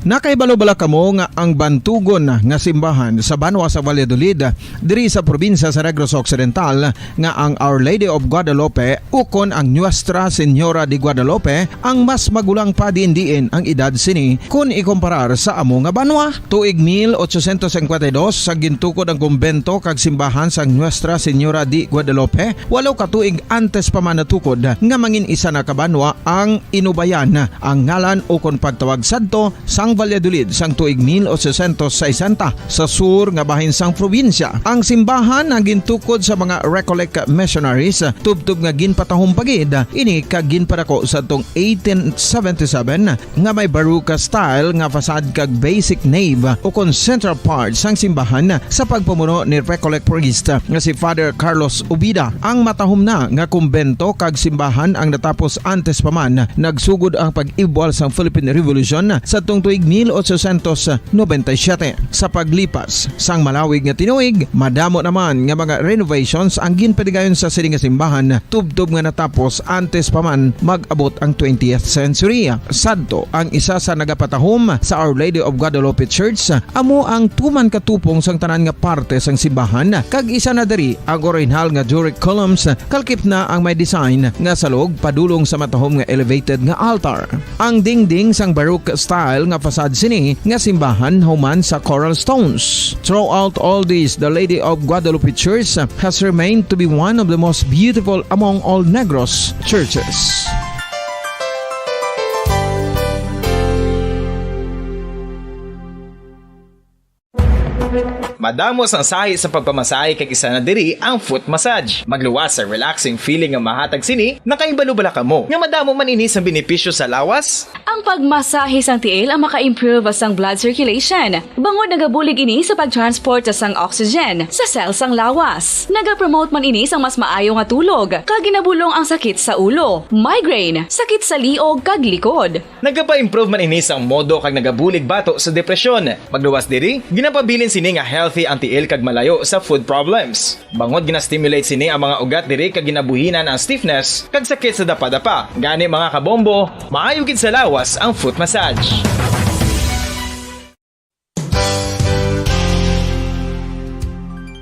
Nakahibalo bala kamo nga ang bantugon nga simbahan sa banwa sa Valladolid, diri sa probinsya sa Negros Occidental, nga ang Our Lady of Guadalupe ukon ang Nuestra Señora de Guadalupe ang mas magulang pa diin-diin ang edad sini kon ikumparar sa amo nga banwa? Tuig mil ochocientos cincuenta y dos, sa gintukod ang kumbento kag simbahan sang Nuestra Señora de Guadalupe, walo ka tuig antes pa man natukod nga mangin isa na ka banwa ang inubayan ang ngalan ukon pagtawag sadto sang Valladolid sang tuig mil ochocientos sesenta, sa sur nga bahin sang probinsya. Ang simbahan ang gintukod sa mga Recollect missionaries, tubtob nga ginpatahom pa gid ini kag ginpadako sadtong eighteen seventy-seven, nga may Baroque style nga facade kag basic nave ukon central part sang simbahan sa pagpamuno ni Recollect priest nga si Father Carlos Ubida. Ang matahom na nga kumbento kag simbahan ang natapos antes pa man nagsugod ang pag-ibwal sang Philippine Revolution sadtong tuig mil ochocientos noventa y siete. Sa paglipas sang malawig nga tinuig, madamo naman nga mga renovations ang ginpatigayon sa sini nga simbahan, tubtob nga natapos antes pa man mag-abot ang twentieth century. Sadto, ang isa sa nagapatahom sa Our Lady of Guadalupe Church amo ang tuman ka tupong sang tanan nga parte sang simbahan, kag isa na diri ang orihinal nga Doric columns, kalkip na ang may design nga salog padulong sa matahom nga elevated nga altar. Ang dingding sang Baroque style nga facade sini nga simbahan human sa coral stones. Throughout all this, the Lady of Guadalupe Church has remained to be one of the most beautiful among all Negros churches. Madamo sang sahi sa pagpamasahe, kag isa na diri ang foot massage. Magluwas sa relaxing feeling nga mahatag sini. Nakahibalo bala kamo nga madamo man ini sang benepisyo sa lawas? Ang pagmasahe sang tiil ang maka-improve sang blood circulation, bangod nagabulig ini sa pag-transport sang oxygen sa cell sang lawas. Nagapromote man ini sang mas maayo nga tulog, kag ginabulong ang sakit sa ulo, migraine, sakit sa liog, kag likod. Nagapa-improve man ini sang modo kag nagabulig bato sa depresyon. Pagluwas diri, ginapabilin sini nga healthy ang tiil kag malayo sa foot problems. Bangod gina-stimulate sini ang mga ugat diri kag ginabuhinan ang stiffness kag sakit sa dapadapa. Gani, mga kabombo, maayo gid sa lawas ang foot massage.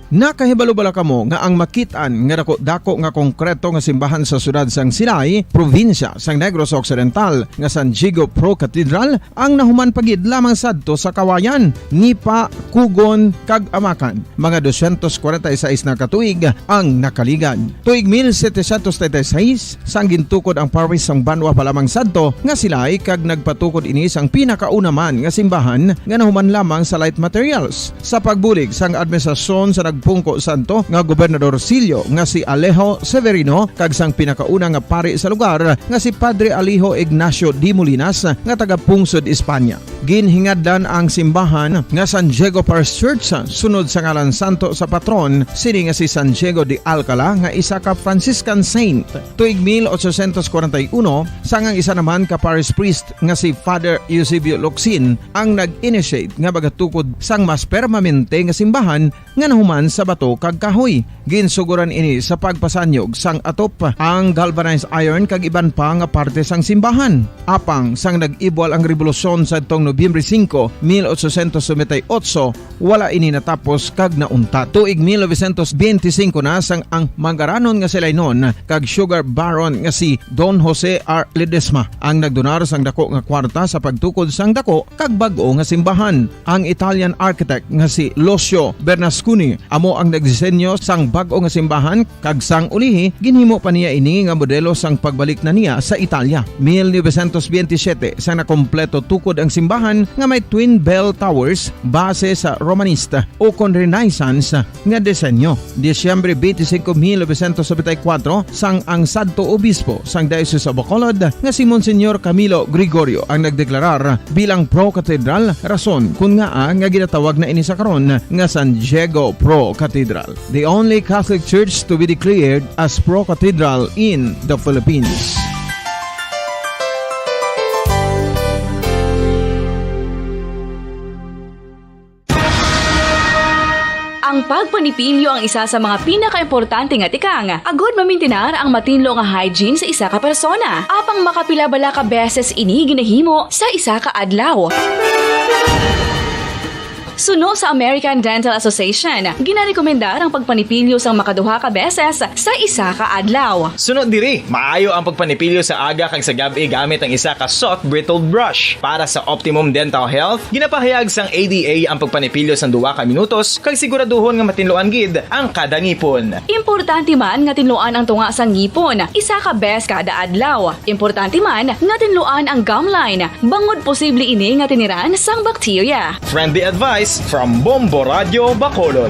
Nakahibalo bala kamo nga ang makit-an nga dako-dako nga konkreto nga simbahan sa siyudad sang Silay, probinsya sang Negros Occidental, nga San Diego Pro Cathedral, ang nahuman pa gid lamang sadto sa Kawayan, Nipa, Kugon, kag Amacan? Mga doscientos cuarenta y seis na ka tuig ang nakaligad. Tuig mil setecientos treinta y seis, sang gintukod ang parish sang banwa pa lamang sadto nga Silay, kag nagpatukod ini sang pinakauna man nga simbahan nga nahuman lamang sa light materials. Sa pagbulig sang administrasyon sa nagpungko sadto nga gobernador silyo nga si Alejo Severino kag sang pinakauna nga pari sa lugar nga si Padre Alejo Ignacio de Molinas nga taga-pungsod Espanya. Ginhingadlan ang simbahan nga San Diego Parish Church sunod sa ngalan santo sa patron sini nga si San Diego de Alcala nga isa ka Franciscan saint. Tuig mil ochocientos cuarenta y uno, sang ang isa naman ka parish priest nga si Father Eusebio Locsin ang nag-initiate nga magatukod sang mas permanente nga simbahan nga nahuman sa bato kag kahoy. Ginsuguran ini sa pagpasanyog sang atop, ang galvanized iron kag iban pa nga parte sang simbahan. Apang sang nag-ibwal ang rebolusyon sadtong Nobyembre singko, mil ochocientos noventa y ocho, wala ini natapos kag nauntat. Tuig mil novecientos benti singko na sang ang Mangaranon nga si Lainon kag Sugar Baron nga si Don Jose R. Ledesma ang nagdonar sang dako nga kwarta sa pagtukod sang dako kag bag-o nga simbahan. Ang Italian architect nga si Lucio Bernasconi amo ang nagdisenyo sang bag-o nga simbahan, kag sang ulihi, ginhimo pa niya ini nga modelo sang pagbalik na niya sa Italia. Mil novecientos benti siyete, sa nakompleto tukod ang simbahan nga may twin bell towers base sa Romanista o kon Renaissance nga disenyo. Disyembre twenty-five, mil novecientos noventa y cuatro, sang ang Santo Obispo sang Diocese of Bacolod nga si Monsignor Camilo Gregorio ang nagdeklarar bilang Pro Cathedral, rason kun ngaa nga ginatawag na ini sa karon nga San Diego Pro Cathedral, the only Catholic Church to be declared as Pro Cathedral in the Philippines. Ang pagpanipilyo ang isa sa mga pinakaimportante nga tikang agud mamintinar ang matinlo nga hygiene sa isa ka persona. Apang makapila bala ka beses ini ginahimo sa isa ka adlaw? Suno sa American Dental Association, ginarekomendar ang pagpanipilyo sang makaduha ka beses sa isa ka adlaw. Suno diri, maayo ang pagpanipilyo sa aga kag sa gab-i gamit ang isa ka soft bristled brush. Para sa optimum dental health, ginapahayag sang A D A ang pagpanipilyo sang duha ka minutos kag siguraduhon nga matinluan gid ang kada ngipon. Importante man nga tinluan ang tunga sang ngipon isa ka bes kada adlaw. Importante man nga tinluan ang gum line, bangod posible ini nga tiniran sang bakterya. Friendly advice from Bombo Radio Bacolod.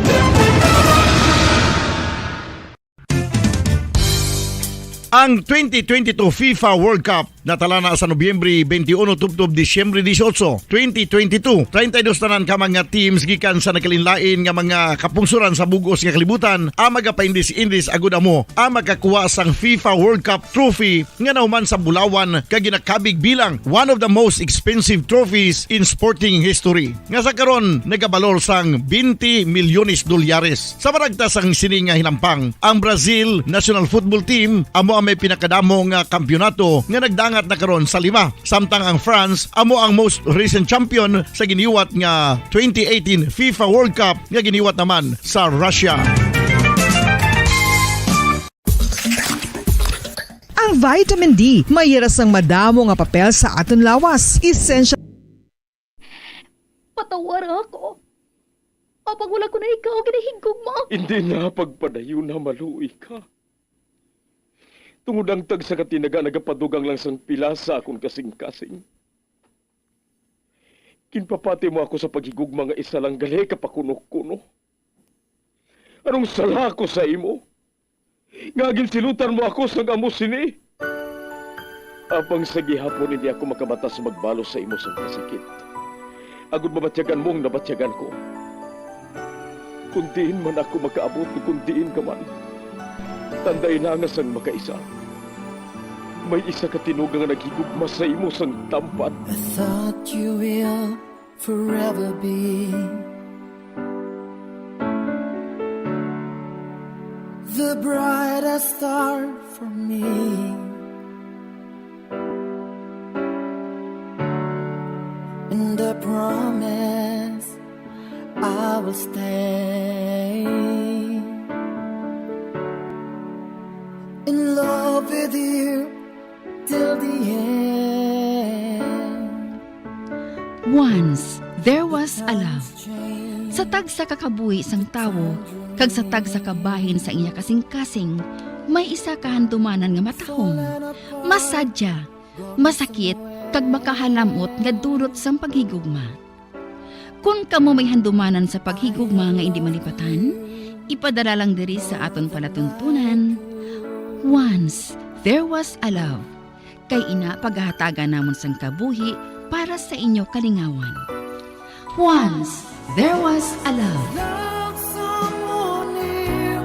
Ang twenty twenty-two FIFA World Cup natala na sa Nobyembre twenty-one tubtob Disyembre dieciocho, twenty twenty-two. Treinta y dos tanan ka mga teams gikan sa nagkalainlain nga mga kapungsoran sa bug-os nga kalibutan ang magapaindis-indis agud amo ang makakuha sang FIFA World Cup trophy nga nahuman sa bulawan kag ginakabig bilang one of the most expensive trophies in sporting history, nga sa karon nagabalor sang twenty milyones dolyares. Sa maragta sang sini nga hinampang, ang Brazil national football team amo ang may pinakadamo nga kampiyonato nga nagdangat na karon sa lima, samtang ang France amo ang most recent champion sa giniwat nga twenty eighteen FIFA World Cup nga giniwat naman sa Russia. Ang vitamin D may hira sang madamo nga papel sa aton lawas. Essential. Patawara ako. Apang wala ko na ikaw ginahigugma. Hindi na pagpadayon na maluoy ka. Tungod ang tagsa ka tinaga nagapadugang lang sang pila sa akon kasing-kasing. Ginpapati mo ako sa paghigugma nga isa lang gali ka pakuno-kuno. Anong sala ako sa imo? Nga ginsilutan mo ako sang amo sini. Apang sa gihapon hindi ako makabatas magbalos sa imo sang kasakit, agud mabatyagan mo ang nabatyagan ko. Kon diin man ako makaabot, kon diin ka man, tandai na nga sang makaisa, may isa ka tinuga nga naghigugma sa imo sang tampad. I thought you will forever be the brightest star for me. And I promise I will stay in love with you till the end. Once there was a love. Sa tagsa ka kabuhi sang tawo kag sa tagsa ka bahin sa iya kasing-kasing, may isa ka handumanan nga matahom, masadya, masakit, kag makahalamot nga dulot sang paghigugma. Kon kamo may handumanan sa paghigugma nga indi malipatan, ipadala lang diri sa aton palatuntunan, Once There Was a Love. Kay ina pagahatagan namon sang kabuhi para sa inyo kalingawan. Once there was a love. Love someone new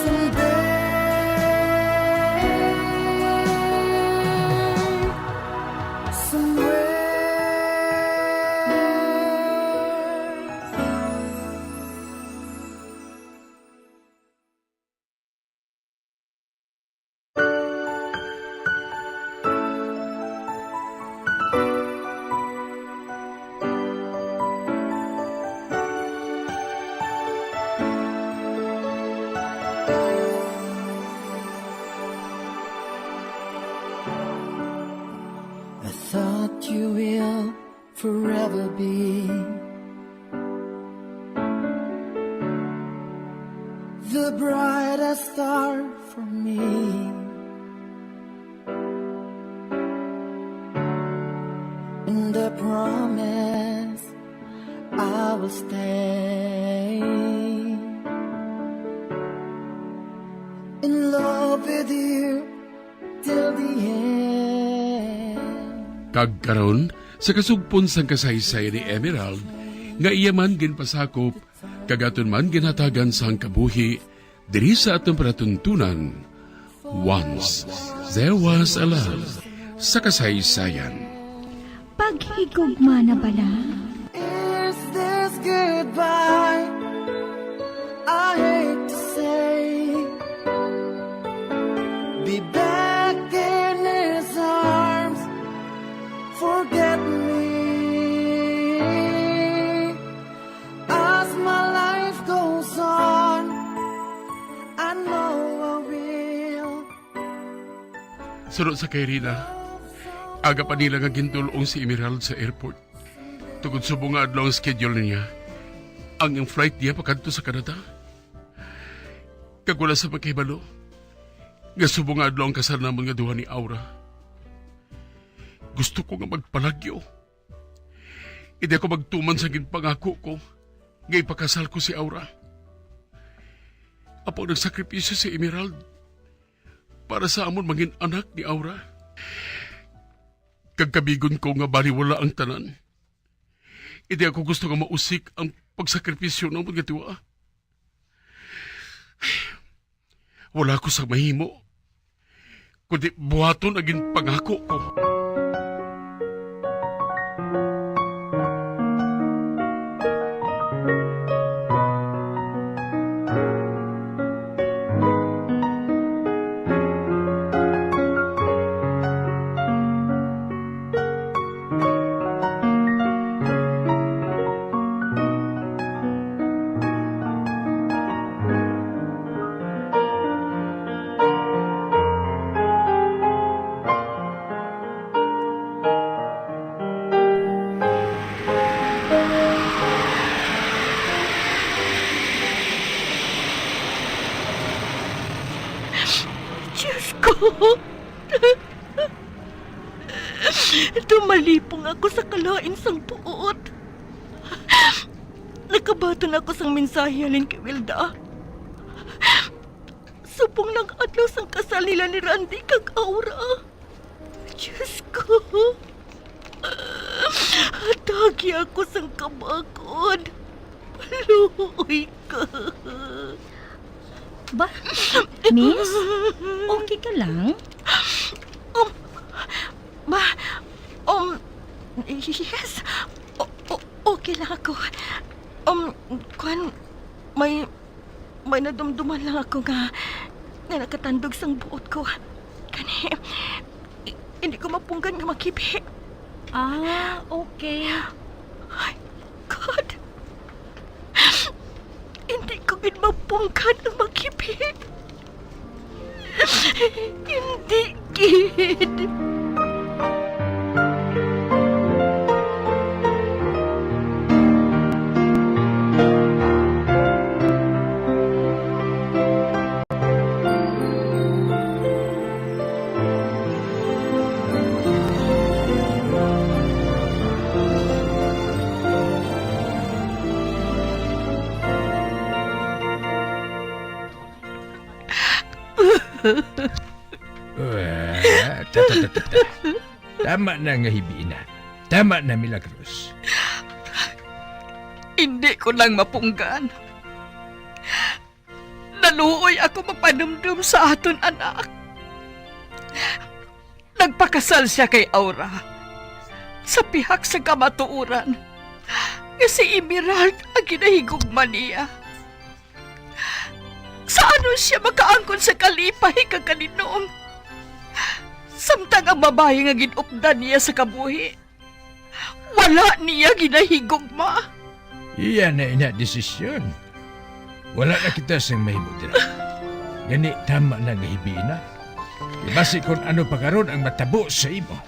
someday. Somewhere. The brightest star for me, and the promise I will stay in love with you till the end. Kag karon, sa kasugpon sang kasaysayan ni Emerald, nga iya man ginpasakop kag aton man ginhatagan sang kabuhi diri sa aton palatuntunan, Once There Was a Love sa kasaysayan. Paghigugma na bala? Is this goodbye? I hate to say, be back in his arms. Forget me as my life goes on. I know I will. Suno sa kay Rina, aga pa nila nga gintulong si Emerald sa airport. Tungod subong nga adlaw ang schedule niya, ang, ang flight niya pakadto sa Canada. Kag wala sa makahibalo nga subong nga adlaw ang kasal namon nga duha ni Aura. Gusto ko nga magpalagyo. Hindi ako magtuman sa ginpangako ko nga ipakasal ko si Aura. Apo nagsakripisyo si Emerald para sa amon mangin anak ni Aura. Kag kabigon ko nga baliwala ang tanan. Hindi ako gusto nga mausik ang pagsakripisyo namon nga duha. Wala ko sa mahimo, kundi buhaton ang ginpangako ko. Diyos ko! Tumalipong ako sa kalain sang buot. Nakabaton ako sang mensahe halin kay Wilda. Subong nang adlaw sang kasal nila ni Randy kag Aura. Diyos ko. Atake ako sang kabakod. Paluoy ka. Ba, miss? Okay ka lang? Um, ba, um, yes. O, o, okay lang ako. Um, kwan, may, may nadumduman lang ako nga, nga nakatandog sang buot ko. Kani, i-, hindi ko mapunggan nga makibi. Ah, okay. Ay, God. Hindi ko gid mapunggan ang makibi. Hindi gid. Ah, ta, ta, ta, ta, ta. Tama na nga hibiin na. Tama na, Milagros. Hindi ko lang mapunggan. Naluoy ako mapanumdom sa aton anak. Nagpakasal siya kay Aura sa pihak sa kamatuoran nga si Emerald ang ginahigugma niya. Sa ano siya makaangkon sa kalipay kag kalinom, samtang ang babayi nga gin-updan niya sa kabuhi, wala niya ginahigugma. Iya na ina desisyon. Wala na kita sing mahimo dira. Gani, tama na nga hibiin na. Ibasi kung ano pa karon ang matabo sa imo.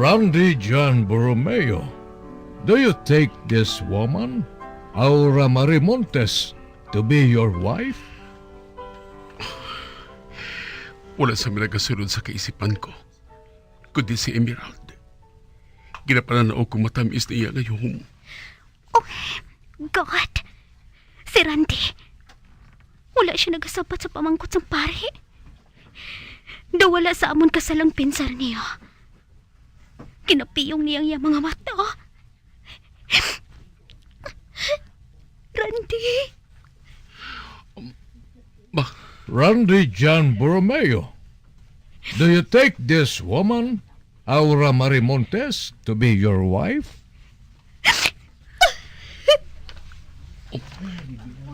Randy John Borromeo, do you take this woman, Aura Marimontes, to be your wife? Wala sa may nagasulod sa kaisipan ko, kundi si Emerald. Ginapanan-aw kong matamis niya nga yuhom. Oh, God! Si Randy, wala siya nagasabat sa pamangkot sang pari. Daw wala sa amon kasalang pinsar niya. Kinapiyong niya ang iyang mga mata. Randy! Ba? Randy John Borromeo, do you take this woman, Aura Marimontes, to be your wife?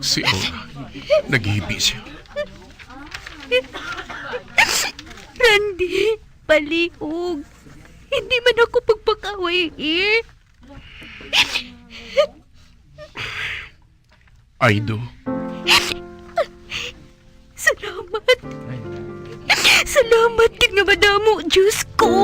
Si Aura, naghihibi siya. Randy, palihog. Hindi man ako pagpakaway, eh. I do. Salamat. Salamat gid nga madamo, Diyos ko.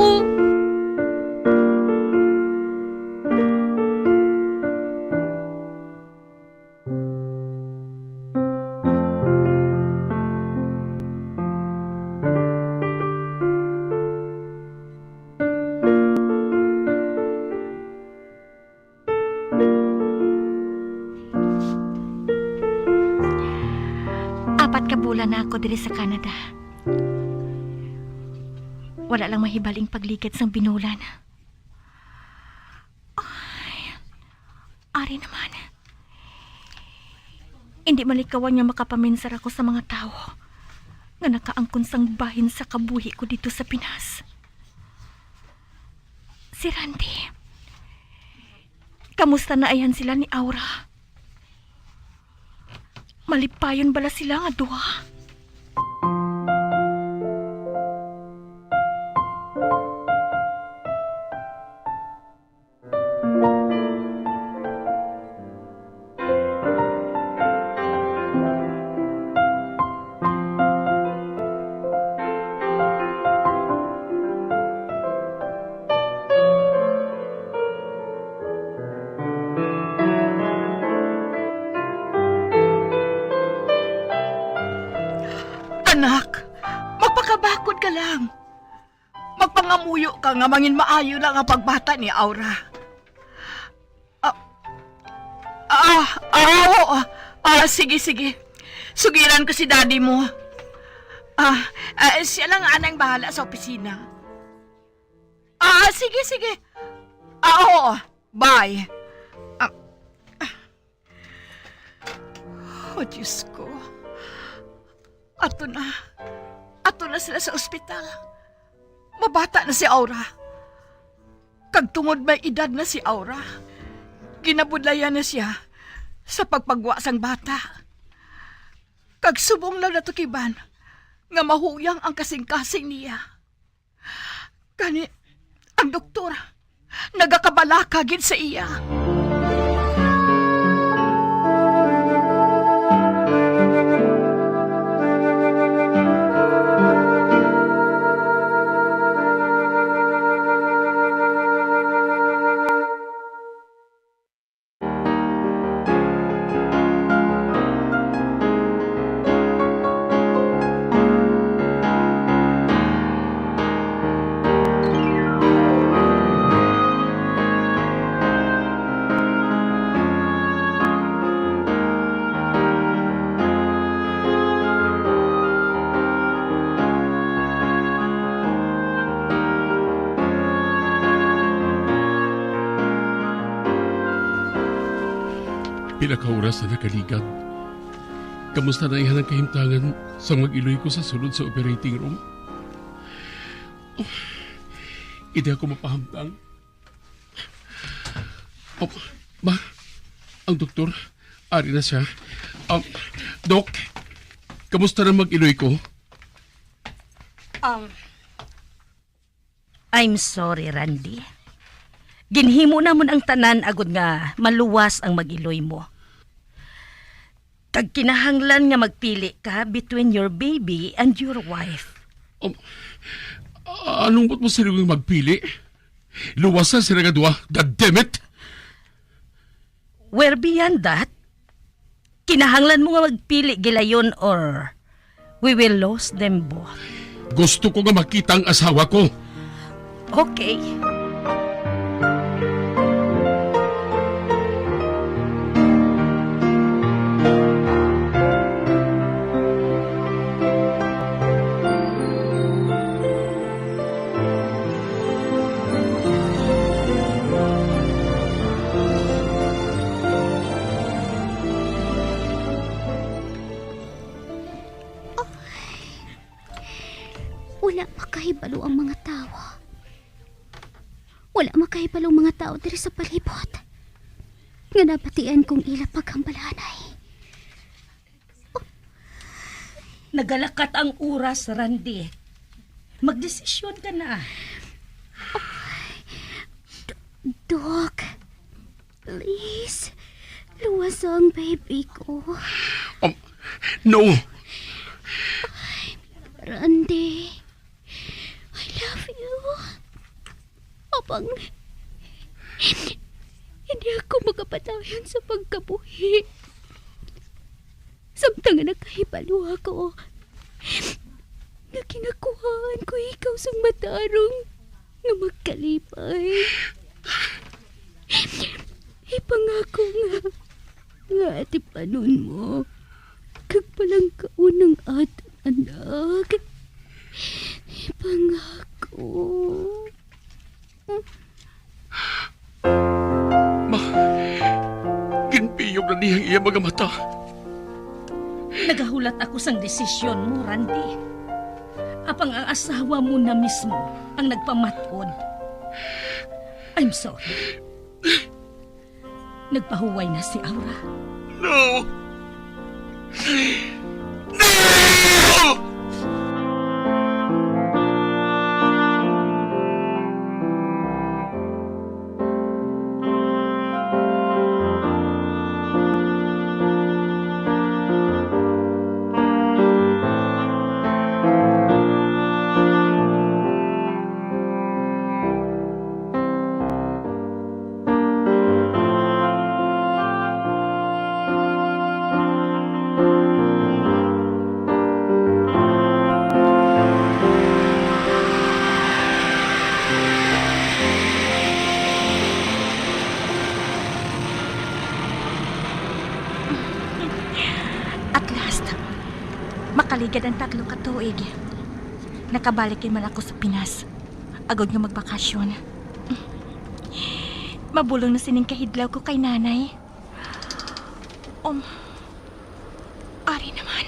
Apat ka bulan na ako diri sa Canada. Wala lang mahibaling pagligad sang binulan. Ay, ari naman. Hindi malikawan nga makapaminsar ako sa mga tawo nga nakaangkon sang bahin sa kabuhi ko dito sa Pinas. Si Randy, kamusta na ayhan sila ni Aura? Malipayon bala sila nga duha? Anak, magpakabakod ka lang. Magpangamuyo ka nga manginmaayo lang ang pagbata ni Aura. Ah, ah, ah, oo. Ah, sige, sige. Sugiran ko si daddy mo. Ah, ah, siya lang anang bahala sa opisina. Ah, sige, sige. Ah, oo. Bye. Ah, oh, Diyos ko. Ato na. Ato na sila sa ospital. Mabata na si Aura. Kag tungod may edad na si Aura, ginabudlayan na siya sa pagpagwa sang bata. Kag subong lang natukiban nga mahuyang ang kasing-kasing niya. Gani, ang doktor nagakabalaka gid sa iya. Pila ka oras na nakaligad. Kamusta na ang kahimtangan sang mag-iloy ko sa sulod sa operating room? Hindi ako mapahamtang. Oh, ma, ang doktor, ari na siya. Um, Doc, kamusta na mag-iloy ko? Um, I'm sorry, Randy. Ginhimo namon ang tanan agod nga maluwas ang mag-iloy mo. Kag kinahanglan nga magpili ka between your baby and your wife. Um, anong buot mo siling magpili? Luwasa sila nga duha. God damn it! We're beyond that. Kinahanglan mo nga magpili gilayon or we will lose them both. Gusto ko nga makita ang asawa ko. Okay. Wala makahibalo ang mga tawo. Wala makahibalo ang mga tawo diri sa palibot nga nabatian kong ila paghambalanay. Nagalakat ang oras, Randy. Magdesisyon ka na. D-, Doc, please, luwasa ang baby ko. Um, no. Randy, I love you. Apang hindi ako makapadayon sa pagkabuhi. Samtang nga nakahibalo ako nga ginakuhaan ko ikaw sang matarong nga magkalipay. Ipangako nga, nga atipanon mo kag palangkaon ang aton anak. Ipangako. Ma, ginpiyog na niya ang iya mga mata. Nagahulat ako sang desisyon mo, Randy. Apang ang asawa mo na mismo ang nagpamat-od. I'm sorry. Nagpahuway na si Aura. No! No! At last, makaligad ang tatlo ka tuig. Nakabalik gid man ako sa Pinas, agod nga magbakasyon. Mabulong na sining kahidlaw ko kay nanay. Um, ari naman.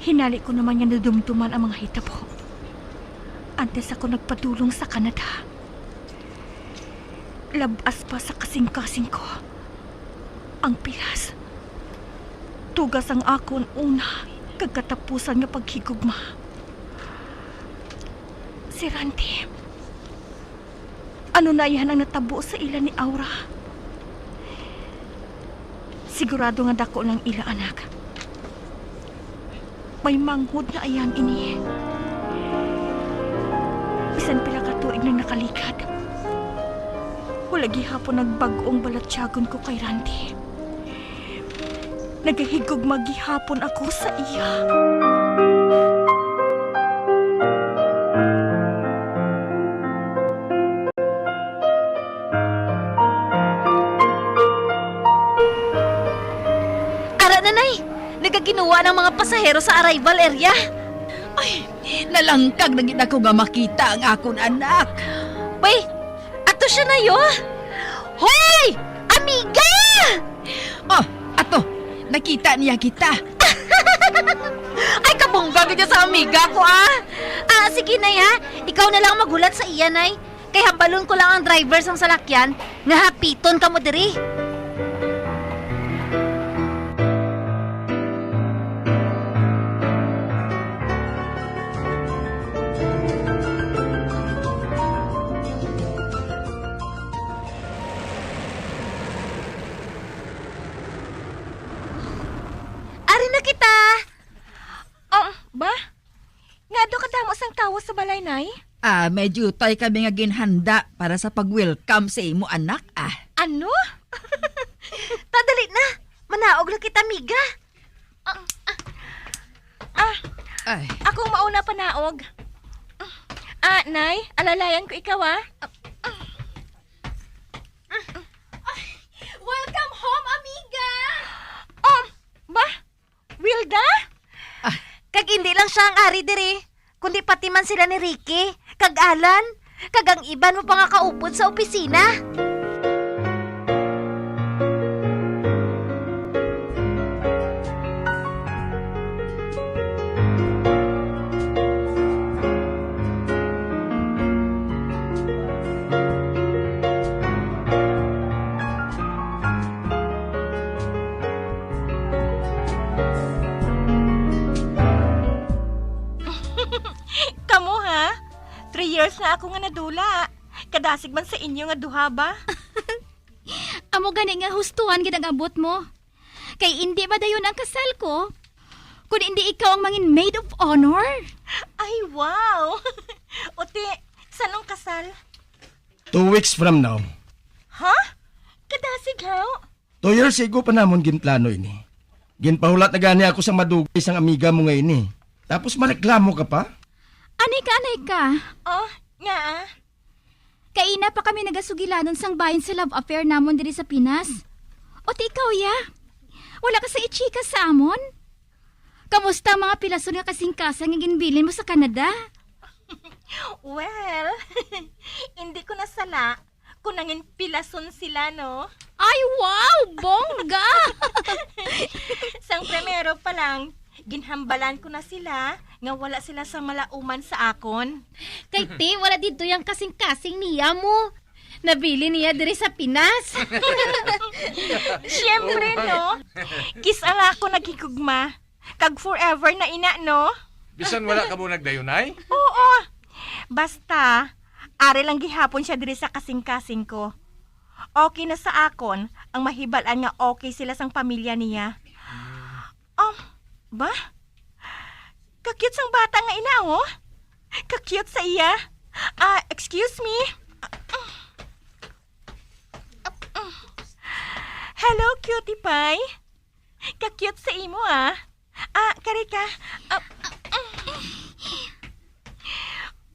Hinali ko naman nga nadumduman ang mga hitabo antes ako nagpadulong sa Canada. Labas pa sa kasingkasing ko ang pilas, tuga sang akon una kag katapusan nga paghigugma. Si Randy, ano na iya ang natabo sa ila ni Aura? Sigurado nga daku na ang ila anak. May manghod na iya ini. Bisan pila ka tuig nang nakaligad, wala gihapon nagbag-o ang balatyagon ko kay Randy. Nagahigugma gihapon ako sa iya. Ara na, Nay! Nagaginuwa ang mga pasahero sa arrival area. Ay, nalangkag na gid ako nga makita ang akon anak. Bay, ato siya, Nay, oh. Hoy! Amiga! Oh, ato, nakita niya kita. Ay, kabongga gid sa amiga ko, ah. Ah, sige, Nay, ha? Ikaw na lang maghulat sa iya, Nay. Kay hambalon ko lang ang driver sang salakyan nga hapiton kamo diri. Ari na kita! Oh, ba? Ngaa daw kadamo sang tawo sa balay, Nay? Ah, may diutay kami nga ginhanda para sa pag-welcome sa imo anak, ah. Ano? Tadali na! Manaog lang kita, amiga. Ah, ah, ah, Ay. Akong mauna panaog. Ah, Nay, alalayan ko ikaw, ah. Welcome home, amiga! Oh, ba? Wilda? Ah. Kag indi lang siya ang ari diri, kundi pati man sila ni Ricky, kag Alan, kag ang iban mo pa nga kaupod sa opisina. Kamo, ha? Three years na ako nga nadula. Kadasig man sa inyo nga duha ba? Amo gani nga hustuhan gid ang abot mo. Kay indi ba dayon ang kasal ko, kun indi ikaw ang mangin maid of honor? Ay, wow! Uti, san-o ang kasal? Two weeks from now. Ha? Kadasig, haw? Two years ago pa namon ginplano ini. Ginpahulat na gani ako sa madugay sang amiga mo nga ini. Tapos mareklamo ka pa? Anay ka, anay ka. Oh, nga ah. Kaina pa kami nagasugilanon sang bahin sa love affair namon diri sa Pinas. O ti ikaw, ya? Wala ka sa ichika sa amon? Kamusta ang mga pilason nga kasingkasing nga ginbilin mo sa Canada? Well, hindi ko nasala kung nangin pilason sila, no? Ay, wow! Bongga! Sang primero pa lang, ginhambalan ko na sila nga wala sila sa malauman sa akon. Kay ti, wala didto yang kasing-kasing niya mo. Nabili niya diri sa Pinas. Siyempre, no? Kis-a la ako naghigugma. Kag forever na ina, no? Bisan wala kamo nagdayunay? Oo. Basta, ari lang gihapon siya diri sa kasing-kasing ko. Okay na sa akon ang mahibal-an nga okay sila sang pamilya niya. Um, ba? Ka-cute sang bata nga ina, oh. Ka-cute sa iya. Ah, excuse me. Hello, cutie pie. Ka-cute sa imo, ah. Ah, kari ka. Ah,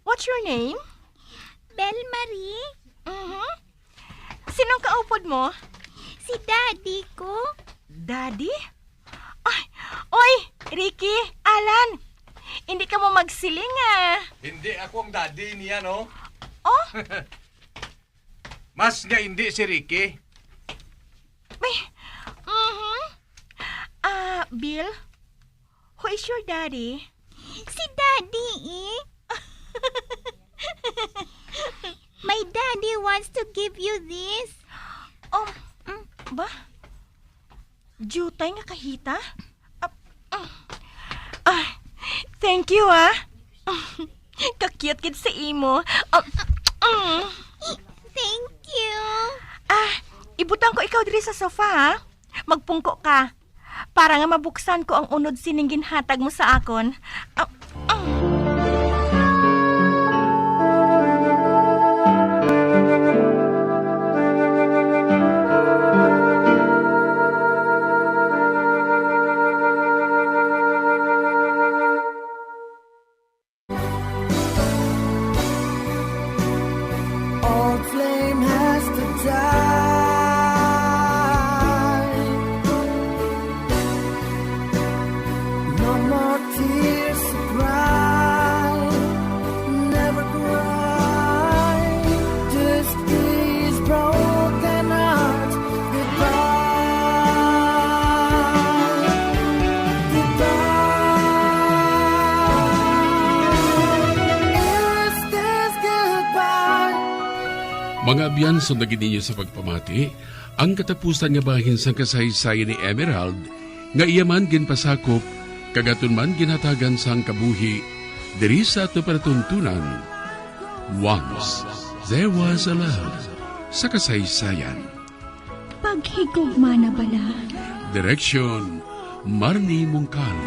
what's your name? Bel Marie. Mhm. Sinong kaupod mo? Si daddy ko. Daddy? Ay, oy, Ricky, Alan, hindi ka mo magsiling, ah. Hindi ako ang daddy niya, no? Oh? Mas nga hindi si Ricky. May, mhm. Ah, Bill, who is your daddy? Si Daddy, eh. My daddy wants to give you this. Um, mm, ba? Diutay nga kahita? Ah, mm. Ah, thank you, ah. Ka-cute gid sa imo. Ah, mm. Thank you. Ah, ibutang ko ikaw diri sa sofa, ha? Magpungko ka. Para nga mabuksan ko ang unod sining ginhatag mo sa akon. Ah, ah. Old flame has to die. No more tears to cry. Never cry. Just these broken hearts. Goodbye. Goodbye. Is this goodbye? Mga abyan, sundagi ninyo sa pagpamati ang katapusan nga bahin sang kasaysayan ni Emerald, nga iya man ginpasakop kag aton man ginhatagan sang kabuhi diri sa aton palatuntunan. Once There Was a Love sa kasaysayan. Paghigugma na bala. Direksyon, Marnie Mungkal.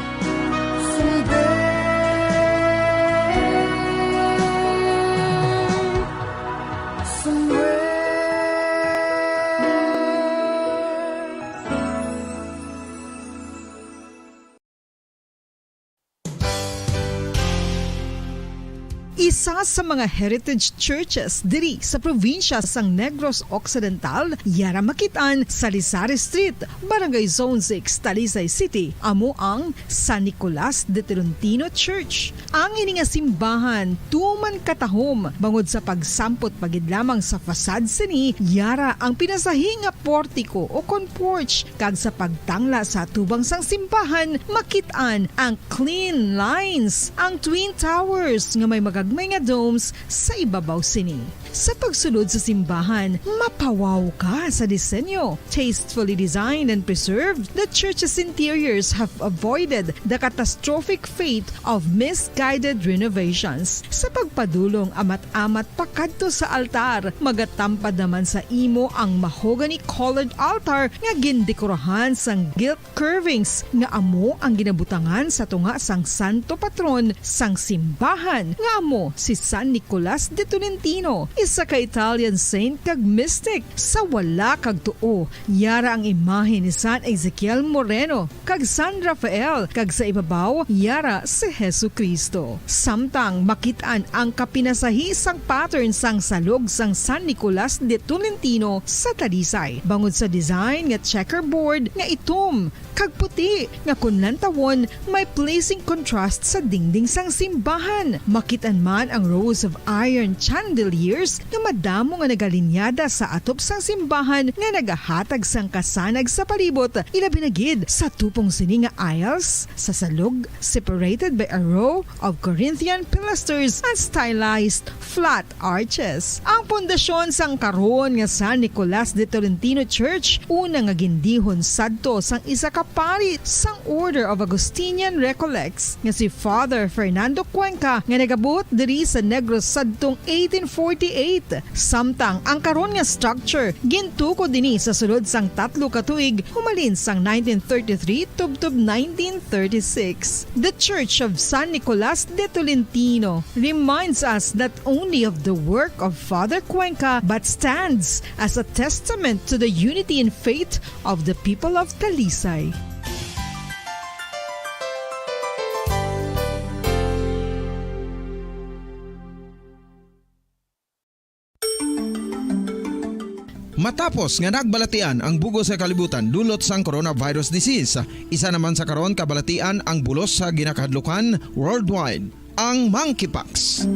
Isa sa mga heritage churches diri sa probinsya sang Negros Occidental, yara makit-an sa Lisari Street, Barangay Zone six, Talisay City, amo ang San Nicolas de Tolentino Church. Ang ini nga simbahan tuman katahom bangod sa pagsampot pa gid lamang sa facade sini, yara ang pinasahi nga portiko o kon porch, kag sa pagtangla sa atubang sang simbahan, makit-an ang clean lines, ang twin towers nga may magagmay nga domes sa ibabaw sini. Sa pagsulod sa simbahan, mapawaw ka sa disenyo. Tastefully designed and preserved, the church's interiors have avoided the catastrophic fate of misguided renovations. Sa pagpadulong amat-amat pakadto sa altar, magatampad naman sa imo ang mahogany-colored altar nga gindekorahan sang gilt curvings nga amo ang ginabutangan sa tunga sang santo patron sang simbahan, nga amo si San Nicolas de Tolentino, isa ka Italian saint kag mystic. Sa wala kag tuo, yara ang imahe ni San Ezekiel Moreno kag San Rafael, kag sa ibabaw, yara si Jesu-Cristo. Samtang makit-an ang kapinasahi sang pattern sang salog sang San Nicolas de Tolentino sa Talisay, bangod sa design nga checkerboard nga itom kag puti nga kon lantawon may pleasing contrast sa dingding sang simbahan. Makit-an man ang rows of iron chandeliers nga madamo nga nagalinyada sa atop sang simbahan nga nagahatag sang kasanag sa palibot, ilabi na gid sa tupong sini nga aisles sa salog, separated by a row of Corinthian pilasters and stylized flat arches. Ang pundasyon sang karon nga San Nicolas de Tolentino Church, una nga gindihon sadto sang isa ka pari sang Order of Augustinian Recollects nga si Father Fernando Cuenca, nga nagabuot diri sa Negros sadtong eighteen forty-eight. Samtang ang karon nga structure gintukod ini sa sulod sang tatlo ka tuig, humalin sang nineteen thirty-three tubtob nineteen thirty-six. The Church of San Nicolas de Tolentino reminds us not only of the work of Father Cuenca, but stands as a testament to the unity in faith of the people of Talisay. Matapos nga nagbalatian ang bug-os nga kalibutan dulot sang coronavirus disease, isa naman sa karon kabalatian ang bulos sa ginakahadlukan worldwide, ang monkeypox.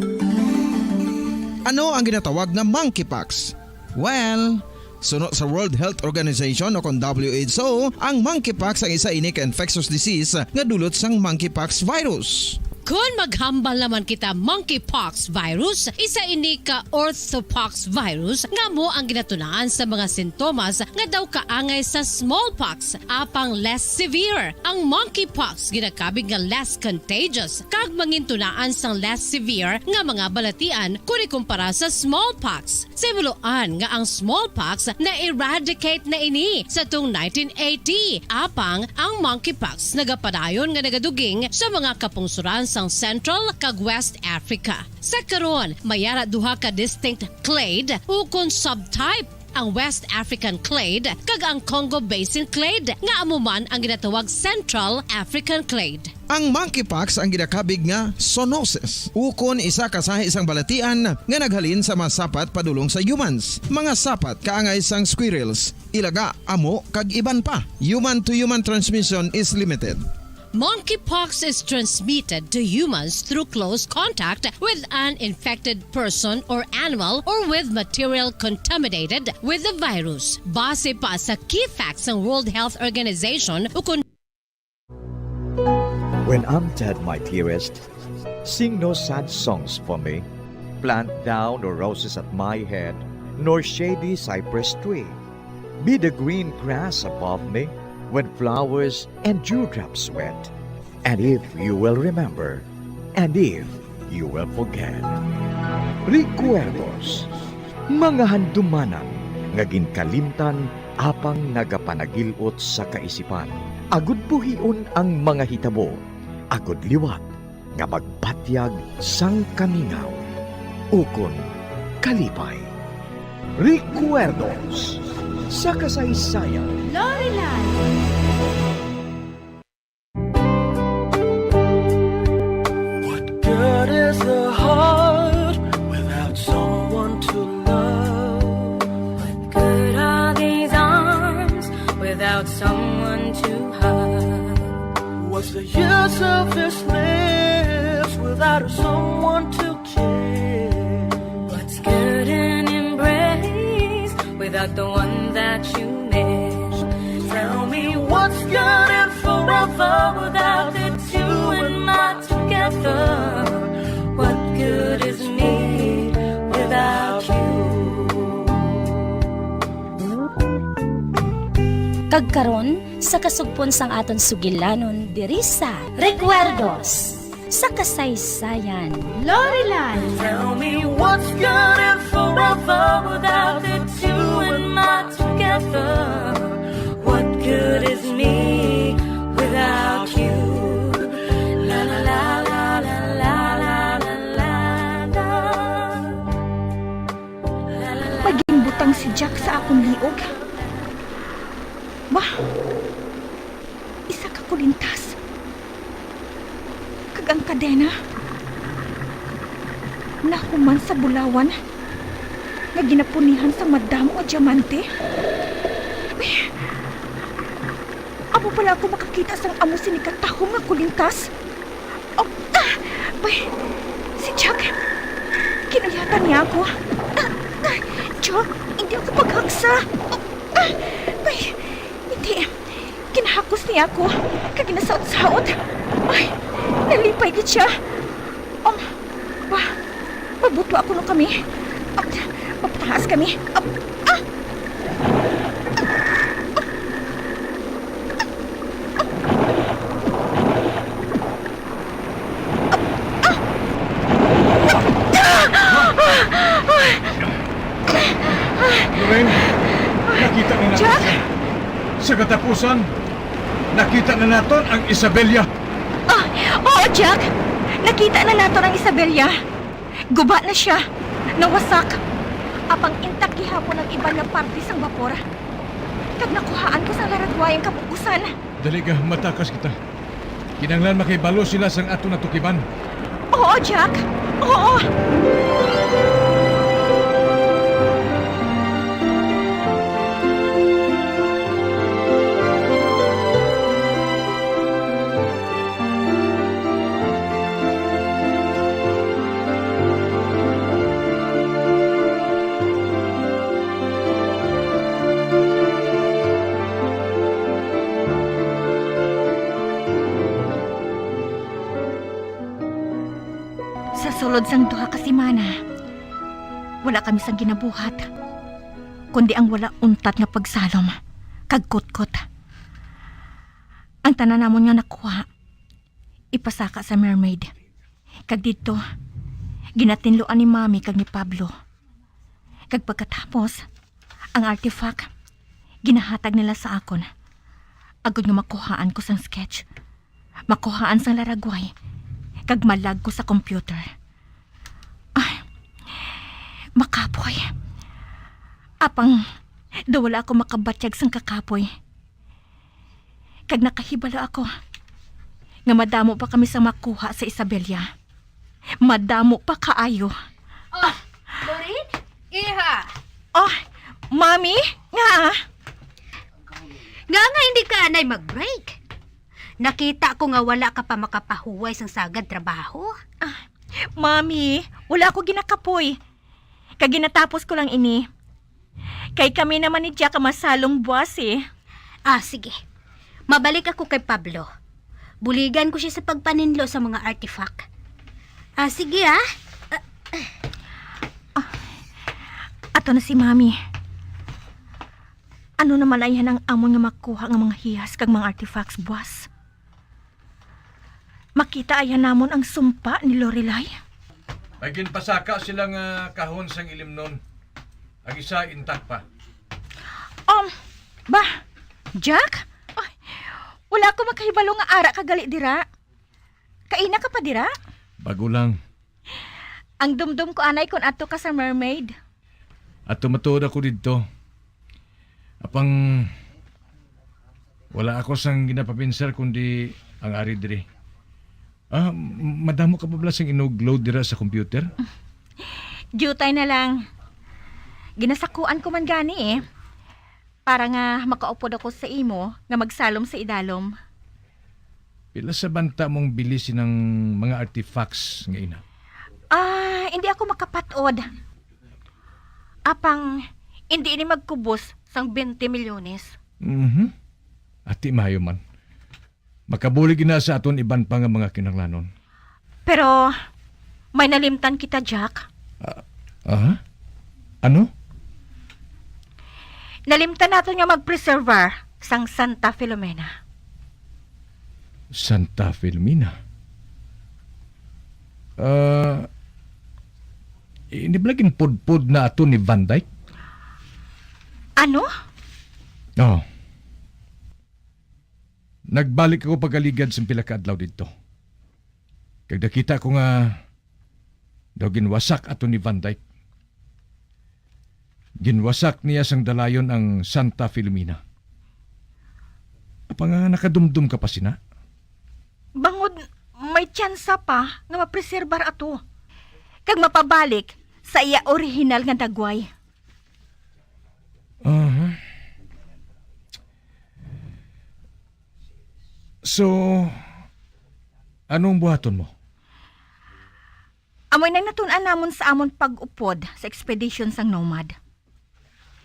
Ano ang ginatawag nga monkeypox? Well, suno sa World Health Organization o kon W H O, ang monkeypox ang isa ini ka infectious disease nga dulot sang monkeypox virus. Kon maghambal naman kita monkeypox virus, isa ini ka orthopox virus nga amo ang ginatunaan sa mga sintomas nga daw kaangay sa smallpox, apang less severe. Ang monkeypox ginakabig nga less contagious kag mangintunaan sang less severe nga mga balatian kon ikumpara sa smallpox. Sa himuloan nga ang smallpox na-eradicate na ini sa tong nineteen eighty, apang ang monkeypox nagapadayon nga nagaduging sa mga kapungsoran sang Central kag West Africa. Sa karon, may ara duha ka distinct clade ukon subtype, ang West African clade kag ang Congo Basin clade, nga amo man ang ginatawag Central African clade. Ang monkeypox ang ginakabig nga zoonosis, ukon isa ka sahi sang balatian nga naghalin sa mga sapat padulong sa humans. Mga sapat kaangay sang squirrels, ilaga, amo, kag iban pa. Human to human transmission is limited. Monkeypox is transmitted to humans through close contact with an infected person or animal or with material contaminated with the virus. Base pa sa key facts sang World Health Organization ukon When I'm dead, my dearest, sing no sad songs for me. Plant thou no roses at my head, nor shady cypress tree. Be the green grass above me when flowers and dewdrops wet. And if you will remember, and if you will forget. Recuerdos, mga handumanan nga ginkalimtan apang nagapanagil-ot sa kaisipan, agud buhion ang mga hitabo, agud liwat nga magbatyag sang kamingaw ukon kalipay. Recuerdos sa kasaysayan. Lorelai. What good is a heart Without someone to hug. What's the use of this lives without someone to care? What's good an embrace without the one that you miss? Tell me what's good and forever without the two in my together. What good is me without you? Kag karon, sa kasugpon sang aton sugilanon diri sa Recuerdos sa Kasaysayan. Lorelan. Tell me what's good and forever without the two in my together. What good is me without you? La, la, la, la, la, la, la, la, la. Maging butang si Jack sa akon liog. Bah, isa ka kulintas. Kag ang kadena nahuman sa bulawan nga ginapunihan sang madamo nga diamante. Uy, amo bala ako makakita sang amo sini katahom nga kulintas. Oh, ah! Bay, si Jack. Kinuyatan niya ako. Ah, ah, Jack, hindi ako paghaksa. Oh, ah, bay, hindi. Ginahakos niya ako. Kag ginasaot-saot. Ay, nalipay gid siya. Um, ba, mabuto ako no kami. Ah, mapataas kami. Ah, ah! Lorraine, nakita na naton Jack? Siya. Sa katapusan, nakita na naton ang Isabella. Ah, oo, Jack. Nakita na naton ang Isabella. Guba na siya. Nawasak. Apang intak gihapon ang iban nga parte sang bapor. Kag nakuhaan ko sang laragway ang kabug-usan. Dali ka, matakas kita. Kinahanglan makahibalo sila sang aton natukiban. Oo, Jack. Oo. Sa sulod sang duha ka semana, wala kami sang ginabuhat, kundi ang wala untat nga pagsalom kag kutkot. Ang tanan namon nga nakuha, ipasaka sa Mermaid. Kag didto, ginatinluan ni Mami kag ni Pablo. Kag pagkatapos, ang artifact, ginahatag nila sa akon, agod nga makuhaan ko sang sketch, makuhaan sang laragway, kag malag ko sa computer. Ay, makapoy. Apang, daw wala ako makabatyag sang kakapoy. Kag nakahibalo ako nga madamo pa kami sa makuha sa Isabela. Madamo pa kaayo. Oh, Lorin? Iha! Oh, Mami? Nga? Nga nga hindi ka anay mag-break? Nakita ko nga wala ka pa makapahuway sang sagad trabaho. Ah, Mami, wala ko ginakapoy. Kag ginatapos ko lang ini. Kay kami naman ni Jack ang masalong buwas, eh. Ah, sige. Mabalik ako kay Pablo. Buligan ko siya sa pagpaninlo sa mga artifact. Ah, sige, ah. Ah, ato na si Mami. Ano naman ayhan ang amon nga makuha nga mga hiyas kag mga artifacts, buwas? Makita ayhan namon ang sumpa ni Lorelai? May ginpasaka sila nga kahon sang ilimnon. Ang isa intak pa. Um, ba, Jack? Ay, wala ko makahibalo nga ara ka gali dira. Kaina ka pa dira? Bago lang. Ang dumdom ko anay kon adto ka sa Mermaid. Ato matuod ako didto. Apang wala ako sang ginapapinsar kundi ang ari diri. Ah, m-, madamo ka pa bala sing inugload dira sa computer? Diutay na lang. Ginasakuan ko man gani, eh. para nga makaupod ako sa imo nga magsalom sa idalom. Pila sa banta mong bili sinang mga artifacts nga ina? Ah, hindi ako makapat-od. Apang, hindi ini magkubos sang twenty milyones. Mhm. Ati, maayo man. Makabulig ina sa aton iban pa nga mga kinahanglanon. Pero may nalimtan kita, Jack. Ah, aha? Ano? Nalimtan naton nga mag-preservar sang Santa Filomena. Santa Filomena? Ah, hindi bala ginpudpod na ato ni Van Dyke? Ano? Oh. Nagbalik ako pagaligad sing pila ka adlaw didto. Kag nakita ko nga daw ginwasak ato ni Van Dyke. Ginwasak niya sang dalayon ang Santa Filomena. Apa nga nakadumdom ka pa sina? Bangod may tsansa pa nga mapreserbar ato kag mapabalik sa iya orihinal nga dagway. Aha. So, anong buhaton mo? Amoy nang natun-an namon sa amon pag-upod sa ekspedisyon sang Nomad.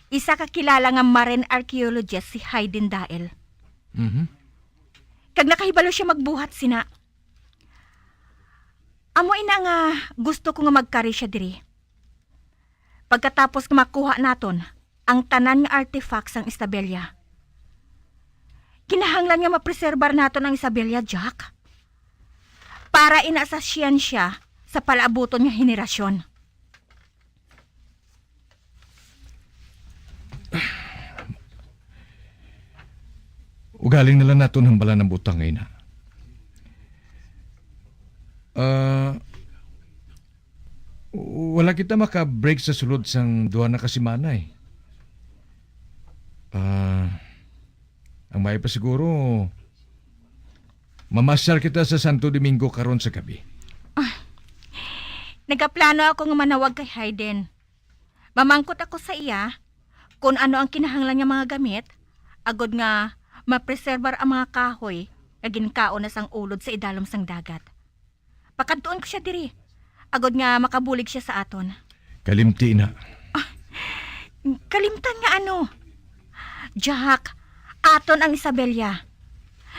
Isa ka kilala nga marine archaeologist si Hayden Dael. Mhm. Kag nakahibalo siya magbuhat sina. Amo ina nga gusto ko nga magkari siya diri. Pagkatapos nga makuha naton ang tanan nga artifacts sang Isabela, kinahanglan nga mapreserbar naton ang Isabela, Jack. Para ina sa siyensya sa palaabuton nga henerasyon. Ugaling na lang naton hambalan ang butang nga ina. Ah, wala kita maka-break sa sulod sang duha na ka semana, eh. Ah, ang maayo pa siguro, mamasyal kita sa Santo Domingo karon sa gabi. Ah, nagaplano ako nga manawag kay Hayden. Mamangkot ako sa iya kon ano ang kinahanglan nga mga gamit, agod nga mapreserbar ang mga kahoy nga ginkaon na sang ulod sa idalom sang dagat. Pakadtuon ko sia diri, agod nga makabulig sia sa aton. Kalimti na. Ah, kalimtan nga ano? Jack, aton ang Isabela.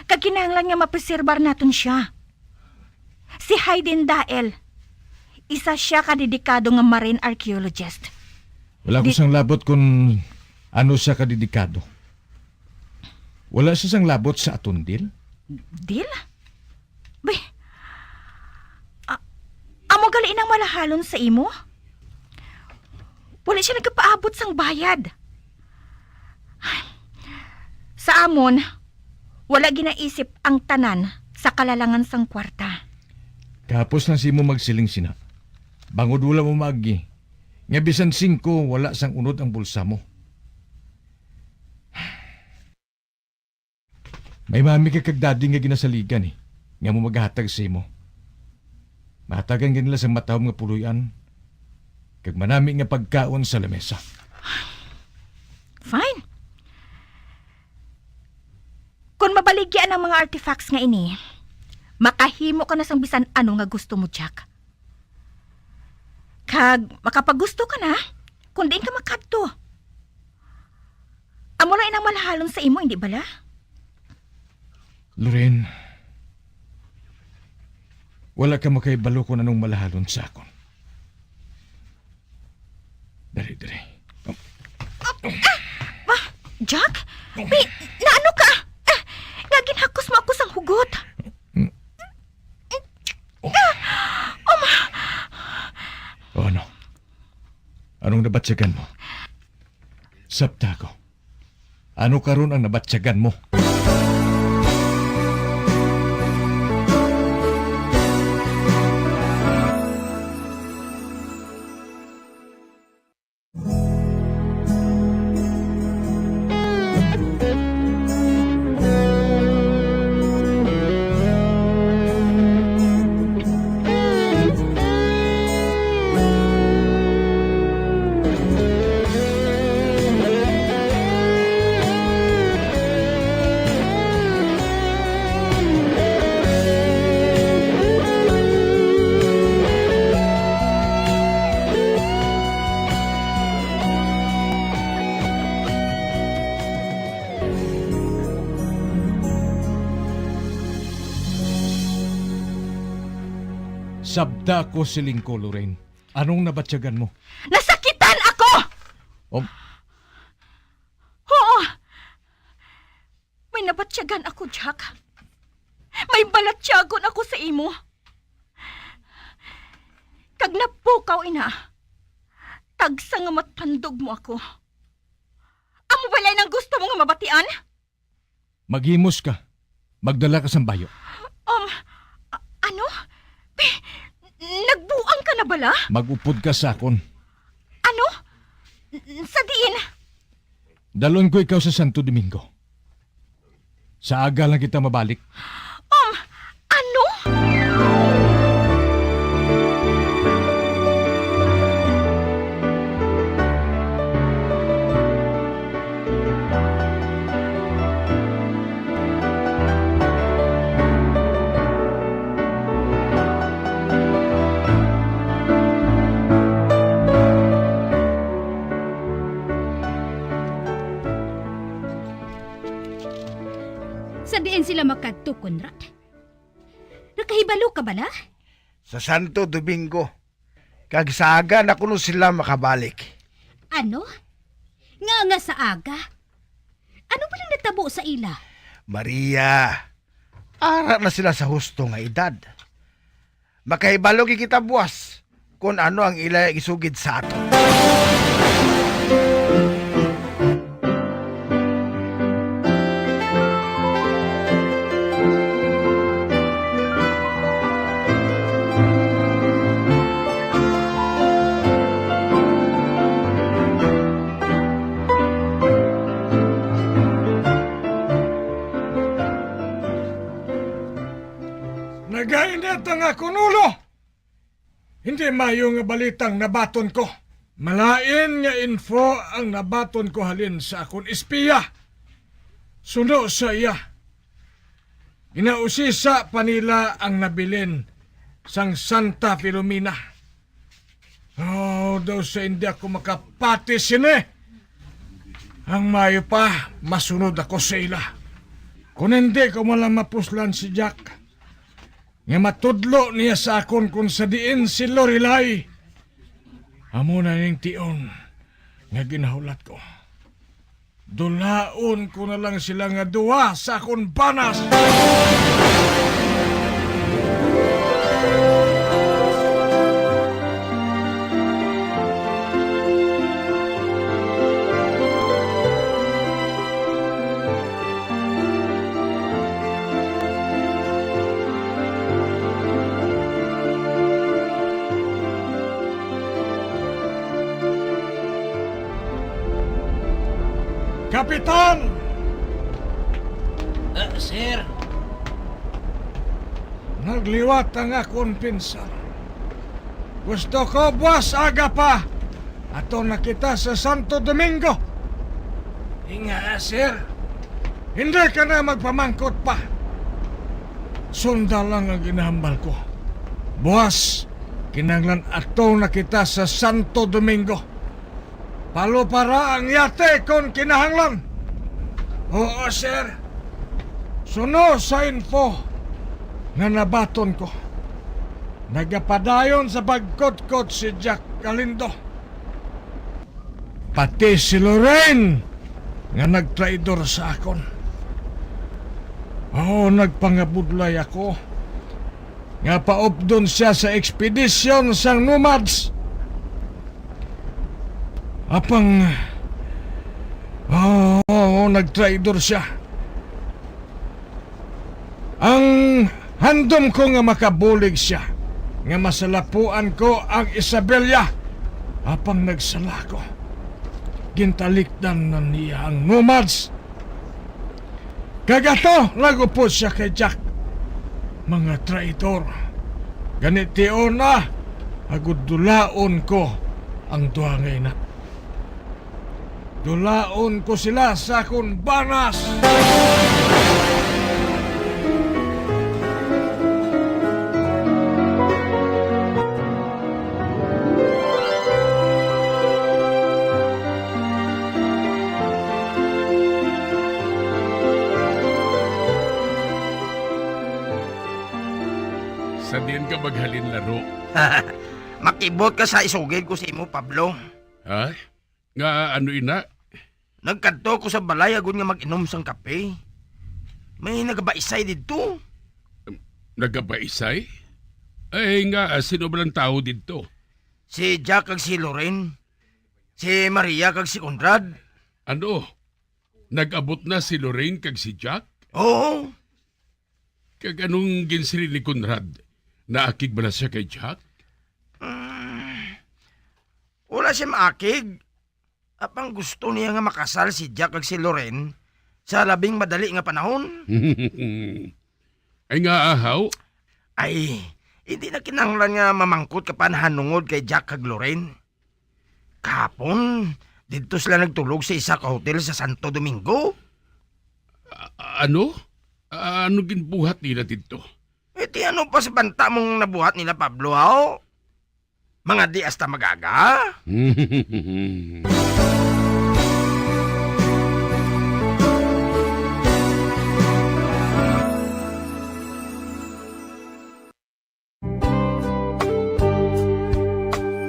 Kag kinahanglan nga mapreserbar naton sia. Si Hayden Dael, isa sia ka dedikado nga marine archaeologist. Wala ko Di- sang labot kon ano sia ka dedikado. Wala sia sang labot sa aton deal? Deal? Bay, a-, amo gali inang malahalon sa imo? Wala sia nagapaabot sang bayad. Sa amon, wala ginaisip ang tanan sa kalalangan sang kwarta. Kahapos lang sa imo magsiling sina. Bangod wala mo maagi, nga bisan singko wala sang unod ang bulsa mo. May mami ka kag daddy nga ginasaligan, eh, nga amo maghatag sa imo. Mahatagan ka nila sang matahom nga puloy-an, kag manami nga pagkaon sa lamesa. Fine. Kon mabaligya ang mga artifacts nga ini, makahimo ka na sang bisan ano nga gusto mo, Jack. Kag makapagusto ka na kung diin ka makadto. Amo lang inang malahalon sa imo, hindi bala? Lorraine, wala ka makahibalo kung anong malahalon sa akon. Dali, dali. Ah, ah, ah, Jack? Bi, naano ka? Ah, nga ginhakos mo ako sang hugot? Mm. Ah, oh, ma- O ano? Anong nabatyagan mo? Sapta ko. Ano karon ang nabatyagan mo? Sabta ko, siling ko, Lorraine. Anong nabatyagan mo? Nasakitan ako! Um, Oo! May nabatyagan ako, Jack. May balatyagon ako sa imo. Kag napukaw ina, tagsa nga matandog mo ako. Amo bala ang gusto mo nga mabatian? Maghimos ka. Magdala ka sang bayo. Um, a-, ano? Pi-, nagbuang ka na bala? Mag-upod ka sa akon. Ano? Sa diin? Dalon ko ikaw sa Santo Domingo. Sa aga lang kita mabalik. Um, ano? Sa diin sila makadto, Conrad? Nakahibalo ka bala? Sa Santo Domingo. Kag sa aga na kuno sila makabalik. Ano? Nga nga sa aga? Ano ba nang natabo sa ila? Maria, ara na sila sa husto nga edad. Makahibalo gid kita buwas kon ano ang ila isugid sa aton. Nagainit ang akon ulo. Hindi mayo nga balitang nabaton ko. Malain nga info ang nabaton ko halin sa akon espiya. Suno sa iya, ginausisa pa nila ang nabilin sang Santa Filomena. Oh, daw sa hindi ako makapati sini, ang mayo pa, masunod ako sa ila. Kung hindi ko man lang mapuslan si Jack, nga matudlo niya sa akon kon sa diin si Lorelai. Amo na ning tion nga ginahulat ko. Dulaon ko na lang sila nga duha sa akon banas. Kapitan! Ah, sir. Nagliwat ang akon pinsan. Gusto ko buwas aga pa. Ato na kita sa Santo Domingo. Inga, sir. Hindi ka na magpamangkot pa. Sunda lang ang ginahambal ko. Buwas, kinahanglan ato na kita sa Santo Domingo. Palupara ang yate kon kinahanglan. Oo, sir. Suno sa info nga nabaton ko, nagapadayon sa pagkutkot si Jack Galindo. Pati si Lorraine nga nagtraidor sa akon. Oo, nagpangabudlay ako nga paupdon siya sa ekspedisyon sang Nomads. Apang, oo, nagtraidor siya. Ang handom ko nga makabulig siya, nga masalapuan ko ang Isabela, apang nagsala ko. Gintalikdan na niya ang Nomads. Kag ato, nagupod siya kay Jack. Mga traitor. Gani tion na, agud dulaon ko ang duha nga ina. Dulaon ko sila sa akon banas. Sa diin ka maghalin laro? Makibot ka sa isugid ko sa imo, Pablo. Ha? Nga ano ina? Nagkadto ko sa balay agod nga mag-inom sang kape. May nagabaisay didto. Nagabaisay? Ay nga, sino ba ang tao didto? Si Jack kag si Lorraine. Si Maria kag si Conrad. Ano? Nag-abot na si Lorraine kag si Jack? Oo. Kag anong ginsiling ni Conrad? Naakig bala siya kay Jack? Mm, wala siya maakig. Apang gusto niya nga makasal si Jack kag si Lorraine sa labing madali nga panahon. Ay nga, ahaw? Ay, hindi na kinahanglan nga mamangkot ka pa nahanungod kay Jack kag Lorraine. Kahapon, didto sila nagtulog sa isa ka hotel sa Santo Domingo. A-, ano? Ano ginbuhat nila didto? Eh, ti ano pa sa banta mong nabuhat nila, Pablo, haw? Mga di hasta magaga?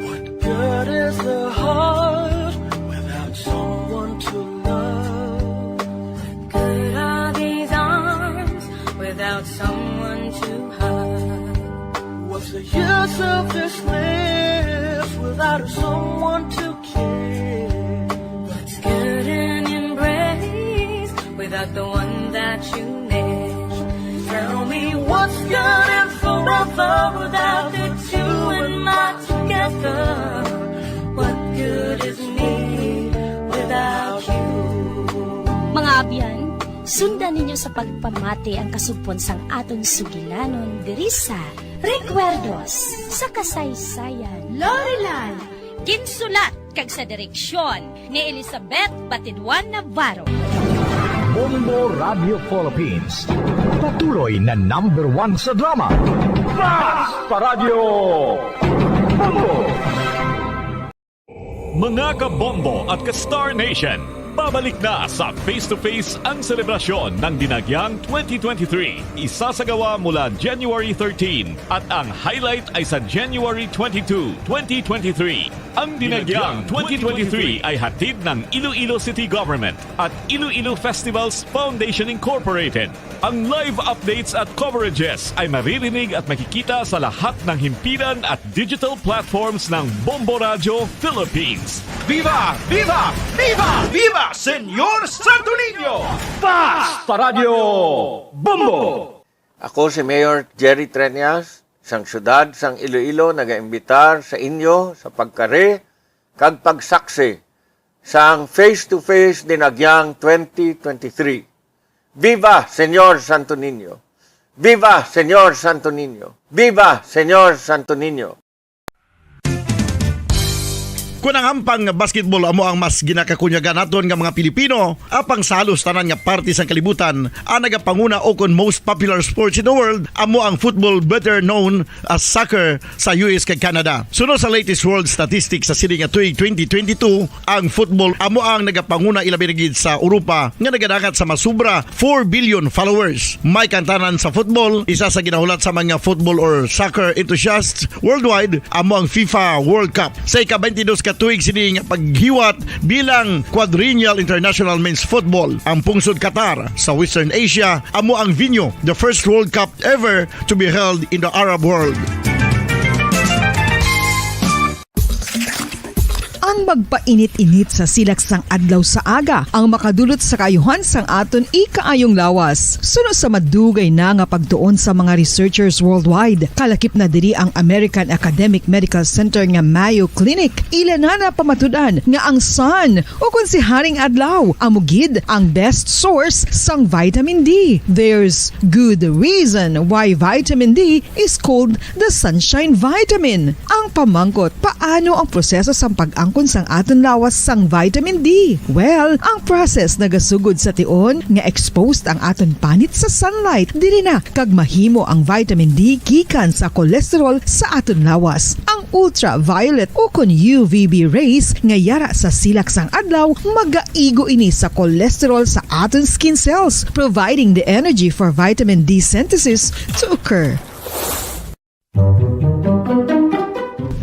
What good is the heart without someone to love? What good are these arms without someone to hug? What's the use of this life without someone to care? What's good an embrace without the one that you miss? Tell me what's good and forever without the two and my together? What good is me without you? Mga abyan, sundan ninyo sa pagpamati ang kasugpon sang aton sugilanon diri sa Recuerdos sa Kasaysayan. Lorelan. Ginsulat kag sa direksyon ni Elizabeth Batiduan Navarro. Bombo Radio Philippines. Patuloy na number one sa drama. Fast Paradyo! Bombo! Mga ka-Bombo at ka-Star Nation, pabalik na sa Face to Face ang selebrasyon ng Dinagyang twenty twenty-three. Isasagawa mula January thirteen at ang highlight ay sa January twenty-two, twenty twenty-three. Ang Dinagyang twenty twenty-three ay hatid ng Iloilo City Government at Iloilo Festivals Foundation Incorporated. Ang live updates at coverages ay maririnig at makikita sa lahat ng himpilan at digital platforms ng Bombo Radyo Philippines. Viva! Viva! Viva! Viva Señor Santo Niño! Fast Paradyo Bombo! Ako si Mayor Jerry Treñas, sang siyudad sang Iloilo, nagaimbitar sa inyo sa pagkari kag pagsaksi sang Face to Face Dinagyang twenty twenty-three. Viva Señor Santo Niño! Viva Señor Santo Niño! Viva Señor Santo Niño! Kun ang hampang nga basketball amo ang mas ginakakunyagan naton nga mga Pilipino, apang sa halos tanan nga parte sang kalibutan, ang nagapanguna ukon most popular sports in the world amo ang football, better known as soccer, sa U S kag Canada. Suno sa latest world statistics sa sini nga tuig twenty twenty-two, ang football amo ang nagapanguna, ilabi na gid sa Europa, nga nagadangat sa masobra four billion followers. May kantanan sa football, isa sa ginahulat sa mga football or soccer enthusiasts worldwide amo ang FIFA World Cup. Sa ika-twenty-dos ka tuig sini nga paghiwat bilang Quadrennial International Men's Football, ang pungsod Qatar sa Western Asia amo ang venue, the first World Cup ever to be held in the Arab world. Ang magpainit-init sa silak sang adlaw sa aga ang makadulot sa kaayuhan sang aton ikaayong lawas. Suno sa madugay na nga pagtuon sa mga researchers worldwide, kalakip na diri ang American Academic Medical Center nga Mayo Clinic. Ila na napamatud-an nga ang sun, o kon si Haring Adlaw, amo gid ang best source sang vitamin D. There's good reason why vitamin D is called the sunshine vitamin. Ang pamangkot, paano ang proseso sang pag-angkon sang aton lawas sang vitamin D? Well, ang process nagasugod sa tion nga exposed ang aton panit sa sunlight. Diri na kag mahimo ang vitamin D gikan sa cholesterol sa aton lawas. Ang ultraviolet o kon U V B rays nga yara sa silak sang adlaw magaigo ini sa cholesterol sa aton skin cells, providing the energy for vitamin D synthesis to occur.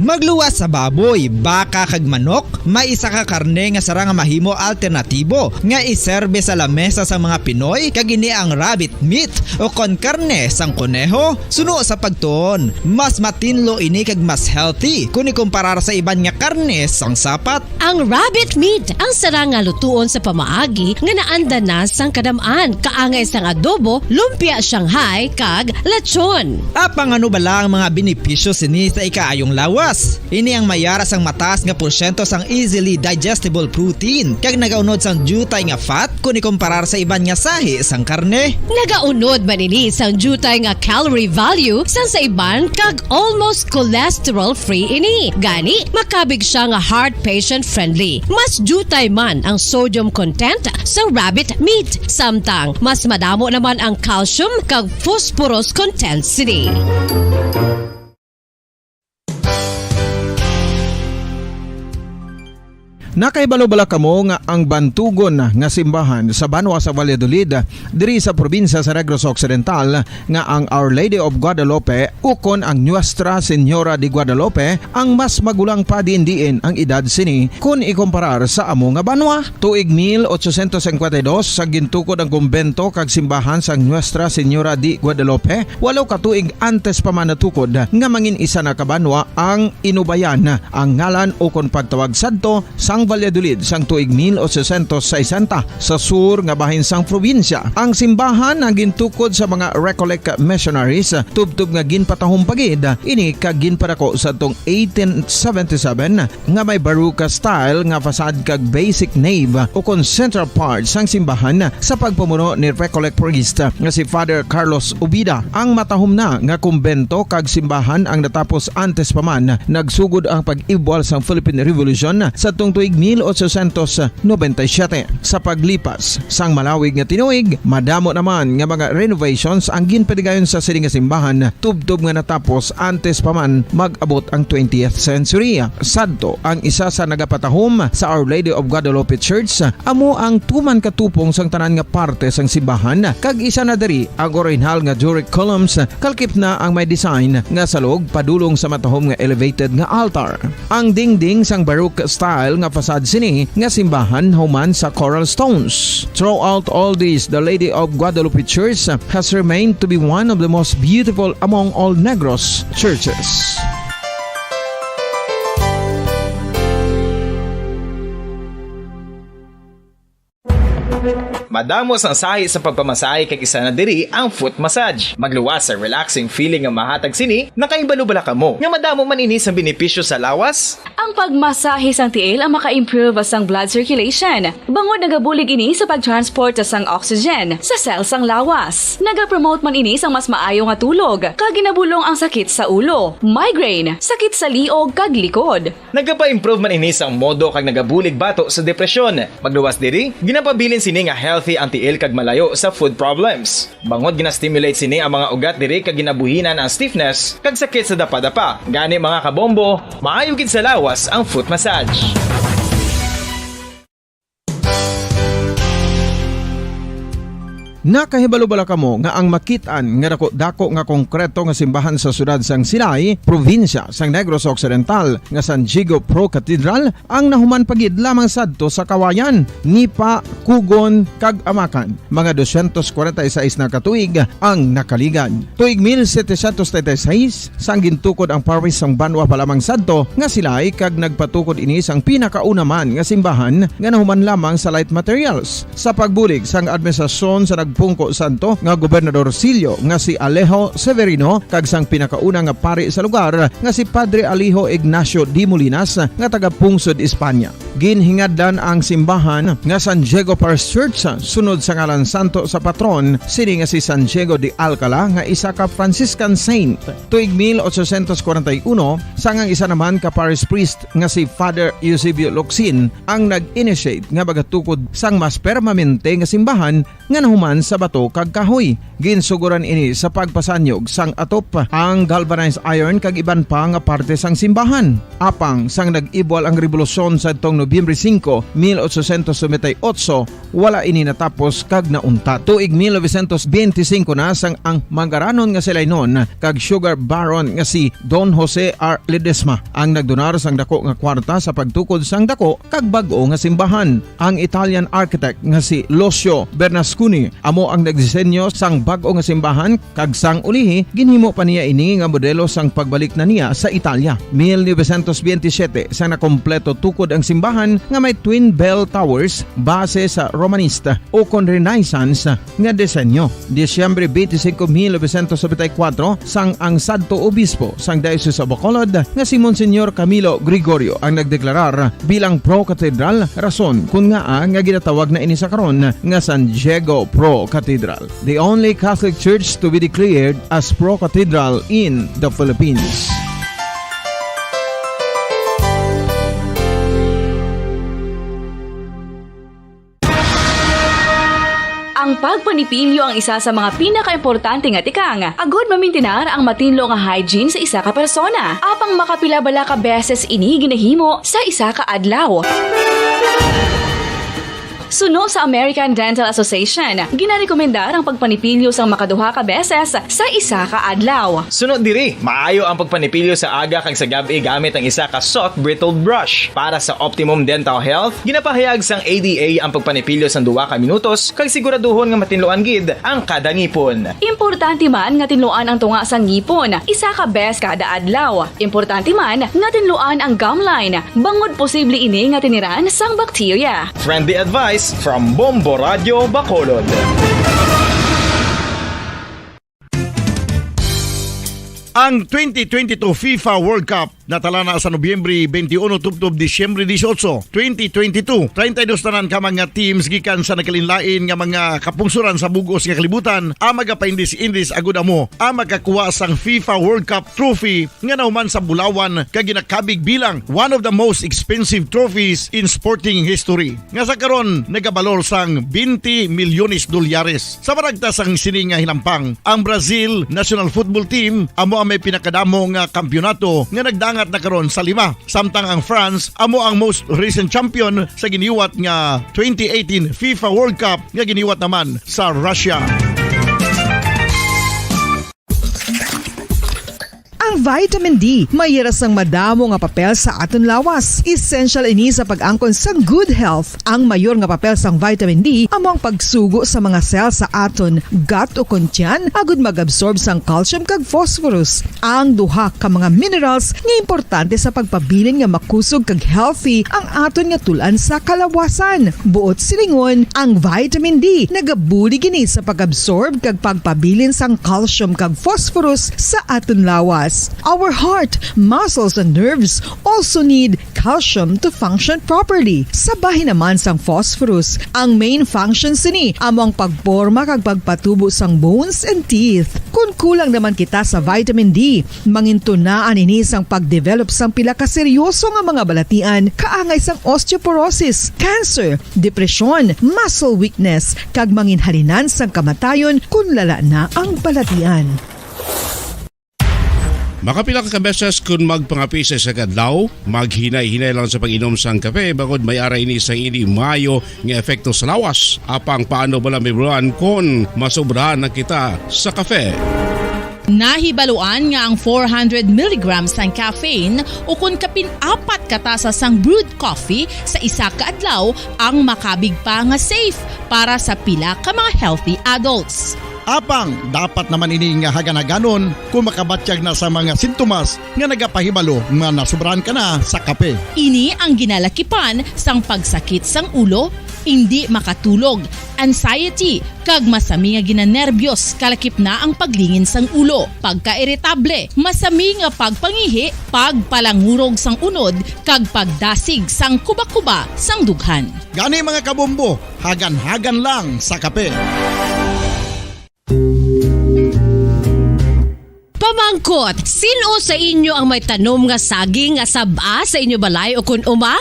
Magluwas sa baboy, baka kag manok, may isa ka karne nga sarang nga mahimo alternatibo nga iserbe sa lamesa sang mga Pinoy, kag ini ang rabbit meat o kon karne sang koneho. Suno sa pagtuon, mas matinlo ini kag mas healthy kon ikumparar sa iban nga karne sang sapat. Ang rabbit meat ang sarang nga lutuon sa pamaagi nga naanda na sang kadam-an, kaangay sang adobo, lumpia Shanghai, kag lechon. Apang ano bala ang mga benepisyo sini sa ikaayong lawas? Ini ang may ara sang mataas nga porsyento sang easily digestible protein, kag nagaunod sang diutay nga fat kon ikumparar sa iban nga sahi sang karne. Nagaunod man ini sang diutay nga calorie value sang sa iban, kag almost cholesterol-free ini. Gani, makabig siya nga heart patient friendly. Mas diutay man ang sodium content sa rabbit meat, samtang mas madamo naman ang calcium kag phosphorus content sini. Nakahibalo bala kamo nga ang bantugon nga simbahan sa banwa sa Valladolid, diri sa probinsya sa Negros Occidental, nga ang Our Lady of Guadalupe ukon ang Nuestra Señora de Guadalupe ang mas magulang pa diin-diin ang edad sini kon ikumparar sa amo nga banwa? Tuig mil ochocientos cincuenta y dos, sa gintukod ang kumbento kag simbahan sang Nuestra Señora de Guadalupe, walo ka tuig antes pa man natukod nga mangin isa na ka banwa ang inubayan ang ngalan ukon pagtawag sadto sang Valladolid sang tuig mil ochocientos sesenta sa sur nga bahin sang probinsya. Ang simbahan ang gintukod sa mga Recollect missionaries, tubtob nga ginpatahom pa gid ini kag ginpadako sadtong eighteen seventy-seven, nga may Baroque style nga facade kag basic nave ukon central part sang simbahan sa pagpamuno ni Recollect priest nga si Father Carlos Ubida. Ang matahom na nga kumbento kag simbahan ang natapos antes pa man nagsugod ang pag-ibwal sang Philippine Revolution sadtong tuig mil ochocientos noventa y siete. Sa paglipas sang malawig nga tinuig, madamo naman nga mga renovations ang ginpatigayon sa sini nga simbahan, tubtob nga natapos antes pa man mag-abot ang twentieth century. Sadto, ang isa sa nagapatahom sa Our Lady of Guadalupe Church, amo ang tuman katupong sang tanan nga parte sang simbahan, kag isa na diri ang orihinal nga Doric columns, kalkip na ang may design nga salog padulong sa matahom nga elevated nga altar. Ang dingding sang Baroque style nga facade sini nga simbahan human sa coral stones. Throughout all this, the Lady of Guadalupe Church has remained to be one of the most beautiful among all Negros churches. Madamo sang sahi sa pagpamasahe, kag isa na diri ang foot massage. Magluwas sa relaxing feeling nga mahatag sini. Nakahibalo bala kamo nga madamo man ini sa benepisyo sa lawas? Ang pagmasahe sang tiil ang maka-improve sang blood circulation, bangod nagabulig ini sa pag-transport sang oxygen sa cell sang lawas. Nagapromote man ini sang mas maayo nga tulog, kag ginabulong ang sakit sa ulo, migraine, sakit sa liog, kag likod. Nagapa-improve man ini sang modo kag nagabulig bato sa depresyon. Magluwas diri, ginapabilin sini nga healthy ang tiil kag malayo sa foot problems. Bangod gina-stimulate sini ang mga ugat diri kag ginabuhinan ang stiffness kag sakit sa dapadapa. Gani, mga kabombo, maayo gid sa lawas ang foot massage. Nakahibalo bala kamo nga ang makit-an nga dako-dako nga konkreto nga simbahan sa siyudad sang Silay, probinsya sang Negros Occidental, nga San Diego Pro Cathedral, ang nahuman pa gid lamang sadto sa Kawayan, Nipa, Kugon, kag Amacan? Mga doscientos cuarenta y seis na ka tuig ang nakaligad. Tuig mil setecientos treinta y seis, sang gintukod ang parish sang banwa pa lamang sadto nga Silay, kag nagpatukod ini sang pinakauna man nga simbahan nga nahuman lamang sa light materials. Sa pagbulig sang administrasyon sa nagpungko sadto nga Gobernador Silio nga si Alejo Severino kag sang pinakauna nga pari sa lugar nga si Padre Alejo Ignacio de Molinas nga taga-pungsod Espanya. Ginhingadlan ang simbahan nga San Diego Parish Church sunod sa ngalan santo sa patron sini nga si San Diego de Alcala nga isa ka Franciscan saint. Tuig mil ochocientos cuarenta y uno, sang ang isa naman ka parish priest nga si Father Eusebio Locsin ang nag-initiate nga magatukod sang mas permanente nga simbahan nga nahuman sa bato kag kahoy. Ginsugoran ini sa pagpasanyog sang atop, ang galvanized iron kag iban pa nga parte sang simbahan. Apang sang nag-ibwal ang rebolusyon sadtong Nobyembre singko, mil ochocientos noventa y ocho, wala ini natapos kag nauntat. Tuig mil novecientos benti singko na sang ang Mangaranon nga si Lainon kag sugar baron nga si Don Jose R. Ledesma ang nagdonar sang dako nga kwarta sa pagtukod sang dako kag bag-o nga simbahan. Ang Italian architect nga si Lucio Bernasconi amo ang nagdisenyo sang bag-o nga simbahan, kag sang ulihi ginhimo pa niya ini nga modelo sang pagbalik na niya sa Italia. Mil novecientos benti siyete, sa nakompleto tukod ang simbahan nga may twin bell towers base sa Romanista ukon Renaissance nga disenyo. Disyembre benti singko, mil novecientos nobenta y kuwatro, sang ang sadto obispo sang Diocese of Bacolod nga si Monsignor Camilo Gregorio ang nagdeklarar bilang pro-cathedral, rason kon ngaa nga ginatawag na ini sa karon nga San Diego Pro Cathedral, the only Catholic Church to be declared as pro-cathedral in the Philippines. Ang pagpanipilyo ang isa sa mga pinakaimportante nga tikang agud mamintinar ang matinlo nga hygiene sa isa ka persona. Apang makapila bala ka beses ini ginahimo sa isa ka adlaw? Suno sa American Dental Association, ginarekomendar ang pagpanipilyo sang makaduha ka beses sa isa ka adlaw. Suno diri, maayo ang pagpanipilyo sa aga kag sa gab-i gamit ang isa ka soft bristled brush. Para sa optimum dental health, ginapahayag sang A D A ang pagpanipilyo sang duha ka minutos kag siguraduhon nga matinluan gid ang kada ngipon. Importante man nga tinluan ang tunga sang ngipon isa ka bes kada adlaw. Importante man nga tinluan ang gum line, bangod posible ini nga tiniran sang bakterya. Friendly advice from Bombo Radio Bacolod. Ang twenty twenty-two FIFA World Cup natala na sa Nobyembre twenty-one tubtob Disyembre dieciocho, twenty twenty-two. Treinta y dos tanan ka mga teams gikan sa nagkalainlain nga mga kapungsoran sa bug-os nga kalibutan ang magapaindis-indis agud amo ang makakuha sang FIFA World Cup trophy nga nahuman sa bulawan kag ginakabig bilang one of the most expensive trophies in sporting history, nga sa karon nagabalor sang twenty milyones dolyares. Sa maragta sang sini nga hinampang, ang Brazil national football team amo ang may pinakadamo nga kampiyonato nga nagdangat na karon sa lima, samtang ang France amo ang most recent champion sa giniwat nga twenty eighteen FIFA World Cup nga giniwat naman sa Russia. Ang vitamin D may hira sang madamo nga papel sa aton lawas. Essential ini sa pag-angkon sang good health. Ang mayor nga papel sang vitamin D amo ang pagsugo sa mga cell sa aton gut o kon tiyan agud mag-absorb sang calcium kag phosphorus, ang duha ka mga minerals nga importante sa pagpabilin nga makusog kag healthy ang aton nga tul-an sa kalawasan. Buot silingon, ang vitamin D nagabulig ini sa pag-absorb kag pagpabilin sang calcium kag phosphorus sa aton lawas. Our heart, muscles, and nerves also need calcium to function properly. Sa bahin naman sang phosphorus, ang main function sini amo ang pagporma kag pagpatubo sang bones and teeth. Kon kulang naman kita sa vitamin D, mangintunaan ini sang pag-develop sang pila ka seryoso nga mga balatian, kaangay sang osteoporosis, cancer, depresyon, muscle weakness, kag manginhalinan sang kamatayon kon lala na ang balatian. Makapila ka beses kon magpangape sa isa ka adlaw, maghinay-hinay lang sa pag-inom sang kape, bangod may ara ini sang indi maayo nga epekto sa lawas. Apang paano bala mahibaluan kon masobrahan na kita sa kape? Nahibaluan nga ang four hundred milligrams sang caffeine, o kon kapin apat ka tasa sang brewed coffee sa isa ka adlaw, ang makabig pa nga safe para sa pila ka mga healthy adults. Apang dapat naman ini nga hagan-haganon kon makabatyag na sa mga sintomas nga nagapahibalo nga nasobrahan ka na sa kape. Ini ang ginalakipan sang pagsakit sang ulo, indi makatulog, anxiety, kag masami nga ginanerbyos, kalakip na ang paglingin sang ulo, pagkairitable, masami nga pagpangihi, pagpalangurog sang unod, kag pagdasig sang kubakuba sang dughan. Gani, mga kabombo, hagan-hagan lang sa kape. Pamangkot, sin-o sa inyo ang may tanom nga saging nga sab-a sa inyo balay o kon uma?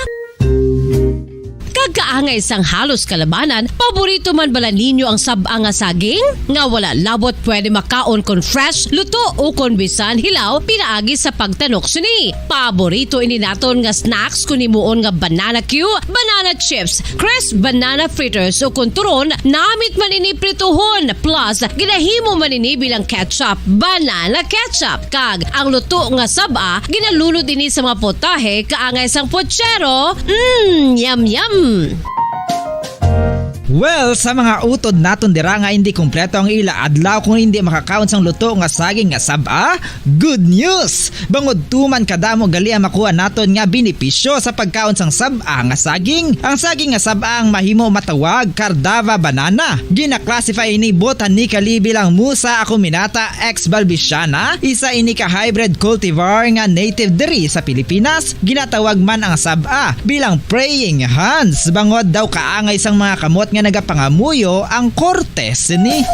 Kaangay sang halos kalabanan, paborito man bala ninyo ang sab-a nga saging? Nga wala labot pwede makaon kon fresh, luto, o kon bisan hilaw pinaagi sa pagtanok sini. Paborito ini naton nga snacks kon himuon nga banana cue, banana chips, crisp banana fritters, o kon turon, namit man ini prituhon, plus ginahimo man ini bilang ketchup, banana ketchup. Kag ang luto nga sab-a, ginalunod ini sa mga potahe kaangay sang pochero. Mm, yum, yum. Well, sa mga utod naton dira nga hindi kompleto ang ila adlaw kung hindi makakaon sang luto nga saging nga sab-a, good news! Bangod tuman kadamo gali ang makuha naton nga benepisyo sa pagkaon sang sab-a nga saging. Ang saging nga sab-a ang mahimo matawag Cardava banana. Gina-classify ini botanically bilang Musa acuminata ex balbisiana, isa ini ka hybrid cultivar nga native diri sa Pilipinas. Ginatawag man ang sab-a bilang praying hands, bangod daw kaangay sang mga kamot nga nagapangamuyo ang korte sini.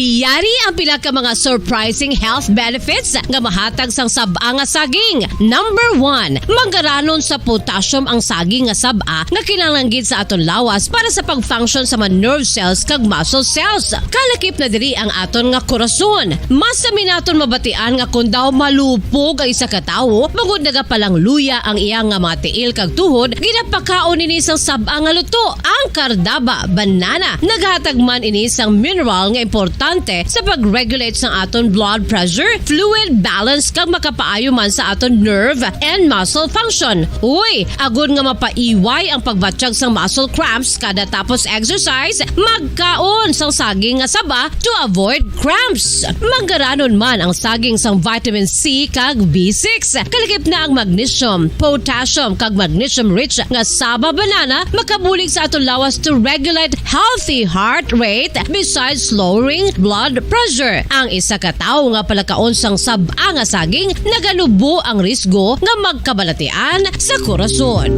Yari ang pila ka mga surprising health benefits nga mahatag sang sab-a nga saging. Number one, manggaranon sa potassium ang saging nga sab-a nga kinahanglan gid sa aton lawas para sa pag-function sa mga nerve cells kag muscle cells. Kalakip na diri ang aton nga korason. Mas sami naton mabatian nga kon daw malupog ang isa ka tawo, bangod nagapalangluya ang iya nga mga tiil kag tuhod, ginapakaon ini sang sab-a nga luto, ang Cardaba banana. Naghatag man ini sang mineral nga importante sa pag-regulate sang aton blood pressure, fluid balance, kag makapaayo man sa aton nerve and muscle function. Uy, agod nga mapaiway ang pagbatyag sang muscle cramps kada tapos exercise, magkaon sang saging nga saba to avoid cramps. Manggaranon man ang saging sang vitamin C kag B six. Kalakip na ang magnesium, potassium, kag magnesium-rich nga saba banana makabulig sa aton lawas to regulate healthy heart rate besides lowering blood pressure. Ang isa ka tawo nga palakaon sang sab-a nga saging naganubo ang risgo nga magkabalatian sa korason.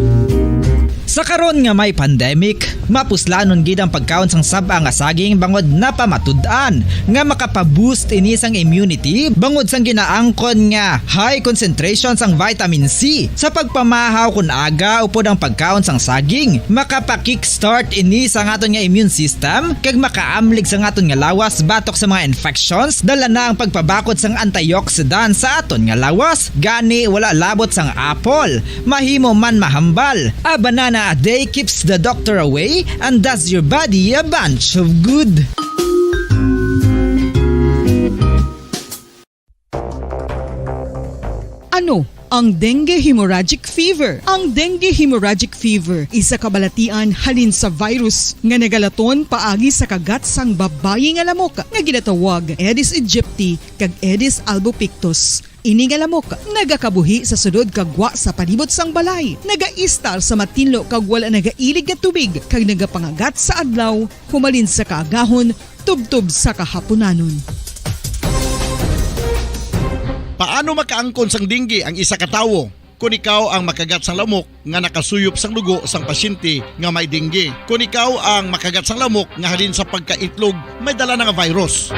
Sa karon nga may pandemic, mapuslanon gid ang pagkaon sang sab-a nga saging bangod napamatud-an nga makapa-boost ini sang immunity bangod sang ginaangkon nga high concentration sang vitamin C sa pagpamahaw kon aga upod ang pagkaon sang saging. Makapa-kickstart ini sa aton nga immune system kag makaamlig sa aton nga lawas batok sa mga infections, dala na ang pagpabakod sang antioxidant sa aton nga lawas. Gani, wala labot sang apple, mahimo man mahambal. A banana a day keeps the doctor away and does your body a bunch of good. Ano ang dengue hemorrhagic fever? Ang dengue hemorrhagic fever isa ka balatian halin sa virus nga nagalaton paagi sa kagat sang babayi nga lamok nga ginatawag Aedes aegypti kag Aedes albopictus. Ini nga lamok nagakabuhi sa sulod kag gwa sa palibot sang balay, nagaistar sa matinlo kag wala nagailig nga tubig, kag nagapangagat sa adlaw humalin sa kaagahon tubtob sa kahapunanon. Paano makaangkon sang dengue ang isa ka tawo? Kon ikaw ang makagat sang lamok nga nakasuyop sang dugo sang pasyente nga may dengue, kon ikaw ang makagat sang lamok nga halin sa pagkaitlog may dala na nga virus.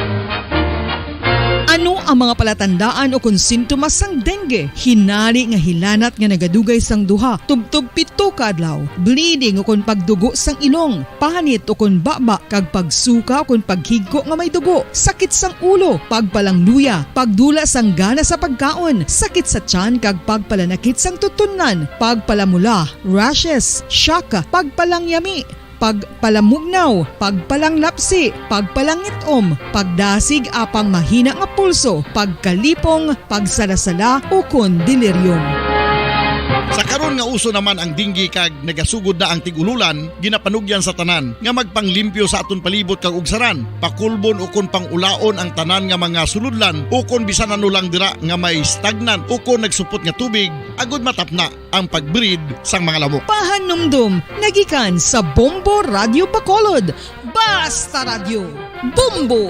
Ano ang mga palatandaan ukon sintomas sang dengue? Hinari nga hilanat nga nagadugay sang duha tubtob pito ka adlaw, bleeding ukon pagdugo sang ilong, panit ukon baba, kag pagsuka ukon paghigko nga may dugo, sakit sang ulo, pagpalangluya, pagdula sang gana sa pagkaon, sakit sa tiyan kag pagpalanakit sang tutunlan, pagpalamula, rashes, shock, pagpalangyami, pagpalamugnaw, pagpalanglapsi, pagpalangit-om, pagdasig apang mahina nga pulso, pagkalipong, pagsalasala, ukon delirium. Sa karon nga uso naman ang dengue kag nagasugod na ang tig-ululan, ginapanugyan sa tanan nga magpanglimpyo sa aton palibot kag ugsaran, pakulbon ukon pang-ulaon ang tanan nga mga sulodlan ukon bisan ano lang dira nga may stagnant ukon nagsupot nga tubig, agod matapna ang pag-breed sang mga lamok. Pahanumdom nga gikan sa Bombo Radyo Bacolod. Basta Radyo, Bombo!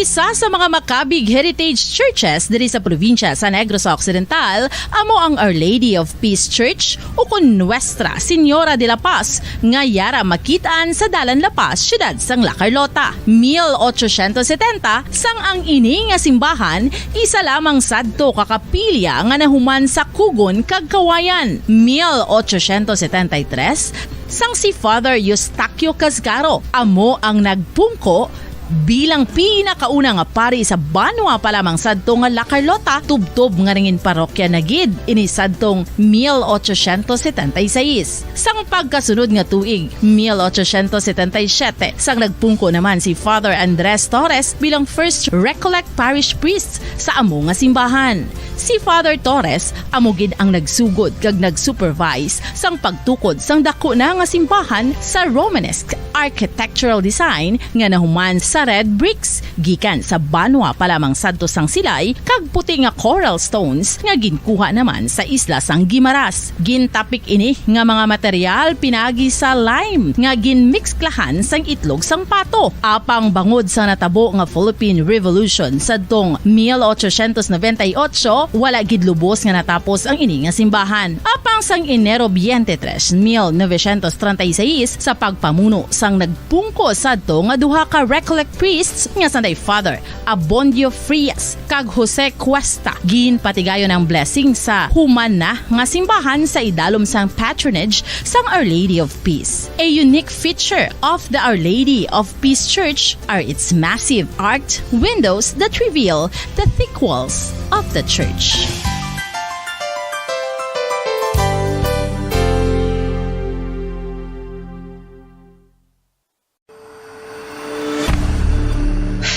Isa sa mga Macabig Heritage Churches diri sa probinsya sa Negros Occidental amo ang Our Lady of Peace Church, ukon Nuestra Señora de la Paz, nga yara makit-an sa Dalan La Paz, siyudad sang La Carlota. Mil ochocientos setenta, sang ang ini nga simbahan isa lamang sadto ka kapilya nga nahuman sa kugon kag kawayan. Mil ochocientos setenta y tres, sang si Father Eustaquio Casgaro amo ang nagpungko bilang pinakauna nga pari sa banwa pa lamang sadto nga La Carlota, tubtob nga nangin parokya na gid ini sadtong mil ochocientos setenta y seis. Sang pagkasunod nga tuig, mil ochocientos setenta y siete, sang nagpungko naman si Father Andres Torres bilang first Recollect Parish Priest sa amo nga simbahan. Si Father Torres amo gid ang nagsugod kag nag-supervise sang pagtukod sang daku na nga simbahan sa Romanesque architectural design nga nahuman sa red bricks gikan sa banwa pa lamang sadto sang Silay kag puti nga coral stones nga ginkuha naman sa isla sang Guimaras. Gintapik ini nga mga material pinagi sa lime nga ginmikslahan sang itlog sang pato. Apang bangod sa natabo nga Philippine Revolution sadtong mil ochocientos noventa y ocho, wala gid lubos nga natapos ang ini nga simbahan. Apang sang Enero twenty-three, mil novecientos treinta y seis, sa pagpamuno sang nagpungko sadto nga duha ka Recollect priests nga sanday Father Abondio Frias kag Jose Cuesta, ginpatigayon ang blessing sa human na nga simbahan sa idalom sang patronage sang Our Lady of Peace. A unique feature of the Our Lady of Peace Church are its massive arched windows that reveal the thick walls of the church.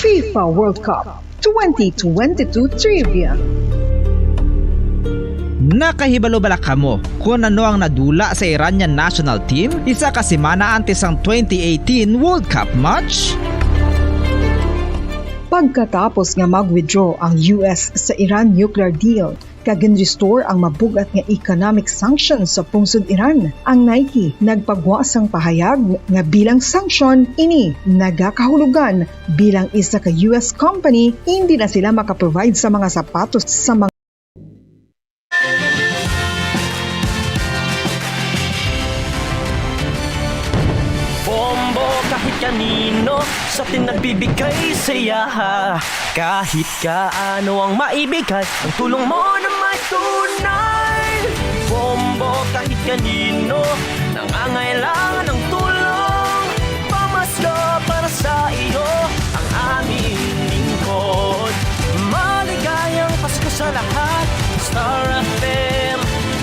FIFA World Cup twenty twenty-two Trivia. Nakahibalo bala kamo kon ano ang nadula sa Iranian national team isa ka semana antes sang twenty eighteen World Cup match? Pagkatapos nga mag-withdraw ang U S sa Iran nuclear deal, kag gin-restore ang mabug-at nga economic sanctions sa pungsod Iran. Ang Nike nagpagwa sang pahayag nga bilang sanction ini nagakahulugan bilang isa ka U S company, hindi na sila makaprovide sa mga sapatos sa mga Bombo kahit kanino sa atin nagbibigay saya. Kahit kaano ang maibigay, ang tulong mo na may tunay. Bombo kahit kanino nangangailangan ng tulong. Pamasko para sa iyo ang aming lingkod. Maligayang Pasko sa lahat. Star F M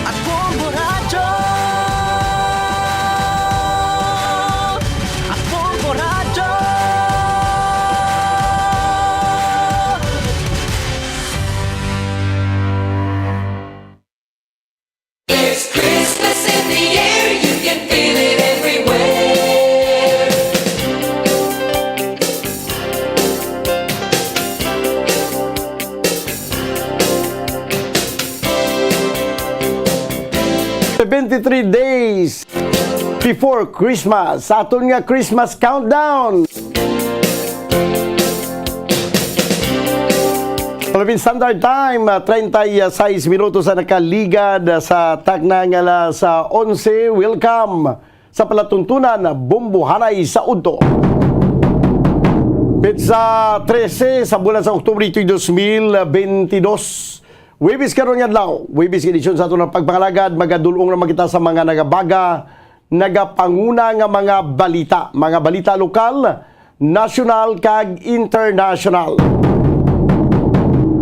at Bombo Radyo. At Bombo Radyo. There's Christmas in the air, you can feel it everywhere. Seventy-three days before Christmas, sa aton nga Christmas countdown. Philippine Standard Time, ah, treinta y seis minutos ang nakaligad, ah, sa takna nga alas, ah, onse. Welcome sa palatuntunan, Bombohanay sa Udto. Petsa trese sa bulan sa Oktubre, tuig dos mil bentidós. Huwebes karon nga adlaw, Huwebes nga edisyon sa aton nga pagpangalagad, magadul-ong naman kita sa mga nagabaga, nagapanguna nga mga balita, mga balita lokal, nasyonal, kag internasyonal.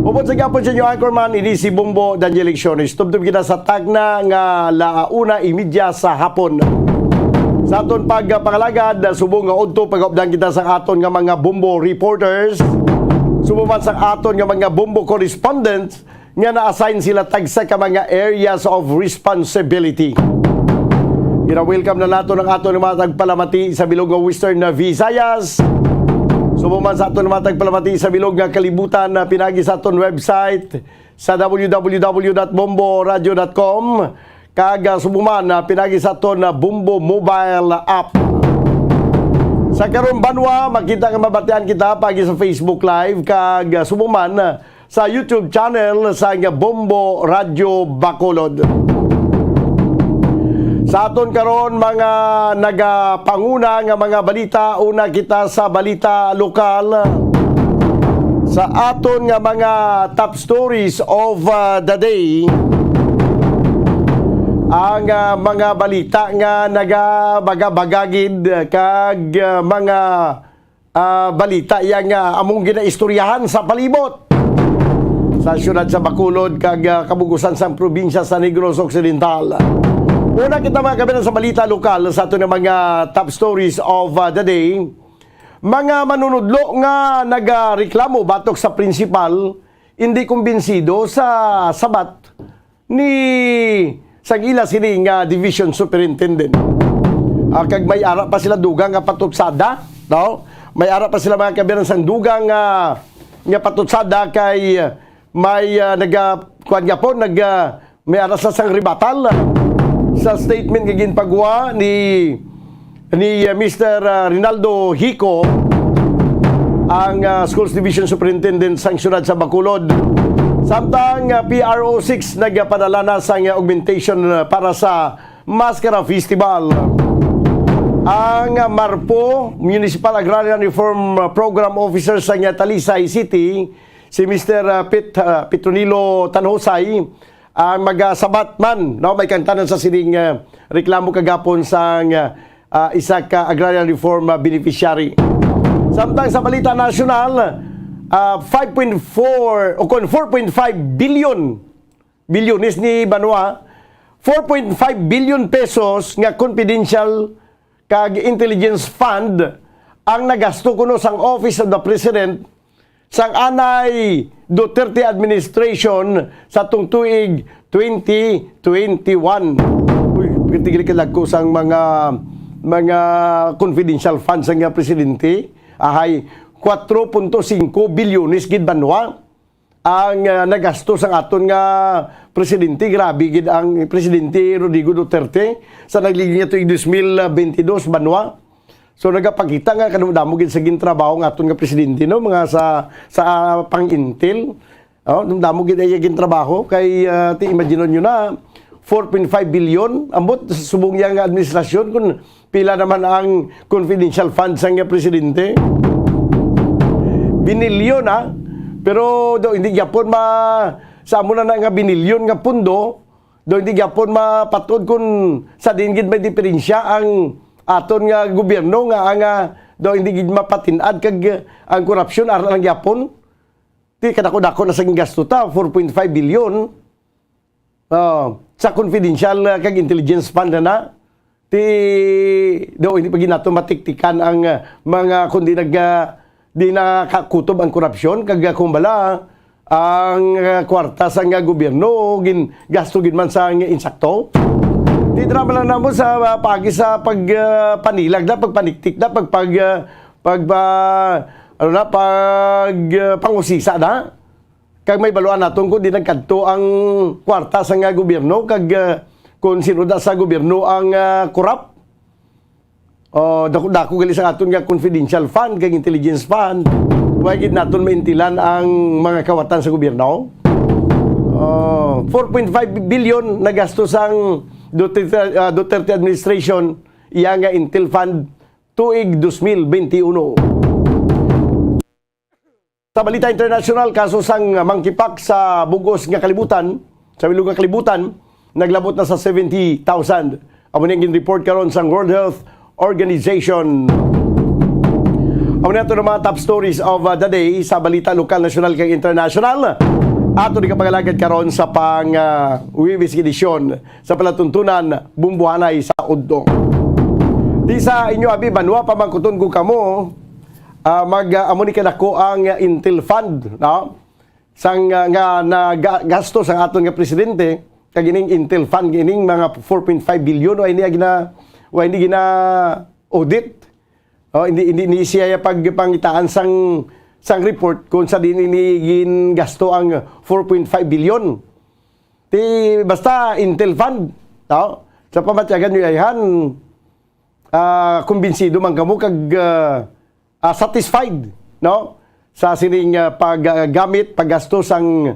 Upod sa gihapon sa inyo anchorman, ini si Bombo Daniel Lecciones. Tubtob kita sa takna nga alas una y media sa hapon. Sa aton pagpangalagad, subong nga udto, pagaupdan kita sa aton nga mga Bombo reporters. Subong man sa aton nga mga Bombo correspondents, nga na-assign sila tagsa ka mga areas of responsibility. Gina-welcome na naton ang aton mga tagpalamati sa bilog nga Western Visayas. Subong man sa aton mga tagpalamati sa bilog nga kalibutan, na pinagi sa aton website sa w w w dot bombo radio dot com. Kag, ah, subong man, ah, pinagi sa aton, ah, Bombo mobile app. Sa karon, banwa, makita nga mabatian kita pagi sa Facebook Live kag, ah, subong man, ah, sa YouTube channel sa nga Bombo Radyo Bacolod. Sa aton karon, mga nagapanguna nga mga balita, una kita sa balita lokal. Sa aton nga mga top stories of, ah, the day, ang, ah, mga balita nga nagabagabagagid kag, ah, mga, ah, balita yang, ah, among ginaistoryahan sa palibot sa siyudad sa Bacolod kag, ah, kabug-usan sang probinsya sa Negros Occidental. Una kita, mga kabayan, sa balita lokal sa aton nga mga top stories of, ah, the day. Mga manunudlo nga nagareklamo batok sa prinsipal, hindi kumbinsido sa sabat ni sang ila sini nga division superintendent. Ah, kag may ara pa sila dugang nga patutsada, no? May ara pa sila, mga kabayan, sang dugang nga, nga patutsada kay may, ah, naga-, kuwan nga po, nag, ah, may ara sa sang ribatal, ah, sa statement nga ginpagwa ni, ni, ah, Mister, ah, Rinaldo Hico, ang, ah, Schools Division Superintendent sang siyudad sa Bacolod. Samtang, ah, P R O six nagpadala na sang, ah, augmentation, ah, para sa Maskara Festival. Ang, ah, MARPO, Municipal Agrarian Reform, ah, Program Officer sa, ah, Talisay City, si Mister, ah, Pet-, ah, Petronilo Tanhosay, ang magasabat man, no, may kangtanan sa sining, ah, reklamo kagapon sang, ah, ah, isa ka agrarian reform, ah, beneficiary. Samtang sa balita nasyonal, ah, five point four o kon four point five billion, bilyones ni banwa, four point five billion pesos nga confidential kag intelligence fund ang nagasto kuno sang Office of the President sang anay Duterte administration sa tung tuig twenty twenty-one. Uy, tigil kadagko sang mga, mga confidential funds sang presidente. Ahay, kwatro punto singko bilyones gid banwa ang, ah, nagasto sang aton nga presidente. Grabe gid ang Presidente Rodrigo Duterte sa nagligid nga tuig dos mil bentidós, banwa. So, nagapakita nga kadamo-damo gid sa gintrabaho nga aton nga presidente, no? Mga sa, sa, ah, pang-intel. Oh, damo gid ay gintrabaho kay, ah, ti imagine nyo na, four point five billion, ambot subong iya nga administrasyon kung pila naman ang confidential funds sang presidente. Binilyon, ha? Pero do, hindi gyapon ma-, sa amo na, na nga binilyon nga pundo, do, hindi gyapon mapatod kung sa diin gid may diferensya ang aton nga gobyerno nga ang, ah, do, hindi gid mapatin-ad kag, ah, ang korupsyon ara lang gyapon. Ti kadako-dako na sa gingasto ta, four point five billion. Oh, sa confidential, ah, kag intelligence fund na na. Ti, do, hindi pa gid nato matiktikan ang, ah, mga, kundi nag, ah, di nakakutob ang korupsyon, kag, ah, kung bala, ang, ah, kwarta sa nga gobyerno, gin, gasto gid man sa nga insakto. Ti drama lang namo sa, ah, pagi sa pag, ah, panilag na, pagpaniktik na, pag, pag, ah, pagpa-, ano na, pag, ah, pangusisa na. Kag may baluan naton kung di nagkadto ang kwarta sa nga gobyerno, kag, ah, kung sino da sa gobyerno ang, ah, korap. Oh, dako, dako gali sa aton nga confidential fund kag intelligence fund. Wa gid naton maintilan ang mga kawatan sa gobyerno. Oh, four point five billion nagasto sang Duterte, ah, Duterte administration, iya nga Intel Fund tuig dos mil benti uno. Sa balita internasyonal, kaso sang monkeypox sa bug-os nga kalibutan, sa bilog nga kalibutan, naglabot na sa seventy thousand. Amo ni ang gin-report karon sang World Health Organization. Amo na ito ang mga top stories of, uh, the day sa balita lokal, nasyonal, kag internasyonal. Ato di ka pag-alagad karon sa pang, uh, Huwebes edisyon sa palatuntunan, Bumbuhanay sa Udto. Di sa inyo abi banwa, pamangkuton ko kamo, ah, mag, ah, amo ni kadako ang, ah, Intel Fund, no? Sang, ah, nga nagasto sang aton nga presidente, kag ining Intel Fund, ining mga four point five billion, wa ini gina, wa ini gina-audit. Oh, hindi, hindi ni siya pagpangitaan sang, sang report kung sa din ini gingasto ang four point five billion. Ti, basta Intel Fund, no? Sa pamatyagan nyo ayhan, ah, kumbinsido man kamo kag, ah, ah, satisfied, no? Sa sining, ah, paggamit, paggasto sang,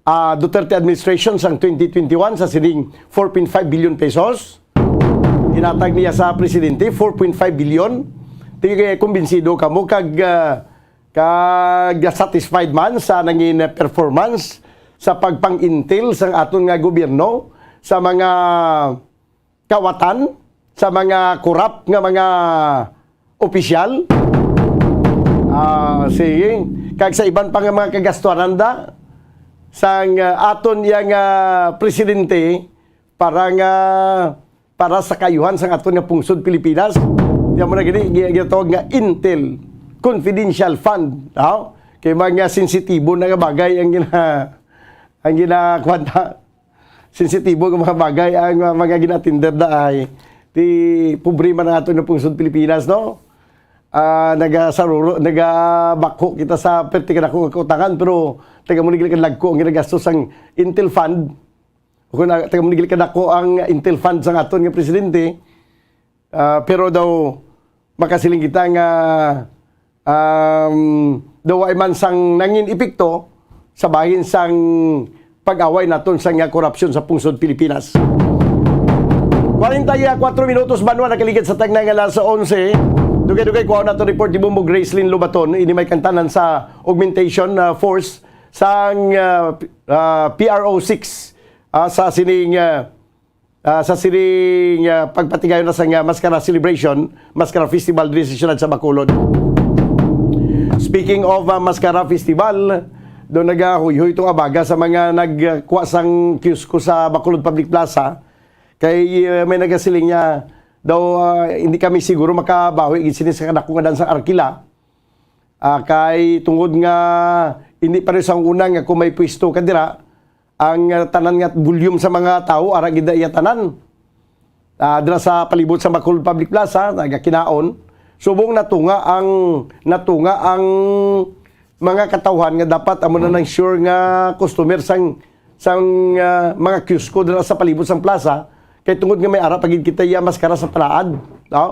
ah, Duterte administration sang twenty twenty-one sa sining four point five billion pesos. Ginhatag niya sa presidente, four point five billion. Ti, kumbinsido kamo kag, ah, kag satisfied man sa nangin performance sa pagpang-intel sang aton nga gobyerno sa mga kawatan, sa mga korap nga mga opisyal. Ah, sige. Kag sa iban pa nga mga kagastuhanan da sang, ah, aton iya nga presidente para nga, para sa kaayuhan sang aton nga pungsod Pilipinas. Di mo na gini gi-, ginatawag nga Intel Confidential Fund, no? Kay mga sensitibo na nga bagay ang gina-, ang ginakwanta. Sensitibo nga mga bagay ang, uh, mga gina-attender da ay ti pobre man ang aton nga pungsod Pilipinas, no? Ah, nagasaruro, nagabakho kita sa perti kadako nga kautangan, pero taga mo ni kadagko ang ginagastos sang Intel Fund. O kung na-, taga mo ni kadako ang Intel Fund sang aton nga presidente, ah, pero daw makasiling kita nga, um, daw wa man sang nangin epekto sa bahin sang pag-away naton sa nga korupsyon sa pungsod Pilipinas. Kwarenta y kuwatro minutos, banwa, nakaligid sa tagna nga alas onse. Dugay-dugay, kuha nato report ni Bumbo Gracelyn Lobaton. Ini may kantanan sa augmentation, ah, force sang, ah, ah, P R O six, ah, sa sining, ah, ah, sa sining, ah, pagpatigayon na sang, ah, Maskara Celebration, Maskara Festival diri sa siyudad sa Bacolod. Speaking of, ah, Maskara Festival, do nagahuyhoy tong abaga sa mga nagkuha sang kiosko sa Bacolod Public Plaza. Kay, ah, may nagasiling niya daw, ah, hindi kami siguro makabawi gid sini sa kadako nga daan sang arkila. Ah, kay tungod nga hindi pa rin sang una nga kung may pwesto ka dira, ang, ah, tanan nga volume sa mga tawo, ara gid na iya tanan. Ah, dira sa palibot sa Bacolod Public Plaza, nagakinaon, subong natunga ang, natunga ang mga katawhan nga dapat amo na nang sure nga customer sang, sang, ah, mga kiosko dira sa palibot sang plaza, kay tungod nga may ara pa gid kita iya maskara sa panaad, no?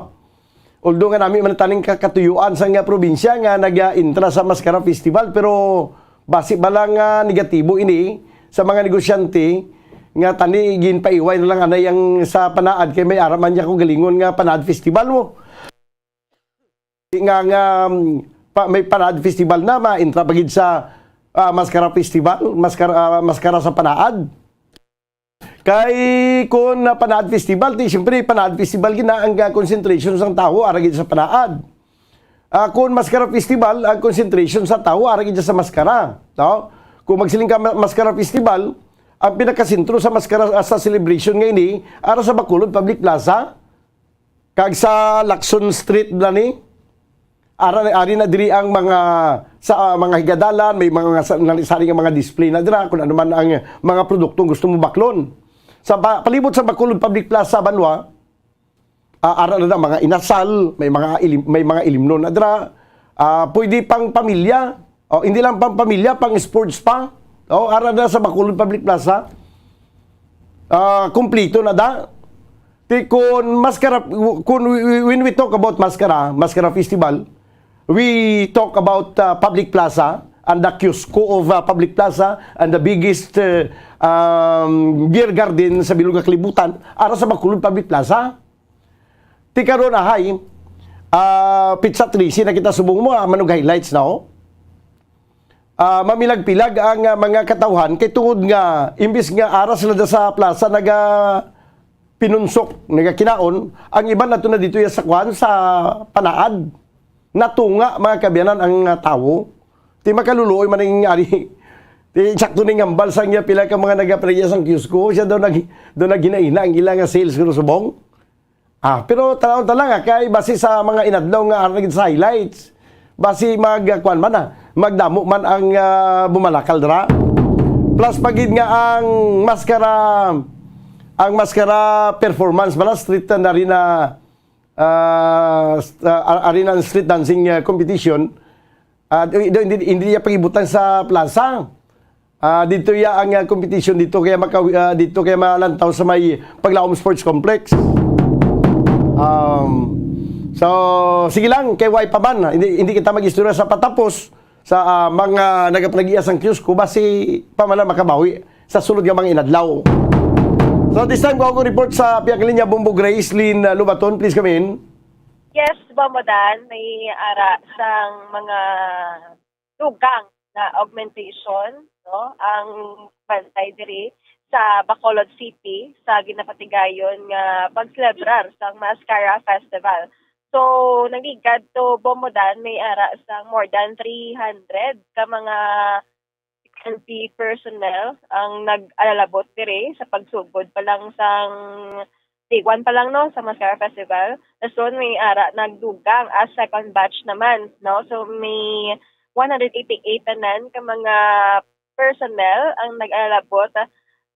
Although nga nami man taning ka-, katuyuan sa nga probinsya nga naga-intra sa Maskara Festival, pero basi ba lang nga negatibo ini sa mga negosyante nga tani ginpaiway na lang anay ang sa panaad kay may ara man niya kaugalingon nga panaad festival mo. Nga, nga, um, pa, may panaad festival na, ma-intra pa gid sa, ah, Maskara Festival, maskara, ah, maskara sa panaad. Kay kun, ah, panaad festival, ti siyempre panaad festival gid na ang, ah, concentration sang tawo ara gid sa panaad. Ah, kun maskara festival, ang concentration sa tawo ara gid sa maskara, no? Kung magsiling ka ma-, maskara festival, ang pinakasentro sa maskara, ah, sa celebration nga ini ara sa Bacolod Public Plaza. Kag sa Lacson Street na ni, ara, ari na diri ang mga, sa, ah, mga higadalan, may mga sa-, nalisari nga mga display na dira, kung ano man ang mga produktong gusto mo baklon. Sa pa-, palibot sa Bacolod Public Plaza, banwa, ah, ara na, na mga inasal, may mga ilim-, may mga ilimnon na dira. Ah, pwede pang pamilya, oh, hindi lang pang pamilya, pang sports pa. Oh, ara na sa Bacolod Public Plaza. Ah, kumplito na da. Ti kun maskara, kun we, we, when we talk about maskara, maskara festival, we talk about, ah, Public Plaza and the kiosko of, ah, Public Plaza and the biggest, ah, um, beer garden sa bilog nga kalibutan, ara sa Bacolod Public Plaza. Ti karon, ahay, ah, pitsa trese na kita subong mo, ah, manog highlights na, oh. Ah, mamilag-pilag ang, ah, mga katawhan kay tungod nga imbis nga ara sila da sa plaza naga pinunsok, nagakinaon, ang iban ato na dito ya sa kwan, sa panaad. Natunga, mga kaabyanan, ang, ah, tawo. Ti makaluluoy man ang ari. Ti sakto ning hambal sang iya pila ka mga nagapanagya sang kiosko, siya daw nag-, daw naghinahina ang ila nga sales kuno subong. Ah, pero tan-aw ta lang, ah, kay basi sa mga inadlaw nga ara gid sa highlights, basi mag, ah, kuwan man, ah, magdamo man ang, ah, bumalakal dira. Plus pa gid nga ang maskara, ang maskara performance bala, street na rin na, ah, st-, ah, arena street dancing, ah, competition, ah, do, do, hindi, hindi niya pag-ibutan sa plaza. Ah, dito ya ang, ah, competition dito kaya maka-, ah, dito kaya malantaw sa may Paglaom Sports Complex. Um, so, sige lang, kay way pa man, hindi, hindi kita mag-istorya sa patapos sa, ah, mga nagapanagiya sang kiosko, basi pa man lang makabawi sa sunod nga mga inadlaw. So, this time, ko ako report sa Pihak Linya, Bombo Grace Lynn, ah, Lubaton. Please come in. Yes, Bombo Dan, may ara sang mga dugang na augmentation, no, ang bantay diri sa Bacolod City sa ginapatigayon nga pagselebrar sang Mascara Festival. So, nagligad to, Bombo Dan, may ara sang more than three hundred ka mga N P personnel ang nag-alalabot diri sa pagsugod pa lang sang day one pa lang, no, sa Mascara Festival. Dason may ara nagdugang as second batch naman, no? So, may one hundred eighty-eight tanan ka mga personnel ang nag-alalabot.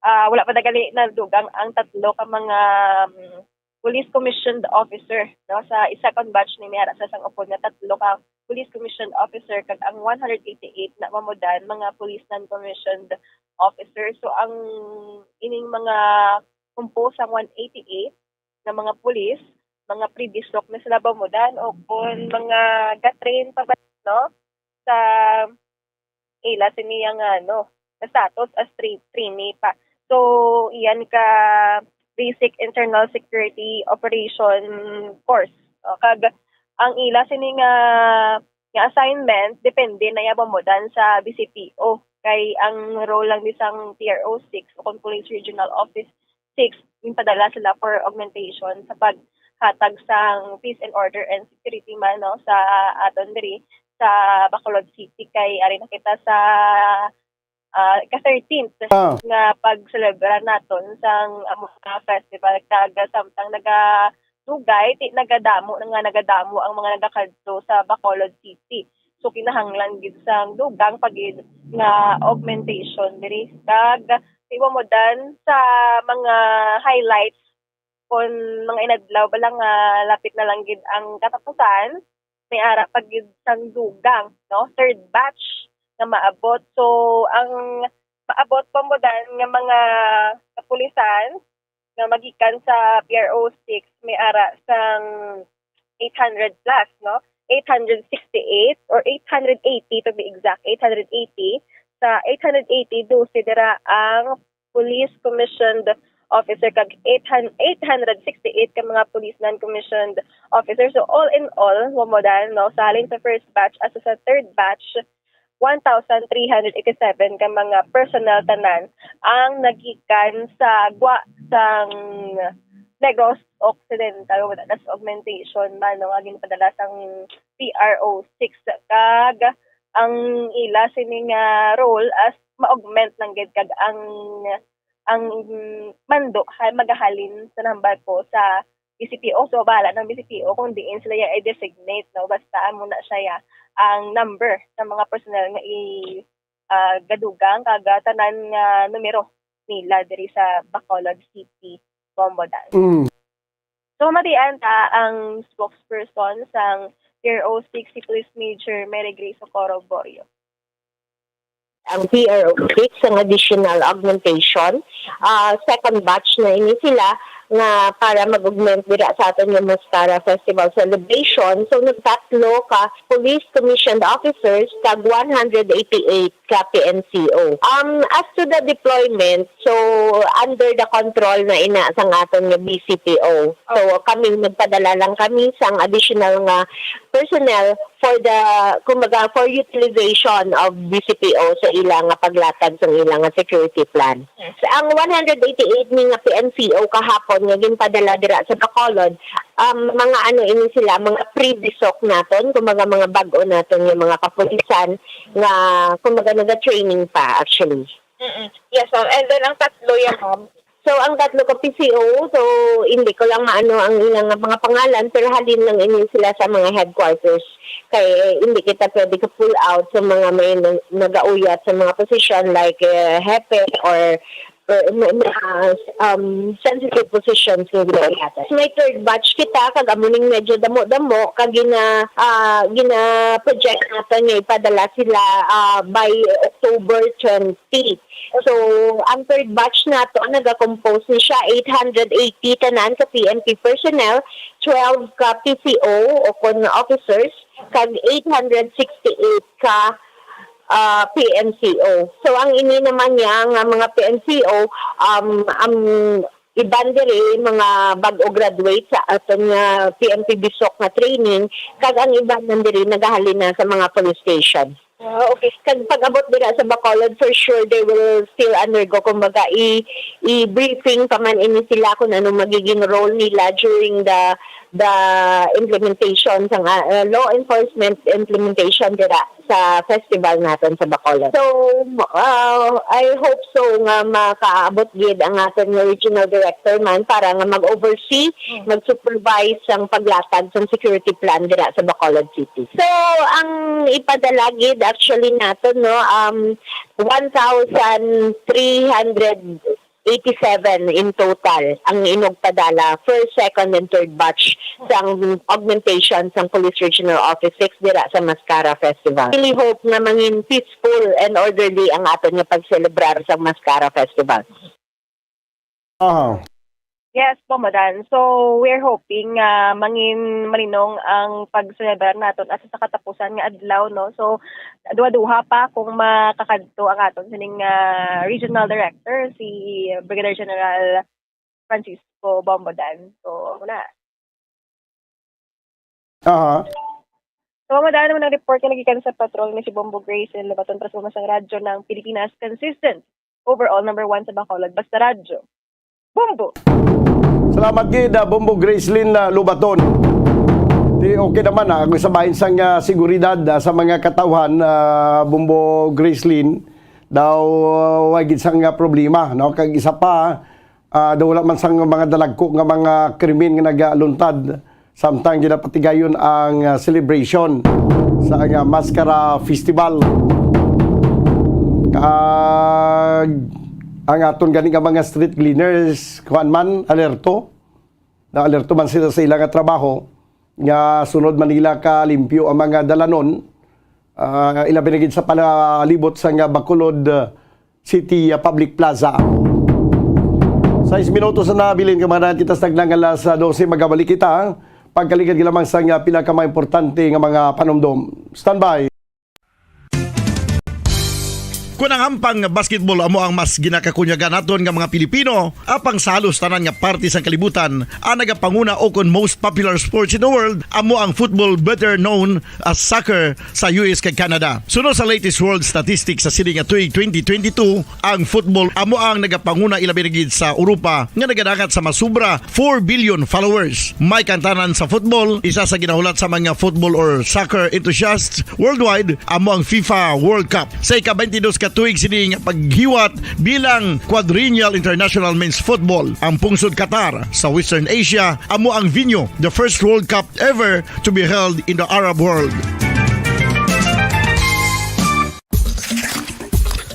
Ah, wala pa na gali nadugang ang tatlo ka mga, um, police commissioned officer, no? Sa second batch ni, may ara sa sang upod nga tatlo ka police commissioned officer, kag ang one hundred eighty-eight na, Bombo Dan, mga police non-commissioned officer. So, ang ining mga composed sang one eighty-eight na mga pulis, mga pre-BSOC na sila, Bombo Dan, o kung mga ga-train pa ba, no, sa ila sini nga, ano, status as tra-, trainee pa. So, iyan ka basic internal security operation course. O, kag ang ila sini nga, nga assignment, depende na ya, Bombo Dan, sa B C P O. Kay ang role lang ni sang P R O six o kung Police Regional Office six, ginpadala sila for augmentation sa paghatag sang peace and order and security man, no, sa aton diri sa Bacolod City, kay ari na kita sa, ah, ka thirteenth Ah. nga pagselebra naton sang amo nga festival, kag samtang nagadugay, ti nagadamo na nga nagadamo ang mga nagakadto sa Bacolod City. So, kinahanglan gid sang dugang pa gid nga augmentation diri. Kag Bombo Dan, sa mga highlights kon mga inadlaw bala nga lapit na lang gid ang katapusan, may ara pa gid sang dugang, no? Third batch nga maabot. So, ang maabot, Bombo Dan, nga mga kapulisan nga magikan sa P R O six, may ara sang eight hundred plus, no? Eight hundred sixty-eight or eight hundred eighty, to be exact, eight hundred eighty. Sa eight hundred eighty, dose dira ang police commissioned officer kag eight hundred, eight hundred sixty-eight ka mga police non-commissioned officer. So, all in all, Bombo Dan, no, sa halin sa first batch as sa third batch, one thousand three hundred eighty-seven ka mga personnel tanan ang nagikan sa gwa sang Negros Occidental, wala, that's augmentation man, no, nga ginpadala sang P R O six, kag ang ila sini nga role as ma-augment lang gid, kag ang, ang mando hay magahalin sa nambal ko sa B C P O. So, bahala ng B C P O kung diin sila ya i-designate, no? Basta amo na siya ya ang number sa mga personnel nga i-, ah, gadugang kag, ah, tanan nga numero nila diri sa Bacolod City, Bombo Dan. Mm. So, matian ta ang spokesperson sang P R O six, si Police Major Mary Grace Socorro Borio. Ang P R O six, ang additional augmentation, ah, second batch na ini sila nga para mag-augment dira sa aton nga Mascara Festival celebration. So, nagtatlo ka police commissioned officers kag one hundred eighty-eight ka P N C O. Um, as to the deployment, so, under the control na ina sang aton nga B C P O. So, kami, nagpadala lang kami sang additional nga personnel for the, kumbaga, for utilization of B C P O sa ila nga paglatag sang ila nga security plan. Yes. Ang one hundred eighty-eight ni nga P N C O kahapon nga ginpadala dira sa Bacolod, um, mga ano ini sila, mga pre-BSOC naton, kumbaga, mga bag-o naton nga mga kapulisan nga, kumbaga, naga-training pa, actually. Mm-mm. Yes, ma'am. And then, ang tatlo yan, ma'am. So, ang tatlo ka P C O, so, hindi ko lang maano ang ilang mga pangalan, pero halin lang ini sila sa mga headquarters. Kay, eh, hindi kita pwede ka-pull out sa mga may nag-, nagauyat sa mga posisyon like, eh, hepe or may, may, ah, um, sensitive positions nga ginaihatag. May third batch kita, kag amo ning medyo damo-damo, kag gina-, ah, gina-project naton nga ipadala sila, ah, by October twenty. So, ang third batch nato, nagakompose ni siya eight hundred eighty tanan ka P N P personnel, twelve ka P C O o kon officers, kag eight hundred sixty-eight ka, ah, P N C O. So, ang ini naman niya nga mga P N C O, um, ang iban diri mga bag-o graduate sa aton nga P N P bisok nga training, kag ang iban man diri nagahalin na sa mga police station. Ah, okay. Kag pag-abot dira sa Bacolod, for sure, they will still undergo, kumbaga, i-, i-briefing pa man ini sila kung ano magiging role nila during the, the implementation sa nga, uh, law enforcement implementation dira sa festival naton sa Bacolod. So, uh, I hope so nga makaabot gid ang aton nga regional director man para nga mag-oversee, Mm. mag-supervise ang paglatag sang security plan dira sa Bacolod City. So, ang ipadala gid actually naton, no, um, one thousand three hundred eighty-seven in total ang inugpadala, first, second, and third batch sang augmentation sang Police Regional Office six dira sa Mascara Festival. Really hope nga mangin peaceful and orderly ang aton nga pagselebrar sang Mascara Festival. Aha. Yes, Bombo Dan. So, we're hoping nga mangin malinong ang pagselebrar naton asa sa katapusan nga adlaw, no? So, duha-duha pa kung makakadto ang aton sining ah, regional director, si Brigadier General Francisco Bombo Dan. So, muna. Aha. So, Bombo Dan, mo nang report nga nagikan sa patrol ni si Bombo Grace L. Labaton para sa mga sang radyo ng Pilipinas, consistent overall number one sa Bacolod. Basta radyo. Bombo! Salamat gid, ah, Bombo Gracelyn, ah, Lubaton. Di okay naman, ah, kung sa bahin sang, ah, seguridad, ah, sa mga katawhan, ah, Bombo Gracelyn, daw, ah, wa gid sang, ah, problema, no? Kag isa pa, ah, daw wala man sang mga dalagko nga mga krimen nga nagaluntad samtang ginapatigayon ang, ah, celebration sa, ah, Mascara Festival. Kag ang aton gani nga mga street cleaners, kuan man, alerto. Na-alerto man sila sa ila nga trabaho nga sunod man nila ka limpyo ang mga dalanon. Ah, ilabi na gid sa palibot sa nga Bacolod, ah, City, ah, Public Plaza. Sais minutos na nabilin, kamangdanan, kita sa taglang alas, ah, dose. Magabalik kita pagkaligad lamang sa nga pila ka mga importante nga mga panumdom. Standby. Kon ang ampang nga basketball amo ang mas ginakakunyagan naton nga mga Pilipino, apang sa halos tanan nga parte sang kalibutan, ang nagapanguna o kon most popular sports in the world amo ang football, better known as soccer, sa U S kag Canada. Suno sa latest world statistics sa sini nga tuig twenty twenty-two, ang football amo ang nagapanguna, ilabi na gid sa Europa nga nagadangat sa masubra four billion followers. May kantanan sa football, isa sa ginahulat sa mga football or soccer enthusiasts worldwide amo ang FIFA World Cup. Sa ika-twenty-dos ka tuig sini nga paghiwat bilang Quadrennial International Men's Football, ang pungsod Qatar sa Western Asia amo ang venue, the first World Cup ever to be held in the Arab world.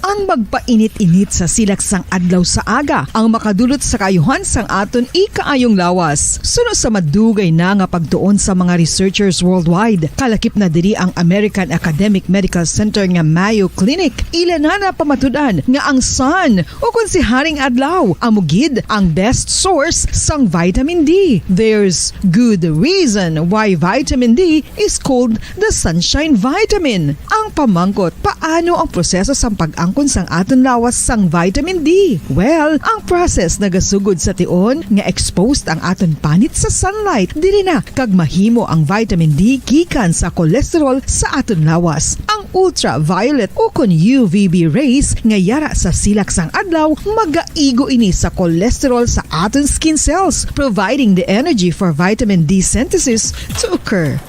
Ang magpainit-init sa silak sang adlaw sa aga ang makadulot sa kaayuhan sang aton ikaayong lawas. Suno sa madugay na nga pagtuon sa mga researchers worldwide, kalakip na diri ang American Academic Medical Center nga Mayo Clinic. Ila na napamatud-an nga ang sun, o kon si Haring Adlaw, amo gid ang best source sang vitamin D. There's good reason why vitamin D is called the sunshine vitamin. Ang pamangkot, paano ang proseso sang pag-angkon sang aton lawas sang vitamin D? Well, ang process nagasugod sa tion nga exposed ang aton panit sa sunlight, diri na kag mahimo ang vitamin D gikan sa cholesterol sa aton lawas. Ang ultraviolet o kon U V B rays nga yara sa silak sang adlaw magaigo ini sa cholesterol sa aton skin cells, providing the energy for vitamin D synthesis to occur.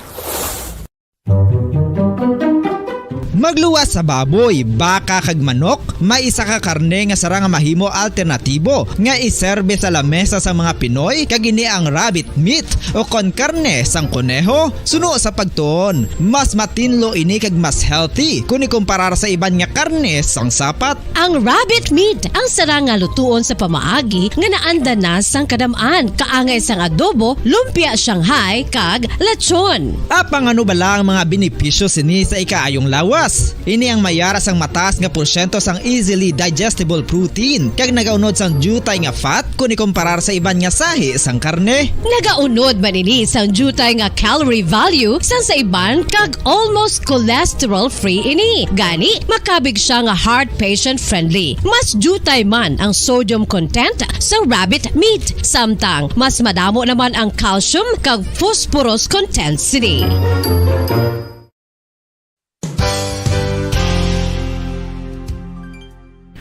Magluwas sa baboy, baka kag manok, may isa ka karne nga sara nga mahimo alternatibo nga iserbe sa lamesa sa mga Pinoy, kag ini ang rabbit meat o kon karne sang koneho. Suno sa pagtuon, mas matinlo ini kag mas healthy kon ikumparar sa iban nga karne sang sapat. Ang rabbit meat ang sarang nga lutuon sa pamaagi nga naandan na sang kadam-an, kaangay sang adobo, lumpia Shanghai, kag lechon. Apang ano bala ang mga benepisyo sini sa ikaayong lawas? Ini ang may ara sang mataas nga porsyento sang easily digestible protein kag nagaunod sang diutay nga fat kon ikomparar sa iban nga sahi sang karne. Nagaunod man ini sang diutay nga calorie value sang sa iban kag almost cholesterol-free ini. Gani, makabig sia nga heart patient-friendly. Mas diutay man ang sodium content sa rabbit meat, samtang mas madamo naman ang calcium kag phosphorus content sini.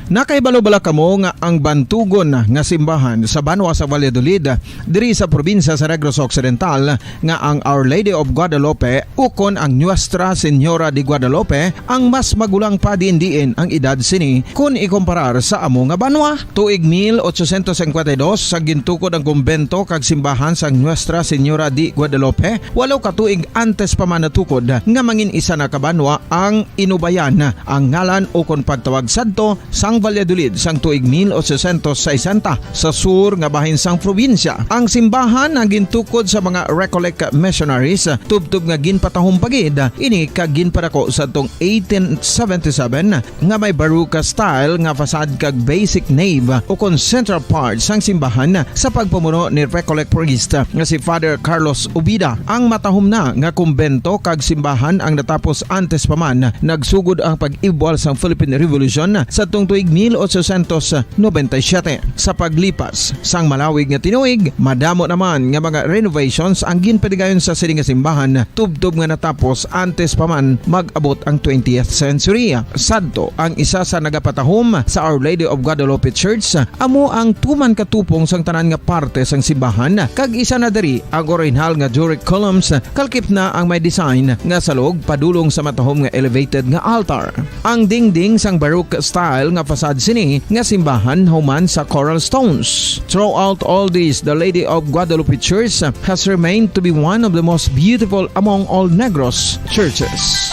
Nakahibalo bala kamo nga ang bantugon nga simbahan sa banwa sa Valladolid, diri sa probinsya sa Negros Occidental, nga ang Our Lady of Guadalupe ukon ang Nuestra Señora de Guadalupe ang mas magulang pa diin-diin ang edad sini kon ikomparar sa amo nga banwa? Tuig mil ochocientos cincuenta y dos sa gintukod ang kumbento kag simbahan sang Nuestra Señora de Guadalupe, walo ka tuig antes pa man natukod nga mangin isa na ka banwa ang Inubayan, ang ngalan ukon pagtawag sadto sang Valladolid sang tuig mil ochocientos sesenta sa sur nga bahin sang probinsya. Ang simbahan ang gintukod sa mga Recollect missionaries, tubtob nga ginpatahom pa gid ini kag ginpadako sadtong eighteen seventy-seven nga may Baroque style nga facade kag basic nave ukon central part sang simbahan sa pagpamuno ni Recollect priest nga si Father Carlos Ubida. Ang matahom na nga kumbento kag simbahan ang natapos antes pa man nagsugod ang pag-ibwal sang Philippine Revolution sadtong tuig mil ochocientos noventa y siete. Sa paglipas sang malawig nga tinuig, madamo naman nga mga renovations ang ginpadigayon sa sini nga simbahan, tubtob nga natapos antes pa man mag-abot ang twentieth century. Sadto, ang isa sa nagapatahom sa Our Lady of Guadalupe Church amo ang tuman ka tupong sang tanan nga parte sang simbahan, kag isa na diri ang orihinal nga Doric columns, kalkip na ang may design nga salog padulong sa matahom nga elevated nga altar. Ang dingding sang Baroque style nga facade sini nga simbahan human sa coral stones. Throughout all this, the Lady of Guadalupe Church has remained to be one of the most beautiful among all Negros churches.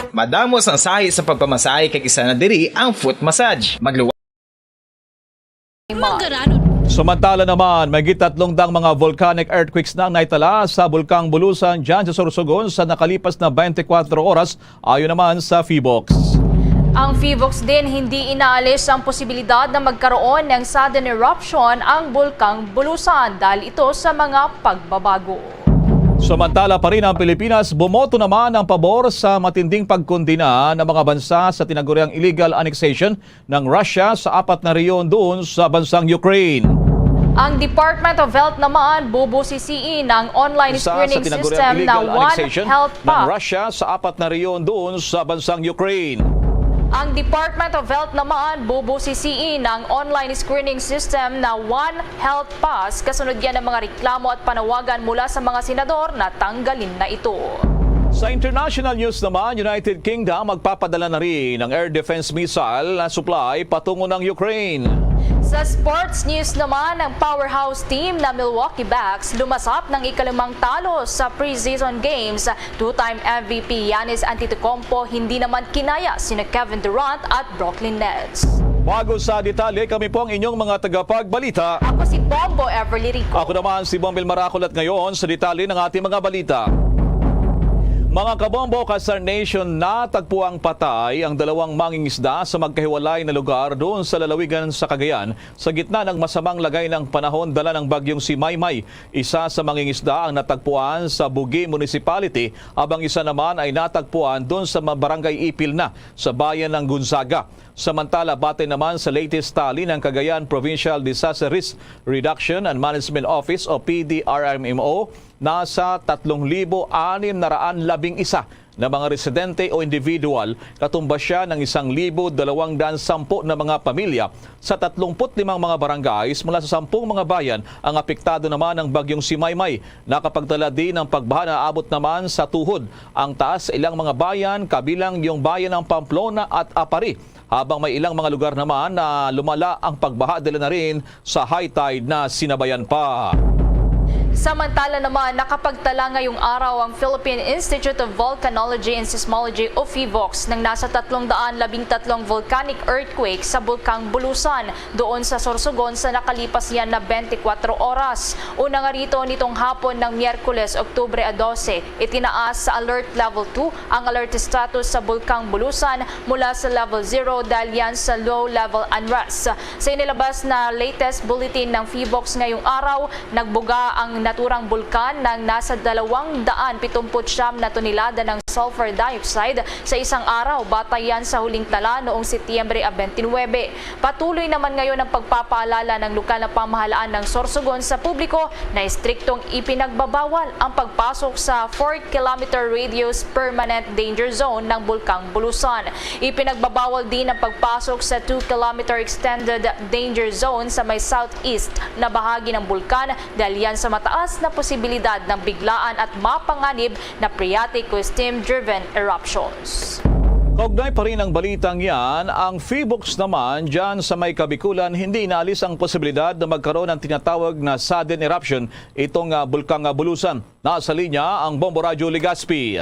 Madamo sang sahi sa pagpamasahe kag isa na diri ang foot massage. Magluwa. Manggaranon. Samantala naman, may gitatlong dang mga volcanic earthquakes na ang naitala sa Bulkang Bulusan dyan sa Sorsogon sa nakalipas na twenty-four oras, ayon naman sa PHIVOLCS. Ang PHIVOLCS din hindi inaalis ang posibilidad na magkaroon ng sudden eruption ang Bulkang Bulusan dahil ito sa mga pagbabago. Samantala pa rin ang Pilipinas, bumoto naman ang pabor sa matinding pagkondena ng mga bansa sa tinaguriang illegal annexation ng Russia sa apat na rehiyon doon sa bansang Ukraine. Ang Department of Health naman bubusisiin ang online screening system na One Health Pass. Sa tinaguriang illegal annexation ng Russia sa apat na rehiyon doon sa bansang Ukraine. Ang Department of Health naman bubusisiin ang online screening system na One Health Pass, kasunod yan ng mga reklamo at panawagan mula sa mga senador na tanggalin na ito. Sa international news naman, United Kingdom magpapadala na rin ng air defense missile na supply patungo ng Ukraine. Sa sports news naman, ang powerhouse team na Milwaukee Bucks lumasap ng ikalimang talo sa preseason games. Two-time M V P Giannis Antetokounmpo hindi naman kinaya sina Kevin Durant at Brooklyn Nets. Bago sa detalye, kami po ang inyong mga tagapagbalita. Ako si Bombo Everly Rico. Ako naman si Bombil Maracol at ngayon sa detalye ng ating mga balita. Mga kabombo, ka-Star Nation, natagpuang patay ang dalawang mangingisda sa magkahiwalay na lugar doon sa lalawigan sa Cagayan sa gitna ng masamang lagay ng panahon dala ng bagyong si Maymay. Isa sa mangingisda ang natagpuan sa Bugi Municipality, habang isa naman ay natagpuan doon sa ma-, Barangay Ipil na sa bayan ng Gonzaga. Samantala, batay naman sa latest tally ng Cagayan Provincial Disaster Risk Reduction and Management Office o P D R M M O, nasa tatlong libo anim na raan labing isa na mga residente o individual, katumbas siya ng isang libo dalawang daan sampu na mga pamilya sa tatlumpu't limang mga barangays mula sa sampung mga bayan ang apektado naman ng bagyong si Maymay. Nakapagdala din ng pagbaha na aabot naman sa tuhod ang taas sa ilang mga bayan, kabilang yung bayan ng Pamplona at Aparri, habang may ilang mga lugar naman na lumala ang pagbaha dala na rin sa high tide na sinabayan pa. Samantala naman, nakapagtala ngayong araw ang Philippine Institute of Volcanology and Seismology o PHIVOLCS ng nasa tatlong daan labing tatlong volcanic earthquake sa Bulkang Bulusan doon sa Sorsogon sa nakalipas yan na twenty-four oras. Una nga rito, nitong hapon ng Miyerkules, Oktubre a dose, itinaas sa Alert Level two ang alert status sa Bulkang Bulusan mula sa Level zero dahil yan sa low level unrest. Sa inilabas na latest bulletin ng PHIVOLCS ngayong araw, nagbuga ang naturang bulkan ng nasa dalawang daan pitumput siyam na tonelada ng sulfur dioxide sa isang araw, batay yan sa huling tala noong Setyembre a twenty-nine. Patuloy naman ngayon ang pagpapaalala ng lokal na pamahalaan ng Sorsogon sa publiko na estriktong ipinagbabawal ang pagpasok sa four kilometer radius permanent danger zone ng Bulkang Bulusan. Ipinagbabawal din ang pagpasok sa two kilometer extended danger zone sa may southeast na bahagi ng bulkan dahil yan sa mataas na posibilidad ng biglaan at mapanganib na phreatic o steam-driven eruptions. Kaugnay pa rin ang balitang yan, ang PHIVOLCS naman dyan sa may Kabikulan, hindi inaalis ang posibilidad na magkaroon ng tinatawag na sudden eruption itong ah, Bulkang ah, Bulusan. Nasa linya ang Bombo Radyo Legazpi.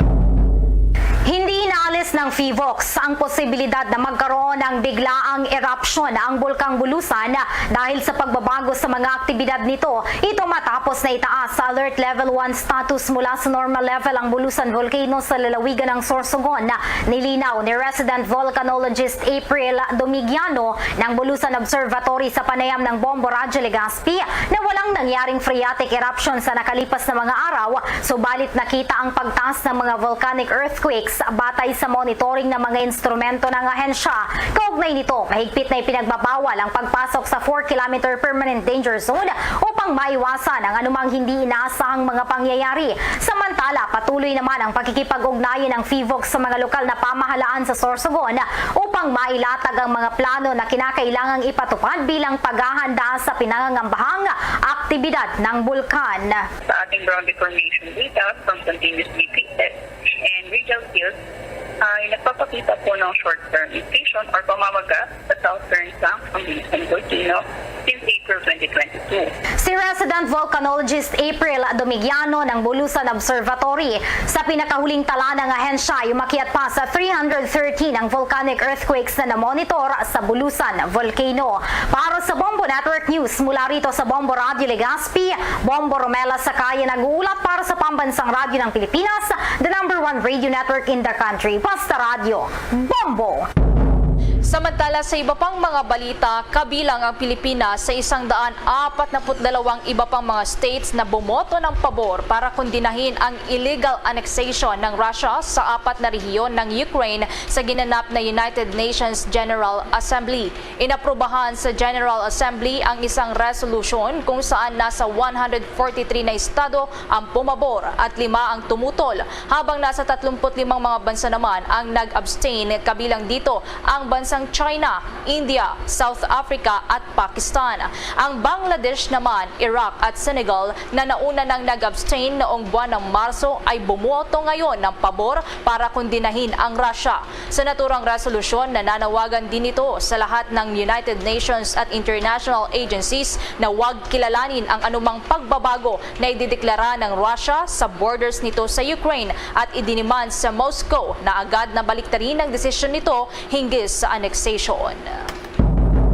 Hindi inaalis ng PHIVOLCS ang posibilidad na magkaroon ng biglaang eruption ang Bulkang Bulusan dahil sa pagbabago sa mga aktibidad nito. Ito matapos na itaas sa Alert Level one status mula sa normal level ang Bulusan Volcano sa lalawigan ng Sorsogon. Nilinaw ni resident volcanologist April Domigiano ng Bulusan Observatory sa panayam ng Bombo Radyo Legazpi na walang nangyaring phreatic eruption sa nakalipas na mga araw, subalit nakita ang pagtaas ng mga volcanic earthquakes batay sa monitoring ng mga instrumento ng ahensya. Kaugnay nito, mahigpit na ipinagbabawal ang pagpasok sa four kilometer permanent danger zone upang maiwasan ang anumang hindi inaasahang mga pangyayari. Samantala, patuloy naman ang pakikipag-ugnayan ng PHIVOLCS sa mga lokal na pamahalaan sa Sorsogon upang mailatag ang mga plano na kinakailangang ipatupad bilang paghahanda sa pinangangambahang aktibidad ng bulkan. Sa ating ground deformation data from continuous B P S and radial fields ay nagpapakita po ng short-term mutation or pamamaga sa southern flank ng Bulusan Volcano since April twenty twenty-two. Si resident volcanologist April Domigiano ng Bulusan Observatory. Sa pinakahuling tala ng ahensya ay umakyat pa sa three hundred thirteen ang volcanic earthquakes na namonitor sa Bulusan Volcano. Para sa Bombo Network News, mula rito sa Bombo Radyo Legazpi, Bombo Romela Sakaya nag-uulat para sa Pambansang Radyo ng Pilipinas, the number one radio network in the country. Basta Radyo, Bombo! Samantala, sa iba pang mga balita, kabilang ang Pilipinas sa isang daan apat na put dalawang iba pang mga states na bumoto ng pabor para kondinahin ang illegal annexation ng Russia sa apat na rehiyon ng Ukraine sa ginanap na United Nations General Assembly. Inaprubahan sa General Assembly ang isang resolusyon kung saan nasa one hundred forty-three na estado ang pumabor at lima ang tumutol, habang nasa tatlumpu't limang mga bansa naman ang nag-abstain, kabilang dito ang bansang China, India, South Africa at Pakistan. Ang Bangladesh naman, Iraq at Senegal na nauna nang nag-abstain noong buwan ng Marso ay bumoto ngayon ng pabor para kondinahin ang Russia. Sa naturang resolusyon, nananawagan din ito sa lahat ng United Nations at international agencies na huwag kilalanin ang anumang pagbabago na idideklara ng Russia sa borders nito sa Ukraine at idiniman sa Moscow na agad na baliktarin ang desisyon nito hinggil sa annexation.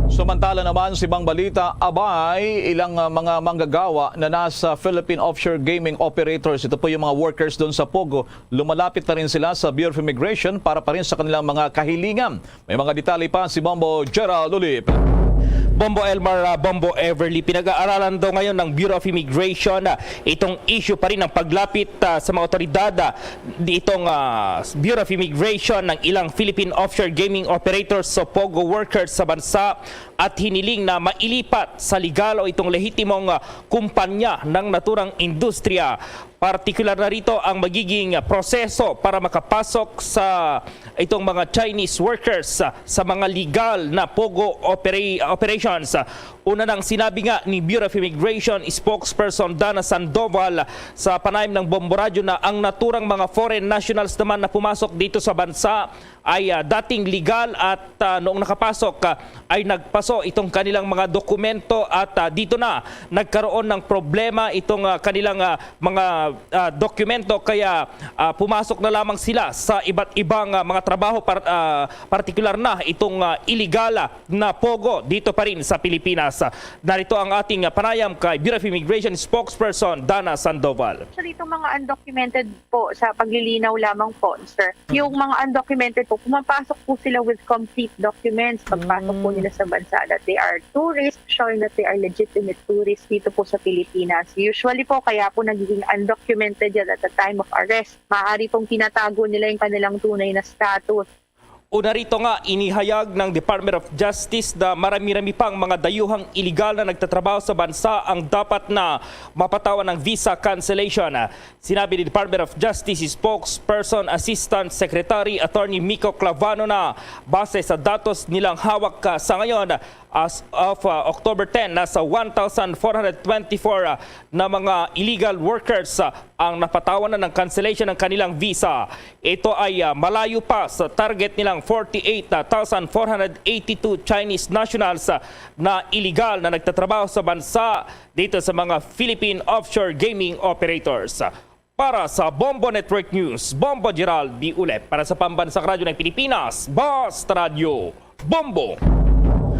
Samantala naman sa ibang balita, abay, ilang ah, mga manggagawa na nasa Philippine Offshore Gaming Operators. Ito po yung mga workers doon sa Pogo. Lumalapit na rin sila sa Bureau of Immigration para pa rin sa kanilang mga kahilingan. May mga detalye pa si Bombo Gerald Ulip. Bombo Elmar, ah, Bombo Everly, pinag-aaralan daw ngayon ng Bureau of Immigration ah, itong issue pa rin ng paglapit ah, sa mga otoridad ah, itong ah, Bureau of Immigration ng ilang Philippine offshore gaming operators o POGO workers sa bansa at hiniling na mailipat sa legal o itong lehitimong ah, kumpanya ng naturang industriya. Partikular na rito ang magiging proseso para makapasok sa itong mga Chinese workers sa mga legal na POGO opera- operations. Una nang sinabi nga ni Bureau of Immigration spokesperson Dana Sandoval sa panayam ng Bombo Radyo na ang naturang mga foreign nationals naman na pumasok dito sa bansa ay, ah, dating legal at, ah, noong nakapasok, ah, ay nagpaso itong kanilang mga dokumento at, ah, dito na nagkaroon ng problema itong, ah, kanilang, ah, mga, ah, dokumento kaya, ah, pumasok na lamang sila sa iba't ibang, ah, mga trabaho par-, ah, partikular na itong, ah, iligal, ah, na pogo dito pa rin sa Pilipinas. Narito ang ating, ah, panayam kay Bureau of Immigration spokesperson Dana Sandoval. Actually, itong mga undocumented po, sa paglilinaw lamang po, sir, yung mga undocumented po, pumapasok po sila with complete documents. Pagpasok po nila sa bansa that they are tourists, showing that they are legitimate tourists dito po sa Pilipinas. Usually po, kaya po nagiging undocumented yan at the time of arrest. Maaari pong tinatago nila yung kanilang tunay na status. Una rito nga, inihayag ng Department of Justice na marami-rami pang mga dayuhang iligal na nagtatrabaho sa bansa ang dapat na mapatawan ng visa cancellation. Sinabi ni Department of Justice Spokesperson Assistant Secretary Attorney Miko Clavano na base sa datos nilang hawak, ah, sa ngayon, as of, ah, October ten, nasa one thousand four hundred twenty-four, ah, na mga illegal workers, ah, ang napatawan na ng cancellation ng kanilang visa. Ito ay, ah, malayo pa sa target nilang forty-eight thousand four hundred eighty-two Chinese nationals, ah, na iligal na nagtatrabaho sa bansa dito sa mga Philippine offshore gaming operators. Para sa Bombo Network News, Bombo Gerald B. Ulep. Para sa Pambansang Radyo ng Pilipinas, Basta Radyo, Bombo!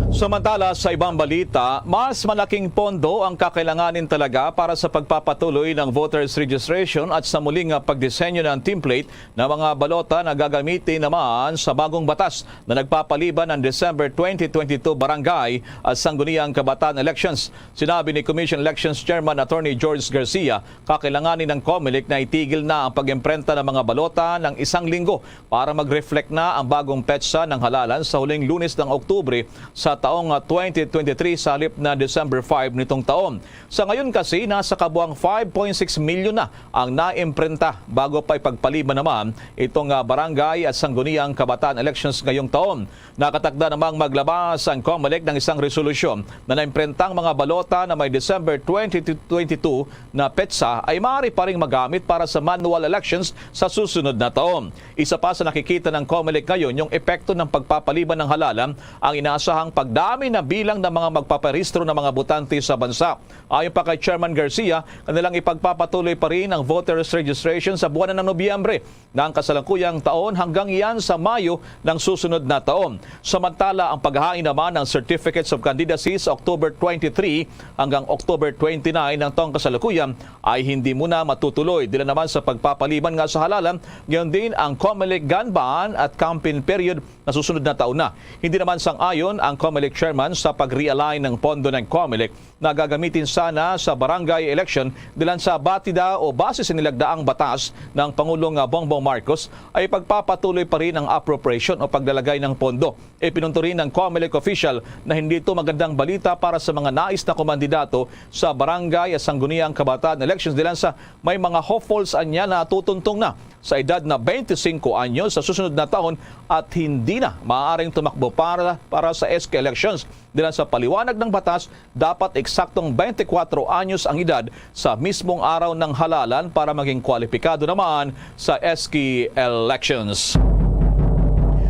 Samantala, sa ibang balita, mas malaking pondo ang kakailanganin talaga para sa pagpapatuloy ng voters registration at sa muli nga pagdisenyo ng template ng mga balota na gagamitin naman sa bagong batas na nagpapaliban ng December twenty twenty-two Barangay at Sangguniang Kabataan Elections. Sinabi ni Commission Elections Chairman Attorney George Garcia, kakailanganin ng Comelec na itigil na ang pag-imprenta ng mga balota ng isang linggo para mag-reflect na ang bagong petsa ng halalan sa huling Lunes ng Oktubre sa taong, ah, twenty twenty-three sa halip na December five nitong taon. Sa ngayon kasi, nasa kabuang five point six million na ang naimprenta bago pa ipagpaliban naman itong, ah, barangay at sangguniang kabataan elections ngayong taon. Nakatakda namang maglabas ang Comelec ng isang resolusyon na naimprentang mga balota na may December twenty twenty-two na petsa ay maaari pa ring magamit para sa manual elections sa susunod na taon. Isa pa sa nakikita ng Comelec ngayon yung epekto ng pagpapaliban ng halalan, ang inaasahang pagdami na bilang ng mga magpaparehistro ng mga botante sa bansa. Ayon pa kay Chairman Garcia, kanilang ipagpapatuloy pa rin ang voters registration sa buwan ng Nobyembre ng kasalukuyang taon hanggang iyan sa Mayo ng susunod na taon. Samantala, ang paghain naman ng certificates of candidacy sa October twenty-three hanggang October twenty-nine ng taong kasalukuyan ay hindi muna matutuloy. Dila naman sa pagpapaliban nga sa halalan, gayon din ang Comelec gun ban at campaign period na susunod na taon na. Hindi naman sang-ayon ang Comelec chairman sa pag-realign ng pondo ng Comelec na gagamitin sana sa barangay election, dilan sa batida o base sa nilagdaang batas ng Pangulong, ah, Bongbong Marcos, ay pagpapatuloy pa rin ang appropriation o paglalagay ng pondo. Ipinunto rin ng Comelec official na hindi ito magandang balita para sa mga nais na kumandidato sa barangay at sangguniang kabataan elections, dilan sa may mga hopefuls anya na tutuntong na sa edad na twenty-five anyos sa susunod na taon at hindi na maaaring tumakbo para, para sa S K elections. Dilan sa paliwanag ng batas, dapat eksaktong twenty-four anyos ang edad sa mismong araw ng halalan para maging kwalipikado naman sa S K elections.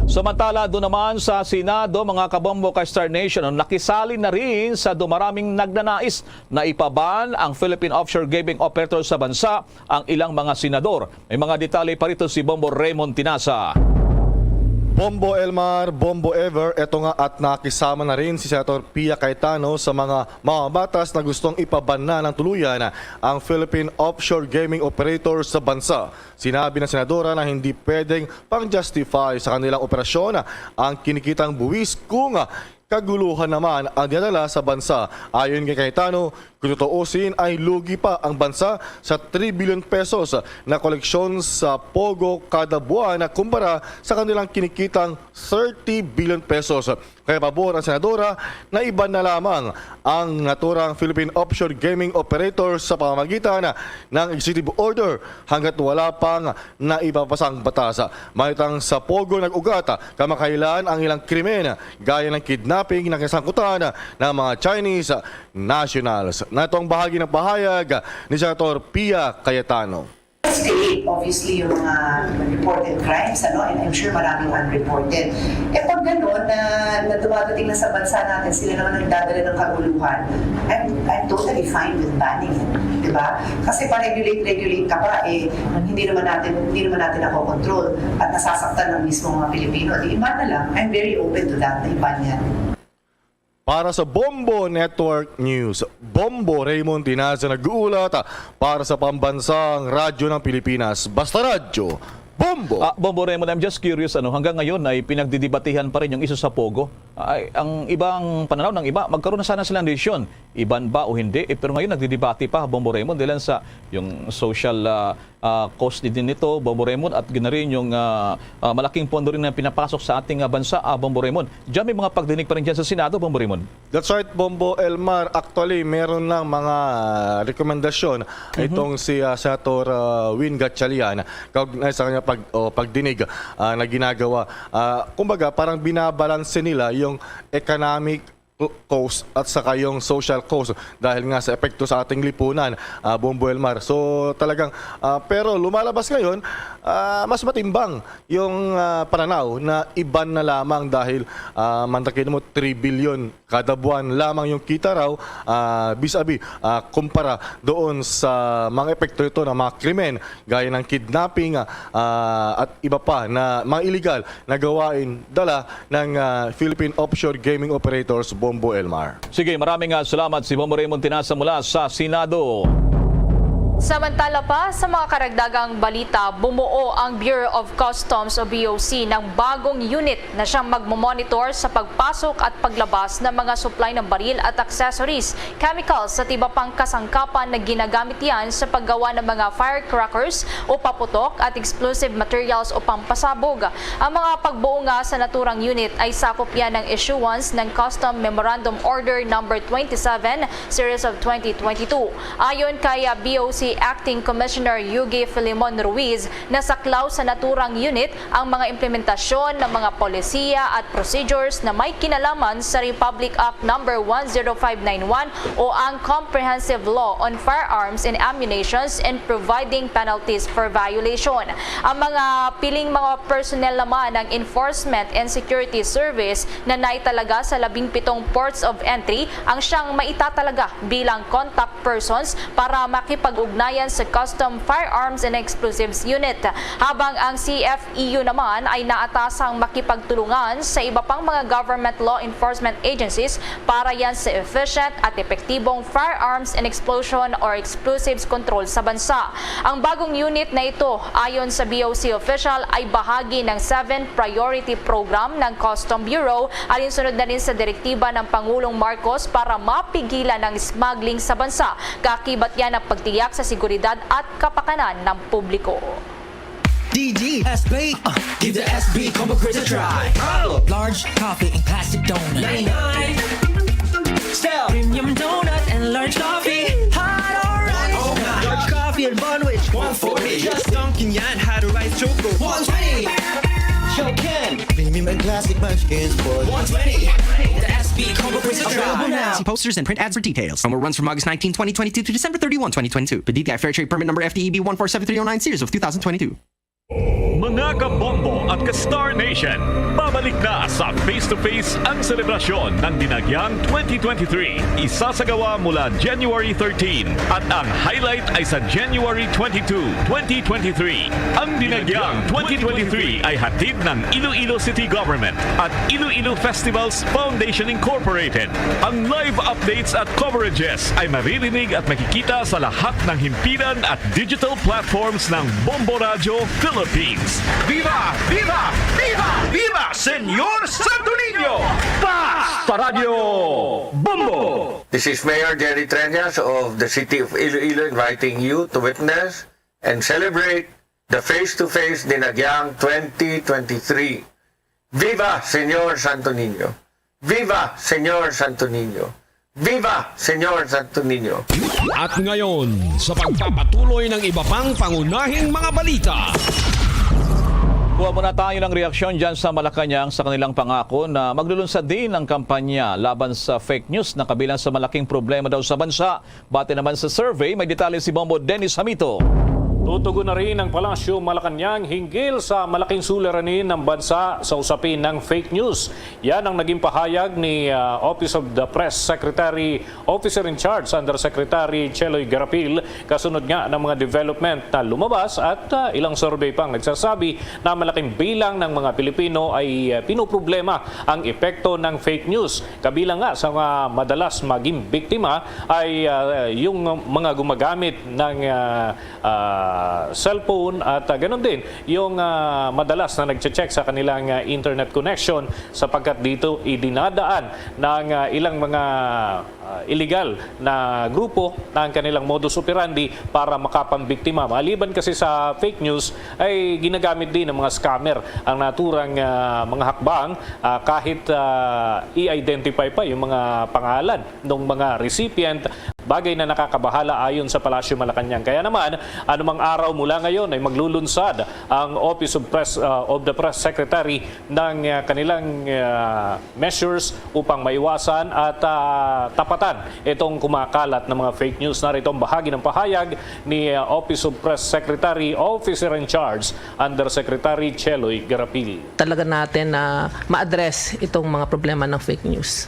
Samantala, doon naman sa Senado, mga kabombo ka Star Nation, nakisali na rin sa dumaraming nagnanais na ipaban ang Philippine offshore gaming operator sa bansa ang ilang mga senador. May mga detalye pa rito si Bombo Raymond Tinasa. Bombo Elmar, Bombo Ever, eto nga at nakisama na rin si Senator Pia Cayetano sa mga mamabatas na gustong ipaban na ng tuluyan ang Philippine offshore gaming operator sa bansa. Sinabi ng senadora na hindi pwedeng pang-justify sa kanilang operasyon ang kinikitang buwis kung kaguluhan naman ang dinadala sa bansa. Ayon kay Cayetano, kung tutuusin ay lugi pa ang bansa sa three billion pesos na koleksyon sa Pogo kada buwan kumpara sa kanilang kinikitang thirty billion pesos. Kaya pabor ang senadora na iban na lamang ang naturang Philippine offshore gaming operator sa pamamagitan ng executive order hanggat wala pang naipapasang batas. Maitang sa Pogo nag-ugat kamakailan ang ilang krimen gaya ng kidnap kidnapping na kinasangkutan ng mga Chinese nationals. Narito ang bahagi ng pahayag ni Senator Pia Cayetano. State, obviously, yung mga reported crimes, ano, and I'm sure maraming unreported. Eh, pag gano'n na, na dumadating na sa bansa natin, sila naman ang nagdadala ng kaguluhan, I'm, I'm totally fine with banning it, di ba? Kasi pa-regulate, regulate ka pa, eh, hindi naman natin, hindi naman natin nakokontrol at nasasaktan ang mismo mga Pilipino, di iba na lang. I'm very open to that, na iba niyan. Para sa Bombo Network News, Bombo Raymond Tinaza nag-uulat para sa Pambansang Radyo ng Pilipinas, Basta Radyo, Bombo! Ah, Bombo Raymond, I'm just curious, ano, hanggang ngayon ay pinagdidibatehan pa rin yung issue sa Pogo. Ay, ang ibang pananaw ng iba, magkaroon na sana silang desisyon, iban ba o hindi, eh, pero ngayon nagdidebate pa, Bombo Raymond, dahil sa yung social ah, ah, cost din nito, Bombo Raymond, at gina rin yung ah, ah, malaking pondo rin na pinapasok sa ating ah, bansa, ah, Bombo Raymond. Diyan may mga pagdinig pa rin dyan sa Senado, Bombo Raymond. That's right, Bombo Elmar. Actually, meron lang mga rekomendasyon itong si ah, Senator ah, Win Gatchalian kaugnay sa kanya pag, o pagdinig ah, na ginagawa. Ah, kumbaga, parang binabalanse nila yung economic cost at saka yung social cost dahil nga sa epekto sa ating lipunan, ah, Bombo Elmar. So talagang, ah, pero lumalabas ngayon, ah, mas matimbang yung ah, pananaw na iban na lamang dahil ah, mantakin mo three billion kada buwan lamang yung kita raw ah, bis-a-vis ah, kumpara doon sa mga epekto ito ng mga krimen gaya ng kidnapping ah, at iba pa na mga illegal na gawain dala ng ah, Philippine Offshore Gaming Operators, Bombo Elmar. Sige, maraming ah, salamat si Bombo Raymond Tinaza mula sa Senado. Samantala pa, sa mga karagdagang balita, bumuo ang Bureau of Customs o B O C ng bagong unit na siyang magmomonitor sa pagpasok at paglabas ng mga supply ng baril at accessories, chemicals at iba pang kasangkapan na ginagamit yan sa paggawa ng mga firecrackers o paputok at explosive materials o pampasabog. Ang mga pagbuo nga sa naturang unit ay sakop yan ng issuance ng Custom Memorandum Order Number twenty-seven, Series of twenty twenty-two. Ayon kay B O C Acting Commissioner Yugi Filimon Ruiz, nasaklaw sa naturang unit ang mga implementasyon ng mga polisiya at procedures na may kinalaman sa Republic Act Number one zero five nine one o ang Comprehensive Law on Firearms and Ammunitions and providing penalties for violation. Ang mga piling mga personnel naman ng Enforcement and Security Service na naitalaga sa labing pitong ports of entry ang siyang maitatalaga bilang contact persons para makipag-ugnayan sa Custom Firearms and Explosives Unit, habang ang C F E U naman ay naatasang makipagtulungan sa iba pang mga government law enforcement agencies para yan sa efficient at epektibong firearms and explosion or explosives control sa bansa. Ang bagong unit na ito, ayon sa B O C official, ay bahagi ng seven Priority Program ng Custom Bureau, alinsunod na rin sa direktiba ng Pangulong Marcos para mapigilan ang smuggling sa bansa. Kaakibat yan ang pagtiyak sa seguridad at kapakanan ng publiko. D D S B. Uh, give the S B combo crisp a try. Large coffee and classic donut. Style. Premium donut and large coffee. Hot or iced. Large coffee and bun which? One forty. Just dunking yan, hot or iced choco. One twenty. Show can. Premium and classic munchkins for one twenty. The S B combo crisp a try. Available now. See posters and print ads for details. Promo runs from August nineteen, twenty twenty-two to December thirty-one, twenty twenty-two. P D T I Fair Trade Permit Number F T E B one four seven three oh nine, series of two thousand twenty-two. Mga kabombo at ka-Star Nation, pabalik na sa Face to Face ang selebrasyon ng Dinagyang twenty twenty-three. Isasagawa mula January thirteen at ang highlight ay sa January twenty-two, twenty twenty-three. Ang Dinagyang twenty twenty-three ay hatid ng Iloilo City Government at Iloilo Festivals Foundation Incorporated. Ang live updates at coverages ay maririnig at makikita sa lahat ng himpilan at digital platforms ng Bombo Radyo Philippines. Viva! Viva! Viva! Viva, Señor Santo Niño! Basta Radyo Bombo! This is Mayor Jerry Treñas of the City of Iloilo inviting you to witness and celebrate the face-to-face Dinagyang twenty twenty-three. Viva Señor Santo Niño! Viva Señor Santo Niño! Viva Señor Santo Niño! At ngayon, sa pagpapatuloy ng iba pang pangunahing mga balita. Kuha muna tayo ng reaksyon dyan sa Malacañang sa kanilang pangako na maglulunsad din ng kampanya laban sa fake news na kabilang sa malaking problema daw sa bansa. Bati naman sa survey, may detalye si Bombo Dennis Hamito. Tutugon na rin ang Palasyo Malacañang hinggil sa malaking suliranin ng bansa sa usapin ng fake news. Yan ang naging pahayag ni, ah, Office of the Press Secretary, Officer in Charge, Undersecretary Cheloy Garapil, kasunod nga ng mga development na lumabas at, ah, ilang survey pang nagsasabi na malaking bilang ng mga Pilipino ay, ah, pinoproblema ang epekto ng fake news. Kabilang nga sa mga madalas maging biktima ay, ah, yung mga gumagamit ng, ah, ah, cellphone at, ah, ganun din yung, ah, madalas na nagche-check sa kanilang, ah, internet connection sapagkat dito idinadaan ng, ah, ilang mga, ah, illegal na grupo na ang kanilang modus operandi para makapambiktima. Maliban kasi sa fake news, ay ginagamit din ng mga scammer ang naturang, ah, mga hakbang, ah, kahit, ah, i-identify pa yung mga pangalan ng mga recipient, bagay na nakakabahala ayon sa Palasyo Malacañang. Kaya naman, anumang araw mula ngayon ay maglulunsad ang Office of Press, ah, of the Press Secretary ng, ah, kanilang, ah, measures upang maiwasan at, ah, tapatan itong kumakalat ng mga fake news. Narito ang bahagi ng pahayag ni, ah, Office of Press Secretary, Officer in Charge, Undersecretary Cheloy Garapil. Talaga natin na ma-address itong mga problema ng fake news.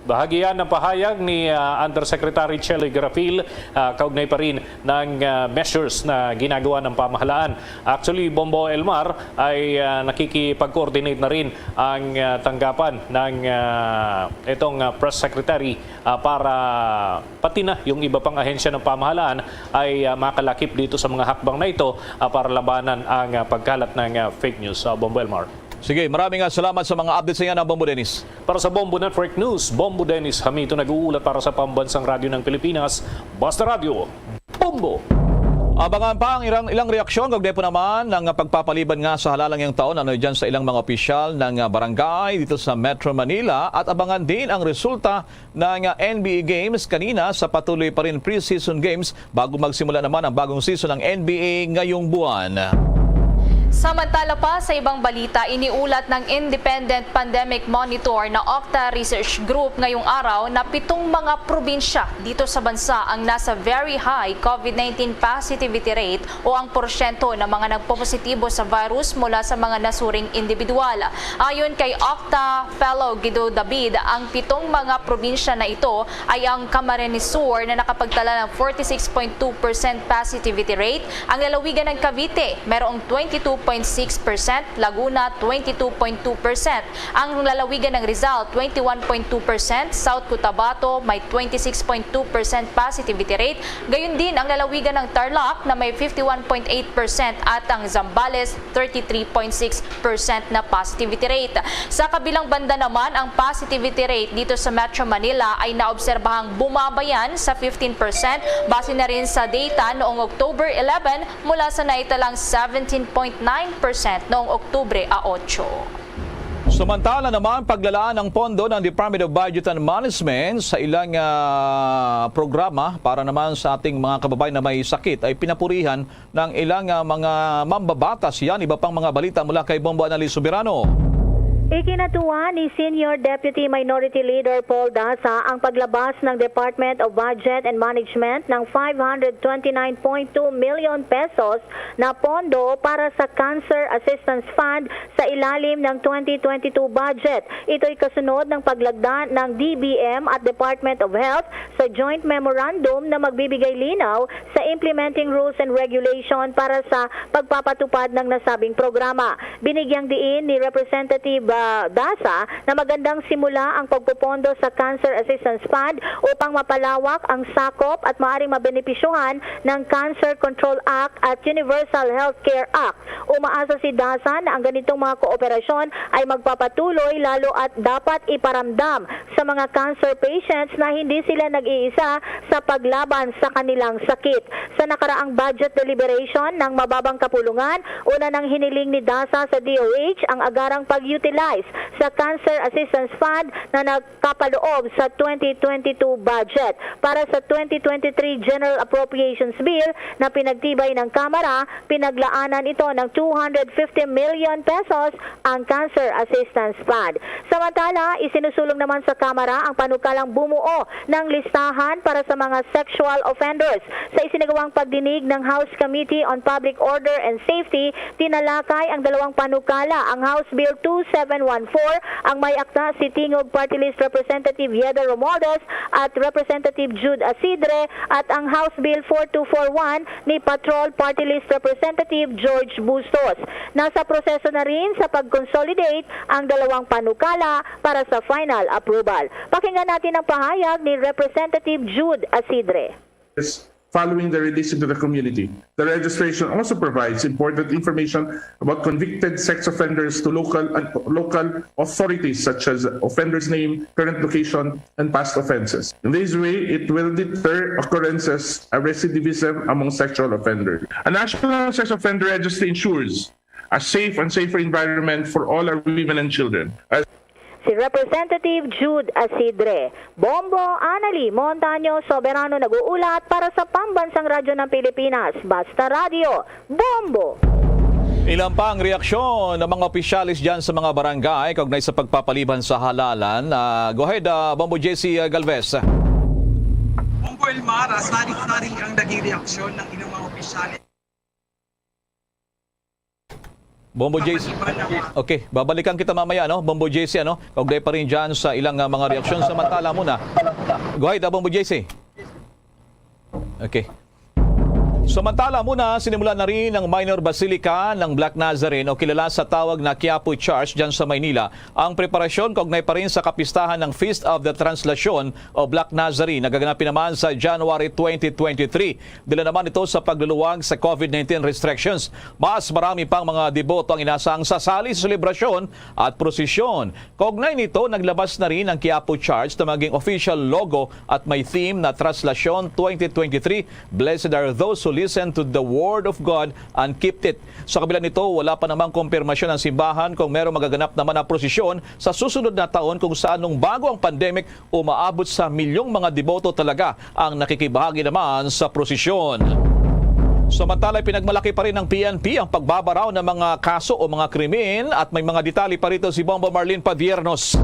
Bahagi yan ng pahayag ni, ah, Undersecretary Cheloy Garapil, ah, kaugnay pa rin ng, ah, measures na ginagawa ng pamahalaan. Actually, Bombo Elmar, ay, ah, nakikipag-coordinate na rin ang, ah, tanggapan ng, ah, itong, ah, press secretary, ah, para pati na yung iba pang ahensya ng pamahalaan ay, ah, makalakip dito sa mga hakbang na ito, ah, para labanan ang, ah, pagkalat ng, ah, fake news. Ah, Bombo Elmar. Sige, maraming, ah, salamat sa mga updates na yan, ah, Bombo Dennis. Para sa Bombo Network News, Bombo Dennis Hamito nag-uulat para sa Pambansang Radyo ng Pilipinas, Basta Radyo, Bombo! Abangan pa ang ilang, ilang reaksyon kaugnay po naman ng pagpapaliban nga sa halalang yang taon, ano, dyan sa ilang mga opisyal ng, ah, barangay dito sa Metro Manila, at abangan din ang resulta ng, ah, N B A Games kanina sa patuloy pa rin pre-season games bago magsimula naman ang bagong season ng N B A ngayong buwan. Samantala pa, sa ibang balita, iniulat ng Independent Pandemic Monitor na Octa Research Group ngayong araw na pitong mga probinsya dito sa bansa ang nasa very high COVID nineteen positivity rate o ang porsyento ng mga nagpopositibo sa virus mula sa mga nasuring individual. Ayon kay Octa Fellow Guido David, ang pitong mga probinsya na ito ay ang Camarines Sur na nakapagtala ng forty-six point two percent positivity rate, ang lalawigan ng Cavite mayroong twenty-two point six percent, Laguna twenty-two point two percent, ang lalawigan ng Rizal twenty-one point two percent, South Cotabato may twenty-six point two percent positivity rate, gayon din ang lalawigan ng Tarlac na may fifty-one point eight percent at ang Zambales thirty-three point six percent na positivity rate. Sa kabilang banda naman, ang positivity rate dito sa Metro Manila ay naobserbahang bumaba yan sa fifteen percent base na rin sa data noong October eleven mula sa naitalang seventeen point nine percent noong Oktubre a otso. Samantala naman, paglalaan ng pondo ng Department of Budget and Management sa ilang, ah, programa para naman sa ating mga kababayan na may sakit ay pinapurihan ng ilang, ah, mga mambabatas. Yan, iba pang mga balita mula kay Bombo Annalise Soberano. Ikinatuwa ni Senior Deputy Minority Leader Paul Daza ang paglabas ng Department of Budget and Management ng five hundred twenty-nine point two million pesos na pondo para sa Cancer Assistance Fund sa ilalim ng twenty twenty-two budget. Ito'y kasunod ng paglagda ng D B M at Department of Health sa joint memorandum na magbibigay linaw sa implementing rules and regulation para sa pagpapatupad ng nasabing programa. Binigyang diin ni Representative, ah, Daza na magandang simula ang pagpopondo sa Cancer Assistance Fund upang mapalawak ang sakop at maaring mabenepisyuhan ng Cancer Control Act at Universal Health Care Act. Umaasa si Daza na ang ganitong mga kooperasyon ay magpapatuloy lalo at dapat iparamdam sa mga cancer patients na hindi sila nag-iisa sa paglaban sa kanilang sakit. Sa nakaraang budget deliberation ng mababang kapulungan, una nang hiniling ni Daza sa D O H ang agarang pag-utilize sa Cancer Assistance Fund na nagkapaloob sa twenty twenty-two budget. Para sa twenty twenty-three General Appropriations Bill na pinagtibay ng Kamara, pinaglaanan ito ng two hundred fifty million pesos ang Cancer Assistance Fund. Samantala, isinusulong naman sa Kamara ang panukalang bumuo ng listahan para sa mga sexual offenders. Sa isinagawang pagdinig ng House Committee on Public Order and Safety, tinalakay ang dalawang panukala, ang House Bill two seven one four, ang may akda si Tingog Party List Representative Yeda Romualdez at Representative Jude Asidre, at ang House Bill four two four one ni Patrol Party List Representative George Bustos. Nasa proseso na rin sa pag-consolidate ang dalawang panukala para sa final approval. Pakinggan natin ang pahayag ni Representative Jude Asidre. Following the release into the community. The registration also provides important information about convicted sex offenders to local and local authorities, such as offender's name, current location, and past offenses. In this way, it will deter occurrences of recidivism among sexual offenders. A national sex offender registry ensures a safe and safer environment for all our women and children. As Si Representative Jude Asidre. Bombo Anali Montaño Soberano nag-uulat para sa Pambansang Radyo ng Pilipinas, Basta Radyo, Bombo! Ilang pa ang reaksyon ng mga opisyalis dyan sa mga barangay kaugnay sa pagpapalibhan sa halalan. Ah, go ahead, ah, Bombo J C Galvez. Bombo Elmar, ah, sari-sari ang naging reaksyon ng ilang mga opisyalis. Bombo J C. Okay, babalikan kita mamaya, no? Bombo J C, ano? Kaugnay pa rin dyan sa ilang ah, mga reaksyon. Samantala muna. Go ahead, ah, Bombo J C. Okay. Samantala muna, sinimulan na rin ang Minor Basilica ng Black Nazarene o kilala sa tawag na Quiapo Church dyan sa Maynila ang preparasyon kaugnay pa rin sa kapistahan ng Feast of the Translation o Black Nazarene na gaganapin naman sa January twenty twenty-three. Dala naman ito sa pagluluwag sa COVID nineteen restrictions. Mas marami pang mga deboto ang inasang sasali sa selebrasyon at prosesyon. Kaugnay nito, naglabas na rin ang Quiapo Church na maging official logo at may theme na Translasyon twenty twenty-three, Blessed are those who listen to the word of God and keep it. Sa kabila nito, wala pa namang kumpirmasyon ang simbahan kung merong magaganap naman na prosesyon sa susunod na taon kung saan nung bago ang pandemic, umaabot sa milyong mga deboto talaga ang nakikibahagi naman sa prosesyon. Samantala, pinagmalaki pa rin ng P N P ang pagbabaraw ng mga kaso o mga krimen at may mga detalye pa rito si Bombo Marlene Padiernos.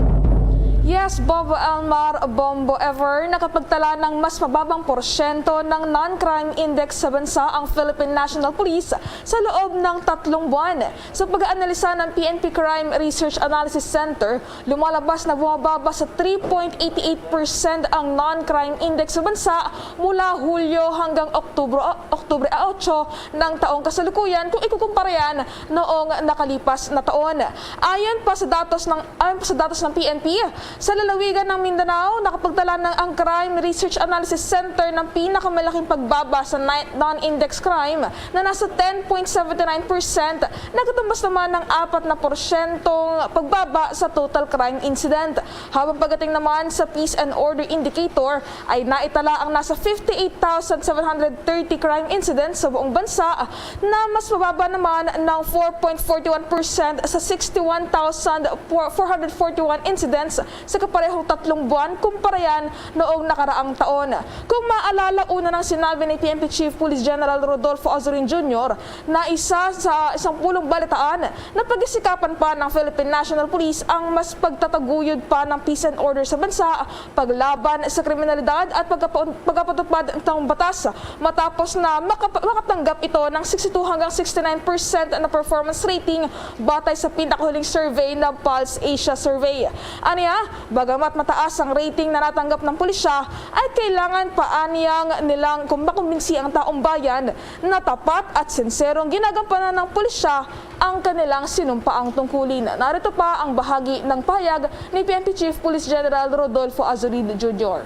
Yes, Bombo Elmar, Bombo Ever, nakapagtala ng mas mababang porsyento ng non-crime index sa bansa ang Philippine National Police sa loob ng tatlong buwan. Sa pag-aanalisa ng P N P Crime Research Analysis Center, lumalabas na bumababa sa three point eight eight percent ang non-crime index sa bansa mula Hulyo hanggang Oktubre, Oktubre otso ng taong kasalukuyan kung ikukumpara yan noong nakalipas na taon. Ayon pa sa datos ng, ayon pa sa datos ng P N P, sa lalawigan ng Mindanao, nakapagtala ng ang Crime Research Analysis Center ng pinakamalaking pagbaba sa ni-, non-index crime na nasa ten point seven nine percent, nakatumbas naman ng apat na porsyentong pagbaba sa total crime incident. Habang pagdating naman sa peace and order indicator, ay naitala ang nasa fifty-eight thousand seven hundred thirty crime incidents sa buong bansa, na mas mababa naman ng four point forty-one percent sa sixty-one thousand four hundred forty-one incidents sa kaparehong tatlong buwan kumpara yan noong nakaraang taon. Kung maalala, una nang sinabi ni P N P Chief Police General Rodolfo Azurin Junior na isa sa isang pulong balitaan na pag-isikapan pa ng Philippine National Police ang mas pagtataguyod pa ng peace and order sa bansa, paglaban sa kriminalidad at pagkapa-, pagkapatupad ng batas matapos na makap-, makatanggap ito ng sixty-two hanggang sixty-nine percent na performance rating batay sa pinakahuling survey na Pulse Asia Survey. Aniya, bagamat mataas ang rating na natanggap ng pulisya, ay kailangan pa aniyang nilang kum-, makumbinsi ang taong bayan na tapat at sinserong ginagampanan ng pulisya ang kanilang sinumpaang tungkulin. Narito pa ang bahagi ng pahayag ni P N P Chief Police General Rodolfo Azurin Junior.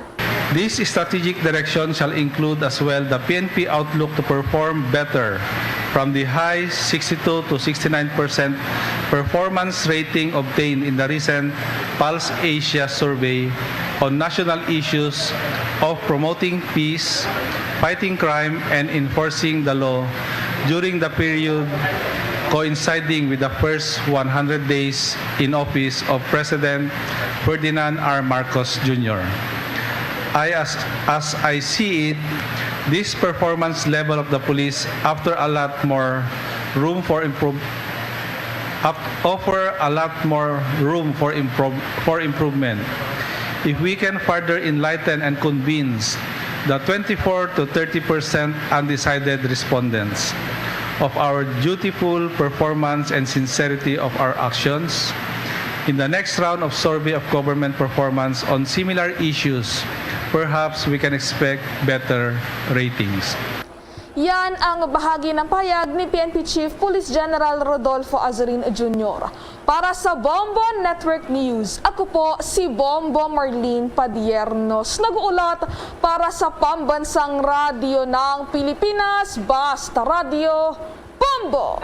This strategic direction shall include as well the P N P outlook to perform better from the high sixty-two to sixty-nine percent performance rating obtained in the recent Pulse Asia survey on national issues of promoting peace, fighting crime, and enforcing the law during the period coinciding with the first one hundred days in office of President Ferdinand R. Marcos Junior. I, as, as I see it, this performance level of the police after a lot more room for improve, up, offer a lot more room for improve, for improvement. If we can further enlighten and convince the twenty-four to thirty percent undecided respondents of our dutiful performance and sincerity of our actions, in the next round of survey of government performance on similar issues, perhaps we can expect better ratings. Yan ang bahagi ng pahayag ni P N P Chief Police General Rodolfo Azurin Junior. Para sa Bombo Network News, ako po si Bombo Marlene Padiernos, nag-uulat para sa Pambansang Radyo ng Pilipinas, Basta Radyo, Bombo!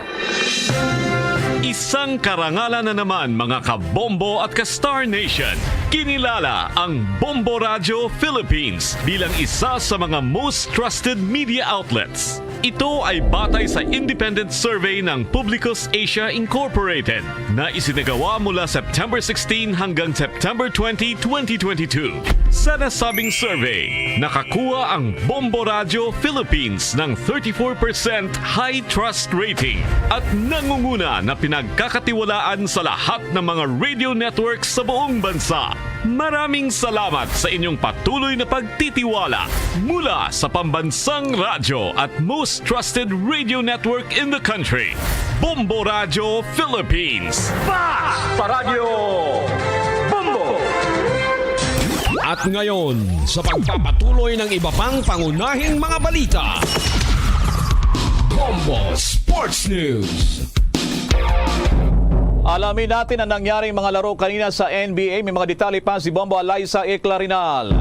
Isang karangalan na naman, mga ka-Bombo at ka-Star Nation. Kinilala ang Bombo Radio Philippines bilang isa sa mga most trusted media outlets. Ito ay batay sa independent survey ng Publicus Asia Incorporated na isinagawa mula September sixteen hanggang September twenty, twenty twenty-two. Sa nasabing survey, nakakuha ang Bombo Radio Philippines ng thirty-four percent high trust rating at nangunguna na pinagkakatiwalaan sa lahat ng mga radio networks sa buong bansa. Maraming salamat sa inyong patuloy na pagtitiwala. Mula sa pambansang radyo at most trusted radio network in the country, Bombo Radio Philippines. Basta Radyo Bombo! At ngayon, sa pagpapatuloy ng iba pang pangunahing mga balita, Bombo Sports News. Alamin natin ang nangyaring mga laro kanina sa N B A. May mga detalye pa si Bombo Eliza Eclarinal.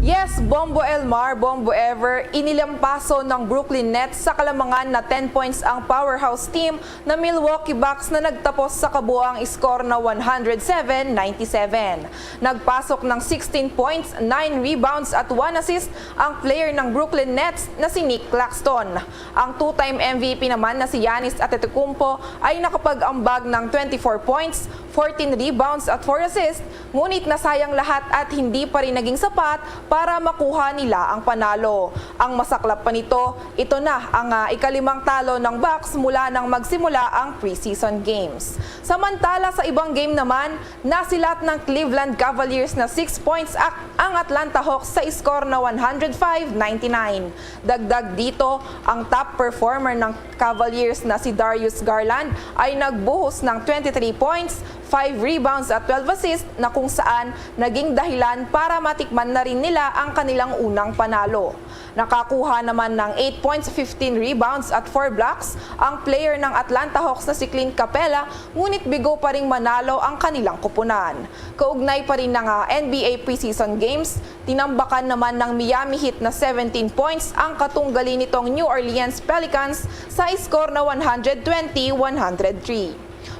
Yes, Bombo Elmar, Bombo Ever, inilampaso ng Brooklyn Nets sa kalamangan na ten points ang powerhouse team na Milwaukee Bucks na nagtapos sa kabuang score na one hundred seven ninety-seven. Nagpasok ng sixteen points, nine rebounds at one assist ang player ng Brooklyn Nets na si Nic Claxton. Ang two-time M V P naman na si Giannis Antetokounmpo ay nakapag-ambag ng twenty-four points, fourteen rebounds at four assists, ngunit nasayang lahat at hindi pa rin naging sapat para makuha nila ang panalo. Ang masaklap pa nito, ito na ang, ah, ikalimang talo ng Bucks mula nang magsimula ang preseason games. Samantala, sa ibang game naman, nasilat ng Cleveland Cavaliers na six points ak-, ang Atlanta Hawks sa score na one hundred five ninety-nine. Dagdag dito, ang top performer ng Cavaliers na si Darius Garland ay nagbuhos ng twenty-three points, five rebounds at twelve assists, na kung saan naging dahilan para matikman na rin nila ang kanilang unang panalo. Nakakuha naman ng eight points, fifteen rebounds at four blocks ang player ng Atlanta Hawks na si Clint Capela, ngunit bigo pa ring manalo ang kanilang koponan. Kaugnay pa rin ng, ah, N B A preseason games, tinambakan naman ng Miami Heat na seventeen points ang katunggali nitong New Orleans Pelicans sa score na one hundred twenty, one hundred three.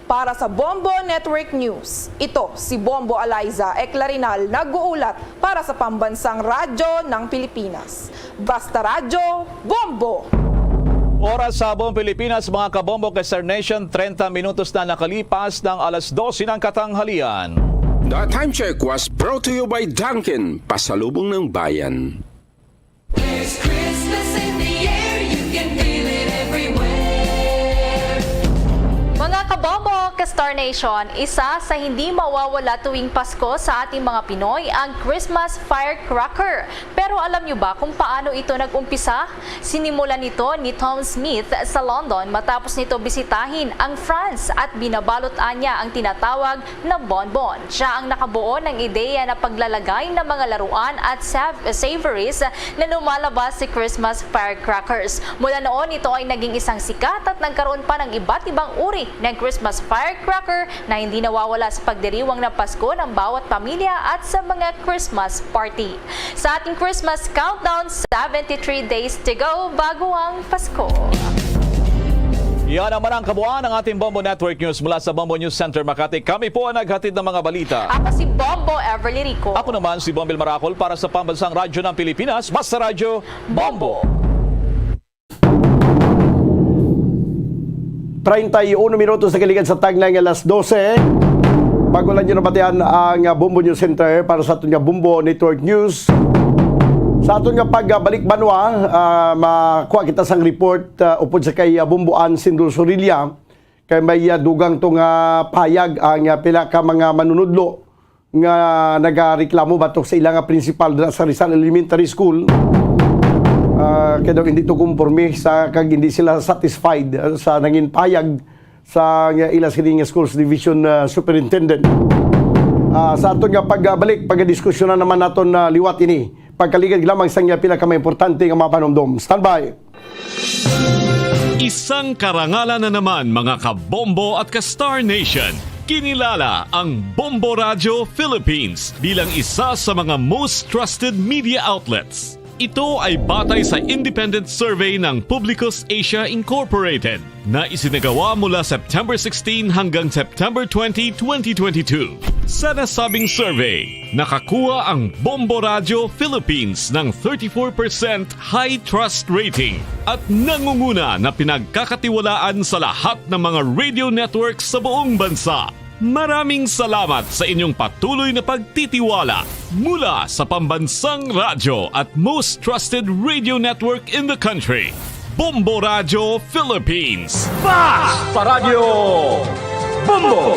Para sa Bombo Network News, ito si Bombo Eliza Eclarinal, nag-uulat para sa Pambansang Radyo ng Pilipinas. Basta Radyo, Bombo! Oras sa buong Pilipinas, mga kabombo, ka-Star Nation, treinta minutos na nakalipas ng alas dose ng katanghalian. The Time Check was brought to you by Dunkin', Pasalubong ng Bayan. There's Christmas in the air, you can feel it everywhere. Mga kabombo, ka-Star Nation, isa sa hindi mawawala tuwing Pasko sa ating mga Pinoy ang Christmas firecracker. Pero alam nyo ba kung paano ito nag-umpisa? Sinimulan ito ni Tom Smith sa London matapos nito bisitahin ang France at binabalot anya ang tinatawag na bonbon. Siya ang nakabuo ng ideya na paglalagay ng mga laruan at sav-, savories na lumalabas si Christmas firecrackers. Mula noon, ito ay naging isang sikat at nagkaroon pa ng iba't ibang uri ng Christmas firecracker na hindi nawawala sa pagdiriwang ng Pasko ng bawat pamilya at sa mga Christmas party. Sa ating Christmas countdown, seventy-three days to go bago ang Pasko. Yan naman ang kabuuan ng ating Bombo Network News mula sa Bombo News Center Makati. Kami po ang naghatid ng mga balita. Ako si Bombo Everly Rico. Ako naman si Bombil Maracol para sa Pambansang Radyo ng Pilipinas, Basta Radyo, Bombo. Treinta y uno minutos na kaligad sa tagnay nga alas dose. Bago lang nyo nabatian ang, ah, Bombo News Center para sa aton nga Bombo Network News. Sa aton nga pagbalik banwa, ah, makuha kita sang report, ah, upod sa kay, ah, Bombo Ann Sindol Sorilla. Kay may, ah, dugang to nga payag ang, ah, pila ka mga manunudlo nga nagareklamo batok sa ila nga principal dira sa Rizal Elementary School. Ah, kay daw hindi to kumporme sa, kag hindi sila satisfied, ah, sa nangin payag sa nga ila sini nga schools division, ah, superintendent. Ah, sa aton nga pagbalik, pagdiskusyonan naman naton na liwat ini. Pagkaligad lamang sa nga pila ka mga importante nga mga panumdom. Standby. Isang karangalan na naman, mga ka-Bombo at ka-Star Nation. Kinilala ang Bombo Radio Philippines bilang isa sa mga most trusted media outlets. Ito ay batay sa independent survey ng Publicus Asia Incorporated na isinagawa mula September sixteen hanggang September twenty, twenty twenty-two. Sa nasabing survey, nakakuha ang Bombo Radio Philippines ng thirty-four percent high trust rating at nangunguna na pinagkakatiwalaan sa lahat ng mga radio networks sa buong bansa. Maraming salamat sa inyong patuloy na pagtitiwala mula sa pambansang radyo at most trusted radio network in the country, Bombo Radio Philippines. Basta Radyo Bombo!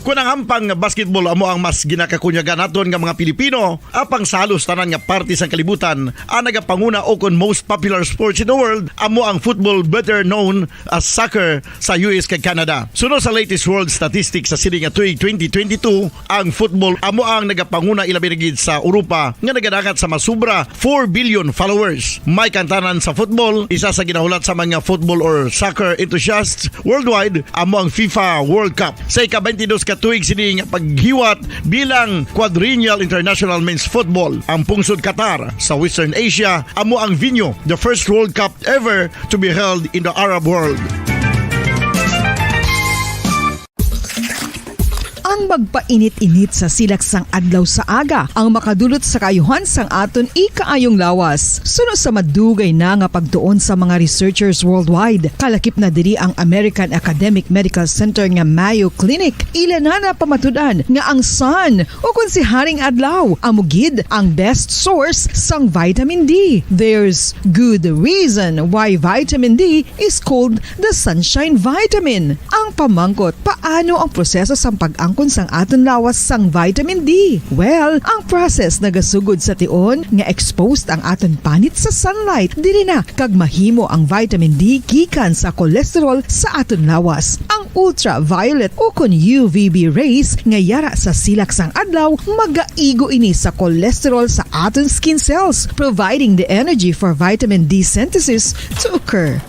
Kon ang hampang nga basketball amo ang mas ginakakunyagan naton nga mga Pilipino, apang sa halos tanan nga parte sang kalibutan, ang nagapanguna ukon most popular sports in the world amo ang football, better known as soccer, sa U S kag Canada. Suno sa latest world statistics sa sini nga tuig twenty twenty-two, ang football amo ang nagapanguna, ilabi na gid sa Europa nga nagadangat sa masubra four billion followers. May kantanan sa football, isa sa ginahulat sa mga football or soccer enthusiasts worldwide amo ang FIFA World Cup. Sa ika-twenty-dos ka tuig sini nga paghiwat bilang Quadrennial International Men's Football, ang pungsod Qatar sa Western Asia amo ang venue, the first World Cup ever to be held in the Arab world. Ang magpainit-init sa silak sang adlaw sa aga ang makadulot sa kaayuhan sang aton ikaayong lawas. Suno sa madugay na nga pagtuon sa mga researchers worldwide, kalakip na diri ang American Academic Medical Center nga Mayo Clinic. Ila na napamatud-an nga ang sun, o kon si Haring Adlaw, amo gid ang best source sang vitamin D. There's good reason why vitamin D is called the sunshine vitamin. Ang pamangkot, paano ang proseso sang pag-angkon sang aton lawas sang vitamin D? Well, ang process nagasugod sa tion nga exposed ang aton panit sa sunlight. Diri na kag mahimo ang vitamin D gikan sa cholesterol sa aton lawas. Ang ultraviolet o kon U V B rays nga yara sa silak sang adlaw magaigo ini sa cholesterol sa aton skin cells, providing the energy for vitamin D synthesis to occur.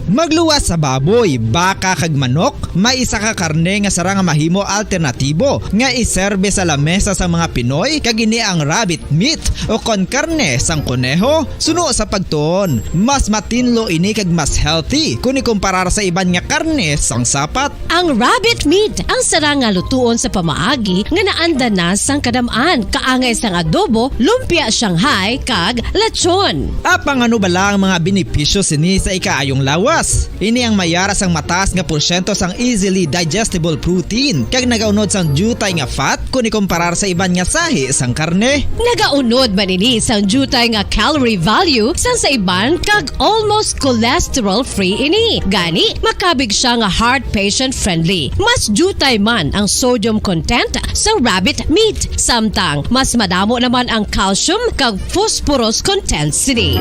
Magluwas sa baboy, baka kag manok, may isa ka karne nga sarang nga mahimo alternatibo nga iserbe sa lamesa sa mga Pinoy, kag ini ang rabbit meat o kon karne sang koneho. Suno sa pagtuon, mas matinlo ini kag mas healthy kon ikumparar sa iban nga karne sang sapat. Ang rabbit meat ang sarang nga lutuon sa pamaagi nga naanda na sang kadam-an, kaangay sang adobo, lumpia Shanghai, kag lechon. Apang ano bala ang mga benepisyo sini sa ikaayong lawas? Ini ang may yara sang mataas nga porsyento sang easily digestible protein, kag nagaunod sang diutay nga fat kon ikumparar sa iban nga sahi sang karne. Nagaunod man ini sang diutay nga calorie value sang sa iban, kag almost cholesterol-free ini. Gani, makabig sia nga heart patient-friendly. Mas diutay man ang sodium content sa rabbit meat, samtang mas madamo naman ang calcium kag phosphorus content sini.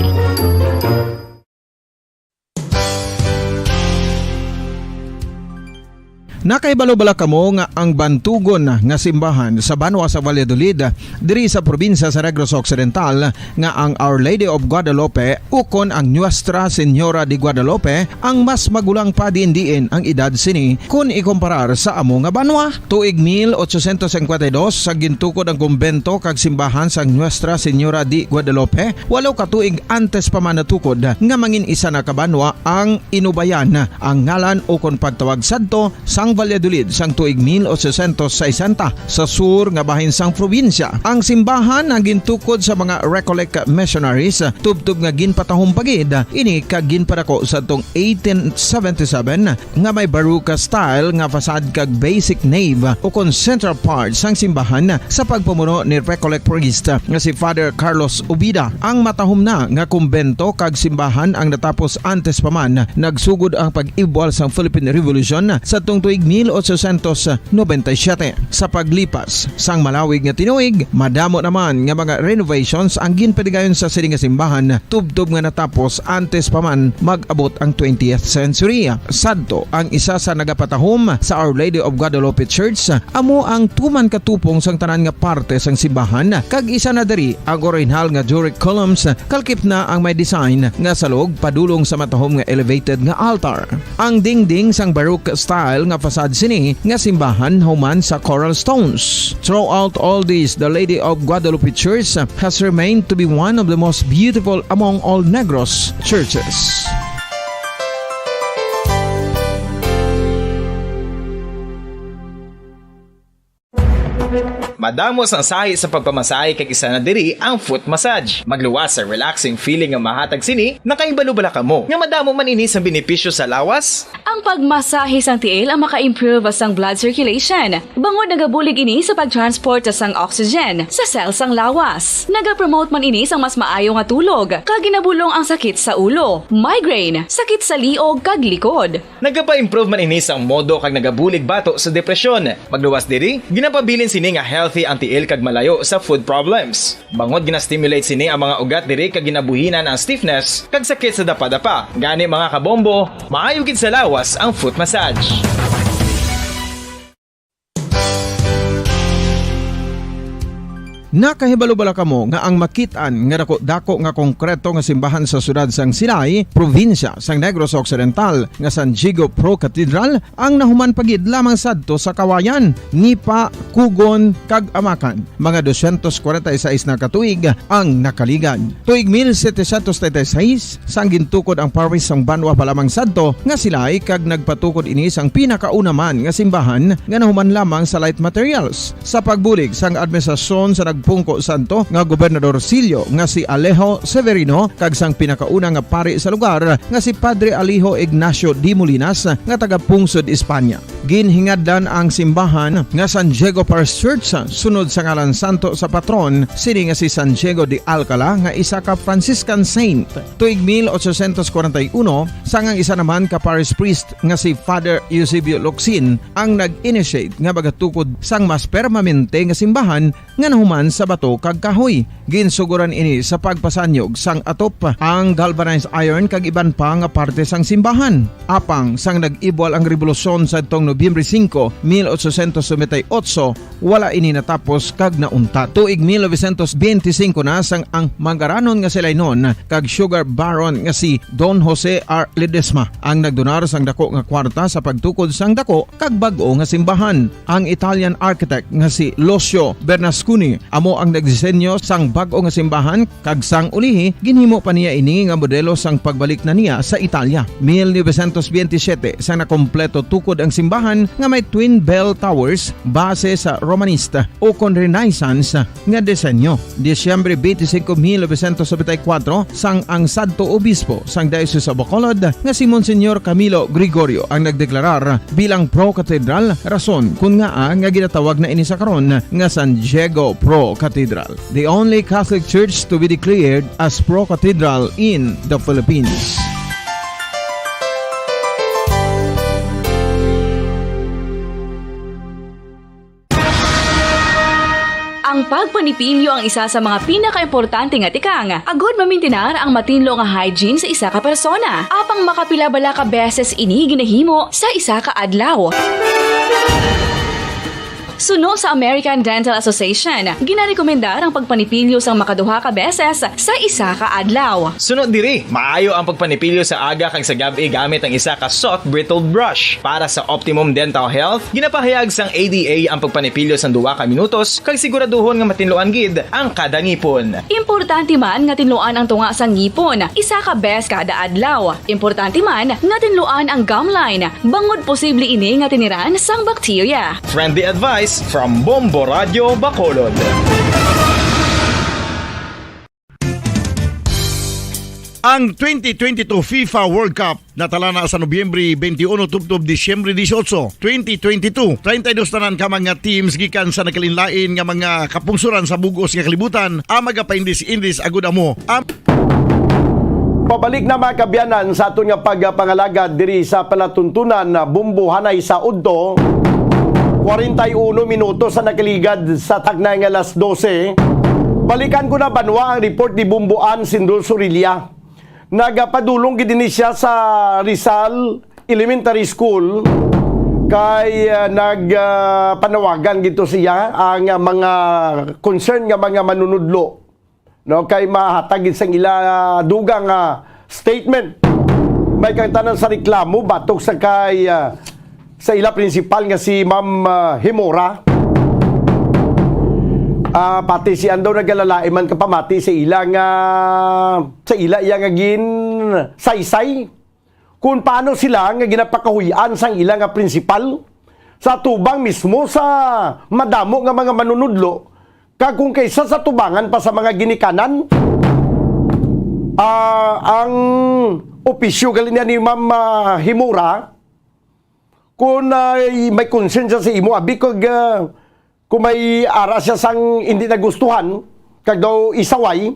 Nakahibalo bala kamo nga ang bantugon nga simbahan sa banwa sa Valladolid, diri sa probinsya sa Negros Occidental, nga ang Our Lady of Guadalupe ukon ang Nuestra Señora de Guadalupe ang mas magulang pa diin-diin ang edad sini kon ikumparar sa amo nga banwa? Tuig mil ochocientos cincuenta y dos, sa gintukod ang kumbento kag simbahan sang Nuestra Señora de Guadalupe, walo ka tuig antes pa man natukod nga mangin isa na ka banwa ang inubayan ang ngalan ukon pagtawag sadto sang Valladolid sang tuig mil ochocientos sesenta sa sur nga bahin sang probinsya. Ang simbahan ang gintukod sa mga Recollect missionaries, tubtob nga ginpatahom pa gid ini kag ginpadako sadtong eighteen seventy-seven, nga may Baroque style nga facade kag basic nave ukon central part sang simbahan sa pagpamuno ni Recollect priest nga si Father Carlos Ubida. Ang matahom na nga kumbento kag simbahan ang natapos antes pa man nagsugod ang pag-ibwal sang Philippine Revolution sadtong tuig mil ochocientos noventa y siete. Sa paglipas sang malawig nga tinuig, madamo naman nga mga renovations ang ginpadigayon sa sini nga simbahan, tubtob nga natapos antes pa man mag-abot ang twentieth century. Sadto, ang isa sa nagapatahom sa Our Lady of Guadalupe Church amo ang tuman katupong sang tanan nga parte sang simbahan, kag isa na diri ang orihinal nga Doric columns, kalkip na ang may design nga salog padulong sa matahom nga elevated nga altar. Ang dingding sang Baroque style nga facade sini nga simbahan human sa coral stones. Throughout all this, the Lady of Guadalupe Church has remained to be one of the most beautiful among all Negros churches. Madamo sang sahi sa pagpamasahe, kag isa na diri ang foot massage. Magluwas sa relaxing feeling nga mahatag sini. Nakahibalo bala kamo nga madamo man ini sang benepisyo sa lawas? Ang pagmasahe sang tiil ang maka-improve sang blood circulation, bangod nagabulig ini sa pag-transport sang oxygen sa cell sang lawas. Nagapromote man ini sang mas maayo nga tulog, kag ginabulong ang sakit sa ulo, migraine, sakit sa liog, kag likod. Nagapa-improve man ini sang modo kag nagabulig bato sa depresyon. Magluwas diri, ginapabilin sini nga healthy ang tiil kag malayo sa foot problems. Bangod gina-stimulate sini ang mga ugat diri kag ginabuhinan ang stiffness kag sakit sa dapadapa. Gani, mga kabombo, maayo gid sa lawas ang foot massage. Nakahibalo bala kamo nga ang makit-an nga dako-dako nga konkreto nga simbahan sa siyudad sang Silay, probinsya sang Negros Occidental, nga San Diego Pro Cathedral, ang nahuman pa gid lamang sadto sa Kawayan, Nipa, Cugon, kag Amacan, mga dosyentos kwarenta y seis na ka tuig ang nakaligad. Tuig mil setecientos treinta y seis, sang gintukod ang parish sang banwa pa lamang sadto nga Silay, kag nagpatukod ini sang pinakauna man nga simbahan nga nahuman lamang sa light materials. Sa pagbulig sang administrasyon sa nagpungko sadto nga Gobernador Sillo nga si Alejo Severino kag sang pinakauna nga pari sa lugar nga si Padre Alejo Ignacio de Molinas nga taga-pungsod Espanya. Ginhingadlan ang simbahan nga San Diego Parish Church sunod sa ngalan santo sa patron sini nga si San Diego de Alcala, nga isa ka Franciscan saint. Tuig mil ochocientos kwarenta y uno, sang ang isa naman ka parish priest nga si Father Eusebio Locsin ang nag-initiate nga magatukod sang mas permanente nga simbahan nga nahuman sa bato kag kahoy. Ginsugoran ini sa pagpasanyog sang atop, ang galvanized iron kag iban pa nga parte sang simbahan. Apang sang nag-ibwal ang rebolusyon sadtong Nobyembre singko, mil ochocientos noventa y ocho, wala ini natapos kag nauntat. Tuig mil novecientos benti singko na sang ang mangaranon nga Silaynon kag sugar baron nga si Don Jose R. Ledesma ang nagdonar sang dako nga kwarta sa pagtukod sang dako kag bag-o nga simbahan. Ang Italian architect nga si Lucio Bernasconi amo ang nagdisenyo sang bag-o nga simbahan, kag sang ulihi ginhimo pa niya ini nga modelo sang pagbalik na niya sa Italia. Mil novecientos benti siyete, sang nakompleto tukod ang simbahan nga may twin bell towers base sa Romanista ukon Renaissance nga disenyo. Disyembre benti singko, mil novecientos nobenta y kuwatro, sang ang sadto obispo sang Diocese of Bacolod nga si Monsignor Camilo Gregorio ang nagdeklarar bilang pro-cathedral, rason kon ngaa nga ginatawag na ini sa karon nga San Diego Pro Cathedral, the only Catholic church to be declared as pro-cathedral in the Philippines. Ang pagpanipilyo ang isa sa mga pinakaimportante nga tikang agud mamintinar ang matinlo nga hygiene sa isa ka persona. Apang makapila bala ka beses ini ginahimo sa isa ka adlaw? Suno sa American Dental Association, ginarekomendar ang pagpanipilyo sang makaduha ka beses sa isa ka adlaw. Suno diri, maayo ang pagpanipilyo sa aga kag sa gab-i gamit ang isa ka soft bristled brush. Para sa optimum dental health, ginapahayag sang A D A ang pagpanipilyo sang duha ka minutos kag siguraduhon nga matinluan gid ang kada ngipon. Importante man nga tinluan ang tunga sang ngipon isa ka bes kada adlaw. Importante man nga tinluan ang gum line, bangod posible ini nga tiniran sang bakterya. Friendly advice from Bombo Radio Bacolod. Ang twenty twenty-two FIFA World Cup natala na sa Nobyembre twenty-one tubtob Disyembre dieciocho, twenty twenty-two. Treinta y dos tanan ka mga teams gikan sa nagkalainlain nga mga kapungsoran sa bug-os nga kalibutan ang magapaindis-indis agud amo ang Pabalik na, mga kaabyanan, sa aton nga pagpangalagad diri sa palatuntunan na Bombo Hanay sa Udto. Kwarenta y uno minutos sa nakaligad sa takna nga alas dose. Balikan ko na, banwa, ang report ni Bombo Ann Sindol Sorilla. Nagapadulong gid ini siya sa Rizal Elementary School kay, ah, nag, ah, panawagan gid to siya ang, ah, mga concern nga mga manunudlo, no, kay mahatag gid sang ila, ah, dugang, ah, statement. May kang tanan sa reklamo batok sa kay, ah, sa ila principal nga si Ma'am, ah, Himora. Ah, pati si Andaw nagalalain man kapamati sa ila nga, sa ila iya nga gin saysay kung paano sila nga ginapakahuy-an sang ila nga prinsipal sa tubang mismo sa madamo nga mga manunudlo, kag kung kaysa sa tubangan pa sa mga ginikanan, ah, ang opisyo gali niya ni Ma'am, ah, Himura, kung, ah, may concern siya sa imo, abi kag, ah, kung may ara siya sang hindi nagustuhan, kag daw isaway,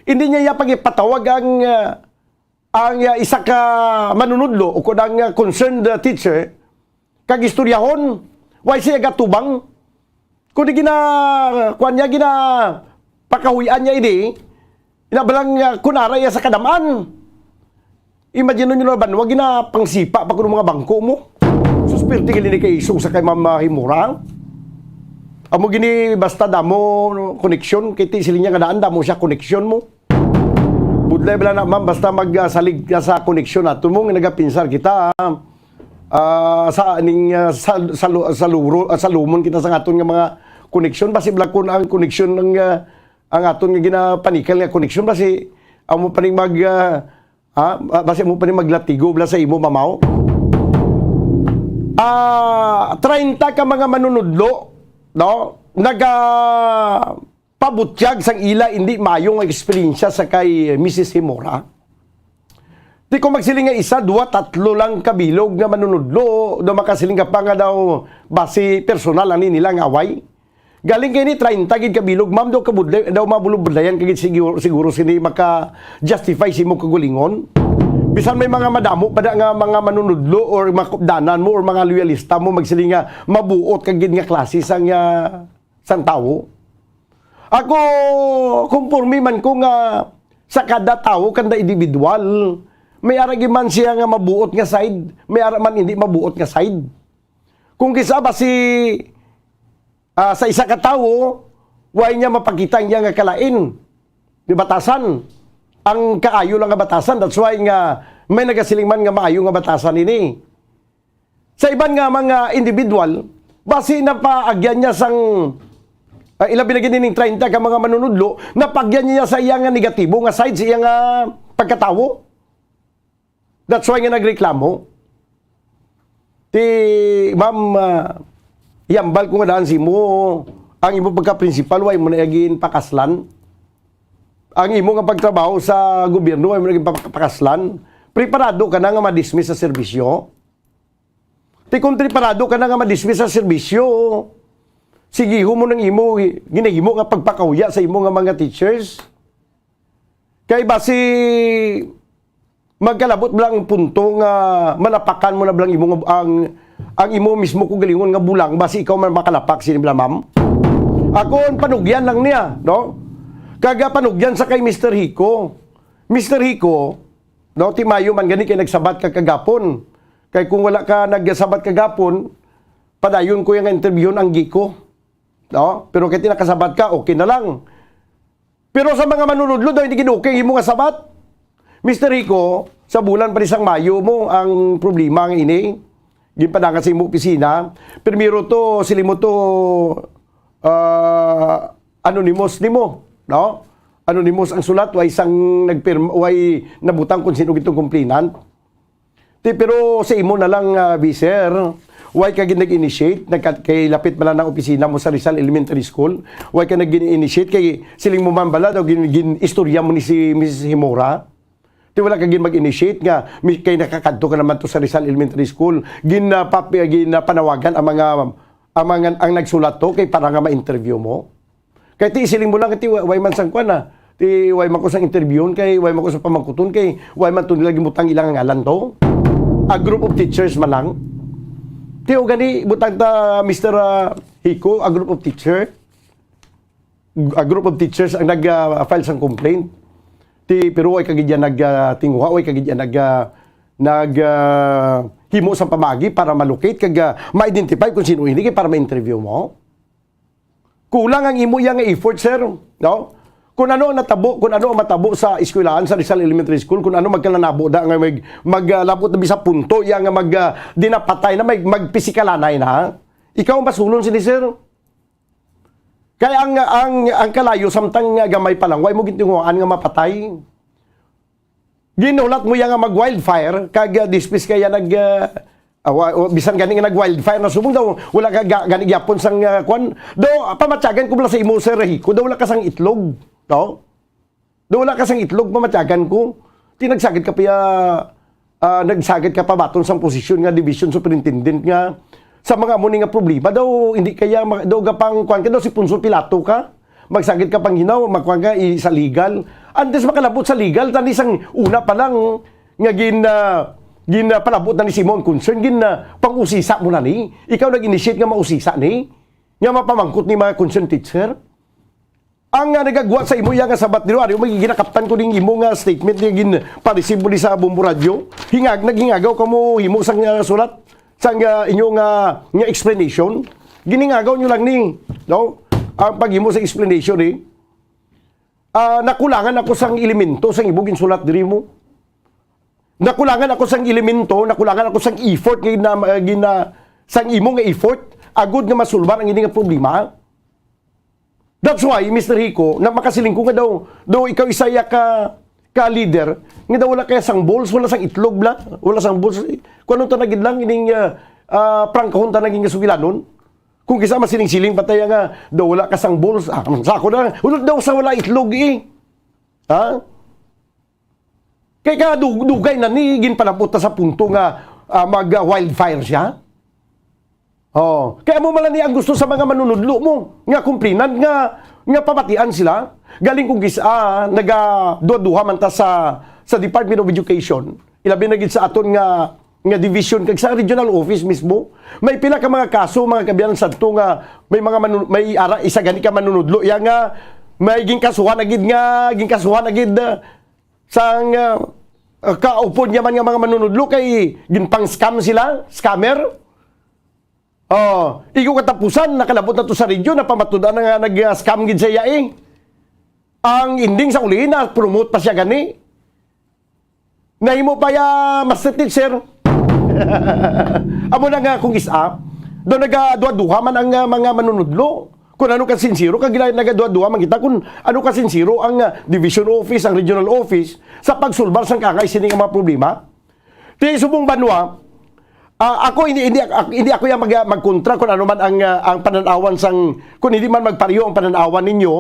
hindi niya iya pagipatawag ang, ah, ang, ah, isa ka manunudlo o kun ang, ah, concerned, ah, teacher, kag istoryahon, why siya gatubang? Kung di gina-, kuwan niya, ginapakahuy-an niya ini, ina ba lang, ah, kun ara iya sa kadam-an? Imagine niyo na, banwa, ginapangsipa pa kuno mga bangko mo. Sus, pirti gali ni kay isog sa kay Ma'am, ah, Himura. Amo gini, basta damo koneksyon, kay ti sila niya nga daan, damo siya koneksyon mo. Budlay bala na, ma'am, basta mag, ah, salig ka sa koneksyon nato mo, nga nagapinsar kita, ah, ah, sa aning, ah, sa, sa, lu-, sa luro, ah, sa lumon kita sa aton nga mga koneksyon. Basi bala kun ang koneksyon ng, ah, ang aton nga ginapanikal nga koneksyon, basi amo pa ning mag, ah, ah, basi amo pa ning maglatigo bala sa imo, mamaw. Ah, treinta ka mga manunudlo, no? Naga pabutyag sang ila indi maayo nga eksperyensya sa kay Missus Himora. Di ko magsiling nga isa, duwa, tatlo lang kabilog nga manunudlo, daw makasiling ka pa nga daw basi personal ani nila nga away. Galing kay ni treinta gid kabilog, ma'am, daw kabudlay, daw mabulubudlayan ka gid siguro, siguro sini maka-justify sa imong kagalingon. Bisan may mga madamo pa da nga mga manunudlo or makupdanan mo or mga loyalista mo magsiling nga mabuot ka gid nga klase sang, ah, sang tawo. Ako, konforme man ko nga sa kada tawo, kada individual, may ara gid man siya nga mabuot nga side, may ara man hindi mabuot nga side. Kung kisa ba si, ah, sa isa ka tawo, way niya mapakita ang iya nga kalain, di batasan. Ang kaayo lang nga batasan, that's why nga may nagasiling man nga maayo nga batasan ini. Sa iban nga mga individual, basi napaagyan niya sang, ah, ilabi na gid ning treinta ka mga manunudlo, napaagyan niya sa iya nga negatibo nga side sa iya nga pagkatawo. That's why nga nagreklamo. Ti, ma'am, ah, yambal ko nga daan sa imo, ang imo pagka-principal, way mo na iya ginpakaslan. Ang imo nga pagtrabaho sa gobyerno, way mo na ginpakaslan. Preparado ka na nga ma-dismiss sa serbisyo? Ti kung preparado ka na nga ma-dismiss sa serbisyo, sigihon mo nang imo ginahimo nga pagpakahuya sa imo nga mga teachers. Kay basi magkalabot lang ang punto nga malapakan mo na bala ang imo nga, ang, ang imo mismo kagalingon nga bulang, basi ikaw man makalapak sini bala, ma'am. Ako ang panugyan lang niya, no? Kaga panugyan sa kay Mister Hico. Mister Hico, no, ti maayo man gani kay nagsabat ka kagapon. Kay kung wala ka nagsabat kagapon, padayon ko yang interviewon ang Gico. No? Pero kay ti nakasabat ka, okay na lang. Pero sa mga manunudlo daw, hindi gid okay ang imo nga sabat. Mister Rico, sa bulan pa ni sang Mayo mo ang problema nga ini. Ginpadangat sa imo opisina. Primero to, sili mo to, ah, anonymous nimo, no? Anonymous ang sulat, way sang nagpirma, way nabutang kung sino gitong complainant. Ti, pero sa imo na lang, ah, Viser, why ka gid nag-initiate? Nagka-, kay lapit man lang ang opisina mo sa Rizal Elementary School. Why ka nag-initiate? Kay siling mo man bala daw gin-, gin-istorya mo ni si Missus Himora. Ti wala ka gid mag-initiate nga mi-, kay nakakadto ka naman to sa Rizal Elementary School. Gin, ah, pap-, gin, ah, panawagan ang mga, ang mga, ang nagsulat to kay para nga ma-interview mo. Kay ti isiling mo lang, ti wa-, way man sang kwan, ah. Ti way man ko sang interviewon, kay way man ko sa pamangkuton, kay way man to nila gimutang ilang ngalan to. A group of teachers man lang. Ti o gani, butang ta, Mister, ah, Hiko, a group of teacher. A group of teachers ang nag, ah, file sang complaint. Ti, pero way kagid yan nag, ah, tinguha, way kagid yan nag, ah, nag, ah, himo sa pamagi para ma-locate kag, ah, ma-identify kung sino ini kay para ma-interview mo. Kulang ang imo iya nga effort, sir, no? Kung ano ang natabo, kung ano ang matabo sa eskwelahan sa Rizal Elementary School, kung ano magkalanabo da nga mag, mag, ah, labot na bisa punto iya nga mag, ah, dinapatay na, mag, magpisikalanay na. Ikaw ang masulon sini, sir. Kay ang, ang, ang kalayo, samtang nga gamay pa lang, way mo gintinguhaan nga mapatay. Ginulat mo iya nga mag-wildfire, kag, ah, dispis kaya nag, ah, ah, wa-, wa-, bisan gani nga nag-wildfire na subong daw, wala ka ga-, gani gyapon sang, ah, kwan. Daw, pamatyagan ko bala sa imo, Sir Rico, daw wala ka sang itlog, no? Daw wala ka sang itlog, pamatyagan ko. Ti nagsagad ka pa ya, ah, nagsagad ka pa baton sang posisyon nga division superintendent nga sa mga amo ni nga problema daw, hindi kaya ma-, daw gapang kwan ka daw si Poncio Pilato ka. Magsagad ka panghinaw, magkuan ka i-, sa legal. Antes makalabot sa legal, tani sang una pa lang nga gin, ah, gin, ah, palabot na ni Simon concern, gin, ah, pang-usisa mo na ni. Ikaw nag-initiate nga mausisa ni, nga mapamangkot ni mga concerned teacher. Ang, ah, nagagwa sa imo iya nga sabat diri, ari, may ginakaptan ko ning imo nga statement nga gin-, pa-receive mo ni sa Bombo Radio. Hingag-, naghingagaw ka mo himo sang, ah, sulat, sang, ah, inyo nga, nga explanation. Giningagaw nyo lang ni, no? Ang paghimo sa explanation, eh. Ah, nakulangan ako sang elemento sang imo ginsulat diri mo. Nakulangan ako sang elemento, nakulangan ako sang effort nga gina-, gina-, sang imo nga effort, agud nga masulbar ang ini nga problema. That's why, Mister Rico, na makasiling ko nga daw, daw ikaw isa ya ka, ka leader, nga daw wala kaya sang balls, wala sang itlog bla, wala sang balls. Kung anong tanagid lang, ining, ah, ah, prangkahon tanagid nga sugilanon. Kung kisa masiling-siling patay nga, daw wala ka sang balls. Ah, sa ako na, wala daw sa wala itlog eh. Ha? Kay ka dug-, dugay na ni, ginpalabot na sa punto nga, ah, mag, ah, wildfire siya. Oh, kay amo man lang ni ang gusto sa mga manunudlo mo, nga complainant nga, nga pamatian sila. Galing kung kis-, ah, nagaduha-duha man ta sa, sa Department of Education. Ilabi na gid sa aton nga, nga division kag sa regional office mismo. May pila ka mga kaso, mga kabiyanan sadto nga may mga manu-, may ara, isa gani ka manunudlo iya nga may ginkasuhan na gid nga, ginkasuhan na gid, ah, sang, ah, kaupod niya man nga mga manunudlo kay ginpang-scam sila, scammer. Oh, igo katapusan, nakalabot na to sa radyo, napamatud-an na nga nag-scam gid sa iya eh. Ang ending sa uli, na-promote pa siya gani. Nahimo pa ya, Master Teacher. Amo na nga kung isa, daw nagaduha-duha man ang, ah, mga manunudlo. Kung ano ka sinsiro, kag gila-, nagaduha-duha man kita kung ano ka sinsiro ang, ah, division office, ang regional office, sa pagsulbar sang kangay sini nga mga problema. Ti subong banwa, ah, ako hindi, hindi, ak-, hindi ako yang mag-, magkontra kung ano man ang, ah, ang pananawan sang, kung hindi man magpareho ang pananawan ninyo.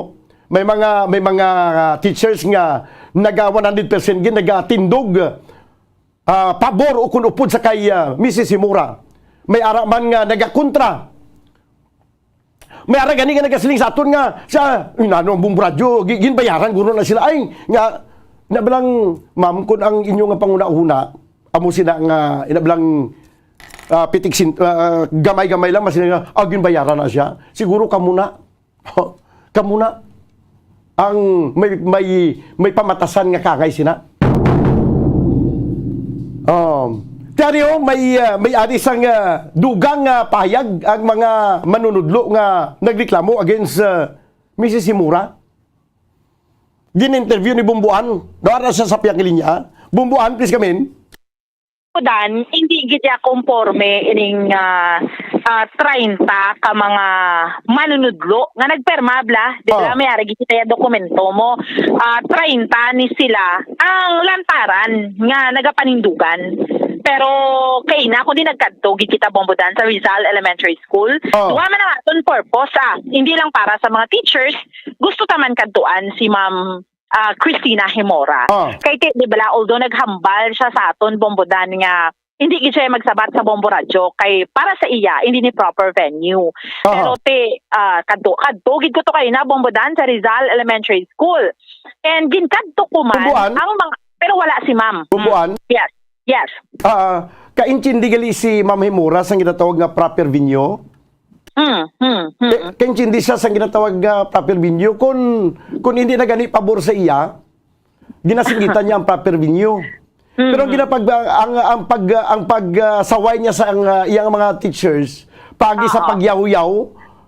May mga, may mga, ah, teachers nga naga one hundred percent gid nagatindog, ah, pabor o kun upod sa kay, ah, Missus Himura. May ara man nga nagakontra. May ara gani nga nagasiling sa aton nga sa, "Nano ang Bombo Radyo, gi-, ginbayaran guro na sila." Ay, nga, inabilang, ma'am, kun ang inyo nga panghunahuna, amo sina nga, inabilang, ah, pitik sin-, ah, gamay-gamay lang, masila nga, "Ah, ginbayaran na siya." Siguro kamo na. Kamo na. Ang may, may, may pamatasan nga kangay sina. Um, Teryo, may, ah, may ari sang, ah, dugang nga pahayag ang mga manunudlo nga nagreklamo against, ah, Missus Himura. Gin-interview ni Bumbuan. Dara siya sa piyang linya. Bumbuan, please come in. Dan, hindi gid siya konforme ining, ah, ah, treinta ka mga manunudlo nga nagperma, bla. Di ba, Oh. may ara gid kita ya dokumento mo. Ah, treinta ni sila ang lantaran nga nagapanindugan. Pero kay na, kundi nagkadto gid kita, Bombo Dan, sa Rizal Elementary School. Oh. Wa man ang aton purpose, ah. Hindi lang para sa mga teachers, gusto ta man kadtuan si Ma'am, ah, Christina Himora. Oh. Kay ti, di bala, although naghambal siya sa aton, Bombo Dan, nga hindi gid siya magsabat sa Bombo Radyo kay para sa iya, hindi ni proper venue. Aha. Pero ti, ah, kadto, kadto gid ko to kay na, Bombo Dan, sa Rizal Elementary School. And ginkadto ko man Bumbuan? ang mga, pero wala si ma'am. Bumbuan? Yes. Yes. Ah, kaintindi gali si Ma'am Himura sang ginatawag nga proper venue? Hmm, hmm, hmm. Ka- Kaintindi siya sang ginatawag nga proper venue. Kung, kung hindi na gani pabor sa iya, ginasinggitan niya ang proper venue. Pero ang ginapag ang ang pag ang pag ah, saway niya sa ang ah, iyang mga teachers pagi sa Oo. pagyaw-yaw,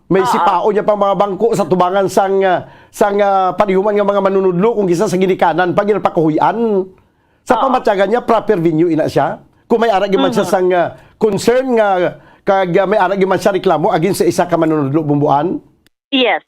may Oo. sipaon niya pang mga bangko sa tubangan sang ah, sang ah, panihuman nga mga manunudlo kung kisa sa ginikanan pa ginapakuhuy-an. Sa Oo. pamatyagan niya, proper venue ina siya. Kung may ara gyud man siya Mhm. sang ah, concern nga kag ah, may ara gyud man siya reklamo against sa isa ka manunudlo, Bumbuan. Yes.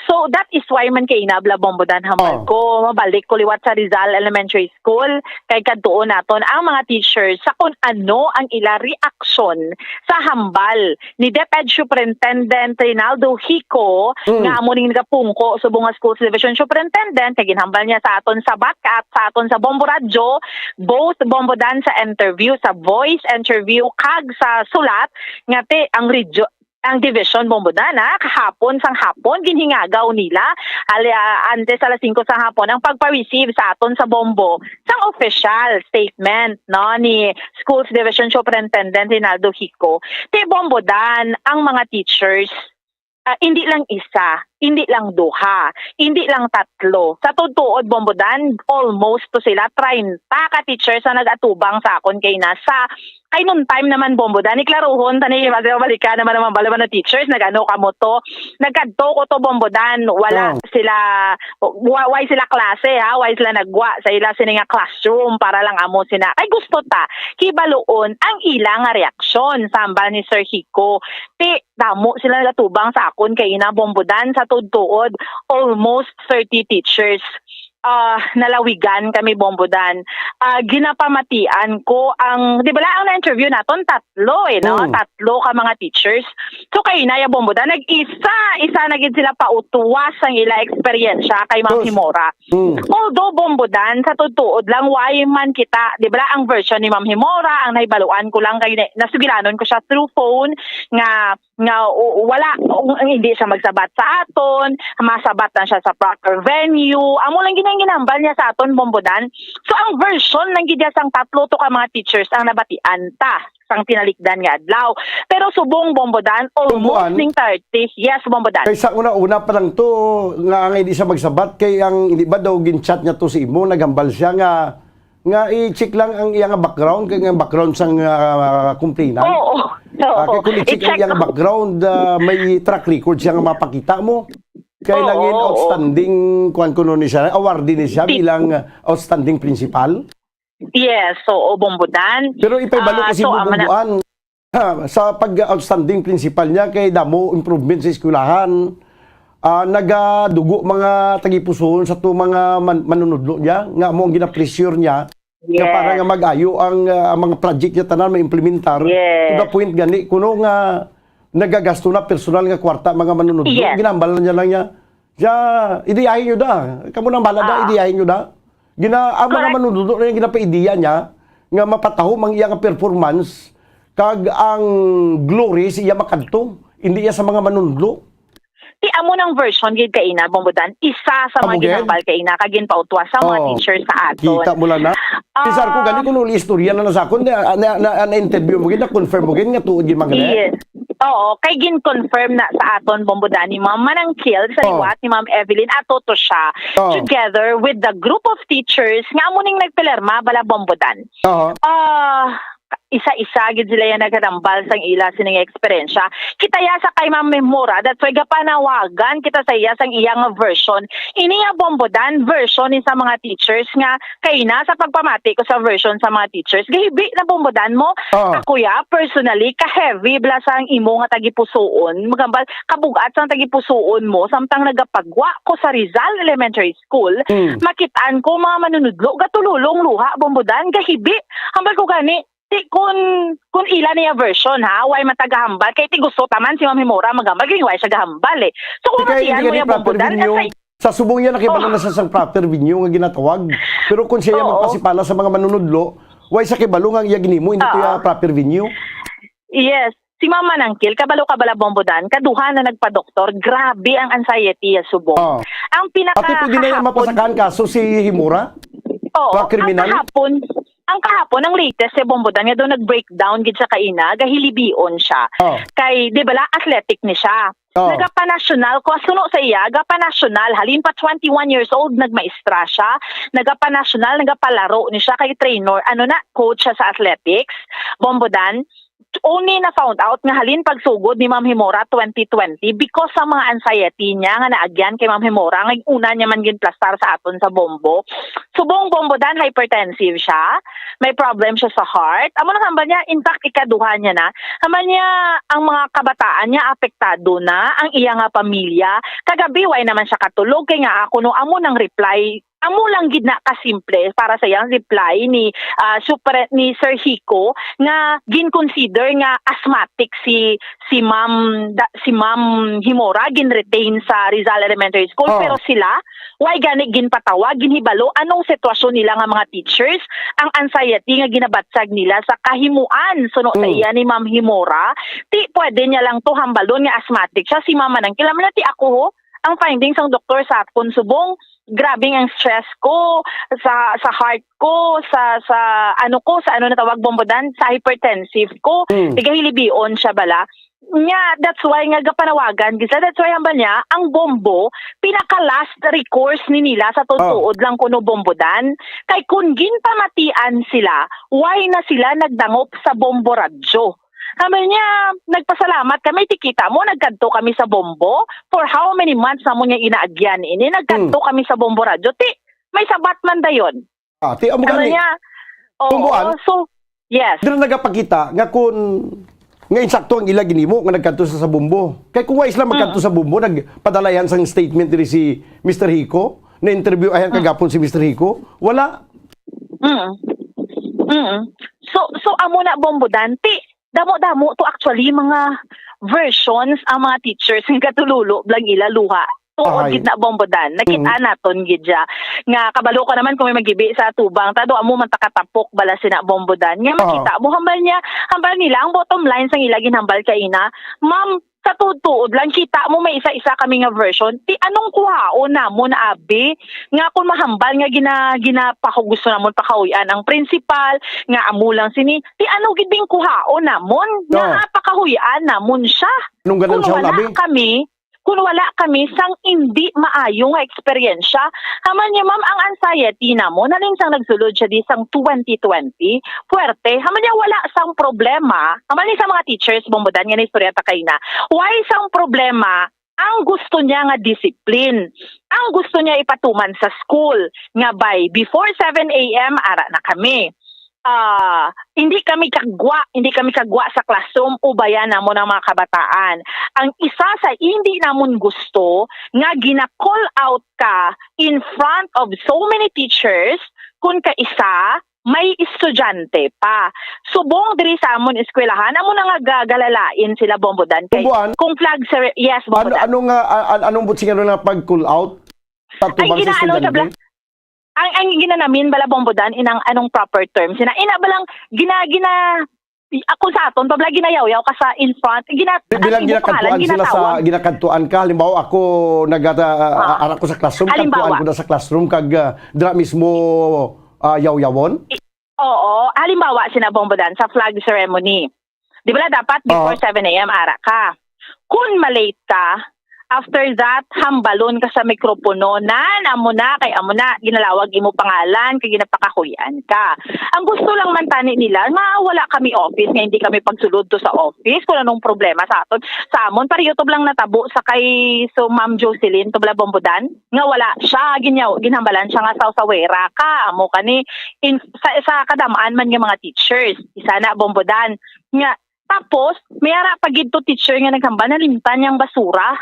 So that is why man kay inabla, Bombo Dan, hambal Oh. ko, mabalik ko liwat sa Rizal Elementary School, kay kadtuon naton ang mga teachers sa kung ano ang ila reaksyon sa hambal ni DepEd Superintendent Rinaldo Hico, Mm. nga amo ning nagapungko subong nga Schools Division Superintendent, kay ginhambal niya sa aton sa Batcat, sa aton sa Bombo Radyo, both, Bombo Dan, sa interview, sa voice interview, kag sa sulat, nga ti ang radyo, ang division, Bombo Dan, ha, kahapon sang hapon, ginhingagaw nila, ali, ah, antes alas singko sa hapon, ang pagpa-receive sa aton sa Bombo sang official statement, no, ni Schools Division Superintendent Rinaldo Hico. Ti, Bombo Dan, ang mga teachers, ah, hindi lang isa, hindi lang duha, hindi lang tatlo. Sa tuod-tuod, Bombo Dan, almost to sila, treinta ka teachers ang nag-atubang sa akon kay na sa Kay noon time naman, Bombo Dan, iklaruhon ta ni, balikan naman naman, bala man na teachers, nag-ano ka mo to, nagkadto ko to, Bombo Dan, wala Oh. sila, wa-, why sila klase, ha, why sila nagwa sa ila sini nga classroom para lang amo sina. Kay gusto ta, kibaluon ang ila nga reaksyon, sambal ni Sir Hico. Ti, damo sila nagatubang sa akon kay ina, Bombo Dan, sa tuod-tuod, almost thirty teachers ah, nalawigan kami, Bombo Dan. Ah, ginapamatian ko ang, di ba la, ang na-interview naton tatlo eh, no? Mm. Tatlo ka mga teachers. So, kay inaya, Bombo Dan, nag-isa, isa na gid sila pautwas ang ila eksperyensya kay Ma'am Sus. Himora. Mm. Although, Bombo Dan, sa tuod-tuod lang, why man kita, di ba la, ang version ni Ma'am Himora, ang nahibaluan ko lang kay na-, nasugilanon ko siya through phone, nga nga o, wala, o, hindi siya magsabat sa aton, masabat na siya sa proper venue. Amo lang gid ang ginambal niya sa aton, Bombo Dan. So, ang version lang gid niya sang tatlo to ka mga teachers ang nabatian ta sang tinalikdan nga adlaw. Pero subong, Bombo Dan, almost Bumbuan? Ning thirty. Yes, Bombo Dan. Kaysa una-una pa lang to, nga ang hindi siya magsabat, kay ang hindi ba daw gin-chat niya to sa imo, naghambal siya nga, nga i-check lang ang iyang background, kay ang background sang ah, complainant. Oo. Ah, Oo. kay kung i-check ang I-check iyang ko. Background, ah, may track record siya nga mapakita mo. Kay Oo, nangin oo. Outstanding, kuwan ko nun ni siya, awardee ni siya Ti- bilang ah, outstanding principal. Yes, oo, Bombo Dan. Pero ipahibalo ko Ah, si so, ang mana- Bumbuan, ha, sa pag-outstanding principal niya, kay damo improvement sa eskwelahan. Ah, nagadugo mga tagipusoon sa to mga man- manunudlo niya, nga mo ang ginapressure niya, nga Yes. para nga mag-ayo ang ah, mga project niya tanan ma-implementar. Yes. To the point gani, kuno nga nagagasto na personal nga kwarta mga manunudlo. Yes. Ginambal niya lang niya. Siya, idiyahin nyo da. Kamo nang bala da, Ah. Idiyahin nyo da. Gina, ang mga Correct. manunudlo na yung ginapaidiya niya, nga mapatahom ang iyang performance, kag ang glory sa iya makadto, hindi iya sa mga manunudlo. Ti amo nang version gid kaina, Bombo Dan. Isa sa Amo mga gid? ginambal kaina kag ginpautwa sa mga Oh. teacher sa aton. Kita mo lang na. Ah. Isar ko gani kung uli istorya na na sa akon, na, na, na, na interview mo gid, na confirm mo gid, nga tuod gid man gani. Yes. Oo, kay gin-confirm na sa aton, Bombo Dan, ni Ma'am Manangkil sa Oh. liwat ni Ma'am Evelyn Atoto siya, Oh. together with the group of teachers nga amo ning nagpilerma bala, Bombo Dan. Oo. Ah, isa-isa gid sila yang nagatambal sang ila sining eksperyensya. Kita ya sa kay Ma'am Mimura, that's why gapanawagan kita sa iya sang iya nga version. Ini nga Bombodan version ni sa mga teachers nga kay na sa pagpamati ko sa version sa mga teachers. Gahibi na Bombodan mo. Ah. Ako ya, personally, ka-heavy bala sang imo nga tagipusoon. Magambal, kabug-at sang tagipusoon mo, samtang nagapagwa ko sa Rizal Elementary School, Mm. makitaan ko mga manunudlo, gatululong luha, Bombodan, gahibi. Hambal ko gani, ti kun, kun ila niya version, ha, way man ta gahambal. Kay ti gusto taman si Ma'am Himora maghambal, kay way siya gahambal, eh. So, kung Di kay, matian hindi mo gani yung proper Bombodan, venue. Asay Sa subong niya, nakibalo Oh. na sa sang proper venue nga ginatawag. Pero kung siya yung Oo. magpasipala sa mga manunudlo, way sa kibalo nga ang iya ginimo, hindi to Oo. yung proper venue. Yes. Si Ma'am Manangkil, kabalo ka bala, Bombodan, kaduha na nagpa-doktor, grabe ang anxiety ya subong. Oh. Ang pinaka Ate, pwede na yung kahapon mapasakaan kaso si Himura? Oo, Mga kriminal? ang kahapon, ang kahapon, ang latest si Bombodan nga daw nag-breakdown gid sa kaina, gahilibion siya. Oh. Kay, di bala, athletic ni siya. Oh. Nagapanasyonal, kung suno sa iya, gapanasyonal, halin pa twenty-one years old, nagmaestra siya, nagapanasyonal, nagapalaro ni siya kay trainer, ano na, coach siya sa athletics, Bombodan. Only na found out nga halin pagsugod ni Ma'am Himora twenty twenty because sa mga anxiety niya nga naagyan kay Ma'am Himora, nga una niya man ginplastar sa aton sa Bombo. Subong Bombodan, hypertensive siya, may problem siya sa heart. Amo na hambal niya, in fact, ikaduha niya na. Hambal niya, ang mga kabataan niya apektado na, ang iya nga pamilya. Kagabi, way naman siya katulog, kay nga ako no, amo nang reply, amo lang gid na kasimple para sa iyang reply ni, ah, Supre-, ni Sir Hico nga gin-consider nga asthmatic si, si Ma'am, da-, si Ma'am Himora gin-retain sa Rizal Elementary School, Oh. pero sila, way gani ginpatawag, ginhibalo, anong sitwasyon nila nga mga teachers, ang anxiety nga ginabatsag nila sa kahimuan, suno sa Mm. iya ni Ma'am Himora, ti pwede niya lang to hambalon nga asthmatic siya, si Ma'am Manangkil. Alam na ti ako, ho, ang findings sang doktor sa akon subong, grabing ang stress ko, sa, sa heart ko, sa, sa ano ko, sa ano natawag, Bombodan, sa hypertensive ko. Mm. Tigahilibion siya bala. Nya, that's why nga gapanawagan gid sila. That's why hambal niya, ang Bombo, pinaka last recourse ni nila sa tuod-tuod Oh. lang kuno, Bombodan. Kay kun ginpamatian sila, why na sila nagdangop sa Bombo Radyo? Hambal niya, nagpasalamat kami, ti kita mo, nagkadto kami sa Bombo. For how many months na mo niya inaagyan ini? Nagkadto Hmm. kami sa Bombo Radyo. Ti, may sabat man dayon. Ah, ti, amo Ano gani. niya? Oo, Tumbuan? so, yes. Dira nagapakita nga kun, nga insakto ang ila ginimo nga nagkadto sa, sa Bombo. Kay kung wais lang magkadto Mm. sa Bombo, nagpadalayan sang statement diri si Mister Hico, na-interview ayan Mm. kagapon si Mister Hico, wala. Mm. Mm. So, so amo na, Bombo Dan, ti, damo-damo to actually mga versions ang mga teachers nga gatululo lang ila luha. Tuod Ahay. gid na, Bombo Dan. Nakita Mm. naton gid siya. Nga kabalo ko naman kung may magibi sa atubang, ta do amo man takatapok bala sina, Bombo Dan. Nga Aha. makita mo, hambal niya, hambal nila, ang bottom line sang ila ginhambal kaina, ma'am, sa tuod-tuod lang, kita mo may isa-isa kami nga version. Ti anong kuhaon namon, abi? Nga kung mahambal nga gina-, ginapahugusto namon pakahuy-an ang principal, nga amo lang sini, ti ano gid bing kuhaon namon? Nga Oh. pakahuy-an namon siya. Anong ganan Kung siya, wala abi? kami, kung wala kami sang indi maayo nga eksperyensya, hambal niya, ma'am, ang anxiety namon, halin sang nagsulod siya di sang twenty twenty, puwerte, hambal niya, wala sang problema. Hambal niya sa mga teachers, Bombo Dan, nga naistorya ta kaina. Why sang problema? Ang gusto niya nga discipline. Ang gusto niya ipatuman sa school, nga by before seven A M, ara na kami. Ah, hindi kami kagwa, hindi kami kagwa sa classroom, ubayan namon ang mga kabataan. Ang isa sa hindi namon gusto nga gina-call out ka in front of so many teachers, kun kaisa, may estudyante pa. Subong diri sa amon eskwelahan, amo na nga ga-, galalain sila, Bombo Dan. Kay Bombo An? kung flag cere-, yes, Bombo Ano, Dan. ano nga, a-, a-, anong buot siya nga pag-call out? Ay, Patubang sa ginaano siya, estudyante? bla-, ang, ang ginanamin bala, Bombo Dan, inang anong proper term? Sina, ina balang gina-, gina-, ako sa aton, pabla ginayawyaw ka sa in front, gina-, Bi-, bilang ano, pangalan, ginakadtuan sila sa, ginatawag. ginakadtuan ka, halimbawa, ako, nagata-, Ah. ara ko sa classroom, Halimbawa. kadtuan ko na sa classroom, kag, ah, dira mismo, ah, yawyawon? I-, oo. Halimbawa, sina, Bombo Dan, sa flag ceremony. Di ba, dapat before Oo. seven A M ara ka. Kung malate ka, after that, hambalon ka sa mikropono. Nan, amo na, kay amo na, ginalawag imo pangalan, kay ginapakahuy-an ka. Ang gusto lang man tani nila, nga wala kami office, nga hindi kami pagsulod to sa office, kung anong problema sa aton. Sa amon, pareho to lang natabo sa kay, so, Ma'am Jocelyn, to bala Bombodan, nga wala siya, ginyaw, ginhambalan siya nga sawsawera ka, amo kani, in, sa, sa kadamaan man nga mga teachers, isa na Bombodan, nga, tapos, may ara pa gid to teacher nga naghambal, nalimtan niyang basura.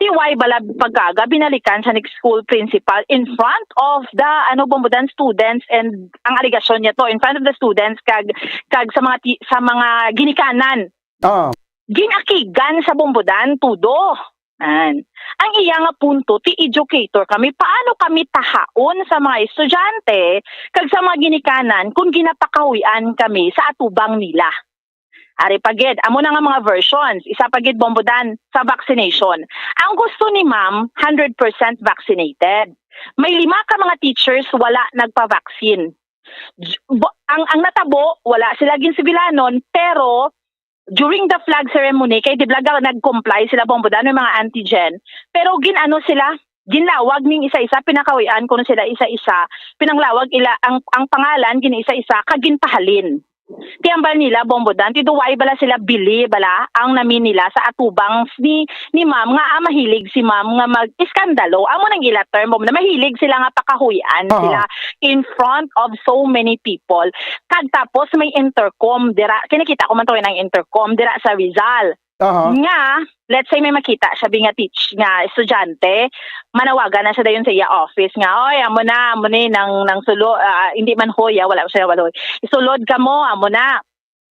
Ti why bala pagkaga binalikan sa next school principal in front of the, ano, Bombodan students, and ang alegasyon niya to, in front of the students kag, kag sa mga ti-, sa mga ginikanan. Ah. Ginakigan sa Bombodan, tudo. An. Ang iya nga punto, ti educator kami, paano kami tahaon sa mga estudyante kag sa mga ginikanan kung ginapakahuy-an kami sa atubang nila? Ari pa gid, amo na nga mga versions. Isa pa gid, Bombodan, sa vaccination. Ang gusto ni Ma'am, hundred percent vaccinated. May lima ka mga teachers wala nagpa-vaccine. J-, bo-, ang, ang natabo, wala sila ginsibilanon, pero during the flag ceremony, kay di ba nag-comply sila, Bombodan, may mga antigen. Pero gin-ano sila, ginlawag ning isa-isa, pinakahuy-an kuno sila isa-isa, pinanglawag ila ang, ang pangalan gin-isa-isa, kag ginpahalin. Ti hambal nila, Bombodan, ti do why bala sila bili bala ang nami nila sa atubang ni, ni ma'am nga, ah, mahilig si ma'am nga mag-iskandalo. Amo nang ila term, Bombodan, mahilig sila nga pakahuy-an Aha. sila in front of so many people. Kag tapos may intercom dira, kinakita ko man to, ang intercom dira sa Rizal. Aha. Nga, let's say may makita siya bi nga teach nga estudyante, manawagan na siya dayon sa iya office nga, "Oy, amo na, amo ni nang, nang sulo, ah, hindi man hoy, ah, wala siya, wala hoy. Isulod kamo, amo na."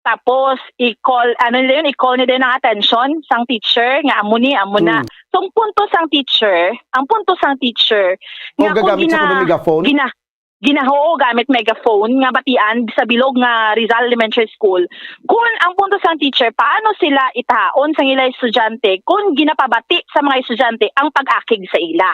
Tapos i-call, ano nila yun, i-call nila yun ang attention sang teacher nga amo ni, amo na. Hmm. So, ang punto sang teacher, ang punto sang teacher, O, nga kung gagamit siya gina-, kuno megaphone? gina-, ginaho gamit megaphone nga batian sa bilog nga Rizal Elementary School, kung ang punto sang teacher, paano sila itahaon sa ila estudyante kung ginapabati sa mga estudyante ang pag-akig sa ila?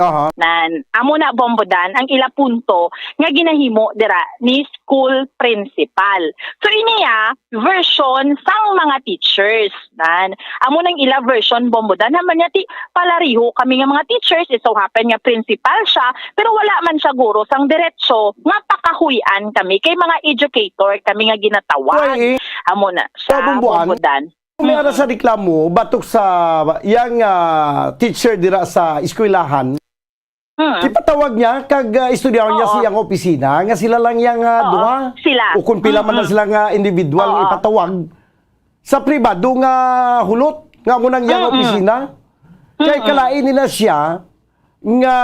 Aha. Nan, amo na, Bombodan, ang ila punto nga ginahimo dira ni school principal. So, iniya, version sang mga teachers. Nan, amo nang ila version, Bombodan, naman niya ti, palariho kami nga mga teachers, it so happen nga principal siya, pero wala man siya guro sang diretso nga pakahuy-an kami kay mga educator kami nga ginatawag. Uy, eh. Amo na sa Bomboan. Bombodan. Kung may ara sa reklamo, batok sa yang, ah, teacher dira sa eskwelahan, Mm. ipatawag niya kag, ah, istoryahan niya Oo. sa iyang opisina nga sila lang yang, ah, Oo, duha. sila. O kung pila man na Mm-mm. sila nga individual nga Oo. ipatawag sa pribado nga hulot nga amo nang yang Mm-mm. opisina. Kay Mm-mm. kalain nila siya nga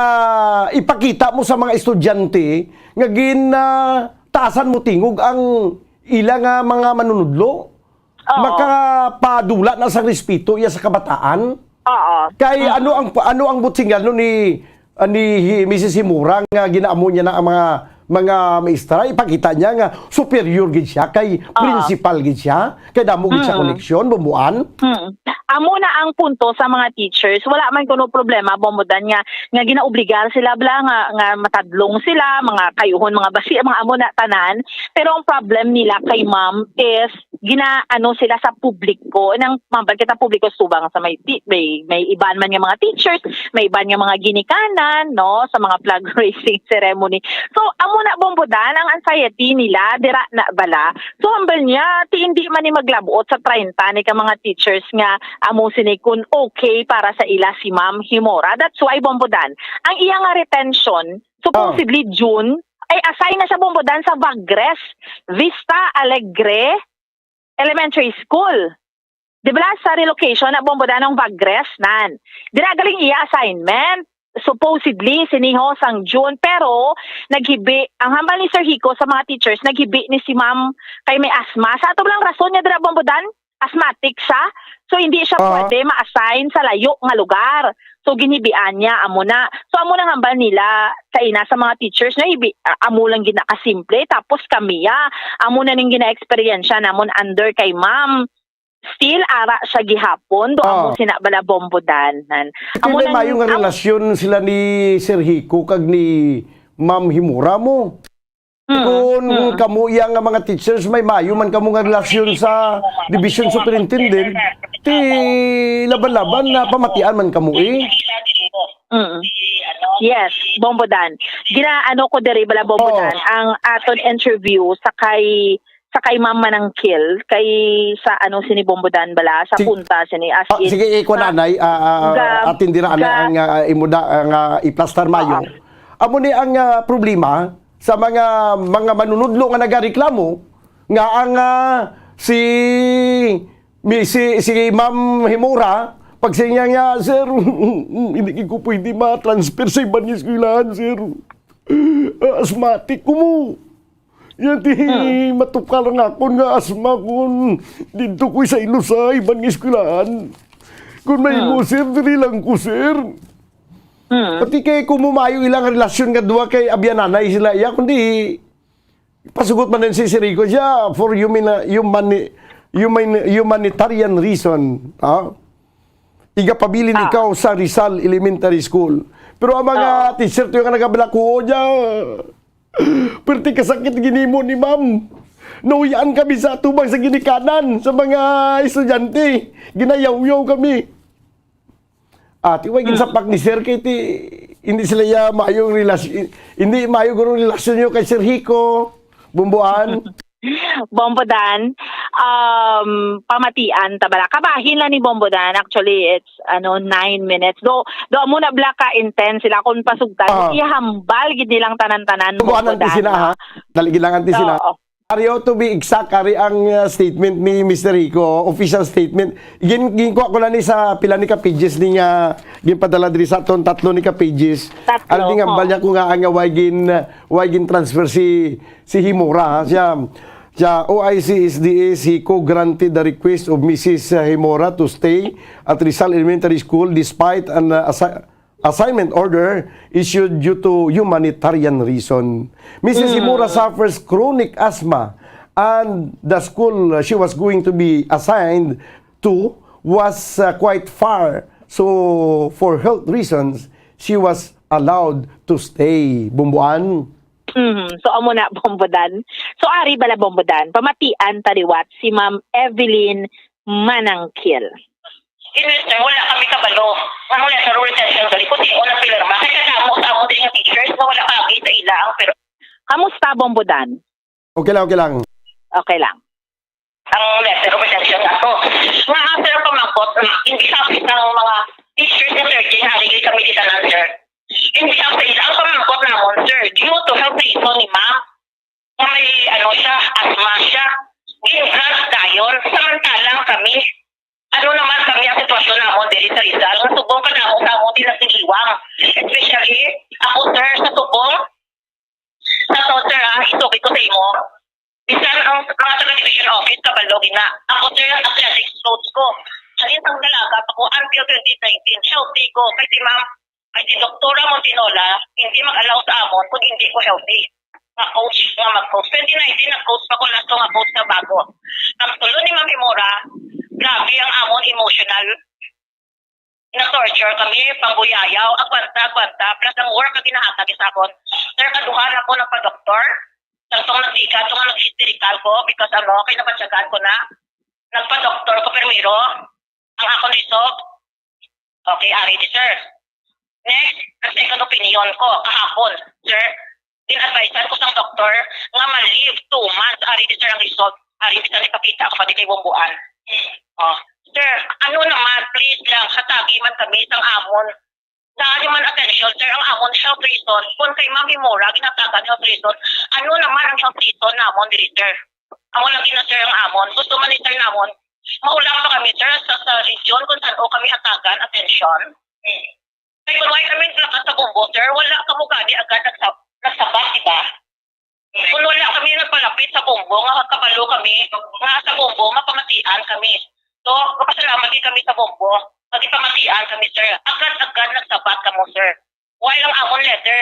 ipakita mo sa mga estudyante nga gin, ah, taasan mo tingog ang ila nga mga manunudlo. Oo. Makapadula na sa respeto iya sa kabataan. Oo. Kay Mm. ano ang, ano ang buot singalo ni, ah, ni Hi-, Missus Himura nga ginaamo niya na ang mga, mga maestra? Ipakita niya nga superior gid siya kay Oo. principal gid siya, kay damo gid siya Mm. koneksyon, Bomboan. Mm. Amo na ang punto sa mga teachers. Wala man kuno problema, Bombodan, nga, nga ginaobligar sila bala nga, nga matadlong sila, mga kayuhon, mga basi, mga amo na tanan. Pero ang problem nila kay ma'am is ginaano sila sa publiko. Nang mambal kita publiko, subong sa may ti-, may, may iban man nga mga teachers, may iban nga mga ginikanan, no, sa mga flag raising ceremony. So, amo na, Bombodan, ang anxiety nila, dira na bala. So, hambal niya, ti hindi man ni maglabot sa treinta ni ka mga teachers nga amo sini kun okay para sa ila si Ma'am Himora. That's why, Bombodan, ang iya nga retention, supposedly Oh. June, ay assign na siya, Bombodan, sa Vagres, Vista Alegre Elementary School. Di ba sa relocation na, Bombodan, ang Vagres, nan? Dira galing iya assignment, supposedly, siniho sang June, pero naghibi, ang hambal ni Sir Hiko sa mga teachers, naghibi ni si ma'am kay may asma. Sa ato lang rason niya dira, Bombodan, asthmatic siya. So, hindi siya Ah. pwede ma-assign sa layo nga lugar. So, ginhibian niya, amo na. So, amo nang hambal nila sa ina sa mga teachers na hibi-, ah, amo lang ginakasimple. Tapos kami, ah, amo na ning gina-eksperyensya namon under kay ma'am. Still, ara siya gihapon. Do amo Oh. sina bala, Bombodan. Nan. Ito Amo may nang, mayo nga ang relasyon sila ni Sir Hiko kag ni Ma'am Himura mo. Mm, Kung mm. kamo iya nga mga teachers, may mayo man kamo nga relasyon sa division superintendent. Laban-laban na pamatian man kamo, eh. Mm. Yes, Bombo Dan. Ginaano ko diri bala, Bombo Oo. Dan, ang aton interview sa kay sa kay Ma'am Manangkil, kay sa ano sini, Bombo Dan, bala sa Sig- punta sini, as Ah, in, sige, ikuha na, sa- anay. Ah, ah, ga- atindira, anay, ga- ang ah, imo da, ang ah, iplastar mayo. Amo ni ang ah, problema sa mga mga manunudlo nga nagareklamo nga ang ah, si mi, si si Ma'am Himura pag siya niya, "Sir, hindi ko pwede ma-transfer sa iban nga eskwelahan, sir. Ah, asthmatic ko mo." Yan ti matukar nga akon nga asma kun didto ko sa ilo sa iban nga eskwelahan. Kung may mo, sir, diri lang ko, sir. Mm. Pati kay kung mumayo ilang relasyon nga duha kay abyananay sila iya, kundi pasugot man din si Sir Rico siya for humani, humani, humani, humanitarian reason. Ha? Igapabilin Ah. ikaw sa Rizal Elementary School. Pero ang mga Oo. teacher to yung nagabalakuo niya, perti kasakit ginimo ni ma'am. Nauyan kami sa atubang sa ginikanan sa mga estudyante. Ginayawyaw kami. Ati, way ginsapak ni sir kay ti, hindi sila ya maayong relasyon, hindi maayo guro ang relasyon niyo kay Sir Rico, Bumbuan. Bombo Dan, um, pamatian ta bala. Kabahin lang ni Bombo Dan. Actually, it's ano, nine minutes. Do, do mo na bala ka intense sila kung pasugtan. Ah. Ihambal gid nilang tanan-tanan, Bumbuan Bombo ang Dan. tisina, ha? Dali lang ang tisina. Oo. Ari, oh, to be exact, ari ang uh, statement ni Mister Rico, official statement. Gin, ginkuha ko na ni sa pila ni ka pages ni nga ginpadala diri sa aton, tatlo ni ka pages. Tatlo, Ari, ginhambal oh. Niya ko nga ang why gin, why gin transfer si si Himura, ha? Siya, siya, O I C S D A, Rico granted the request of Missus Himura to stay at Rizal Elementary School despite an uh, assi- assignment order issued due to humanitarian reason. Missus Himura suffers chronic asthma, and the school uh, she was going to be assigned to was uh, quite far. So, for health reasons, she was allowed to stay. Bumbuan? Mhm. So, amo na, Bombo Dan. So, ari bala, Bombo Dan, pamatian ta liwat si Ma'am Evelyn Manangkil. Sir, wala kami kabalo. Ang letter of retention gali ko, sino nagpirma? Kaya kadamo sa amo din yung teachers na wala kami sa ilang, pero Kamusta, Bombo Dan? Okay lang, okay lang. Okay lang. Ang letter of retention ako. Nga, sir, pamangkot, hindi sa office ng mga teachers na, sir, ginhaligay kami dito lang, sir. Hindi sa sa ilang pamangkot namon, sir, due to health reason ni ma'am, nga may, ano siya, asthma siya. Gin-grant dayon, samantalang kami, ano naman kami ang sitwasyon namon diri sa Rizal, nga subong pa namo sa among dinasigiwang. Especially, ako, sir, sa subong, sa to, sir, ah, isugid ko sa imo. Bisan ang mga taga division office, kabalo gina. Ako, sir, ang athletics coach ko. Halin ang dalaga ako until twenty nineteen. Healthy ko. Kay si ma'am, ay si Doktora Montinola, hindi mag-allow sa amon kung hindi ko healthy. Nga coach, nga mag-coach. Twenty nineteen, nag-coach pa ko, last ko nga coach na bago. Ang tulo ni Ma'am Himura, grabe ang amon emotional. Na-torture kami, pangguyayaw, agwanta, agwanta, plus ang work na ginahatag sa akon. Sir, kaduha na ko nagpa-doktor. Samtong nagdika, itong nag-hysterical ko, because ano, kay nabatyagan ko na. Nagpa-doktor ko primero. Ang akon result, okay, ari di, sir. Next, ang second opinion ko, kahapon, sir. Din-advisean ko sang doktor nga ma-leave two months. Ari di, sir, ang result. Ari di, sir, ipakita ko pa di kay Bumbuan. Oh, sir, ano naman, please lang, hatagi man kami sang amon. Dali man attention, sir, ang amon health reason. Kung kay Ma'am Himura, ginatagan health reason. Ano naman ang health reason namon diri, sir? Amo lagi na, sir, ang amon. Gusto man ni, sir, namon, maulang pa kami, sir, sa, sa region kung saan o kami hatagan attention. Kay kung wala kami lakat sa Bombo, sir, wala kamo gani agad nagsab- nagsabat, di ba? Kung wala kami nagpalapit sa Bombo, nga kabalo kami, nga sa Bombo, mapamatian kami. So, mapasalamat din kami sa Bombo. Magipamatian kami, sir. Agad-agad nagsabat kamo, sir. Wala lang amon letter.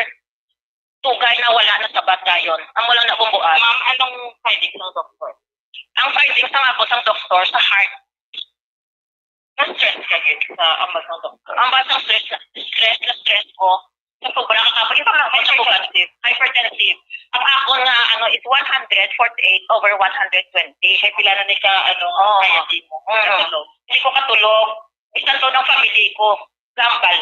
Tugay na wala na sabat dayon. Amo lang na Bomboan. Ma'am, anong findings ng doktor? Ang findings ng ako sang doktor sa heart. Na-stress ka din sa ambal ng doktor? Ambal sa stress, stress na stress ko. Sa sobra ka kapag ito lang, hypertensive. Hypertensive. Ang ako nga ano is one forty-eight over one twenty. Kaya pila na ni ka, ano, oh, kaya di mo. Mm. Ano? Hindi ko katulog. Bisan to ng family ko. Gambal.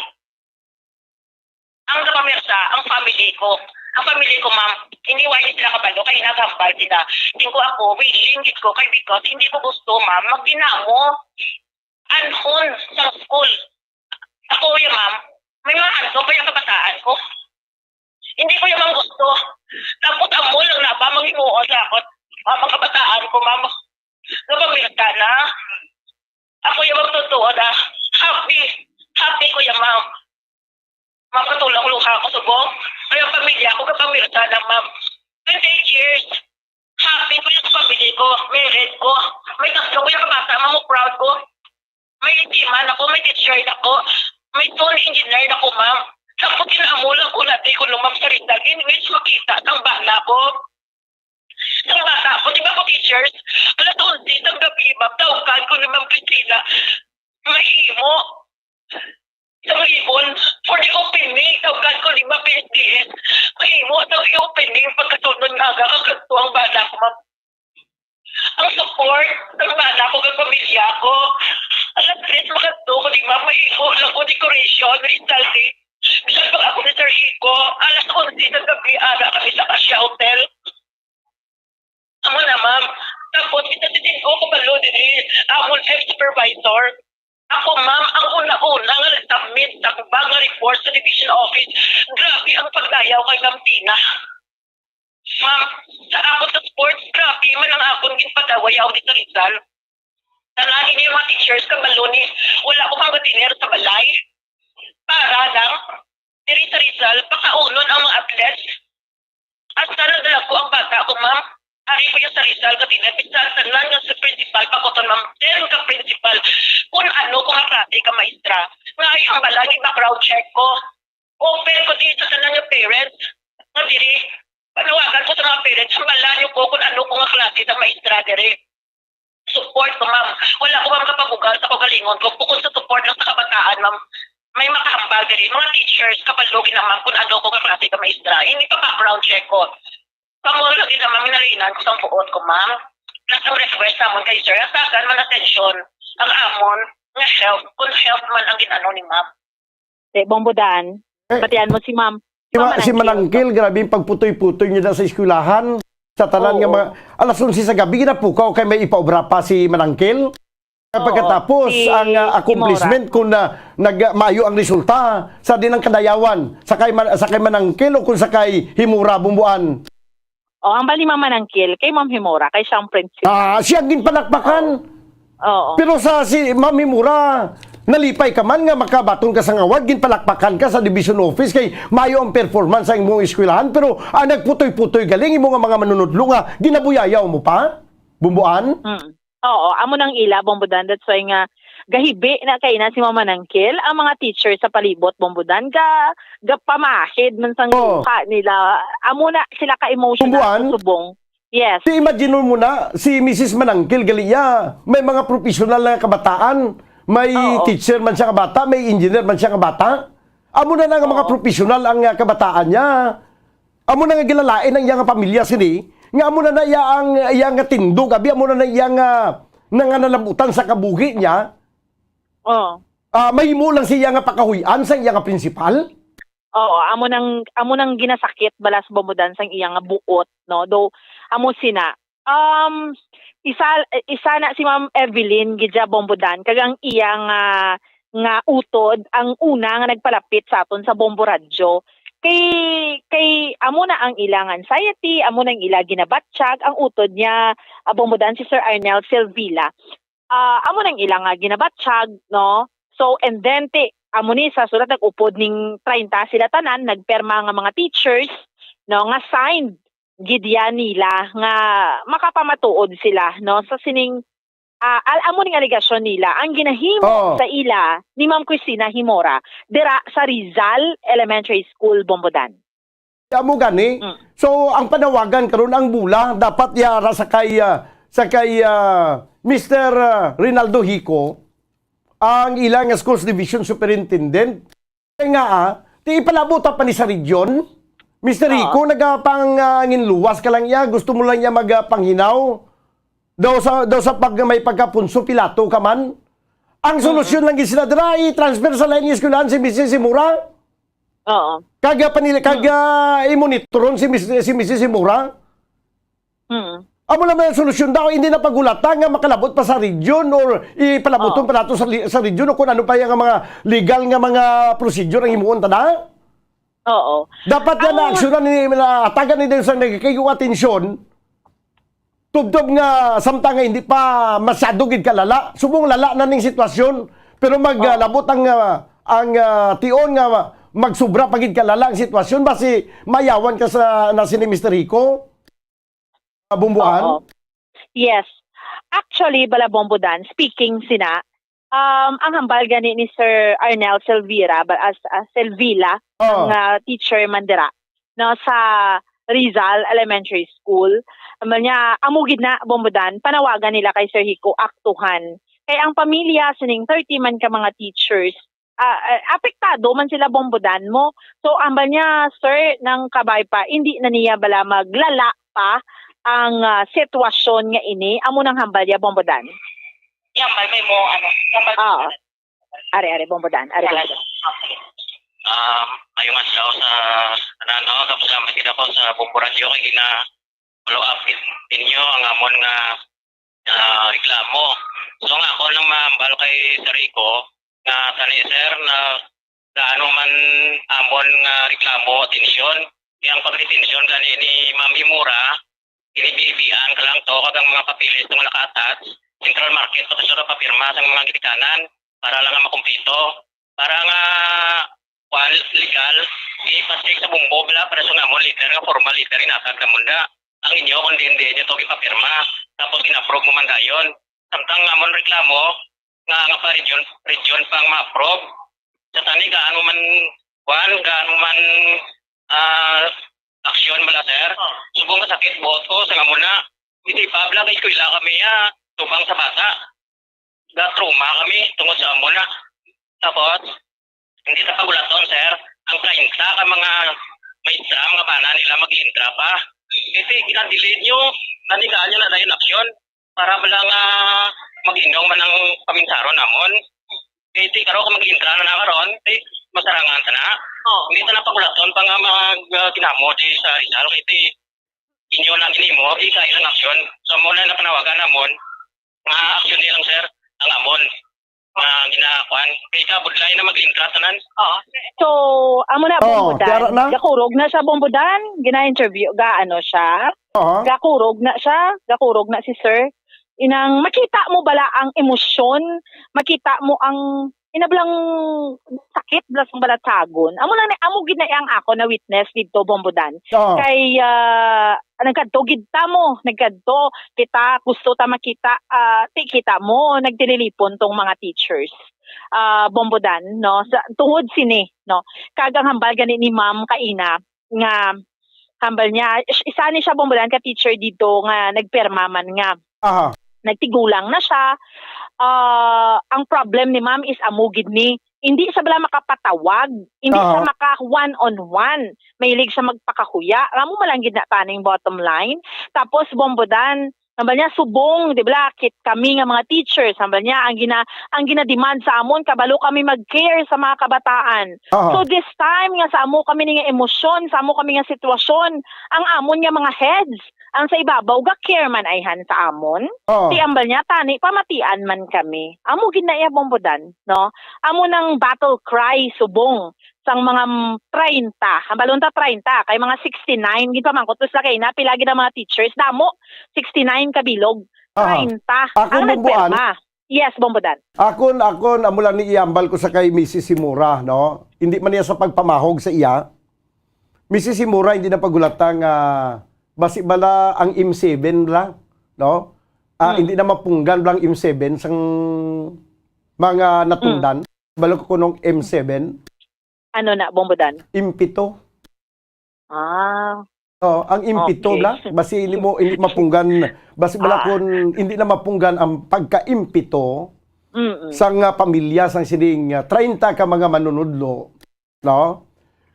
Ang gapamirsa, ang family ko. Ang family ko, ma'am, hindi, wala sila kabalo, kay nagambal sila. Tingko ako, willing gid ko, kay because hindi ko gusto, ma'am, magginamo. Anhon sa school. Ako, ya, ma'am, may mga anto pa yung kabataan ko. Hindi ko yung gusto. Tapos ang mall lang na ba, manghimuon sa ako. Mga kabataan ko, ma'am. Napamirta na. Ako yung magtotoo na happy. Happy ko yung, ma'am. Mapatulang luha ko subong. Kaya pamilya ko, kapamirta na, ma'am. Twenty-eight years. Happy ko yung family ko. Married ko. May tatlo ko yung kabata, ma'am. Proud ko. May teacher ako. May teacher ako. May tone engineer ako, ma'am. Tapos kinamulang ko natin ko, ma'am, sa Rizal. In which makita ng bana ko. Sa bata ko, di ba ko teachers? Alas onse ng gabi, ma'am, tawgan ko ni Ma'am Christina. Mahimo. Sa Malibon, for the opening, tawgan ko ni Ma'am S D S. Mahimo, sa opening, pagkasunod nga aga, kagto ang bana ko, ma'am. Ang support ng bana ko, ng pamilya ko. Alas tres, makadto ko ni Ma'am, mahimo lang ko decoration, resulting. Bisan pag ako ni Sir Rico, alas onse ng gabi, ara kami sa Asia Hotel. Amo na, ma'am. Tapos, kita si Tingo ko balo din eh. Amon health supervisor. Ako, ma'am, ang una-una nga nag-submit sa kubang nga report sa division office. Grabe ang pagdayaw kay Ma'am Tina. Ma'am, sa akon sa sports, grabe man ang akon ginpadayaw dito, Rizal. Tanan ninyo mga teachers, kabalo ni, wala ko pang dinner sa balay. Para lang, diri sa Rizal, pakaunon ang mga athletes. Hasta nadala ko ang bata ko, ma'am. Ari ko yung sa Rizal, ka dinner. Bisan tanan nga sa principal, pakuton, ma'am. Ten ka principal. Kung ano ko nga klase ka maestra. Nga ay ang balay, background check ko. Open ko dito sa tanan nga parents. Nga diri, panawagan ko sa mga parents, hambala niyo ko kung ano ko nga klase sa maestra diri. Support ko, ma'am. Wala ko, ma'am, kapabugal sa kaugalingon ko. Bukod sa support lang sa kabataan, ma'am. May makahambal diri. Mga teachers, kabalo gid na, ma'am, kung ano ko nga klase ka maestra. Hindi pa background check ko. Kamo lagi na, ma'am, narinan ko sang buot ko, ma'am. Plus ang request namon kay sir, hatagan man atensyon ang amon nga help, kung help man ang ginano ni ma'am. Te, Bombo Dan, Eh, batian mo si ma'am. Si Ma-, si Manangkil. Manangkil, grabe yung pagputoy-putoy niya sa eskwelahan. Sa tanan nga Oo. mga, alas onse sa gabi, ginapukaw kay may ipaobra pa si Manangkil. Oo, Pagkatapos, si ang, ah, accomplishment Kimora. kung na, nag-, maayo ang resulta sa dinang kadayawan, sa kay Man-, sa kay Manangkil o kung sa kay Himura, Bumbuan. O, ang bali, Ma'am Manangkil, kay Ma'am Himora, kay siya ang principal. Ah, siya ang ginpalakpakan. Oo. Pero sa si Ma'am Himora, nalipay ka man nga makabaton ka sa ngawad, ginpalakpakan ka sa division office kay maayo ang performance sa imong eskwelahan, pero ang nagputoy-putoy galing imo nga mga manunudlo nga ginabuyayaw mo pa? Bumbuan? Mm. Oo, amo nang ila, Bombo Dan. That's why nga gahibi na kay na si Mama Nangkil, ang mga teacher sa palibot, Bombo Dan, ga, gapamahid man sang Oh. luha nila. Amo na sila ka-emotional Bumbuan? sa subong. Yes. Di, imagine mo na, si Missus Manangkil gali iya, may mga professional nga kabataan, may Oo. teacher man siya nga bata, may engineer man siya nga bata. Amo na na nga mga Oo. professional ang, ah, kabataan niya. Amo na nga ginalain ang iya nga pamilya sini, nga amo na na iya ang, iya nga tindog, abi, amo na na iya nga nanganalabutan sa kabuhi niya. Oh. Ah, mahimo lang siya nga pakahuy-an sa iya nga prinsipal. Oo, amo nang, amo nang ginasakit balas, Bombo Dan, sang iya nga buot, no? Though, amo sina, um, isa, isa na si Ma'am Evelyn gid siya, Bombo Dan, kag ang iya nga, nga utod ang una nga nagpalapit sa aton sa Bombo Radyo. Kay, kay amo na ang ila nga anxiety, amo na ang ila ginabatsyag, ang utod niya, ah, Bombo Dan, si Sir Arnel Silvila. Ah, amo nang ila nga ginabatsyag, no? So, and then, ti, amo ni sa sulat nag-upod ning treinta sila tanan, nagperma nga mga teachers, no, nga signed gid ya nila nga makapamatuod sila, no, sa sining, ah, al-, amo ning alegasyon nila, ang ginahimo Oo. sa ila ni Ma'am Christina Himora dira sa Rizal Elementary School, Bombo Dan. Amo gani. Mm. So, ang panawagan karon, ang bola dapat yara sa kay, ah, sa kay, ah, Mister, ah, Rinaldo Hico, ang ila nga Schools Division Superintendent. Kay nga, ah, ti ipalabo ta pa ni sa region. Mister Oo. Hico, nagapang, ah, nginluwas ka lang iya, gusto mo lang iya magapanghinaw. Daw sa, daw sa pag, may pagka Poncio Pilato ka man. Ang solusyon lang gid sila dira, i-transfer sa lain nga eskwelahan si Missus Simura. Oo. Kag, ah, panili-, kag, ah, i-monitoron si Miss, si Missus Simura. Mm. Amo lang ang solusyon daw, hindi na paghulata nga makalabot pa sa region or ipalabuton Oo. pa nato sa li-, sa region o kung ano pa yung mga legal nga mga procedure ang himuon ta na. Oo. Dapat nga Ang naaksyonan ni, naatagan ni Nelson, nagkayong atensyon. Tubtob nga samtang nga hindi pa masyado gid kalala, subong lala na ning sitwasyon, pero mag, Oo. ah, labot ang, ah, ang, ah, tion nga magsubra pa gid kalala ang sitwasyon, basi mayawan ka sa, na sini Mister Rico, ah, Bumbuan? Oo. Yes. Actually, bala Bombo Dan, speaking sina, um, ang hambal gani ni Sir Arnel Silvira, ba-, as, as Silvila, Oh. ang, ah, teacher man dira, no, sa Rizal Elementary School. Amo niya, amo gid na, Bombo Dan, panawagan nila kay Sir Rico aktuhan. Kay ang pamilya sining thirty man ka mga teachers, ah, ah, apektado man sila, Bombo Dan mo. So, ambal niya, sir, nang kabay pa, hindi na niya bala maglala pa ang, ah, sitwasyon nga ini. Amo nang hambal niya, Bombo Dan. Yan, may, may mo, ano, hambal Ah. Ari, ari, Bombo Dan. Ari, Bombo Dan. Um, ayong adlaw sa tanan, no? Kapasalamat gid ako sa Bombo Radio kay gina-follow up ninyo ang amon nga, ah, reklamo. So, nga ako nang mahambal kay Sir Rico nga tani, sir, na gaano man amon nga reklamo, atensyon, kay ang pagretensyon gani ni Ma'am Himura, ginibibian ka lang to, kag ang mga papeles nga naka-attach, central market pa to, sir, papirma sa mga ginikanan para lang nga makumpleto. Para nga, kuwan, legal, i-pass sa Bombo, bala, para sa amon letter, nga formal letter, inatag namon na. Ang inyo, kung diin-diin nyo to gipapirma, tapos gin-approve mo man dayon. Samtang amon reklamo, nga, nga pa region, region pang ma-approve. Sa tani, gaano man, kuwan, gaano man, ah, aksyon bala, sir. Subong nga sakit buot ko, sa amon na. Hindi pa, bala, kay eskwela kami, ah, tubang sa bata. Ga-trauma kami tungod sa amo na. Tapos, hindi ta pagulaton, sir, ang treinta ka mga maestra, mga bana nila mag-intra pa. Kasi gina-delay nyo, nanigaan nyo na dayon aksyon para bala nga mag-indong man ang paminsaron namon. Kay ti karo kung mag-intra na na karon, ti masarangan ta na. Oo. Hindi ta na pagulaton pa nga mag, ah, ginamo di sa Rizal, kay ti inyo na ginimo, isa ilang aksyon. So, amo na napanawagan namon, nga aksyon nilang, sir, ang amon, nga ginakuan. Kay kabudlay na mag-intra tanan. Oo. So, amo na, Oo, Bombo Dan. Tiara na. Gakurog na siya, Bombo Dan. Gina-interview, ga-ano siya. Oo. Gakurog na siya. Gakurog na si sir. Inang makita mo bala ang emosyon, makita mo ang inablang sakit bala sang balatsagon. Amo lang ni, amo gid na ang ako na witness didto, Bombo Dan. Oo. Kay, ah, nagkadto gid ta mo, nagkadto kita, gusto ta makita, ah, ti kita mo, nagtililipon tong mga teachers. Ah, Bombo Dan, no? Sa, tungod sini, no? Kag ang hambal gani ni Ma'am kaina, nga hambal niya, is-, isa ni siya, Bombo Dan, ka teacher dito nga nagperma man nga Aha. nagtigulang na siya. Ah, ang problem ni ma'am is amo gid ni, hindi siya bala makapatawag, hindi siya Aha. maka one on one. Mahilig siya magpakahuya. Amo man lang gid na taning bottom line. Tapos, Bombo Dan, hambal niya, subong, di ba, kit kami nga mga teachers, hambal niya, ang gina-, ang gina-demand sa amon, kabalo kami mag-care sa mga kabataan. Aha. So, this time nga sa amo kami ni nga emosyon, sa amo kami nga sitwasyon, ang amon nga mga heads, ang sa ibabaw, ga-care man ayhan sa amon. Oo. Ti hambal niya, tani, pamatian man kami. Amo gid na iya, Bombo Dan, no? Amo nang battle cry, subong sang mga, mm, treinta. Ang balon ta, treinta, kay mga sixty-nine, ginpamangkot ko sila kay na, pila gid ang mga teachers? Damo, sixty-nine ka bilog. Aha. Treinta Ako, ang Bombo Dan. nagpirma. Yes, Bombo Dan. Akon, akon, amo lang ni ihambal ko sa kay Missus Simura, no? Hindi man niya sa pagpamahog sa iya. Missus Simura, hindi na pagulata nga basi bala ang M seven bala, no? Ah, Hmm. hindi na mapunggan bala ang M seven sang mga natundan. Hmm. Balo ko kunong M seven. Ano na, Bombo Dan? Impito. Ah. Oh, ang impito Okay. bala, basi hindi mo, hindi mapunggan, basi bala Ah. kun hindi na mapunggan ang pagkaimpito Mm-mm. sang, ah, pamilya sang sining, ah, treinta ka mga manunudlo, no?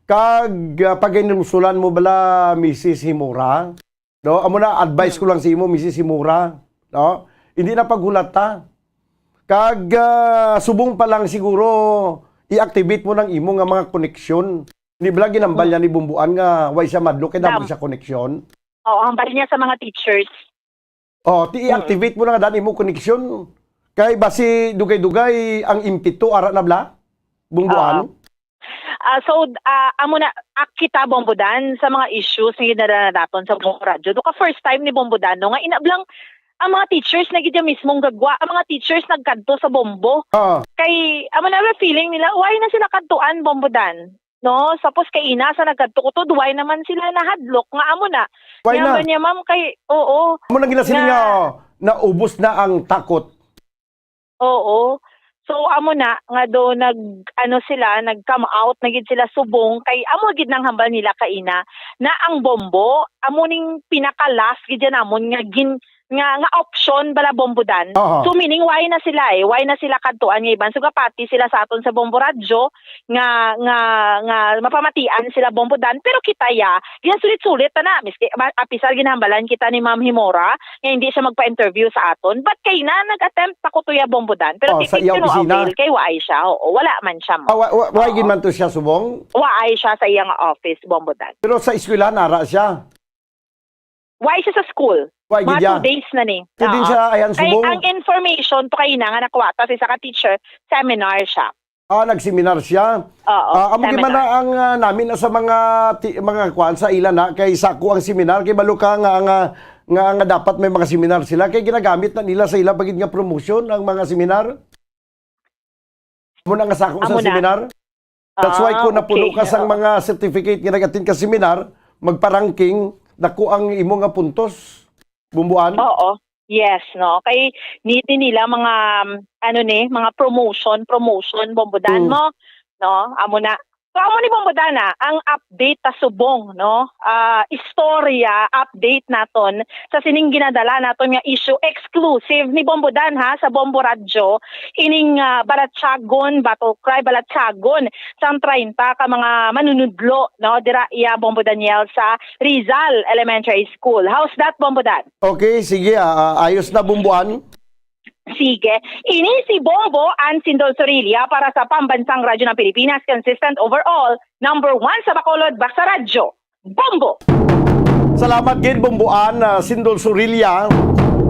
Kag, ah, pagahinulsulan mo bala, Missus Himura, no? Amo na, advice ko Mm. lang sa imo, Missus Himura, no? Hindi na paghulata. Kag, ah, subong pa lang siguro, i-activate mo nang imo nga mga koneksyon. Di ba ginambal niya ni Bumbuan nga way siya madlok kay damo Dam. siya koneksyon? Oo, hambal niya sa mga teachers. Oh, ti Mm. i-activate mo na nga dan imo koneksyon. Kay basi dugay-dugay ang impeto ara na bla? Bumbuan? Oo. Ah, so, ah, amo na, ah, kita, Bombo Dan, sa mga issues nga ginadala naton sa Bombo Radyo. Do ka first time ni Bombo Dan, no, nga inablang ang mga teachers na gid mismong gagwa, ang mga teachers nagkadto sa Bombo. Ah. Kay, amo na ba feeling nila, why na sila kadtuan, Bombo Dan? No? Sapos kay ina sa nagkadto ko to, why naman sila nahadlok nga amo na? Why Nga na? ba niya, ma'am, kay, oo. Amo na ginasiling Na nga, oh, naubos na ang takot. Oo. So, amo na nga do nag, ano sila, nag-come out na gid sila subong kay amo gid nang hambal nila kaina na ang Bombo amo ning pinaka-last gid yan namon nga gin-, nga, nga option bala, Bombo Dan. Aha. So, meaning, why na sila eh? Why na sila kadtuan nga iban? So, gapati sila sa aton sa Bombo Radyo nga, nga, nga mapamatian sila, Bombo Dan. Pero kita ya, ginasulit-sulit ta na. Miski, ma-, apisal ginhambalan kita ni Ma'am Himora nga hindi siya magpa-interview sa aton. But kay na, nag-attempt pa ko to ya, Bombo Dan. Pero Oh, sa titik iyang no opisina? avail, kay waay siya. Oo, wala man siya mo. Ah, wa-, wa-, why Oo. gid man to siya subong? Waay siya sa iyang office, Bombo Dan. Pero sa eskwela, nara siya? Why siya sa school? Why Mga gid ya? two days na ni. Kay din Oo. siya, ayan, Kay subong. ang information to kay ina nga nakuha ta sa isa ka teacher, seminar siya. Ah, nagseminar siya. Oo, Ah, amo gid man seminar. na ang, ah, namin na sa mga ti-, mga kuan sa ila na kay sa ako ang seminar kay balo ka nga, nga, nga, nga dapat may mga seminar sila kay ginagamit na nila sa ila pagid nga promotion ang mga seminar. Amo na nga sako sa Amo na. seminar. That's why Ah, kung napuno okay, ka sang oo. mga certificate nga nag-attend ka seminar, magpa-ranking, dako ang imo nga puntos. Bumbuan? Oo. Yes, no. Kay need din nila mga, um, ano ni, mga promotion, promotion, Bombo Dan Mm. mo, no? Amo na. So, amo ni, Bombo Dan, ah, ang update ta subong, no? Ah, istorya, update naton sa sining ginadala naton nga issue exclusive ni Bombo Dan, ha, sa Bombo Radyo, ining, ah, balatyagon, battle cry, balatyagon sang treinta ka mga manunudlo, no, dira iya, Bombo Daniel, sa Rizal Elementary School. How's that, Bombo Dan? Okay, sige, ah, ah, ayos na, Bumbuan. Sige. Ini si Bombo Ann Sindol Sorilla para sa Pambansang Radyo ng Pilipinas, consistent overall, number one sa Bacolod, basta radyo. Bombo! Salamat gid, Bomboan, ah, Sindol Sorilla.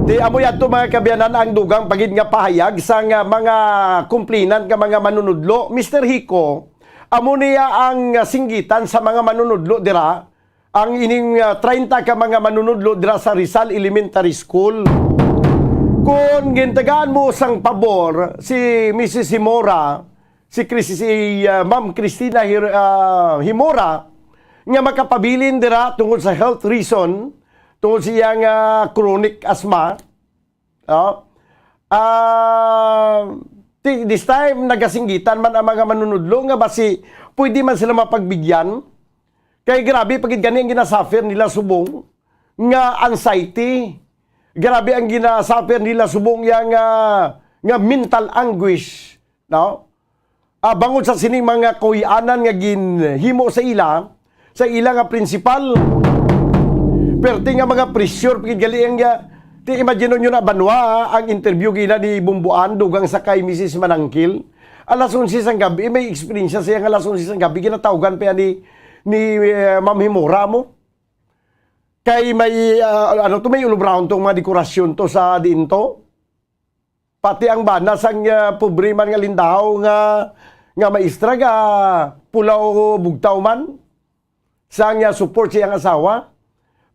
Di amo yadto, mga kaabyanan, ang dugang pa gid nga pahayag sang, ah, mga complainant nga mga manunudlo. Mister Hico, amo niya ang, ah, singgitan sa mga manunudlo dira, ang ining, ah, treinta ka mga manunudlo dira sa Rizal Elementary School. Kon gintagaan mo sang pabor si Missus Himora, si Chris-, si, ah, Ma'am Christina Hir-, ah, Himora, nga makapabilin dira tungod sa health reason, tungod sa iya nga chronic asthma, no? Ah, ti-, this time, nagasinggitan man ang mga manunudlo nga basi pwede man sila mapagbigyan. Kay grabe pa gid gani ang ginasuffer nila subong nga anxiety. Grabe ang ginasuffer nila subong yang, ah, nga mental anguish, no? Ah, bangod sa sining mga kahuy-anan nga ginhimo sa ila, sa ila nga principal. Perti nga mga pressure, pa gid gali ang, ah, ti imagine nyo na, Banwa, ang interview gina ni Bumbuan, dugang sa kay Missus Manangkil. Alas onse sang gabi, may eksperyensya siya nga alas onse sang gabi, ginatawgan pa ni, ni, eh, Ma'am Himora mo. Kay may, ah, ano to, may ulob-rahon tong mga dekorasyon to sa diin to. Pati ang bana sang, ah, pobre man nga lindahaw nga, nga maestra, ga pulaw bugtaw man sang, ah, support sa iyang asawa.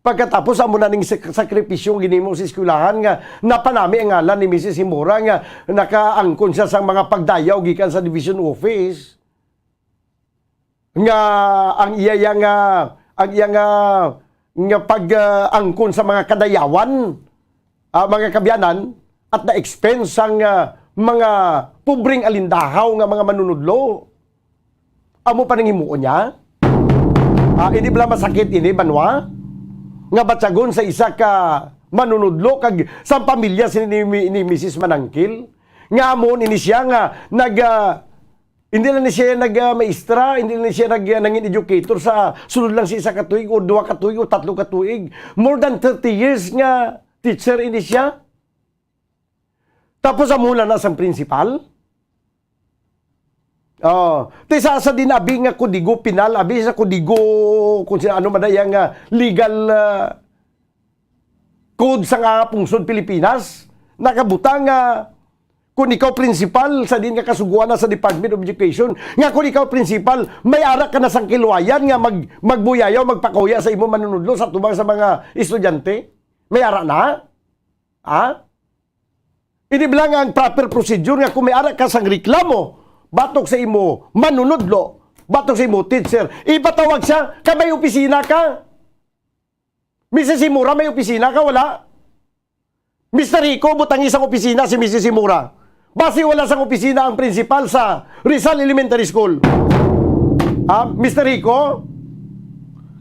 Pagkatapos, amo na ning sak-, sakripisyo nga ginhimo sa eskwelahan nga napanami ang ngalan ni Missus Himora nga nakaangkon siya sang mga pagdayaw gikan sa division office. Nga ang iya, iya nga, ang iya nga, nga pag, ah, angkon sa mga kadayawan, ah, mga kaabyanan, at na-expense sang, ah, mga pobreng alindahaw nga mga manunudlo. Amo pa nang himuon niya? Ah, hindi bala masakit ini, Banwa? Nga batyagon sa isa ka manunudlo kag sa pamilya sini ni, ni Missus Manangkil? Nga amo ini siya nga nag, ah, Hindi lang ni siya nag, ah, maestra, hindi lang ni siya nag, ah, nangin educator sa sulod lang sa isa ka tuig o duha ka tuig o tatlo ka tuig. More than thirty years nga teacher ini siya. Tapos amo na na sang principal? Oh, ti sa, sa din abi nga kodigo penal, abi sa kodigo kung sino ano man na iya nga legal, ah, code sa nga pungsod Pilipinas, nakabutang nga kung ikaw principal sa din nga kasuguan na sa Department of Education, nga kung ikaw principal, may ara ka na sang kiluayan nga mag-, magbuyayaw, magpakuya sa imo manunudlo sa tubang sa mga estudyante? May ara na? Ha? Ini bala nga ang proper procedure nga kung may ara ka sang reklamo batok sa imo manunudlo, batok sa imo teacher, ipatawag siya kay may opisina ka. Missus Himura, may opisina ka, wala? Mister Rico, butangi sang opisina si Missus Himura. Basi wala sang opisina ang principal sa Rizal Elementary School. Ah, Mister Rico?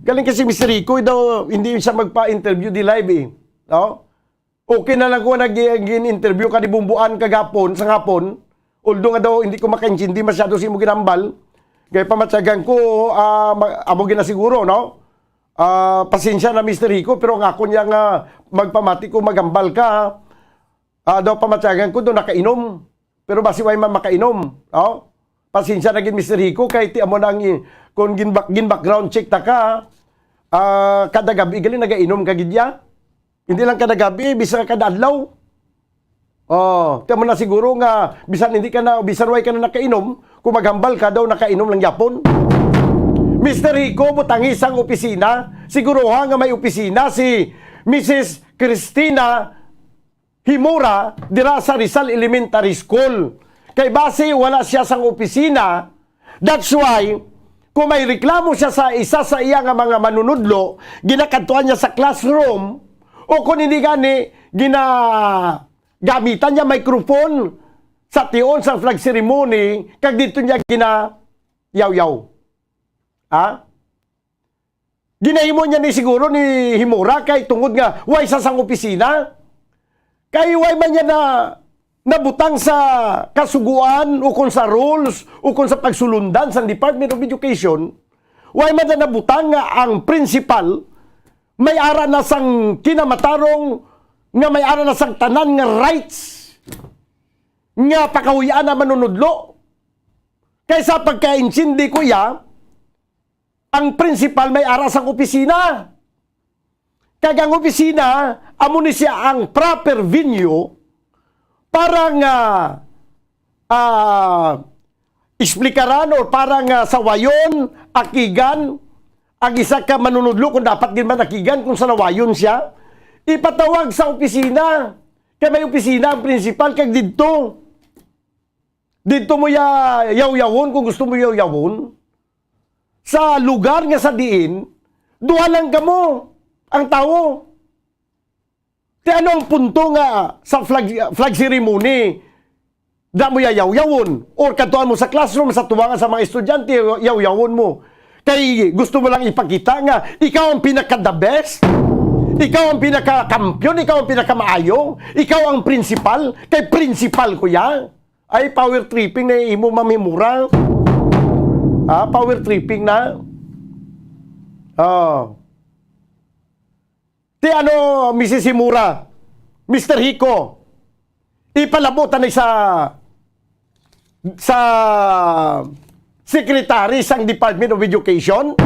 Galing kasi Mister Rico, daw, hindi siya magpa-interview di live eh. No? Okay na lang kung nag-, nag-interview ka ni Bumbuan kagapon, sa hapon. Although nga daw, hindi ko makaintindi masyado sa imo ginambal. Kaya pamatyagan ko, ah, ma-, amo gina siguro, no? Ah, pasensya na, Mister Rico, pero ang ako niya nga magpamati ko, magambal ka, ah, daw pamatyagan ko, daw nakainom. Pero basi way man makainom, no? Pasensya na gid, Mister Rico, kay ti amo na ang i-, kung gin-, gin-background check ta ka, ah, kada gabi gali nagainom ka gid ya. Hindi lang kada gabi, bisan kada adlaw. Oh, ti amo na siguro nga bisan hindi ka na, bisan way ka na nakainom, kung maghambal ka daw nakainom lang yapon. Mister Rico, butangi sang opisina. Siguruha nga may opisina si Missus Christina Himura dira sa Rizal Elementary School. Kay basi wala siya sang opisina, that's why kung may reklamo siya sa isa sa iya nga mga manunudlo, ginakadtuan niya sa classroom, o kung hindi gani, ginagamitan niya microphone sa tion sang flag ceremony, kag dito niya ginayawyaw. Ha? Ginahimo niya ni siguro ni Himura kay tungod nga way sa sang opisina. Kay way man niya na nabutang sa kasugoan ukon sa rules ukon sa pagsulundan sang Department of Education, way man niya nabutang nga ang principal may ara na sang kinamatarong, nga may ara na sang tanan nga rights nga pakahuy-an ang manunudlo. Kay sa pagkaintindi ko iya, ang principal may ara sang opisina. Kag ang opisina, amo ni siya ang proper venue para nga, ah, explikaran or para nga sawayon, akigan ang isa ka manunudlo kung dapat gid man akigan kung salawayon siya. Ipatawag sa opisina. Kay may opisina ang principal kag didto. Didto mo ya-, yawyawon kung gusto mo yawyawon. Sa lugar nga sa diin, duha lang kamo ang tawo. Ti ano ang punto nga sa flag, flag ceremony, da mo yayaw-yawon? Or kadtuan mo sa classroom, sa tuwangan sa mga estudyante, yaw-yawon mo. Kay gusto mo lang ipakita nga ikaw ang pinaka-the best? Ikaw ang pinaka-kampiyon? Ikaw ang pinakamaayo? Ikaw ang principal? Kay principal ko ya. Ay, power tripping na imo, Ma'am Himura. Ah, power tripping na. Oh. Ti ano, Missus Himura, Mister Hiko, ipalabo ta ni sa, sa secretary sang Department of Education.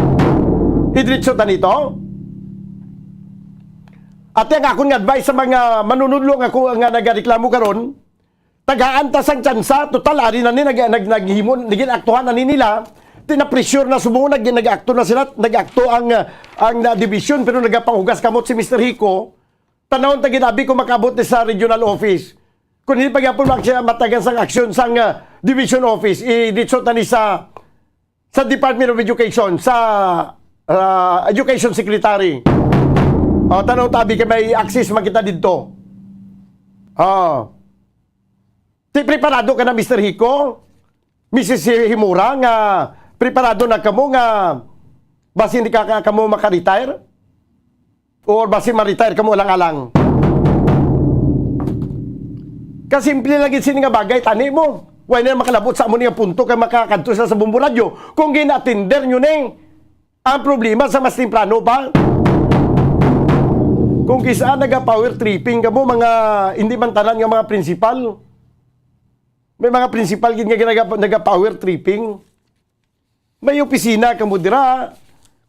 Idritso ta nito. Ati ang akon nga advice sa mga manunudlo nga, ku-, nga nagareklamo karon, tagaan ta sang tsansa, total, ari na ni, nag-, nag-, naghimo, naging aktuhan na ni nila. Ti na-pressure na subong, nag-, nag-akto na sila, nag-akto ang, ah, ang, ah, division, pero nagapanghugas kamot si Mister Hiko. Tanawon ta ginabi kung makaabot ni sa regional office. Kung hindi pa gyapon mag-, siya matagan sang aksyon sang, ah, division office, i-, ditso ta ni sa sa Department of Education, sa, ah, Education Secretary. Oh, tanaw tabi kay may access man kita didto. Oh. Ti preparado ka na, Mister Hiko? Missus Himura, nga preparado na kamo nga basin di ka, ka-, kamo maka-retire? Or basi ma-retire kamo alang-alang. Kasimple lang gid sini nga bagay, tani mo. Way na makalabot sa amo ni nga punto kay makakadto sila sa Bombo Radyo. Kung gina-attender nyo ni, ang problema sa mas temprano pa. Kung kisa naga-power tripping kamo, mga, hindi man tanan nga mga principal. May mga principal gid nga ginaga-, naga-power tripping. May opisina kamo dira.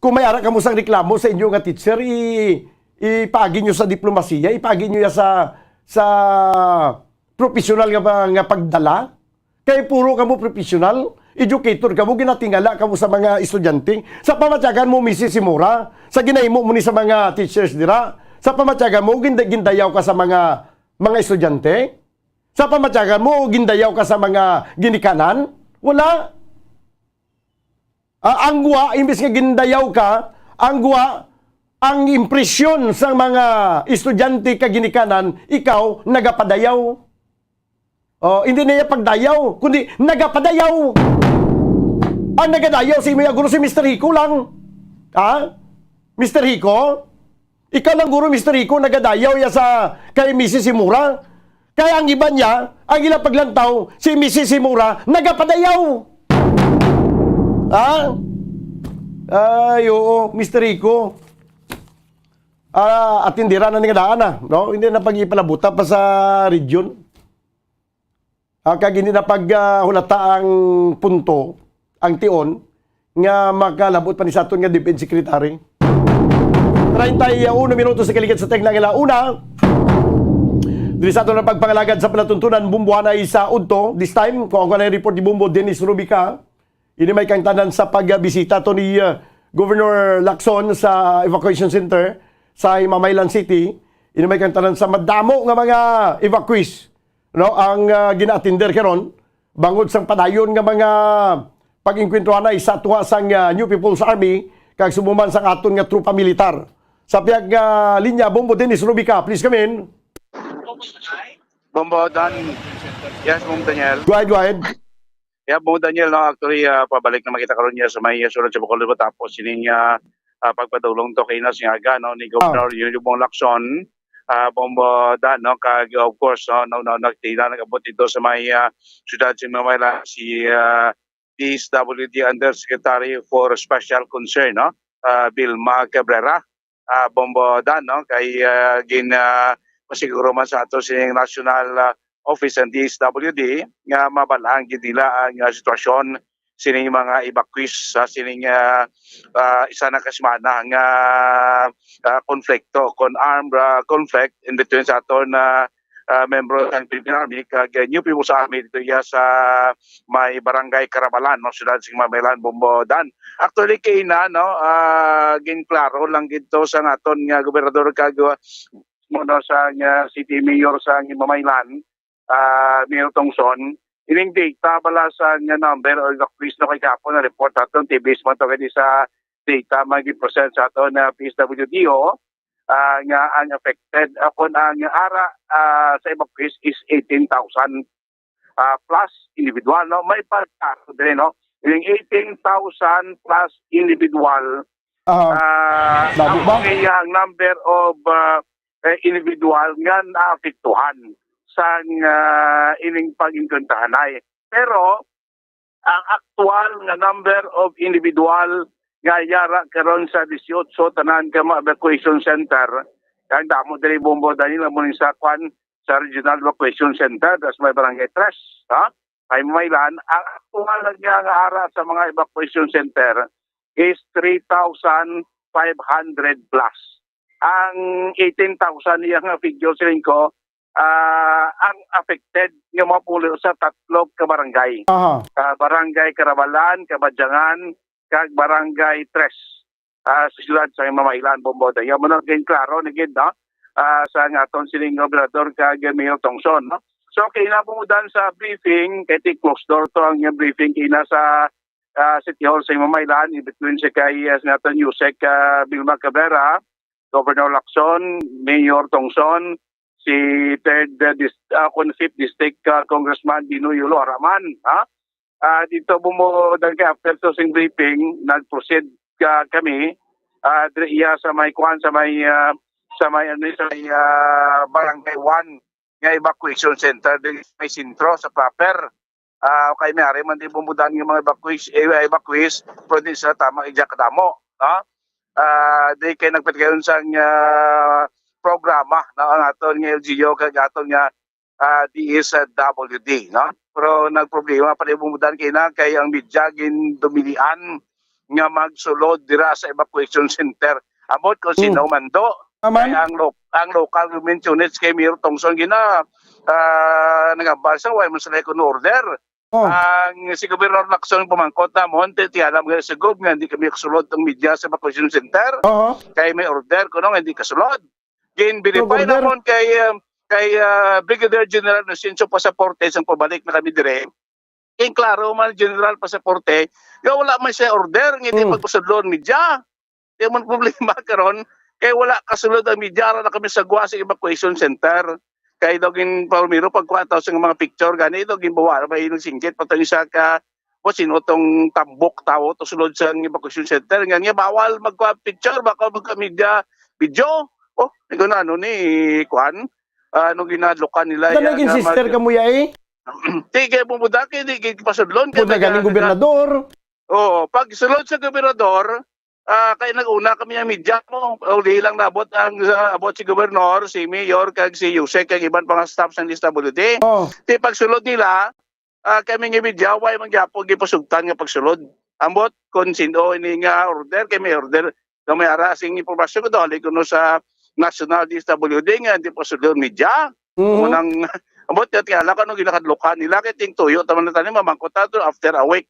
Kung may ara kamo sang reklamo sa inyo nga teacher, i-, ipaagi nyo sa diplomasiya, ipaagi nyo ya sa, sa professional nga, nga pagdala. Kay puro kamo professional, educator kamo, ginatingala kamo sa mga estudyante. Sa pamatyagan mo, Missus Simura, sa ginahimo mo ni sa mga teachers dira, sa pamatyagan mo, ginda-, gindayaw ka sa mga, mga estudyante? Sa pamatyagan mo, gindayaw ka sa mga ginikanan? Wala. Ah, ang gwa, imbis nga gindayaw ka, ang gwa, ang impresyon sa mga estudyante ka ginikanan, ikaw nagapadayaw. Oh, hindi na iya pagdayaw, kundi nagapadayaw. Ang nagadayaw sa imo ya guro si Mister Hiko lang. Ha? Mister Hiko? Ikaw lang guro, Mister Hiko, nagadayaw ya sa kay Missus Simura. Kaya ang iban niya, ang ilang paglantaw, si Missus Simura, nagapadayaw. Ha? Ay, oo, Mister Hiko. Ah, atindera na ni nga daan, ah, no? Hindi na pag-ipalabuta pa sa region. Ah, kag hindi na pag, ah, hulata ang punto, ang tion, nga makalabot pa ni sa aton nga DepEd Secretary. Treinta y uno minutos sa kaligid sa teng na nga una. Diri sa aton na pagpangalagad sa palatuntunan, bumbuhanay sa udto. This time, kung ako na report ni Bumbo Dennis Rubica, ini may kangtanan sa pagbisita to ni, uh, Governor Lacson sa evacuation center sa Himamaylan City. Ini may kangtanan sa madamo nga mga evacuees, no, ang, uh, gina-attender karon bangod sang padayon nga mga pag-engkwentro anay sa tunga sang, uh, New People's Army kag subong man sang aton nga tropa militar. Sa pihak nga linya, Bombo Dennis Rubica, please come in. Bombo Dan. Yes, Bombo Daniel. Go ahead, go ahead. Yeah, Bombo Daniel, no, actually, ah, pabalik na makita karon niya sa may, ah, sulod sa Bacolod matapos sining, ah, ah, pagpadulong to kay Nas nga aga, no, ni Governor Yun Yun Bong Lacson. Ah, Bombo Dan, no, kag, of course, no, no, no, nagtila, nag-abot dito sa may, ah, siyudad sa Mamayla, si, ah, D S W D Undersecretary for Special Concern, no, ah, Vilma Cabrera. Ah, Bombo Dan, no? Kay, ah, gin, ah, masiguro man sa ato sining National, ah, Office and D S W D nga mabalaan gid nila ang, ah, sitwasyon sining mga evacuees sa sining, ah, ah, isa na ka semana nga, ah, konflikto, kon armed, ah, conflict in between sa aton, ah, ah, membro sang Philippine Army kag, ah, New People's Army dito iya sa may Barangay Carabalan, no, siyudad sa Mamaylan, Bombo Dan. Actually, kay na, no, ah, ginklaro lang gid to sa aton nga gobernador kag, ah, mo, no, sa nga city mayor sa Mamaylan, ah, Mayor Tongson. Ining data bala sa nga number o evacuees, no, kay gahapon na report aton, T V S man to kay sa data nga gi-present sa aton na P S W D O, ah, nga ang affected, ah, kun ang ara, ah, sa evacuees is eighteen thousand, ah, plus individual, no? May pagkaso din, no? Yung eighteen thousand plus individual, ah, ang number of, ah, eh, individual nga naapektuhan sang, ah, ining pag-engkwentahanay. Pero ang aktual nga number of individual nga yara karon sa dieciocho tanan ka mga evacuation center, ang damo diri, Bombo Daniel, amo ni sa kwan, sa Regional Evacuation Center, das may Barangay Tres, ha? May Mamaylan, ang aktual nga, nga ara sa mga evacuation center is three thousand five hundred plus. Ang eighteen thousand niya nga figure, siling ko, ah, ang affected nga mga pulo sa tatlo ka barangay. Aha. Ah, Barangay Carabalan, Cabadyangan, kag Barangay Tres, ah, sa siyudad sa Mamaylan, Bombo Daniel. Amo na gid, klaro na gid, no? Ah, sa nga aton sining gobernador kag Mayor Tongson, no? So, kay na po dan sa briefing, kay ti closed door to ang briefing kay na sa, ah, City Hall sa Mamaylan, in between sa kay, ah, sa aton Yusek, ah, Vilma Cabrera, Governor Lacson, Mayor Tongson, si third, uh, dis-, uh, kun fifth District, uh, Congressman Dino Yulo Araman, ha? Ah, dito bumudan kay after to sing briefing, nag-proceed, uh, kami, uh, diri iya sa may kuan, sa may, uh, sa may, ano, sa may, uh, Barangay One nga evacuation center diri sa may sentro sa proper. Ah, kay may ari man di bumudan nga mga evacuees, eh, evacuees, pero di sila tama ija kadamo, no? Ah, di kay nagpatigayon sang, ah, programa, no, ang aton nga L G U kag aton nga ah, D S W D, no? Pero nagproblema pa rin, Bumbudan, kay na, kay ang media gindumilian nga magsulod dira sa evacuation center. Ambot kung Hmm. sino man do. Aman? Kay ang lo-, ang local government units kay Mayor Tongson gina, ah, nagabal sa, wala man sila kuno order. Oh. Ang si Gobernador Lacson pumangkot namon, ti-, tiyalam nga sa gov nga hindi kami kasulod ang media sa evacuation center. Oo. Kay may order kuno nga hindi kasulod. Gin-verify Order? namon kay, um, kay, ah, Brigadier General Inocencio Pasaporte sang pabalik na kami dire. Kay klaro man, General Pasaporte, nga wala man siya order nga hindi Hmm. pagpasudlon media. Di man problema karon, kay wala kasulod ang media, ara na kami sa gwa sa evacuation center. Kay daw gin primero pagkuha taw sa mga picture, gani daw ginbawa ba yung singgit, patay sa ka, o sino tong tambok tao to sulod sa evacuation center. Nga niya, bawal magkuha picture, baka magka media video. Oh, ikaw na, ano ni, kuan? Ano ginadlokan nila? Tanay yan gin nga sister mag- ka mo ya eh? Di kay bumudaki, di kay pasudlon, Kung kay nagaling taga- gobernador. Oo, pag sulod sa gobernador, ah, kay nag-una kami ang media mo. Uli lang naabot ang, ah, abot si gobernador, si mayor, kag si Yusek, kag iban pa nga staff sa D S W D. Oh. Di pagsulod nila, ah, kami nga media, way man gyapon gipasugtan nga pagsulod. Ambot kung sino ini nga order, kay may order. Kung may ara sing impormasyon ko, dali kuno sa National D S W D nga di pa sulod media. Mhm. Unang, ambot nga tingala ko, ano ginakadlukan nila, kay ting tuyo, tama na tayo, mamangkot na to after a week.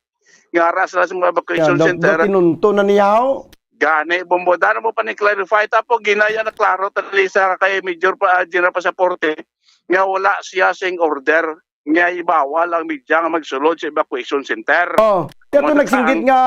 Nga ara sila sa mga evacuation Yan, daw, center. Daw tinunto na niya, oh. Gani, Bumbudan, mo pa ni-clarify, tapo, ginaya na klaro, tali sa kay Major pa, ah, General Pasaporte, nga wala siya sing order, nga ibawal ang media nga magsulod sa evacuation center. Oh, kaya to Mga nagsinggit tang- nga,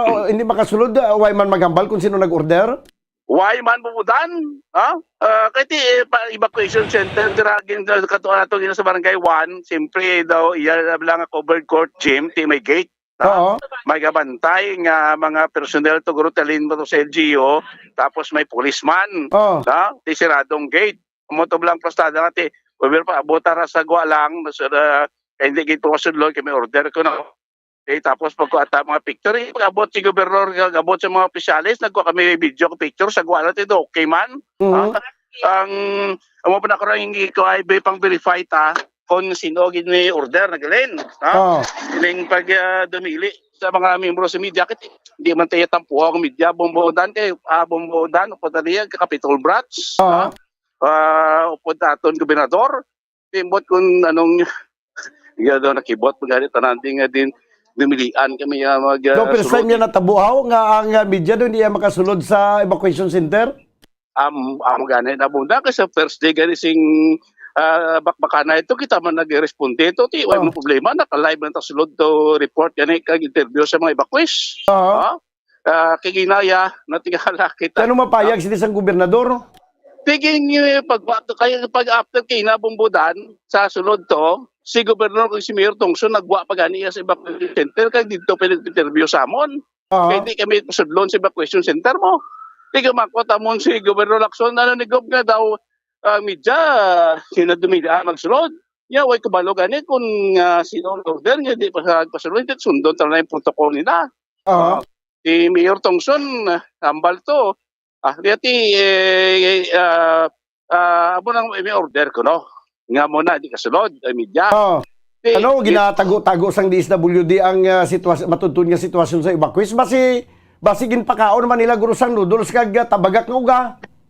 oh, hindi makasulod, ah, why man magambal kung sino nag-order? Why man, Bumbudan? Ha? Ah, kay ti, eh, pa, evacuation center, dira, gin-, kato, ato, gin-, sa barangay one, siyempre, daw, iya lang nga covered court gym, ti may gate. Ha? Oo. May gabantay nga mga personnel to, guro, talin mo to sa L G U, tapos may policeman. Oo. Ha? Ti siradong gate. Amo to lang pastada nga ti, over pa, abot ra sa gwa lang, mas, ah, kay hindi gid po masudlon, kay may order ko na. Okay, tapos pagkuha ta mga picture, eh, pag-abot si gobernador, pag-abot sa mga opisyalis, nagkuha kami video, picture, sa gwa lang ti, okay man. Mhm. Ah, ang, amo pa na ko rin, hindi ko ay be pang verify ta kung sino gid may order, nagalin, ha? Oo. Ining pag, ah, dumili sa mga membro sa media, kay hindi man tayo tampuhan ang media, Bumbudan kay, ah, Bumbudan, upod ta diya, ka Capitol Brats, Oo. ha? Ah, upod ta aton gobernador, timbot kung anong, iya daw nakibot, magani tanan din nga din, dumilian kami, ah, mag, Do, ah, first time sulod. Niya natabuhaw nga ang, ah, media doon iya makasulod sa evacuation center? Am-, amo gani na bunda, kay sa first day gani sing, ah, bakbakana ito, kita man nagresponde ito, ti, wala Oh. mo problema, naka-live man ta sulod to report gani kag interview sa mga evacuees. Oo. Ha? Ah, kay ginaya, natingala kita. Kano mapayag sila sang gobernador? Tiging, eh, pag, kay, pag after kay nabumbudan sa sulod to, si Gobernador kag si Mayor Tongson nagwa pa gani iya sa evacuation center kag didto pa nag-interview sa amon. Oo. Kay di kami pasudlon sa evacuation center mo. Di ka makuha tamon si Gobernador Lacson, ano ni Gob nga daw, ah, media, sila dumili, ah, magsulod. Nya, way kabalo gani kung, ah, sino ang order nga di pa sa pasulod, di sundon talaga yung protocol nila. Oo. Ah, si Mayor Tongson, ah, hambal to. Ah, di ati, eh, eh, ah, ah, amo nang may order ko, no? Nga mo na, di kasulod, ay media. Oo. Di, Ano, di ginatago-tago sang D S W D ang, ah, sitwas-, matudtod nga sitwasyon sa evacuees? Basi, basi ginpakaon man nila guro sang noodles kag, ah, tabagak nga uga.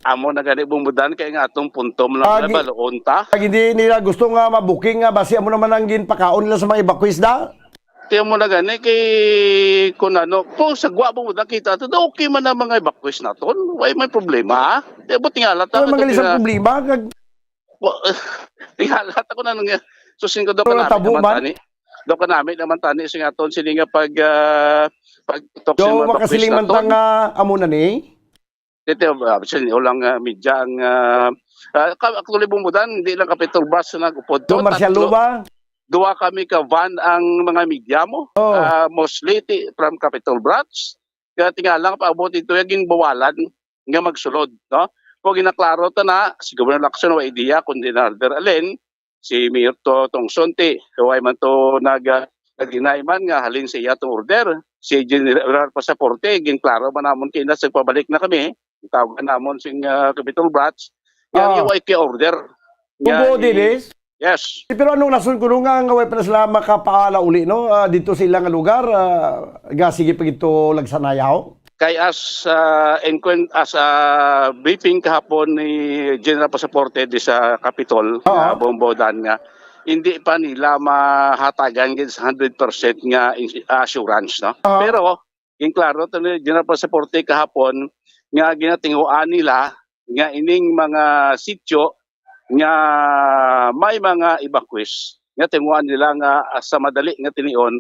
Amo na gani bumudan kay nga atong punto mo Ah, lang gi-, baloon ta. Kag hindi nila gusto nga mabuking nga basi amo naman ang ginpakaon nila sa mga evacuees da? Tiyan mo na gani kay kun ano, kung sagwa bumudan kita to, okay man ang mga evacuees naton. Way may problema, ha? Di ba tingala ta Ano man gali sa nga problema? Kag Wa-, tingala ta ko na nung, susin ko daw Pero kanami tabo naman man? tani. Daw kanami naman tani sing aton sini nga pag, ah, pag-talk sa Daw mga makasiling evacuees man naton. ta nga amo na ni? Dito, ah, sini, ulang, ah, media ang, ah, ah, ka-, actually, bumudan, hindi lang Kapitol Bus na nagupod Daw to. Marcial Tatlo, Lua? Duwa kami ka van ang mga media mo. Oh. Ah, mostly ti-, from Kapitol Branch. Kaya tingala nga paabot ito, yung ginbawalan nga magsulod, no? Kung ginaklaro ta na, si Governor Lacson, wa idea kung di na order alin, si Mayor to, Tongson, ti, way man to nag, ah, nag-deny man nga halin sa iya tong order. Si General Pasaporte, ginklaro man namon kina sa pabalik na kami, tawagan namon sing, ah, Capitol Branch, nga Oo. yung way kay order. Kung Nga buo i-, din is? Yes. Eh, pero anong rason kuno nga, nga way pa na sila makapaala uli, no? Ah, dito sa ilang lugar, ah, nga sige pa gito lagsanayaw? Kay as, ah, in quen-, as, ah, briefing kahapon ni General Pasaporte di sa Capitol, Oo. nga Bombo Dan nga, hindi pa nila mahatagan gid sa hundred percent nga ins-, assurance, no? Oo. Pero, ginklaro to ni General Pasaporte kahapon nga ginatinguan nila nga ining mga sityo nga may mga evacuees, nga tinguan nila nga, ah, sa madali nga tinion,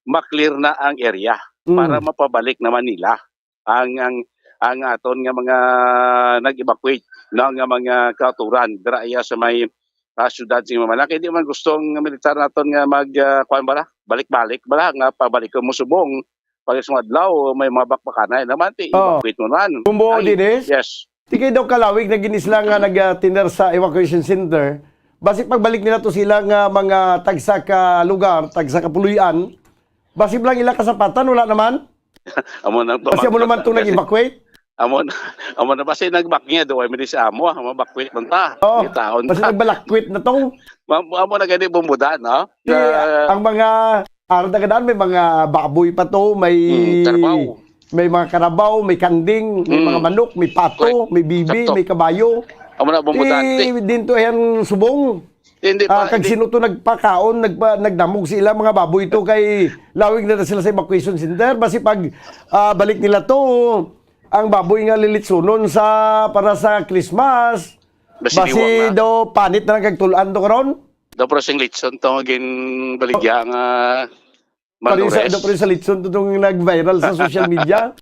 ma-clear na ang area Mm. para mapabalik naman nila ang, ang, ang aton nga mga nag-evacuate, no, nga mga kauturan dira iya sa may, ah, siyudad sa Mamalaki. Di man gusto ang militar naton nga mag, ah, kuwan bala, balik-balik bala, nga pabalik mo subong. Pag isang adlaw, may mga bakbakanay naman, ti Oh. evacuate mo naman. Bumbo, Ay, Dennis? Yes. Di kayo daw kalawig na ginisla nga nag-tender sa evacuation center. Basi pagbalik nila to sila nga mga tagsa ka lugar, tagsa ka puloy-an, basi lang ila kasapatan, wala naman? Amo nang Basi amo naman pamangkot, tong kasi nag-evacuate? Amo na, amo na basi nagbaknya, do ay mali sa amo, ah, mabakwit man ta. Oo. Ngitaon Basi ta. Nagbalakwit na tong Ma-, amo na gani bumbuda, no? Di, Sa ang mga, ah, dagadaan may mga baboy pa to, may Mm, karabaw. may mga karabaw, may kanding, may Mm. mga manok, may pato, Correct. may bibi, Sakto. may kabayo. Amo na, bumbuda, Di, ante. Din to yan subong. Hindi Ah, pa, kag hindi. Sino to nagpakaon, nagpa-, nagdamog sila, mga baboy to, kay lawig na, na sila sa evacuation center. Basi pag, ah, balik nila to, ang baboy nga lilitsunon sa, para sa Christmas. Basi Basi liwang na. Daw panit na lang kag tulan to karon. Daw pero sing litson to nga ginbaligya nga Pari sa, malnourished. Daw pari sa litson to tong nag-viral sa social media.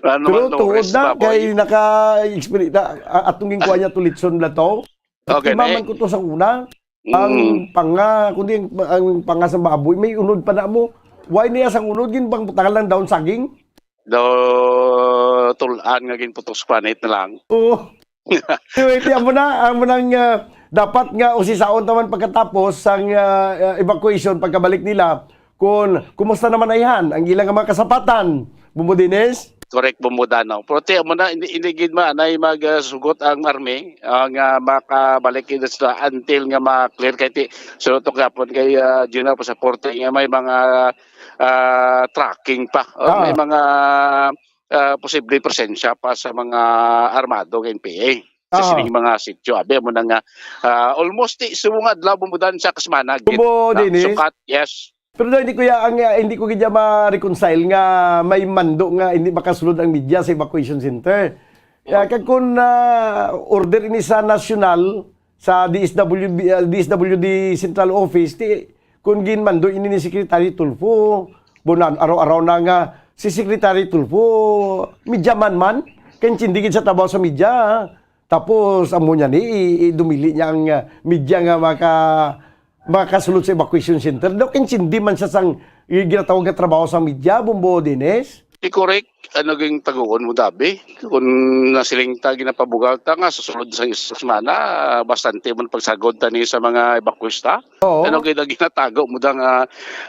Ano Pero man, tuod Lores, na, baboy? Kay naka-experience na, a-, atong ginkuha niya to litson na to. Okay, Tima na eh. Man ko to sa una. Ang Mm. panga, kundi ang, ang panga sa baboy, may unod pa na mo. Why niya sa unod, gin bang butangan lang daon saging? Do tulan nga ginputos panit na lang. Oo. Anyway, ti, amo na, amo nang, ah, dapat nga usisaon taman pagkatapos sang, ah, ah, evacuation, pagkabalik nila, kung kumusta naman ayhan ang ilang mga kasapatan. Bumbo Dennis? Correct, Bumbo Dan, no? Pero ti, amo na, hindi, hindi gid maanay mag, ah, sugot ang army, ah, nga makabalik gid sila until nga ma-clear kay ti, so, to gapon kay, ah, General Pasaporte nga may mga, ah, tracking pa. O, may Ah. mga, ah, posible presensya pa sa mga armado nga N P A. Sa Ah. Sining mga sityo, abi, amo na nga, ah, almost ti, subong adlaw, Bumbo Dan, sa kasmana, gid, Bumbo na, Dennis? Sukat, yes. Pero daw hindi ko ya-, ang, ah, hindi ko gid ya ma-reconcile nga may mando nga hindi makasulod ang media sa evacuation center. Ah, kag kun, ah, order ini sa nasyonal, sa D S W B, ah, D S W D Central Office, ti, kun ginmando ini ni Secretary Tulfo, bunan, araw-araw na nga si Secretary Tulfo, media man man, kaintindi gid sa trabaho sa media, ha? Tapos, amo niya ni, i-, i-, dumili niya ang, ah, media nga maka-, makasulod sa evacuation center. Daw, kaintindi man siya sang, i-, ginatawag nga trabaho sa media, Bumbo Dennis? Di correct, ano ging taguon mo, Dabi? Kung nasiling ta, ginapabugal ta nga sa sulod sa isang semana, ah, bastante man pagsagod ta ni sa mga evacuista. Oo. Ano gid ang ginatago mo da nga,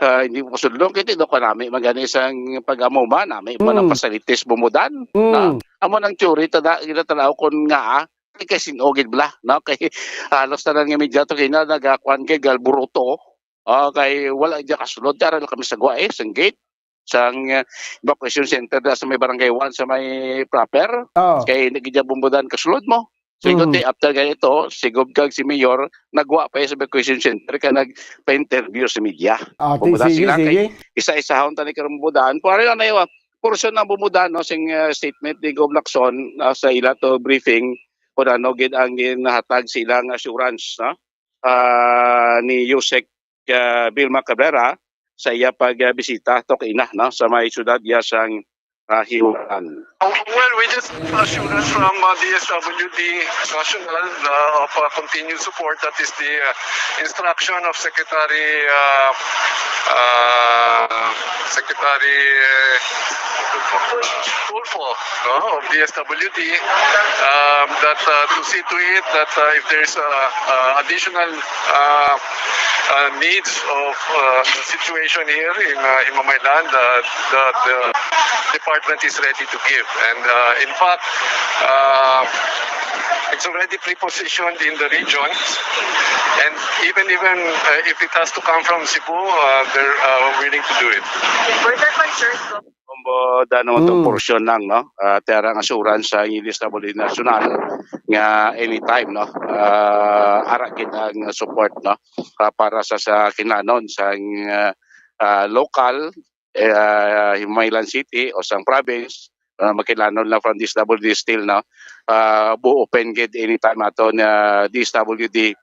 ah, hindi mo kasulod? Kaya di daw ka nami magani sang pag-amuma, nami mo ng Mm. facilities, Bumbo Dan, Mm. na? Amo nang theory, tada, ginatanaw ko nga, ah, kay, kay sin-o gid bala, no? Kay halos tanan nga media to kina nagakuan kay galburuto. Ah, kay wala dya kasulod, dara lang kami sa gwa, eh, sang gate, sang, ah, evacuation center da sa may barangay one, sa may proper. Oh. Kay hindi gid dya Bumbo Dan kasulod mo. So, Mhm. ikuti, after ganito, si Gob kag si Mayor, nagwa pa sa evacuation center, ka nagpa-interview sa media. Ah, ti-, Bumbo Dan sige, sila, kay sige. Isa-isahon tani karon Bumbo Dan. Pero ano na yun, portion ng Bumbo Dan, no, sing, ah, statement ni Gob Lacson, ah, sa ila to briefing, kung ano gid ang ginahatag sa ilang assurance, no? Ah, ni Usec, ah, Vilma Cabrera sa iya pag, ah, bisita to kaina, no, sa may siyudad iya sang, ah, Hiwaran. Well, we just assurance from, uh, D S W D National, uh, of, uh, continued support. That is the, uh, instruction of Secretary, uh, uh, Secretary, uh, Tulfo, no, of D S W D, um, that, uh, to see to it that, uh, if there's, uh, uh, additional, uh, uh, needs of, uh, situation here in, uh, in Mamaylan, uh, the, the department is ready to give. And, uh, in fact, uh, It's already pre-positioned in the regions, and even even uh, if it has to come from Cebu, uh, they're uh, willing to do it. Further concerns, Bombo, da naman tong Mm. portion lang, no? Ah, tiyara ang assurance sa D S W D National nga anytime, no? Ah, ara gid ang support, no? Ah, para sa, sa kinahanglan sa, ah, ah, local, eh, ah, Himamaylan City o sang province, ah, makilanon lang from D S W D still, no? Ah, bu-, open gid anytime ato na D S W D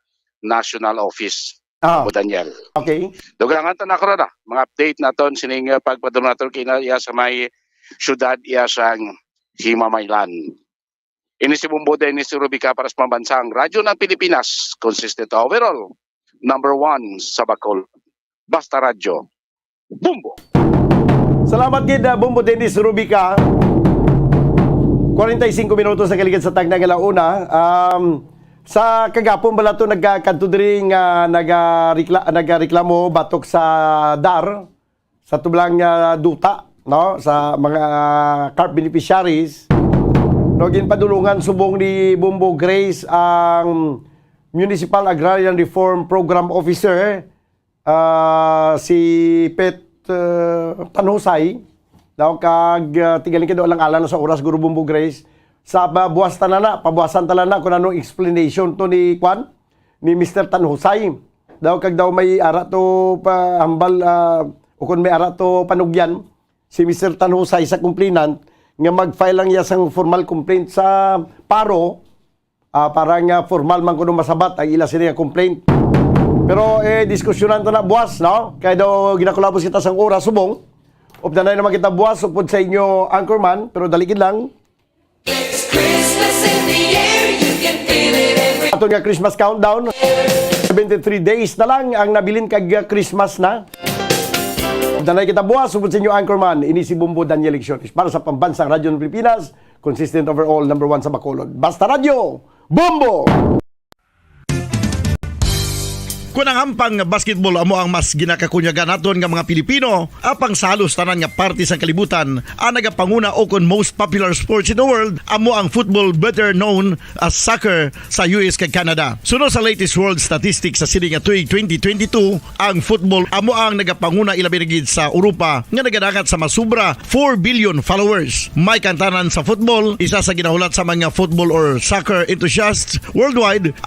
National Office. Ah. Apo Daniel. Okay. Dugangan ta na karon na mga update naton sining, uh, pagpadulong naton kina iya sa may syudad iya sang Himamaylan. Ini si Bombo Dennis Rubica para sa Pambansang Radyo ng Pilipinas, consistent overall, number one sa Bacolod. Basta Radyo, Bombo. Salamat gid, uh, Bombo Dennis Rubica. Kwarenta y singko minutos sa kaligid sa tagna nga launa. Um, sa kagapon bala to nagkakadto diri nga nagarikla-, nagareklamo batok sa dar, sa tublang, ah, duta, no, sa mga carp beneficiaries. No, ginpadulungan subong ni Bombo Grace ang Municipal Agrarian Reform Program Officer, ah, si Pet, ah, Tanhusay, daw kag, ah, tigaling kay daw lang alang sa oras, Guro Bombo Grace. Sa pabuwas tanan na, pabuwasan tanan na kung anong explanation to ni kwan, ni Mister Tanhusay. Daw kag daw may ara to pa hambal, ah, o kung may ara to panugyan si Mister Tanhusay sa complainant nga mag-file lang iya sang formal complaint sa paro, ah, para nga formal man kuno masabat ang ila sini nga complaint. Pero, eh, diskusyonan ta na buwas, no? Kay daw ginakulabos kita sang oras subong. Updanay naman kita buwas upod sa inyo, Anchorman, pero dali gid lang. It's Christmas in the air, you can feel it every Ato nga Christmas countdown. Seventy-three days na lang ang nabilin kag Christmas na. Danay kita buwas, subod sa inyo, Anchorman. Ini si Bombo Daniel Lecciones para sa Pambansang Radyo ng Pilipinas, consistent overall, number one sa Bacolod. Basta Radyo, Bombo! Kun ang ampang nga basketball amo ang mas ginakakunyagan naton nga mga Pilipino, apang sa halos tanan nga parte sang kalibutan, ang nagapanguna o kon most popular sports in the world amo ang football, better known as soccer, sa U S kag Canada. Suno sa latest world statistics sa sini nga tuig twenty twenty-two, ang football amo ang nagapanguna, ilabi na gid sa Europa, nga nagadangat sa masubra four billion followers. May kantanan sa football, isa sa ginahulat sa mga football or soccer enthusiasts worldwide